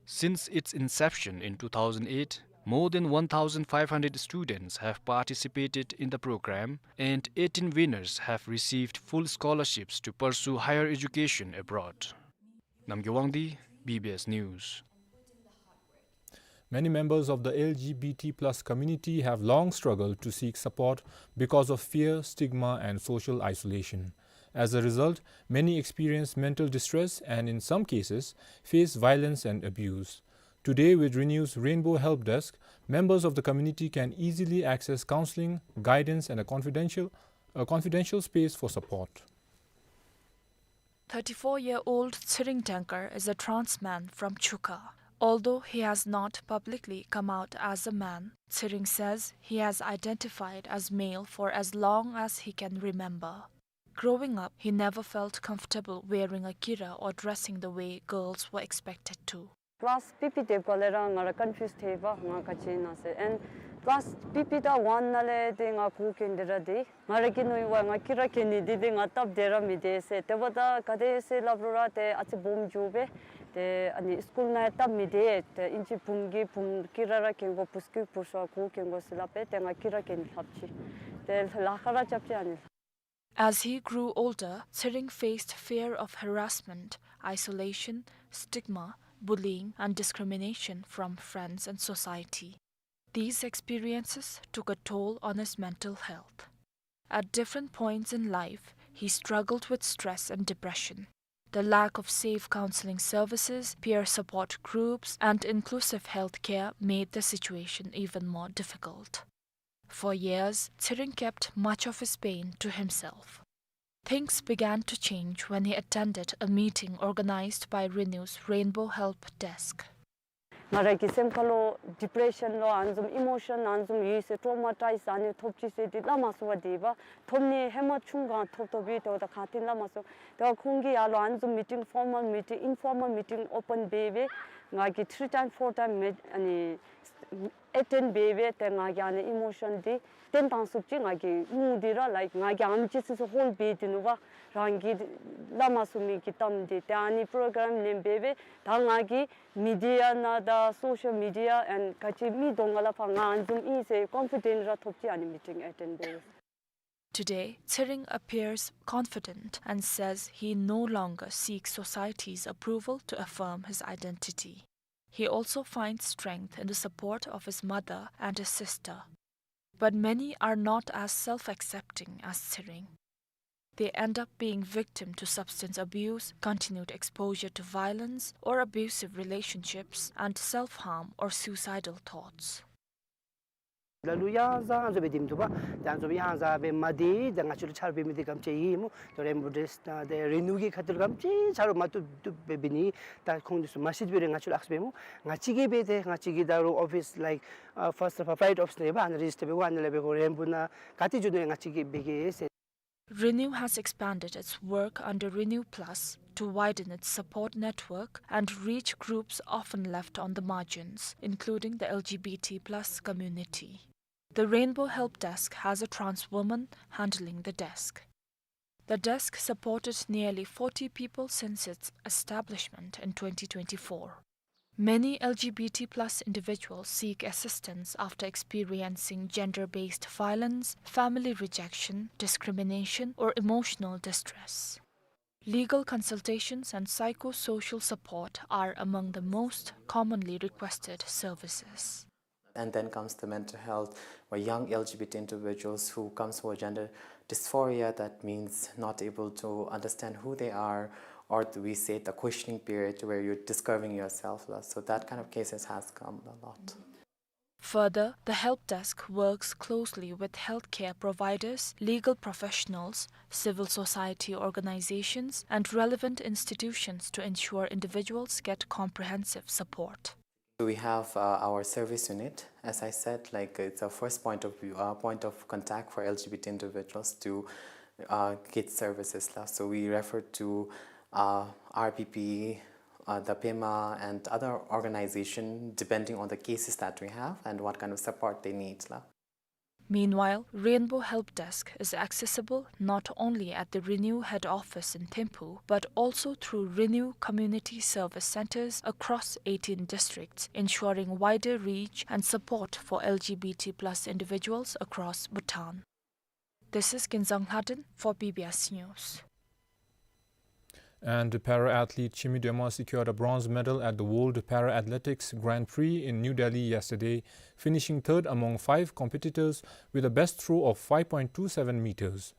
Since its inception in two thousand eight, more than one thousand five hundred students have participated in the program, and eighteen winners have received full scholarships to pursue higher education abroad. Namgay Wangdi, B B S News. Many members of the L G B T plus community have long struggled to seek support because of fear, stigma, and social isolation. As a result, many experience mental distress and, in some cases, face violence and abuse. Today, with RENEW's Rainbow Help Desk, members of the community can easily access counseling, guidance, and a confidential, a confidential space for support. Thirty-four-year-old Tshering Dengkar is a trans man from Chukha. Although he has not publicly come out as a man, Tshering says he has identified as male for as long as he can remember. Growing up, he never felt comfortable wearing a kira or dressing the way girls were expected to. Class ཕྱི་ཕྱི་དེབ་ག་ལས་ར་ང་ར་ཀོན་ཕིའུས་ཐལ་བ་ང་ག་ཅི་ཨིན་ན་ཟེར། ཨེན་ཀླཱས་ཕྱི་ཕྱི་ད་ཝན་ནང་ལས་ཏེ་ང་གོ་གེན་དེ་ར་དེ་ང་ར་གི་ནོ་ཡུ་བ་ང་ཀི་ར་གེན་ནི་དེ་ལས་ང་སྟབས་བདེ་ར་མི་བདེ་ཟེར། དེ་འབདཝ་ད་ག་དེ་ཟེར་སླབ་རུང་ར་ཏེ་ཨ་ཙི་སྦོམ་འགྱོ་སྦེ་ཏེ་ཨ་ནི་སི་ཀུལ་ནང་ཡང་སྟབས་མི་བདེ། ཏེ་ཨིན་ཅི་བུམོ་གིས་བུམོ་ཀི་ར་ར་གེན་དགོ་བུ་སྐུ་བུ་ཤོ་གོ་གེན་དགོ་ཟེར་སླབ་སྦེ་ཏེ་ང་ཀི་ར་གེན་ལྷབ་ཅི། ཏེ་ལཱ་ཁག་ར་རྐྱབ་ཅི་ཨ་ནི། As he grew older, Tshering faced fear of harassment, isolation, stigma, bullying, and discrimination from friends and society. These experiences took a toll on his mental health. At different points in life, he struggled with stress and depression. The lack of safe counseling services, peer support groups, and inclusive healthcare made the situation even more difficult. For years, Tshering kept much of his pain to himself. Things began to change when he attended a meeting organized by RENEW's Rainbow Help Desk. ང་ར་གི་སེམས་ཁ་ལུ་ཌི་པི་རེ་ཤཱན་ལོ་ཨ་ནི་བཟུམ་ཨི་མོ་ཤཱན་ཨ་ནི་བཟུམ་ཡོད་ཟེར་ཊོ་མ་ཊའིཛ་ཨ་ནི་ཐོབ་ཅི་ཟེར་ཏེ་སླབ་མ་ཚུགས་པར་སྡོདཔ། ཐོབ་ནི་ཧེ་མ་ཆུང་སྒང་ཐོབ་ཐོབ་ཨིན། དེ་འབདཝ་ད་ཁ་ཐུན་སླབ་མ་ཚུགས། དེ་ཁོང་གིས་ཡར་ལུ་ཨ་ནི་བཟུམ་མི་ཊིང་ཕོར་མཱལ་མི་ཊིང་ཨིན་ཕོར་མཱལ་མི་ཊིང་ཨོ་པེན་འབད་སྦེ་ང་གིས་ཐི་རི་ཊའིམ་ཕོར་ཊའིམ་མེ་ཨ་ནི་ཨེ་ཊེནཌ་འབད་སྦེ་ཏེ་ང་གིས་ཨ་ནི་ཨི་མོ་ཤཱན་འདི་བརྟན་བཏང་ཚུགས་ཅི། ང་གིས་ངུ་སྟེ་ར་ལའིཀ་ང་གིས་ཨ་ཙི་ཙི་ཧོལཌ་འབད་དེ་ནུག་པ། རང་གིས་སླབ་མ་ཚུགས་མི་གི་གཏམ་འདི་ཏེ་ཨ་ནི་པོ་རོ་གརམ་ལེན་འབད་སྦེ་ད་ང་གིས་མི་ཌི་ཡ་ནང་དང་སོ་ཤཱལ་མི་ཌི་ཡ་ཨེནཌ་ག་ཅི་མི་གདོང་ཁ་ལུ་ཕར་ང་ཨ་ནི་བཟུམ་ཨིན་ཟེར་ཀོན་ཕི་ཌེནཊ་ར་ཐོབ་ཅི། ཨ་ནི་མི་ཊིང་ཨེ་ཊེནཌ་འབད་སྦེ། Today, Tshering appears confident and says he no longer seeks society's approval to affirm his identity. He also finds strength in the support of his mother and his sister. But many are not as self-accepting as Tshering. They end up being victim to substance abuse, continued exposure to violence, or abusive relationships, and self-harm or suicidal thoughts. ལ་ལུ་ཡང་བཟང་བཟོ་སྦེ་དེ་མི་ཐུབ་པ། ད་བཟོ་སྦེ་ཡང་བཟང་སྦེ་མ་དེ་ད་ང་བཅས་ལུ་ཆ་རོགས་འབད་མི་དེ་ག་དེམ་ཅིག་ཨིན་སྨོ། ད་རེན་བོ་ཊེསཊ་དང་ཏེ་རི་ནིའུ་གི་ཁ་ཐུག་ལུ་ག་དེམ་ཅིག་ཆ་རོགས་མ་བཏུབ་བཏུབ་སྦེ་འབད་ནི། ད་ཁོང་འདི་ཚུ་མ་ཤེས་པའི་རེ་ང་བཅས་ལུ་ཨ་ཙི་སྦེ་སྨོ། ང་བཅས་ཀྱིས་འབད་དེ་ང་བཅས་ཀྱིས་ད་རུང་ཨོ་ཕིསི་ལའིཀ་ཨ་ཕརསཊ་ཕ་ཕའིཊ་ཨོ་ཕིསི་ནང་ཡོད་པ། ཨ་ནཱ་རེ་ཇིས་ཊར་འབད་དགོ། ཨ་ནཱ་ལས་འབད་དགོ། རེན་བོ་ནང་ག་ཏེ་འགྱོ་དོ་ང་བཅས་ཀྱིས་འབད་གེ་ཟེར། RENEW has expanded its work under RENEW Plus to widen its support network and reach groups often left on the margins, including the L G B T plus community. The Rainbow Help Desk has a trans woman handling the desk. The desk supported nearly forty people since its establishment in twenty twenty-four. Many L G B T plus individuals seek assistance after experiencing gender-based violence, family rejection, discrimination, or emotional distress. Legal consultations and psychosocial support are among the most commonly requested services. And then comes the mental health, where young L G B T individuals who comes for gender dysphoria, that means not able to understand who they are, or th-, we say the questioning period where you're discovering yourself. So that kind of cases has come a lot. Further, the help desk works closely with healthcare providers, legal professionals, civil society organizations, and relevant institutions to ensure individuals get comprehensive support. We have, uh, our service unit. As I said, like, it's a first point of view, uh, point of contact for L G B T individuals to, uh, get services la. So we refer to, uh, R P P, uh, the pema, and other organization depending on the cases that we have and what kind of support they need la. Meanwhile, Rainbow Help Desk is accessible not only at the RENEW head office in Thimphu, but also through RENEW community service centers across eighteen districts, ensuring wider reach and support for L G B T plus individuals across Bhutan. This is Kinzang Lhaden for B B S News. And para athlete Chimi Dema secured a bronze medal at the World Para Athletics Grand Prix in New Delhi yesterday, finishing third among five competitors with a best throw of five point two seven meters.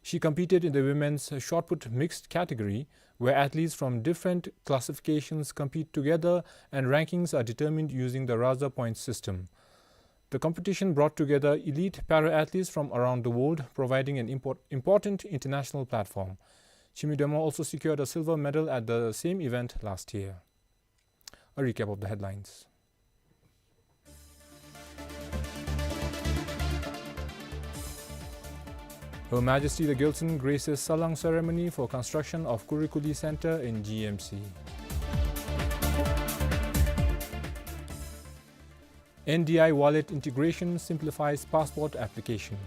She competed in the women's shot put mixed category, where athletes from different classifications compete together and rankings are determined using the Raza point system. The competition brought together elite para-athletes from around the world, providing an import-, important international platform. Chimi Dema also secured a silver medal at the same event last year. A recap of the headlines. Her Majesty the Gyaltsuen graces Salang ceremony for construction of Kurikuli Center in G M C. N D I wallet integration simplifies passport application.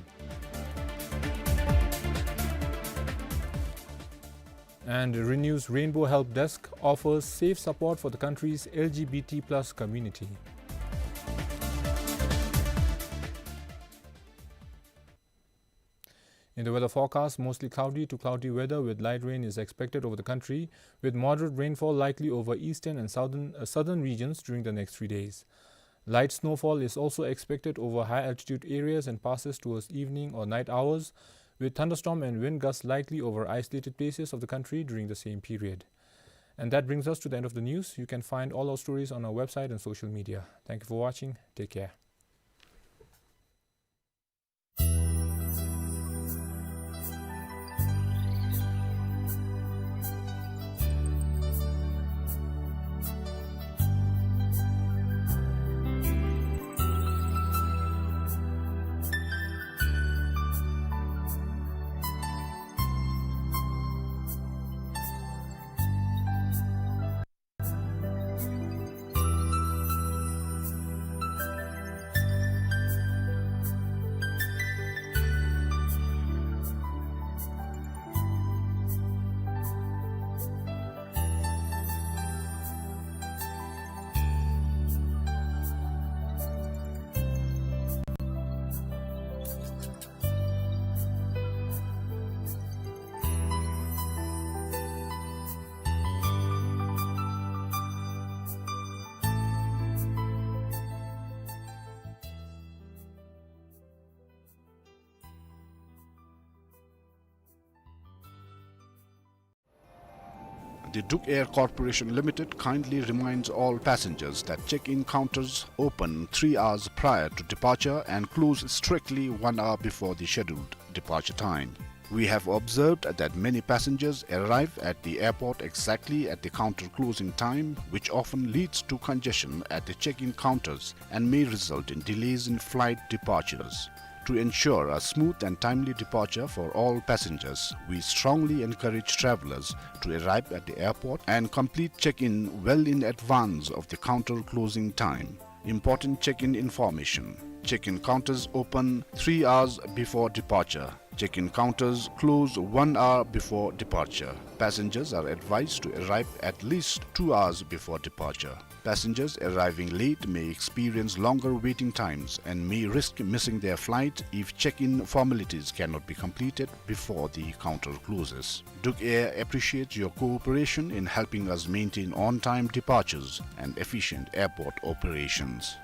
And RENEW's Rainbow Help Desk offers safe support for the country's L G B T plus community. In the weather forecast, mostly cloudy to cloudy weather with light rain is expected over the country, with moderate rainfall likely over eastern and southern, uh, southern regions during the next three days. Light snowfall is also expected over high altitude areas and passes towards evening or night hours, with thunderstorm and wind gusts likely over isolated places of the country during the same period. And that brings us to the end of the news. You can find all our stories on our website and social media. Thank you for watching. Take care. The Duk Air Corporation Limited kindly reminds all passengers that check-in counters open three hours prior to departure and close strictly one hour before the scheduled departure time. We have observed that many passengers arrive at the airport exactly at the counter closing time, which often leads to congestion at the check-in counters and may result in delays in flight departures. To ensure a smooth and timely departure for all passengers, we strongly encourage travelers to arrive at the airport and complete check-in well in advance of the counter closing time. Important check-in information. Check-in counters open three hours before departure. Check-in counters close one hour before departure. Passengers are advised to arrive at least two hours before departure. Passengers arriving late may experience longer waiting times and may risk missing their flight if check-in formalities cannot be completed before the counter closes. Duk Air appreciates your cooperation in helping us maintain on-time departures and efficient airport operations.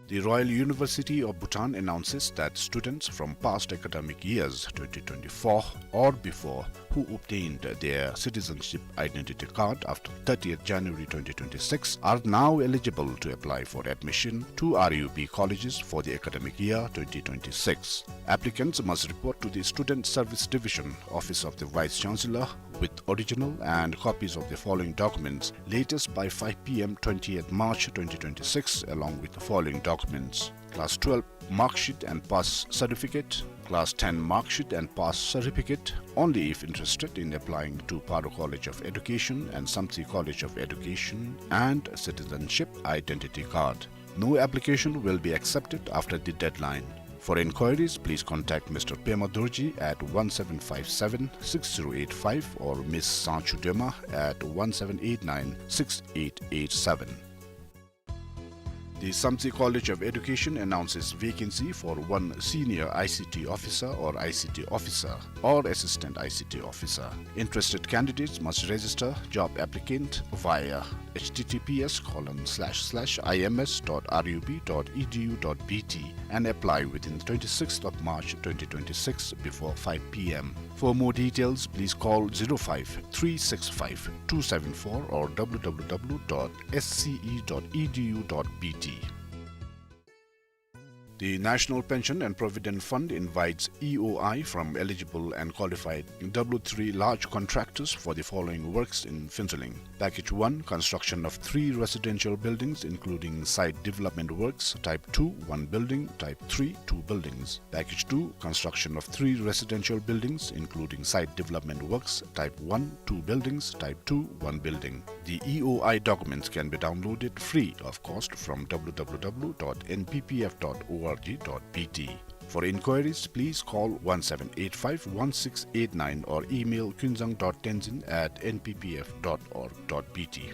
The Royal University of Bhutan announces that students from past academic years twenty twenty-four or before who obtained their citizenship identity card after thirtieth January twenty twenty-six are now eligible to apply for admission to R U B colleges for the academic year twenty twenty-six. Applicants must report to the Student Service Division, Office of the Vice Chancellor, with original and copies of the following documents latest by five P M twentieth March twenty twenty-six, along with the following documents: Class twelve mark sheet and pass certificate, Class ten mark sheet and pass certificate, only if interested in applying to Paro College of Education and Samtse College of Education, and citizenship identity card. No application will be accepted after the deadline. For inquiries, please contact Mister Pema Dorji at one seven five seven, six zero eight five or Miss Sanchu Dema at one seven eight nine, six eight eight seven. The Samtse College of Education announces vacancy for one senior I C T officer or I C T officer or assistant I C T officer. Interested candidates must register job applicant via H T T P S colon slash slash I M S dot R U B dot E D U dot B T and apply within the twenty-sixth of March twenty twenty-six before five P M. For more details, please call zero five three six five two seven four or W W W dot S C E dot E D U dot B T. The National Pension and Provident Fund invites E O I from eligible and qualified W three large contractors for the following works in Phuentsholing. Package one, construction of three residential buildings, including site development works, type two, one building, type three, two buildings. Package two, construction of three residential buildings, including site development works, type one, two buildings, type two, one building. The E O I documents can be downloaded free of cost from W W W dot N P P F dot org dot B T. For inquiries, please call one seven eight five one six eight nine or email kunzang dot tenzin at N P P F dot org dot B T.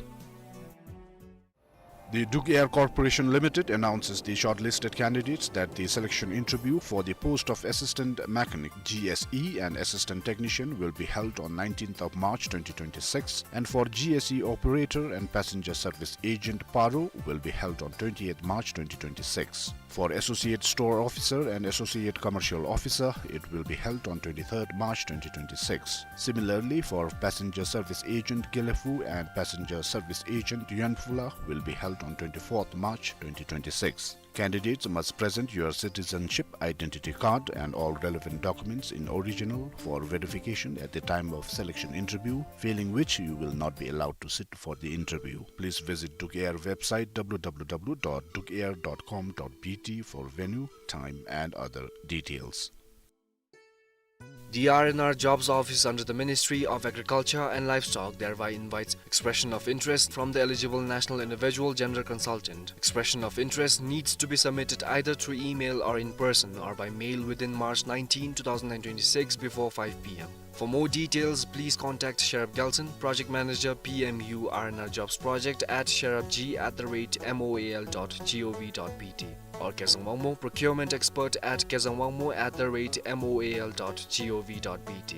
The Duk Air Corporation Limited announces the shortlisted candidates that the selection interview for the post of Assistant Mechanic, G S E, and Assistant Technician will be held on nineteenth of March twenty twenty-six, and for G S E Operator and Passenger Service Agent, Paro, will be held on twentieth March twenty twenty-six. For Associate Store Officer and Associate Commercial Officer, it will be held on twenty-third March twenty twenty-six. Similarly, for Passenger Service Agent, Gelephu, and Passenger Service Agent, Yuanphu La, will be held on twenty-fourth March twenty twenty-six. Candidates must present your citizenship identity card and all relevant documents in original for verification at the time of selection interview, failing which you will not be allowed to sit for the interview. Please visit Duk Air website W W W dot duk air dot com dot B T for venue, time, and other details. The R and R Jobs Office under the Ministry of Agriculture and Livestock thereby invites expression of interest from the eligible national individual gender consultant. Expression of interest needs to be submitted either through email or in person or by mail within March nineteenth, two thousand and twenty-six before five P M. For more details, please contact Sherab Gelson, Project Manager, P M U R and R Jobs Project, at sherabg at the rate moal dot gov dot B T, or Kezang Wangmo, Procurement Expert, at kezangwangmo at the rate moal dot gov dot B T.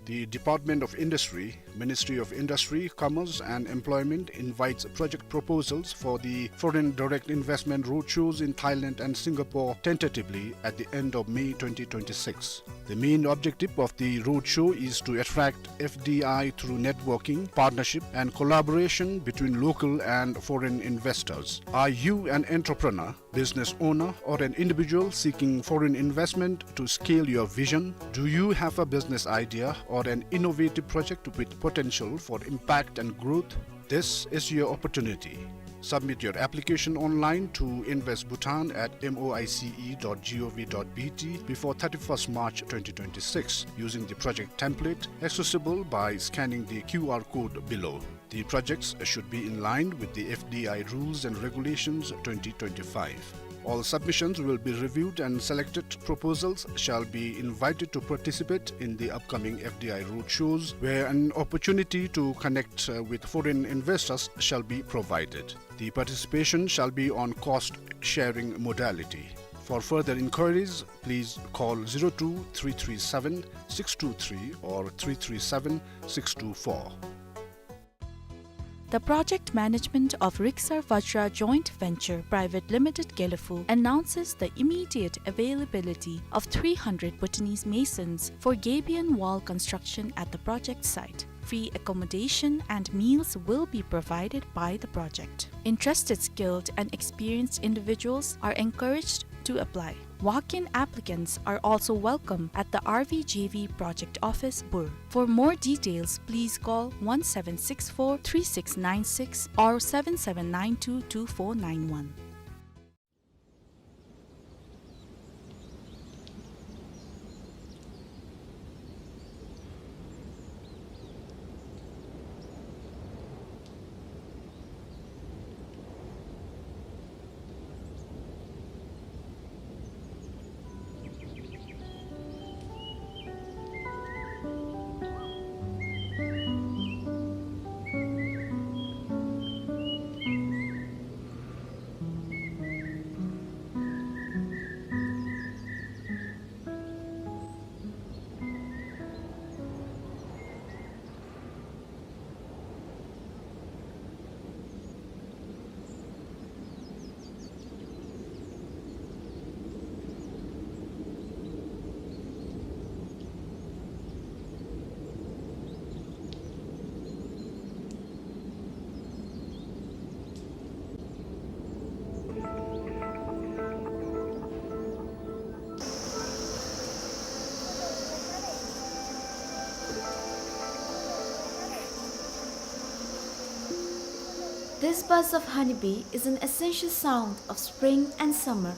The Department of Industry, Ministry of Industry, Commerce and Employment invites project proposals for the Foreign Direct Investment Roadshows in Thailand and Singapore tentatively at the end of May twenty twenty-six. The main objective of the roadshow is to attract F D I through networking, partnership, and collaboration between local and foreign investors. Are you an entrepreneur, business owner, or an individual seeking foreign investment to scale your vision? Do you have a business idea or an innovative project with potential for impact and growth? This is your opportunity. Submit your application online to invest bhutan at moice dot gov dot B T before thirty-first March twenty twenty-six using the project template accessible by scanning the Q R code below. The projects should be in line with the F D I rules and regulations twenty twenty-five. All submissions will be reviewed and selected proposals shall be invited to participate in the upcoming F D I roadshows, where an opportunity to connect, uh, with foreign investors shall be provided. The participation shall be on cost sharing modality. For further inquiries, please call zero two three three seven six two three or three three seven six two four. The project management of Riksar Vajra Joint Venture Private Limited Gelephu announces the immediate availability of three hundred Bhutanese masons for gabion wall construction at the project site. Free accommodation and meals will be provided by the project. Interested skilled and experienced individuals are encouraged to apply. Walk-in applicants are also welcome at the R V J V project office, Bur. For more details, please call one seven six four three six nine six or seven seven nine two two four nine one. This buzz of honeybee is an essential sound of spring and summer.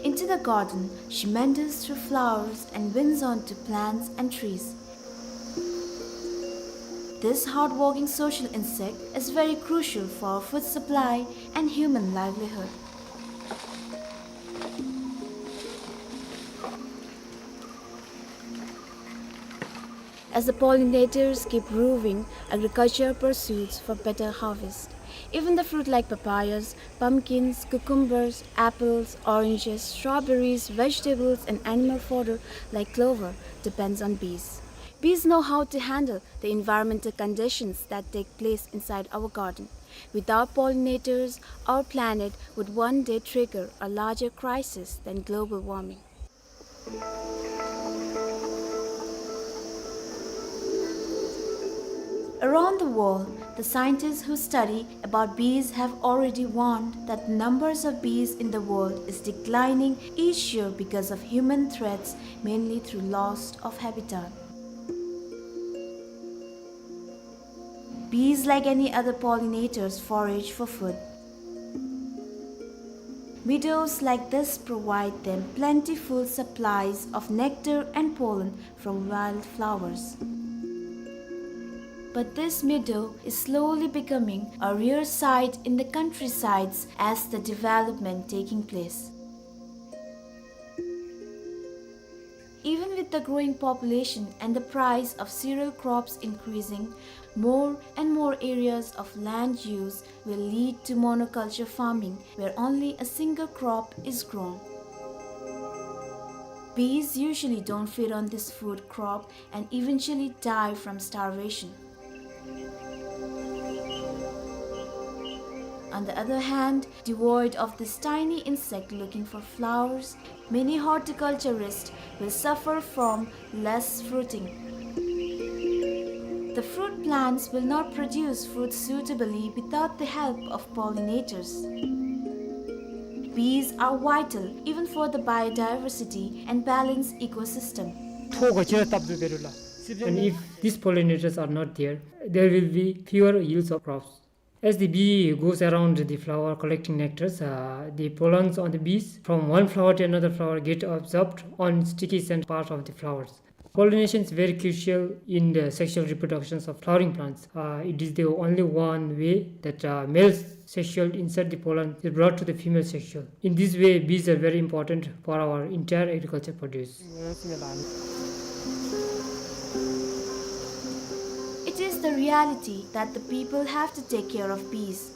Into the garden, she meanders through flowers and winds onto plants and trees. This hardworking social insect is very crucial for our food supply and human livelihood. As the pollinators keep roving, agriculture pursues for better harvest. Even the fruit like papayas, pumpkins, cucumbers, apples, oranges, strawberries, vegetables, and animal fodder like clover depends on bees. Bees know how to handle the environmental conditions that take place inside our garden. Without pollinators, our planet would one day trigger a larger crisis than global warming. Around the world, the scientists who study about bees have already warned that numbers of bees in the world is declining each year because of human threats, mainly through loss of habitat. Bees, like any other pollinators, forage for food. Meadows like this provide them plentiful supplies of nectar and pollen from wildflowers. But this meadow is slowly becoming a rare sight in the countrysides as the development taking place. Even with the growing population and the price of cereal crops increasing, more and more areas of land use will lead to monoculture farming, where only a single crop is grown. Bees usually don't feed on this food crop and eventually die from starvation. On the other hand, devoid of this tiny insect looking for flowers, many horticulturists will suffer from less fruiting. The fruit plants will not produce fruit suitably without the help of pollinators. Bees are vital even for the biodiversity and balanced ecosystem. ཐོག་ག་ཅི་ར་བཏབ་དུ་བེ་རུ་ལ། And if these pollinators are not there, there will be fewer yields of crops. As the bee goes around the flower collecting nectars, uh, the pollens on the bees from one flower to another flower get absorbed on sticky scent part of the flowers. Pollination is very crucial in the sexual reproductions of flowering plants. Uh, it is the only one way that, uh, male sexual insert the pollen is brought to the female sexual. In this way, bees are very important for our entire agriculture produce. It is the reality that the people have to take care of bees.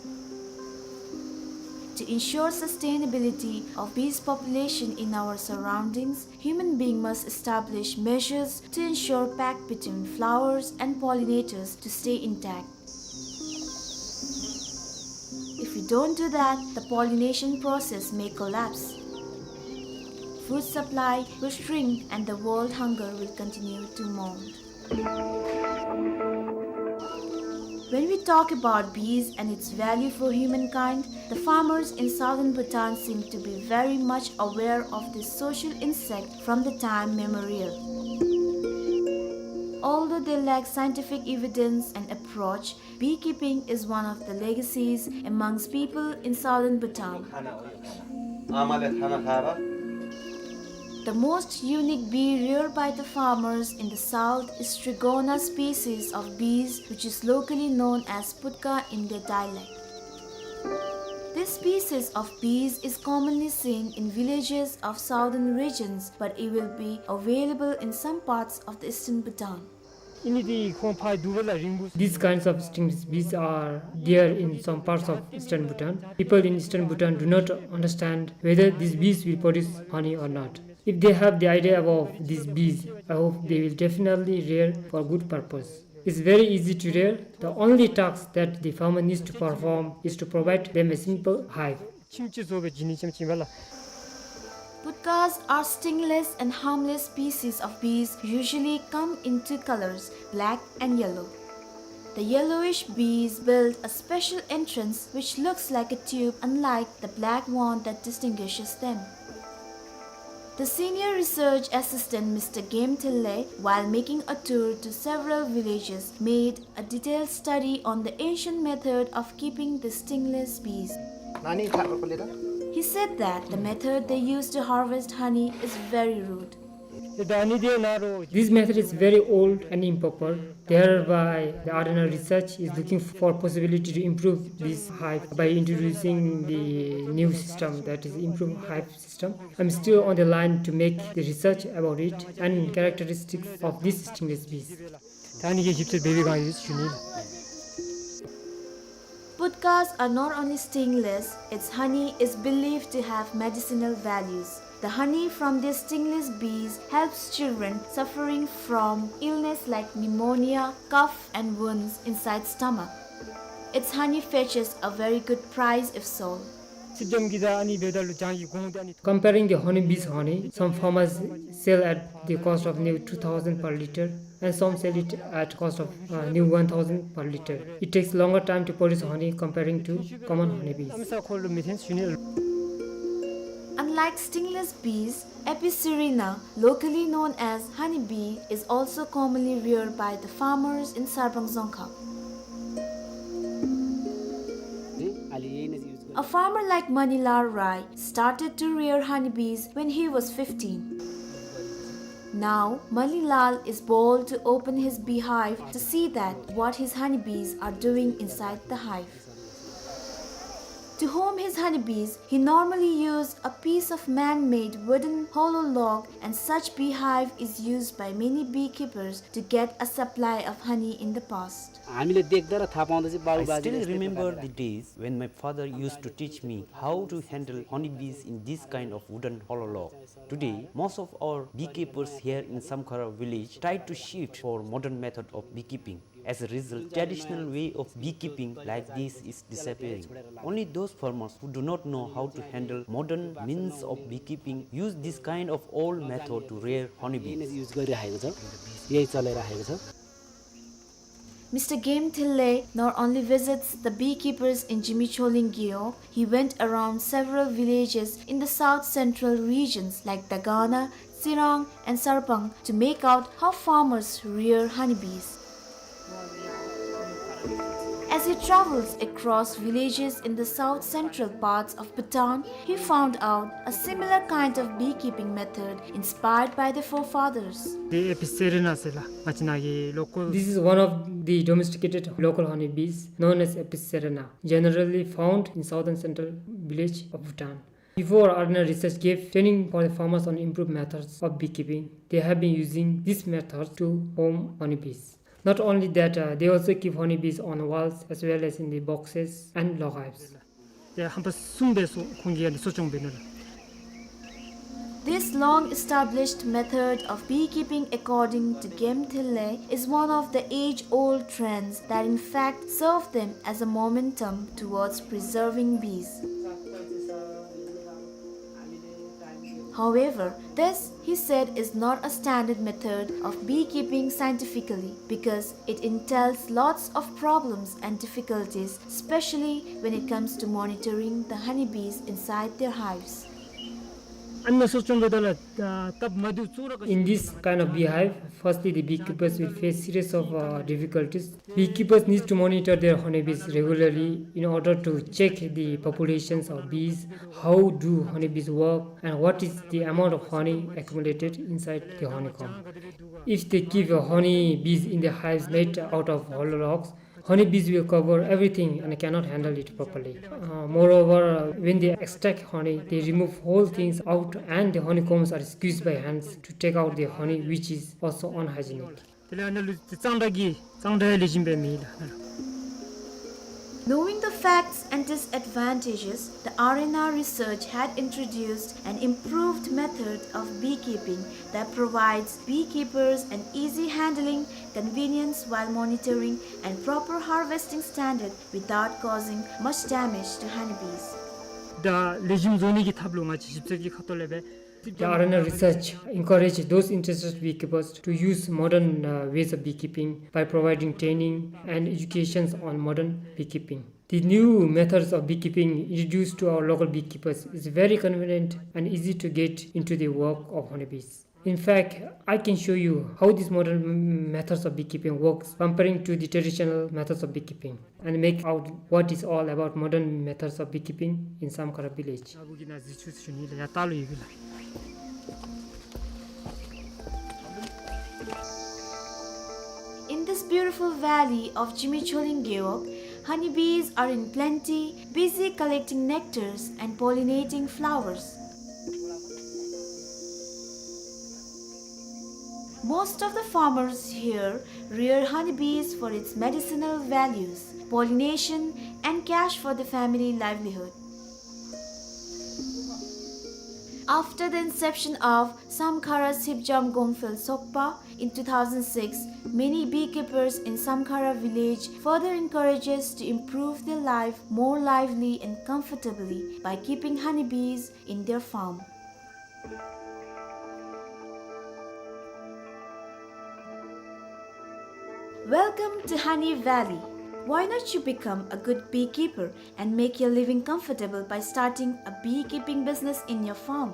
To ensure sustainability of bees population in our surroundings, human being must establish measures to ensure pact between flowers and pollinators to stay intact. If we don't do that, the pollination process may collapse. Food supply will shrink and the world hunger will continue to mount. When we talk about bees and its value for humankind, the farmers in southern Bhutan seem to be very much aware of this social insect from the time memorial. Although they lack scientific evidence and approach, beekeeping is one of the legacies amongst people in southern Bhutan. The most unique bee reared by the farmers in the south is Strigona species of bees, which is locally known as putka in their dialect. This species of bees is commonly seen in villages of southern regions, but it will be available in some parts of the eastern Bhutan. These kinds of stingless bees are there in some parts of eastern Bhutan. People in eastern Bhutan do not understand whether these bees will produce honey or not. If they have the idea about these bees, I hope they will definitely rear for good purpose. It's very easy to rear. The only task that the farmer needs to perform is to provide them a simple hive. Putkas are stingless and harmless species of bees, usually come in two colors, black and yellow. The yellowish bees build a special entrance which looks like a tube, unlike the black one that distinguishes them. The senior research assistant, Mister Game Thille, while making a tour to several villages, made a detailed study on the ancient method of keeping the stingless bees. He said that the method they use to harvest honey is very rude. This method is very old and improper. Thereby, the Ardhanar's research is looking for possibility to improve this hive by introducing the new system, that is, improve hive system. I'm still on the line to make the research about it and characteristics of these stingless bees. Putkas are not only stingless, its honey is believed to have medicinal values. The honey from these stingless bees helps children suffering from illness like pneumonia, cough and wounds inside stomach. Its honey fetches a very good price if sold. Comparing the honeybee's honey, some farmers sell at the cost of near two thousand per liter, and some sell it at cost of, uh, near one thousand per liter. It takes longer time to produce honey comparing to common honeybees. Unlike stingless bees, Apicerina, locally known as honeybee, is also commonly reared by the farmers in Sarbang Dzongkhag. A farmer like Manilal Rai started to rear honeybees when he was fifteen. Now, Manilal is bold to open his beehive to see that what his honeybees are doing inside the hive. To home his honeybees, he normally used a piece of man-made wooden hollow log, and such beehive is used by many beekeepers to get a supply of honey in the past. हामीले देख्दा र थाहा पाउँदा चाहिँ बाबु I बाजेले still यस्तै remember प्रकारले the days when my father used to teach me how to handle honeybees in this kind of wooden hollow log. Today, most of our beekeepers here in Samkhara village try to shift for modern method of beekeeping. As a result, traditional way of beekeeping like this is disappearing. Only those farmers who do not know how to handle modern means of beekeeping use this kind of old method to rear honeybees. यही नै युज गरिराखेको छ, यही चलाइराखेको छ। Mister Game Thillay not only visits the beekeepers in Zimikholing Gewog, he went around several villages in the south central regions like Dagana, Tsirang, and Sarpang to make out how farmers rear honeybees. As he travels across villages in the south central parts of Bhutan, he found out a similar kind of beekeeping method inspired by the forefathers. དེ་ཨེ་པི་སེ་རེ་ན་ཟེར་ལགས། ང་བཅས་ནང་གི་ལོ་ཀལ། This is one of the domesticated local honeybees known as Apis cerana, generally found in southern central village of Bhutan. Before, Arena Research gave training for the farmers on improved methods of beekeeping. They have been using this method to home honeybees. Not only that, uh, they also keep honeybees on walls as well as in the boxes and log hives. དེ་ཧམ་པ་གསུམ་སྦེ་གསོ་ཁོང་གིས་ཡང་གསོ་སྐྱོང་འབད་ནུག་ལགས། This long-established method of beekeeping, according to Game Thillay, is one of the age-old trends that in fact serve them as a momentum towards preserving bees. However, this, he said, is not a standard method of beekeeping scientifically because it entails lots of problems and difficulties, especially when it comes to monitoring the honeybees inside their hives. In this kind of beehive, firstly, the beekeepers will face series of, uh, difficulties. Beekeepers need to monitor their honeybees regularly in order to check the populations of bees, how do honeybees work, and what is the amount of honey accumulated inside the honeycomb. If they keep, uh, honeybees in the hives made out of hollow logs, honeybees will cover everything and cannot handle it properly. Uh, moreover, uh, when they extract honey, they remove whole things out and the honeycombs are squeezed by hands to take out the honey, which is also unhygienic. དེ་ལས་ཨ་ནཱ་ལུ་གཙང་སྦྲ་གི་གཙང་སྦྲ་ལེགས་ཤོམ་སྦེ་མེད་ལགས། Knowing the facts and disadvantages, the Arena Research had introduced an improved method of beekeeping that provides beekeepers an easy handling, convenience while monitoring, and proper harvesting standard without causing much damage to honeybees. ད་ལེགས་ཤོམ་བཟོ་ནི་གི་ཐབས་ལུ་ང་བཅས་ཞིབ་འཚོལ་གྱི་ཁ་ཐུག་ལས་སྦེ། The Arena Research encourage those interested beekeepers to use modern, uh, ways of beekeeping by providing training and educations on modern beekeeping. The new methods of beekeeping introduced to our local beekeepers is very convenient and easy to get into the work of honeybees. In fact, I can show you how these modern m-, methods of beekeeping works comparing to the traditional methods of beekeeping and make out what is all about modern methods of beekeeping in Samkhara village. In this beautiful valley of Zimikholing Gewog, honeybees are in plenty, busy collecting nectars and pollinating flowers. Most of the farmers here rear honeybees for its medicinal values, pollination, and cash for the family livelihood. After the inception of Samkhara Sipjam Gongphel Sokpa in two thousand six, many beekeepers in Samkhara village further encourages to improve their life more lively and comfortably by keeping honeybees in their farm. Welcome to Honey Valley. Why not you become a good beekeeper and make your living comfortable by starting a beekeeping business in your farm?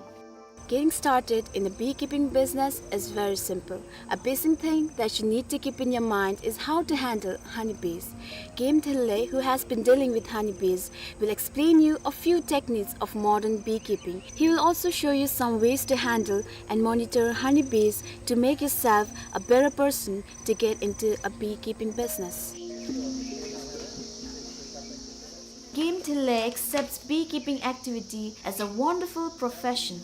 Getting started in a beekeeping business is very simple. A basic thing that you need to keep in your mind is how to handle honeybees. Game Thillay, who has been dealing with honeybees, will explain you a few techniques of modern beekeeping. He will also show you some ways to handle and monitor honeybees to make yourself a better person to get into a beekeeping business. Game Tilley accepts beekeeping activity as a wonderful profession.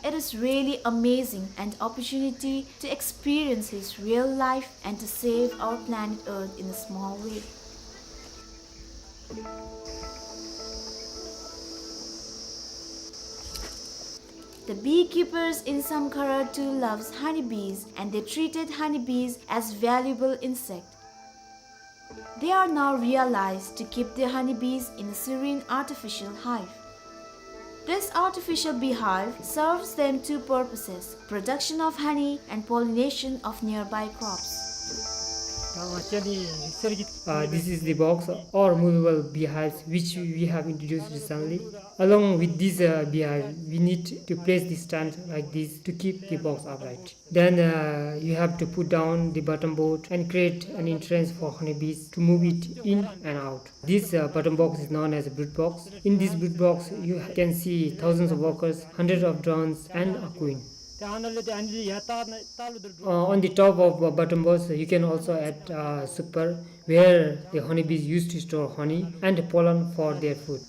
It is really amazing an opportunity to experience his real life and to save our planet Earth in a small way. The beekeepers in Samkhara too loves honeybees, and they treated honeybees as valuable insect. They are now realized to keep their honeybees in a serene artificial hive. This artificial beehive serves them two purposes, production of honey and pollination of nearby crops. Uh, this is the box or movable beehives which we have introduced recently. Along with this, uh, beehive, we need to place the stand like this to keep the box upright. Then, uh, you have to put down the bottom board and create an entrance for honeybees to move it in and out. This, uh, bottom box is known as a brood box. In this brood box, you can see thousands of workers, hundreds of drones, and a queen. Uh, on the top of, uh, bottom box, you can also add, uh, super, where the honeybees used to store honey and pollen for their food.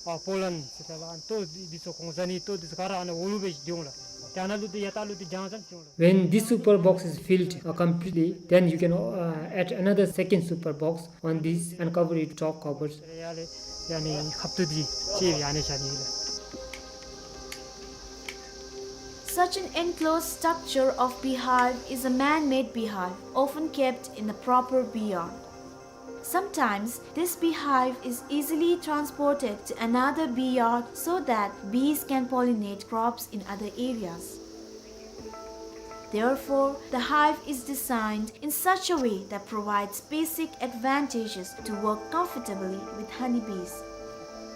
ཨ་པོ་ལན་ཟེར་ད་ལ་ཨ་ཏོ་འདི་ཚུ་གོང་ས་ནི་ཏོ་འདི་ཚུ་ག་ར་ཨ་ནི་འོག་ལུ་སྦེ་འགྱོ་འོང་ལགས། ཏེ་ཨ་ནཱ་ལུ་འདི་ཡ་ད་ལུ་འདི་རྒྱང་ཙམ་འགྱོ་འོང་ལགས། When this super box is filled, uh, completely, then you can, uh, add another second super box on this and cover it with top covers. ཡ་ལས་ཡ་ནི་ཁབ་ཏུ་འདི་ཅིག་ཡ་ནི་བཞག་ནི་ལགས། Such an enclosed structure of beehive is a man-made beehive, often kept in a proper bee yard. Sometimes, this beehive is easily transported to another bee yard so that bees can pollinate crops in other areas. Therefore, the hive is designed in such a way that provides basic advantages to work comfortably with honeybees.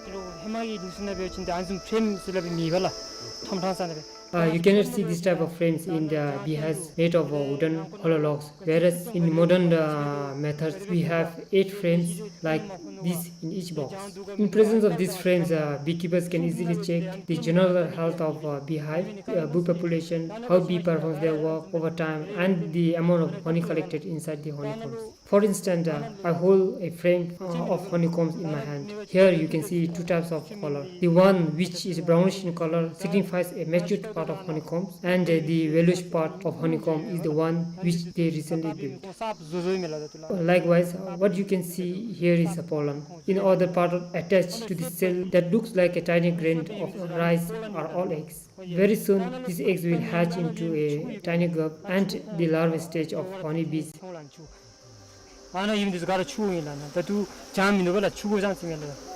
ཧེ་མ་གི་ལུགས་སྲོལ་ནང་འབད་བ་ཅིན་ཨ་ནི་བཟུམ་ཕྲེམ་ཟེར་སླབ་མེད་པ་ལགས། ཁྲོམ་ཁྲོམ་ས་ནང་སྦེ། Uh, you cannot see this type of frames in the beehives made of, uh, wooden hollow logs, whereas in modern, uh, methods we have eight frames like this in each box. In presence of these frames, uh, beekeepers can easily check the general health of, uh, beehive, uh, bee population, how bee performs their work over time, and the amount of honey collected inside the honeycombs. For instance, uh, I hold a frame, uh, of honeycombs in my hand. Here you can see two types of color. The one which is brownish in color signifies a matured part of honeycombs, and, uh, the yellowish part of honeycomb is the one which they recently built. Likewise, uh, what you can see here is a pollen. In other part of, attached to the cell that looks like a tiny grain of rice are all eggs. Very soon, these eggs will hatch into a tiny grub and the larval stage of honeybees. ཨ་ནཱ་ཡུམ་འདི་ཚུ་ག་ར་ཕྱུགཔོ་ཨིན་ལགས། ད་ལྟོ་བྱང་མིན་འདུག་པ་ལགས། ཕྱུགཔོ་ཙང་ཙིག་ཨིན་ལགས།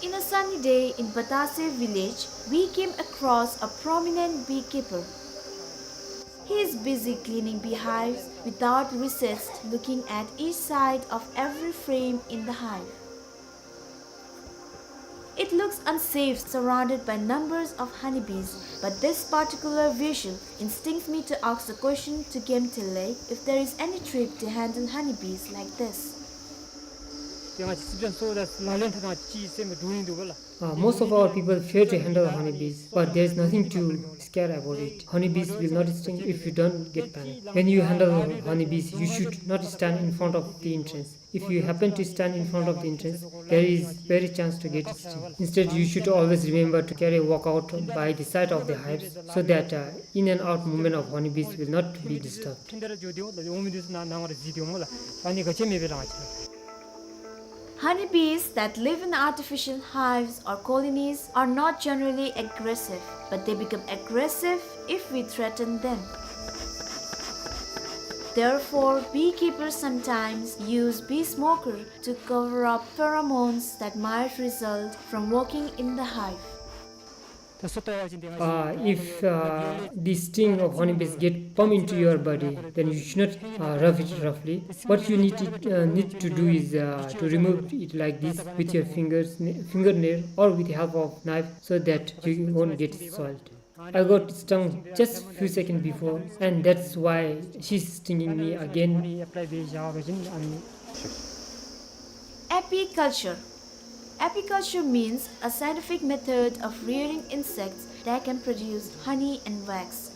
In a sunny day in Batase village, we came across a prominent beekeeper. He is busy cleaning beehives without recess, looking at each side of every frame in the hive. It looks unsafe surrounded by numbers of honeybees, but this particular visual instincts me to ask the question to Gem Tilley if there is any trick to handle honeybees like this. ཡང་ཅི་སི་ཅན་སོ་ད་ལ་ལན་ཐ་ཐང་ཅི་སེམས་འདུག་ཨིན་འདུག་པ་ལགས། Uh, most of our people fear to handle honeybees, but there is nothing to scare about it. Honeybees will not sting if you don't get panic. When you handle honeybees, you should not stand in front of the entrance. If you happen to stand in front of the entrance, there is very chance to get stung. Instead, you should always remember to carry a walkout by the side of the hives so that, uh, in and out movement of honeybees will not be disturbed. Honeybees that live in artificial hives or colonies are not generally aggressive, but they become aggressive if we threaten them. Therefore, beekeepers sometimes use bee smoker to cover up pheromones that might result from working in the hive. Uh, if, uh, the sting of honeybees get pump into your body, then you should not, uh, rub it roughly. What you need to, uh, need to do is, uh, to remove it like this with your fingers, n-, fingernail, or with the help of knife, so that you won't get soiled. I got stung just few seconds before, and that's why she's stinging me again. Apiculture. Apiculture means a scientific method of rearing insects that can produce honey and wax.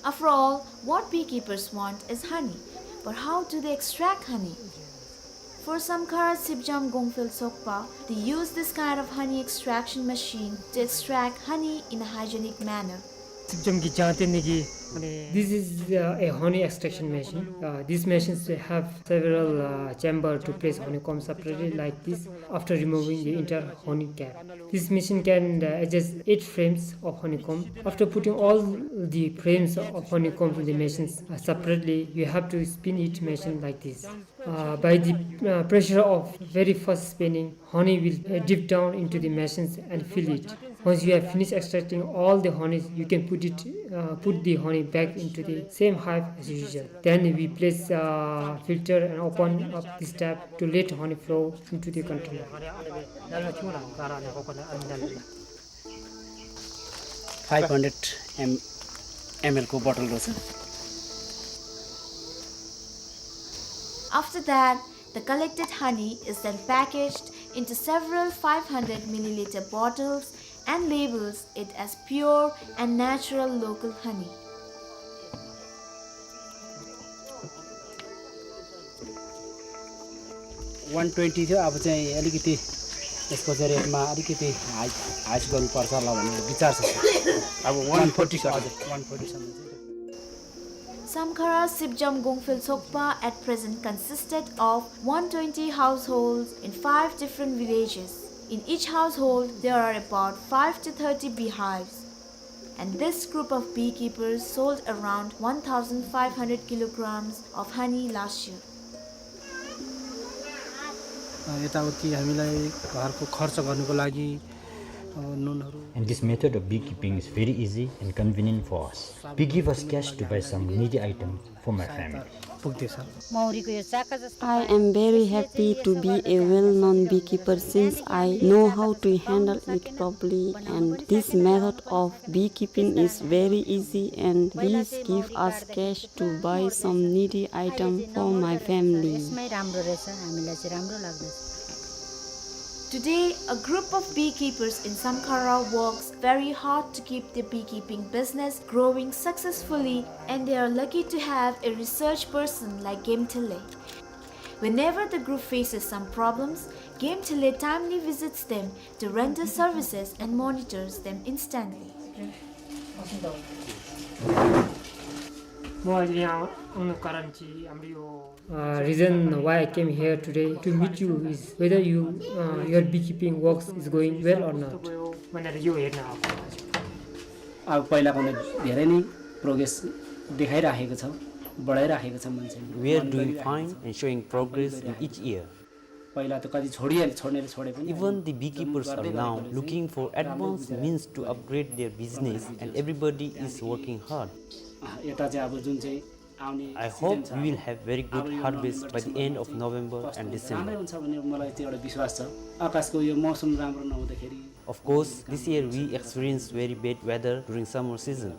After all, what beekeepers want is honey. But how do they extract honey? For Samkhara Sipjam Gongphel Sokpa, they use this kind of honey extraction machine to extract honey in a hygienic manner. Sipjam ki jante niki, mane, this is, uh, a honey extraction machine. Uh, these machines have several, uh, chamber to place honeycomb separately like this after removing the entire honey cap. This machine can, uh, adjust eight frames of honeycomb. After putting all the frames of honeycomb in the machines, uh, separately, you have to spin each machine like this. Uh, by the, uh, pressure of very fast spinning, honey will, uh, dip down into the machines and fill it. Once you have finished extracting all the honey, you can put it, uh, put the honey back into the same hive as usual. Then we place, uh, filter and open up this tap to let honey flow into the container. Five hundred M-, ML को bottle रहेछ। After that, the collected honey is then packaged into several five hundred milliliter bottles and labels it as pure and natural local honey. One twenty थियो, अब चाहिँ अलिकति यसको चाहिँ rate मा अलिकति high, high गर्नुपर्छ होला भन्ने विचार छ, sir। अब one forty, sir। हजुर, one forty सम्म चाहिँ। Samkhara Sipjam Gongphel Sokpa at present consisted of one twenty households in five different villages. In each household, there are about five to thirty beehives. And this group of beekeepers sold around one thousand five hundred kilograms of honey last year. अ, यताउति हामीलाई घरको खर्च गर्नको लागि, अ, नुनहरू। And this method of beekeeping is very easy and convenient for us. Bee give us cash to buy some needy items for my family. पुग्दैछ। मौरीको यो चाका जस्तो I am very happy to be a well-known beekeeper since I know how to handle it properly, and this method of beekeeping is very easy and bees give us cash to buy some needy item for my family. यसमै राम्रो रहेछ, हामीलाई चाहिँ राम्रो लाग्दछ। Today, a group of beekeepers in Samkhara works very hard to keep the beekeeping business growing successfully, and they are lucky to have a research person like Gemthele. Whenever the group faces some problems, Gemthele timely visits them to render services and monitors them instantly. म अहिले यहाँ आउनु कारण चाहिँ हाम्रो यो Uh, reason why I came here today to meet you is whether you, uh, your beekeeping works is going well or not. अब पहिलाको भन्दा धेरै नै progress देखाइराखेको छ, बढाइराखेको छ मान्छेले। We are doing fine and showing progress in each year. पहिला त कति छोडिहाले, छोड्नेले छोडे पनि even the beekeepers are now looking for advanced means to upgrade their business and everybody is working hard. यता चाहिँ अब जुन चाहिँ I hope we will have very good harvest by the end of November and December. राम्रै हुन्छ भन्ने मलाई त्यो एउटा विश्वास छ। आकाशको यो मौसम राम्रो नहुँदाखेरि Of course, this year we experienced very bad weather during summer season.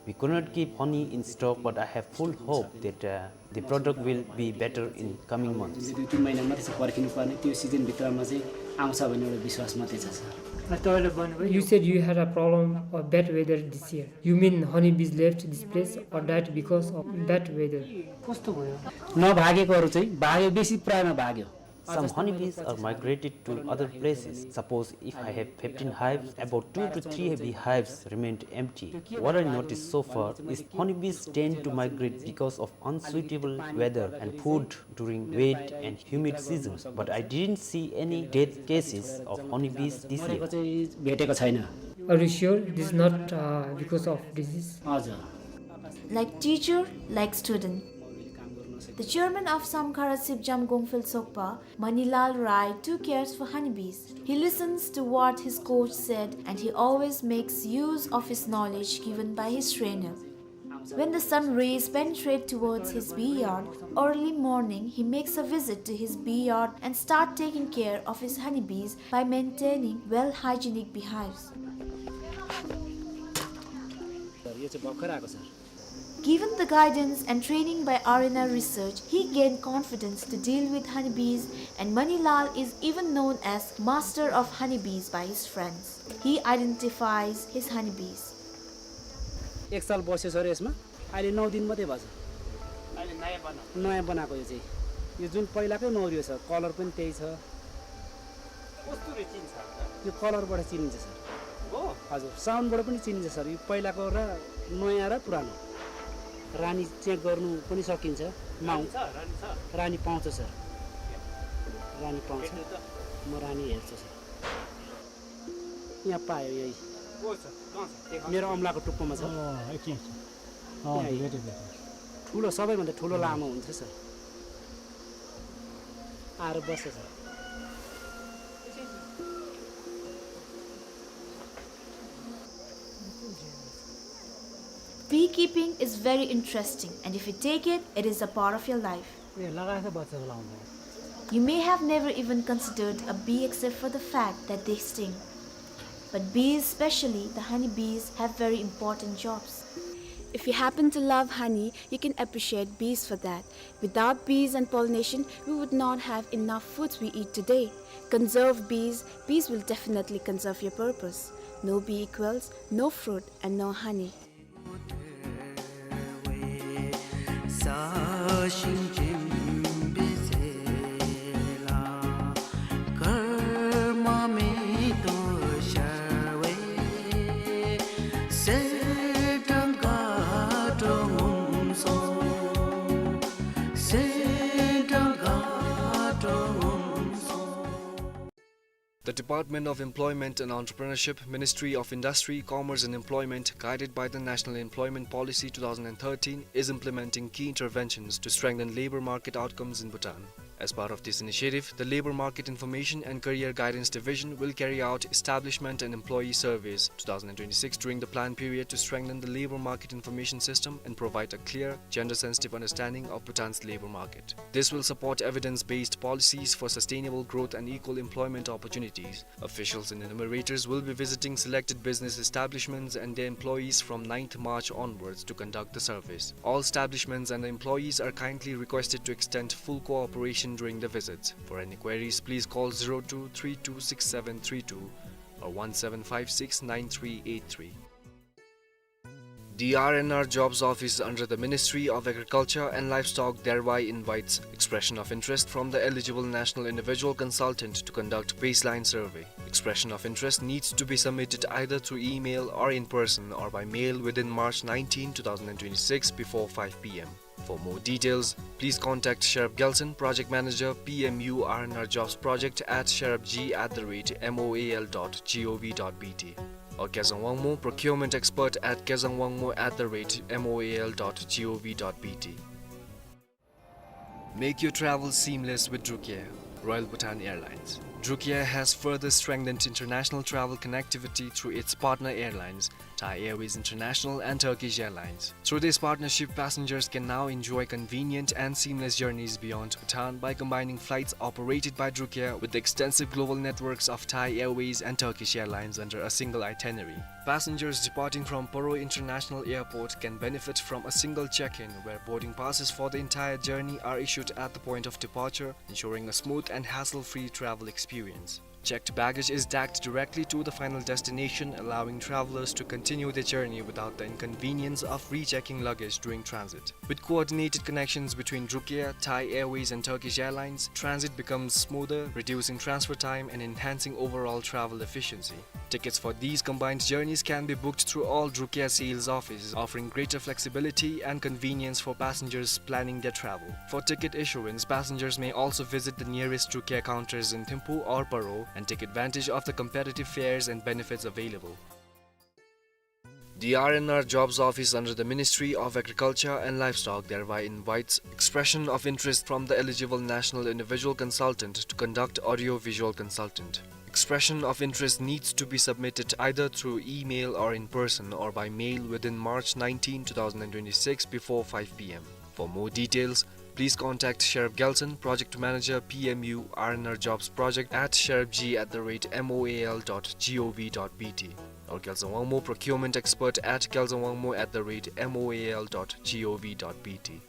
We could not keep honey in stock, but I have full hope that, uh, the product will be better in coming months. जुन चाहिँ दुई तिन महिना मात्रै छ पर्खिनु पर्ने, त्यो सिजनभित्रमा चाहिँ आउँछ भन्ने एउटा विश्वास मात्रै छ, sir. You said you had a problem of bad weather this year. You mean honeybees left this place or died because of bad weather? कस्तो भयो? नभागेकोहरू चाहिँ भाग्यो, बेसी प्रायमा भाग्यो। Some honeybees are migrated to other places. Suppose if I have fifteen hives, about two to three beehives remained empty. What I noticed so far is honeybees tend to migrate because of unsuitable weather and food during wet and humid seasons, but I didn't see any death cases of honeybees this year. चाहिँ भेटेको छैन। Are you sure this is not, uh, because of disease? हजुर। Like teacher, like student. The chairman of Samkhara Sipjam Gongphel Sokpa, Manilal Rai, too cares for honeybees. He listens to what his coach said and he always makes use of his knowledge given by his trainer. When the sun rays penetrate towards his bee yard, early morning he makes a visit to his bee yard and start taking care of his honeybees by maintaining well hygienic beehives. यो चाहिँ भर्खर आएको छ। Given the guidance and training by R N R Research, he gained confidence to deal with honeybees, and Manilal is even known as master of honeybees by his friends. He identifies his honeybees. एक साल बस्यो सर यसमा। अहिले नौ दिन मात्रै भएको छ। अहिले नयाँ बनाएको? नयाँ बनाएको यो चाहिँ। यो जुन पहिलाकै मौरी हो सर, कलर पनि त्यही छ। कस्तो रे चिन्छ? यो कलरबाट चिनिन्छ सर। हो? हजुर, साउन्डबाट पनि चिनिन्छ सर। यो पहिलाको र नयाँ र पुरानो। रानी चेक गर्नु पनि सकिन्छ। माउ- रानी छ, रानी छ। रानी पाउँछ सर। रानी पाउँछ। भेट्नु त। म रानी हेर्छु सर। यहाँ पायो यही। को छ? कहाँ छ? देखाउनु। मेरो औँलाको टुप्पोमा छ। अँ, एकछिन। अँ, यहाँ। भेटेँ, भेटेँ। ठुलो, सबैभन्दा ठुलो लामो हुन्छ सर। आएर बस्छ sir. Beekeeping is very interesting, and if you take it, it is a part of your life. ए, लगाएछ बच्चा लाउँदा। You may have never even considered a bee except for the fact that they sting. But bees, especially the honey bees, have very important jobs. If you happen to love honey, you can appreciate bees for that. Without bees and pollination, we would not have enough foods we eat today. Conserve bees, bees will definitely conserve your purpose. No bee equals no fruit and no honey. The Department of Employment and Entrepreneurship, Ministry of Industry, Commerce and Employment, guided by the National Employment Policy two thousand and thirteen, is implementing key interventions to strengthen labor market outcomes in Bhutan. As part of this initiative, the Labor Market Information and Career Guidance Division will carry out establishment and employee surveys two thousand and twenty-six during the plan period to strengthen the labor market information system and provide a clear, gender-sensitive understanding of Bhutan's labor market. This will support evidence-based policies for sustainable growth and equal employment opportunities. Officials and enumerators will be visiting selected business establishments and their employees from ninth March onwards to conduct the surveys. All establishments and the employees are kindly requested to extend full cooperation during the visits. For any queries, please call zero two three two six seven three two or one seven five six nine three eight three. The R and R Jobs Office under the Ministry of Agriculture and Livestock thereby invites expression of interest from the eligible national individual consultant to conduct baseline survey. Expression of interest needs to be submitted either through email or in person or by mail within March nineteen, two thousand and twenty-six before five P M. For more details, please contact Sherab Gelson, Project Manager, P M U R and R Jobs Project at sherabg at the rate moal dot gov dot B T, or Kezang Wangmo, Procurement Expert at kezangwangmo at the rate moal dot gov dot B T. Make your travel seamless with Drukair, Royal Bhutan Airlines. Drukair has further strengthened international travel connectivity through its partner airlines, Thai Airways International and Turkish Airlines. Through this partnership, passengers can now enjoy convenient and seamless journeys beyond Bhutan by combining flights operated by Drukair with the extensive global networks of Thai Airways and Turkish Airlines under a single itinerary. Passengers departing from Paro International Airport can benefit from a single check-in, where boarding passes for the entire journey are issued at the point of departure, ensuring a smooth and hassle-free travel experience. Checked baggage is tagged directly to the final destination, allowing travelers to continue their journey without the inconvenience of rechecking luggage during transit. With coordinated connections between Drukair, Thai Airways and Turkish Airlines, transit becomes smoother, reducing transfer time and enhancing overall travel efficiency. Tickets for these combined journeys can be booked through all Drukair sales offices, offering greater flexibility and convenience for passengers planning their travel. For ticket issuance, passengers may also visit the nearest Drukair counters in Thimphu or Paro and take advantage of the competitive fares and benefits available. The R and R Jobs Office under the Ministry of Agriculture and Livestock thereby invites expression of interest from the eligible national individual consultant to conduct audio-visual consultant. Expression of interest needs to be submitted either through email or in person or by mail within March nineteen, two thousand and twenty-six before five P M. For more details, please contact Sherab Gelson, Project Manager, P M U R and R Jobs Project at sherabg at the rate moal dot gov dot B T, or Gelson Wangmo, Procurement Expert at gelson wangmo at the rate moal dot gov dot B T.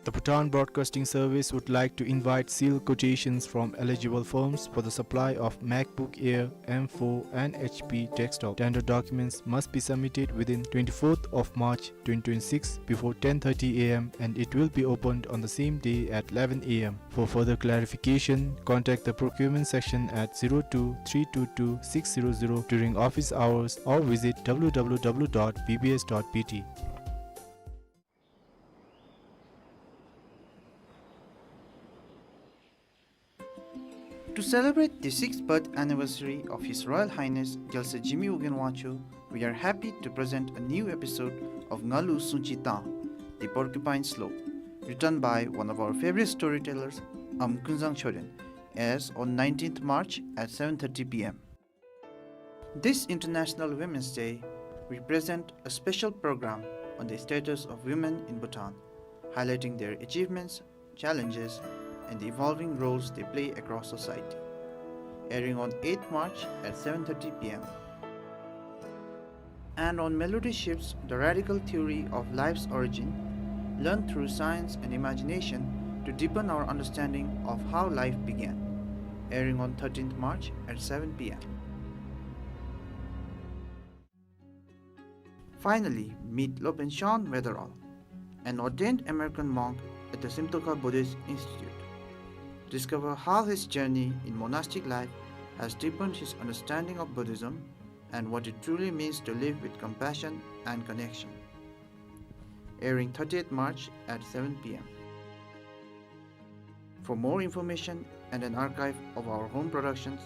The Bhutan Broadcasting Service would like to invite sealed quotations from eligible firms for the supply of MacBook Air M four and H P desktop. Tender documents must be submitted within twenty-fourth of March twenty twenty-six before ten thirty A M, and it will be opened on the same day at eleven A M. For further clarification, contact the procurement section at zero two three two two six zero zero during office hours or visit W W W dot B B S dot B T. To celebrate the sixth birth anniversary of His Royal Highness Gyaltsuen Jigme Wogyen Wangchuck, we are happy to present a new episode of Ngalu Sungchi Tang, The Porcupine Slope, written by one of our favorite storytellers, Am Kunzang Choden, airs on nineteenth March at seven thirty P M. This International Women's Day, we present a special program on the status of women in Bhutan, highlighting their achievements, challenges, and the evolving roles they play across society. Airing on eighth March at seven thirty P M. And on Melody Shifts, the radical theory of life's origin, learned through science and imagination to deepen our understanding of how life began. Airing on thirteenth March at seven P M. Finally, meet Lopen Shan Weatherall, an ordained American monk at the Simtokha Buddhist Institute. Discover how his journey in monastic life has deepened his understanding of Buddhism and what it truly means to live with compassion and connection. Airing thirtieth March at seven P M. For more information and an archive of our home productions,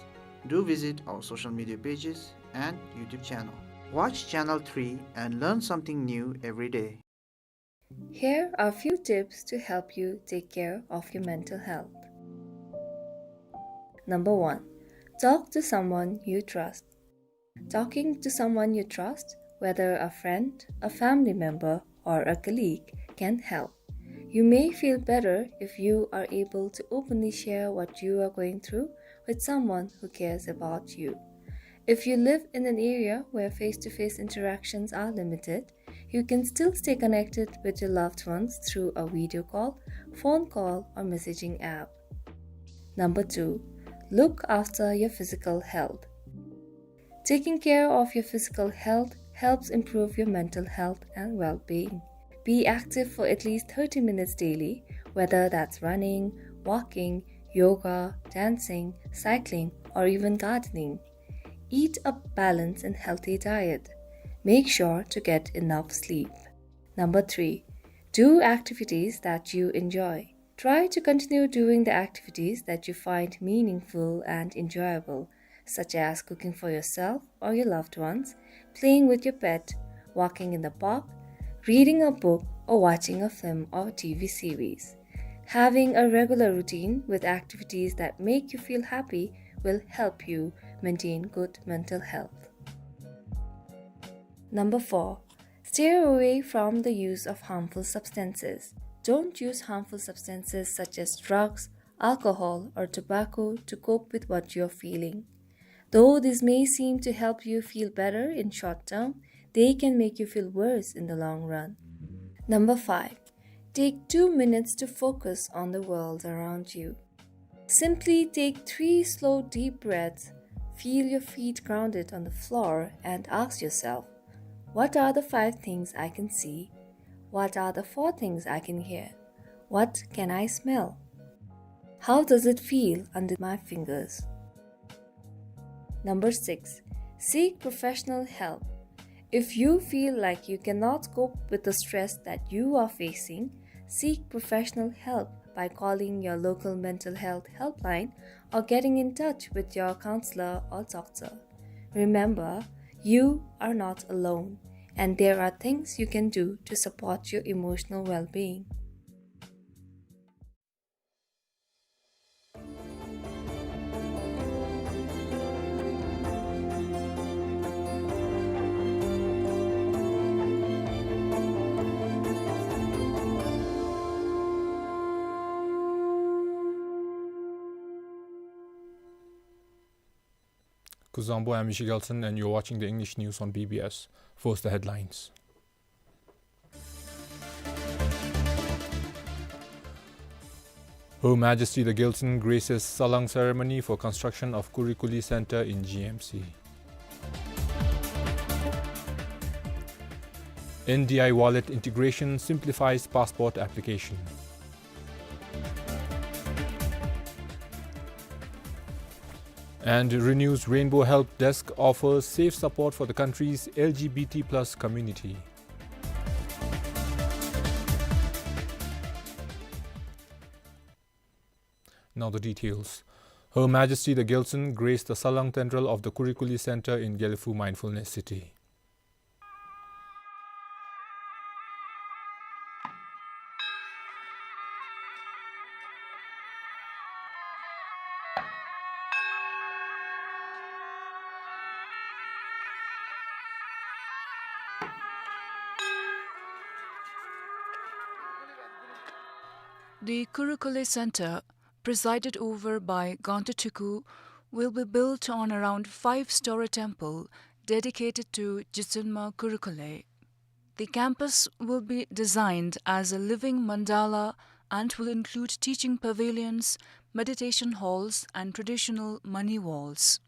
do visit our social media pages and YouTube channel. Watch Channel three and learn something new every day. Here are few tips to help you take care of your mental health. Number one, talk to someone you trust. Talking to someone you trust, whether a friend, a family member, or a colleague, can help. You may feel better if you are able to openly share what you are going through with someone who cares about you. If you live in an area where face-to-face interactions are limited, you can still stay connected with your loved ones through a video call, phone call, or messaging app. Number two, look after your physical health. Taking care of your physical health helps improve your mental health and well-being. Be active for at least thirty minutes daily, whether that's running, walking, yoga, dancing, cycling, or even gardening. Eat a balanced and healthy diet. Make sure to get enough sleep. Number three, do activities that you enjoy. Try to continue doing the activities that you find meaningful and enjoyable, such as cooking for yourself or your loved ones, playing with your pet, walking in the park, reading a book, or watching a film or T V series. Having a regular routine with activities that make you feel happy will help you maintain good mental health. Number four, steer away from the use of harmful substances. Don't use harmful substances such as drugs, alcohol, or tobacco to cope with what you're feeling. Though this may seem to help you feel better in short term, they can make you feel worse in the long run. Number five, take two minutes to focus on the world around you. Simply take three slow, deep breaths, feel your feet grounded on the floor, and ask yourself, "What are the five things I can see? What are the four things I can hear? What can I smell? How does it feel under my fingers?" Number six, seek professional help. If you feel like you cannot cope with the stress that you are facing, seek professional help by calling your local mental health helpline or getting in touch with your counselor or doctor. Remember, you are not alone, and there are things you can do to support your emotional well-being. Kuzuzangpo, I'm Michie Gelson, and you're watching the English news on B B S. First, the headlines. Her Majesty the Gyaltsuen graces Salang ceremony for construction of Kurikuli Center in G M C. N D I wallet integration simplifies passport application. And Renew's Rainbow Help Desk offers safe support for the country's L G B T plus community. Now the details. Her Majesty the Gyaltsuen graced the Salang Tendrel of the Kurikuli Center in Gelephu Mindfulness City. The Kurikuli Center, presided over by Gangte Teku, will be built on around five-story temple dedicated to Gyaltsuen Ma Kurikuli. The campus will be designed as a living mandala and will include teaching pavilions, meditation halls, and traditional mani walls.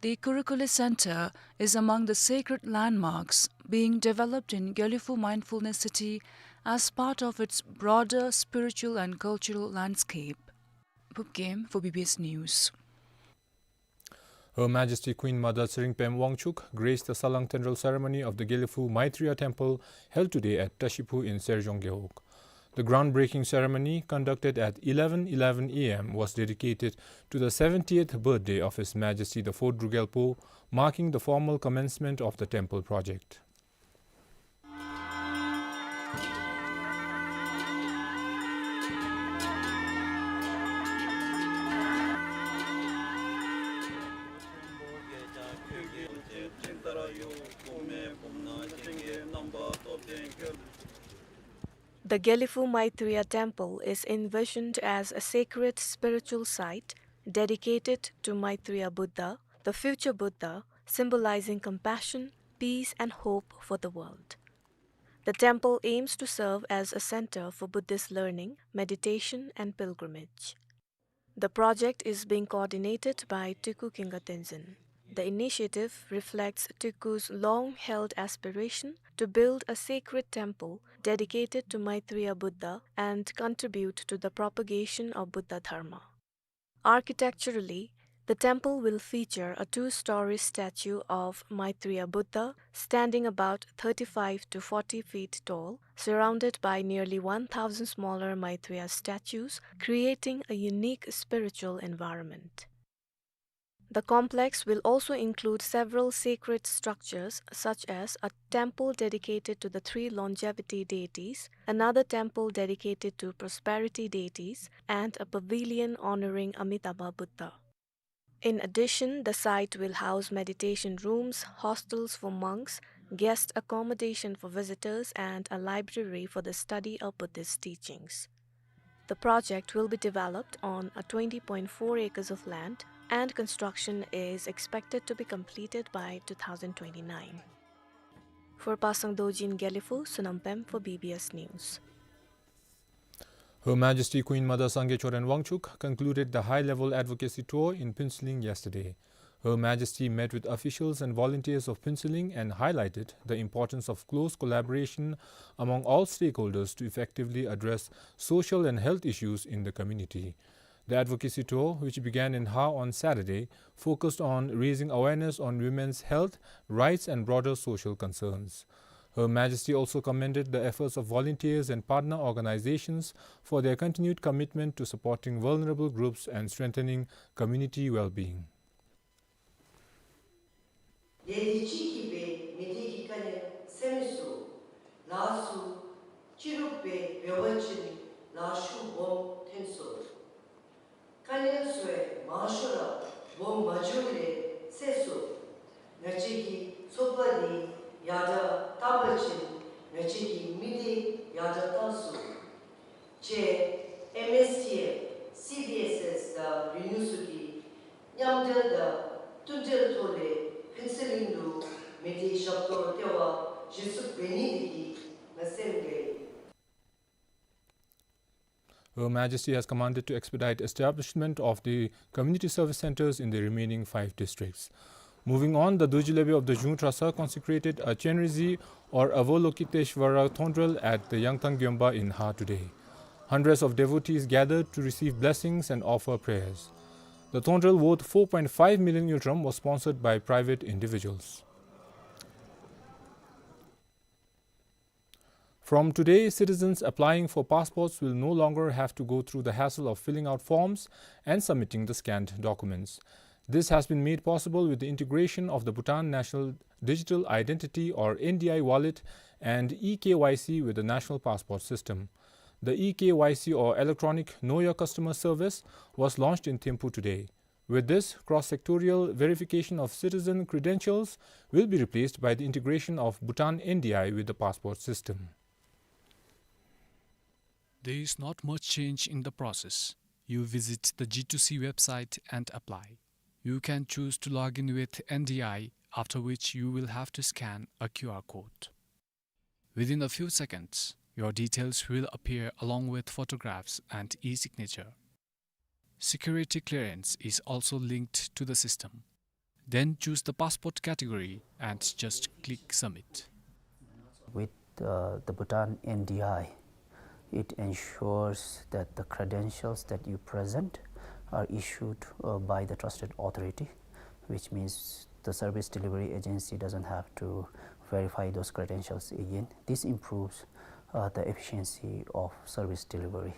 The Kurikuli Center is among the sacred landmarks being developed in Gelephu Mindfulness City as part of its broader spiritual and cultural landscape. Phubgem for B B S News. Her Majesty Queen Mother Tshering Pem Wangchuck graced the Salang Tendrel ceremony of the Gelephu Maitreya Temple held today at Tashiphu in Serjong Gewog. The groundbreaking ceremony, conducted at eleven eleven A M, was dedicated to the seventieth birthday of His Majesty the Fourth Druk Gyalpo, marking the formal commencement of the temple project. The Gelephu Maitreya Temple is envisioned as a sacred spiritual site dedicated to Maitreya Buddha, the future Buddha, symbolizing compassion, peace, and hope for the world. The temple aims to serve as a center for Buddhist learning, meditation, and pilgrimage. The project is being coordinated by Teku Khenga Tenzin. The initiative reflects Teku's long-held aspiration to build a sacred temple dedicated to Maitreya Buddha and contribute to the propagation of Buddha Dharma. Architecturally, the temple will feature a two-story statue of Maitreya Buddha, standing about thirty-five to forty feet tall, surrounded by nearly one thousand smaller Maitreya statues, creating a unique spiritual environment. The complex will also include several sacred structures, such as a temple dedicated to the three longevity deities, another temple dedicated to prosperity deities, and a pavilion honoring Amitabha Buddha. In addition, the site will house meditation rooms, hostels for monks, guest accommodation for visitors, and a library for the study of Buddhist teachings. The project will be developed on a twenty point four acres of land, and construction is expected to be completed by two thousand twenty-nine. For Pasang Dorji in Gelephu, Sonam Pem for B B S News. Her Majesty Queen Mother Sangay Choden Wangchuck concluded the high-level advocacy tour in Phuentsholing yesterday. Her Majesty met with officials and volunteers of Phuentsholing and highlighted the importance of close collaboration among all stakeholders to effectively address social and health issues in the community. The advocacy tour, which began in Ha on Saturday, focused on raising awareness on women's health, rights, and broader social concerns. Her Majesty also commended the efforts of volunteers and partner organizations for their continued commitment to supporting vulnerable groups and strengthening community well-being. ཐོག་ལས་ཕུན་ཚོགས་གླིང་དུ་མི་སྡེའི་ཞབས་ཏོག་ལྟེ་བ་གཞི་བཙུགས་འབད་ནི་དེ་གིས་ང་སེམས་དགའ་ཡི། Her Majesty has commanded to expedite establishment of the community service centers in the remaining five districts. Moving on, the Dorji Lebe of the Zhung Trasa consecrated a Chenrezig or Avalokiteshvara Thongdrel at the Yangthang Gyomba in Ha today. Hundreds of devotees gathered to receive blessings and offer prayers. The Thongdrel, worth four point five million ngultrum, was sponsored by private individuals. From today, citizens applying for passports will no longer have to go through the hassle of filling out forms and submitting the scanned documents. This has been made possible with the integration of the Bhutan National Digital Identity, or N D I, wallet and e-K Y C with the national passport system. The e-K Y C, or Electronic Know Your Customer service, was launched in Thimphu today. With this, cross-sectorial verification of citizen credentials will be replaced by the integration of Bhutan N D I with the passport system. There is not much change in the process. You visit the G two C website and apply. You can choose to log in with N D I, after which you will have to scan a Q R code. Within a few seconds, your details will appear along with photographs and e-signature. Security clearance is also linked to the system. Then choose the passport category and just click submit. With, uh, the Bhutan N D I, it ensures that the credentials that you present are issued, uh, by the trusted authority, which means the service delivery agency doesn't have to verify those credentials again. This improves, uh, the efficiency of service delivery.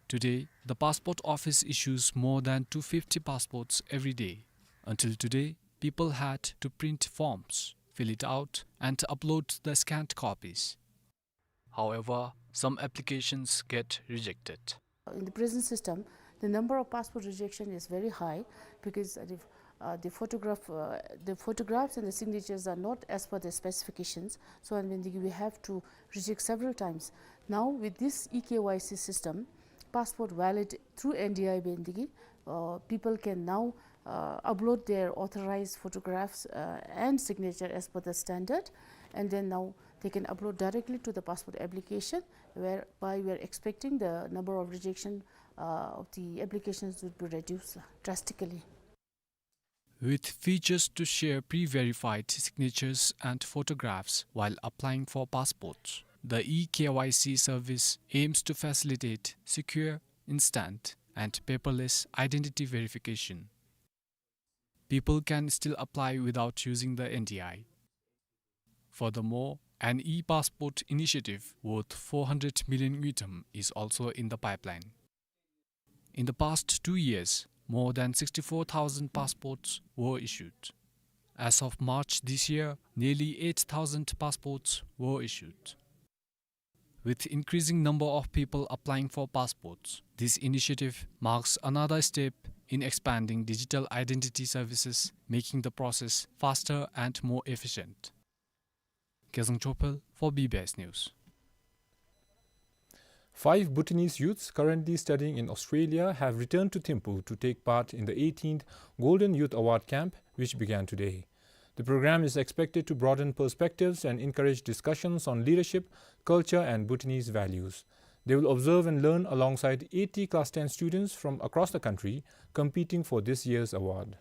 Today, the passport office issues more than two fifty passports every day. Until today, people had to print forms, fill it out, and upload the scanned copies. However, some applications get rejected. In the present system, the number of passport rejection is very high because, uh, the, uh, the photograph, uh, the photographs and the signatures are not as per the specifications. So, and when the, we have to reject several times. Now, with this e-K Y C system, passport valid through N D I, when the, uh, people can now, uh, upload their authorized photographs, uh, and signature as per the standard, and then now they can upload directly to the passport application, whereby we are expecting the number of rejection, uh, of the applications would be reduced drastically. With features to share pre-verified signatures and photographs while applying for passports, the e-K Y C service aims to facilitate secure, instant, and paperless identity verification. People can still apply without using the N D I. Furthermore, an e-passport initiative worth four hundred million ngultrum is also in the pipeline. In the past two years, more than sixty-four thousand passports were issued. As of March this year, nearly eight thousand passports were issued. With increasing number of people applying for passports, this initiative marks another step in expanding digital identity services, making the process faster and more efficient. Kezang Chopel for B B S News. Five Bhutanese youths currently studying in Australia have returned to Thimphu to take part in the eighteenth Golden Youth Award Camp, which began today. The program is expected to broaden perspectives and encourage discussions on leadership, culture, and Bhutanese values. They will observe and learn alongside eighty class ten students from across the country competing for this year's award.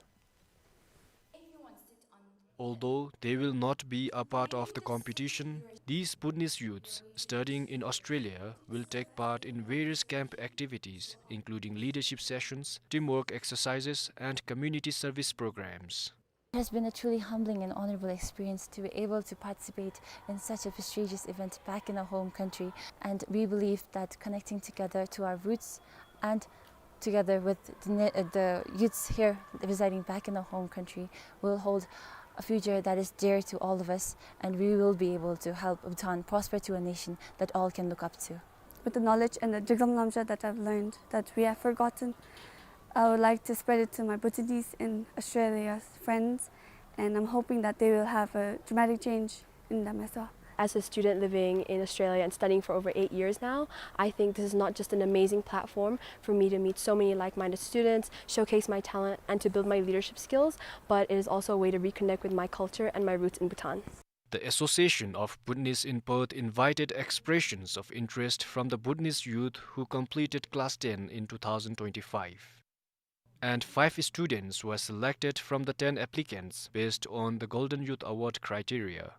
Although they will not be a part of the competition, these Bhutanese youths studying in Australia will take part in various camp activities, including leadership sessions, teamwork exercises, and community service programs. It has been a truly humbling and honorable experience to be able to participate in such a prestigious event back in our home country, and we believe that connecting together to our roots and together with the ne-, uh, the youths here residing back in our home country will hold a future that is dear to all of us, and we will be able to help Bhutan prosper to a nation that all can look up to. With the knowledge and the Driglam Lamja that I've learned that we have forgotten, I would like to spread it to my Bhutanese in Australia friends, and I'm hoping that they will have a dramatic change in them as well. As a student living in Australia and studying for over eight years now, I think this is not just an amazing platform for me to meet so many like-minded students, showcase my talent, and to build my leadership skills, but it is also a way to reconnect with my culture and my roots in Bhutan. The Association of Bhutanese in Perth invited expressions of interest from the Bhutanese youth who completed class ten in two thousand twenty-five. And five students were selected from the ten applicants based on the Golden Youth Award criteria.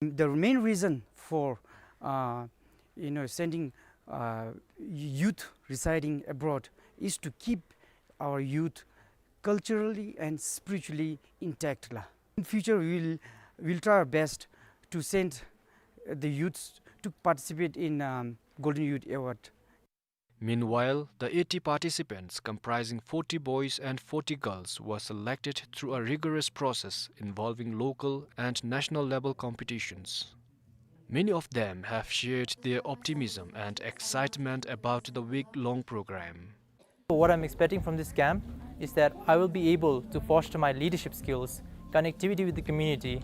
The main reason for, uh, you know, sending, uh, youth residing abroad is to keep our youth culturally and spiritually intact la. In future, we will, we'll try our best to send the youths to participate in, um, Golden Youth Award. Meanwhile, the eighty participants, comprising forty boys and forty girls, were selected through a rigorous process involving local and national level competitions. Many of them have shared their optimism and excitement about the week-long program. What I'm expecting from this camp is that I will be able to foster my leadership skills, connectivity with the community,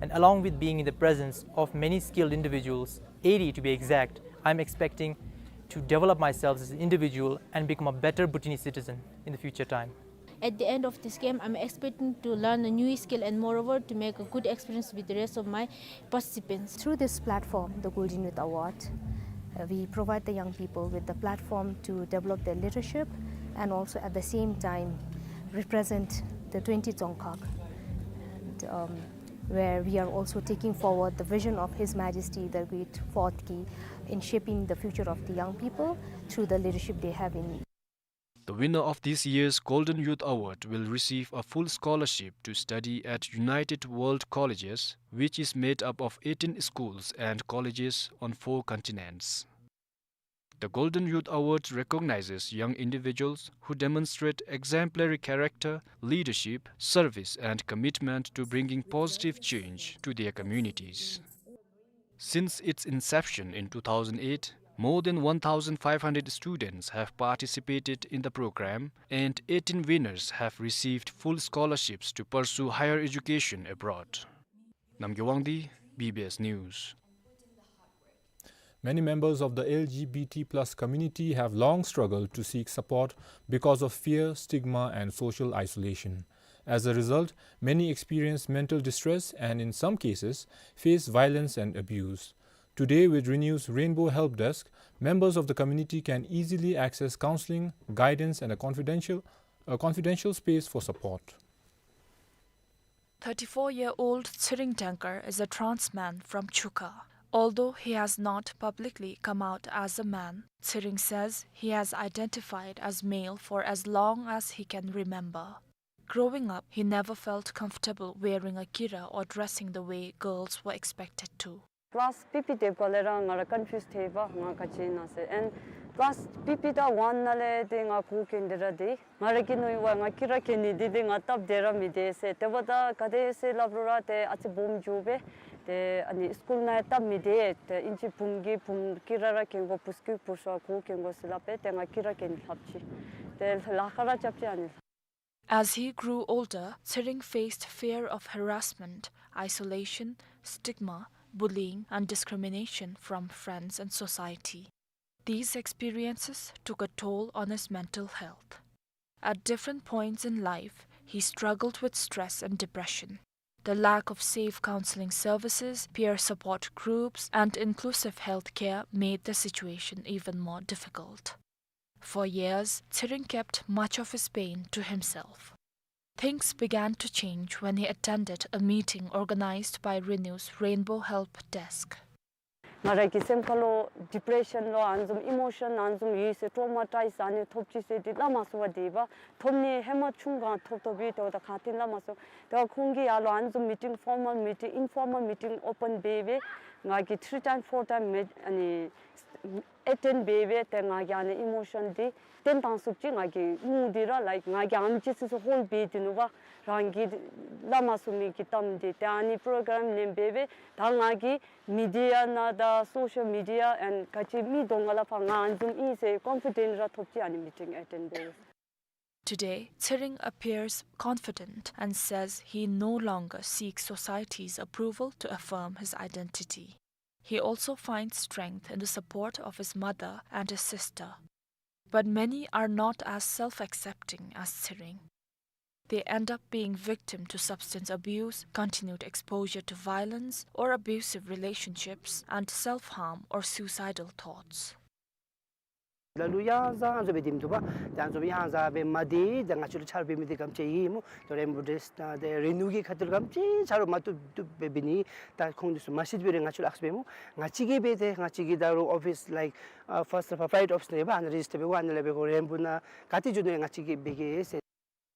and along with being in the presence of many skilled individuals, eighty to be exact, I'm expecting to develop myself as an individual and become a better Bhutanese citizen in the future time. At the end of this camp, I'm expecting to learn a new skill and moreover to make a good experience with the rest of my participants. Through this platform, the Golden Youth Award, uh, we provide the young people with the platform to develop their leadership and also at the same time represent the twenty Dzongkhag. And, um, where we are also taking forward the vision of His Majesty the Great Fourth Kyi in shaping the future of the young people through the leadership they have in. The winner of this year's Golden Youth Award will receive a full scholarship to study at United World Colleges, which is made up of eighteen schools and colleges on four continents. The Golden Youth Award recognizes young individuals who demonstrate exemplary character, leadership, service, and commitment to bringing positive change to their communities. Since its inception in two thousand eight, more than one thousand five hundred students have participated in the program, and eighteen winners have received full scholarships to pursue higher education abroad. Namgay Wangdi, B B S News. Many members of the L G B T plus community have long struggled to seek support because of fear, stigma, and social isolation. As a result, many experience mental distress and, in some cases, face violence and abuse. Today, with RENEW's Rainbow Help Desk, members of the community can easily access counseling, guidance, and a confidential, a confidential space for support. Thirty-four-year-old Tshering Dengkar is a trans man from Chukha. Although he has not publicly come out as a man, Tshering says he has identified as male for as long as he can remember. Growing up, he never felt comfortable wearing a kira or dressing the way girls were expected to. Class P P དེབ་ག་ལས་ར་ང་ར་ཀོན་ཕིའུས་ཐལ་བ་ང་ག་ཅི་ཨིན་ན་ཟེར། ཨེན་ཀླཱས་པི་པི་དང་ཝན་ནང་ལས་ཏེ་ང་གོ་གེན་དེ་ར་དེ་ང་ར་གི་ནུས་པ་ང་ཀི་ར་གེན་ནི་དེ་དེ་ང་སྟབས་བདེ་ར་མི་བདེ་ཟེར། དེ་འབདཝ་ད་ག་དེ་ཟེར་སླབ་རུང་ར་ཏེ་ཨ་ཙི་སྦོམ་འགྱོ་སྦེ་ཏེ་ཨ་ནི་སི་ཀུལ་ནང་ཡང་སྟབས་མི་བདེ། ཏེ་ཨིན་ཅི་བུམོ་གིས་བུམོ་ཀི་ར་ར་གེན་དགོ། བུཚ་གིས་བུ་ཚ་གོ་གེན་དགོ་ཟེར་སླབ་སྦེ་ཏེ་ང་ཀི་ར་གེན་ལྷབ་ཅི། ཏེ་ལཱ་ཁག་ར་རྐྱབ་ཅི་ཨ་ནི། As he grew older, Tshering faced fear of harassment, isolation, stigma, bullying, and discrimination from friends and society. These experiences took a toll on his mental health. At different points in life, he struggled with stress and depression. The lack of safe counseling services, peer support groups, and inclusive health care made the situation even more difficult. For years, Tshering kept much of his pain to himself. Things began to change when he attended a meeting organized by RENEW's Rainbow Help Desk. ང་ར་གི་སེམས་ཁ་ལུ་ཌི་པི་རེ་ཤཱན་ལོ་ཨ་ནི་བཟུམ་ཨི་མོ་ཤཱན་ཨ་ནི་བཟུམ་ཡོད་ཟེར། ཊོ་མ་ཊའིཛ་ཨ་ནི་ཐོབ་ཅི་ཟེར་དེ་སླབ་མ་ཚུགས་པར་དེ་སྦེ་ཐོབ་ནི་ཧེ་མ་ཆུང་སྒང་ཐོབ་ཐོབ་ཡོད། དེ་འབདཝ་ད་ཁ་ཐུན་སླབ་མ་ཚུགས། དེ་འབདཝ་ཁོང་གིས་ཡར་ལུ་ཨ་ནི་བཟུམ་མི་ཊིང་ཕོར་མཱལ་མི་ཊིང་ཨིན་ཕོར་མཱལ་མི་ཊིང་ཨོ་པེན་འབད་སྦེ་ང་གིས་ཐི་རི་ཊའིམ་ཕོར་ཊའིམ་མེ་ཨ་ནི་ཨེ་ཊེནཌ་འབད་སྦེ་ཏེ་ང་གིས་ཨ་ནི་ཨི་མོ་ཤཱན་འདི་བཏོན་བཏང་ཚུགས་ཅི། ང་གི་མུ་འདི་ར་ལའིཀ་ང་གིས་ཨ་ནི་ཅིག་སི་སི་ཧོལཌ་འབད་དེ་ནུག་པ། རང་གིས་སླབ་མ་ཚུགས་མི་གི་གཏམ་འདི་ཏེ་ཨ་ནི་པོ་རོ་གརམ་ནང་འབད་སྦེ་ད་ང་གིས་མི་ཌི་ཡ་ནང་དང་སོ་ཤཱལ་མི་ཌི་ཡ་ཨེནཌ་ག་ཅི་མི་གདོང་ཁ་ལས་ཕར་ང་ཨ་ནི་བཟུམ་ཨིན་ཟེར་ཀོན་ཕི་ཌེནཊ་ར་ཐོབ་ཅི། ཨ་ནི་མི་ཊིང་ཨེ་ཊེནཌ་འབད་སྦེ། Today, Tshering appears confident and says he no longer seeks society's approval to affirm his identity. He also finds strength in the support of his mother and his sister. But many are not as self-accepting as Tshering. They end up being victim to substance abuse, continued exposure to violence, or abusive relationships, and self-harm or suicidal thoughts. ལ་ལུ་ཡང་བཟང་ཨ་ཟུག་སྦེ་སྡོད་མི་བཏུབ་པས། ཏེ་ཨ་ཟུག་སྦེ་ཡང་བཟང་སྦེ་མ་སྡོད། ཏེ་ང་བཅས་ལུ་ཆ་རོགས་འབད་མི་འདི་ག་དེམ་ཅིག་ཨིན་སྨོ། ཏེ་རེན་བོ་ཌེསཀ་ཏེ་རེ་ནིའུ་གི་ཁ་ཐུག་ལུ་ག་དེམ་ཅིག་ཆ་རོགས་མ་བཏུབ་བཏུབ་སྦེ་འབད་ནི། ད་ཁོང་འདི་ཚུ་མ་ཤེས་པའི་རིང་ང་བཅས་ལུ་ཨ་ཟུག་སྦེ་སྨོ། ང་བཅས་ཀྱིས་འབད་དེ་ང་བཅས་ཀྱིས་ད་རུང་ཨོ་ཕིསི་ལའིཀ་ཨ་ཕཱསཊ་ཕ་ཕྲའིཌ་ཨོ་ཕིསི་ནང་ཡོད་པ། ཨ་ནཱ་རེ་ཇིསི་ཊར་འབད་དགོ། ཨ་ནཱ་ལས་འབད་དགོ། རེན་བོ་ནང་ག་ཏེ་འགྱོ་ནི་ཡང་ང་བཅས་ཀྱིས་འབད་གེ་ཟེར།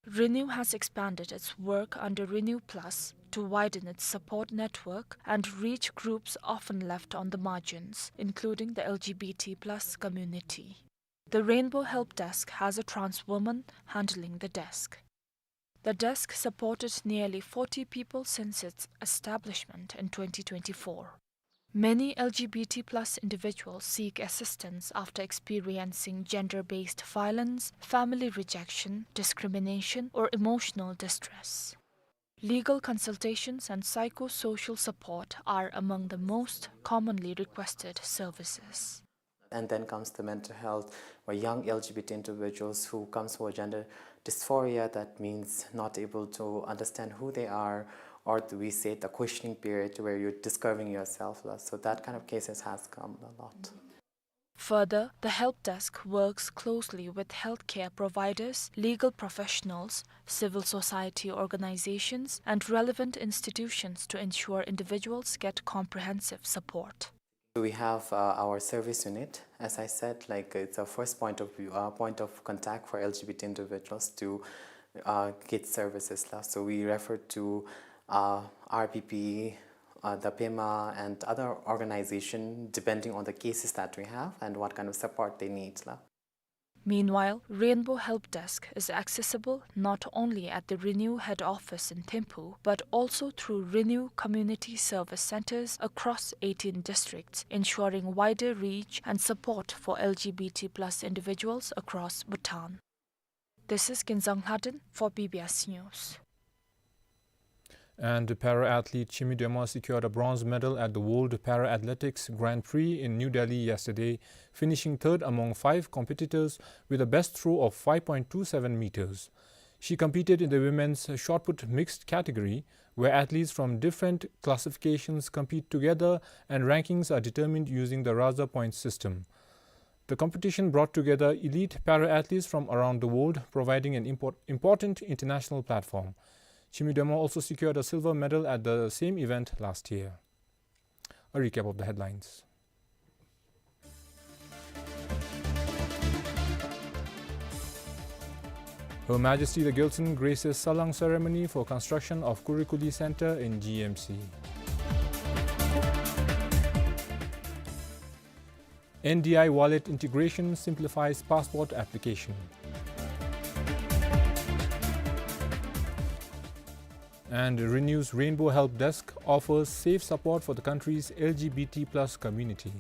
RENEW has expanded its work under RENEW Plus to widen its support network and reach groups often left on the margins, including the L G B T plus community. The Rainbow Help Desk has a trans woman handling the desk. The desk supported nearly forty people since its establishment in twenty twenty-four. Many L G B T plus individuals seek assistance after experiencing gender-based violence, family rejection, discrimination, or emotional distress. Legal consultations and psychosocial support are among the most commonly requested services. And then comes the mental health, where young L G B T individuals who comes for gender dysphoria, that means not able to understand who they are, or we say the questioning period where you're discovering yourself, la. So that kind of cases has come a lot. Further, the help desk works closely with healthcare providers, legal professionals, civil society organizations, and relevant institutions to ensure individuals get comprehensive support. We have, uh, our service unit. As I said, like, it's a first point of view, uh, point of contact for L G B T individuals to, uh, get services, la. So we refer to, uh, R P P, uh, the PEMA, and other organization, depending on the cases that we have and what kind of support they need, la. Meanwhile, Rainbow Help Desk is accessible not only at the RENEW head office in Thimphu, but also through RENEW community service centers across eighteen districts, ensuring wider reach and support for L G B T plus individuals across Bhutan. This is Kinzang Lhaden for B B S News. And para athlete Chimi Dema secured a bronze medal at the World Para Athletics Grand Prix in New Delhi yesterday, finishing third among five competitors with a best throw of five point two seven meters. She competed in the women's shot put mixed category, where athletes from different classifications compete together and rankings are determined using the Raza point system. The competition brought together elite para-athletes from around the world, providing an import-, important international platform. Chimi Dema also secured a silver medal at the same event last year. A recap of the headlines. Her Majesty the Gyaltsuen graces Salang ceremony for construction of Kurikuli Centre in G M C. N D I wallet integration simplifies passport application. And RENEW's Rainbow Help Desk offers safe support for the country's L G B T plus community.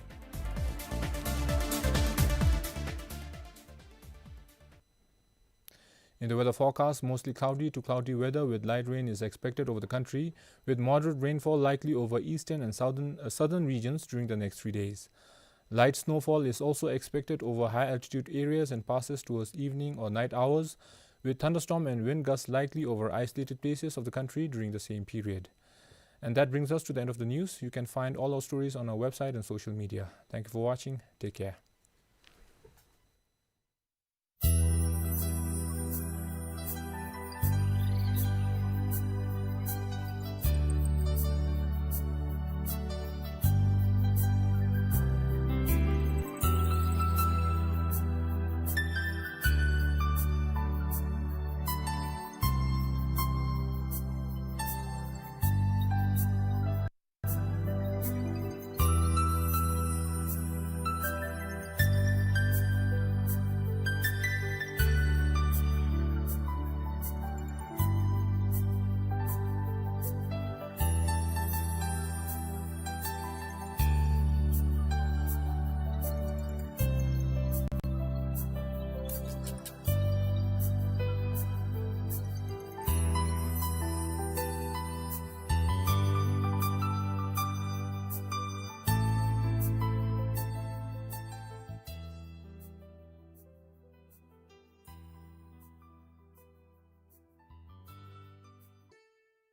In the weather forecast, mostly cloudy to cloudy weather with light rain is expected over the country, with moderate rainfall likely over eastern and southern, uh, southern regions during the next three days. Light snowfall is also expected over high altitude areas and passes towards evening or night hours, with thunderstorm and wind gusts likely over isolated places of the country during the same period. And that brings us to the end of the news. You can find all our stories on our website and social media. Thank you for watching. Take care.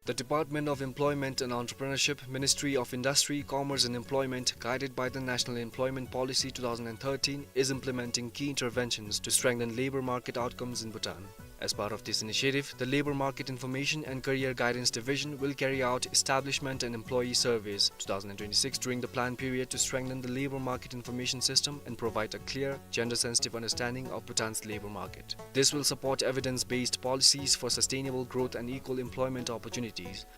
The Department of Employment and Entrepreneurship, Ministry of Industry, Commerce and Employment, guided by the National Employment Policy two thousand and thirteen, is implementing key interventions to strengthen labor market outcomes in Bhutan. As part of this initiative, the Labor Market Information and Career Guidance Division will carry out establishment and employee surveys two thousand and twenty-six during the plan period to strengthen the labor market information system and provide a clear, gender-sensitive understanding of Bhutan's labor market. This will support evidence-based policies for sustainable growth and equal employment opportunities.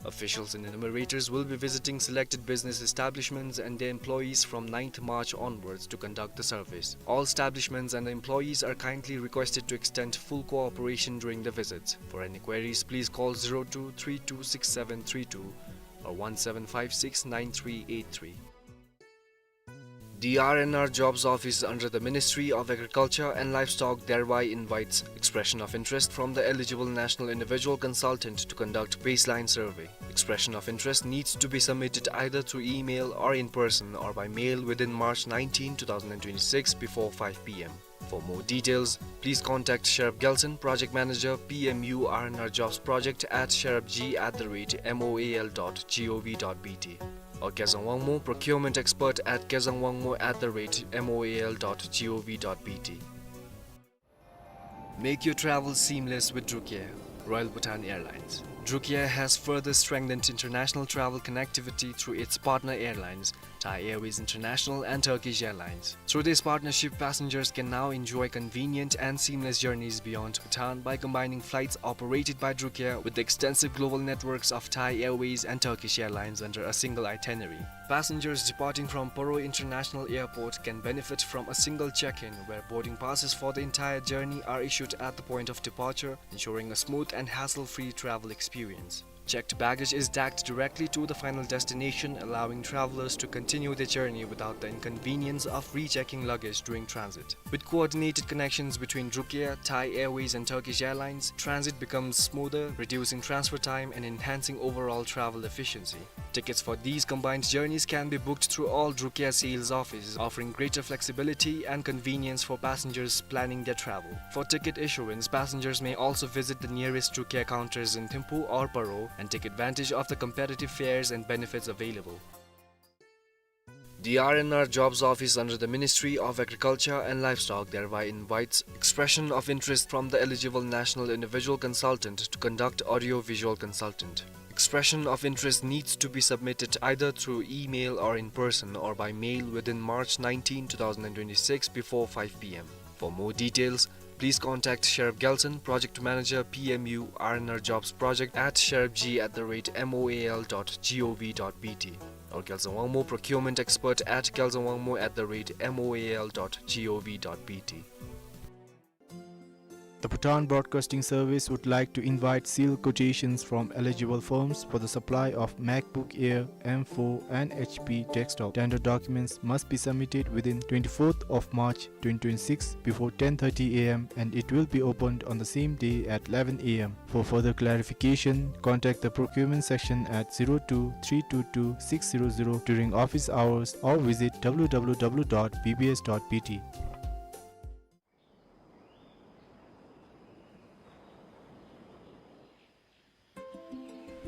Officials and enumerators will be visiting selected business establishments and their employees from ninth March onwards to conduct the surveys. All establishments and the employees are kindly requested to extend full cooperation during the visits. For any queries, please call zero two three two six seven three two or one seven five six nine three eight three. The R and R Jobs Office under the Ministry of Agriculture and Livestock thereby invites expression of interest from the eligible national individual consultant to conduct baseline survey. Expression of interest needs to be submitted either through email or in person or by mail within March nineteen, two thousand and twenty-six before five p m. For more details, please contact Sherab Gelson, Project Manager, P M U R and R Jobs Project at sherabg at the rate moal dot gov dot bt, or Kezang Wangmo, Procurement Expert at kezangwangmo at the rate moal dot gov dot bt. Make your travel seamless with Drukair, Royal Bhutan Airlines. Drukair has further strengthened international travel connectivity through its partner airlines, Thai Airways International and Turkish Airlines. Through this partnership, passengers can now enjoy convenient and seamless journeys beyond Bhutan by combining flights operated by Drukair with the extensive global networks of Thai Airways and Turkish Airlines under a single itinerary. Passengers departing from Paro International Airport can benefit from a single check-in, where boarding passes for the entire journey are issued at the point of departure, ensuring a smooth and hassle-free travel experience. Checked baggage is tagged directly to the final destination, allowing travelers to continue their journey without the inconvenience of rechecking luggage during transit. With coordinated connections between Drukair, Thai Airways and Turkish Airlines, transit becomes smoother, reducing transfer time and enhancing overall travel efficiency. Tickets for these combined journeys can be booked through all Drukair sales offices, offering greater flexibility and convenience for passengers planning their travel. For ticket issuance, passengers may also visit the nearest Drukair counters in Thimphu or Paro and take advantage of the competitive fares and benefits available. The R and R Jobs Office under the Ministry of Agriculture and Livestock thereby invites expression of interest from the eligible national individual consultant to conduct audio-visual consultant. Expression of interest needs to be submitted either through email or in person or by mail within March nineteen, two thousand and twenty-six before five p m. For more details, please contact Sherab Gelson, Project Manager, P M U R and R Jobs Project at sherabg at the rate moal dot gov dot bt, or Gelson Wangmo, Procurement Expert at gelson wangmo at the rate moal dot gov dot bt. The Bhutan Broadcasting Service would like to invite sealed quotations from eligible firms for the supply of MacBook Air M four and H P desktop. Tender documents must be submitted within twenty-fourth of March twenty twenty-six before ten thirty a m and it will be opened on the same day at eleven a m. For further clarification, contact the procurement section at zero two three two two six zero zero during office hours or visit w w w dot b b s dot b t.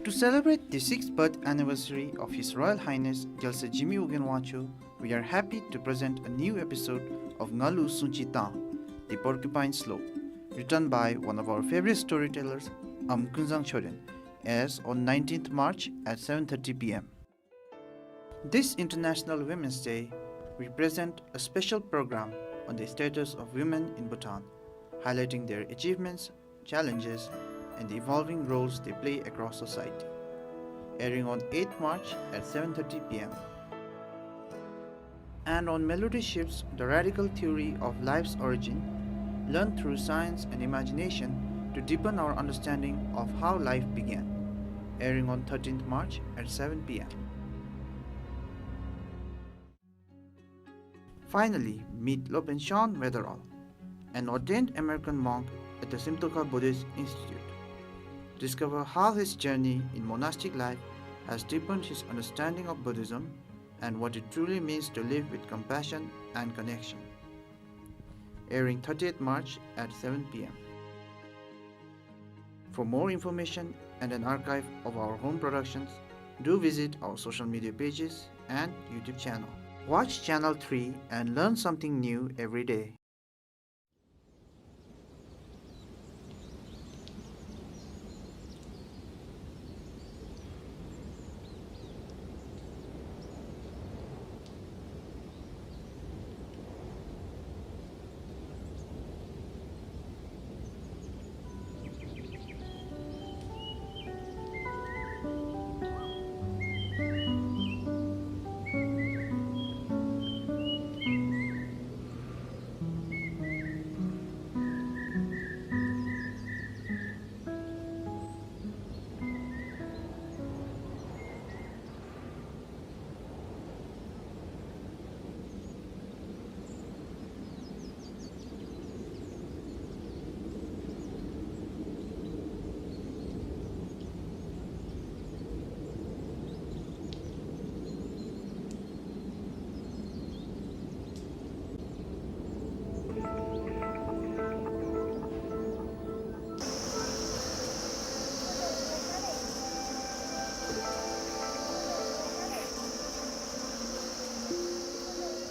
To celebrate the sixth birth anniversary of His Royal Highness Gyaltsab Jigme Ugyen Wangchuck, we are happy to present a new episode of Ngalu Sungchi Tang, The Porcupine Slope, written by one of our favorite storytellers, Am Kunzang Choden, airs on nineteenth March at seven thirty p m. This International Women's Day, we present a special program on the status of women in Bhutan, highlighting their achievements, challenges, and the evolving roles they play across society. Airing on eighth March at seven thirty p m. And on Melody Shifts, the radical theory of life's origin, learned through science and imagination to deepen our understanding of how life began. Airing on thirteenth March at seven p m. Finally, meet Lopen Shan Weatherall, an ordained American monk at the Simtokha Buddhist Institute. Discover how his journey in monastic life has deepened his understanding of Buddhism and what it truly means to live with compassion and connection. Airing thirtieth March at seven p m. For more information and an archive of our home productions, do visit our social media pages and YouTube channel. Watch Channel three and learn something new every day.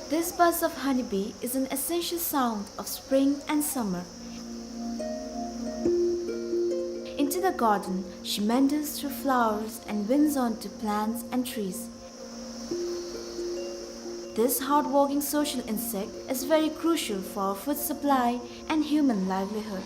This buzz of honeybee is an essential sound of spring and summer. Into the garden, she meanders through flowers and winds onto plants and trees. This hardworking social insect is very crucial for food supply and human livelihood.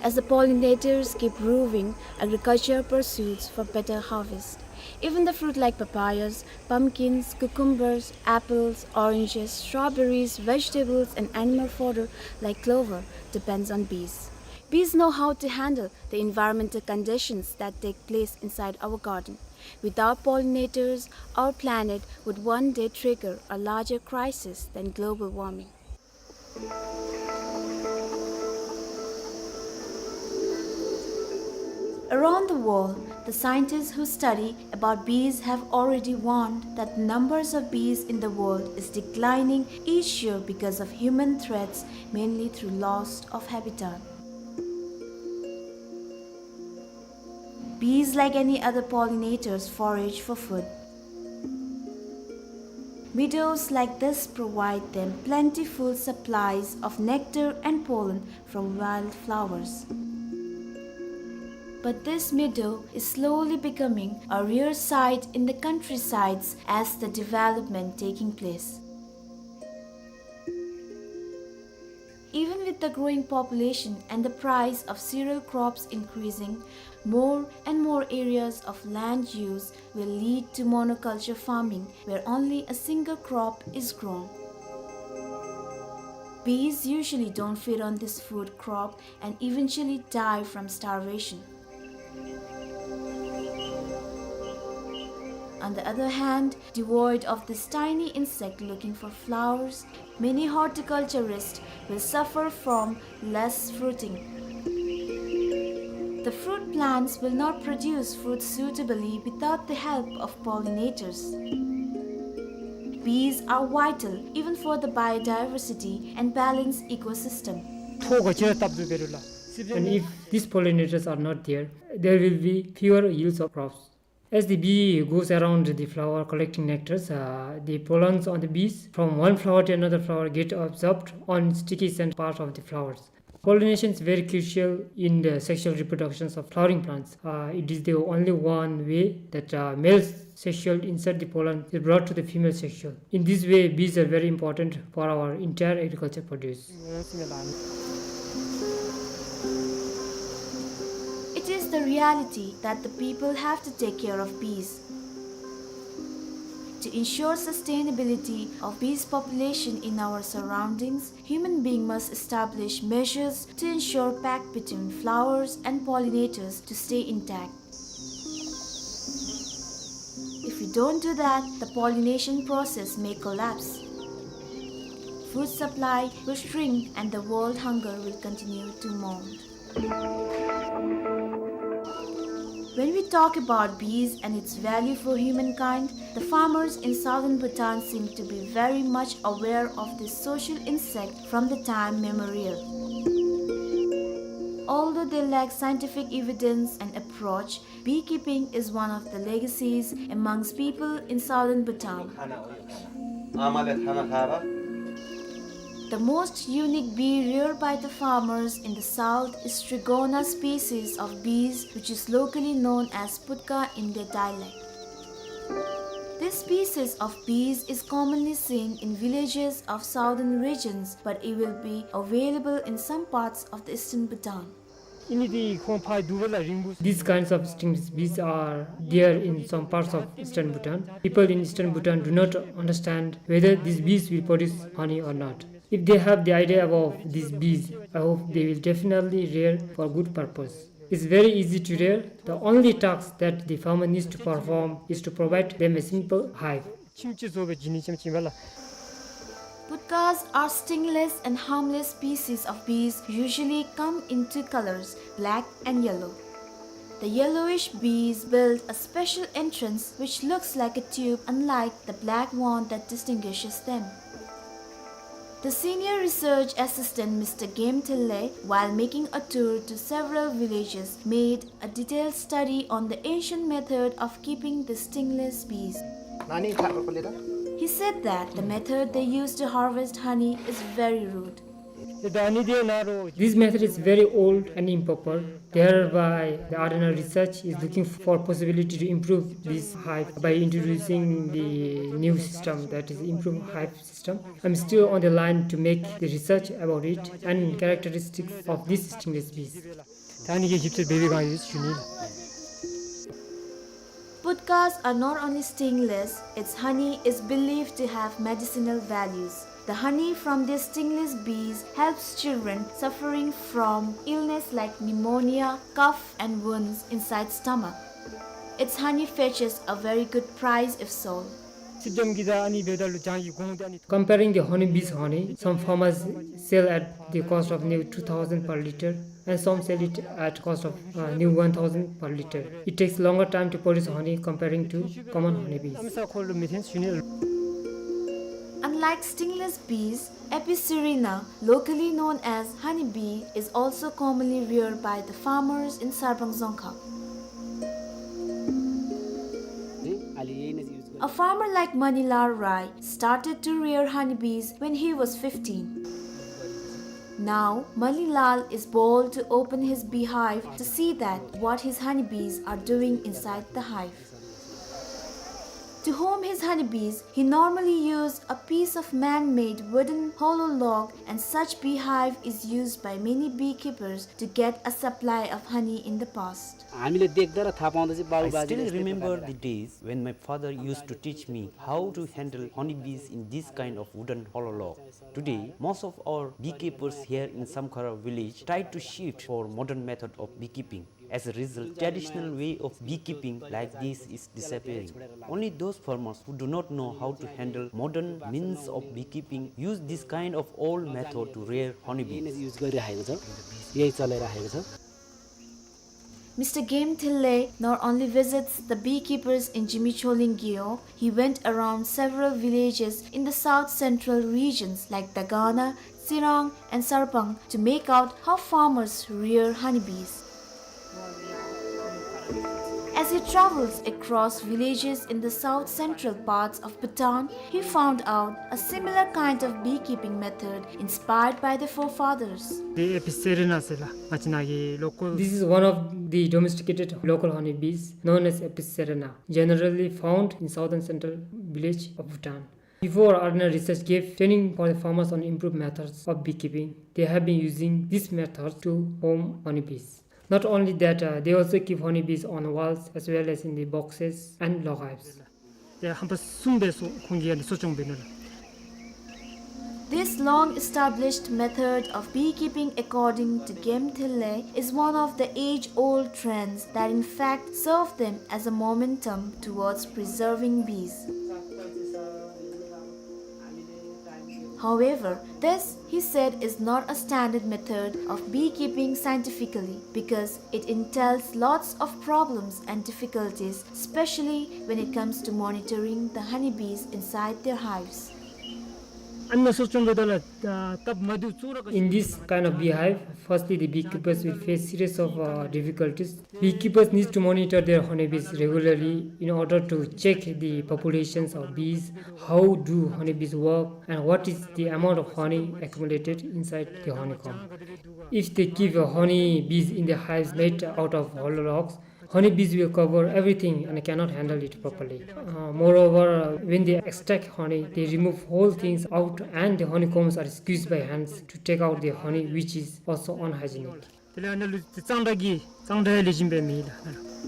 As the pollinators keep roving, agriculture pursues for better harvest. Even the fruit like papayas, pumpkins, cucumbers, apples, oranges, strawberries, vegetables, and animal fodder like clover depends on bees. Bees know how to handle the environmental conditions that take place inside our garden. Without pollinators, our planet would one day trigger a larger crisis than global warming. Around the world, the scientists who study about bees have already warned that the numbers of bees in the world is declining each year because of human threats, mainly through loss of habitat. Bees, like any other pollinators, forage for food. Meadows like this provide them plentiful supplies of nectar and pollen from wild flowers. But this meadow is slowly becoming a rare sight in the countrysides as the development taking place. Even with the growing population and the price of cereal crops increasing, more and more areas of land use will lead to monoculture farming, where only a single crop is grown. Bees usually don't feed on this food crop and eventually die from starvation. On the other hand, devoid of this tiny insect looking for flowers, many horticulturists will suffer from less fruiting. The fruit plants will not produce fruit suitably without the help of pollinators. Bees are vital even for the biodiversity and balanced ecosystem. ཐོག་ག་ཅི་ར་སྟབས་བདེ་བེ་རུ་ལ། And if these pollinators are not there, there will be fewer yields of crops. As the bee goes around the flower collecting nectars, uh, the pollens on the bees from one flower to another flower get absorbed on sticky scent part of the flowers. Pollination is very crucial in the sexual reproductions of flowering plants. Uh, it is the only one way that, uh, male sexual insert the pollen is brought to the female sexual. In this way, bees are very important for our entire agriculture produce. It is the reality that the people have to take care of bees. To ensure sustainability of bees population in our surroundings, human being must establish measures to ensure pact between flowers and pollinators to stay intact. If we don't do that, the pollination process may collapse. Food supply will shrink and the world hunger will continue to mount. When we talk about bees and its value for humankind, the farmers in southern Bhutan seem to be very much aware of this social insect from the time memorial. Although they lack scientific evidence and approach, beekeeping is one of the legacies amongst people in southern Bhutan. The most unique bee reared by the farmers in the south is Strigona species of bees, which is locally known as putka in their dialect. This species of bees is commonly seen in villages of southern regions, but it will be available in some parts of the eastern Bhutan. These kinds of stingless bees are there in some parts of eastern Bhutan. People in eastern Bhutan do not understand whether these bees will produce honey or not. If they have the idea about these bees, I hope they will definitely rear for good purpose. It's very easy to rear. The only task that the farmer needs to perform is to provide them a simple hive. Putkas are stingless and harmless species of bees, usually come in two colors, black and yellow. The yellowish bees build a special entrance which looks like a tube, unlike the black one that distinguishes them. The senior research assistant, Mister Game Thille, while making a tour to several villages, made a detailed study on the ancient method of keeping the stingless bees. He said that the method they use to harvest honey is very rude. This method is very old and improper. Thereby, the Ardhanar's research is looking for possibility to improve this hive by introducing the new system, that is, improved hive system. I'm still on the line to make the research about it and characteristics of these stingless bees. Putkas are not only stingless, its honey is believed to have medicinal values. The honey from these stingless bees helps children suffering from illness like pneumonia, cough, and wounds inside stomach. Its honey fetches a very good price if sold. Comparing the honeybees honey, some farmers sell at the cost of near two thousand per liter and some sell it at cost of, uh, near one thousand per liter. It takes longer time to produce honey comparing to common honeybees. Unlike stingless bees, Apis cerana, locally known as honeybee, is also commonly reared by the farmers in Sarpang Dzongkhag. A farmer like Manilal Rai started to rear honeybees when he was fifteen. Now, Manilal is bold to open his beehive to see that what his honeybees are doing inside the hive. To home his honeybees, he normally used a piece of man-made wooden hollow log, and such beehive is used by many beekeepers to get a supply of honey in the past. I still remember the days when my father used to teach me how to handle honeybees in this kind of wooden hollow log. Today, most of our beekeepers here in Samkhara village try to shift for modern method of beekeeping. As a result, traditional way of beekeeping like this is disappearing. Only those farmers who do not know how to handle modern means of beekeeping use this kind of old method to rear honeybees. Mister Game Thille not only visits the beekeepers in Jimicholing Gyo, he went around several villages in the south central regions like Dagana, Tsirang, and Sarpang to make out how farmers rear honeybees. As he travels across villages in the south central parts of Bhutan, he found out a similar kind of beekeeping method inspired by the forefathers. This is one of the domesticated local honeybees known as Apis cerana, generally found in southern central village of Bhutan. Before, Ardhanar's research gave training for the farmers on improved methods of beekeeping. They have been using this method to home honeybees. Not only that, uh, they also keep honeybees on walls as well as in the boxes and log hives. This long-established method of beekeeping, according to Game Thille, is one of the age-old trends that in fact serve them as a momentum towards preserving bees. However, this, he said, is not a standard method of beekeeping scientifically because it entails lots of problems and difficulties, especially when it comes to monitoring the honeybees inside their hives. In this kind of beehive, firstly the beekeepers will face series of uh, difficulties. Beekeepers need to monitor their honeybees regularly in order to check the populations of bees, how do honeybees work, and what is the amount of honey accumulated inside the honeycomb. If they keep uh, honeybees in the hives made out of hollow logs, honeybees will cover everything and cannot handle it properly. Uh, moreover, uh, when they extract honey, they remove whole things out and the honeycombs are squeezed by hands to take out the honey, which is also unhygienic. དེ་ལས་ཨ་ནཱ་ལུ་གཙང་སྦྲ་གི་གཙང་སྦྲ་ལེགས་ཤོམ་སྦེ་མེད་ལགས།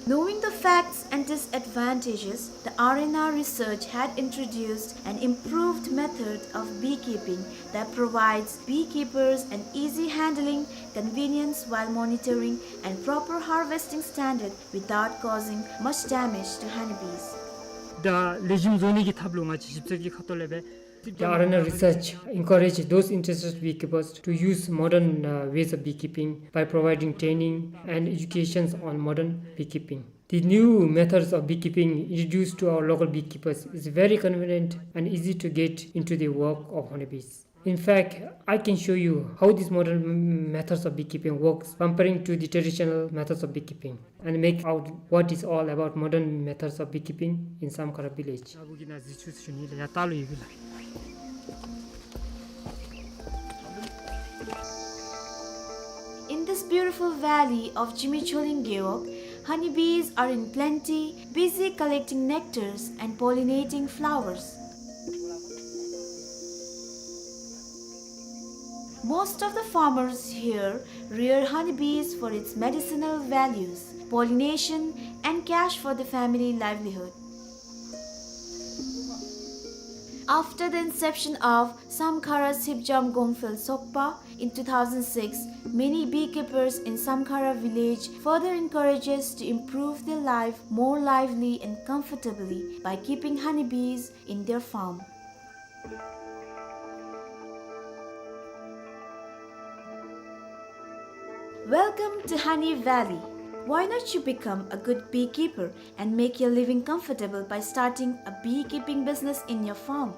Knowing the facts and disadvantages, the R N R research had introduced an improved method of beekeeping that provides beekeepers an easy handling, convenience while monitoring, and proper harvesting standard without causing much damage to honeybees. ད་ལེགས་ཤོམ་བཟོ་ནི་གི་ཐབས་ལུ་ང་བཅས་ཞིབ་འཚོལ་གྱི་ཁ་ཐུག་ལས་སྦེ། The R N R research encourage those interested beekeepers to use modern uh, ways of beekeeping by providing training and educations on modern beekeeping. The new methods of beekeeping introduced to our local beekeepers is very convenient and easy to get into the work of honeybees. In fact, I can show you how these modern m- methods of beekeeping works comparing to the traditional methods of beekeeping and make out what is all about modern methods of beekeeping in Samkhara village. In this beautiful valley of Jimi Choling Gewog, honeybees are in plenty, busy collecting nectars and pollinating flowers. Most of the farmers here rear honeybees for its medicinal values, pollination, and cash for the family livelihood. After the inception of Samkhara Sipjam Gongphel Sokpa in two thousand six, many beekeepers in Samkhara village further encourages to improve their life more lively and comfortably by keeping honeybees in their farm. Welcome to Honey Valley. Why not you become a good beekeeper and make your living comfortable by starting a beekeeping business in your farm?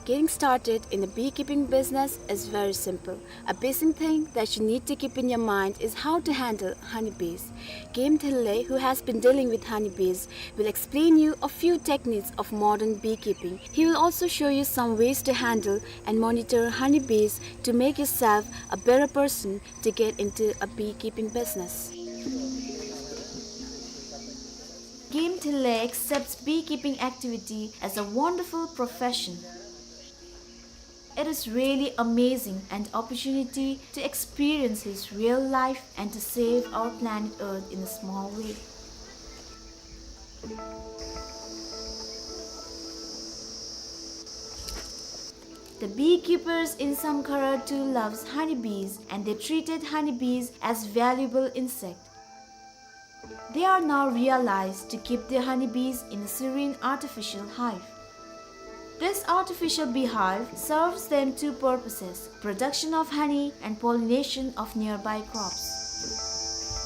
Getting started in a beekeeping business is very simple. A basic thing that you need to keep in your mind is how to handle honeybees. Game Thille, who has been dealing with honeybees, will explain you a few techniques of modern beekeeping. He will also show you some ways to handle and monitor honeybees to make yourself a better person to get into a beekeeping business. Game Thille accepts beekeeping activity as a wonderful profession. It is really amazing an opportunity to experience his real life and to save our planet Earth in a small way. The beekeepers in Samkhara too loves honeybees and they treated honeybees as valuable insect. They are now realized to keep their honeybees in a serene artificial hive. This artificial beehive serves them two purposes, production of honey and pollination of nearby crops.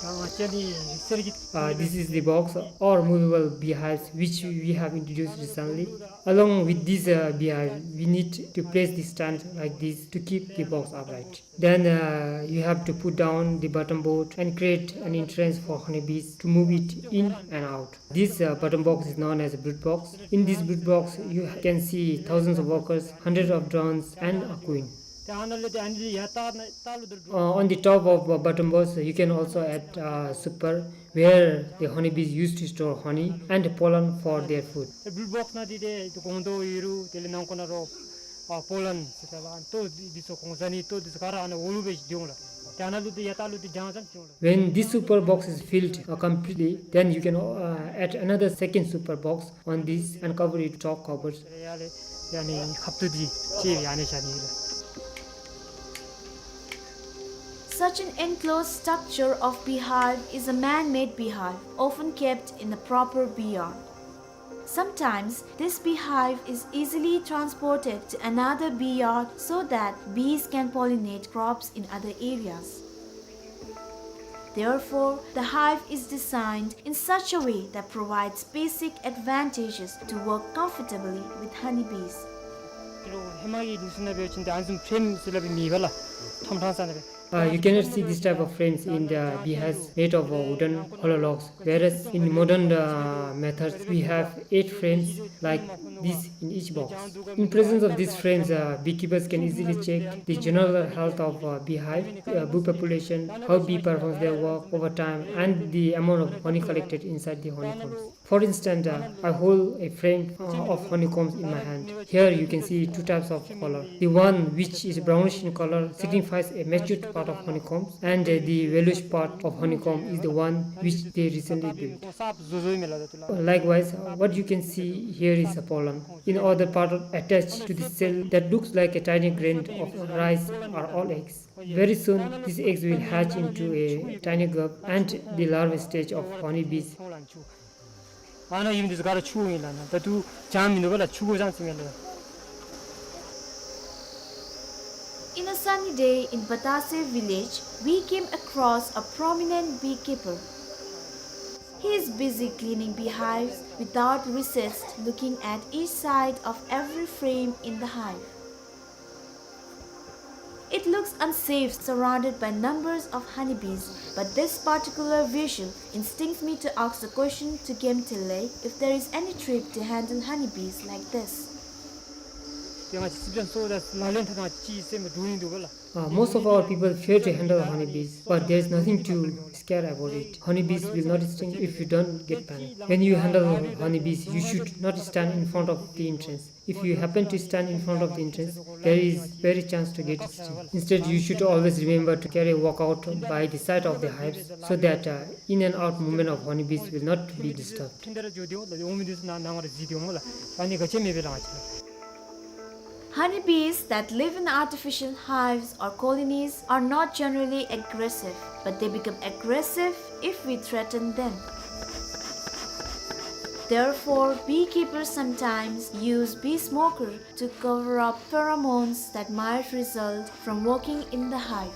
Uh, this is the box or movable beehives which we have introduced recently. Along with this uh, beehive, we need to place the stand like this to keep the box upright. Then uh, you have to put down the bottom board and create an entrance for honeybees to move it in and out. This uh, bottom box is known as a brood box. In this brood box, you can see thousands of workers, hundreds of drones, and a queen. Uh, on the top of uh, bottom box, you can also add uh, super, where the honeybees used to store honey and pollen for their food. ཨ་པོ་ལན་ཟེར་ད་ལགས། ཨ་ནི་ལྟོ་འདི་ཚུ་གོང་ས་ནི་ལྟོ་འདི་ཚུ་ག་ར་ཨ་ནི་འོག་ལུ་སྦེ་འགྱོ་འོང་ལགས། ཏེ་ཨ་ནཱ་ལུ་ཏེ་ཡར་ལྟག་ལུ་ཏེ་རྒྱང་ཙམ་འགྱོ་འོང་ལགས། When this super box is filled uh, completely, then you can uh, add another second super box on this and cover it with top covers. ཡ་ལས་ཡ་ནི་ཁབ་ཏུ་འདི་ཅིག་ཡ་ནི་བཞག་ནི་ལགས། Such an enclosed structure of beehive is a man-made beehive, often kept in a proper bee yard. Sometimes, this beehive is easily transported to another bee yard so that bees can pollinate crops in other areas. Therefore, the hive is designed in such a way that provides basic advantages to work comfortably with honeybees. ཧེ་མ་གི་ལུགས་སྲོལ་ནང་འབད་བ་ཅིན་ཏེ་ཨ་ནི་བཟུམ་ཕྲེམ་ཟེར་སླབ་མེད་པ་ལགས། ཐམ་ཕྲང་ས་ནང་འབད། Uh, you cannot see this type of frames in the beehives made of, uh, wooden hollow logs, whereas in modern, uh, methods we have eight frames like this in each box. In presence of these frames, uh, beekeepers can easily check the general health of, uh, beehive, uh, bee population, how bee performs their work over time, and the amount of honey collected inside the honeycombs. For instance, uh, I hold a frame, uh, of honeycombs in my hand. Here you can see two types of color. The one which is brownish in color signifies a matured part of honeycombs, and, uh, the yellowish part of honeycomb is the one which they recently built. Likewise, uh, what you can see here is a pollen. In other part attached to the cell that looks like a tiny grain of rice are all eggs. Very soon, these eggs will hatch into a tiny grub and the larva stage of honeybees. ཨ་ནཱ་ཨིན་འདི་ཚུ་ག་ར་ཆུ་ཨིན་ལགས། ད་ལྟོ་ཅང་མིན་འདུག་པ་ལགས། ཆུ་གོ་ཅང་ཅིག་མེད་ལགས། In a sunny day in Batase village, we came across a prominent beekeeper. He is busy cleaning beehives without recess, looking at each side of every frame in the hive. It looks unsafe, surrounded by numbers of honeybees, but this particular visual instincts me to ask the question to Gemtele if there is any trick to handle honeybees like this. Uh, most of our people fear to handle honeybees, but there is nothing to scare about it. Honeybees will not sting if you don't get panic. When you handle honeybees, you should not stand in front of the entrance. If you happen to stand in front of the entrance, there is very chance to get stung. Instead, you should always remember to carry a walkout by the side of the hives so that, uh, in and out movement of honeybees will not be disturbed. Honeybees that live in artificial hives or colonies are not generally aggressive, but they become aggressive if we threaten them. Therefore, beekeepers sometimes use bee smoker to cover up pheromones that might result from working in the hive.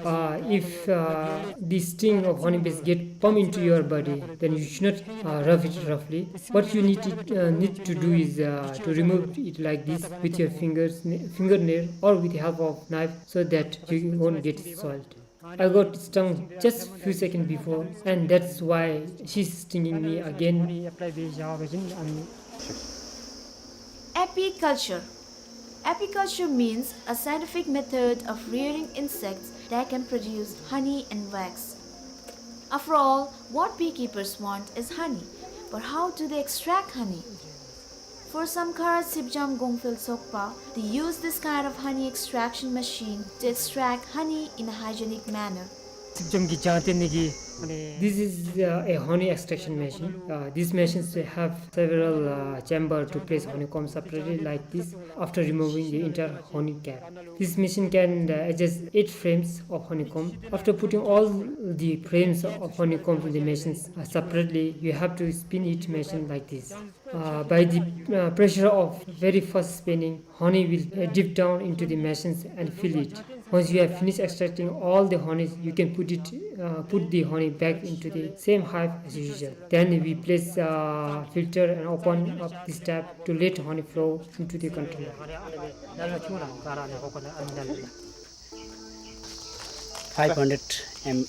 Uh, if, uh, the sting of honeybees get pump into your body, then you should not, uh, rub it roughly. What you need to, uh, need to do is, uh, to remove it like this with your fingers, fingernail, or with the help of knife, so that you won't get soiled. I got stung just few seconds before, and that's why she's stinging me again. Apiculture. Apiculture means a scientific method of rearing insects that can produce honey and wax. After all, what beekeepers want is honey. But how do they extract honey? For Samkhara Sipjam Gongphel Tsokpa, they use this kind of honey extraction machine to extract honey in a hygienic manner. Sipjam གི་ལྗང་སྟེང་ནས་ཀྱི། This is, uh, a honey extraction machine. Uh, these machines have several, uh, chamber to place honeycomb separately like this after removing the entire honey cap. This machine can, uh, adjust eight frames of honeycomb. After putting all the frames of honeycomb in the machines, uh, separately, you have to spin each machine like this. Uh, by the, uh, pressure of very fast spinning, honey will, uh, dip down into the machines and fill it. Once you have finished extracting all the honey, you can put it, uh, put the honey back into the same hive as usual. Then we place, uh, filter and open up this tap to let honey flow into the container. Five hundred M-,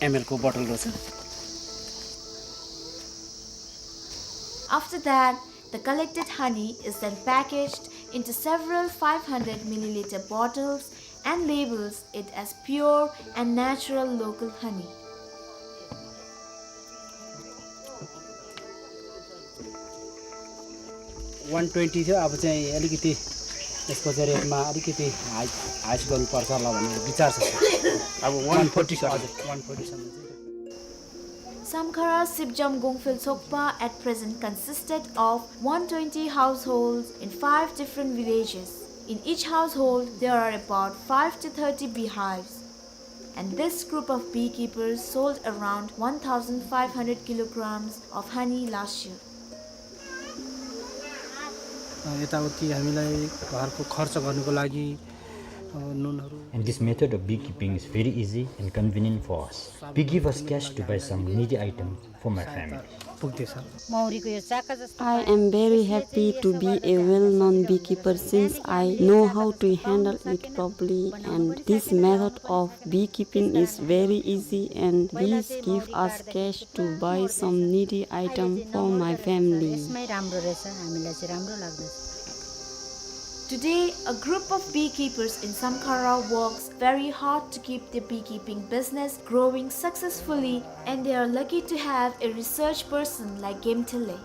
M L को bottle रहेछ। After that, the collected honey is then packaged into several five hundred milliliter bottles and labels it as pure and natural local honey. One twenty थियो, अब चाहिँ अलिकति यसको चाहिँ rate मा अलिकति high, high गर्नुपर्छ होला भनेर विचार छ। अब one forty सर। हजुर, one forty सम्म चाहिँ। Samkhara Sipjam Gongphel Tsokpa at present consisted of one twenty households in five different villages. In each household, there are about five to thirty beehives. And this group of beekeepers sold around one thousand five hundred kilograms of honey last year. अ, यताउति हामीलाई घरको खर्च गर्नको लागि, अ, नुनहरू And this method of beekeeping is very easy and convenient for us. We give us cash to buy some needy item for my family. पुग्दैछ। मौरीको यो चाका जस्तो I am very happy to be a well-known beekeeper since I know how to handle it properly, and this method of beekeeping is very easy and bees give us cash to buy some needy item for my family. यसमै राम्रो रहेछ, हामीलाई चाहिँ राम्रो लाग्दछ। Today, a group of beekeepers in Samkhara works very hard to keep their beekeeping business growing successfully, and they are lucky to have a research person like Gemthele.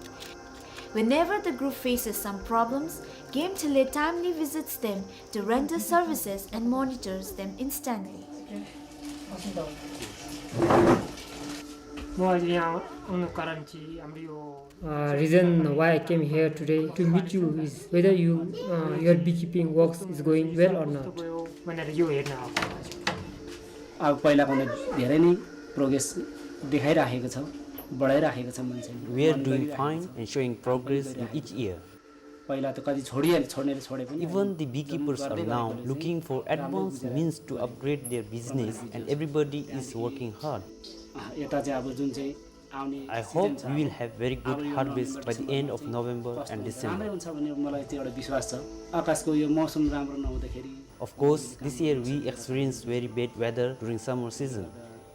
Whenever the group faces some problems, Gemthele timely visits them to render services and monitors them instantly. म अहिले यहाँ आउनु कारण चाहिँ हाम्रो यो Uh, reason why I came here today to meet you is whether you, uh, your beekeeping works is going well or not. कस्तो भयो भनेर यो हेर्न आएको। अब पहिलाको भन्दा धेरै नै प्रोग्रेस देखाइराखेको छ, बढाइराखेको छ मान्छे। We are doing fine and showing progress in each year. पहिला त कति छोडिहाले, छोड्नेले छोडे पनि Even the beekeepers are now looking for advanced means to upgrade their business, and everybody is working hard. अँ, यता चाहिँ अब जुन चाहिँ आउने I hope we will have very good harvest by the end of November and December. राम्रै हुन्छ भन्ने मलाई त्यो एउटा विश्वास छ। आकाशको यो मौसम राम्रो नहुँदाखेरि Of course, this year we experienced very bad weather during summer season.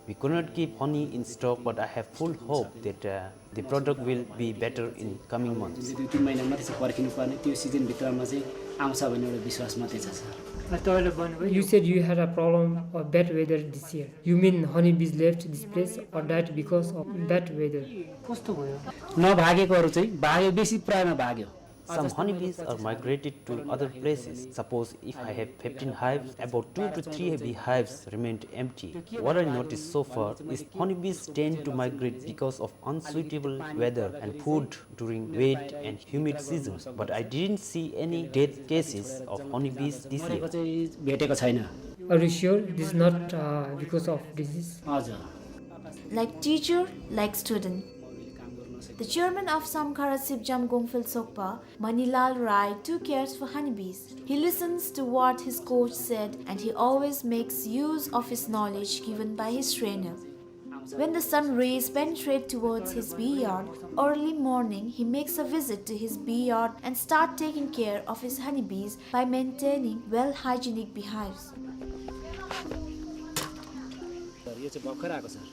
We could not keep honey in stock, but I have full hope that, uh, the product will be better in coming months. जुन चाहिँ दुई तिन महिना मात्रै छ पर्खिनु पर्ने, त्यो सिजनभित्रमा चाहिँ आउँछ भन्ने एउटा विश्वास मात्रै छ, सर। अ, तपाईँले भन्नुभयो You said you had a problem of bad weather this year. You mean honeybees left this place or died because of bad weather? कस्तो भयो? नभागेकोहरू चाहिँ भाग्यो, बेसी प्रायमा भाग्यो। Some honeybees are migrated to other places. Suppose if I have fifteen hives, about two to three beehives remained empty. What I noticed so far is honeybees tend to migrate because of unsuitable weather and food during wet and humid season, but I didn't see any death cases of honeybees this year. मरेको चाहिँ भेटेको छैन। Are you sure this is not, uh, because of disease? हजुर। Like teacher, like student. The chairman of Samkhara Sipjam Gongphel Sokpa, Manilal Rai, too cares for honeybees. He listens to what his coach said and he always makes use of his knowledge given by his trainer. When the sun rays penetrate towards his bee yard, early morning he makes a visit to his bee yard and start taking care of his honeybees by maintaining well hygienic beehives. Sir, यो चाहिँ भर्खर आएको, sir.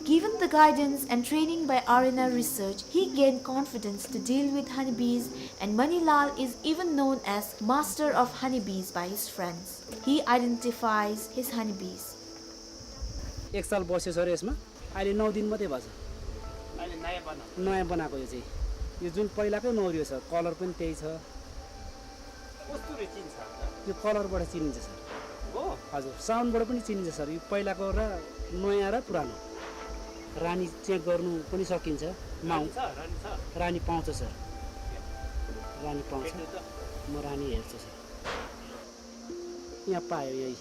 Given the guidance and training by R N R Research, he gained confidence to deal with honeybees, and Manilal is even known as master of honeybees by his friends. He identifies his honeybees. एक साल बस्यो सर यसमा, अहिले नौ दिन मात्रै भएको छ। अहिले नयाँ बनाएको। नयाँ बनाएको यो चाहिँ। यो जुन पहिलाकै नौ रियो छ, कलर पनि त्यही छ। कस्तुरी चिन्छ? यो कलरबाट चिनिन्छ सर। हो? हजुर, साउन्डबाट पनि चिनिन्छ सर। यो पहिलाको र नयाँ र पुरानो। रानी चेक गर्नु पनि सकिन्छ। माउ- रानी छ, रानी छ। रानी पाउँछ सर। रानी पाउँछ। भेट्नु त? म रानी हेर्छु सर। यहाँ पायो यही।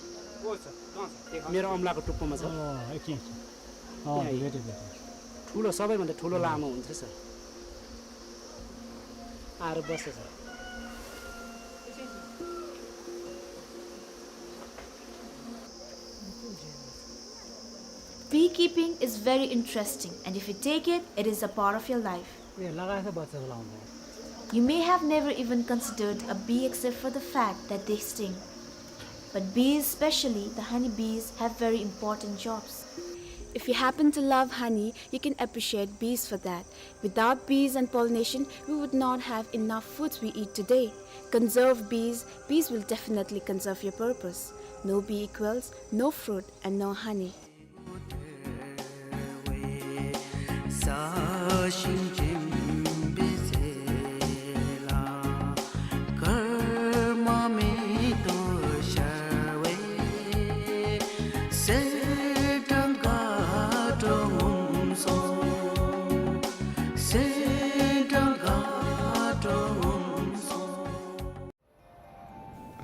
को छ? कहाँ छ? देखा। मेरो अमलाको टुप्पोमा छ। अँ, एकछिन, एकछिन। अँ, यहाँ भेटेँ, भेटेँ। ठुलो, सबैभन्दा ठुलो लामो हुन्छ सर। आएर बस्छ sir. Beekeeping is very interesting, and if you take it, it is a part of your life. ए, लगाएछ बच्चा बोलाउँदा। You may have never even considered a bee except for the fact that they sting. But bees, especially the honey bees, have very important jobs. If you happen to love honey, you can appreciate bees for that. Without bees and pollination, we would not have enough foods we eat today. Conserve bees, bees will definitely conserve your purpose. No bee equals no fruit and no honey.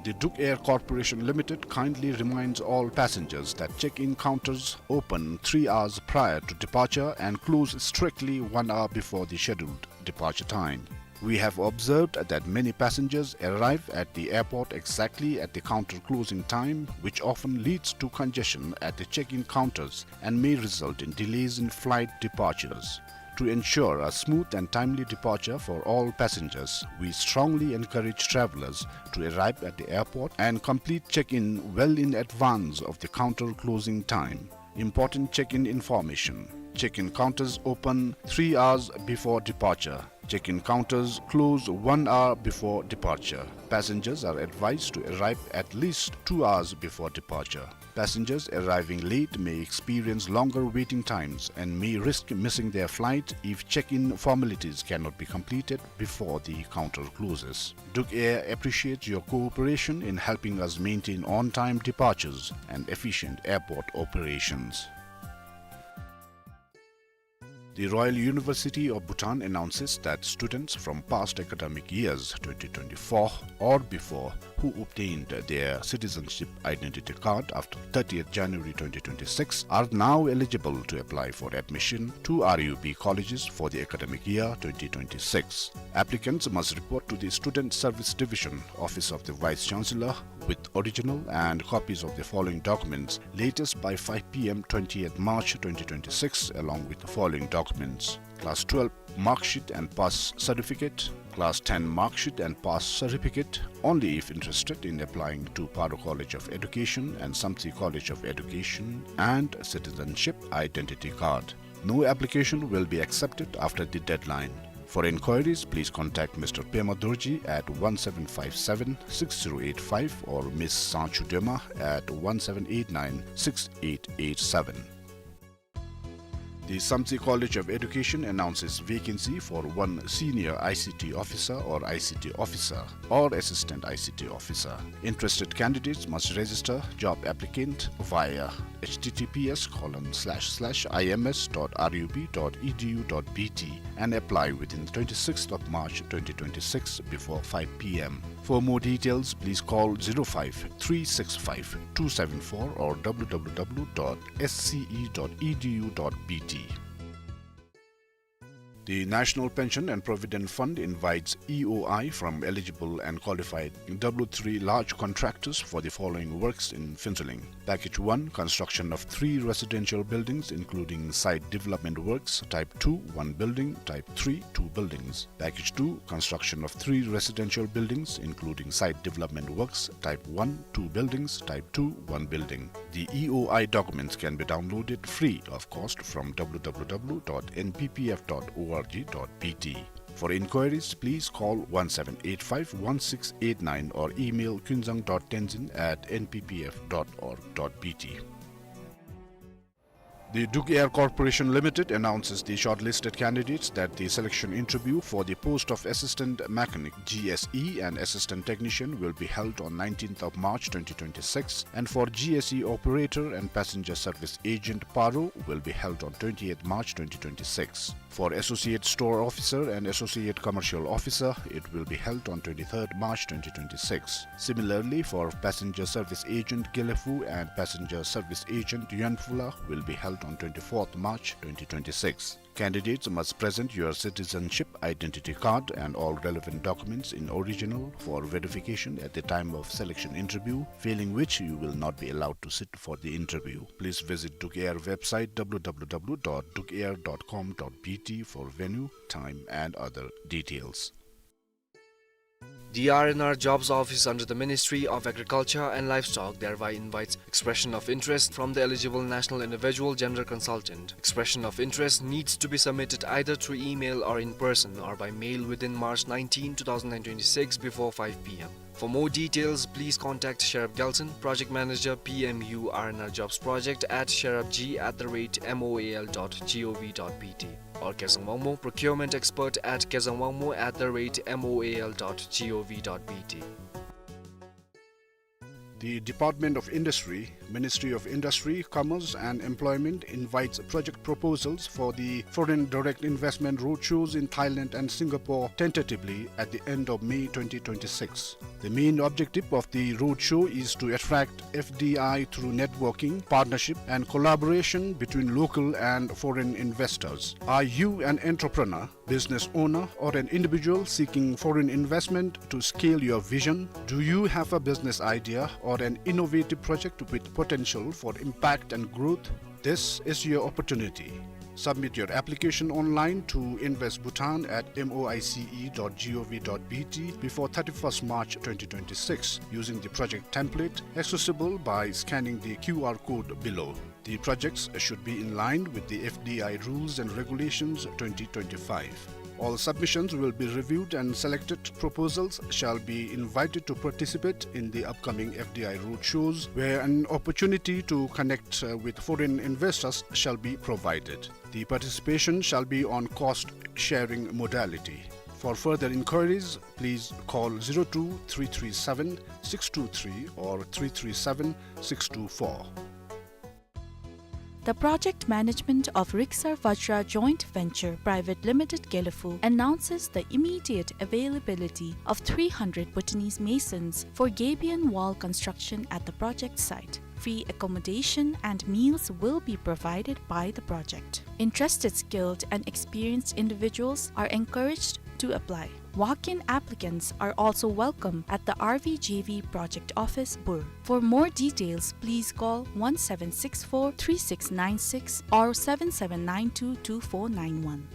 The Duke Air Corporation Limited kindly reminds all passengers that check-in counters open three hours prior to departure and close strictly one hour before the scheduled departure time. We have observed that many passengers arrive at the airport exactly at the counter closing time, which often leads to congestion at the check-in counters and may result in delays in flight departures. To ensure a smooth and timely departure for all passengers, we strongly encourage travelers to arrive at the airport and complete check-in well in advance of the counter closing time. Important check-in information. Check-in counters open three hours before departure. Check-in counters close one hour before departure. Passengers are advised to arrive at least two hours before departure. Passengers arriving late may experience longer waiting times and may risk missing their flight if check-in formalities cannot be completed before the counter closes. Duke Air appreciates your cooperation in helping us maintain on-time departures and efficient airport operations. The Royal University of Bhutan announces that students from past academic years twenty twenty-four or before who obtained their citizenship identity card after thirtieth January twenty twenty-six are now eligible to apply for admission to R U B colleges for the academic year twenty twenty-six. Applicants must report to the Student Service Division, Office of the Vice Chancellor, with original and copies of the following documents latest by five P M twentieth March twenty twenty-six, along with the following documents: Class twelve mark sheet and pass certificate, Class ten mark sheet and pass certificate, only if interested in applying to Paro College of Education and Samtse College of Education and citizenship identity card. No application will be accepted after the deadline. For inquiries, please contact Mister Pema Dorji at one seven five seven six zero eight five or Miss Sanchu Dema at one seven eight nine six eight eight seven. The Samtse College of Education announces vacancy for one senior I C T officer or I C T officer or assistant I C T officer. Interested candidates must register job applicant via H T T P S colon slash slash I M S dot R U B dot E D U dot B T and apply within the twenty-sixth of March twenty twenty-six before five P M. For more details, please call zero five three six five two seven four or W W W dot S C E dot E D U dot B T. The National Pension and Provident Fund invites E O I from eligible and qualified W three large contractors for the following works in Phuentsholing. Package one, construction of three residential buildings, including site development works, type two, one building, type three, two buildings. Package two, construction of three residential buildings, including site development works, type one, two buildings, type two, one building. The E O I documents can be downloaded free of cost from W W W dot N P P F dot org dot B T. For inquiries, please call one seven eight five one six eight nine or email kunzang dot tenzin at N P P F dot org dot B T. The Duke Air Corporation Limited announces the shortlisted candidates that the selection interview for the post of Assistant Mechanic, G S E, and Assistant Technician will be held on nineteenth of March twenty twenty-six, and for G S E Operator and Passenger Service Agent, Paro, will be held on twentieth March twenty twenty-six. For Associate Store Officer and Associate Commercial Officer, it will be held on twenty-third March twenty twenty-six. Similarly, for Passenger Service Agent, Gelephu, and Passenger Service Agent, Yuanphu La, will be held on twenty-fourth March twenty twenty-six. Candidates must present your citizenship identity card and all relevant documents in original for verification at the time of selection interview, failing which you will not be allowed to sit for the interview. Please visit Duke Air website W W W dot duke air dot com dot B T for venue, time, and other details. The R and R Jobs Office under the Ministry of Agriculture and Livestock thereby invites expression of interest from the eligible national individual gender consultant. Expression of interest needs to be submitted either through email or in person or by mail within March nineteenth, two thousand and twenty-six before five P M. For more details, please contact Sherab Gelson, Project Manager, P M U R and R Jobs Project at sherab g at the rate moal dot gov dot B T, or Kezang Wangmo, Procurement Expert at kezang wangmo at the rate moal dot gov dot B T. The Department of Industry, Ministry of Industry, Commerce and Employment invites project proposals for the Foreign Direct Investment Roadshows in Thailand and Singapore tentatively at the end of May twenty twenty-six. The main objective of the roadshow is to attract F D I through networking, partnership, and collaboration between local and foreign investors. Are you an entrepreneur, business owner, or an individual seeking foreign investment to scale your vision? Do you have a business idea or an innovative project with potential for impact and growth? This is your opportunity. Submit your application online to invest bhutan at M O I C E dot gov dot B T before thirty-first March twenty twenty-six using the project template accessible by scanning the Q R code below. The projects should be in line with the F D I rules and regulations twenty twenty-five. All submissions will be reviewed and selected proposals shall be invited to participate in the upcoming F D I roadshows, where an opportunity to connect, uh, with foreign investors shall be provided. The participation shall be on cost sharing modality. For further inquiries, please call zero two three three seven six two three or three three seven six two four. The project management of Riksar Vajra Joint Venture Private Limited Gelephu announces the immediate availability of three hundred Bhutanese masons for gabion wall construction at the project site. Free accommodation and meals will be provided by the project. Interested skilled and experienced individuals are encouraged to apply. Walk-in applicants are also welcome at the R V J V Project Office, Bur. For more details, please call one seven six four three six nine six or seven seven nine two two four nine one.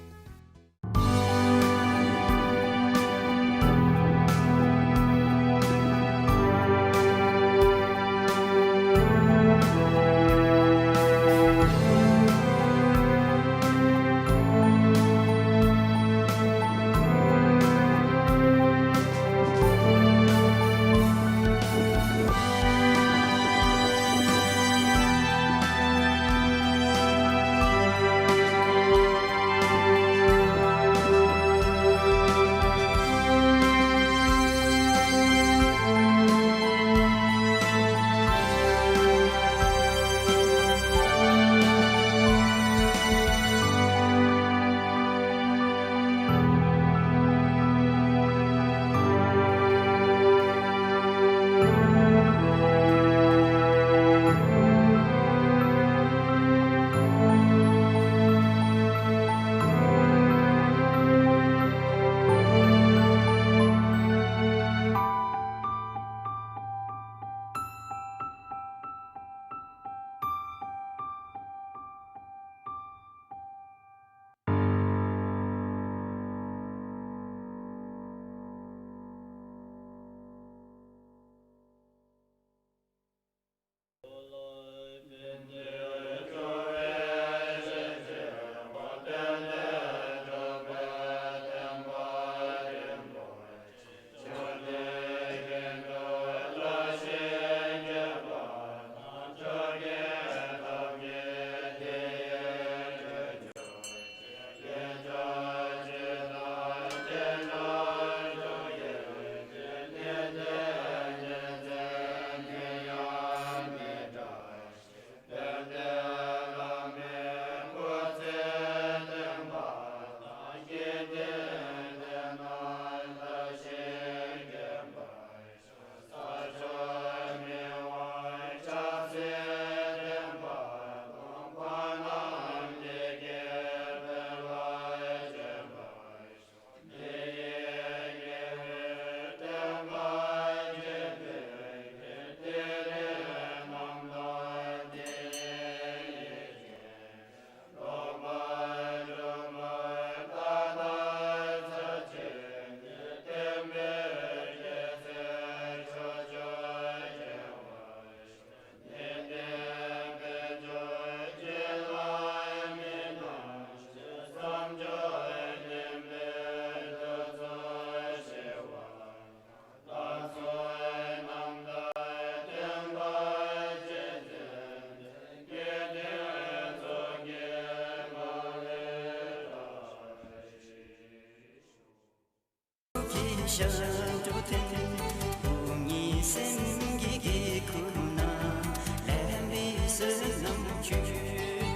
བསོད་ནམས་ཆོས་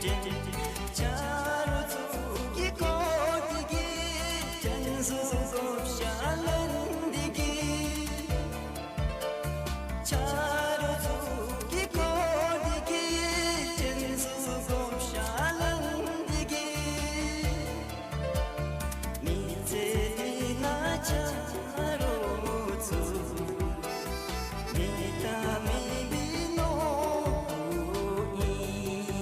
ཅན། ཆ་རོགས་ཚུ་གིས་བསྐོར་ཏེ་གི་དྲིན་གཟོ་བགོ་བཤའ་ལེན་ཏེ་གི། ཆ་རོགས་ཚུ་གིས་བསྐོར་ཏེ་གི་དྲིན་གཟོ་བགོ་བཤའ་ལེན་ཏེ་གི། མི་ཚེ་འདི་ནང་ཆ་རོགས་ཚུ་མེད་ད་མེད་པའི་ནོར་བུ་ཨིན།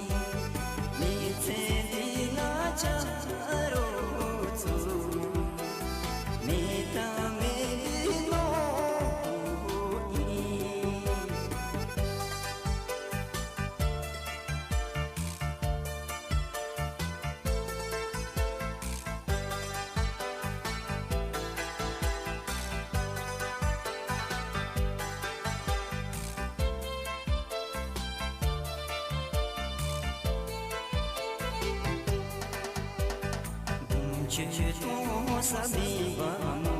མི་ཚེ་འདི་ནང་ཆ་རོགས་ཚུ་མེད་ད་མེད་པའི་ནོར་བུ་ཨིན། འབུམ་ཆོས་སྟོང་ས་མེད་པ་མོ།